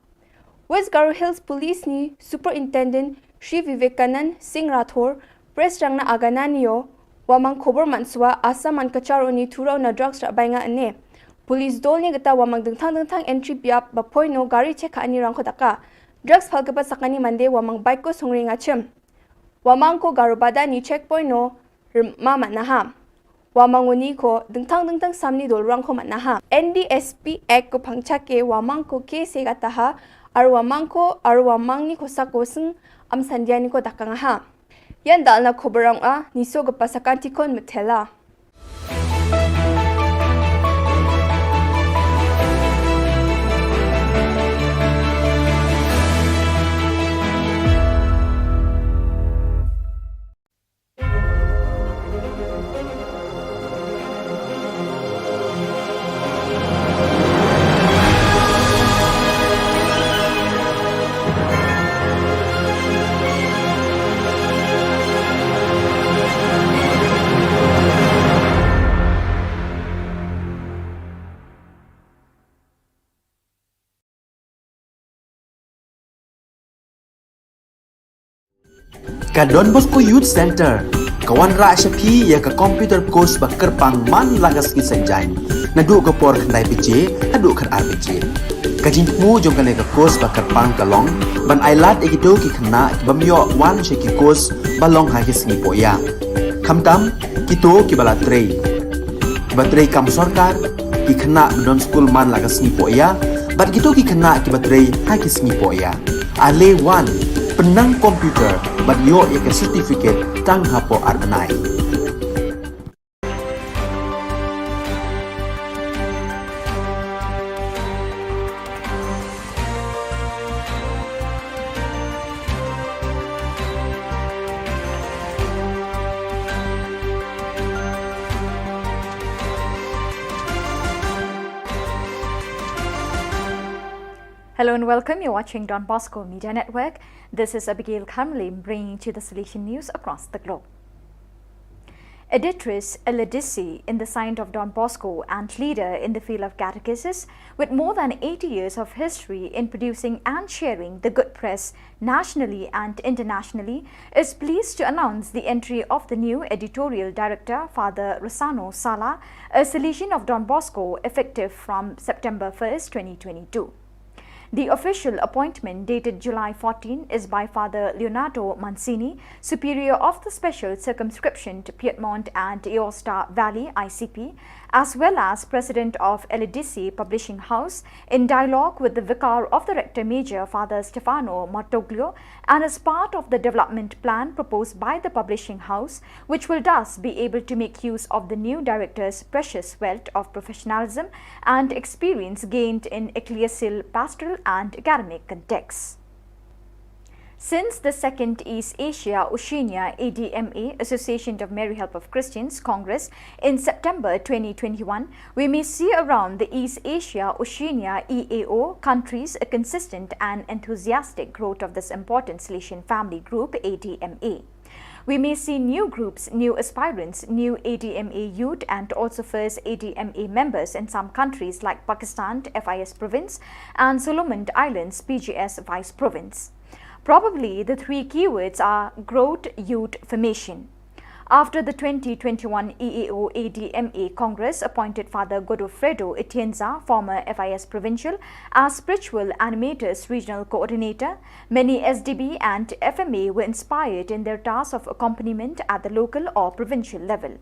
West Garo Hills Police ni Superintendent Shri Vivekanand Singh Rathore, press rang na agana nio, wamang khobor manswa Assam man kachar oni thurau na drugs ra bainga ane. Police dol ni kata wamang dengthang dengthang entry biap ba poino gari chek ani rang ko daka. Drugs phal kepa sakani mande wamang bike ko songri ngachem. Wamang ko Garo Bada ni checkpoint no rma manaha. Wamang oni ko dengthang dengthang samni dolrang ko manaha. N D S P Act ko phangchake wamang ko ke se gataha, ar wamang ko, ar wamang ni ko sako seng am sandia ni ko dakang ha. Yan dal na khobarang a, ni so ga pasakan tikon metela. Ka Don Bosco Youth Centre ka wanrah sha phi ïa ka computer course ba kyrpang man la ka sngi Saitjaiñ, naduh ka por khyndai baje haduh khatar baje. Ka jingthmu jong kane ka course ba kyrpang ka long ban ailad ïa kito ki khynnah ki bym ïoh wan sha ki course ba long ha ki sngi pohïa, khamtam kito kiba la trei, kiba trei kam sorkar, ki khynnah ba don skul man la ka sngi pohïa, bad kito ki khynnah kiba trei ha ki sngi pohïa. Ale wan, pynnang computer bad ïoh ïa ka certificate tang hapoh ar bnai. Hello and welcome. You're watching Don Bosco Media Network. This is Abigail Kharmling bringing to you the Salesian news across the globe. Editress Eledisi in the Saint of Don Bosco and leader in the field of catechesis, with more than eighty years of history in producing and sharing the good press nationally and internationally, is pleased to announce the entry of the new editorial director, Father Rosano Sala, a Salesian of Don Bosco, effective from September first, twenty twenty-two. The official appointment, dated July fourteen, is by Father Leonardo Mancini, Superior of the Special Circumscription to Piedmont and Aosta Valley, I C P, as well as President of Eledisi Publishing House, in dialogue with the Vicar of the Rector Major, Father Stefano Martoglio, and as part of the development plan proposed by the publishing house, which will thus be able to make use of the new director's precious wealth of professionalism and experience gained in ecclesial, pastoral, and academic contexts. Since the second East Asia Oceania A D M A, Association of Mary Help of Christians, Congress in September twenty twenty-one, we may see around the East Asia Oceania E A O countries a consistent and enthusiastic growth of this important Salesian family group, A D M A. We may see new groups, new aspirants, new A D M A youth, and also first A D M A members in some countries like Pakistan, F I S province, and Solomon Islands, P G S vice province. Probably the three keywords are growth, youth, formation. After the twenty twenty-one E A O A D M A Congress appointed Father Godofredo Atienza, former F I S provincial, as spiritual animators regional coordinator, many S D B and F M A were inspired in their task of accompaniment at the local or provincial level.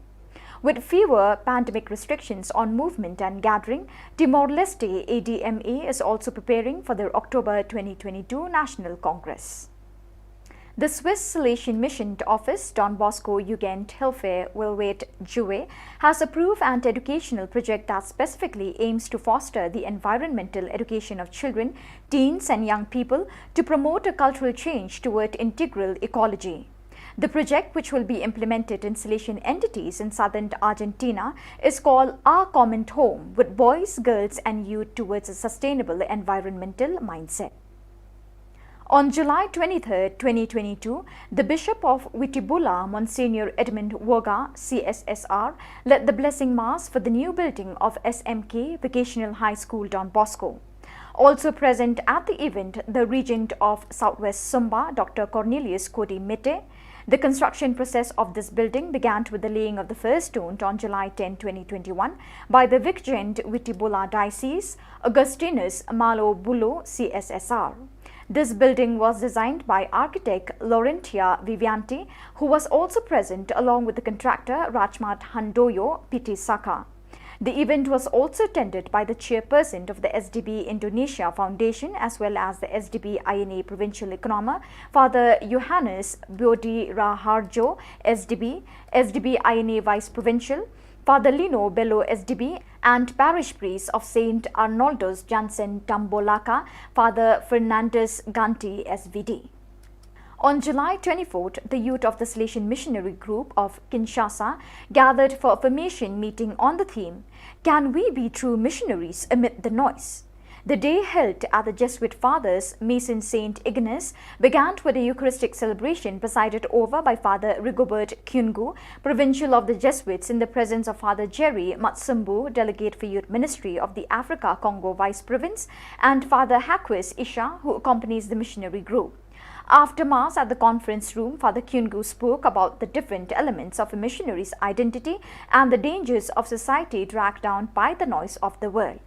With fewer pandemic restrictions on movement and gathering, Timor-Leste A D M A is also preparing for their October twenty twenty-two National Congress. The Swiss Salesian Mission Office, Don Bosco Jugend Hilfe Wilwet Jue, has approved an educational project that specifically aims to foster the environmental education of children, teens, and young people to promote a cultural change toward integral ecology. The project, which will be implemented in Salesian entities in southern Argentina, is called Our Common Home, with boys, girls, and youth towards a sustainable environmental mindset. On July twenty-third, twenty twenty-two, the Bishop of Witibula, Monsignor Edmund Woga, C S S R, led the blessing mass for the new building of S M K Vocational High School Don Bosco. Also present at the event, the Regent of Southwest Sumba, Doctor Cornelius Kodi Mete. The construction process of this building began with the laying of the first stone on July tenth, twenty twenty-one, by the Viceregent Witibula Diocese, Augustinus Malo Bulo, C S S R. This building was designed by architect Laurentia Vivianti, who was also present along with the contractor Rajmat Handoyo Pitisaka. The event was also attended by the chairperson of the S D B Indonesia Foundation as well as the S D B I N A Provincial Economer, Father Johannes Bodi Raharjo, S D B, S D B I N A Vice Provincial, Father Lino Bello, S D B, and Parish Priest of Saint Arnoldus Jansen Tambolaka, Father Fernandez Ganti, S V D. On July twenty-fourth, the youth of the Salesian Missionary Group of Kinshasa gathered for a formation meeting on the theme, "Can we be true missionaries amid the noise?" The day held at the Jesuit Father's Mission Saint Ignace began with a Eucharistic celebration presided over by Father Rigobert Kyungu, Provincial of the Jesuits, in the presence of Father Jerry Matsumbu, Delegate for Youth Ministry of the Africa Congo Vice Province, and Father Haquis Isha, who accompanies the missionary group. After Mass at the conference room, Father Kyungu spoke about the different elements of a missionary's identity and the dangers of society dragged down by the noise of the world.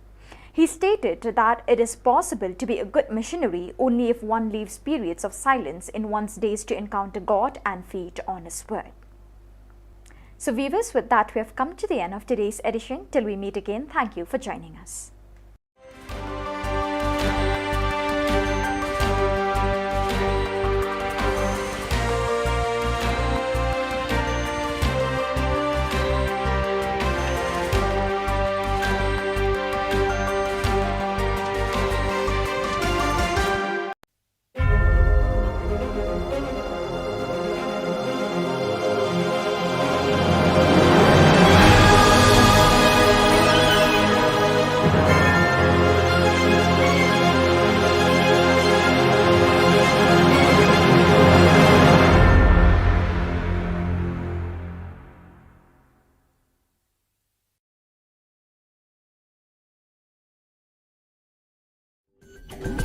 He stated that it is possible to be a good missionary only if one leaves periods of silence in one's days to encounter God and feed on His Word. So, viewers, with that, we have come to the end of today's edition. Till we meet again, thank you for joining us.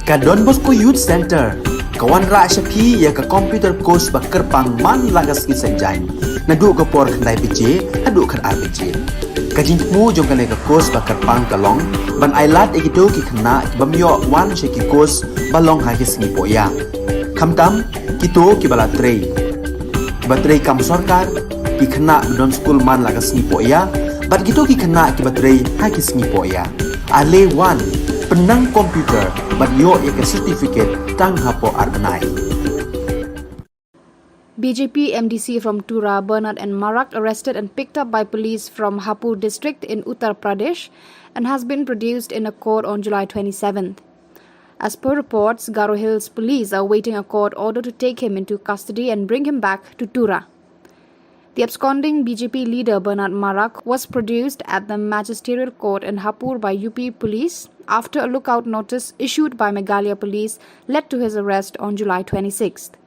Ka Don Bosco Youth Center ka wanrah sha phi ïa ka computer course ba kyrpang man la ka sngi Saitjaiñ, naduh ka por khyndai baje haduh khatar baje. Ka jingthmu jong kane ka course ba kyrpang ka long ban ailad ïa kito ki khynnah ki bym ïoh wan sha ki course ba long ha ki sngi pohïa. Khamtam kito kiba la trei, kiba trei kam sorkar, ki khynnah ba don skul man la ka sngi pohïa, bad kito ki khynnah kiba trei ha ki sngi pohïa. Ale wan, pynnang computer bad ïoh ïa ka certificate tang hapoh ar bnai. B J P M D C from Tura, Bernard N Marak, arrested and picked up by police from Hapur district in Uttar Pradesh and has been produced in a court on July twenty-seventh. As per reports, Garo Hills police are awaiting a court order to take him into custody and bring him back to Tura. The absconding B J P leader Bernard Marak was produced at the magisterial court in Hapur by U P police after a lookout notice issued by Meghalaya police led to his arrest on July twenty-sixth.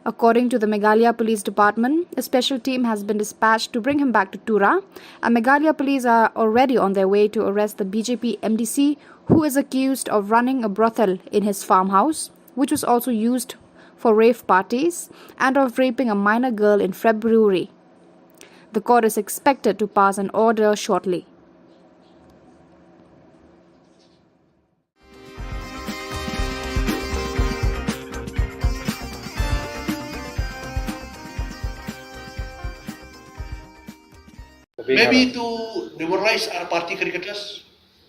According to the Meghalaya Police Department, a special team has been dispatched to bring him back to Tura, and Meghalaya police are already on their way to arrest the B J P M D C, who is accused of running a brothel in his farmhouse, which was also used for rave parties, and of raping a minor girl in February. The court is expected to pass an order shortly. Maybe to demoralize our party caricatures,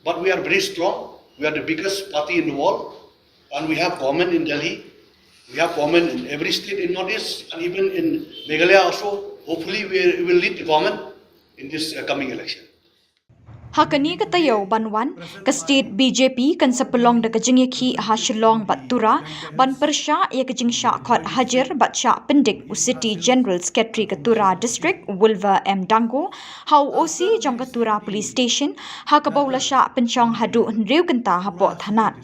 but we are very strong. We are the biggest party in the world, and we have government in Delhi. We have government in every state in Northeast and even in Meghalaya also. Hopefully, we will lead the government in this uh, coming election. Ha kane ka taïew ban wan, ka state B J P kan sa pynlong da ka jingïakhih ha Shillong bad Tura, ban pyrshah ïa ka jingshah khot hajir bad shah pyndik u City General Secretary ka Tura District, Wilver M Dangu, ha u O C jong ka Tura Police Station, ha kaba u la shah pynshong haduh hynriew kynta hapoh thanat.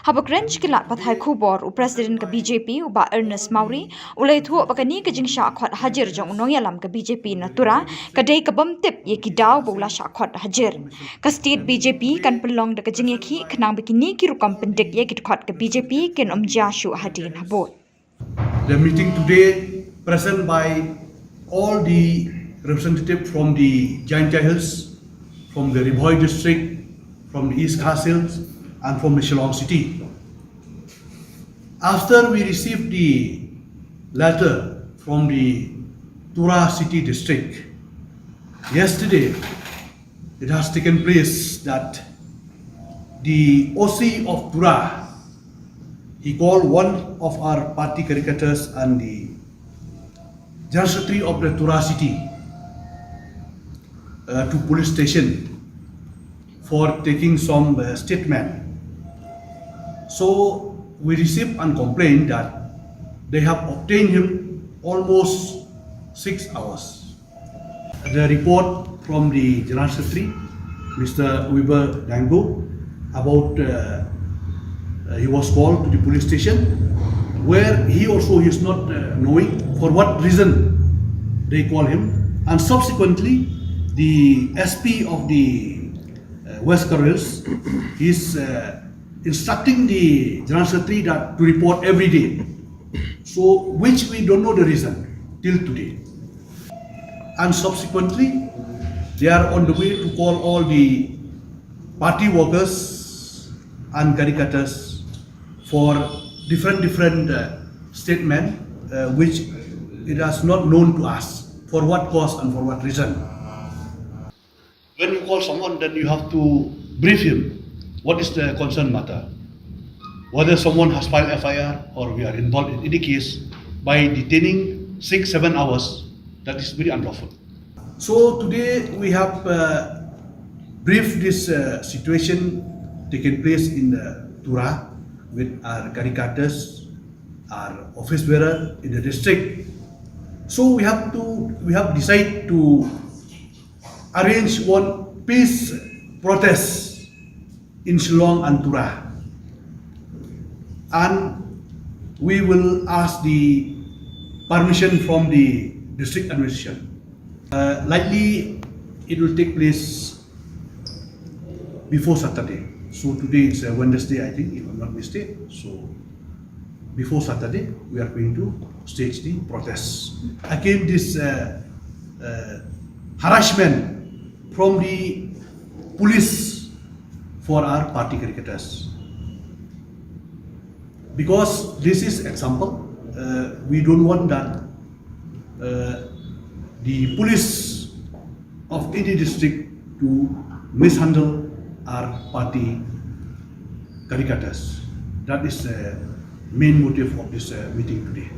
Haba kren sha ki lad pathai khubor, u President ka B J P, u Bah Ernest Mawrie, u la ïathuh ba kane ka jingshah khot hajir jong u nongïalam ka B J P na Tura ka dei ka bym tip ïa ki daw ba u la shah khot hajir. Ka state B J P kan pynlong da ka jingïakhih khnang ba kine ki rukom pyndik ïa ki dkhot ka B J P kin ym jia shuh hadien habud. The meeting today present by all the representative from the Jaintia Hills, from the Ri Bhoi district, from the East Khasi Hills, and from the Shillong city. After we received the letter from the Tura city district, yesterday it has taken place that the O C of Tura, he called one of our party caricators and the General Secretary of the Tura city uh, to police station for taking some uh, statement. So we received and complained that they have obtained him almost six hours. The report from the General Secretary, Mister Wilver Dangu, about uh, uh, he was called to the police station, where he also is not uh, knowing for what reason they call him. And subsequently, the S P of the uh, West Garo Hills is uh, instructing the General Secretary that to report every day. So, which we don't know the reason till today. And subsequently, they are on the way to call all the party workers and caricators for different different uh, statement, uh, which it is not known to us for what cause and for what reason. When you call someone, then you have to brief him what is the concern matter, whether someone has filed F I R or we are involved in any case. By detaining six, seven hours, that is very unlawful. So today we have uh, briefed this uh, situation taking place in the Tura with our caricators, our office bearer in the district. So we have to we have decided to arrange one peace protest in Shillong and Tura. And we will ask the permission from the district administration. Uh, likely, it will take place before Saturday. So today it's a Wednesday, I think, if I'm not mistaken. So before Saturday, we are going to stage the protest against this uh, uh, harassment from the police for our party cricketers. Because this is example, uh, we don't want that uh, the police of any district to mishandle our party cricketers. That is the main motive of this uh, meeting today.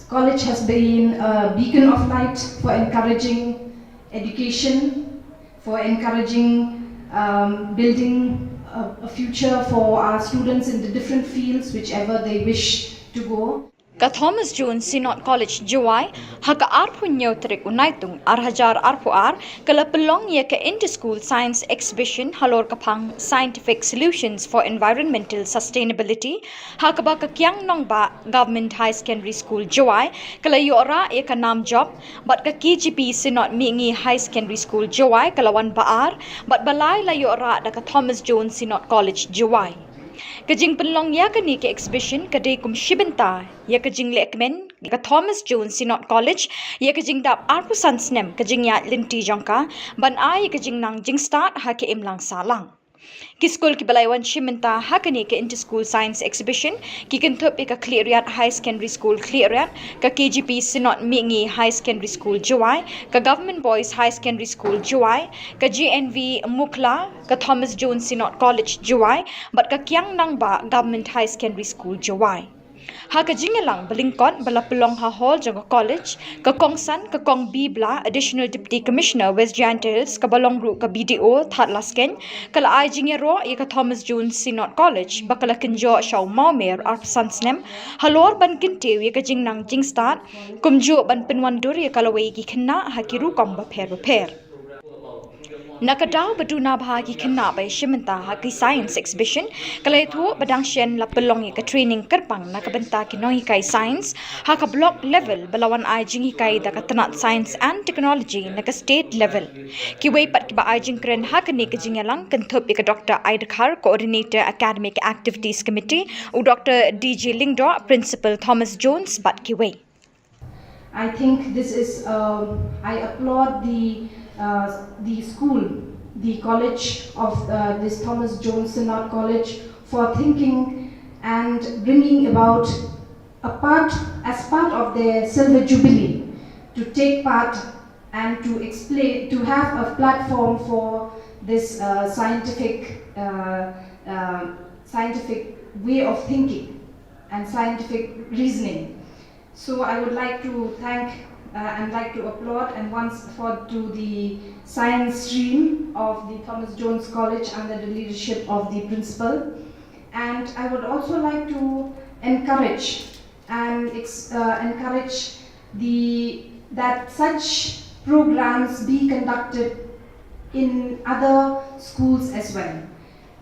College has been a beacon of light for encouraging education, for encouraging um, building a, a future for our students in the different fields, whichever they wish to go. Ka Thomas Jones Synod College Jowai ha ka arphew hynñiew tarik u Naitung ar hajar arphew ar ka la pynlong ïa ka Inter School Science Exhibition halor ka phang Scientific Solutions for Environmental Sustainability ha kaba ka Kiang Nangbah Government Higher Secondary School Jowai ka la ïoh rah ïa ka nam jop bad ka K G P Synod Mihngi Higher Secondary School Jowai ka la wan ba ar bad ba lai la ïoh rah da ka Thomas Jones Synod College Jowai. Ka jingpynlong ïa kane ka exhibition ka dei kum shi bynta ïa ka jinglehkmen ka Thomas Jones Synod College ïa ka jingdap arphew san snem ka jingïaid lynti jong ka ban ai ïa ka jingnang jingstad ha ka imlang sahlang. Ki skul kiba la wan shim bynta ha kane ka Inter-School Science Exhibition ki kynthup ïa ka Khliehriat High Secondary School Khliehriat, ka K G P Synod Mihngi High Secondary School Jowai, ka Government Boys High Secondary School Jowai, ka G N V Mukhla, ka Thomas Jones Synod College Jowai bad ka Kiang Nangbah Government High Secondary School Jowai. Ha ka jingïalang ba lyngkot ba la pynlong ha hall jong ka college, ka kongsan ka Kong B Blah, Additional Deputy Commissioner West Jaintia Hills, kaba long ruh ka B D O Thadlaskein, ka la ai jingïaroh ïa ka Thomas Jones Synod College ba ka la kynjoh sha u mawmer arphew san snem halor ban kyntiew ïa ka jingnang jingstad kumjuh ban pynwandur ïa ka lawei ki khynnah ha ki rukom bapher bapher. Na ka daw ba duna bha ki khynnah ba ïashim bynta ha ki science exhibition, ka la ïathuh ba dang shen la pynlong ïa ka training kyrpang na ka bynta ki nonghikai science ha ka block level ba la wan ai jinghikai da ka tnat Science and Technology na ka state level. Kiwei pat kiba ai jingkren ha kane ka jingïalang kynthup ïa ka Doctor Aidkhar, Coordinator Academic Activities Committee, u Doctor D J Lyngdoh, Principal Thomas Jones bad kiwei. I think this is, um, I applaud the, uh, the school, the college of uh, this Thomas Jones Synod College for thinking and bringing about a part, as part of their silver jubilee, to take part and to explain, to have a platform for this uh, scientific, uh, uh, scientific way of thinking and scientific reasoning. So I would like to thank uh, and like to applaud and once for to the science stream of the Thomas Jones College under the leadership of the principal. And I would also like to encourage and ex- uh, encourage the that such programs be conducted in other schools as well.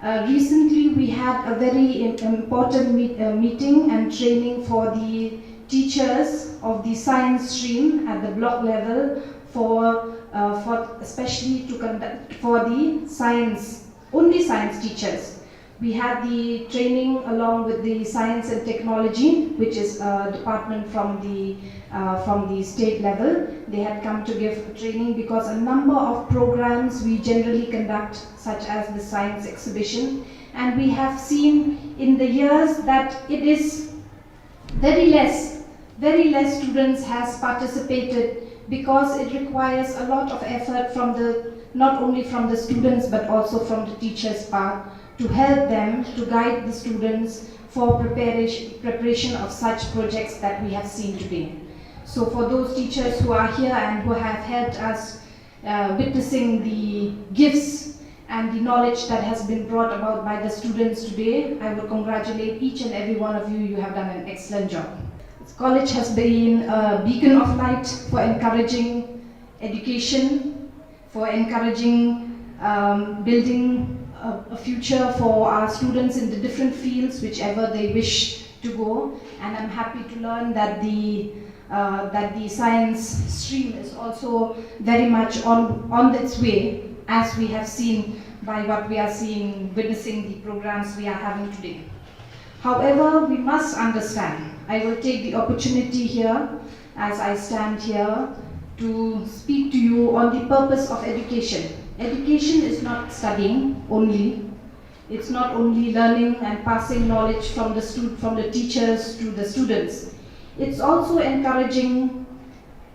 Uh, recently, we had a very im- important meet, uh, meeting and training for the teachers of the science stream at the block level for, uh, for especially to conduct for the science, only science teachers. We had the training along with the science and technology, which is a department from the uh, from the state level. They had come to give training because a number of programs we generally conduct, such as the science exhibition, and we have seen in the years that it is very less, very less students has participated because it requires a lot of effort from the not only from the students but also from the teachers' part to help them to guide the students for preparation, preparation of such projects that we have seen today. So for those teachers who are here and who have helped us uh, witnessing the gifts and the knowledge that has been brought about by the students today, I would congratulate each and every one of you. You have done an excellent job. This college has been a beacon of light for encouraging education, for encouraging um, building a, a future for our students in the different fields, whichever they wish to go. And I'm happy to learn that the uh, that the science stream is also very much on on its way, as we have seen by what we are seeing, witnessing the programs we are having today. However, we must understand, I will take the opportunity here as I stand here to speak to you on the purpose of education. Education is not studying only. It's not only learning and passing knowledge from the stud- from the teachers to the students. It's also encouraging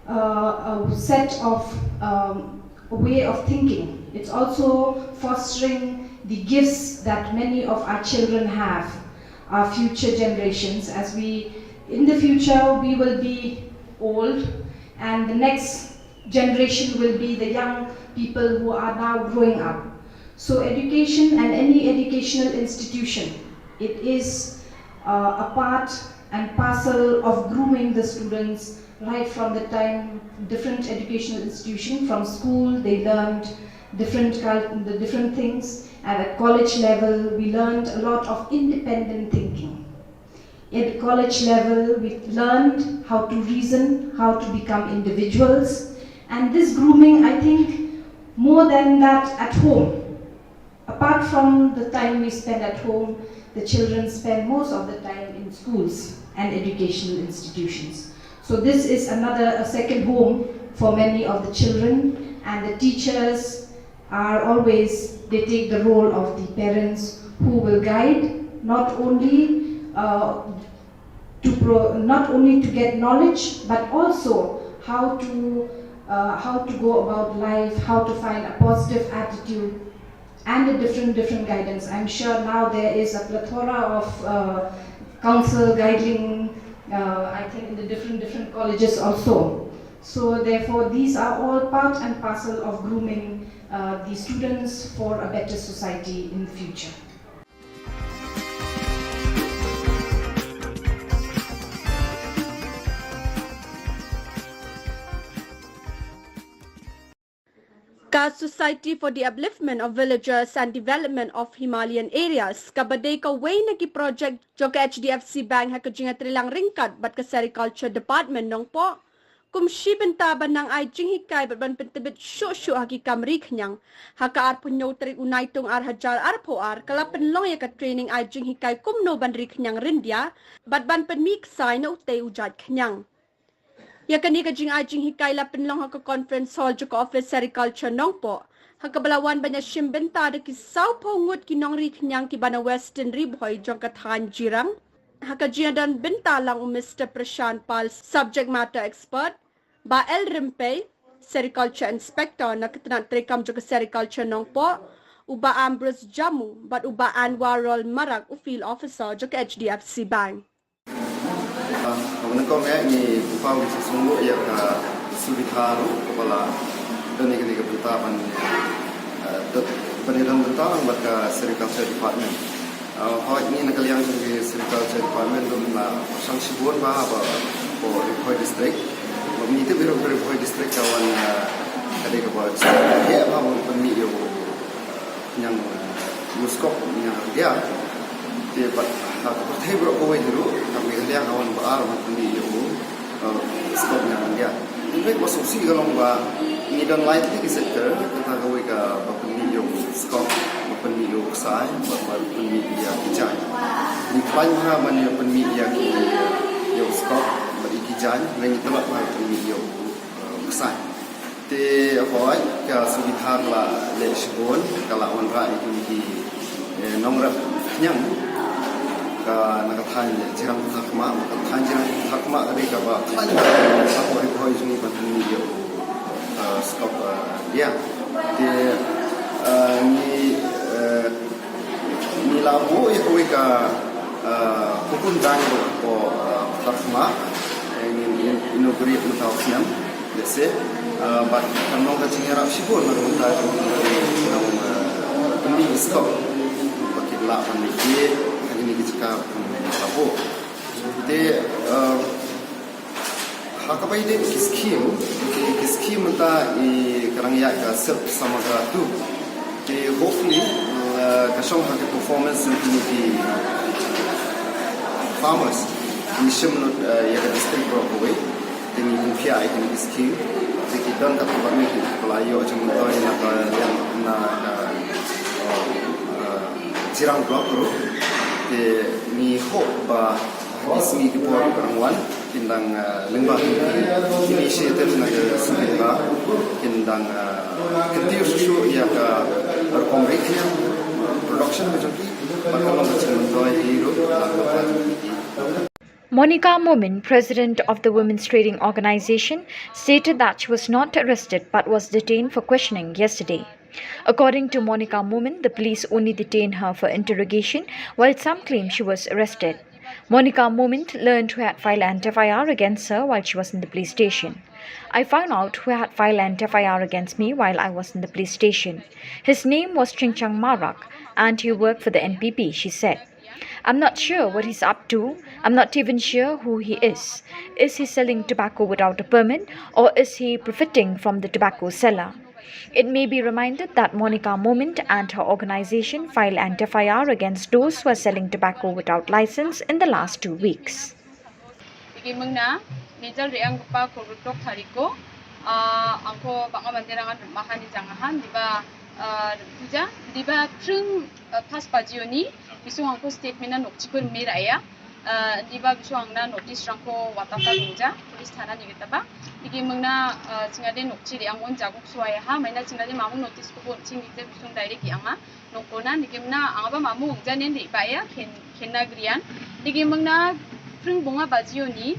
uh, a set of um, a way of thinking. It's also fostering the gifts that many of our children have, our future generations. As we, in the future, we will be old, and the next generation will be the young people who are now growing up. So education and any educational institution, it is uh, a part and parcel of grooming the students right from the time different educational institution, from school they learned different cult- the different things, and at college level we learned a lot of independent thinking. At college level, we learned how to reason, how to become individuals, and this grooming, I think, more than that at home. Apart from the time we spend at home, the children spend most of the time in schools and educational institutions. So this is another, a second home for many of the children, and the teachers are always They take the role of the parents who will guide not only uh, to pro- not only to get knowledge, but also how to uh, how to go about life, how to find a positive attitude, and a different different guidance. I'm sure now there is a plethora of uh, counsel guiding. Uh, I think in the different different colleges also. So therefore, these are all part and parcel of grooming uh, the students for a better society in the future. Ka Society for the Upliftment of Villagers and Development of Himalayan Areas, kaba dei kawei na ki project jong ka H D F C Bank ha ka jingïatreilang ryngkat bad ka Sericulture Department Nongpoh, kum shi bynta ban nang ai jinghikai bad ban pyntbit shuh shuh ha ki kam ri khñiang. Ha ka arphew hynñiew tarik u Naitung ar hajar arphew ar, ka la pynlong ïa ka training ai jinghikai kumno ban ri khñiang ryndia bad ban pynmih ksai na utei u jait khñiang. Ïa kane ka jingai jinghikai la pynlong ha ka conference hall jong ka office Sericulture Nongpoh, ha kaba la wan ban ïashim bynta da ki sawphew ngut ki nongri khñiang kiba na Western Ri Bhoi jong ka thaiñ Jirang. Ha ka jingdon bynta lang u Mister Prashant Pal, subject matter expert, Bah L Rympei, Sericulture Inspector na ka tnat treikam jong ka Sericulture Nongpoh, u Bah Ambrose Jammu bad u Bah Anwarul Marak, u Field Officer jong ka H D F C Bank. Ka nyngkong eh ngi pynpaw ngi sngewbha ïa ka Sudhir ruh kaba la don ïa kane ka bynta ban ïa don bynta lang bad ka Sericulture Department. Hooid, ngi na ka liang jong ka Sericulture Department ruh la pyrshang shibun bha ha Ri Bhoi District. Ngi tip ruh ka Ri Bhoi District ka wan ka dei kaba heh bha ban pynmih ïa u khñiang, u skop khñiang ryndia. Te bad ha ka pyrthei baroh kawei hi ruh ka Meghalaya ka wan ba ar ban pynmih ïa u skop khñiang ryndia. Te kaba sngewsih ka long ba ngi don lai tylli ki sector, kata kawei ka ba pynmih ïa u skop, ba pynmih ïa u ksai, ba pynmih ïa ki jaiñ. Ngi khlaiñ bha ban ïa pynmih ïa ki, ïa u skop bad ïa ki jaiñ, ngi tlot bha ban pynmih ïa u ksai. Te hooid, ka Sudhir la leh shibun, ka la wanrah ïa kine ki nongrep khñiang. Ka na ka thaiñ Jirang Pathar Khmah, ka thaiñ Jirang Pathar Khmah ka dei kaba khlaiñ ha Ri Bhoi jong ngi ban pynmih ïa u skop ryndia. Te ngi ngi la buh ïa kawei ka hukum dang ruh hapoh Pathar Khmah, ngi inaugurate mynta u snem. Let's say, bad kan long ka jingïarap shibun na ka bynta jong ki nongpynmih skop ba kin lah ban leh ïa kine ki jaka ba la buh. Te ha kaba ïadei ki scheme, ki scheme mynta i ka dang ïaid ka Silk Samagra two. Te hopefully ka shong ha ki performance jong kine ki farmers. Ngi shim lut ïa ka district baroh kawei. Te ngi pynphiah ïa kine ki scheme. Te ki don katto katne kiba la ïoh jingmyntoi na ka liang na ka Jirang Block ruh. Te ngi hope ba ki sngi ki por ba dang wan kin dang lyngba ki initiative na ka Sudhir kin dang kyntiew shuh shuh ïa ka rukom ri khñiang, production ka jong ki, bad ka long ka jingmyntoi hi ruh lang ka jong ki. Monica Momin, president of the Women's Trading Organization, stated that she was not arrested but was detained for questioning yesterday. According to Monica Momin, the police only detained her for interrogation, while some claim she was arrested. Monica Momin learned who had filed an F I R against her while she was in the police station. I found out who had filed an F I R against me while I was in the police station. His name was Chingchang Marak and he worked for the N P P, she said. I'm not sure what he's up to. I'm not even sure who he is. Is he selling tobacco without a permit or is he profiting from the tobacco seller? It may be reminded that Monica Momint and her organization filed an F I R against those who are selling tobacco without license in the last two weeks. Igi mengna, Nijal Reang Gupa Korbutok Tariko, Angko Banga Mandirangan Mahan Jangahan, Diba Puja, Diba Pring Pas Pajioni, Bisung Angko State Mina Nokchipur Miraya, Ah, diba bisong na notice rang ko watata lungja, police thana ni kita ba. Digi mengna, ah, chinga de nok chiri ang on jagung suai ha, maina chinga de mamung notice ko bon ching de bisong direct ki anga. Nokona, digi mengna ang ba mamung janen di ba ya, ken, ken na grian. Digi mengna pring bunga bajio ni,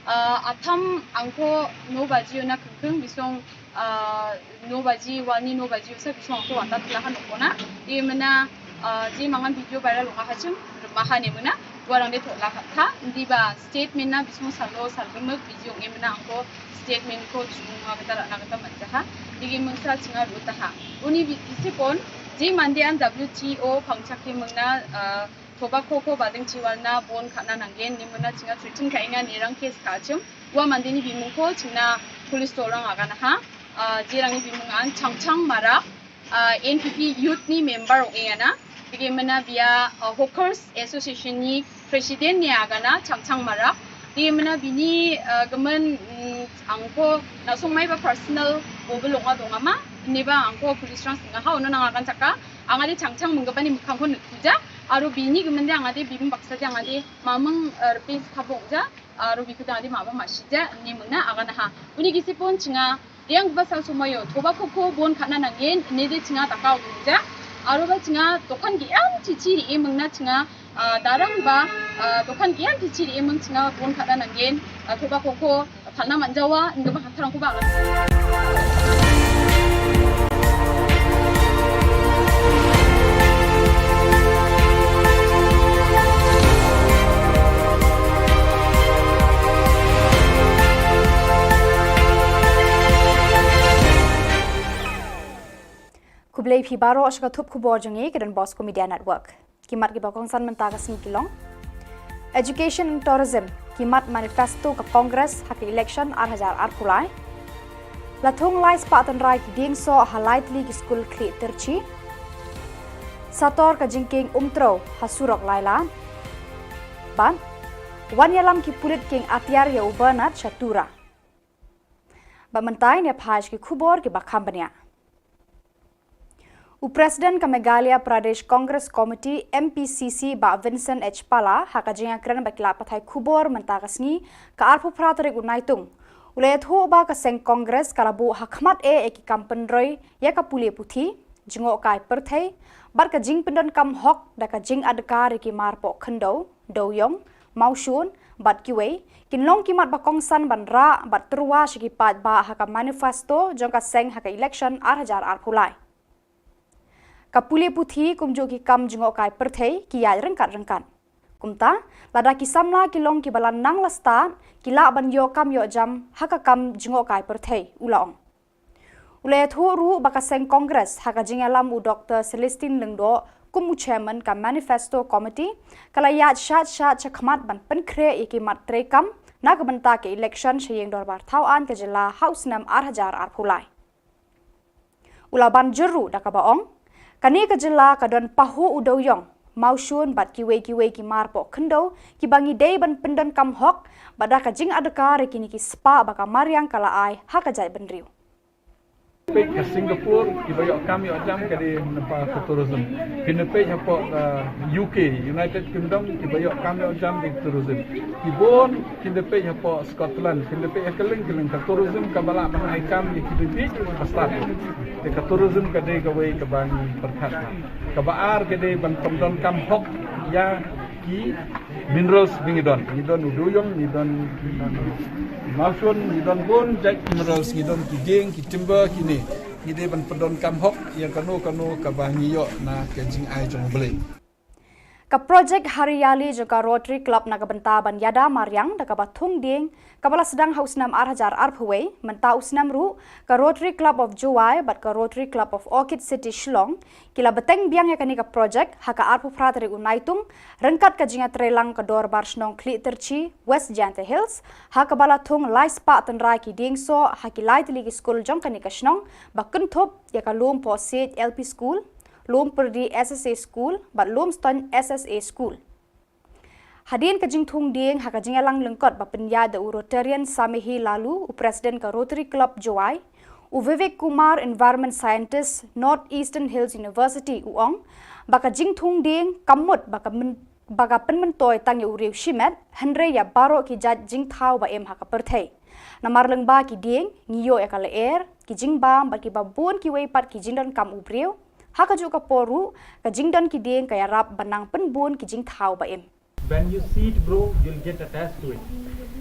ah, atam angko no bajio na kengkeng bisong, ah, no baji wani no baji usa bisong ko wata tlahan okona. Di mena, ah, ji mangan video viral ha hachim maha ne mena. Warang de thok la khat kha. Di ba statement na bisong salo sal remek video nge mena angko statement ko chung ma kata na kata manjaha. Di mengsa chinga ru taha. Uni bi isi pon ji mandi an W T O pangchak ke mengna, ah, tobacco ko badeng chiwal na bon khana nanggen ni mena chinga treating ka inga ni rang case ka chim. Wa mandi ni bimung ko chingna police to rang agana ha. Ah, jirang ni bimung an Changchang Marak, ah, N P P youth ni member ong ena. Digi mena bia, ah, Hawkers Association ni president ni agana Changchang Marak. Digi mena bini, ah, gemen, mm, angko na song mai ba personal bo belong adong ama. Ni ba angko police rang singa ha ono nang akan chaka. Angade Changchang menggeban ni mekang ko nekuja. Aro bini gemen de angade bimung baksa de angade mamung, ah, repis kabong ja. Aro biku de angade maba masih ja ni mena agana ha. Uni kisi pon chinga Riang ba sal sumayo, thoba koko bon khana nangin, ne de chinga takau ja. Aro ba chinga tokan ki am chichi ri e mengna chinga, ah, darang ba, ah, tokan ki am chichi ri e meng chinga bon khana nangin, ah, thoba koko, phalna manjawa, nge ba khatharang ko ba. Khublei phi baroh sha ka thup khubor jong ngi ka Don Bosco Media Network. Ki mat kiba kongsan mynta ka sngi ki long: Education and Tourism, ki mat manifesto ka Congress ha ka election ar hajar arphew lai. La thung lai spah tynrai ki dieng soh ha lai tylli ki skul Khlieh Tyrchi. Sator ka jingkieng Umtrew ha surok Lailad. Bad wan ïalam ki pulit kieng atiar ïa u Bernard sha Tura. Bad mynta ngin ïa phai sha ki khubor kiba kham bniah. U President ka Meghalaya Pradesh Congress Committee, M P C C, Bah Vincent H Pala, ha ka jingïakren bad ki lad pathai khubor mynta ka sngi, ka arphew phra tarik u Naitung, u la ïathuh ba ka seng Congress ka la buh ha khmat eh ïa ki kam pynroi ïa ka pule puthi, jngohkai pyrthei, bad ka jingpyndonkam hok da ka jingadkar ïa ki mar poh khyndew, dewïong, mawshun, bad kiwei, kin long ki mat ba kongsan ban rah bad tyrwa sha ki paidbah ha ka manifesto jong ka seng ha ka election ar hajar arphew lai. Ka pule puthi kumjuh ki kam jngohkai pyrthei ki ïaid ryngkat ryngkat. Kumta, lada ki samla ki long kiba la nang la stad, ki lah ban ïoh kam ïoh jam ha ka kam jngohkai pyrthei, u la ong. U la ïathuh ruh ba ka seng Congress ha ka jingïalam u Doktor Celestine Lyngdoh kum u chairman ka manifesto committee, ka la ïaid shad shad shakhmat ban pynkhreh ïa ki mat treikam na ka bynta ka election sha ïing dorbar thaw aiñ ka jylla ha u snem ar hajar arphew lai. U la ban jur ruh da kaba ong, kane ka jylla ka don pahuh u dewïong, mawshun bad kiwei kiwei ki mar poh khyndew kiba ngi dei ban pyndonkam hok, bad da ka jingadkar ïa kine ki spah ba ka mariang ka la ai ha ka jaitbynriew. Peit ka Singapore, kiba ïoh kam ïoh jam ka dei namar ka tourism. Phin da peit hapoh, uh, U K, United Kingdom, kiba ïoh kam ïoh jam dei tourism. Ki bun, phin da peit hapoh Scotland, phin da peit ha kylleng kylleng, ka tourism kaba lah ban ai kam ïa ki dei ba stad. Te ka tourism ka dei kawei kaba ngi pyrkhat. Kaba ar ka dei ban pyndonkam hok ïa ki minerals ba ngi don. Ngi don u dewïong, ngi don ki mawshun, ngi don bun jait minerals, ngi don ki dieng, ki timber, kine. Ngi dei ban pyndonkam hok ïa kano kano kaba ngi ïoh na ka jingai jong U Blei. Ka projek Hariyali jong ka Rotary Club na ka bynta ban ïada mariang da kaba thung dieng, kaba la sdang ha u snem ar hajar arphew wei, mynta u snem ruh, ka Rotary Club of Jowai bad ka Rotary Club of Orchid City Shillong, ki la bteng biang ïa kane ka projek ha ka arphew phra tarik u Naitung, ryngkat ka jingïatreilang ka Dorbar Shnong Khlieh Tyrchi, West Jaintia Hills, ha kaba la thung lai spah tynrai ki dieng soh ha ki lai tylli ki skul jong kane ka shnong, ba kynthup ïa ka Lumpohsiej L P School, Lumpyrdi S S A School, bad Lumstoin S S A School. Hadien ka jingthung dieng ha ka jingïalang lyngkot ba pynïaid da u Rotarian Samehi Laloo, u President ka Rotary Club Jowai, u Vivek Kumar, Environment Scientist, North Eastern Hills University, u ong ba ka jingthung dieng kam mut ba ka myn-, ba ka pynmyntoi tang ïa u riew shimet, hynrei ïa baroh ki jait jingthaw ba im ha ka pyrthei. Namar lyngba ki dieng, ngi ïoh ïa ka lyer, ki jingbam, bad kiba bun kiwei pat ki jingdonkam u briew. Ha kajuh ka por ruh, ka jingdon ki dieng ka ïarap ban nang pynbun ki jingthaw ba im. When you see it grow, you'll get attached to it.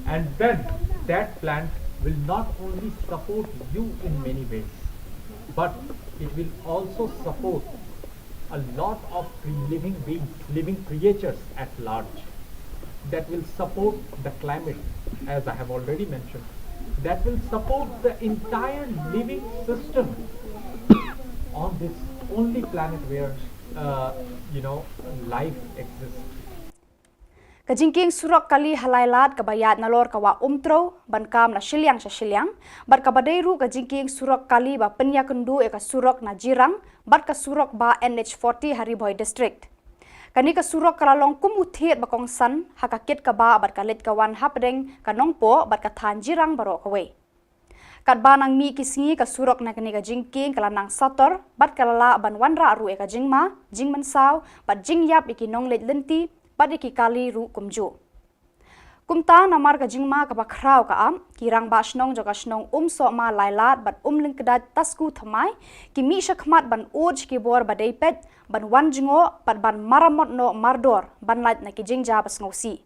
And then that plant will not only support you in many ways, but it will also support a lot of free living beings, living creatures at large, that will support the climate, as I have already mentioned, that will support the entire living system on this only planet where, uh, you know, life exists. Ka jingkieng surok kali ha Lailad kaba ïaid nalor ka Wah Umtrew, ban kam na shiliang sha shiliang, bad kaba dei ruh ka jingkieng surok kali ba pynïakynduh ïa ka surok na Jirang, bad ka surok bah N H forty ha Ri Bhoi District. Kane ka surok ka la long kum u thied ba kongsan, ha ka kit ka bah bad ka leit ka wan hapdeng ka Nongpoh bad ka thaiñ Jirang baroh kawei. Katba nang mih ki sngi ka surok na kane ka jingkieng ka la nang sator, bad ka la lah ban wanrah ruh ïa ka jingma, jingmynsaw, bad jingïap ïa ki nongleit lynti, bad ïa ki kali ruh kumjuh. Kumta namar ka jingma kaba khraw ka ap, ki rangbah shnong jong ka shnong Umsohma Lailad bad Umlyngkdait Tasku Thymmai, ki mih shakhmat ban ud sha ki bor ba dei peit, ban wan jngoh, bad ban maramot noh mardor, ban lait na ki jingjia ba sngewsih.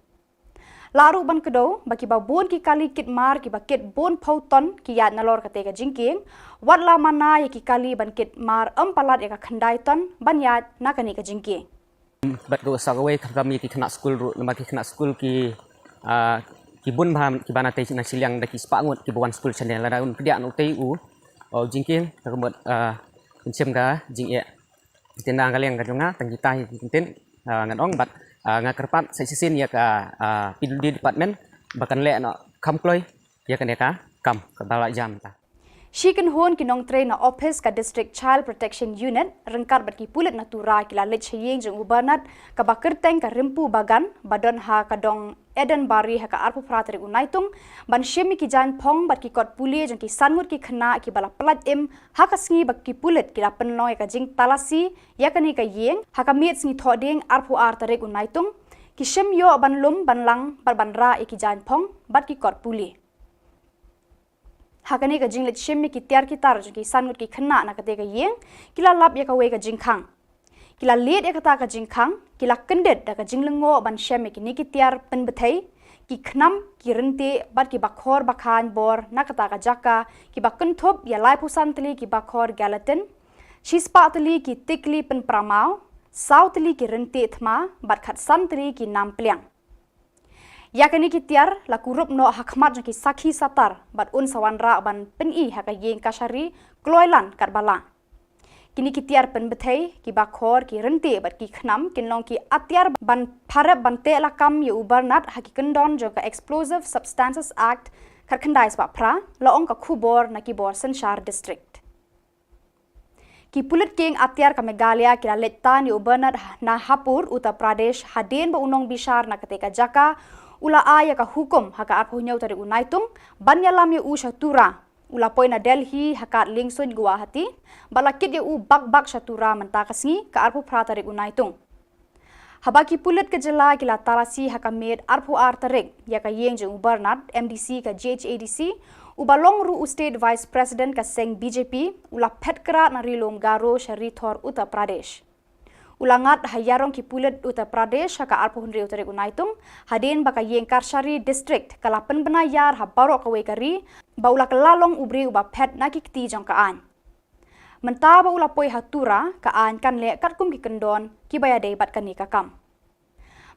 Lah ruh ban kdew, ba kiba bun ki kali kit mar, kiba kit bun phew ton, ki ïaid nalor kata ka jingkieng, wat la mana ïa ki kali ban kit mar ym palat ïa ka khyndai ton, ban ïaid na kane ka jingkieng. Bad ka sa kawei khamtam ïa ki khynnah skul ruh, namar ki khynnah skul ki, ah, ki bun bha kiba na tei na shiliang da ki spah ngut kiba wan skul shane lada un pdiang utei u, oh, jingkieng, ka mut, ah, pynshem ka jingeh. Te na ka liang ka jong nga, tang kita hi ki ktien, ah, ngan ong bad, ah, nga kyrpad sa shisien ïa ka, ah, P W D department ba kan leh noh kham kloi ïa kane ka kam kaba la jam ta. Shi kynhun ki nongtrei na office ka District Child Protection Unit ryngkat bad ki pulit na Tura ki la leit sha ïing jong u Bernard kaba kyrteng ka Rimpu Bagan ba don ha ka dong Eden Bari ha ka arphew phra tarik u Naitung, ban shim ïa ki jaiñphong bad ki kot pule jong ki san ngut ki khynnah kiba la pyllait im, ha ka sngi ba ki pulit ki la pynlong ïa ka jingtalasi ïa kane ka ïing, ha ka miet sngi Thohdieng arphew ar tarik u Naitung, ki shim ïoh ban lum ban lang bad ban rah ïa ki jaiñphong bad ki kot pule. Ha kane ka jingleit shim ïa ki tiar ki tar jong ki san ngut ki khynnah na kata ka ïing, ki la lap ïa kawei ka jingkhang. Ki la leit ïa kata ka jingkhang, ki la kyndit da ka jinglyngngoh ban shem ïa kine ki tiar pynbthei, ki khnam, ki ryntih, bad ki bakhor bakhan bor na kata ka jaka, kiba kynthup ïa laiphew san tylli ki bakhor gelatin, shispah tylli ki tikli pynpra maw, saw tylli ki ryntih thma, bad khatsan tylli ki nam pliang. Ïa kine ki tiar la kurup noh ha khmat jong ki sakhi satar bad un sa wanrah ban pyni ha ka ïing kashari kloi lan katba lah. Kine ki tiar pynbthei, ki bakhor, ki ryntih bad ki khnam kin long ki atiar ban pharep ban teh lakam ïa u Bernard ha ki kyndon jong ka Explosive Substances Act khatkhyndai spah phra, la ong ka khubor na ki bor synshar district. Ki pulit kieng atiar ka Meghalaya ki la leit tan ïa u Bernard na Hapur, Uttar Pradesh, hadien ba u nongbishar na kata ka jaka u la ai ïa ka hukum ha ka arphew hynñiew tarik u Naitung ban ïalam ïa u sha Tura. U la poi na Delhi ha kad liengsuiñ Guwahati, bad la kit ïa u bak bak sha Tura mynta ka sngi ka arphew phra tarik u Naitung. Haba ki pulit ka jylla ki la talasi ha ka miet arphew ar tarik ïa ka ïing jong u Bernard, M D C ka G H A D C, uba long ruh u State Vice President ka seng B J P, u la phet krad na Ri Lum Garo sha Rithor, Uttar Pradesh. U la ngat ha ïarong ki pulit Uttar Pradesh ha ka arphew hynriew tarik u Naitung, hadien ba ka ïing kashari district ka la pynbna ïar ha baroh kawei ka ri ba u la kylla long u briew uba phet na ki kti jong ka aiñ. Mynta ba u la poi ha Tura, ka aiñ kan leh katkum ki kyndon kiba ïadei bad kane ka kam.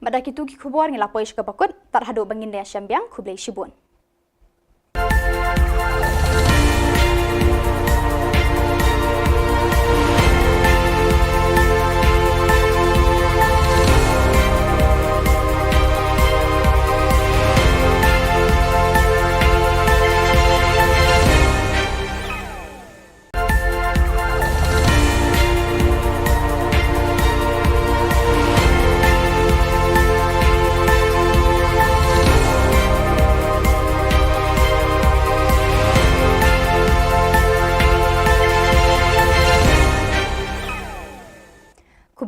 Bad da kitu ki khubor ngi la poi sha kaba kut, tad haduh ba ngin ïashem biang, khublei shibun.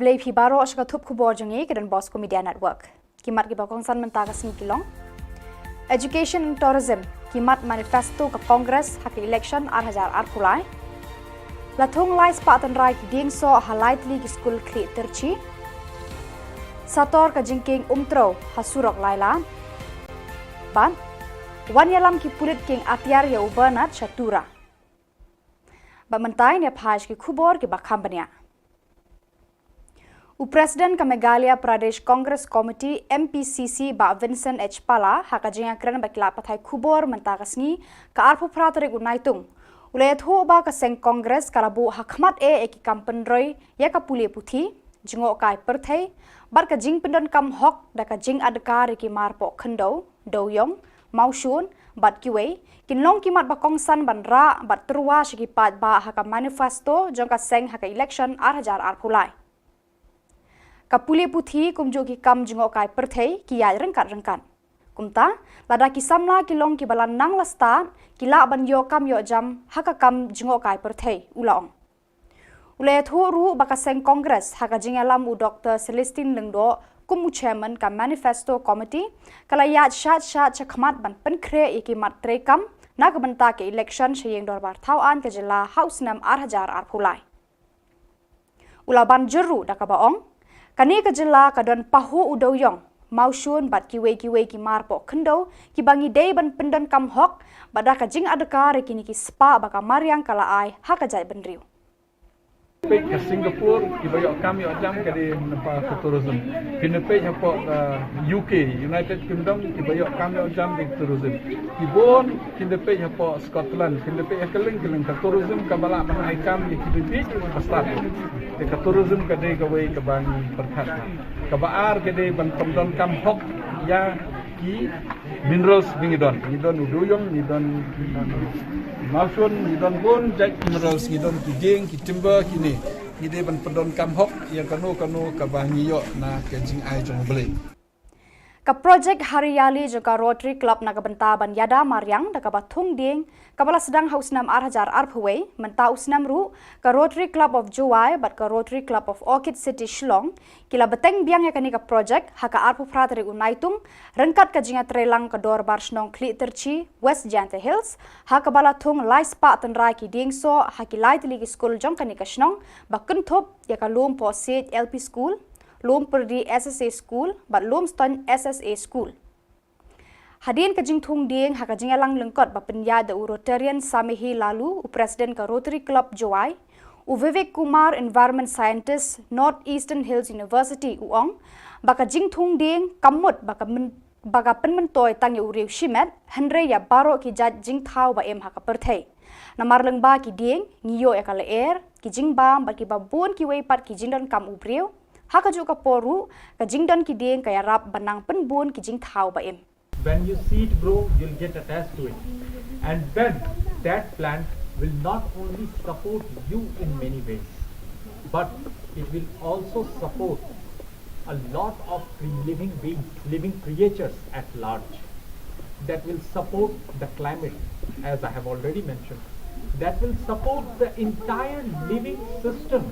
Khublei phi baroh sha ka thup khubor jong ngi ka Don Bosco Media Network. Ki mat kiba kongsan mynta ka sngi ki long: Education and Tourism, ki mat manifesto ka Congress ha ka election ar hajar arphew lai. La thung lai spah tynrai ki dieng soh ha lai tylli ki skul Khlieh Tyrchi. Sator ka jingkieng Umtrew ha surok Lailad. Bad wan ïalam ki pulit kieng atiar ïa u Bernard sha Tura. Bad mynta ngin ïa phai sha ki khubor kiba kham bniah. U President ka Meghalaya Pradesh Congress Committee, M P C C, Bah Vincent H Pala, ha ka jingïakren bad ki lad pathai khubor mynta ka sngi, ka arphew phra tarik u Naitung, u la ïathuh ba ka seng Congress ka la buh ha khmat eh ïa ki kam pynroi ïa ka pule puthi, jngohkai pyrthei, bad ka jingpyndonkam hok da ka jingadkar ïa ki mar poh khyndew, dewiong, mawshun, bad kiwei, kin long ki mat ba kongsan ban rah bad tyrwa sha ki paidbah ha ka manifesto jong ka seng ha ka election ar hajar arphew lai. Ka pule puthi kumjuh ki kam jngohkai pyrthei ki ïaid ryngkat ryngkat. Kumta, lada ki samla ki long kiba la nang la stad, ki lah ban ïoh kam ïoh jam ha ka kam jngohkai pyrthei, u la ong. U la ïathuh ruh ba ka seng Congress ha ka jingïalam u Doktor Celestine Lyngdoh kum u chairman ka manifesto committee, ka la ïaid shad shad sha khmat ban pynkhreh ïa ki mat treikam na ka bynta ka election sha ïing dorbar thaw aiñ ka jylla ha u snem ar hajar arphew lai. U la ban jur ruh da kaba ong, kane ka jylla ka don pahuh u dewiong, mawshun bad kiwei kiwei ki mar poh khyndew kiba ngi dei ban pyndonkam hok, bad da ka jingadkar ïa kine ki spah ba ka mariang ka la ai ha ka jaitbynriew. Peit ka Singapore, kiba ïoh kam ïoh jam ka dei na ka bynta ka tourism. Phin da peit hapoh ka U K, United Kingdom, kiba ïoh kam ïoh jam ka dei tourism. Ki bun, phin da peit hapoh Scotland, phin da peit ha kylleng kylleng, ka tourism kaba lah ban ai kam ïa ki dei bit ba stad. Te ka tourism ka dei kawei kaba ngi pyrkhat. Kaba ar ka dei ban pyndonkam hok ïa ki minerals ba ngi don. Ngi don u dewiong, ngi don, ngi don u mawshun, ngi don bun jait minerals, ngi don ki dieng, ki timber, kine. Ngi dei ban pyndonkam hok ïa kano kano kaba ngi ïoh na ka jingai jong U Blei. Ka projek Hariyali jong ka Rotary Club na ka bynta ban ïada mariang da kaba thung dieng, kaba la sdang ha u snem ar hajar arphew wei, mynta u snem ruh, ka Rotary Club of Jowai bad ka Rotary Club of Orchid City Shillong, ki la bteng biang ïa kane ka projek ha ka arphew phra tarik u Naitung, ryngkat ka jingïatreilang ka Dorbar Shnong Khlieh Tyrchi, West Jaintia Hills, ha kaba la thung lai spah tynrai ki dieng soh ha ki lai tylli ki skul jong kane ka shnong, ba kynthup ïa ka Lumpohsiej L P School, Lumpyrdi S S A School, bad Lumstoiñ S S A School. Hadien ka jingthung dieng ha ka jingïalang lyngkot ba pynïaid da u Rotarian Samehi Laloo, u President ka Rotary Club Jowai, u Vivek Kumar, Environment Scientist, North Eastern Hills University, u ong ba ka jingthung dieng kam mut ba ka myn-, ba ka pynmyntoi tang ïa u riew shimet, hynrei ïa baroh ki jait jingthaw ba im ha ka pyrthei. Namar lyngba ki dieng, ngi ïoh ïa ka lyer, ki jingbam bad kiba bun kiwei pat ki jingdonkam u briew. Ha kajuh ka por ruh, ka jingdon ki dieng ka ïarap ban nang pynbun ki jingthaw ba im. When you see it grow, you'll get attached to it. And then that plant will not only support you in many ways, but it will also support a lot of cre-, living beings, living creatures at large, that will support the climate, as I have already mentioned, that will support the entire living system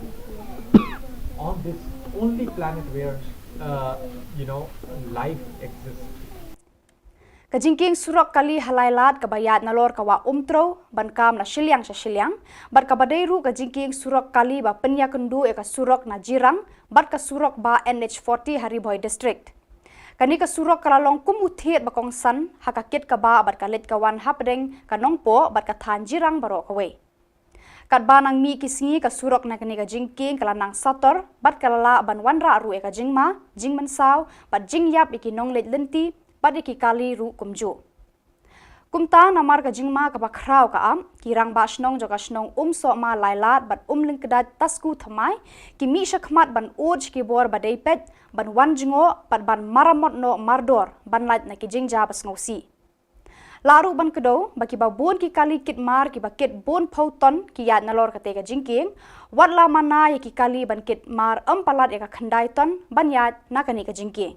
on this only planet where, uh, you know, life exists. Ka jingkieng surok kali ha Lailad kaba ïaid nalor ka wah Umtrew, ban kam na shiliang sha shiliang, bad kaba dei ruh ka jingkieng surok kali ba pynïakynduh ïa ka surok na Jirang, bad ka surok bah N H forty ha Ri Bhoi District. Kane ka surok ka la long kum u thied ba kongsan, ha ka kit ka bah bad ka leit ka wan hapdeng ka Nongpoh bad ka thaiñ Jirang baroh kawei. Katba nang mih ki sngi ka surok na kane ka jingkieng ka la nang sator, bad ka la lah ban wanrah ruh ïa ka jingma, jingmynsaw, bad jingïap ïa ki nongleit lynti, bad ïa ki kali ruh kumjuh. Kumta namar ka jingma kaba khraw ka ap, ki rangbah shnong jong ka shnong Umsohma Lailad bad Umlyngkdait Tasku Thymmai, ki mih shakhmat ban ud sha ki bor ba dei peit, ban wan jngoh, bad ban maramot noh mardor, ban lait na ki jingjia ba sngewsih. Lah ruh ban kdew, ba kiba bun ki kali kit mar, kiba kit bun phew ton, ki ïaid nalor katei ka jingkieng, wat la mana ïa ki kali ban kit mar ym palat ïa ka khyndai ton, ban ïaid na kane ka jingkieng.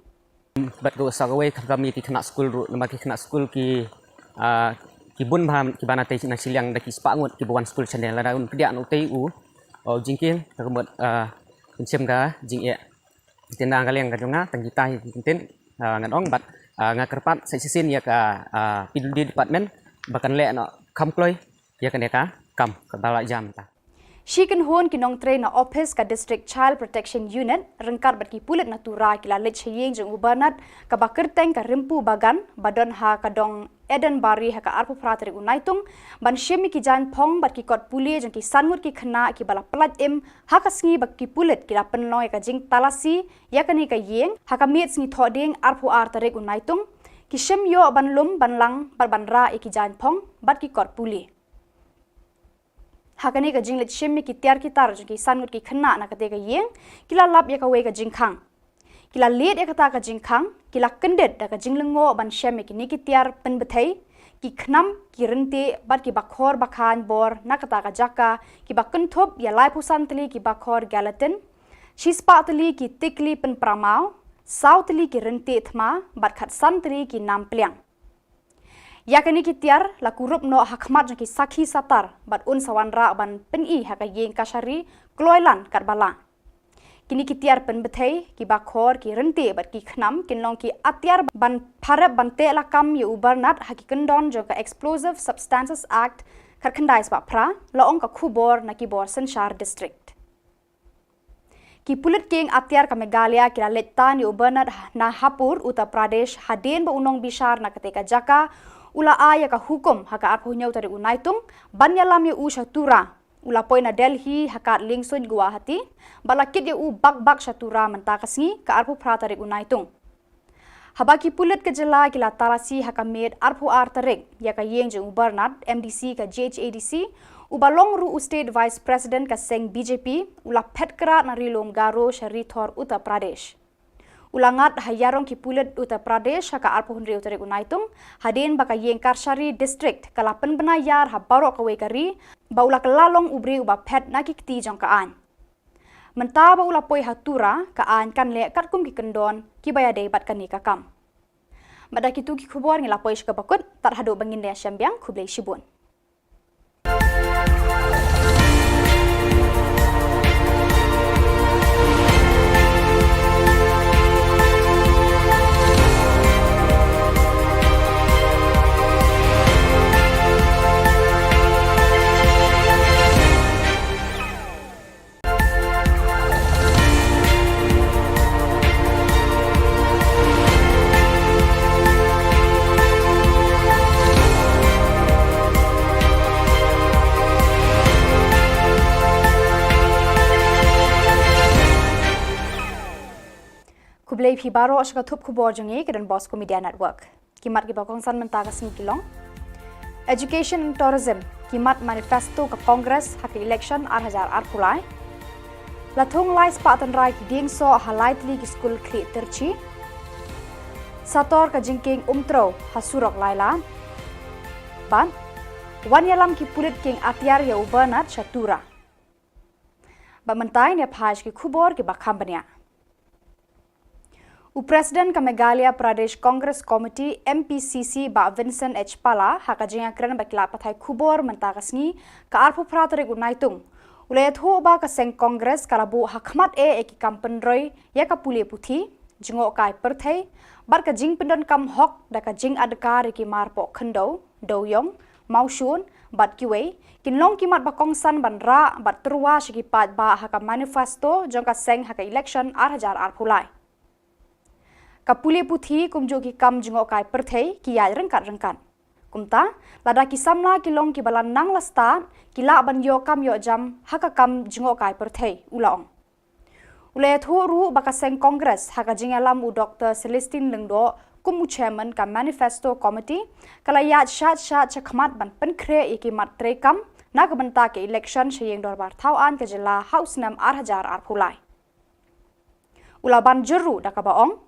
Bad ruh sa kawei khamtam ïa ki khynnah skul ruh, namar ki khynnah skul ki, ah, ki bun bha kiba na tei na shiliang da ki spah ngut kiba wan skul shane lada un pdiang utei u, u jingkieng, ka mut, ah, Pynshim ka jingeh. Te na ka liang ka jong nga tang kita hi ki ktien, ah, ngan ong bad, ah, nga kyrpad sa shisien ïa ka, ah, P W D department ba kan leh noh kham kloi ïa kane ka kam kaba la jam ta. Shi kynhun ki nongtrei na office ka District Child Protection Unit ryngkat bad ki pulit na Tura ki la leit sha ïing jong u Bernard kaba kyrteng ka Rimpu Bagan ba don ha ka dong Eden Bari ha ka arphew phra tarik u Naitung, ban shim ïa ki jaiñ phong bad ki kot pule jong ki san ngut ki khynnah kiba la pyllait im ha ka sngi ba ki pulit ki la pynlong ïa ka jingtalasi ïa kane ka ïing ha ka miet sngi Thohdieng arphew ar tarik u Naitung. Ki shim ïoh ban lum ban lang bad ban rah ïa ki jaiñ phong bad ki kot pule. Ha kane ka jingleit shim ïa ki tiar ki tar jong ki san ngut ki khynnah na kata ka ïing, ki la lap ïa kawei ka jingkhang. Ki la leit ïa kata ka jingkhang, ki la kyndit da ka jinglyngngoh ban shem ïa kine ki tiar pynbthei, ki khnam, ki ryntih bad ki bakhor bakhaiñ bor na kata ka jaka, kiba kynthup ïa laiphew san tylli ki bakhor gelatin, shispah tylli ki tikli pynpra maw, saw tylli ki ryntih thma bad khatsan tylli ki nam pliang. Ïa kine ki tiar la kurup noh ha khmat jong ki sakhi satar bad un sa wanrah ban pyni ha ka ïing kashari kloi lan katba lah. Kine ki tiar pynbthei, ki bakhor, ki ryntih bad ki khnam kin long ki atiar ban pharep ban teh lakam ïa u Bernard ha ki kyndon jong ka Explosive Substances Act khatkhyndai spah phra, la ong ka khubor na ki bor synshar district. Ki pulit kieng atiar ka Meghalaya ki la leit tan ïa u Bernard na Hapur, Uttar Pradesh, hadien ba u nongbishar na kata ka jaka u la ai ïa ka hukum ha ka arphew hynñiew tarik u Naitung ban ïalam ïa u sha Tura. U la poi na Delhi ha kad liengsuiñ Guwahati bad la kit ïa u bak bak sha Tura mynta ka sngi ka arphew phra tarik u Naitung. Haba ki pulit ka jylla ki la talasi ha ka miet arphew ar tarik ïa ka ïing jong u Bernard, M D C ka G H A D C, uba long ruh u State Vice President ka seng B J P, u la phet krad na Ri Lum Garo sha Ri Thor Uttar Pradesh. U la ngat ha ïarong ki pulit Uttar Pradesh ha ka arphew hynriew tarik u Naitung, hadien ba ka ïing kashari district ka la pynbna ïar ha baroh kawei ka ri, ba u la kylla long u briew uba phet na ki kti jong ka aiñ. Mynta ba u la poi ha Tura, ka aiñ kan leh katkum ki kyndon kiba ïadei bad kane ka kam. Bad da kitu ki khubor ngi la poi sha kaba kut, tad haduh ba ngin ïashem biang, khublei shibun. Khublei phi baroh sha ka thup khubor jong ngi ka Don Bosco Media Network. Ki mat kiba kongsan mynta ka sngi ki long: Education and Tourism, ki mat manifesto ka Congress ha ka election ar hajar arphew lai. La thung lai spah tynrai ki dieng soh ha lai tylli ki skul Khlieh Tyrchi. Sator ka jingkieng Umtrew ha surok Laila. Bad wan ïalam ki pulit kieng atiar ïa u Bernard sha Tura. Bad mynta ngin ïa phai sha ki khubor kiba kham bniah. U President ka Meghalaya Pradesh Congress Committee, M P C C, Bah Vincent H Pala, ha ka jingïakren bad ki lad pathai khubor mynta ka sngi ka arphew phra tarik u Naitung, u la ïathuh ba ka seng Congress ka la buh ha khmat eh ïa ki kam pynroi ïa ka pule puthi, jngohkai pyrthei bad ka jingpyndonkam hok da ka jingadkar ïa ki mar poh khyndew, dewiong, mawshun bad kiwei, kin long ki mat ba kongsan ban rah bad tyrwa sha ki paidbah ha ka manifesto jong ka seng ha ka election ar hajar arphew lai. Ka pule puthi kumjuh ki kam jngohkai pyrthei ki ïaid ryngkat ryngkat. Kumta, lada ki samla ki long kiba la nang la stad, ki lah ban ïoh kam ïoh jam ha ka kam jngohkai pyrthei, u la ong. U la ïathuh ruh ba ka seng Congress ha ka jingïalam u Doktor Celestine Lyngdoh kum u chairman ka Manifesto Committee, ka la ïaid shad shad shakhmat ban pynkhreh ïa ki mat treikam na ka bynta ka election sha ïing dorbar thaw aiñ ka jylla ha u snem ar hajar arphew lai. U la ban jur ruh da kaba ong,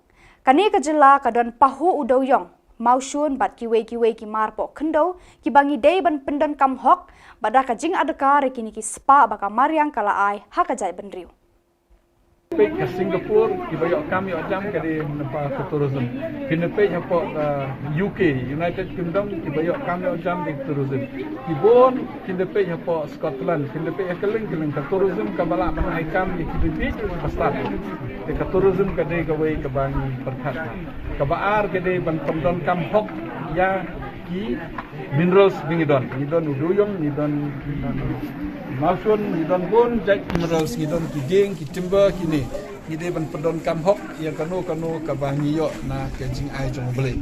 kane ka jylla ka don pahuh u dewiong, mawshun bad kiwei kiwei ki mar poh khyndew kiba ngi dei ban pyndonkam hok bad da ka jingadkar ïa kine ki spah ba ka mariang ka la ai ha ka jaitbynriew. Peit ka Singapore, kiba ïoh kam ïoh jam ka dei na ka tourism. Phin da peit hapoh ka U K, United Kingdom, kiba ïoh kam ïoh jam dei tourism. Ki bun phin da peit hapoh Scotland, phin da peit ha kylleng kylleng, ka tourism kaba lah ban ai kam ïa ki dei bit ba stad. Te ka tourism ka dei kawei kaba ngi pyrkhat. Kaba ar ka dei ban pyndonkam hok ïa ki minerals ba ngi don. Ngi don u duyong, ngi don mawshun, ngi don bun jait minerals, ngi don ki dieng, ki timber, kine. Ngi dei ban pyndonkam hok ïa kano kano kaba ngi ïoh na ka jingai jong U Blei.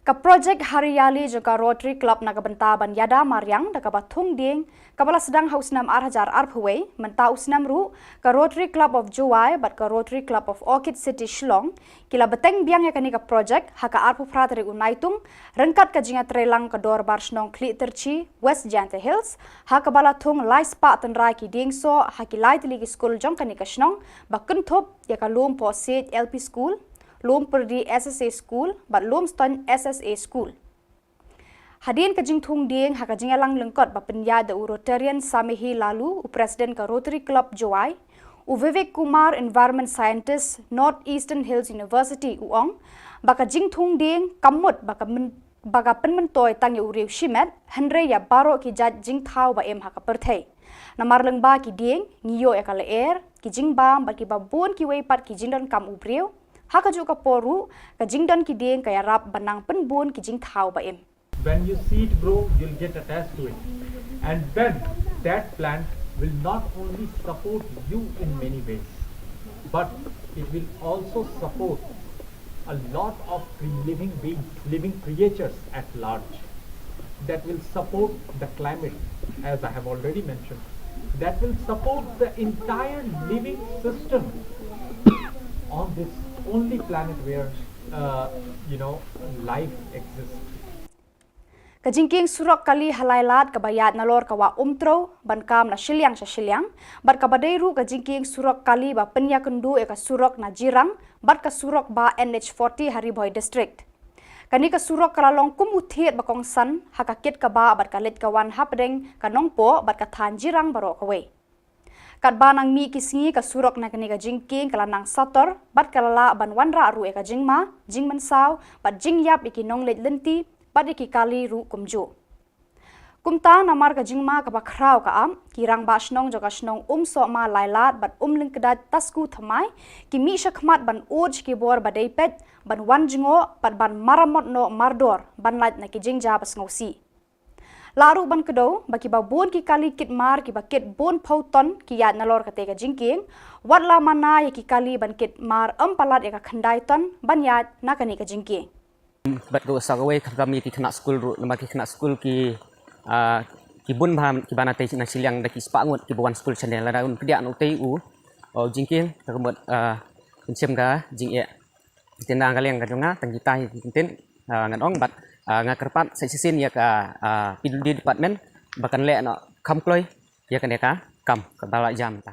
Ka projek Hariyali jong ka Rotary Club na ka bynta ban ïada mariang da kaba thung dieng, kaba la sdang ha u snem ar hajar arphew wei, mynta u snem ruh, ka Rotary Club of Jowai bad ka Rotary Club of Orchid City Shillong, ki la bteng biang ïa kane ka projek ha ka arphew phra tarik u Naitung, ryngkat ka jingïatreilang ka Dorbar Shnong Khliehtyrshi, West Jaintia Hills, ha kaba la thung lai spah tynrai ki dieng soh ha ki lai tylli ki skul jong kane ka shnong, ba kynthup ïa ka Lum Pohsiej L P School, Lum Pyrdi S S A School, bad Lum Stoiñ S S A School. Hadien ka jingthung dieng ha ka jingïalang lyngkot ba pynïaid da u Rotarian Samehi Laloo, u President ka Rotary Club Jowai, u Vivek Kumar, Environment Scientist, North Eastern Hills University, u ong ba ka jingthung dieng kam mut ba ka myn-, ba ka pynmyntoi tang ïa u riew shimet, hynrei ïa baroh ki jait jingthaw ba im ha ka pyrthei. Namar lyngba ki dieng, ngi ïoh ïa ka lyer, ki jingbam, bad kiba bun kiwei pat ki jingdonkam u briew. Ha kajuh ka por ruh, ka jingdon ki dieng ka ïarap ban nang pynbun ki jingthaw ba im. When you see it grow, you'll get attached to it. And then that plant will not only support you in many ways, but it will also support a lot of cre-, living beings, living creatures at large, that will support the climate, as I have already mentioned, that will support the entire living system on this only planet where, uh, you know, life exists. Ka jingkieng surok kali ha Lailad kaba ïaid nalor ka Wah Umtrew, ban kam na shiliang sha shiliang, bad kaba dei ruh ka jingkieng surok kali ba pynïakynduh ïa ka surok na Jirang, bad ka surok bah N H forty ha Ri Bhoi District. Kane ka surok ka la long kum u thied ba kongsan, ha ka kit ka bah bad ka leit ka wan hapdeng ka Nongpoh bad ka thaiñ Jirang baroh kawei. Katba nang mih ki sngi ka surok na kane ka jingkieng ka la nang sator, bad ka la lah ban wanrah ruh ïa ka jingma, jingmynsaw, bad jingïap ïa ki nongleit lynti, bad ïa ki kali ruh kumjuh. Kumta namar ka jingma kaba khraw ka ap, ki rangbah shnong jong ka shnong Umsohma Lailad bad Umlyngkdait Tasku Thymmai, ki mih shakhmat ban ud sha ki bor ba dei peit, ban wan jngoh, bad ban maramot noh mardor, ban lait na ki jingjia ba sngewsih. Lah ruh ban kdew, ba kiba bun ki kali kit mar, kiba kit bun phew ton, ki ïaid nalor kata ka jingkieng, wat la mana ïa ki kali ban kit mar ym palat ïa ka khyndai ton, ban ïaid na kane ka jingkieng. Bad ka sa kawei ka kami ki khynnah skul ruh, namar ki khynnah skul ki, ah, ki bun bha kiba na tei na shiliang da ki spah ngut kiba wan skul shane lada un pdiah na utei u, u jingkieng, ka mut, ah, pynshim ka jingeh. Tang na ka liang ka jong nga, tang kita hi ki ktien, ah, ngan ong bad, ah, nga kyrpad sa shisien ïa ka, ah, P W D department ba kan leh noh kham kloi ïa kane ka kam kaba la jia mynta.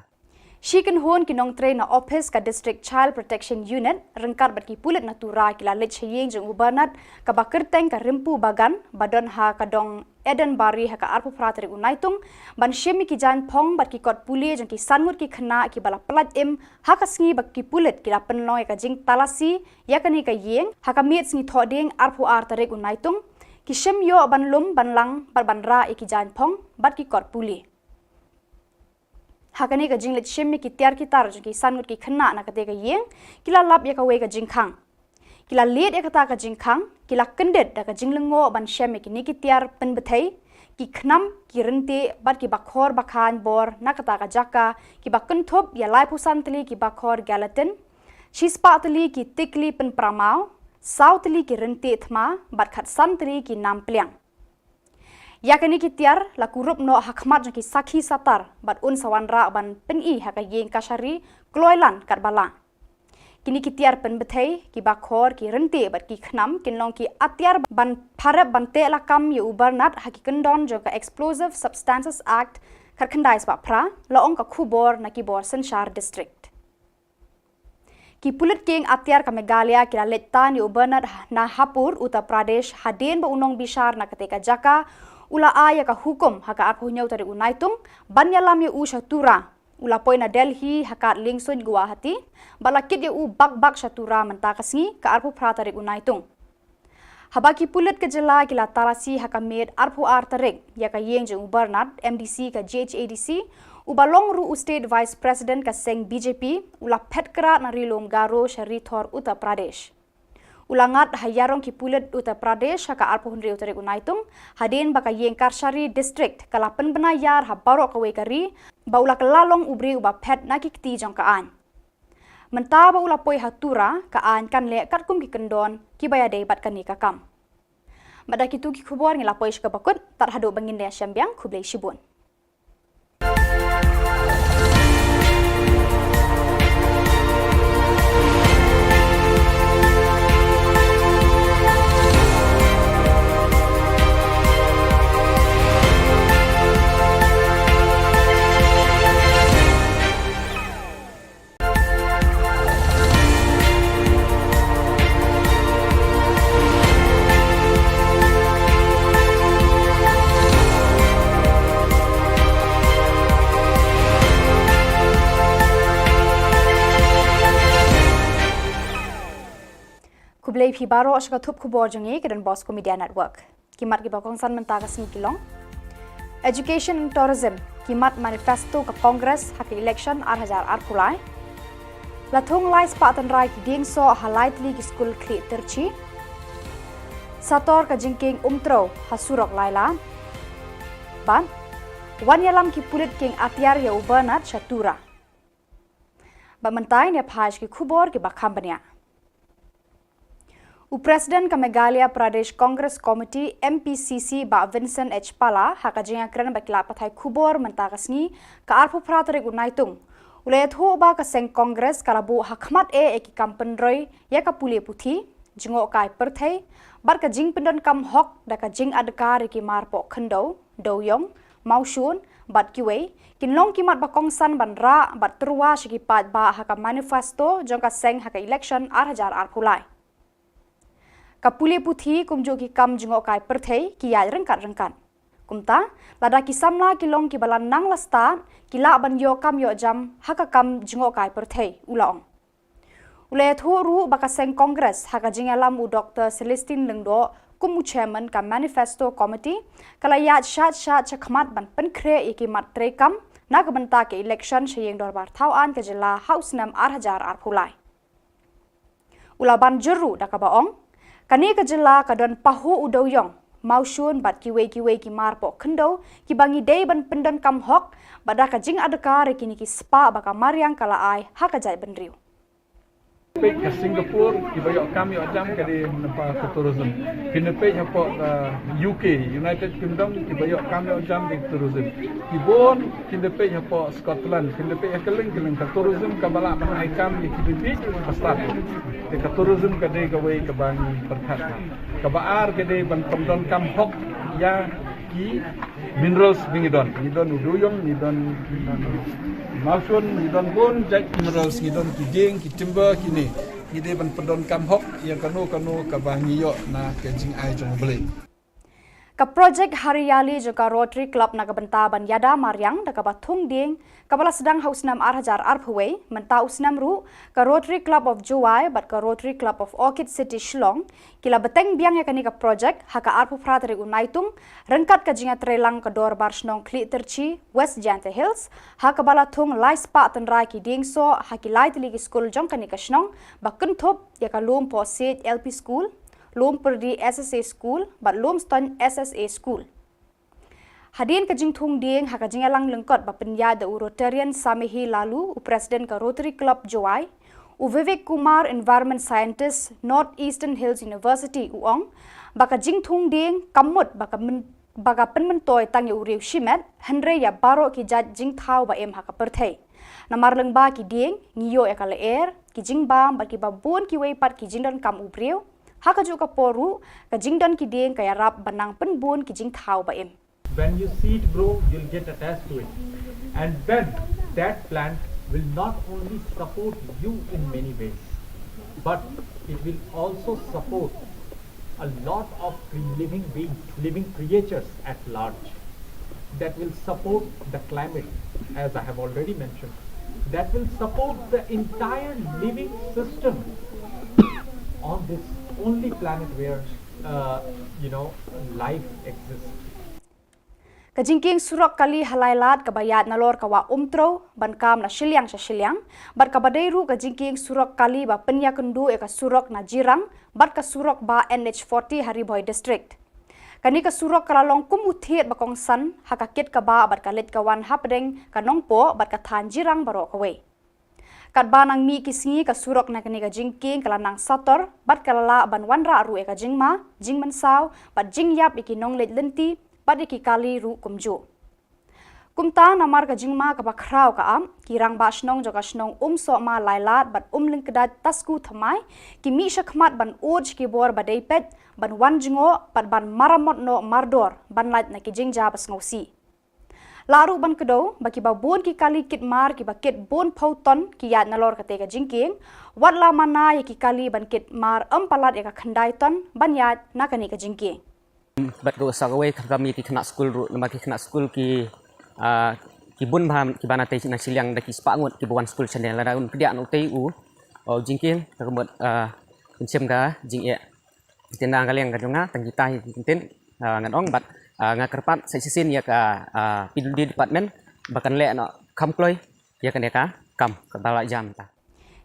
Shi kynhun ki nongtrei na office ka District Child Protection Unit ryngkat bad ki pulit na Tura ki la leit sha ïing jong u Bernard kaba kyrteng ka Rimpu Bagan ba don ha ka dong Eden Bari ha ka arphew phra tarik u Naitung, ban shim ïa ki jaiñphong bad ki kot pule jong ki san ngut ki khynnah kiba la pyllait im, ha ka sngi ba ki pulit ki la pynlong ïa ka jingtalasi ïa kane ka ïing, ha ka miet sngi Thohdieng arphew ar tarik u Naitung, ki shim ïoh ban lum ban lang bad ban rah ïa ki jaiñphong bad ki kot pule. Ha kane ka jingleit shim ïa ki tiar ki tar jong ki san ngut ki khynnah na kata ka ïing, ki la lap ïa kawei ka jingkhang. Ki la leit ïa kata ka jingkhang, ki la kyndit da ka jinglyngngoh ban shem ïa kine ki tiar pynbthei, ki khnam, ki ryntih, bad ki bakhor bakhan bor na kata ka jaka, kiba kynthup ïa laiphew san tylli ki bakhor gelatin, shispah tylli ki tikli pynpra maw, saw tylli ki ryntih thma, bad khatsan tylli ki nam pliang. Ïa kine ki tiar la kurup noh ha khmat jong ki sakhi satar, bad un sa wanrah ban pyni ha ka ïing kashari kloi lan katba lah. Kine ki tiar pynbthei, ki bakhor, ki ryntih bad ki khnam kin long ki atiar ban pharep ban teh lakam ïa u Bernard ha ki kyndon jong ka Explosive Substances Act khatkhyndai spah phra, la ong ka khubor na ki bor synshar district. Ki pulit kieng atiar ka Meghalaya ki la leit tan ïa u Bernard na Hapur, Uttar Pradesh, hadien ba u nongbishar na kata ka jaka u la ai ïa ka hukum ha ka arphew hynñiew tarik u Naitung ban ïalam ïa u sha Tura, U la poi na Delhi ha kad liengsuiñ Guwahati, bad la kit ïa u bak bak sha Tura mynta ka sngi, ka arphew phra tarik u Naitung. Haba ki pulit ka jylla ki la talasi ha ka miet arphew ar tarik ïa ka ïing jong u Bernard, M D C ka G H A D C, uba long ruh u State Vice President ka seng B J P, u la phet krad na Ri Lum Garo sha Ri Thor Uttar Pradesh. U la ngat ha ïarong ki pulit Uttar Pradesh ha ka arphew hynriew tarik u Naitung, hadien ba ka ïing kashari district ka la pynbna ïar ha baroh kawei ka ri, ba u la kylla long u briew uba phet na ki kti jong ka aiñ. Mynta ba u la poi ha Tura, ka aiñ kan leh katkum ki kyndon kiba ïadei bad kane ka kam. Bad da kitu ki khubor ngi la poi sha kaba kut, tad haduh ba ngin ïashem biang, khublei shibun. Khublei phi baroh sha ka thup khubor jong ngi ka Don Bosco Media Network. Ki mat kiba kongsan mynta ka sngi ki long: Education and Tourism, ki mat manifesto ka Congress ha ka election ar hajar arphew lai. La thung lai spah tynrai ki dieng soh ha lai tylli ki skul Khlieh Tyrchi. Sator ka jingkieng Umtrew ha surok Laila. Bad wan ïalam ki pulit kieng atiar ïa u Bernard sha Tura. Bad mynta ngin ïa phai sha ki khubor kiba kham bniah. U President ka Meghalaya Pradesh Congress Committee, M P C C, Bah Vincent H Pala, ha ka jingïakren bad ki lad pathai khubor mynta ka sngi, ka arphew phra tarik u Naitung, u la ïathuh ba ka seng Congress ka la buh ha khmat eh ïa ki kam pynroi ïa ka pule puthi, jngohkai pyrthei, bad ka jingpyndonkam hok da ka jingadkar ïa ki mar poh khyndew, dewiong, mawshun, bad kiwei, kin long ki mat ba kongsan ban rah bad tyrwa sha ki paidbah ha ka manifesto jong ka seng ha ka election ar hajar arphew lai. Ka pule puthi kumjuh ki kam jngohkai pyrthei ki ïaid ryngkat ryngkat. Kumta, lada ki samla ki long kiba la nang la stad, ki lah ban ïoh kam ïoh jam ha ka kam jngohkai pyrthei, u la ong. U la ïathuh ruh ba ka seng Congress ha ka jingïalam u Doktor Celestine Lyngdoh kum u chairman ka manifesto committee, ka la ïaid shad shad shakhmat ban pynkhreh ïa ki mat treikam na ka bynta ka election sha ïing dorbar thaw aiñ ka jylla ha u snem ar hajar arphew lai. U la ban jur ruh da kaba ong, kane ka jylla ka don pahuh u dewiong, mawshun bad kiwei kiwei ki mar poh khyndew kiba ngi dei ban pyndonkam hok, bad da ka jingadkar ïa kine ki spah ba ka mariang ka la ai ha ka jaitbynriew. Peit ka Singapore, kiba ïoh kam ïoh jam ka dei na ka tourism. Phin da peit hapoh ka U K, United Kingdom, kiba ïoh kam ïoh jam ka dei tourism. Ki bun, phin da peit hapoh Scotland, phin da peit ha kylleng kylleng, ka tourism kaba lah ban ai kam ïa ki ribit ba stad. Te ka tourism ka dei kawei kaba ngi pyrkhat. Kaba ar ka dei ban pyndonkam hok ïa ki minerals ba ngi don. Ngi don u dewiong, ngi don, ngi don mawshun, ngi don bun jait minerals, ngi don ki dieng, ki timber, kine. Ngi dei ban pyndonkam hok ïa kano kano kaba ngi ïoh na ka jingai jong U Blei. Ka projek Hariyali jong ka Rotary Club na ka bynta ban ïada mariang da kaba thung dieng, kaba la sdang ha u snem ar hajar arphew wei, mynta u snem ruh, ka Rotary Club of Jowai bad ka Rotary Club of Orchid City Shillong, ki la bteng biang ïa kane ka projek ha ka arphew phra tarik u Naitung, ryngkat ka jingïatreilang ka Dorbar Shnong Khlieh Tyrchi, West Jaintia Hills, ha kaba la thung lai spah tynrai ki dieng soh ha ki lai tylli ki skul jong kane ka shnong, ba kynthup ïa ka Lumpohsiej L P School, Lumpyrdi S S A School, bad Lumstoiñ S S A School. Hadien ka jingthung dieng ha ka jingïalang lyngkot ba pynïaid da u Rotarian Samehi Laloo, u President ka Rotary Club Jowai, u Vivek Kumar, Environment Scientist, North Eastern Hills University, u ong ba ka jingthung dieng kam mut ba ka myn-, ba ka pynmyntoi tang ïa u riew shimet, hynrei ïa baroh ki jait jingthaw ba im ha ka pyrthei. Namar lyngba ki dieng, ngi ïoh ïa ka lyer, ki jingbam, bad kiba bun kiwei pat ki jingdonkam u briew. Ha kajuh ka por ruh, ka jingdon ki dieng ka ïarap ban nang pynbun ki jingthaw ba im. When you see it grow, you'll get attached to it. And then that plant will not only support you in many ways, but it will also support a lot of cre-, living beings, living creatures at large. that will support the climate, as I have already mentioned, that will support the entire living system on this only planet where, uh, you know, life exists. Ka jingkieng surok kali ha Lailad kaba ïaid nalor ka wah Umtrew ban kam na shiliang sha shiliang bad kaba dei ruh ka jingkieng surok kali ba pynïakynduh ïa ka surok na Jirang bad ka surok bah N H forty ha Ri Bhoi District. Kane ka surok ka la long kum u thied ba kongsan ha ka kit ka bah bad ka leit ka wan hapdeng ka Nongpoh bad ka thaiñ Jirang baroh kawei. Katba nang mih ki sngi ka surok na kane ka jingkieng ka la nang sator bad ka la lah ban wanrah ruh ïa ka jingma, jingmynsaw bad jingïap ïa ki nongleit lynti bad ïa ki kali ruh kumjuh. Kumta namar ka jingma kaba khraw ka ap, ki rangbah shnong jong ka shnong Umsohma Lailad bad Umlyngkdait Tasku Thymmai ki mih shakhmat ban ud sha ki bor ba dei peit ban wan jngoh bad ban maramot noh mardor ban lait na ki jingjia ba sngewsih. Lah ruh ban kdew ba kiba bun ki kali kit mar kiba kit bun phew ton ki ïaid nalor kata ka jingkieng, wat la mana ïa ki kali ban kit mar ym palat ïa ka khyndai ton ban ïaid na kane ka jingkieng. Bad ruh sa kawei ka kam ïa ki khynnah skul ruh, namar ki khynnah skul ki, ah, ki bun bha kiba na tei na shiliang da ki spah ngut kiba wan skul shane, lada un pdiang noh tei u, u jingkieng, ka mut, ah, pynshem ka jingeh. Te na ka liang ka jong nga, tang kita hi ki ktien, ah, ngan ong bad, ah, nga kyrpad sa shisien ïa ka, ah, P W D department ba kan leh noh kham kloi ïa kane ka kam kaba la jam ta.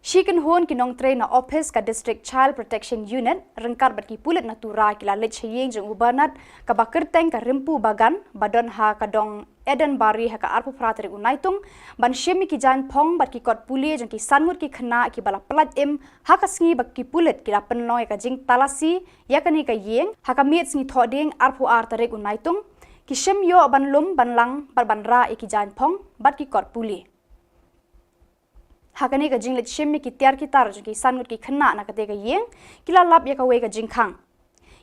Shi kynhun ki nongtrei na ophis ka District Child Protection Unit ryngkat bad ki pulit na Tura ki la leit sha ïing jong u Bernard kaba kyrteng ka Rimpu Bagan ba don ha ka dong Edenbari ha ka arphew phra tarik u Naitung ban shim ïa ki jaiñ phong bad ki kot pule jong ki san ngut ki khynnah kiba la pyllait im ha ka sngi ba ki pulit ki la pynlong ïa ka jingtalasi ïa kane ka ïing ha ka miet sngi Thohdieng arphew ar tarik u Naitung. Ki shim ïoh ban lum ban lang bad ban rah ïa ki jaiñ phong bad ki kot pule. Ha kane ka jingleit shim ïa ki tiar ki tar jong ki san ngut ki khynnah na kata ka ïing, ki la lap ïa kawei ka jingkhang.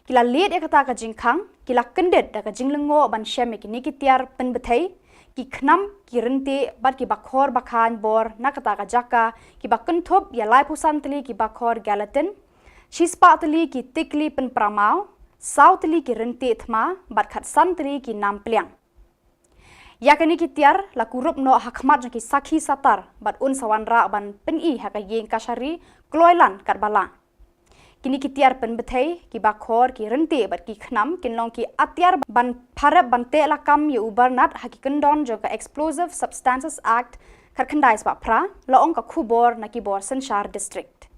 Ki la leit ïa kata ka jingkhang, ki la kyndit da ka jinglyngngoh ban shem ïa kine ki tiar pynbthei, ki khnam, ki ryntih bad ki bakhor bakhaiñ bor na kata ka jaka, kiba kynthup ïa laiphew san tylli ki bakhor gelatin, shispah tylli ki tikli pynpra maw, saw tylli ki ryntih thma bad khatsan tylli ki nam pliang. Ïa kine ki tiar la kurup noh ha khmat jong ki sakhi satar bad un sa wanrah ban pyni ha ka ïing kashari kloi lan katba lah. Kine ki tiar pynbthei, ki bakhor, ki ryntih bad ki khnam kin long ki atiar ban pharep ban teh lakam ïa u Bernard ha ki kyndon jong ka Explosive Substances Act khatkhyndai spah phra, la ong ka khubor na ki bor synshar district.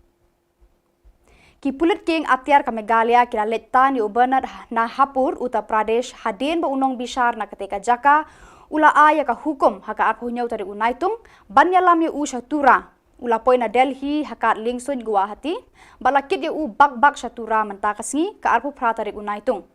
Ki pulit kieng atiar ka Meghalaya ki la leit tan ïa u Bernard na Hapur, Uttar Pradesh, hadien ba u nongbishar na kata ka jaka u la ai ïa ka hukum ha ka arphew hynñiew tarik u Naitung ban ïalam ïa u sha Tura. U la poi na Delhi ha kad liengsuiñ Guwahati bad la kit ïa u bak bak sha Tura mynta ka sngi ka arphew phra tarik u Naitung.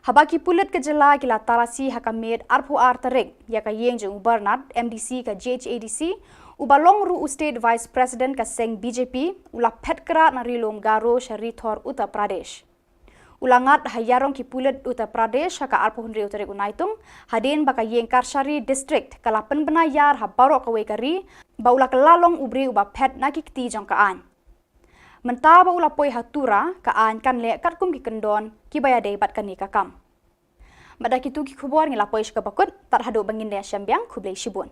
Haba ki pulit ka jylla ki la talasi ha ka miet arphew ar tarik ïa ka ïing jong u Bernard, M D C ka G H A D C, uba long ruh u State Vice President ka seng B J P, u la phet krad na Ri Lum Garo sha Rithor, Uttar Pradesh. U la ngat ha ïarong ki pulit Uttar Pradesh ha ka arphew hynriew tarik u Naitung, hadien ba ka ïing kashari district ka la pynbna ïar ha baroh kawei ka ri ba u la kylla long u briew uba phet na ki kti jong ka aiñ. Mynta ba u la poi ha Tura, ka aiñ kan leh katkum ki kyndon kiba ïadei bad kane ka kam. Bad da kitu ki khubor ngi la poi sha kaba kut, tad haduh ba ngin ïashem biang, khublei shibun.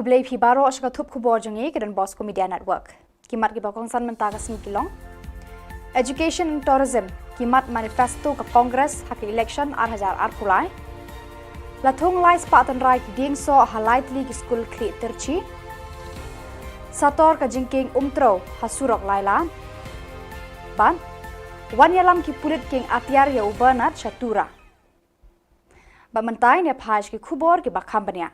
Khublei phi baroh sha ka thup khubor jong ngi ka Don Bosco Media Network. Ki mat kiba kongsan mynta ka sngi ki long: Education and Tourism, ki mat manifesto ka Congress ha ka election ar hajar arphew lai. La thung lai spah tynrai ki dieng soh ha lai tylli ki skul Khlieh Tyrchi. Sator ka jingkieng Umtrew ha surok Lailad. Bad wan ïalam ki pulit kieng atiar ïa u Bernard sha Tura. Bad mynta ngin ïa phai sha ki khubor kiba kham bniah.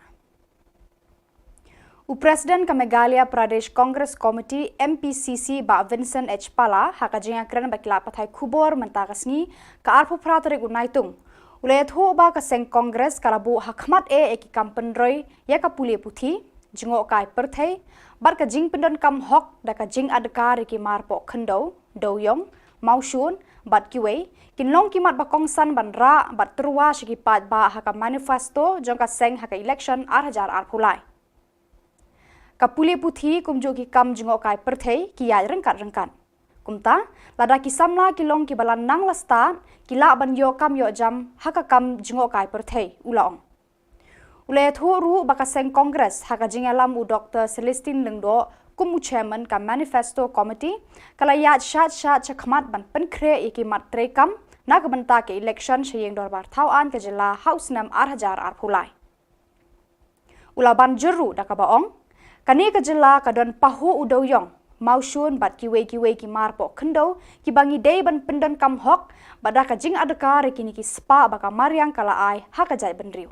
U President ka Meghalaya Pradesh Congress Committee, M P C C, Bah Vincent H Pala, ha ka jingïakren bad ki lad pathai khubor mynta ka sngi, ka arphew phra tarik u Naitung, u la ïathuh ba ka seng Congress ka la buh ha khmat eh ïa ki kam pynroi ïa ka pule puthi, jngohkai pyrthei, bad ka jingpyndonkam hok da ka jingadkar ïa ki mar poh khyndew, dewiong, mawshun, bad kiwei, kin long ki mat ba kongsan ban rah bad tyrwa sha ki paidbah ha ka manifesto jong ka seng ha ka election ar hajar arphew lai. Ka pule puthi kumjuh ki kam jngohkai pyrthei ki ïaid ryngkat ryngkat. Kumta, lada ki samla ki long kiba la nang la stad, ki lah ban ïoh kam ïoh jam ha ka kam jngohkai pyrthei, u la ong. U la ïathuh ruh ba ka seng Congress ha ka jingïalam u Doctor Celestine Lyngdoh kum u chairman ka manifesto committee, ka la ïaid shad shad sha khmat ban pynkhreh ïa ki mat treikam na ka bynta ka election sha ïing dorbar thaw aiñ ka jylla ha u snem ar hajar arphew lai. U la ban jur ruh da kaba ong, kane ka jylla ka don pahuh u dewiong, mawshun bad kiwei kiwei ki mar poh khyndew kiba ngi dei ban pyndonkam hok, bad da ka jingadkar ïa kine ki spah ba ka mariang ka la ai ha ka jaitbynriew.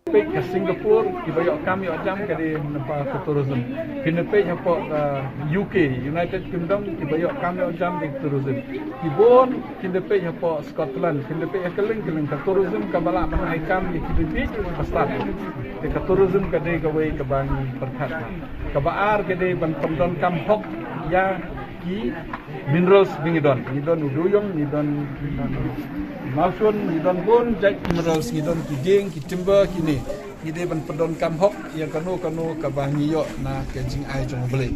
Peit ka Singapore, kiba ïoh kam ïoh jam ka dei na ka tourism. Kin da peit hapoh ka U K, United Kingdom, kiba ïoh kam ïoh jam dei tourism. Ki bun, kin da peit hapoh Scotland, kin da peit ha kylleng kylleng, ka tourism kaba lah ban ai kam ïa ki dei ba stad. Te ka tourism ka dei kawei kaba ngi pyrkhat. Kaba ar ka dei ban pyndonkam hok ïa ki minerals ba ngi don. Ngi don u dewiong, ngi don mawshun, ngi don bun jait minerals, ngi don ki dieng, ki timber, kine. Ngi dei ban pyndonkam hok ïa kano kano kaba ngi ïoh na ka jingai jong U Blei.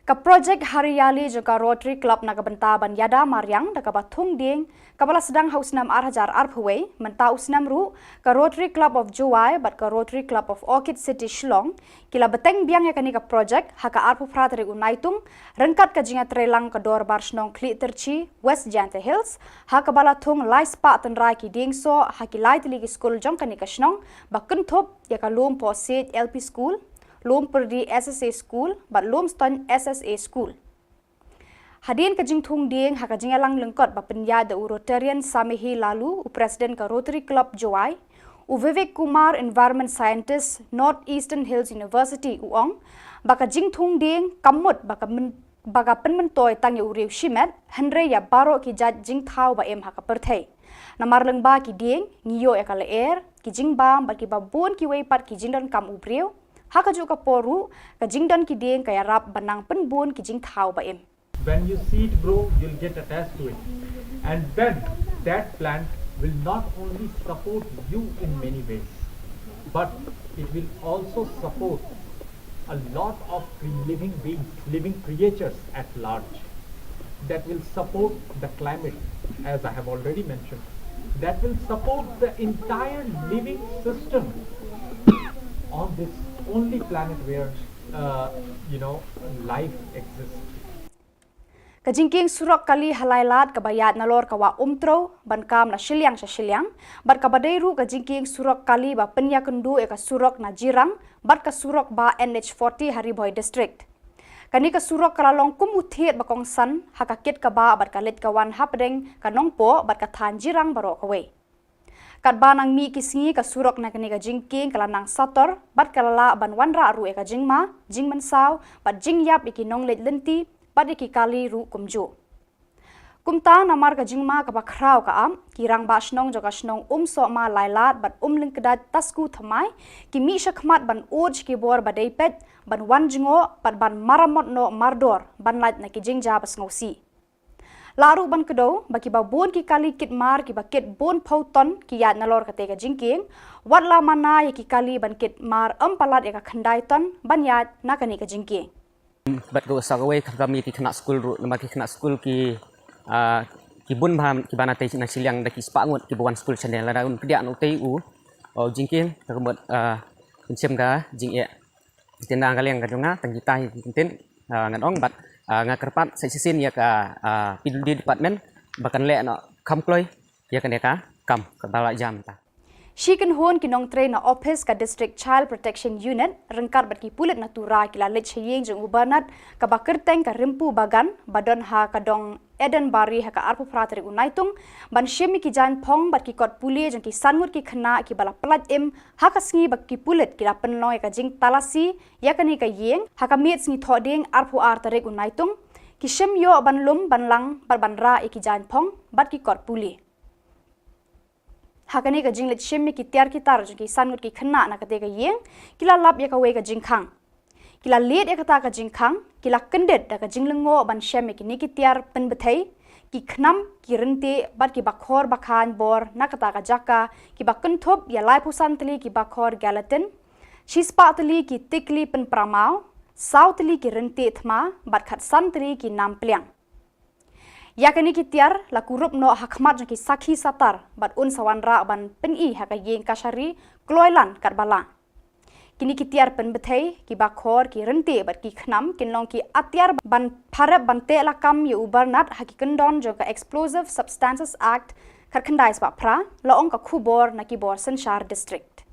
Ka projek Hariyali jong ka Rotary Club na ka bynta ban ïada mariang da kaba thung dieng, kaba la sdang ha u snem ar hajar arphew wei, mynta u snem ruh, ka Rotary Club of Jowai bad ka Rotary Club of Orchid City Shillong, ki la bteng biang ïa kane ka projek ha ka arphew phra tarik u Naitung, ryngkat ka jingïatreilang ka Dorbar Shnong Khliehtyrshi, West Jaintia Hills, ha kaba la thung lai spah tynrai ki dieng soh ha ki lai tylli ki skul jong kane ka shnong, ba kynthup ïa ka Lumpohsiej L P School, Lumpyrdi S S A School, bad Lumstoiñ S S A School. Hadien ka jingthung dieng ha ka jingïalang lyngkot ba pynïaid da u Rotarian Samehi Laloo, u President ka Rotary Club Jowai, u Vivek Kumar, Environment Scientist, North Eastern Hills University, u ong ba ka jingthung dieng kam mut ba ka myn-, ba ka pynmyntoi tang ïa u riew shimet, hynrei ïa baroh ki jait jingthaw ba im ha ka pyrthei. Namar lyngba ki dieng, ngi ïoh ïa ka lyer, ki jingbam bad kiba bun kiwei pat ki jingdonkam u briew. Ha kajuh ka por ruh, ka jingdon ki dieng ka ïarap ban nang pynbun ki jingthaw ba im. When you see it grow, you'll get attached to it. And then that plant will not only support you in many ways, but it will also support a lot of cre- living beings, living creatures at large, that will support the climate, as I have already mentioned, that will support the entire living system on this only planet where, uh, you know, life exists. Ka jingkieng surok kali ha Lailad kaba ïaid nalor ka Wah Umtrew, ban kam na shiliang sha shiliang, bad kaba dei ruh ka jingkieng surok kali ba pynïakynduh ïa ka surok na Jirang, bad ka surok bah N H forty ha Ri Bhoi District. Kane ka surok ka la long kum u thied ba kongsan, ha ka kit ka bah bad ka leit ka wan hapdeng ka Nongpoh bad ka thaiñ Jirang baroh kawei. Katba nang mih ki sngi ka surok na kane ka jingkieng ka la nang sator, bad ka la lah ban wanrah ruh ïa ka jingma, jingmynsaw, bad jingïap ïa ki nongleit lynti, bad ïa ki kali ruh kumjuh. Kumta namar ka jingma kaba khraw ka ap, ki rangbah shnong jong ka shnong Umsohma Lailad bad Umlyngkdait Tasku Thymmai, ki mih shakhmat ban ud sha ki bor ba dei peit, ban wan jngoh, bad ban maramot noh mardor, ban lait na ki jingjia ba sngewsih. Lah ruh ban kdew, ba kiba bun ki kali kit mar, kiba kit bun phew ton, ki ïaid nalor kata ka jingkieng, wat la mana ïa ki kali ban kit mar ym palat ïa ka khyndai ton, ban ïaid na kane ka jingkieng. Bad ka sa kawei ka kami ki khynnah skul ruh, namar ki khynnah skul ki, ah, ki bun bha kiba na tei na shiliang da ki spah ngut kiba wan skul shane, lada un pdiah na utei u, u jingkieng, ka mut, ah, pynshem ka jingeh. Te na ka liang ka jong nga, tang kita hi ki ktien, ah, ngan ong bad, ah, nga kyrpad sa shisien ïa ka, ah, P W D department ba kan leh noh kham kloi ïa kane ka kam kaba la jia mynta. Shi kynhun ki nongtrei na ophis ka District Child Protection Unit ryngkat bad ki pulit na Tura ki la leit sha ïing jong u Bernard kaba kyrteng ka Rimpu Bagan ba don ha ka dong Eden Bari ha ka arphew phra tarik u Naitung, ban shim ïa ki jaiñ phong bad ki kot pule jong ki san ngut ki khynnah kiba la pyllait im ha ka sngi ba ki pulit ki la pynlong ïa ka jingtalasi ïa kane ka ïing ha ka miet sngi Thohdieng arphew ar tarik u Naitung. Ki shim ïoh ban lum ban lang bad ban rah ïa ki jaiñ phong bad ki kot pule. Ha kane ka jingleit shim ïa ki tiar ki tar jong ki san ngut ki khynnah na kata ka ïing, ki la lap ïa kawei ka jingkhang. Ki la leit ïa kata ka jingkhang, ki la kyndit da ka jinglyngngoh ban shem ïa kine ki tiar pynbthei, ki khnam, ki ryntih bad ki bakhor bakhaiñ bor na kata ka jaka, kiba kynthup ïa laiphew san tylli ki bakhor gelatin, shispah tylli ki tikli pynpra maw, saw tylli ki ryntih thma bad khatsan tylli ki nam pliang. Ïa kine ki tiar la kurup noh ha khmat jong ki sakhi satar bad un sa wanrah ban pyni ha ka ïing kashari kloi lan katba lah. Kine ki tiar pynbthei, ki bakhor, ki ryntih bad ki khnam kin long ki atiar ban pharep ban teh lakam ïa u Bernard ha ki kyndon jong ka Explosive Substances Act khatkhyndai spah phra, la ong ka khubor na ki bor synshar district.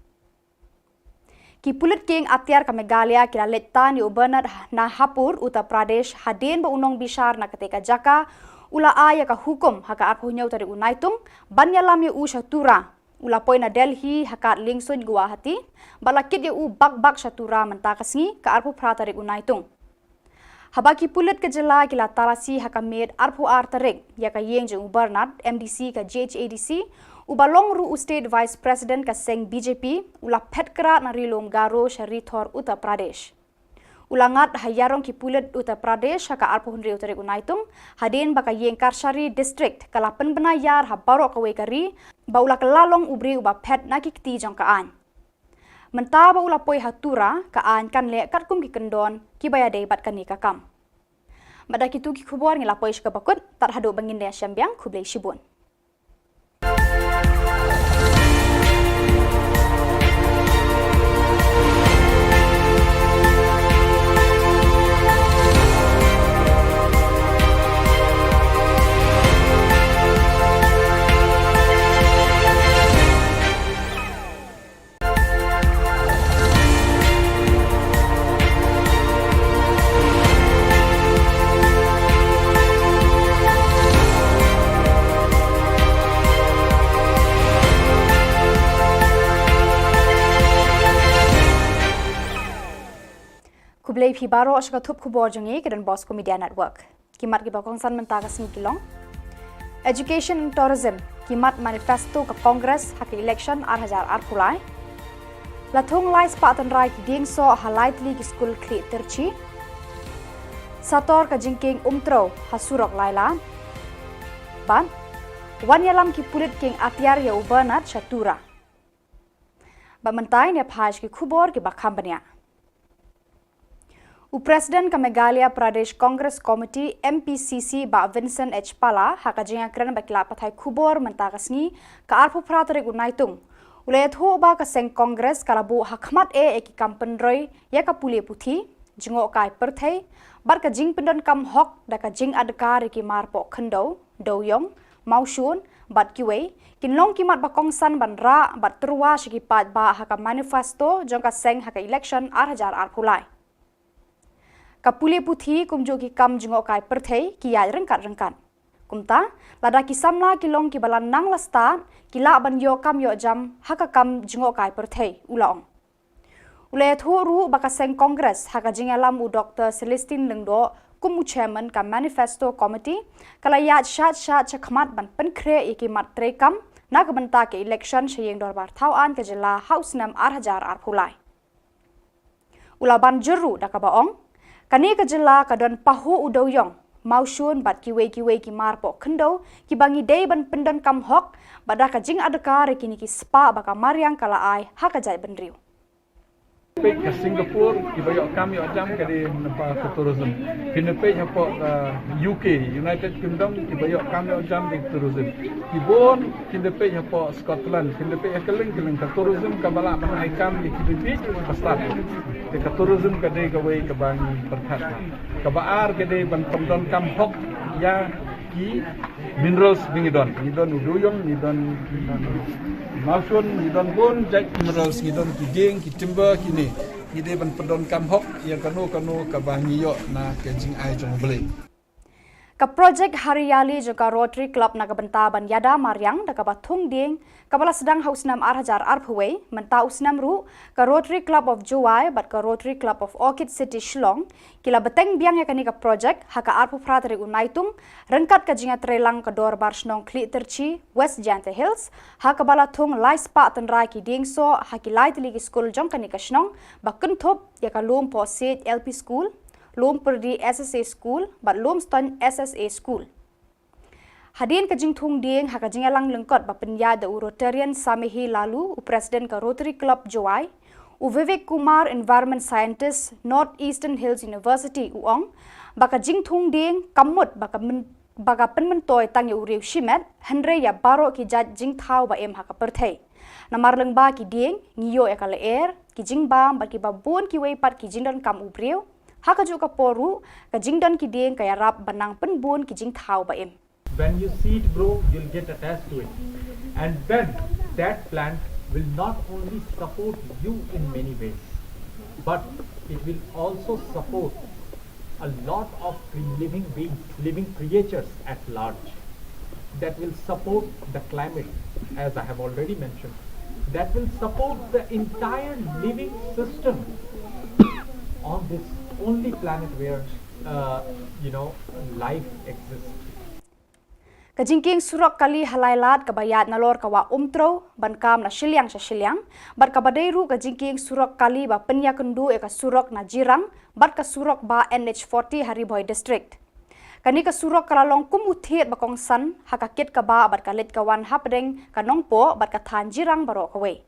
Ki pulit kieng atiar ka Meghalaya ki la leit tan ïa u Bernard na Hapur, Uttar Pradesh, hadien ba u nongbishar na kata ka jaka u la ai ïa ka hukum ha ka arphew hynñiew tarik u Naitung ban ïalam ïa u sha Tura. U la poi na Delhi ha kad liengsuiñ Guwahati bad la kit ïa u bak bak sha Tura mynta ka sngi, ka arphew phra tarik u Naitung. Haba ki pulit ka jylla ki la talasi ha ka miet arphew ar tarik ïa ka ïing jong u Bernard, M D C ka G H A D C, uba long ruh u State Vice President ka seng B J P, u la phet krad na Ri Lum Garo sha Ri Thor, Uttar Pradesh. U la ngat ha ïarong ki pulit Uttar Pradesh ha ka arphew hynriew tarik u Naitung, hadien ba ka ïing kashari district ka la pynbna ïar ha baroh kawei ka ri ba u la kylla long u briew uba phet na ki kti jong ka aiñ. Mynta ba u la poi ha Tura, ka aiñ kan leh katkum ki kyndon kiba ïadei bad kane ka kam. Bad da kitu ki khubor ngi la poi sha kaba kut, tad haduh ba ngin ïashem biang, khublei shibun. Khublei phi baroh sha ka thup khubor jong ngi ka Don Bosco Media Network. Ki mat kiba kongsan mynta ka sngi ki long: Education and Tourism, ki mat manifesto ka Congress ha ka election ar hajar arphew lai. La thung lai spah tynrai ki dieng soh ha lai tylli ki skul Khlieh Tyrchi. Sator ka jingkieng umtrew ha surok Laila. Bad wan ïalam ki pulit kieng atiar ïa u Bernard sha Tura. Bad mynta ngin ïa phai sha ki khubor kiba kham bniah. U President ka Meghalaya Pradesh Congress Committee, M P C C, Bah Vincent H Pala, ha ka jingïakren bad ki lad pathai khubor mynta ka sngi, ka arphew phra tarik u Naitung, u la ïathuh ba ka seng Congress ka la buh ha khmat eh ïa ki kam pynroi ïa ka pule puthi, jngohkai pyrthei bad ka jingpyndonkam hok da ka jingadkar ïa ki mar poh khyndew, dewiong, mawshun bad kiwei, kin long ki mat ba kongsan ban rah bad tyrwa sha ki paidbah ha ka manifesto jong ka seng ha ka election ar hajar arphew lai. Ka pule puthi kumjuh ki kam jngohkai pyrthei ki ïaid ryngkat ryngkat. Kumta, lada ki samla ki long kiba la nang la stad, ki lah ban ïoh kam ïoh jam ha ka kam jngohkai pyrthei, u la ong. U la ïathuh ruh ba ka seng Congress ha ka jingïalam u Doktor Celestine Lyngdoh kum u chairman ka manifesto committee, ka la ïaid shad shad shakhmat ban pynkhreh ïa ki mat treikam na ka bynta ka election sha ïing dorbar thaw aiñ ka jylla ha u snem ar hajar arphew lai. U la ban jur ruh da kaba ong, kane ka jylla ka don pahuh u dewiong, mawshun bad kiwei kiwei ki mar poh khyndew kiba ngi dei ban pyndonkam hok, bad da ka jingadkar ïa kine ki spah ba ka mariang ka la ai ha ka jaitbynriew. Peit ka Singapore, kiba ïoh kam ïoh jam ka dei na ka tourism. Phin da peit hapoh ka U K, United Kingdom, kiba ïoh kam ïoh jam ka dei tourism. Ki bun, phin da peit hapoh Scotland, phin da peit ha kylleng kylleng, ka tourism kaba lah ban ai kam ïa ki dei beit ba stad. Te ka tourism ka dei kawei kaba ngi pyrkhat. Kaba ar ka dei ban pyndonkam hok ïa ki minerals ba ngi don. Ngi don u dewiong, ngi don mawshun, ngi don bun jait minerals, ngi don ki dieng, ki timber, kine. Ngi dei ban pyndonkam hok ïa kano kano kaba ngi ïoh na ka jingai jong U Blei. Ka projek Hariyali jong ka Rotary Club na ka bynta ban ïada mariang da kaba thung dieng kaba la sdang ha u snem ar hajar arphew wei, mynta u snem ruh ka Rotary Club of Jowai bad ka Rotary Club of Orchid City Shillong ki la bteng biang ïa kane ka projek ha ka arphew phra tarik u Naitung, ryngkat ka jingïatreilang ka Dorbar Shnong Khliehtyrshi West Jaintia Hills, ha kaba la thung lai spah tynrai ki dieng soh ha ki lai tylli ki skul jong kane ka shnong, ba kynthup ïa ka Lumpohsiej L P School, Lumpyrdi S S A School bad Lumstone S S A School. Hadien ka jingthung dieng ha ka jingïalang lyngkot ba pynïaid da u Rotarian Samehi Laloo, u President ka Rotary Club Jowai, u Vivek Kumar, Environment Scientist, North Eastern Hills University, u ong ba ka jingthung dieng kam mut ba ka myn-, ba ka pynmyntoi tang ïa u riew shimet, hynrei ïa baroh ki jait jingthaw ba im ha ka pyrthei. Namar lyngba ki dieng ngi ïoh ïa ka lyer, ki jingbam bad kiba bun kiwei pat ki jingdonkam u briew. Ha kajuh ka por ruh, ka jingdon ki dieng ka ïarap ban nang pynbun ki jingthaw ba im. When you see it grow, you'll get attached to it. And then that plant will not only support you in many ways, but it will also support a lot of living beings, living creatures at large, that will support the climate, as I have already mentioned, that will support the entire living system on this only planet where, uh, you know, life exists. Ka jingkieng surok kali ha Lailad kaba ïaid nalor ka Wah Umtrew ban kam na shiliang sha shiliang, bad kaba dei ruh ka jingkieng surok kali ba pynïakynduh ïa ka surok na Jirang bad ka surok bah N H forty ha Ri Bhoi District. Kane ka surok ka la long kum u thied ba kongsan ha ka kit ka bah bad ka leit ka wan hapdeng ka Nongpoh bad ka thaiñ Jirang baroh kawei.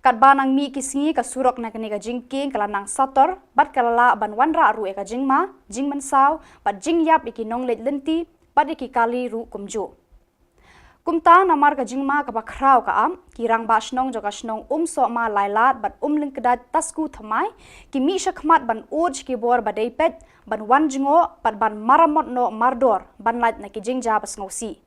Katba nang mih ki sngi, ka surok na kane ka jingkieng ka la nang sator bad ka la lah ban wanrah ruh ïa ka jingma jingmynsaw bad jingïap ïa ki nongleit lynti bad ïa ki kali ruh kumjuh. Kumta, namar ka jingma kaba khraw ka ap, ki rangbah shnong jong ka shnong Umsohma Lailad bad Umlyngkdait Tasku Thymmai ki mih shakhmat ban ud sha ki bor ba dei peit ban wan jngoh bad ban maramot noh mardor ban lait na ki jingjia ba sngewsih.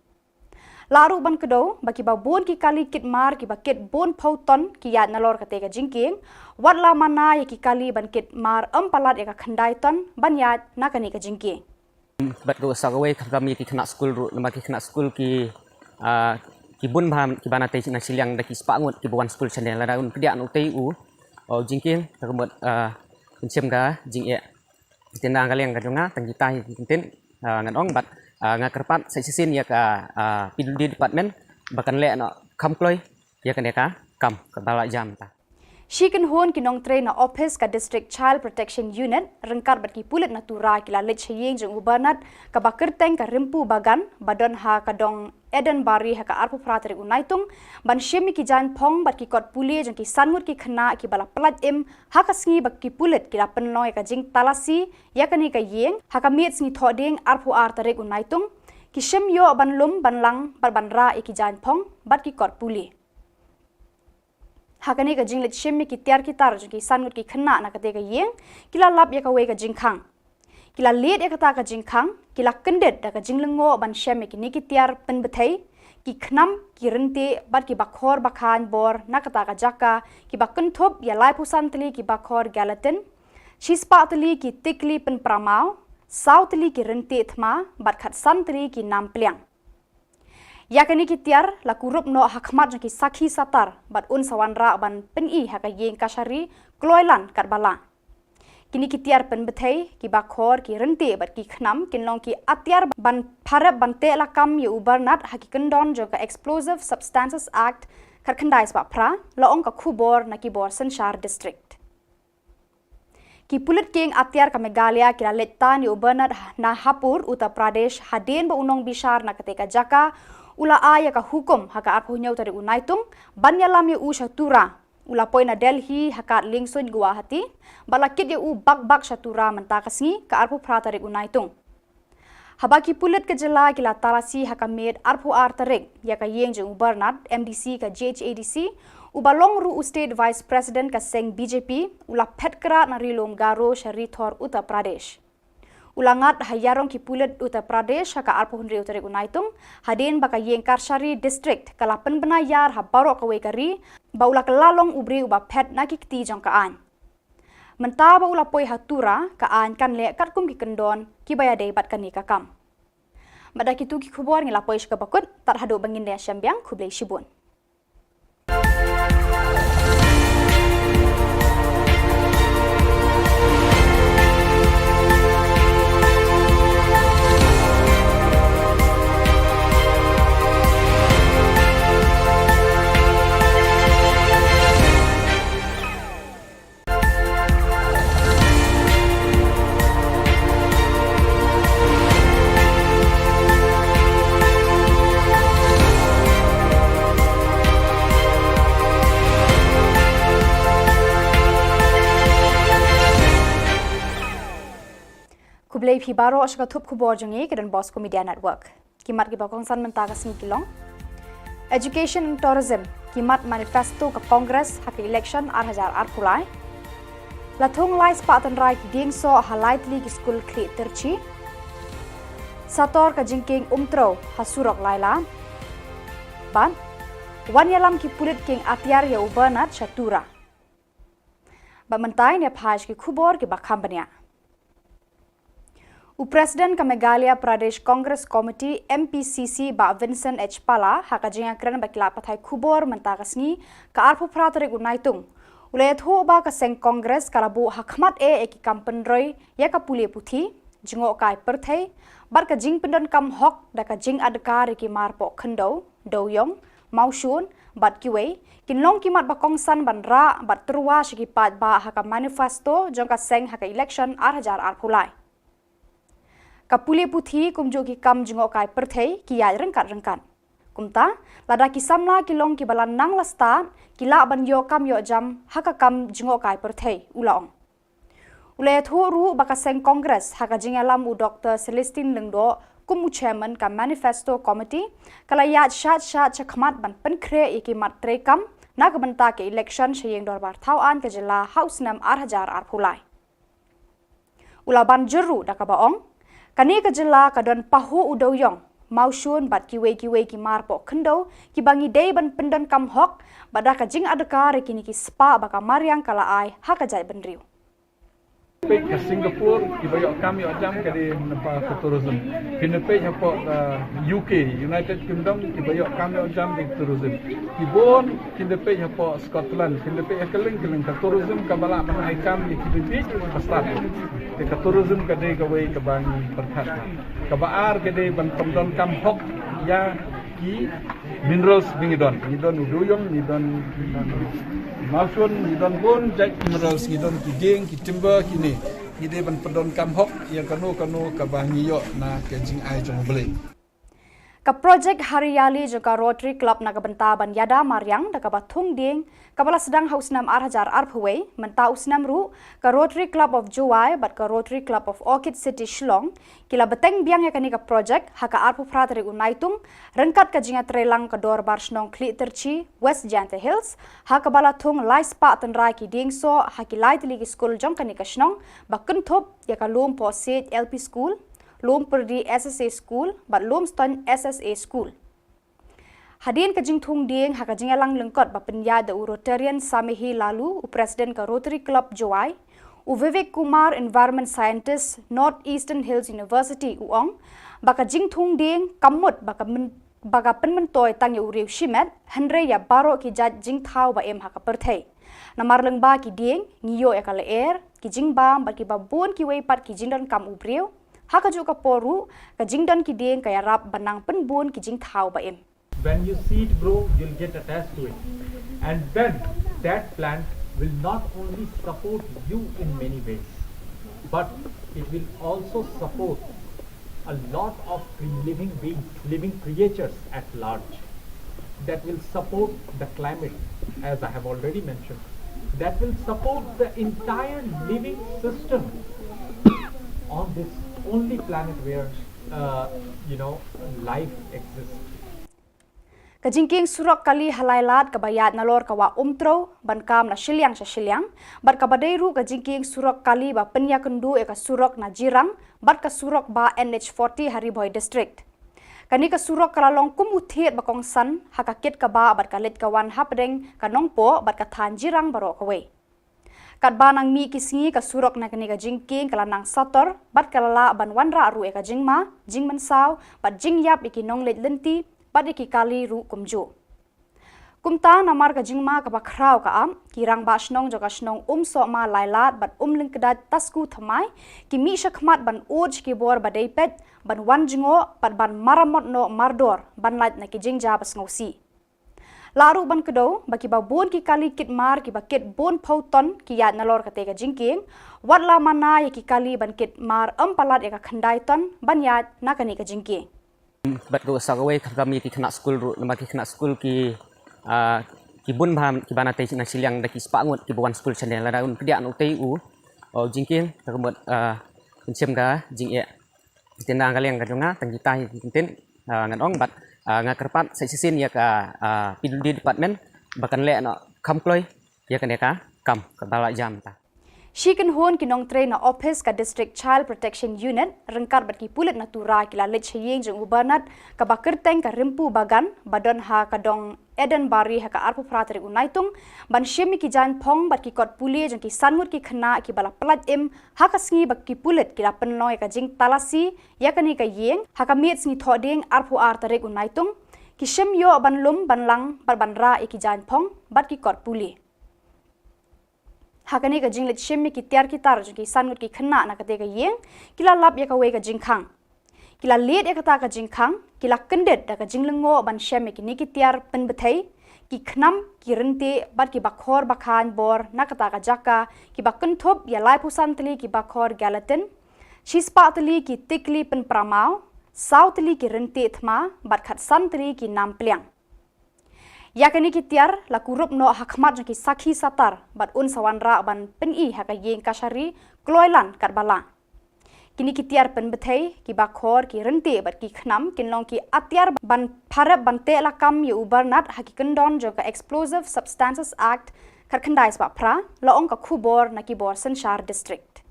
Lah ruh ban kdew ba kiba bun ki kali kit mar kiba kit bun phew ton ki ïaid nalor katei ka jingkieng, wat la mana ïa ki kali ban kit mar ym palat ïa ka khyndai ton ban ïaid na kane ka jingkieng. Bad ruh sa kawei ka kam ïa ki khynnah skul ruh, namar ki khynnah skul ki, ah, ki bun bha kiba na tei na shiliang da ki spah ngut kiba wan skul shane, lada un pdiang utei u, u jingkieng, ka mut, ah, pynshem ka jingeh. Te na ka liang ka jong nga, tang kita hi ki ktien, ah, ngan ong bad, ah, nga kyrpad sa shisien ïa ka, ah, P W D department ba kan leh noh kham kloi ïa kane ka kam kaba la jia mynta. Shi kynhun ki nongtrei na ophis ka District Child Protection Unit ryngkat bad ki pulit na Tura ki la leit sha ïing jong u Bernard kaba kyrteng ka Rympu Bagan ba don ha ka dong Edenbari ha ka arphew phra tarik u Naitung, ban shim ïa ki jaiñ phong bad ki kot pule jong ki san ngut ki khynnah kiba la pyllait im ha ka sngi ba ki pulit ki la pynlong ïa ka jingtalasi ïa kane ka ïing ha ka miet sngi Thohdieng arphew ar tarik u Naitung. Ki shim ïoh ban lum ban lang bad ban rah ïa ki jaiñ phong bad ki kot pule. Ha kane ka jingleit shim ïa ki tiar ki tar jong ki san ngut ki khynnah na katei ka ïing, ki la lap ïa kawei ka jingkhang. Ki la leit ïa kata ka jingkhang, ki la kyndit da ka jinglyngngoh ban shem ïa kine ki tiar pynbthei, ki khnam, ki ryntih bad ki bakhor ba khaiñ bor na kata ka jaka, kiba kynthup ïa laiphew san tylli ki bakhor gelatin, shispah tylli ki tikli pynpra maw, saw tylli ki ryntih thma bad khatsan tylli ki nam pliang. Ïa kine ki tiar la kurup noh ha khmat jong ki sakhi satar bad un sa wanrah ban pyni ha ka ïing kashari kloi lan katba lah. Kine ki tiar pynbthei, ki bakhor, ki ryntih bad ki khnam kin long ki atiar ban pharep ban teh lakam ïa u Bernard ha ki kyndon jong ka Explosive Substances Act khatkhyndai spah phra, la ong ka khubor na ki bor synshar district. Ki pulit kieng atiar ka Meghalaya ki la leit tan ïa u Bernard na Hapur, Uttar Pradesh, hadien ba u nongbishar na katei ka jaka u la ai ïa ka hukum ha ka arphew hynñiew tarik u Naitung ban ïalam ïa u sha Tura. U la poi na Delhi ha kad liengsuiñ Guwahati bad la kit ïa u bak bak sha Tura mynta ka sngi, ka arphew phra tarik u Naitung. Haba ki pulit ka jylla ki la talasi ha ka miet arphew ar tarik ïa ka ïing jong u Bernard, M D C ka G H A D C, uba long ruh u State Vice President ka seng B J P, u la phet krad na Ri Lum Garo sha Ri Thor, Uttar Pradesh. U la ngat ha ïarong ki pulit Uttar Pradesh ha ka arphew hynriew tarik u Naitung, hadien ba ka ïing kashari district ka la pynbna ïar ha baroh kawei ka ri ba u la kylla long u briew uba phet na ki kti jong ka aiñ. Mynta ba u la poi ha Tura, ka aiñ kan leh katkum ki kyndon kiba ïadei bad kane ka kam. Bad da kitu ki khubor ngi la poi sha kaba kut, tad haduh ba ngin ïa shem biang, khublei shibun. Khublei phi baroh sha ka thup khubor jong ngi ka Don Bosco Media Network. Ki mat kiba kongsan mynta ka sngi ki long: Education and Tourism, ki mat manifesto ka Congress ha ka election ar hajar arphew lai. La thung lai spah tynrai ki dieng soh ha lai tylli ki skul Khlieh Tyrchi. Sator ka jingkieng Umtrew ha surok Laila. Bad wan ïalam ki pulit kieng atiar ïa u Bernard sha Tura. Bad mynta ngin ïa phai sha ki khubor kiba kham bniah. U President ka Meghalaya Pradesh Congress Committee, M P C C, Bah Vincent H Pala, ha ka jingïakren bad ki lad pathai khubor mynta ka sngi, ka arphew phra tarik u Naitung, u la ïathuh ba ka seng Congress ka la buh ha khmat eh ïa ki kam pynroi ïa ka pule puthi, jngohkai pyrthei, bad ka jingpyndonkam hok da ka jingadkar ïa ki mar poh khyndew, dewiong, mawshun, bad kiwei, kin long ki mat ba kongsan ban rah bad tyrwa sha ki paidbah ha ka manifesto jong ka seng ha ka election ar hajar arphew lai. Ka pule puthi kumjuh ki kam jngohkai pyrthei ki ïaid ryngkat ryngkat. Kumta, lada ki samla ki long kiba la nang la stad, ki lah ban ïoh kam ïoh jam ha ka kam jngohkai pyrthei, u la ong. U la ïathuh ruh ba ka seng Congress ha ka jingïalam u Doktor Celestine Lyngdoh kum u chairman ka manifesto committee, ka la ïaid shad shad sha khmat ban pynkhreh ïa ki mat treikam na ka bynta ka election sha ïing dorbar thaw aiñ ka jylla ha u snem ar hajar arphew lai. U la ban jur ruh da kaba ong, kane ka jylla ka don pahuh u dewiong, mawshun bad kiwei kiwei ki mar poh khyndew kiba ngi dei ban pyndonkam hok, bad da ka jingadkar ïa kine ki spah ba ka mariang ka la ai ha ka jaitbynriew. Peit ka Singapore, kiba ïoh kam ïoh jam ka dei na ka tourism. Kin da peit hapoh ka U K, United Kingdom, kiba ïoh kam ïoh jam dei tourism. Ki bun, kin da peit hapoh Scotland, kin da peit ha kylleng kylleng, ka tourism kaba lah ban ai kam ïa ki bit ba stad. Te ka tourism ka dei kawei kaba ngi pyrkhat. Kaba ar ka dei ban pyndonkam hok ïa ki minerals ba ngi don. Ngi don u dewiong, ngi don mawshun, ngi don bun jait minerals, ngi don ki dieng, ki timber, kine. Ngi dei ban pyndonkam hok ïa kano kano kaba ngi ïoh na ka jingai jong U Blei. Ka projek Hariyali jong ka Rotary Club na ka bynta ban ïada mariang da kaba thung dieng, kaba la sdang ha u snem ar hajar arphew wei, mynta u snem ruh, ka Rotary Club of Jowai bad ka Rotary Club of Orchid City Shillong ki la bteng biang ïa kane ka projek ha ka arphew phra tarik u Naitung, ryngkat ka jingïatreilang ka Dorbar Shnong Khlieh Tyrchi, West Jaintia Hills, ha kaba la thung lai spah tynrai ki dieng soh ha ki lai tylli ki skul jong kane ka shnong, ba kynthup ïa ka Lumpohsiej L P School, Lumpyrdi S S A School, bad Lumstoin S S A School. Hadien ka jingthung dieng ha ka jingïalang lyngkot ba pynïaid da u Rotarian Samehi Laloo, u President ka Rotary Club Jowai, u Vivek Kumar, Environment Scientist, North Eastern Hills University, u ong ba ka jingthung dieng kam mut ba ka myn-, ba ka pynmyntoi tang ïa u riew shimet, hynrei ïa baroh ki jait jingthaw ba im ha ka pyrthei. Namar lyngba ki dieng, ngi ïoh ïa ka lyer, ki jingbam bad kiba bun kiwei pat ki jingdonkam u briew. Ha kajuh ka por ruh, ka jingdon ki dieng ka ïarap ban nang pynbun ki jingthaw ba im. When you see it grow, you'll get attached to it. And then that plant will not only support you in many ways, but it will also support a lot of cre-, living beings, living creatures at large, that will support the climate, as I have already mentioned, that will support the entire living system on this only planet where, uh, you know, life exists. Ka jingkieng surok kali ha Lailad kaba ïaid nalor ka wah Umtrew, ban kam na shiliang sha shiliang, bad kaba dei ruh ka jingkieng surok kali ba pynïakynduh ïa ka surok na Jirang, bad ka surok bah N H forty ha Ri Bhoi District. Kane ka surok ka la long kum u thied ba kongsan, ha ka kit ka bah bad ka leit ka wan hapdeng ka Nongpoh bad ka thaiñ Jirang baroh kawei. Katba nang mih ki sngi, ka surok na kane ka jingkieng ka la nang sator bad ka la lah ban wanrah ruh ïa ka jingma jingmynsaw bad jingïap ïa ki nongleit lynti bad ïa ki kali ruh kumjuh. Kumta, namar ka jingma kaba khraw ka ap, ki rangbah shnong jong ka shnong Umsohma Lailad bad Umlyngkdait Tasku Thymmai ki mih shakhmat ban ud sha ki bor ba dei peit ban wan jngoh bad ban maramot noh mardor ban lait na ki jingjia ba sngewsih. Lah ruh ban kdew ba kiba bun ki kali kit mar kiba kit bun phew ton ki ïaid nalor kata ka jingkieng, wat la mana ïa ki kali ban kit mar ym palat ïa ka khyndai ton ban ïaid na kane ka jingkieng. Bad ka sa kawei ka kami ki khynnah skul ruh, namar ki khynnah skul ki, ah, ki bun bha kiba na tei na shiliang da ki spah ngut kiba wan skul shane, lada un pdiang utei u, oh, jingkieng, ka mut, ah, pynshem ka jingeh. Tang na ka liang ka jong nga, tang kita hi teng, ah, ngan ong bad, ah, nga kyrpad sa shisien ïa ka, ah, P W D department ba kan leh noh kham kloi ïa kane ka kam kaba la jia mynta. Shi kynhun ki nongtrei na office ka District Child Protection Unit ryngkat bad ki pulit na Tura ki la leit sha ïing jong u Bernard kaba kyrteng ka Rimpu Bagan ba don ha ka dong Eden Bari ha ka arphew phra tarik u Naitung ban shim ïa ki jaiñ phong bad ki kot pule jong ki san ngut ki khynnah kiba la pyllait im ha ka sngi ba ki pulit ki la pynlong ïa ka jingtalasi ïa kane ka ïing ha ka miet sngi Thohdieng arphew ar tarik u Naitung. Ki shim ïoh ban lum ban lang bad ban rah ïa ki jaiñ phong bad ki kot pule. Ha kane ka jingleit shim ïa ki tiar ki tar jong ki san ngut ki khynnah na kata ka ïing, ki la lap ïa kawei ka jingkhang. Ki la leit ïa kata ka jingkhang, ki la kyndit da ka jinglyngngoh ban shem ïa kine ki tiar pynbthei, ki khnam, ki ryntih bad ki bakhor bakhan bor na kata ka jaka, kiba kynthup ïa laiphew san tylli ki bakhor gelatin, shispah tylli ki tikli pynpra maw, saw tylli ki ryntih thma bad khatsan tylli ki nam pliang. Ïa kine ki tiar la kurup noh ha khmat jong ki sakhi satar bad un sa wanrah ban pyni ha ka ïing kashari kloi lan katba lah. Kine ki tiar pynbthei, ki bakhor, ki ryntih bad ki khnam kin long ki atiar ban pharep ban teh lakam ïa u Bernard ha ki kyndon jong ka Explosive Substances Act khatkhyndai spah phra, la ong ka khubor na ki bor synshar district.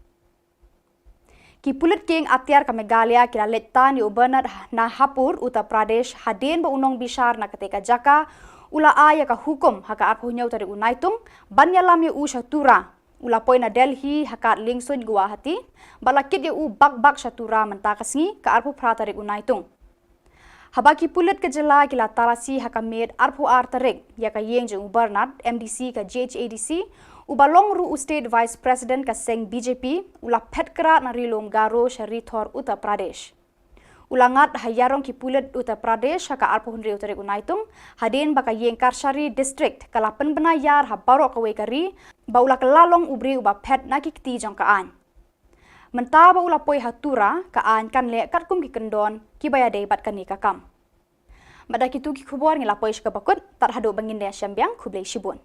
Ki pulit kieng atiar ka Meghalaya ki la leit tan ïa u Bernard na Hapur, Uttar Pradesh, hadien ba u nongbishar na kata ka jaka u la ai ïa ka hukum ha ka arphew hynñiew tarik u Naitung ban ïalam ïa u sha Tura. U la poi na Delhi ha kad liengsuiñ Guwahati bad la kit ïa u bak bak sha Tura mynta ka sngi, ka arphew phra tarik u Naitung. Haba ki pulit ka jylla ki la talasi ha ka miet arphew ar tarik ïa ka ïing jong u Bernard, M D C ka G H A D C, uba long ruh u State Vice President ka seng B J P, u la phet krad na Ri Lum Garo sha Ri Thor, Uttar Pradesh. U la ngat ha ïarong ki pulit Uttar Pradesh ha ka arphew hynriew tarik u Naitung, hadien ba ka ïing kashari district ka la pynbna ïar ha baroh kawei ka ri ba u la kylla long u briew uba phet na ki kti jong ka aiñ. Mynta ba u la poi ha Tura, ka aiñ kan leh katkum ki kyndon kiba ïadei bad kane ka kam. Bad da kitu ki khubor ngi la poi sha kaba kut, tad haduh ba ngin ïashem biang, khublei shibun.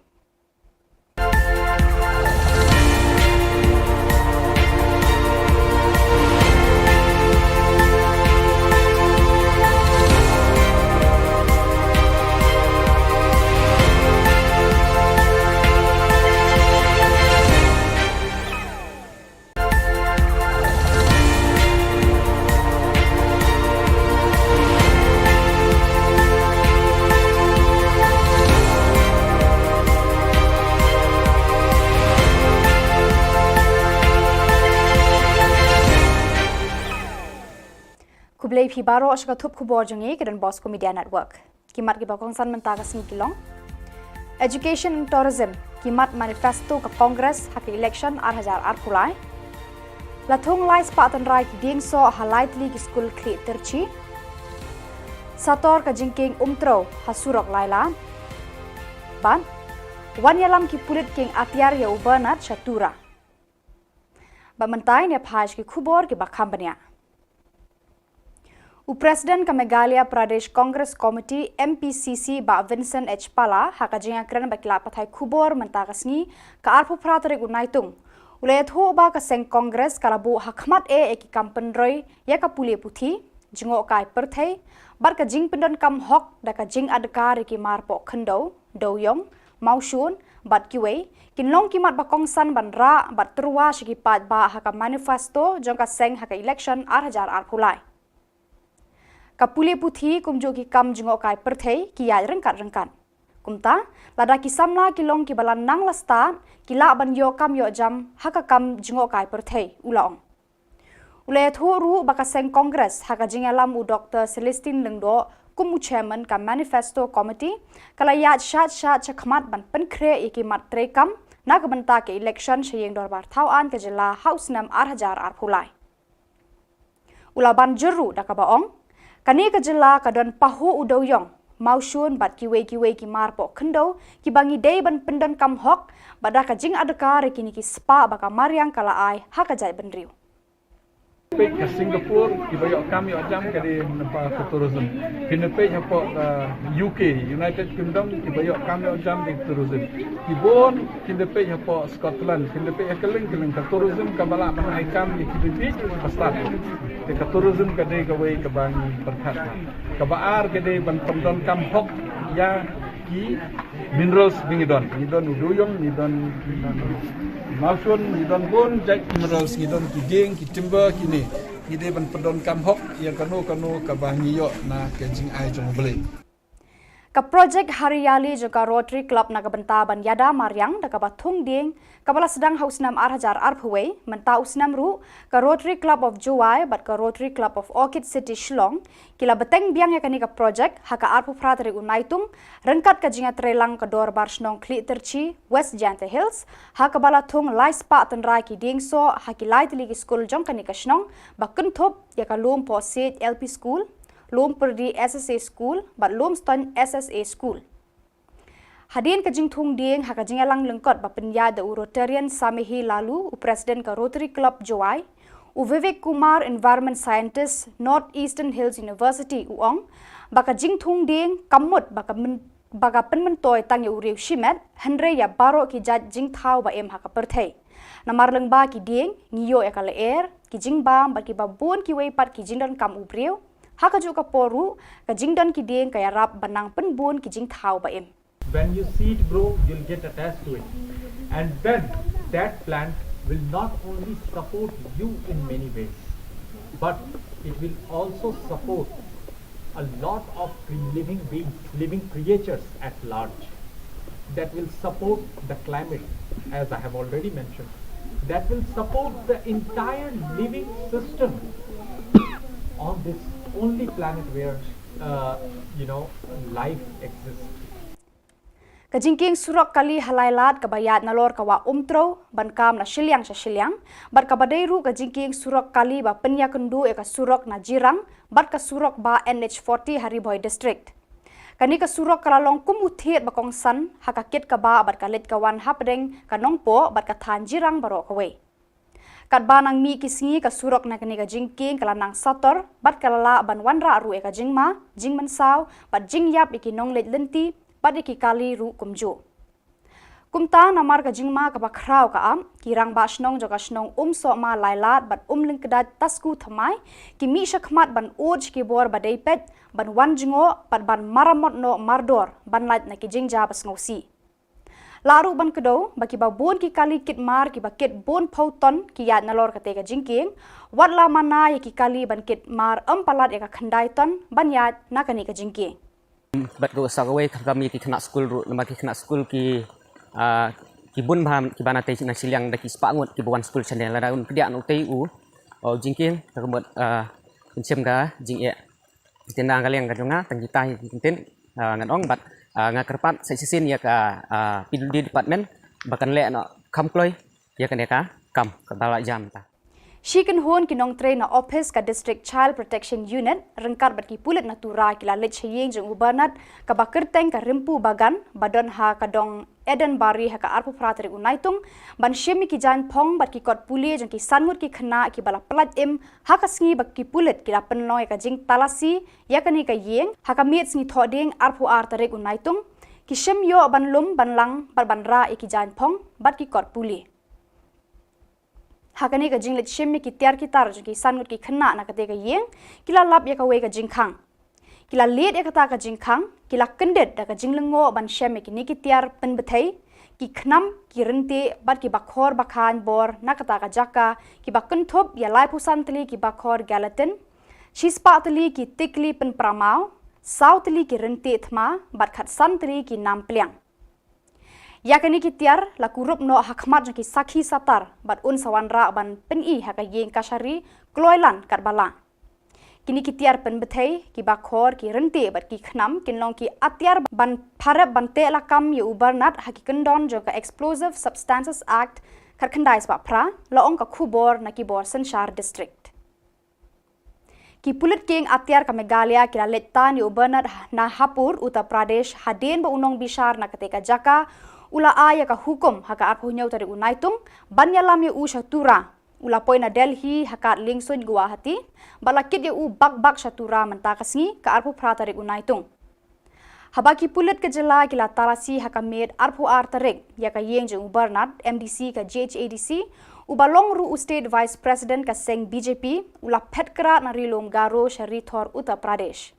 Khublei phi baroh sha ka thup khubor jong ngi ka Don Bosco Media Network. Ki mat kiba kongsan mynta ka sngi ki long: Education and Tourism, ki mat manifesto ka Congress ha ka election ar hajar arphew lai. La thung lai spah tynrai ki dieng soh ha lai tylli ki skul Khlieh Tyrchi. Sator ka jingkieng Umtrew ha surok Laila. Bad wan ïalam ki pulit kieng atiar ïa u Bernard sha Tura. Bad mynta ngin ïa phai sha ki khubor kiba kham bniah. U President ka Meghalaya Pradesh Congress Committee, M P C C, Bah Vincent H Pala, ha ka jingïakren bad ki lad pathai khubor mynta ka sngi, ka arphew phra tarik u Naitung, u la ïathuh ba ka seng Congress ka la buh ha khmat eh ïa ki kam pynroi ïa ka pule puthi, jngohkai pyrthei bad ka jingpyndonkam hok da ka jingadkar ïa ki mar pohkhyndew, dewiong, mawshun bad kiwei, kin long ki mat ba kongsan ban rah bad tyrwa sha ki paidbah ha ka manifesto jong ka seng ha ka election ar hajar arphew lai. Ka pule puthi kumjuh ki kam jngohkai pyrthei ki ïaid ryngkat ryngkat. Kumta, lada ki samla ki long kiba la nang la stad, ki lah ban ïoh kam ïoh jam ha ka kam jngohkai pyrthei, u la ong. U la ïathuh ruh ba ka seng Congress ha ka jingïalam u Doctor Celestine Lyngdoh kum u chairman ka Manifesto Committee, ka la ïaid shad shad shakhmat ban pynkhreh ïa ki mat treikam na ka bynta ka election sha ïing dorbar thaw aiñ ka jylla ha u snem ar hajar arphew lai. U la ban jur ruh da kaba ong, kane ka jylla ka don pahuh u dewiong, mawshun bad kiwei kiwei ki mar pohkhyndew kiba ngi dei ban pyndonkam hok, bad da ka jingadkar ïa kine ki spah ba ka mariang ka la ai ha ka jaitbynriew. Peit ka Singapore, kiba ïoh kam ïoh jam ka dei na ka tourism. Phin da peit hapoh ka U K, United Kingdom, kiba ïoh kam ïoh jam ka dei tourism. Ki bun, phin da peit hapoh Scotland, phin da peit ha kylleng kylleng, ka tourism kaba lah ban ai kam ïa ki dei bit ba stad. Te ka tourism ka dei kawei kaba ngi pyrkhat. Kaba ar ka dei ban pyndonkam hok ïa ki minerals ba ngi don. Ngi don u dewiong, ngi don mawshun, ngi don bun jait minerals, ngi don ki dieng, ki timber, kine. Ngi dei ban pyndonkam hok ïa kano kano kaba ngi ïoh na ka jingai jong U Blei. Ka projek Hariyali jong ka Rotary Club na ka bynta ban ïada mariang da kaba thung dieng, kaba la sdang ha u snem ar hajar arphew wei, mynta u snem ruh, ka Rotary Club of Jowai bad ka Rotary Club of Orchid City Shillong, ki la bteng biang ïa kane ka projek ha ka arphew phra tarik u Naitung, ryngkat ka jingïatreilang ka Dorbar Shnong Khliehtyrshi, West Jaintia Hills, ha kaba la thung lai spah tynrai ki dieng soh ha ki lai tylli ki skul jong kane ka shnong, ba kynthup ïa ka Lumpoh Siej L P School, Lumpyrdi S S A School, bad Lumstoin S S A School. Hadien ka jingthung dieng ha ka jingïalang lyngkot ba pynïaid da u Rotarian Samehi Lalu, u President ka Rotary Club Jowai, u Vivek Kumar, Environment Scientist, North Eastern Hills University, u ong, ba ka jingthung dieng kam mut ba ka myn-, ba ka pynmyntoi tang ïa u riew shimet, hynrei ïa baroh ki jait jingthaw ba im ha ka pyrthei. Namar lyngba ki dieng, ngi ïoh ïa ka lyer, ki jingbam, bad kiba bun kiwei pat ki jingdonkam u briew, ha kajuh ka por ruh, ka jingdon ki dieng ka ïarap ban nang pynbun ki jingthaw ba im. When you see it grow, you'll get attached to it. And then that plant will not only support you in many ways, but it will also support a lot of cre- living beings, living creatures at large. That will support the climate, as I have already mentioned. That will support the entire living system on this only planet where, uh, you know, life exists. Ka jingkieng surok kali ha Lailad kaba ïaid nalor ka wah Umtrew, ban kam na shiliang sha shiliang, bad kaba dei ruh ka jingkieng surok kali ba pynïakynduh ïa ka surok na Jirang, bad ka surok bah N H forty ha Ri Bhoi District. Kane ka surok ka la long kum u thied ba kongsan, ha ka kit ka bah bad ka leit ka wan hapdeng ka Nongpoh bad ka thaiñ Jirang baroh kawei. Katba nang mih ki sngi ka surok na kane ka jingkieng ka la nang sator, bad ka la lah ban wanrah ruh ïa ka jingma, jingmynsaw, bad jingïap ïa ki nongleit lynti, bad ïa ki kali ruh kumjuh. Kumta namar ka jingma kaba khraw ka ap, ki rangbah shnong jong ka shnong Umsohma Lailad bad Umlyngkdait Tasku Thymmai, ki mih shakhmat ban ud sha ki bor ba dei peit, ban wan jngoh, bad ban maramot noh mardor, ban lait na ki jingjia ba sngewsih. Lah ruh ban kdew, ba kiba bun ki kali kit mar, kiba kit bun phew ton, ki ïaid nalor katei ka jingkieng, wat la mana ïa ki kali ban kit mar ym palat ïa ka khyndai ton, ban ïaid na kane ka jingkieng. Bad ruh sa kawei ka kam ïa ki khynnah skul ruh, namar ki khynnah skul ki, ah, ki bun bha kiba na tei na shiliang da ki spah ngut kiba wan skul shane lada un pdiah na utei u, u jingkieng, ka mut, ah, pynshem ka jingeh. Te na ka liang ka jong nga, tang kita hi ki ktien, ah, ngan ong bad, ah, nga kyrpad sa shisien ïa ka, ah, P W D department, ba kan leh noh kham kloi, ïa kane ka kam, kaba la jam ta. Shi kynhun ki nongtrei na office ka District Child Protection Unit, ryngkat bad ki pulit na Tura ki la leit sha ïing jong u Bernard, kaba kyrteng ka Rimpu Bagan, ba don ha ka dong Edenbari ha ka arphew phra tarik u Naitung, ban shim ïa ki jaiñphong bad ki kot pule jong ki san ngut ki khynnah kiba la pyllait im, ha ka sngi ba ki pulit ki la pynlong ïa ka jingtalasi, ïa kane ka ïing, ha ka miet sngi Thohdieng arphew ar tarik u Naitung, ki shim ïoh ban lum, ban lang, bad ban rah ïa ki jaiñphong, bad ki kot pule. Ha kane ka jingleit shim ïa ki tiar ki tar jong ki san ngut ki khynnah na katei ka ïing, ki la lap ïa kawei ka jingkhang. Ki la leit ïa kata ka jingkhang, ki la kyndit da ka jinglyngngoh ban shem ïa kine ki tiar pynbthei, ki khnam, ki ryntih, bad ki bakhor bakhaiñ bor na kata ka jaka, kiba kynthup ïa laiphew san tylli ki bakhor gelatin, shispah tylli ki tikli pynpra maw, saw tylli ki ryntieh thma bad khatsan tylli ki nam pliang. Ïa kine ki tiar la kurup noh ha khmat jong ki sakhi satar bad un sa wanrah ban pyni ha ka ïing kashari kloi lan katba lah. Kine ki tiar pynbthei, ki bakhor, ki ryntieh bad ki khnam kin long ki atiar ban pharep ban teh lakam ïa u Bernard ha ki kyndon jong ka Explosive Substances Act khatkhyndai spah phra, la ong ka khubor na ki bor synshar district. Ki pulit kieng atiar ka Meghalaya ki la leit tan ïa u Bernard na Hapur, Uttar Pradesh, hadien ba u nongbishar na katei ka jaka u la ai ïa ka hukum ha ka arphew hynñiew tarik u Naitung ban ïalam ïa u sha Tura. U la poi na Delhi ha kad liengsuiñ Guwahati bad la kit ïa u bak bak sha Tura mynta ka sngi, ka arphew phra tarik u Naitung. Haba ki pulit ka jylla ki la talasi ha ka miet arphew ar tarik ïa ka ïing jong u Bernard, M D C ka G H A D C, uba long ruh u State Vice President ka seng B J P, u la phet krad na Ri Lum Garo sha Ri Thor, Uttar Pradesh.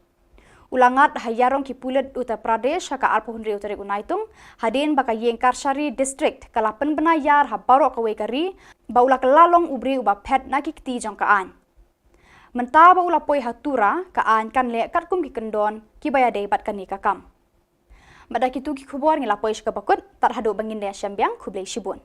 U la ngat ha ïarong ki pulit Uttar Pradesh ha ka arphew hynriew tarik u Naitung, hadien ba ka ïing kashari district ka la pynbna ïar ha baroh kawei ka ri ba u la kylla long u briew uba phet na ki kti jong ka aiñ. Mynta ba u la poi ha Tura, ka aiñ kan leh katkum ki kyndon kiba ïadei bad kane ka kam. Bad da kitu ki khubor ngi la poi sha kaba kut, tad haduh ba ngin ïashem biang, khublei shibun.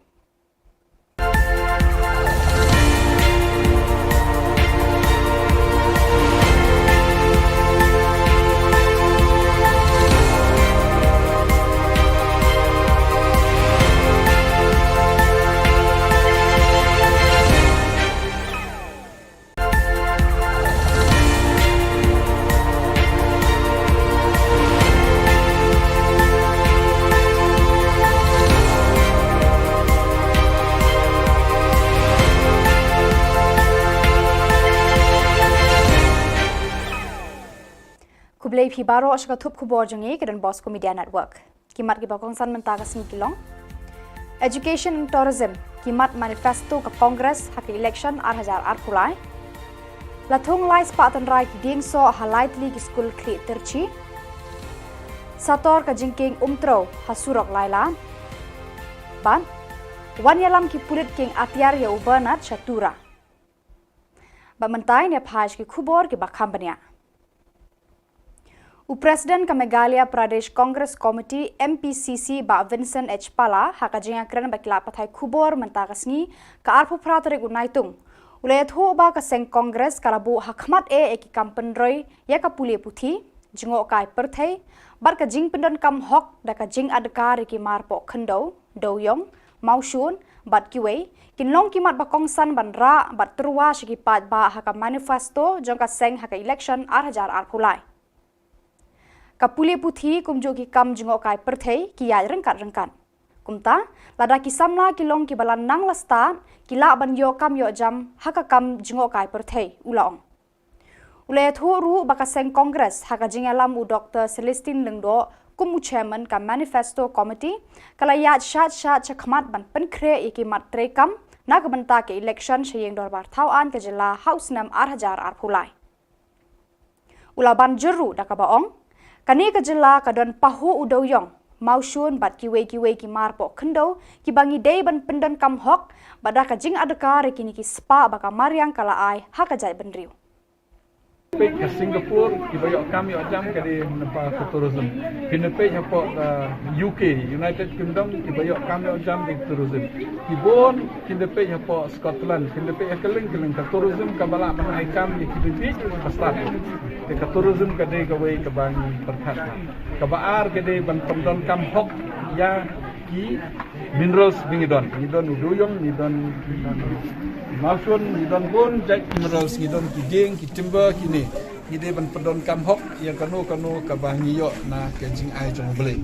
Khublei phi baroh sha ka thup khubor jong ngi ka Don Bosco Media Network. Ki mat kiba kongsan mynta ka sngi ki long: Education and Tourism, ki mat manifesto ka Congress ha ka election ar hajar arphew lai. La thung lai spah tynrai ki dieng soh ha lai tylli ki skul Khlieh Tyrchi. Sator ka jingkieng umtrew ha surok Laila. Bad wan ïalam ki pulit kieng atiar ïa u Bernard sha Tura. Bad mynta ngin ïa phai sha ki khubor kiba kham bniah. U President ka Meghalaya Pradesh Congress Committee, M P C C, Bah Vincent H Pala, ha ka jingïakren bad ki lad pathai khubor mynta ka sngi, ka arphew phra tarik u Naitung, u la ïathuh ba ka seng Congress ka la buh ha khmat eh ïa ki kam pynroi ïa ka pule puthi, jngohkai pyrthei bad ka jingpyndonkam hok da ka jingadkar ïa ki mar poh khyndew, dewiong, mawshun bad kiwei, kin long ki mat ba kongsan ban rah bad tyrwa sha ki paidbah ha ka manifesto jong ka seng ha ka election ar hajar arphew lai. Ka pule puthi kumjuh ki kam jngohkai pyrthei ki ïaid ryngkat ryngkat. Kumta, lada ki samla ki long kiba la nang la stad, ki lah ban ïoh kam ïoh jam ha ka kam jngohkai pyrthei, u la ong. U la ïathuh ruh ba ka seng Congress ha ka jingïalam u Doktor Celestine Lyngdoh kum u chairman ka manifesto committee, ka la ïaid shad shad sha khmat ban pynkhreh ïa ki mat treikam na ka bynta ka election sha ïing dorbar thaw aiñ ka jylla ha u snem ar hajar arphew lai. U la ban jur ruh da kaba ong, kane ka jylla ka don pahuh u dewiong, mawshun bad kiwei kiwei ki mar poh khyndew kiba ngi dei ban pyndonkam hok bad da ka jingadkar ïa kine ki spah ba ka mariang ka la ai ha ka jaitbynriew. Peit ka Singapore, kiba ïoh kam ïoh jam ka dei na bynta ka tourism. Phin da peit hapoh ka U K, United Kingdom, kiba ïoh kam ïoh jam dei tourism. Ki bun, phin da peit hapoh Scotland, phin da peit ha kylleng kylleng, ka tourism kaba lah ban ai kam ïa ki dei ba stad. Te ka tourism ka dei kawei kaba ngi pyrkhat. Kaba ar ka dei ban pyndonkam hok ïa ki minerals ba ngi don. Ngi don u dewiong, ngi don, ngi don mawshun, ngi don bun jait minerals, ngi don ki dieng, ki timber, kine. Ngi dei ban pyndonkam hok ïa kano kano kaba ngi ïoh na ka jingai jong U Blei.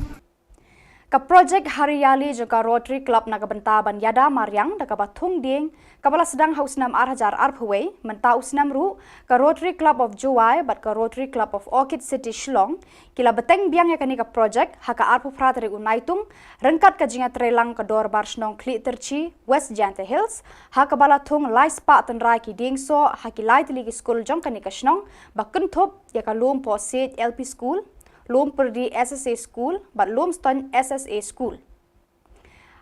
Ka projek Hariyali jong ka Rotary Club na ka bynta ban ïada mariang da kaba thung dieng, kaba la sdang ha u snem ar hajar arphew wei, mynta u snem ruh, ka Rotary Club of Jowai bad ka Rotary Club of Orchid City Shillong, ki la bteng biang ïa kane ka projek ha ka arphew phra tarik u Naitung, ryngkat ka jingïatreilang ka Dorbar Shnong Khlieh Tyrchi, West Jaintia Hills, ha kaba la thung lai spah tynrai ki dieng soh ha ki lai tylli ki skul jong kane ka shnong, ba kynthup ïa ka Lumpohsiej L P School, Lumpyrdi S S A School bad Lumstoiñ S S A School.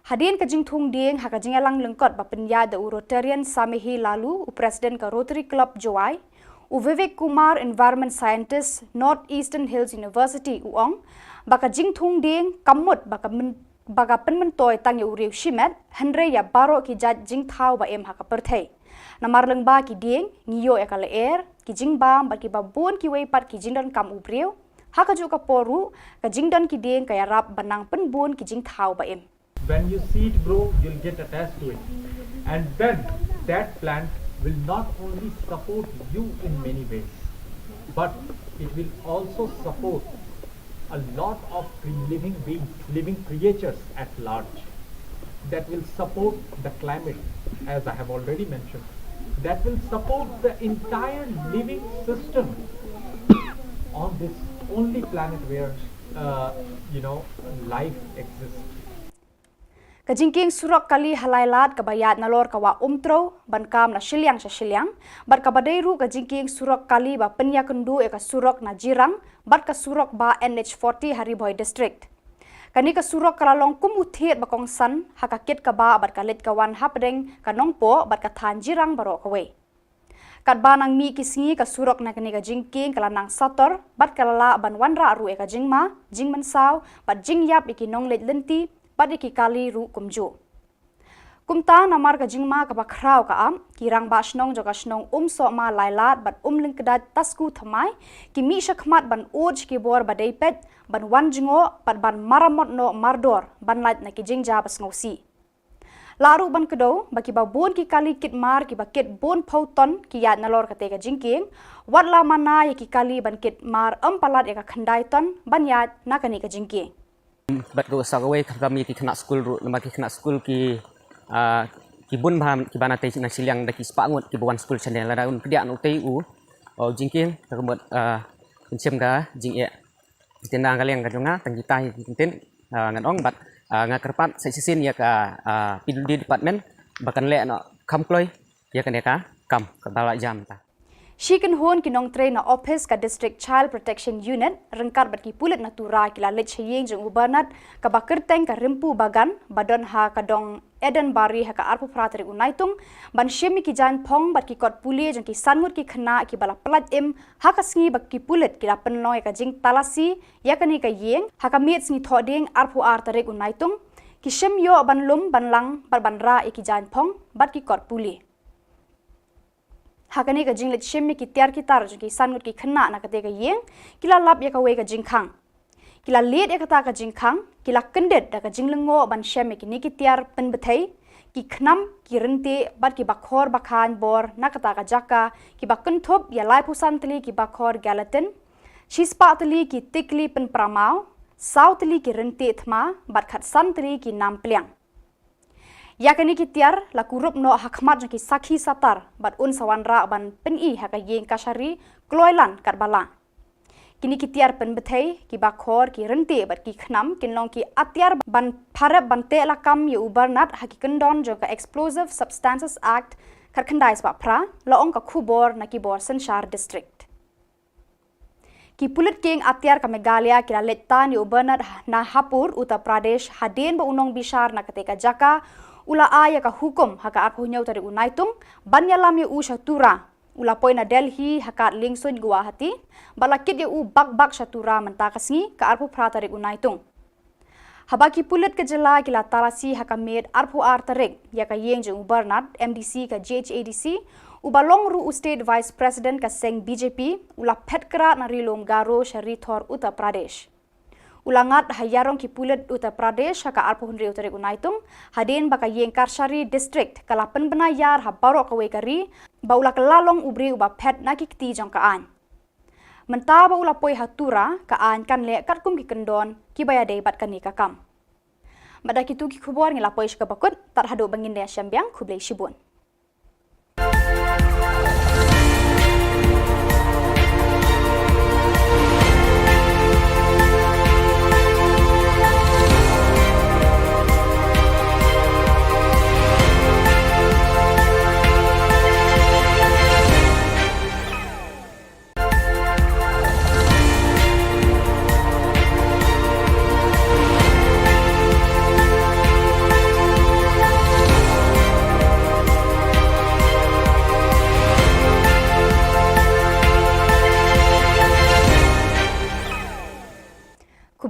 Hadien ka jingthung dieng ha ka jingïalang lyngkot ba pynïaid da u Rotarian Samehi Laloo, u President ka Rotary Club Jowai, U Vivek Kumar, Environment Scientist, North Eastern Hills University, u ong ba ka jingthung dieng kam mut ba ka myn-, ba ka pynmyntoi tang ïa u riew shimet, hynrei ïa baroh ki jait jingthaw ba im ha ka pyrthei. Namar lyngba ki dieng ngi ïoh ïa ka lyer, ki jingbam bad kiba bun kiwei pat ki jingdonkam u briew. Ha kajuh ka por ruh, ka jingdon ki dieng ka ïarap ban nang pynbun ki jingthaw ba im. When you see it grow, you'll get attached to it. And then that plant will not only support you in many ways, but it will also support a lot of cre-, living beings, living creatures at large, that will support the climate, as I have already mentioned, that will support the entire living system on this only planet where, uh, you know, life exists. Ka jingkieng surok kali ha Lailad kaba ïaid nalor ka wah Umtrew ban kam na shiliang sha shiliang, bad kaba dei ruh ka jingkieng surok kali ba pynïakynduh ïa ka surok na Jirang bad ka surok bah N H forty ha Ri Bhoi District. Kane ka surok ka la long kum u thied ba kongsan ha ka kit ka bah bad ka leit ka wan hapdeng ka Nongpoh bad ka thaiñ Jirang baroh kawei. Katba nang mih ki sngi, ka surok na kane ka jingkieng ka la nang sator bad ka la lah ban wanrah ruh ïa ka jingma jingmynsaw bad jingïap ïa ki nongleit lynti bad ïa ki kali ruh kumjuh. Kumta, namar ka jingma kaba khraw ka ap, ki rangbah shnong jong ka shnong Umsohma Lailad bad Umlyngkdait Tasku Thymmai ki mih shakhmat ban ud sha ki bor ba dei peit ban wan jngoh bad ban maramot noh mardor ban lait na ki jingjia ba sngewsih. Lah ruh ban kdew ba kiba bun ki kali kit mar kiba kit bun phew ton ki ïaid nalor kata ka jingkieng, wat la mana ïa ki kali ban kit mar ym palat ïa ka khyndai ton ban ïaid na kane ka jingkieng. Bad ka sa kawei ka kami ki khynnah skul ruh, namar ki khynnah skul ki, ah, ki bun bha kiba na tei na shiliang da ki spah ngut kiba wan skul shane, lada un pdiang utei u, u jingkieng, ka mut, ah, pynshem ka jingeh. Te na ka liang ka jong nga, tang kita hi ki ktien, ah, ngan ong bad, ah, nga kyrpad sa shisien ïa ka, ah, P W D department ba kan leh noh kham kloi ïa kane ka kam kaba la jam ta. Shi kynhun ki nongtrei na office ka District Child Protection Unit ryngkat bad ki pulit na Tura ki la leit sha ïing jong u Bernard kaba kyrteng ka Rimpu Bagan ba don ha ka dong Eden Bari ha ka arphew phra tarik u Naitung ban shim ïa ki jaiñphong bad ki kot pule jong ki san ngut ki khynnah kiba la pyllait im ha ka sngi ba ki pulit ki la pynlong ïa ka jingtalasi ïa kane ka ïing ha ka miet sngi Thohdieng arphew ar tarik u Naitung. Ki shim ïoh ban lum ban lang bad ban rah ïa ki jaiñphong bad ki kot pule. Ha kane ka jingleit shim ïa ki tiar ki tar jong ki san ngut ki khynnah na kata ka ïing, ki la lap ïa kawei ka jingkhang. Ki la leit ïa kata ka jingkhang, ki la kyndit da ka jinglyngngoh ban shem ïa kine ki tiar pynbthei, ki khnam, ki ryntih bad ki bakhor bakhaiñ bor na kata ka jaka, kiba kynthup ïa laiphew san tylli ki bakhor gelatin, shispah tylli ki tikli pynpra maw, saw tylli ki ryntih thma bad khatsan tylli ki nam pliang. Ïa kine ki tiar la kurup noh ha khmat jong ki sakhi satar bad un sa wanrah ban pyni ha ka ïing kashari kloi lan katba lah. Kine ki tiar pynbthei, ki bakhor, ki ryntih bad ki khnam kin long ki atiar ban pharep ban teh lakam ïa u Bernard ha ki kyndon jong ka Explosive Substances Act khatkhyndai spah phra, la ong ka khubor na ki bor synshar district. Ki pulit kieng atiar ka Meghalaya ki la leit tan ïa u Bernard na Hapur, Uttar Pradesh, hadien ba u nongbishar na kata ka jaka u la ai ïa ka hukum ha ka arphew hynñiew tarik u Naitung ban ïalam ïa u sha Tura. U la poi na Delhi ha kad liengsuiñ Guwahati bad la kit ïa u bak bak sha Tura mynta ka sngi ka arphew phra tarik u Naitung. Haba ki pulit ka jylla ki la talasi ha ka miet arphew ar tarik ïa ka ïing jong u Bernard, M D C ka G H A D C, uba long ruh u State Vice President ka seng B J P, u la phet krad na Ri Lum Garo sha Ri Thor, Uttar Pradesh. U la ngat ha ïarong ki pulit Uttar Pradesh ha ka arphew hynriew tarik u Naitung, hadien ba ka ïing kashari district ka la pynbna ïar ha baroh kawei ka ri ba u la kylla long u briew uba phet na ki kti jong ka aiñ. Mynta ba u la poi ha Tura, ka aiñ kan leh katkum ki kyndon kiba ïadei bad kane ka kam. Bad da kitu ki khubor ngi la poi sha kaba kut, tad haduh ba ngin ïashem biang, khublei shibun.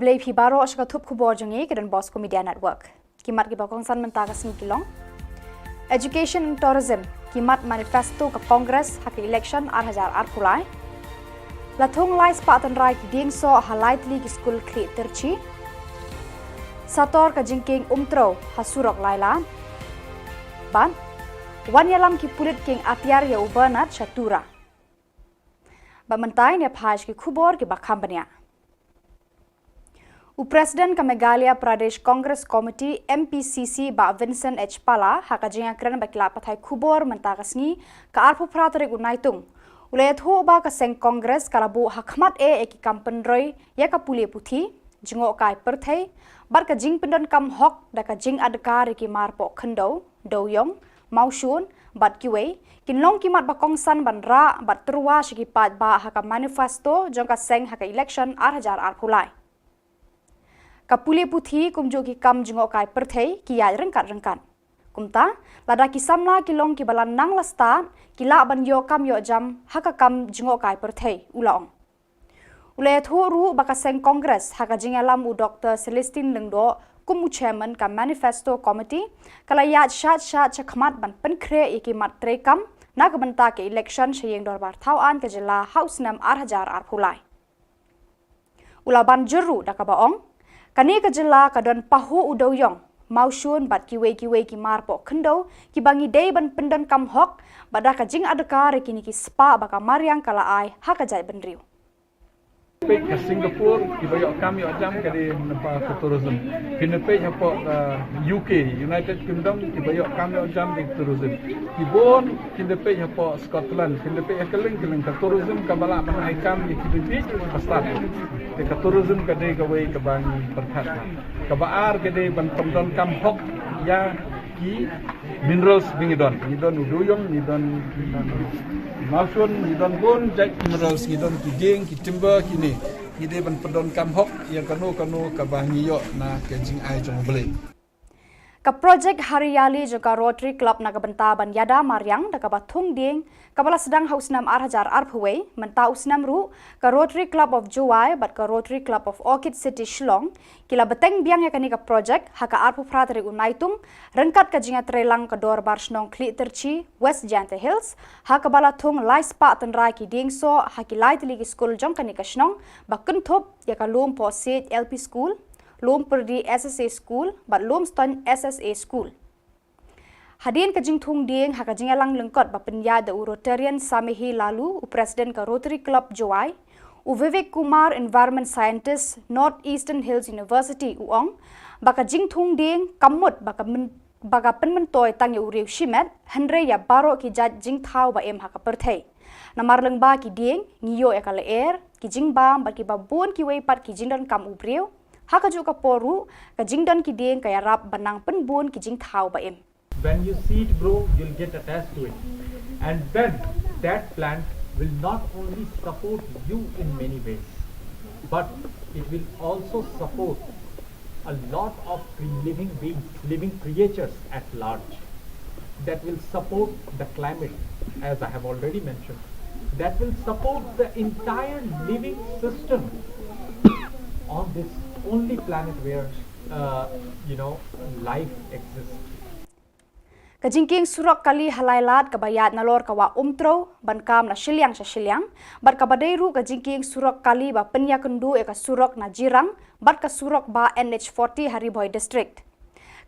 Khublei phi baroh sha ka thup khubor jong ngi ka Don Bosco Media Network. Ki mat kiba kongsan mynta ka sngi ki long: Education and Tourism, ki mat manifesto ka Congress ha ka election ar hajar arphew lai. La thung lai spah tynrai ki dieng soh ha lai tylli ki skul Khlieh Tyrchi. Sator ka jingkieng umtrew ha surok Lailad. Bad wan ïalam ki pulit kieng atiar ïa u Bernard sha Tura. Bad mynta ngin ïa phai sha ki khubor kiba kham bniah. U President ka Meghalaya Pradesh Congress Committee, M P C C, Bah Vincent H Pala, ha ka jingïakren bad ki lad pathai khubor mynta ka sngi, ka arphew phra tarik u Naitung, u la ïathuh ba ka seng Congress ka la buh ha khmat eh ïa ki kam pynroi ïa ka pule puthi, jngohkai pyrthei, bad ka jingpyndonkam hok da ka jingadkar ïa ki mar poh khyndew, dewiong, mawshun, bad kiwei, kin long ki mat ba kongsan ban rah bad tyrwa sha ki paidbah ha ka manifesto jong ka seng ha ka election ar hajar arphew lai. Ka pule puthi kumjuh ki kam jngohkai pyrthei ki ïaid ryngkat ryngkat. Kumta, lada ki samla ki long kiba la nang la stad, ki lah ban ïoh kam ïoh jam ha ka kam jngohkai pyrthei, u la ong. U la ïathuh ruh ba ka seng Congress ha ka jingïalam u Doctor Celestine Lyngdoh kum u chairman ka manifesto committee, ka la ïaid shad shad sha khmat ban pynkhreh ïa ki mat treikam na ka bynta ka election sha ïing dorbar thaw aiñ ka jylla ha u snem ar hajar arphew lai. U la ban jur ruh da kaba ong, kane ka jylla ka don pahuh u dewiong, mawshun bad kiwei kiwei ki mar poh khyndew kiba ngi dei ban pyndonkam hok, bad da ka jingadkar ïa kine ki spah ba ka mariang ka la ai ha ka jaitbynriew. Peit ha Singapore, kiba ïoh kam ïoh jam ka dei na bynta ka tourism. Phin da peit hapoh, uh, U K, United Kingdom, kiba ïoh kam ïoh jam ka dei tourism. Ki bun, phin da peit hapoh Scotland, phin da peit ha kylleng kylleng, ka tourism kaba lah ban ai kam ïa ki dei bit ba stad. Te ka tourism ka dei kawei kaba ngi pyrkhat. Kaba ar ka dei ban pyndonkam hok ïa ki minerals ba ngi don. Ngi don u dewiong, ngi don, ngi don mawshun, ngi don bun jait minerals, ngi don ki dieng, ki timber, kine. Ngi dei ban pyndonkam hok ïa kano kano kaba ngi ïoh na ka jingai jong U Blei. Ka projek Hariyali jong ka Rotary Club na ka bynta ban ïada mariang da kaba thung dieng, kaba la sdang ha u snem ar hajar arphew wei, mynta u snem ruh, ka Rotary Club of Jowai bad ka Rotary Club of Orchid City Shillong, ki la bteng biang ïa kane ka projek ha ka arphew phra tarik u Naitung, ryngkat ka jingïatreilang ka Dorbar Shnong Khlieh Tyrchi, West Jaintia Hills, ha kaba la thung lai spah tynrai ki dieng soh ha ki lai tylli ki skul jong kane ka shnong, ba kynthup ïa ka Lumpohsiej L P School, Lumpyrdi S S A School, bad Lumstoiñ S S A School. Hadien ka jingthung dieng ha ka jingïalang lyngkot ba pynïaid da u Rotarian Samehi Laloo, u President ka Rotary Club Jowai, u Vivek Kumar, Environment Scientist, North Eastern Hills University, u ong ba ka jingthung dieng kam mut ba ka myn-, ba ka pynmyntoi tang ïa u riew shimet, hynrei ïa baroh ki jait jingthaw ba im ha ka pyrthei. Namar lyngba ki dieng, ngi ïoh ïa ka lyer, ki jingbam bad kiba bun kiwei pat ki jingdonkam u briew. Ha kajuh ka por ruh, ka jingdon ki dieng ka ïarap ban nang pynbun ki jingthaw ba im. When you see it grow, you'll get attached to it. And then that plant will not only support you in many ways, but it will also support a lot of cre-, living beings, living creatures at large, that will support the climate, as I have already mentioned, that will support the entire living system on this only planet where, uh, you know, life exists. Ka jingkieng surok kali ha Lailad kaba ïaid nalor ka wah Umtrew, ban kam na shiliang sha shiliang, bad kaba dei ruh ka jingkieng surok kali ba pynïakynduh ïa ka surok na Jirang, bad ka surok bah N H forty ha Ri Bhoi District.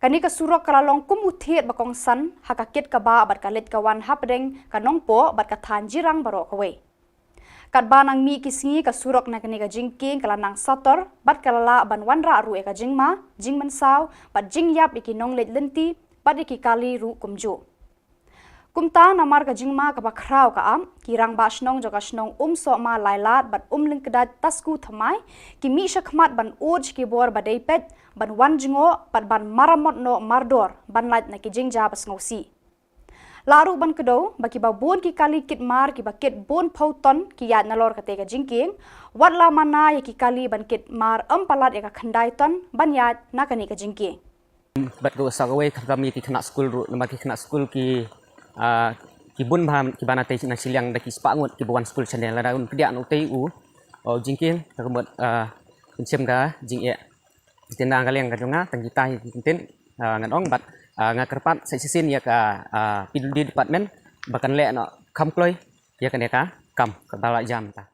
Kane ka surok ka la long kum u thied ba kongsan, ha ka kit ka bah bad ka leit ka wan hapdeng ka Nongpoh bad ka thaiñ Jirang baroh kawei. Katba nang mih ki sngi ka surok na kane ka jingkieng ka la nang sator, bad ka la lah ban wanrah ruh ïa ka jingma, jingmynsaw, bad jingïap ïa ki nongleit lynti, bad ïa ki kali ruh kumjuh. Kumta namar ka jingma kaba khraw ka ap, ki rangbah shnong jong ka shnong Umsohma Lailad bad Umlyngkdait Tasku Thymmai, ki mih shakhmat ban ud sha ki bor ba dei peit, ban wan jngoh, bad ban maramot noh mardor, ban lait na ki jingjia ba sngewsih. Lah ruh ban kdew, ba kiba bun ki kali kit mar, kiba kit bun phew ton, ki ïaid nalor katei ka jingkieng, wat la mana ïa ki kali ban kit mar ym palat ïa ka khyndai ton, ban ïaid na kane ka jingkieng. Bad ruh sa kawei khamtam ïa ki khynnah skul ruh, namar ki khynnah skul ki, ah, ki bun bha kiba na tei na shiliang da ki spah ngut kiba wan skul shane lada un pdiah na utei u, u jingkieng, ka mut, ah, Pynshim ka jingeh. Te na ka liang ka jong nga tang kita hi ki ktien, ah, ngan ong bad, ah, nga kyrpad sa shisien ïa ka, ah, P W D department ba kan leh noh kham kloi ïa kane ka kam kaba la jam ta.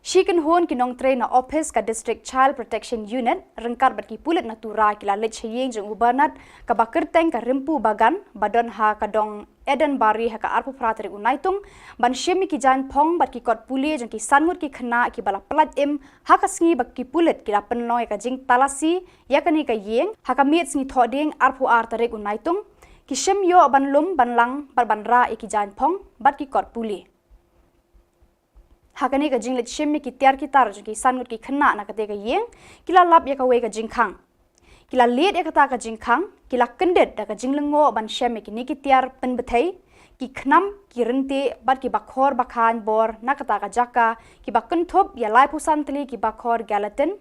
Shi kynhun ki nongtrei na office ka District Child Protection Unit ryngkat bad ki pulit na Tura ki la leit sha ïing jong u Bernard kaba kyrteng ka Rimpu Bagan ba don ha ka dong Edenbari ha ka arphew phra tarik u Naitung ban shim ïa ki jaiñ phong bad ki kot pule jong ki san ngut ki khynnah kiba la pyllait im ha ka sngi ba ki pulit ki la pynlong ïa ka jingtalasi ïa kane ka ïing ha ka miet sngi Thohdieng arphew ar tarik u Naitung. Ki shim ïoh ban lum ban lang bad ban rah ïa ki jaiñ phong bad ki kot pule. Ha kane ka jingleit shim ïa ki tiar ki tar jong ki san ngut ki khynnah na kata ka ïing, ki la lap ïa kawei ka jingkhang. Ki la leit ïa kata ka jingkhang, ki la kyndit da ka jinglyngngoh ban shem ïa kine ki tiar pynbthei, ki khnam, ki ryntih bad ki bakhor ba khaiñ bor na kata ka jaka, kiba kynthup ïa laiphew san tylli ki bakhor gelatin,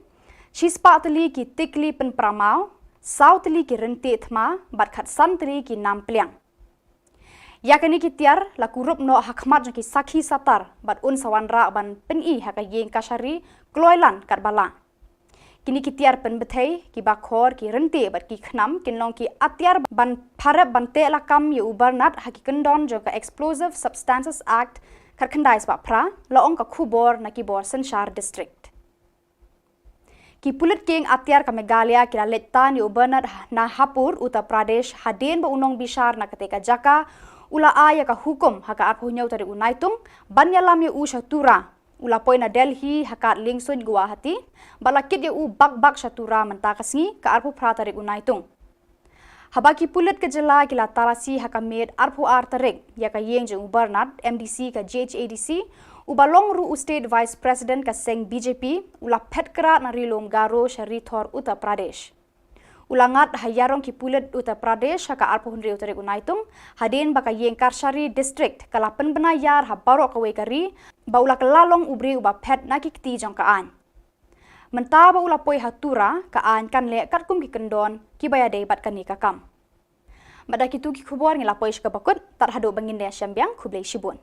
shispah tylli ki tikli pynpra maw, saw tylli ki ryntih thma bad khatsan tylli ki nam pliang. Ïa kine ki tiar la kurup noh ha khmat jong ki sakhi satar bad un sa wanrah ban pyni ha ka ïing kashari kloi lan katba lah. Kine ki tiar pynbthei, ki bakhor, ki ryntih bad ki khnam kin long ki atiar ban pharep ban teh lakam ïa u Bernard ha ki kyndon jong ka Explosive Substances Act khatkhyndai spah phra, la ong ka khubor na ki bor synshar district. Ki pulit kieng atiar ka Meghalaya ki la leit tan ïa u Bernard na Hapur, Uttar Pradesh, hadien ba u nongbishar na kata ka jaka u la ai ïa ka hukum ha ka arphew hynñiew tarik u Naitung ban ïalam ïa u sha Tura. U la poi na Delhi ha kad liengsuiñ Guwahati bad la kit ïa u bak bak sha Tura mynta ka sngi ka arphew phra tarik u Naitung. Haba ki pulit ka jylla ki la talasi ha ka miet arphew ar tarik ïa ka ïing jong u Bernard, M D C ka G H A D C, uba long ruh u State Vice President ka seng B J P, u la phet krad na Ri Lum Garo sha Ri Thor Uttar Pradesh. U la ngat ha ïarong ki pulit Uttar Pradesh ha ka arphew hynriew tarik u Naitung, hadien ba ka ïing kashari district ka la pynbna ïar ha baroh kawei ka ri, ba u la kylla long u briew uba phet na ki kti jong ka aiñ. Mynta ba u la poi ha Tura, ka aiñ kan leh katkum ki kyndon kiba ïadei bad kane ka kam. Bad da kitu ki khubor ngi la poi sha kaba kut, tad haduh ba ngin ïashem biang, khublei shibun.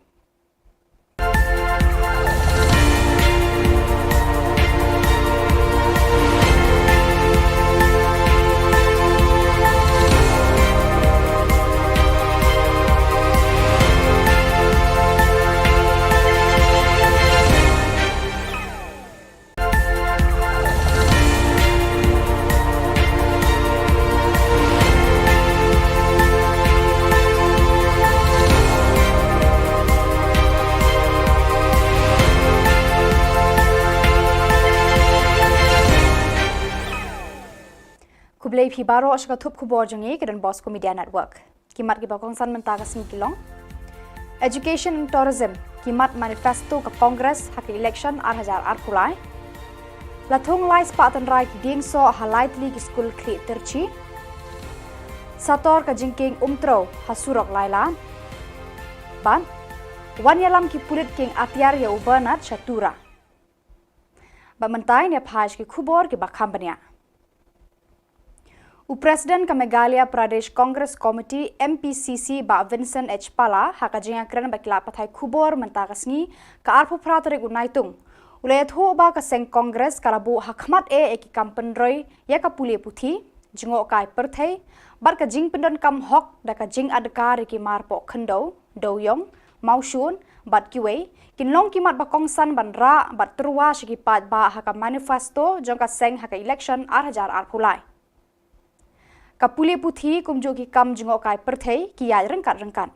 Khublei phi baroh sha ka thup khubor jong ngi ka Don Bosco Media Network. Ki mat kiba kongsan mynta ka sngi ki long: Education and Tourism, ki mat manifesto ka Congress ha ka election ar hajar arphew lai. La thung lai spah tynrai ki dieng soh ha lai tylli ki skul Khlieh Tyrchi. Sator ka jingkieng Umtrew ha surok Lailad. Bad wan ïalam ki pulit kieng atiar ïa u Bernard sha Tura. Bad mynta ngin ïa phai sha ki khubor kiba kham bniah. U President ka Meghalaya Pradesh Congress Committee, M P C C, Bah Vincent H Pala, ha ka jingïakren bad ki lad pathai khubor mynta ka sngi ka arphew phra tarik u Naitung, u la ïathuh ba ka seng Congress ka la buh ha khmat eh ïa ki kam pynroi ïa ka pule puthi, jngohkai pyrthei bad ka jingpyndonkam hok da ka jingadkar ïa ki mar poh khyndew, dewiong, mawshun bad kiwei, kin long ki mat ba kongsan ban rah bad tyrwa sha ki paidbah ha ka manifesto jong ka seng ha ka election ar hajar arphew lai. Ka pule puthi kumjuh ki kam jngohkai pyrthei ki ïaid ryngkat ryngkat.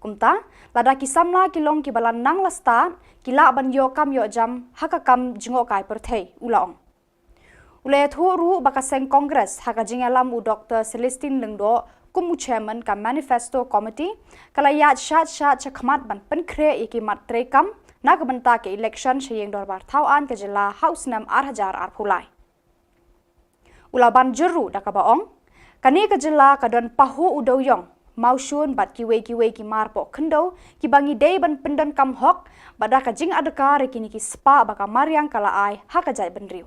Kumta, lada ki samla ki long kiba la nang la stad, ki lah ban ïoh kam ïoh jam ha ka kam jngohkai pyrthei, u la ong. U la ïathuh ruh ba ka seng Congress ha ka jingïalam u Doktor Celestine Lyngdoh kum u chairman ka Manifesto Committee, ka la ïaid shad shad shakhmat ban pynkhreh ïa ki mat treikam na ka bynta ka election sha ïing dorbar thaw aiñ ka jylla ha u snem ar hajar arphew lai. U la ban jur ruh da kaba ong, kane ka jylla ka don pahuh u dewiong, mawshun bad kiwei kiwei ki mar poh khyndew kiba ngi dei ban pyndonkam hok bad da ka jingadkar ïa kine ki spah ba ka mariang ka la ai ha ka jaitbynriew.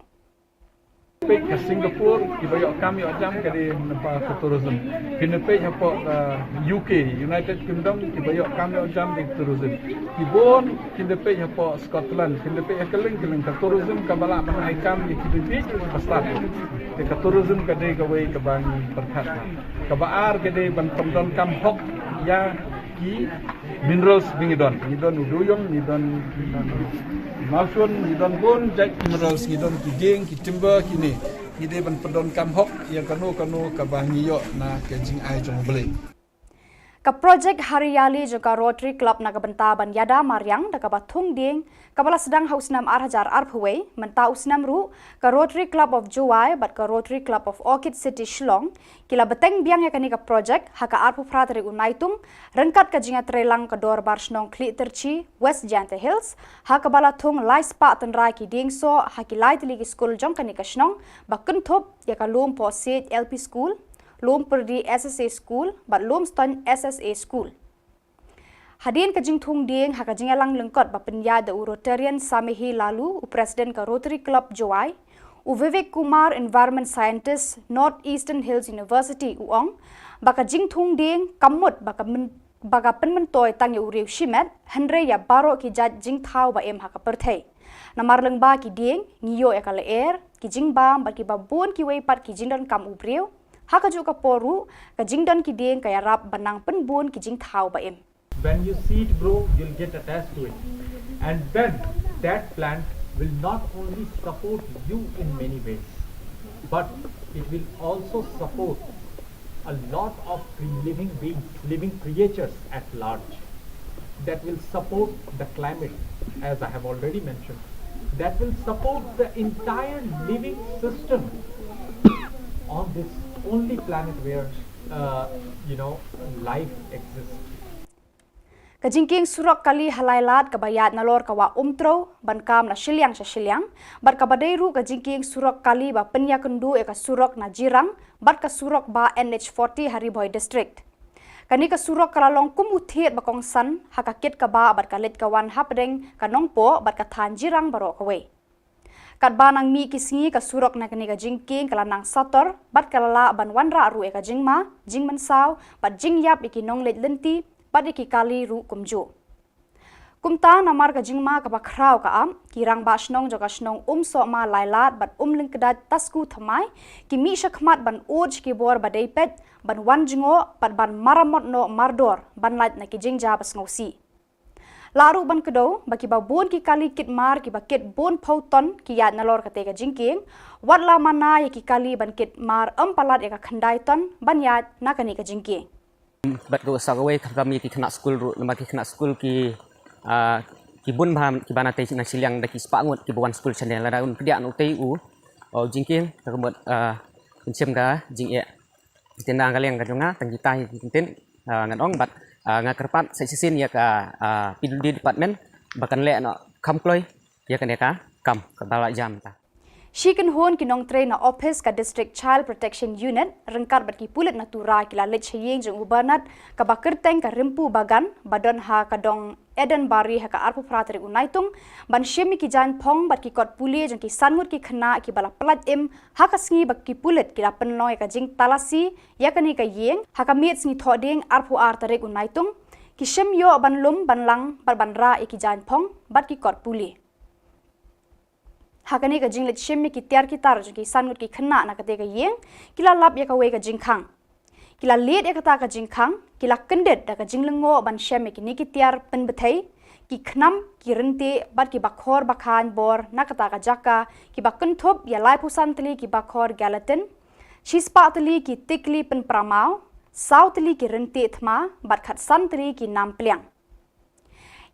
Peit ka Singapore, kiba ïoh kam ïoh jam ka dei na ka tourism. Phin da peit hapoh ka U K, United Kingdom, kiba ïoh kam ïoh jam dei tourism. Ki bun phin da peit hapoh Scotland, phin da peit ha kylleng kylleng, ka tourism kaba lah ban ai kam ïa ki dei ba stad. Te ka tourism ka dei kawei kaba ngi pyrkhat. Kaba ar ka dei ban pyndonkam hok ïa ki minerals ba ngi don. Ngi don u duyong, ngi don mawshun, ngi don bun jait minerals, ngi don ki dieng, ki timber, kine. Ngi dei ban pyndonkam hok ïa kano kano kaba ngi ïoh na ka jingai jong U Blei. Ka projek Hariyali jong ka Rotary Club na ka bynta ban ïada mariang da kaba thung dieng, kaba la sdang ha u snem ar hajar arphew wei, mynta u snem ruh, ka Rotary Club of Jowai bad ka Rotary Club of Orchid City Shillong ki la bteng biang ïa kane ka projek ha ka arphew phra tarik u Naitung, ryngkat ka jingïatreilang ka Dorbar Shnong Khliehtyrshi, West Jaintia Hills, ha kaba la thung lai spah tynrai ki dieng soh ha ki lai tylli ki skul jong kane ka shnong, ba kynthup ïa ka Lum Pohsiej L P School, Lum Pyrdi S S A School bad Lum Stoiñ S S A School. Hadien ka jingthung dieng ha ka jingïalang lyngkot ba pynïaid da u Rotarian Samehi Laloo, u President ka Rotary Club Jowai, u Vivek Kumar, Environment Scientist, North Eastern Hills University, u ong ba ka jingthung dieng kam mut ba ka myn-, ba ka pynmyntoi tang ïa u riew shimet, hynrei ïa baroh ki jait jingthaw ba im ha ka pyrthei. Namar lyngba ki dieng ngi ïoh ïa ka lyer, ki jingbam bad kiba bun kiwei pat ki jingdonkam u briew. Ha kajuh ka por ruh, ka jingdon ki dieng ka ïarap ban nang pynbun ki jingthaw ba im. When you see it grow, you'll get attached to it. And then that plant will not only support you in many ways, but it will also support a lot of living beings, living creatures at large, that will support the climate, as I have already mentioned, that will support the entire living system on this only planet where, uh, you know, life exists. Ka jingkieng surok kali ha Lailad kaba ïaid nalor ka Wah Umtrew, ban kam na shiliang sha shiliang, bad kaba dei ruh ka jingkieng surok kali ba pynïakynduh ïa ka surok na Jirang bad ka surok bah N H forty ha Ri Bhoi District. Kane ka surok ka la long kum u thied ba kongsan ha ka kit ka bah bad ka leit ka wan hapdeng ka Nongpoh bad ka thaiñ Jirang baroh kawei. Katba nang mih ki sngi, ka surok na kane ka jingkieng ka la nang sator bad ka la lah ban wanrah ruh ïa ka jingma jingmynsaw bad jingïap ïa ki nongleit lynti bad ïa ki kali ruh kumjuh. Kumta, namar ka jingma kaba khraw ka ap, ki rangbah shnong jong ka shnong Umsohma Lailad bad Umlyngkdait Tasku Thymmai ki mih shakhmat ban ud sha ki bor ba dei peit ban wan jngoh bad ban maramot noh mardor ban lait na ki jingjia ba sngewsih. Lah ruh ban kdew ba kiba bun ki kali kit mar kiba kit bun phew ton ki ïaid nalor kata ka jingkieng, wat la mana ïa ki kali ban kit mar ym palat ïa ka khyndai ton ban ïaid na kane ka jingkieng. Bad ka sa kawei, khamtam ïa ki khynnah skul ruh, namar ki khynnah skul ki, ah, ki bun bha kiba na tei na shiliang da ki spah ngut kiba wan skul shane, lada un pdiang utei u, u jingkieng, ka mut, ah, un shem ka jingeh. Tang na ka liang ka jong nga, tang kita hi ki ktien, ah, ngan ong bad, ah, nga kyrpad sa shisien ïa ka, ah, P W D department ba kan leh noh kham kloi ïa kane ka kam kaba la jam ta. Shi kynhun ki nongtrei na office ka District Child Protection Unit ryngkat bad ki pulit na Tura ki la leit sha ïing jong u Bernard kaba kyrteng ka Rimpu Bagan ba don ha ka dong Eden Bari ha ka arphew phra tarik u Naitung ban shim ïa ki jaiñ phong bad ki kot pule jong ki san ngut ki khynnah kiba la pyllait im ha ka sngi ba ki pulit ki la pynlong ïa ka jingtalasi ïa kane ka ïing ha ka miet sngi Thohdieng arphew ar tarik u Naitung. Ki shim ïoh ban lum ban lang bad ban rah ïa ki jaiñ phong bad ki kot pule. Ha kane ka jingleit shim ïa ki tiar ki tar jong ki san ngut ki khynnah na kata ka ïing, ki la lap ïa kawei ka jingkhang. Ki la leit ïa kata ka jingkhang, ki la kyndit da ka jinglyngngoh ban shem ïa kine ki tiar pynbthei, ki khnam, ki ryntih bad ki bakhor bakhaiñ bor na kata ka jaka, kiba kynthup ïa laiphew san tylli ki bakhor gelatin, shispah tylli ki tikli pynpra maw, saw tylli ki ryntih thma bad khatsan tylli ki nam pliang.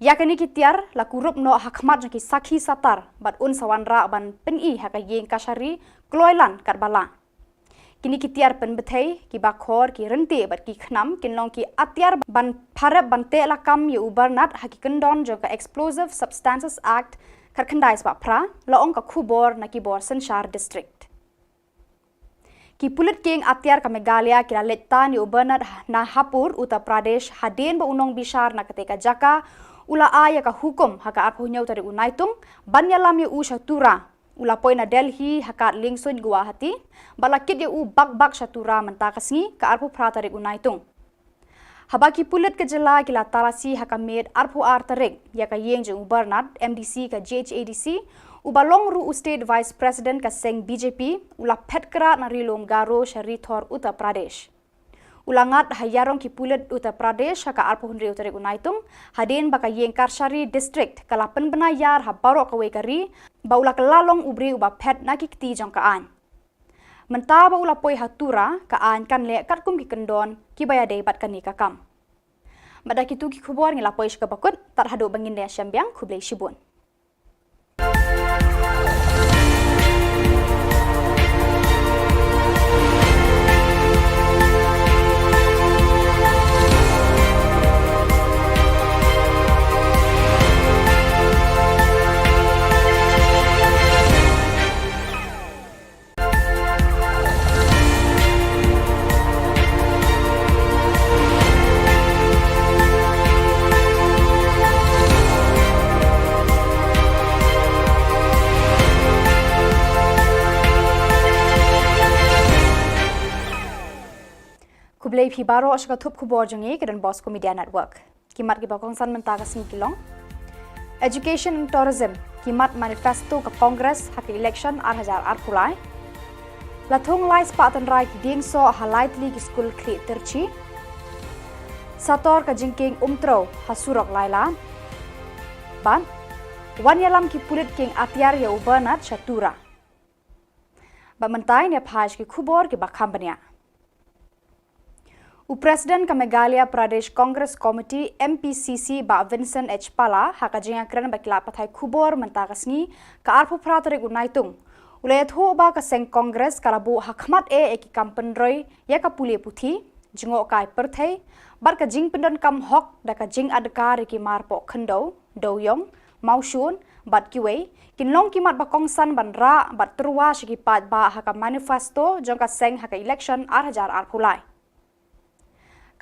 Ïa kine ki tiar la kurup noh ha khmat jong ki sakhi satar bad un sa wanrah ban pyni ha ka ïing kashari kloi lan katba lah. Kine ki tiar pynbthei, ki bakhor, ki ryntih bad ki khnam kin long ki atiar ban pharep ban teh lakam ïa u Bernard ha ki kyndon jong ka Explosive Substances Act khatkhyndai spah phra, la ong ka khubor na ki bor synshar district. Ki pulit kieng atiar ka Meghalaya ki la leit tan ïa u Bernard na Hapur, Uttar Pradesh, hadien ba u nongbishar na kata ka jaka u la ai ïa ka hukum ha ka arphew hynñiew tarik u Naitung ban ïalam ïa u sha Tura. U la poi na Delhi ha kad liengsuiñ Guwahati, bad la kit ïa u bak bak sha Tura mynta ka sngi, ka arphew phra tarik u Naitung. Haba ki pulit ka jylla ki la talasi ha ka miet arphew ar tarik ïa ka ïing jong u Bernard, M D C ka G H A D C, uba long ruh u State Vice President ka seng B J P, u la phet krad na Ri Lum Garo sha Ri Thor Uttar Pradesh. U la ngat ha ïarong ki pulit Uttar Pradesh ha ka arphew hynriew tarik u Naitung, hadien ba ka ïing Kachari District ka la pynbna ïar ha baroh kawei ka ri, ba u la kylla long u briew uba phet na ki kti jong ka aiñ. Mynta ba u la poi ha Tura, ka aiñ kan leh katkum ki kyndon kiba ïadei bad kane ka kam. Bad da kitu ki khubor ngi la poi sha kaba kut, tad haduh ba ngin ïashem biang, khublei shibun. Khublei phi baroh sha ka thup khubor jong ngi ka Don Bosco Media Network. Ki mat kiba kongsan mynta ka sngi ki long: Education and Tourism, ki mat manifesto ka Congress ha ka election ar hajar arphew lai. La thung lai spah tynrai ki dieng soh ha lai tylli ki skul Khlieh Tyrchi. Sator ka jingkieng Umtrew ha surok Lailad. Bad wan ïalam ki pulit kieng atiar ïa u Bernard sha Tura. Bad mynta ngin ïa phai sha ki khubor kiba kham bniah. U President ka Meghalaya Pradesh Congress Committee, M P C C, Bah Vincent H Pala, ha ka jingïakren bad ki lad pathai khubor mynta ka sngi, ka arphew phra tarik u Naitung, u la ïathuh ba ka seng Congress ka la buh ha khmat eh ïa ki kam pynroi ïa ka pule puthi, jngohkai pyrthei, bad ka jingpyndonkam hok da ka jingadkar ïa ki mar poh khyndew, dewiong, mawshun, bad kiwei, kin long ki mat ba kongsan ban rah bad tyrwa sha ki paidbah ha ka manifesto jong ka seng ha ka election ar hajar arphew lai.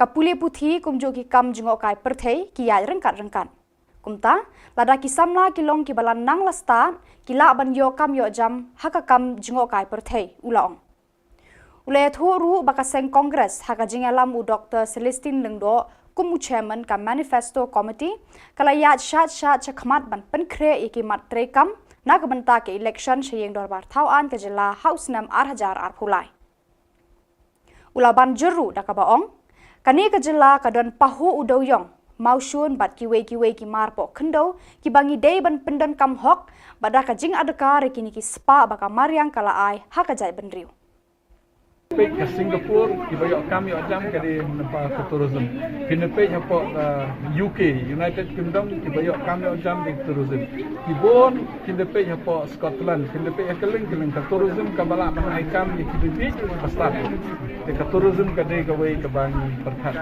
Ka pule puthi kumjuh ki kam jngohkai pyrthei ki ïaid ryngkat ryngkat. Kumta, lada ki samla ki long kiba la nang la stad, ki lah ban ïoh kam ïoh jam ha ka kam jngohkai pyrthei, u la ong. U la ïathuh ruh ba ka seng Congress ha ka jingïalam u Doctor Celestine Lyngdoh kum u chairman ka manifesto committee, ka la ïaid shad shad sha khmat ban pynkhreh ïa ki mat treikam na ka bynta ka election sha ïing dorbar thaw aiñ ka jylla ha u snem ar hajar arphew lai. U la ban jur ruh da kaba ong, kane ka jylla ka don pahuh u dewiong, mawshun bad kiwei kiwei ki mar poh khyndew kiba ngi dei ban pyndonkam hok, bad da ka jingadkar ïa kine ki spah ba ka mariang ka la ai ha ka jaitbynriew. Peit ka Singapore, kiba ïoh kam ïoh jam ka dei na ka tourism. Phin da peit hapoh, uh, U K, United Kingdom, kiba ïoh kam ïoh jam ka dei tourism. Ki bun, phin da peit hapoh Scotland, phin da peit ha kylleng kylleng, ka tourism kaba lah ban ai kam ïa ki dei beit ba stad. Te ka tourism ka dei kawei kaba ngi pyrkhat.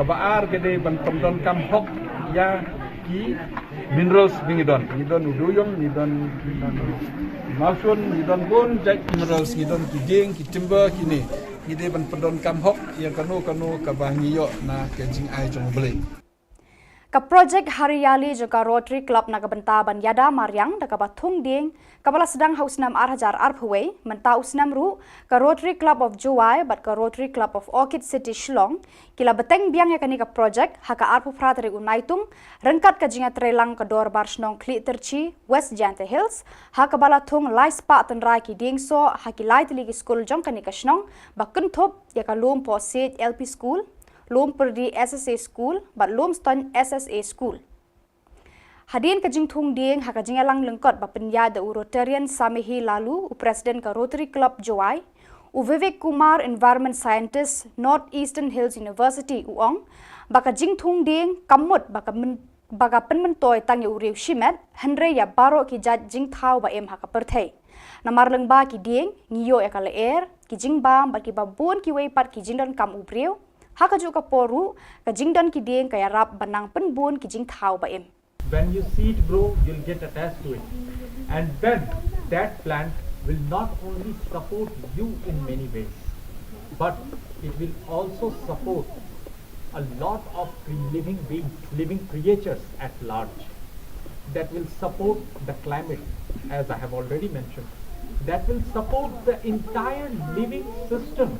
Kaba ar ka dei ban pyndonkam hok ïa ki minerals ba ngi don. Ngi don u dewiong, ngi don, ngi don mawshun, ngi don bun jait minerals, ngi don ki dieng, ki timber, kine. Ngi dei ban pyndonkam hok ïa kano kano kaba ngi ïoh na ka jingai jong U Blei. Ka projek Hariyali jong ka Rotary Club na ka bynta ban ïada mariang da kaba thung dieng, kaba la sdang ha u snem ar hajar arphew wei, mynta u snem ruh, ka Rotary Club of Jowai bad ka Rotary Club of Orchid City Shillong, ki la bteng biang ïa kane ka projek ha ka arphew phra tarik u Naitung, ryngkat ka jingïatreilang ka Dorbar Shnong Khlieh Tyrchi, West Jaintia Hills, ha kaba la thung lai spah tynrai ki dieng soh ha ki lai tylli ki skul jong kane ka shnong, ba kynthup ïa ka Lumpohsiej L P School, Lumpyrdi S S A School, bad Lumstoiñ S S A School. Hadien ka jingthung dieng ha ka jingïalang lyngkot ba pynïaid da u Rotarian Samehi Laloo, u President ka Rotary Club Jowai, u Vivek Kumar, Environment Scientist, North Eastern Hills University, u ong ba ka jingthung dieng kam mut ba ka myn-, ba ka pynmyntoi tang ïa u riew shimet, hynrei ïa baroh ki jait jingthaw ba im ha ka pyrthei. Namar lyngba ki dieng, ngi ïoh ïa ka lyer, ki jingbam, bad kiba bun kiwei pat ki jingdonkam u briew. Ha kajuh ka por ruh, ka jingdon ki dieng ka ïarap ban nang pynbun ki jingthaw ba im. When you see it grow, you'll get attached to it. And then that plant will not only support you in many ways, but it will also support a lot of cre-, living beings, living creatures at large, that will support the climate, as I have already mentioned, that will support the entire living system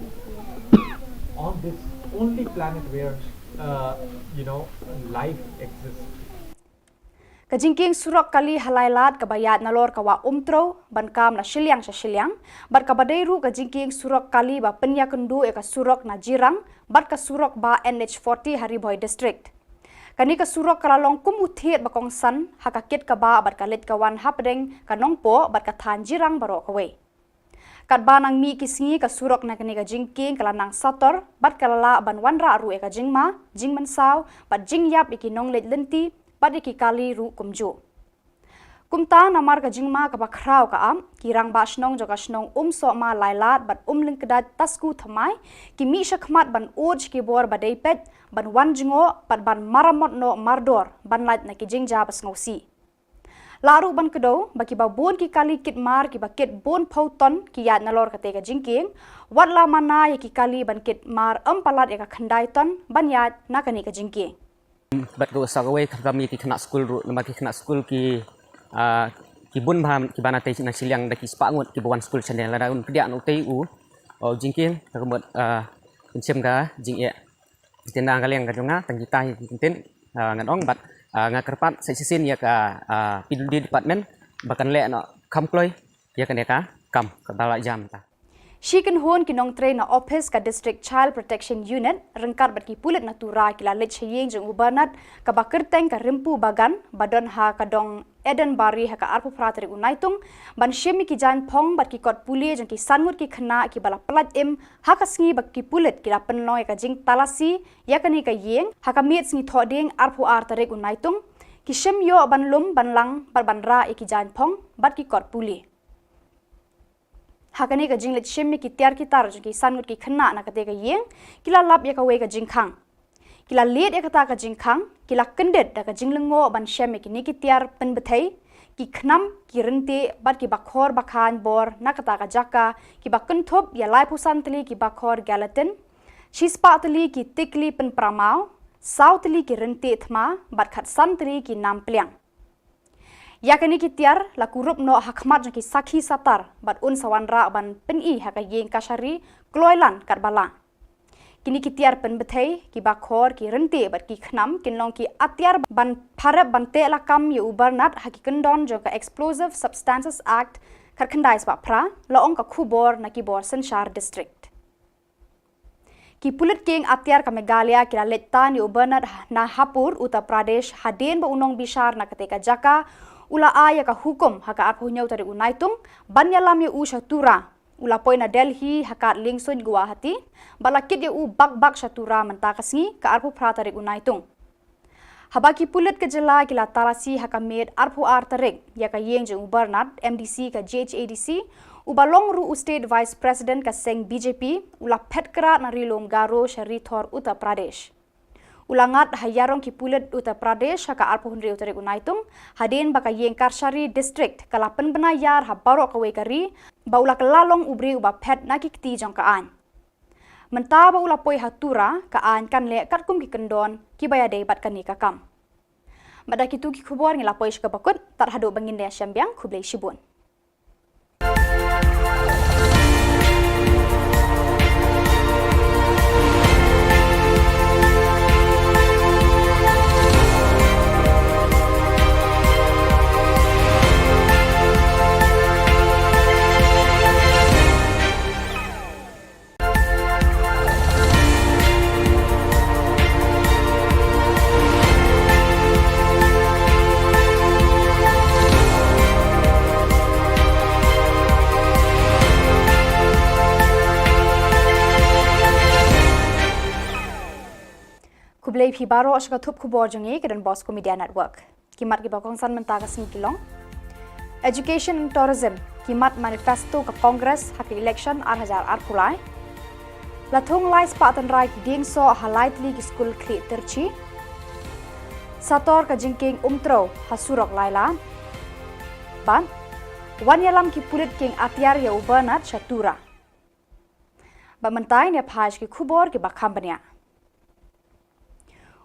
on this only planet where, uh, you know, life exists. Ka jingkieng surok kali ha Lailad kaba ïaid nalor ka wah Umtrew, ban kam na shiliang sha shiliang, bad kaba dei ruh ka jingkieng surok kali ba pynïakynduh ïa ka surok na Jirang bad ka surok bah N H forty ha Ri Bhoi District. Kane ka surok ka la long kum u thied ba kongsan ha ka kit ka bah bad ka leit ka wan hapdeng ka Nongpoh bad ka thaiñ Jirang baroh kawei. Katba nang mih ki sngi, ka surok na kane ka jingkieng ka la nang sator bad ka la lah ban wanrah ruh ïa ka jingma, jingmynsaw bad jingïap ïa ki nongleit lynti bad ïa ki kali ruh kumjuh. Kumta, namar ka jingma kaba khraw ka ap, ki rangbah shnong jong ka shnong Umsohma Lailad bad Umlyngkdait Tasku Thymmai ki mih shakhmat ban ud sha ki bor ba dei peit, ban wan jngoh bad ban maramot noh mardor ban lait na ki jingjia ba sngewsih. Lah ruh ban kdew ba kiba bun ki kali kit mar kiba kit bun phew ton ki ïaid nalor kata ka jingkieng, wat la mana ïa ki kali ban kit mar ym palat ïa ka khyndai ton ban ïaid na kane ka jingkieng. Bad ruh sa kawei, khamtam ïa ki khynnah skul ruh, namar ki khynnah skul ki, ah, ki bun bha kiba na tei na shiliang da ki spah ngut kiba wan skul shane, lada un pdiang na utei u, u jingkieng, te ka mut, ah, pynshim ka jingeh. Te na ka liang ka jong nga, tang kita hi ki ktien, ah, ngan ong, bad, ah, nga kyrpad sa shisien ïa ka, ah, P W D department ba kan leh noh kham kloi ïa kane ka kam kaba la jia mynta. Shi kynhun ki nongtrei na ophis ka District Child Protection Unit ryngkat bad ki pulit na Tura ki la leit sha ïing jong u Bernard kaba kyrteng ka Rympu Bagan ba don ha ka dong Edenbari ha ka arphew phra tarik u Naitung, ban shim ïa ki jaiñ phong bad ki kot pule jong ki san ngut ki khynnah kiba la pyllait im ha ka sngi ba ki pulit ki la pynlong ïa ka jingtalasi ïa kane ka ïing ha ka miet sngi Thohdieng arphew ar tarik u Naitung. Ki shim ïoh ban lum ban lang bad ban rah ïa ki jaiñ phong bad ki kot pule. Ha kane ka jingleit shim ïa ki tiar ki tar jong ki san ngut ki khynnah na kata ka ïing, ki la lap ïa kawei ka jingkhang. Ki la leit ïa kata ka jingkhang, ki la kyndit da ka jinglyngngoh ban shem ïa kine ki tiar pynbthei, ki khnam, ki ryntih bad ki bakhor bakhaiñ bor na kata ka jaka, kiba kynthup ïa laiphew san tylli ki bakhor gelatin, shispah tylli ki tikli pynpra maw, saw tylli ki ryntih thma bad khatsan tylli ki nam pliang. Ïa kine ki tiar la kurup noh ha khmat jong ki sakhi satar bad un sa wanrah ban pyni ha ka ïing kashari kloi lan katba lah. Kine ki tiar pynbthei, ki bakhor, ki ryntih bad ki khnam kin long ki atiar ban pharep ban teh lakam ïa u Bernard ha ki kyndon jong ka Explosive Substances Act khatkhyndai spah phra, la ong ka khubor na ki bor synshar district. Ki pulit kieng atiar ka Meghalaya ki la leit tan ïa u Bernard na Hapur, Uttar Pradesh, hadien ba u nongbishar na kata ka jaka u la ai ïa ka hukum ha ka arphew hynñiew tarik u Naitung ban ïalam ïa u sha Tura. U la poi na Delhi ha kad liengsuiñ Guwahati bad la kit ïa u bak bak sha Tura mynta ka sngi, ka arphew phra tarik u Naitung. Haba ki pulit ka jylla ki la talasi ha ka miet arphew ar tarik ïa ka ïing jong u Bernard, M D C ka J H A D C, uba long ruh u State Vice President ka seng B J P, u la phet krad na Ri Lum Garo sha Ri Thor, Uttar Pradesh. U la ngat ha ïarong ki pulit Uttar Pradesh ha ka arphew hynriew tarik u Naitung, hadien ba ka ïing kashari district ka la pynbna ïar ha baroh kawei ka ri ba u la kylla long u briew uba phet na ki kti jong ka aiñ. Mynta ba u la poi ha Tura, ka aiñ kan leh katkum ki kyndon kiba ïadei bad kane ka kam. Bad da kitu ki khubor ngi la poi sha kaba kut, tad haduh ba ngin ïashem biang, khublei shibun. Khublei phi baroh sha ka thup khubor jong ngi ka Don Bosco Media Network. Ki mat kiba kongsan mynta ka sngi ki long: Education and Tourism, ki mat manifesto ka Congress ha ka election ar hajar arphew lai. La thung lai spah tynrai ki dieng soh ha lai tylli ki skul Khlieh Tyrchi. Sator ka jingkieng Umtrew ha surok Lailad. Bad wan ïalam ki pulit kieng atiar ïa u Bernard sha Tura. Bad mynta ngin ïa phai sha ki khubor kiba kham bniah.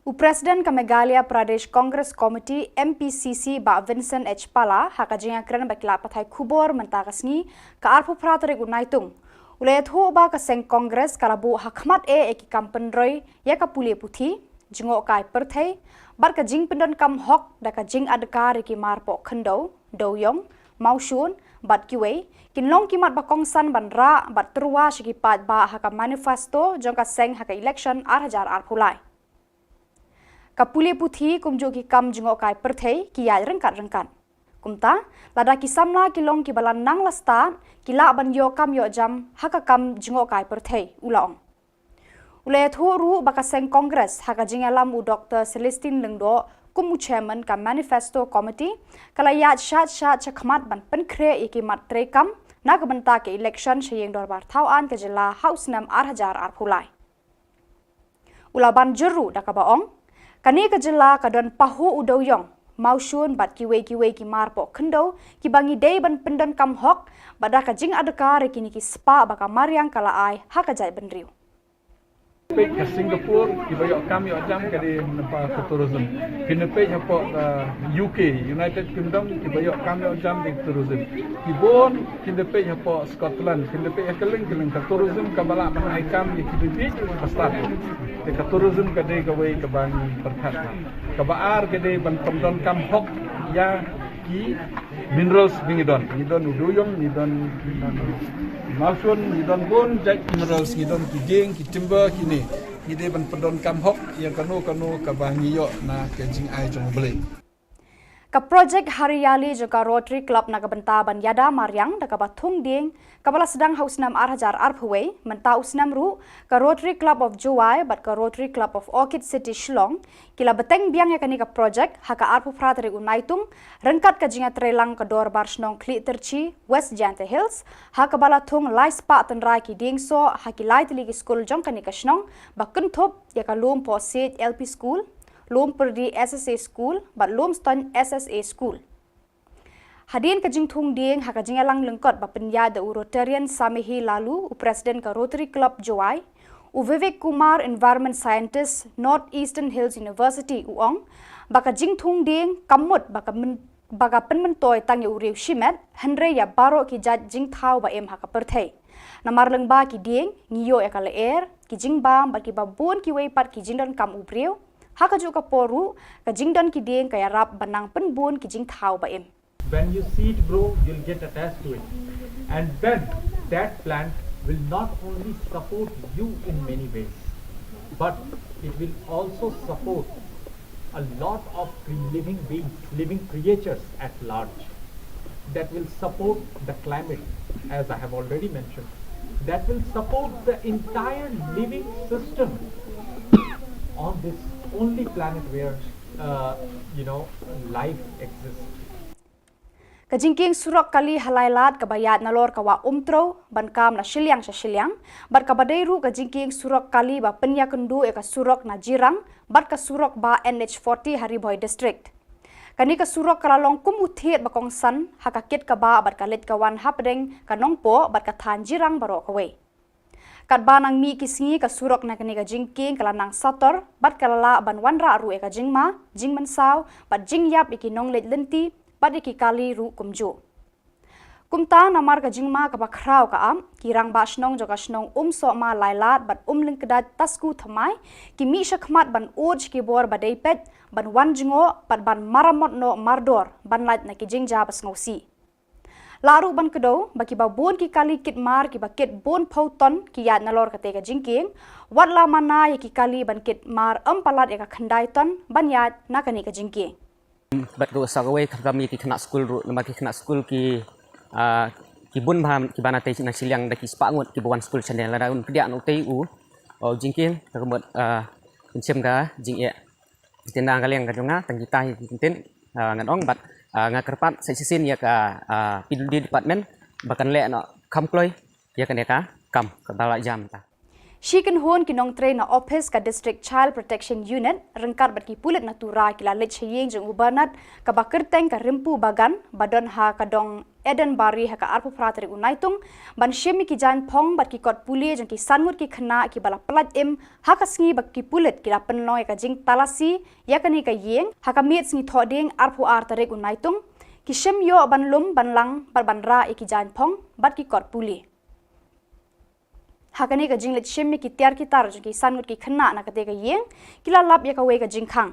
U President ka Meghalaya Pradesh Congress Committee, M P C C, Bah Vincent H Pala, ha ka jingïakren bad ki lad pathai khubor mynta ka sngi, ka arphew phra tarik u Naitung, u la ïathuh ba ka seng Congress ka la buh ha khmat eh ïa ki kam pynroi ïa ka pule puthi, jngohkai pyrthei, bad ka jingpyndonkam hok da ka jingadkar ïa ki mar poh khyndew, dewiong, mawshun, bad kiwei, kin long ki mat ba kongsan ban rah bad tyrwa sha ki paidbah ha ka manifesto jong ka seng ha ka election ar hajar arphew lai. Ka pule puthi kumjuh ki kam jngohkai pyrthei ki ïaid ryngkat ryngkat. Kumta, lada ki samla ki long kiba la nang la stad, ki lah ban ïoh kam ïoh jam ha ka kam jngohkai pyrthei, u la ong. U la ïathuh ruh ba ka seng Congress ha ka jingïalam u Doctor Celestine Lyngdoh kum u chairman ka manifesto committee, ka la ïaid shad shad shakhmat ban pynkhreh ïa ki mat treikam na ka bynta ka election sha ïing dorbar thaw aiñ ka jylla ha u snem ar hajar arphew lai. U la ban jur ruh da kaba ong, kane ka jylla ka don pahuh u dewiong, mawshun bad kiwei kiwei ki mar poh khyndew kiba ngi dei ban pyndonkam hok, bad da ka jingadkar ïa kine ki spah ba ka mariang ka la ai ha ka jaitbynriew. Peit ka Singapore, kiba ïoh kam ïoh jam ka dei na bynta ka tourism. Phin da peit hapoh ka U K, United Kingdom, kiba ïoh kam ïoh jam dei tourism. Ki bun, phin da peit hapoh Scotland, phin da peit ha kylleng kylleng, ka tourism kaba lah ban ai kam ïa ki dei ba stad. Te ka tourism ka dei kawei kaba ngi pyrkhat. Kaba ar ka dei ban pyndonkam hok ïa ki minerals ba ngi don. Ngi don u dewiong, ngi don mawshun, ngi don bun jait minerals, ngi don ki dieng, ki timber, kine. Ngi dei ban pyndonkam hok ïa kano kano kaba ngi ïoh na ka jingai jong U Blei. Ka projek Hariyali jong ka Rotary Club na ka bynta ban ïada mariang da kaba thung dieng, kaba la sdang ha u snem ar hajar arphew wei, mynta u snem ruh, ka Rotary Club of Jowai bad ka Rotary Club of Orchid City Shillong, ki la bteng biang ïa kane ka projek ha ka arphew phra tarik u Naitung, ryngkat ka jingïatreilang ka Dorbar Shnong Khliehtyrshi, West Jaintia Hills, ha kaba la thung lai spah tynrai ki dieng soh ha ki lai tylli ki skul jong kane ka shnong, ba kynthup ïa ka Lumpohsiej L P School, Lumpyrdi S S A School bad Lumstoiñ S S A School. Hadien ka jingthung dieng ha ka jingïalang lyngkot ba pynïaid da u Rotarian Samehi Laloo, u President ka Rotary Club Jowai, u Vivek Kumar, Environment Scientist, North Eastern Hills University, u ong ba ka jingthung dieng kam mut ba ka myn-, ba ka pynmyntoi tang ïa u riew shimet, hynrei ïa baroh ki jait jingthaw ba im ha ka pyrthei. Namar lyngba ki dieng, ngi ïoh ïa ka lyer, ki jingbam bad kiba bun kiwei pat ki jingdonkam u briew. Ha kajuh ka por ruh, ka jingdon ki dieng ka ïarap ban nang pynbun ki jingthaw ba im. When you see it grow, you'll get attached to it. And then that plant will not only support you in many ways, but it will also support a lot of cre- living beings, living creatures at large, that will support the climate, as I have already mentioned, that will support the entire living system on this only planet where, uh, you know, life exists. Ka jingkieng surok kali ha Lailad kaba ïaid nalor ka Wah Umtrew, ban kam na shiliang sha shiliang, bad kaba dei ruh ka jingkieng surok kali ba pynïakynduh ïa ka surok na Jirang bad ka surok bah N H forty ha Ri Bhoi District. Kane ka surok ka la long kum u thied ba kongsan ha ka kit ka bah bad ka leit ka wan hapdeng ka Nongpoh bad ka thaiñ Jirang baroh kawei. Katba nang mih ki sngi, ka surok na kane ka jingkieng ka la nang sator bad ka la lah ban wanrah ruh ïa ka jingma jingmynsaw bad jingïap ïa ki nongleit lynti bad ïa ki kali ruh kumjuh. Kumta namar ka jingma kaba khraw ka ap, ki rangbah shnong jong ka shnong Umsohma Lailad bad Umlyngkdait Tasku Thymmai ki mih shakhmat ban ud sha ki bor ba dei peit, ban wan jngoh bad ban maramot noh mardor ban lait na ki jingjia ba sngewsih. Lah ruh ban kdew ba kiba bun ki kali kit mar kiba kit bun phew ton ki ïaid nalor kata ka jingkieng, wat la mana ïa ki kali ban kit mar ym palat ïa ka khyndai ton ban ïaid na kane ka jingkieng. Bad ka sa kawei, khamtam ïa ki khynnah skul ruh, namar ki khynnah skul ki, ah, ki bun bha kiba na tei na shiliang da ki spah ngut kiba wan skul shane, lada un pdiah na utei u, u jingkieng, ka mut, ah, un shem ka jingeh. Tang na ka liang ka jong nga, tang kita hi ki ktien, ah, ngan ong bad, ah, nga kyrpad sa shisien ïa ka, ah, P W D department ba kan leh noh kham kloi ïa kane ka kam kaba la jia mynta. Shi kynhun ki nongtrei na ophis ka District Child Protection Unit ryngkat bad ki pulit na Tura ki la leit sha ïing jong u Bernard kaba kyrteng ka Rimpu Bagan ba don ha ka dong Eden Bari ha ka arphew phra tarik u Naitung ban shim ïa ki jaiñphong bad ki kot pule jong ki san ngut ki khynnah kiba la pyllait im ha ka sngi ba ki pulit ki la pynlong ïa ka jingtalasi ïa kane ka ïing ha ka miet sngi Thohdieng arphew ar tarik u Naitung. Ki shim ïoh ban lum ban lang bad ban rah ïa ki jaiñphong bad ki kot pule. Ha kane ka jingleit shim ïa ki tiar ki tar jong ki san ngut ki khynnah na kata ka ïing, ki la lap ïa kawei ka jingkhang.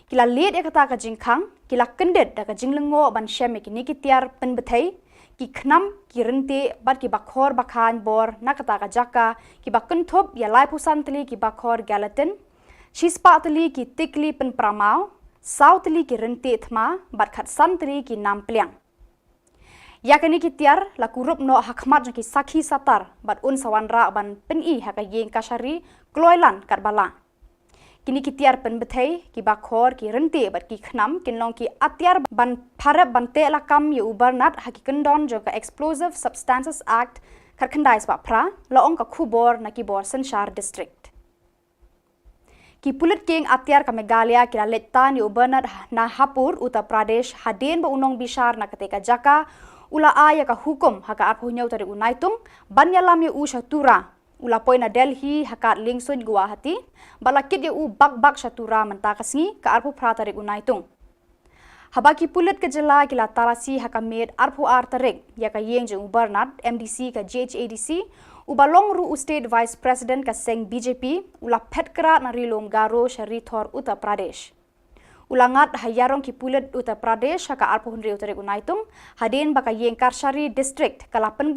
Ki la leit ïa kata ka jingkhang, ki la kyndit da ka jinglyngngoh ban shem ïa kine ki tiar pynbthei, ki khnam, ki ryntih bad ki bakhor ba khaiñ bor na kata ka jaka, kiba kynthup ïa laiphew san tylli ki bakhor gelatin, shispah tylli ki tikli pynpra maw, saw tylli ki ryntih thma bad khatsan tylli ki nam pliang. Ïa kane ki tiar la kurup noh ha khmat jong ki sakhi satar bad un sa wanrah ban pyni ha ka ïing kashari kloi lan katba lah. Kine ki tiar pynbthei, ki bakhor, ki ryntih bad ki khnam kin long ki atiar ban pharep ban teh lakam ïa u Bernard ha ki kyndon jong ka Explosive Substances Act khatkhyndai spah phra, la ong ka khubor na ki bor synshar district. Ki pulit kieng atiar ka Meghalaya ki la leit tan ïa u Bernard na Hapur, Uttar Pradesh, hadien ba u nongbishar na kata ka jaka u la ai ïa ka hukum ha ka arphew hynñiew tarik u Naitung ban ïalam ïa u sha Tura. U la poi na Delhi ha kad liengsuiñ Guwahati bad la kit ïa u bak bak sha Tura mynta ka sngi ka arphew phra tarik u Naitung. Haba ki pulit ka jylla ki la talasi ha ka miet arphew ar tarik ïa ka ïing jong u Bernard, M D C ka G H A D C, uba long ruh u State Vice President ka seng B J P, u la phet krad na Ri Lum Garo sha Ri Thor, Uttar Pradesh. U la ngat ha ïarong ki pulit Uttar Pradesh ha ka arphew hynriew tarik u Naitung, hadien ba ka ïing kashari district ka la pyn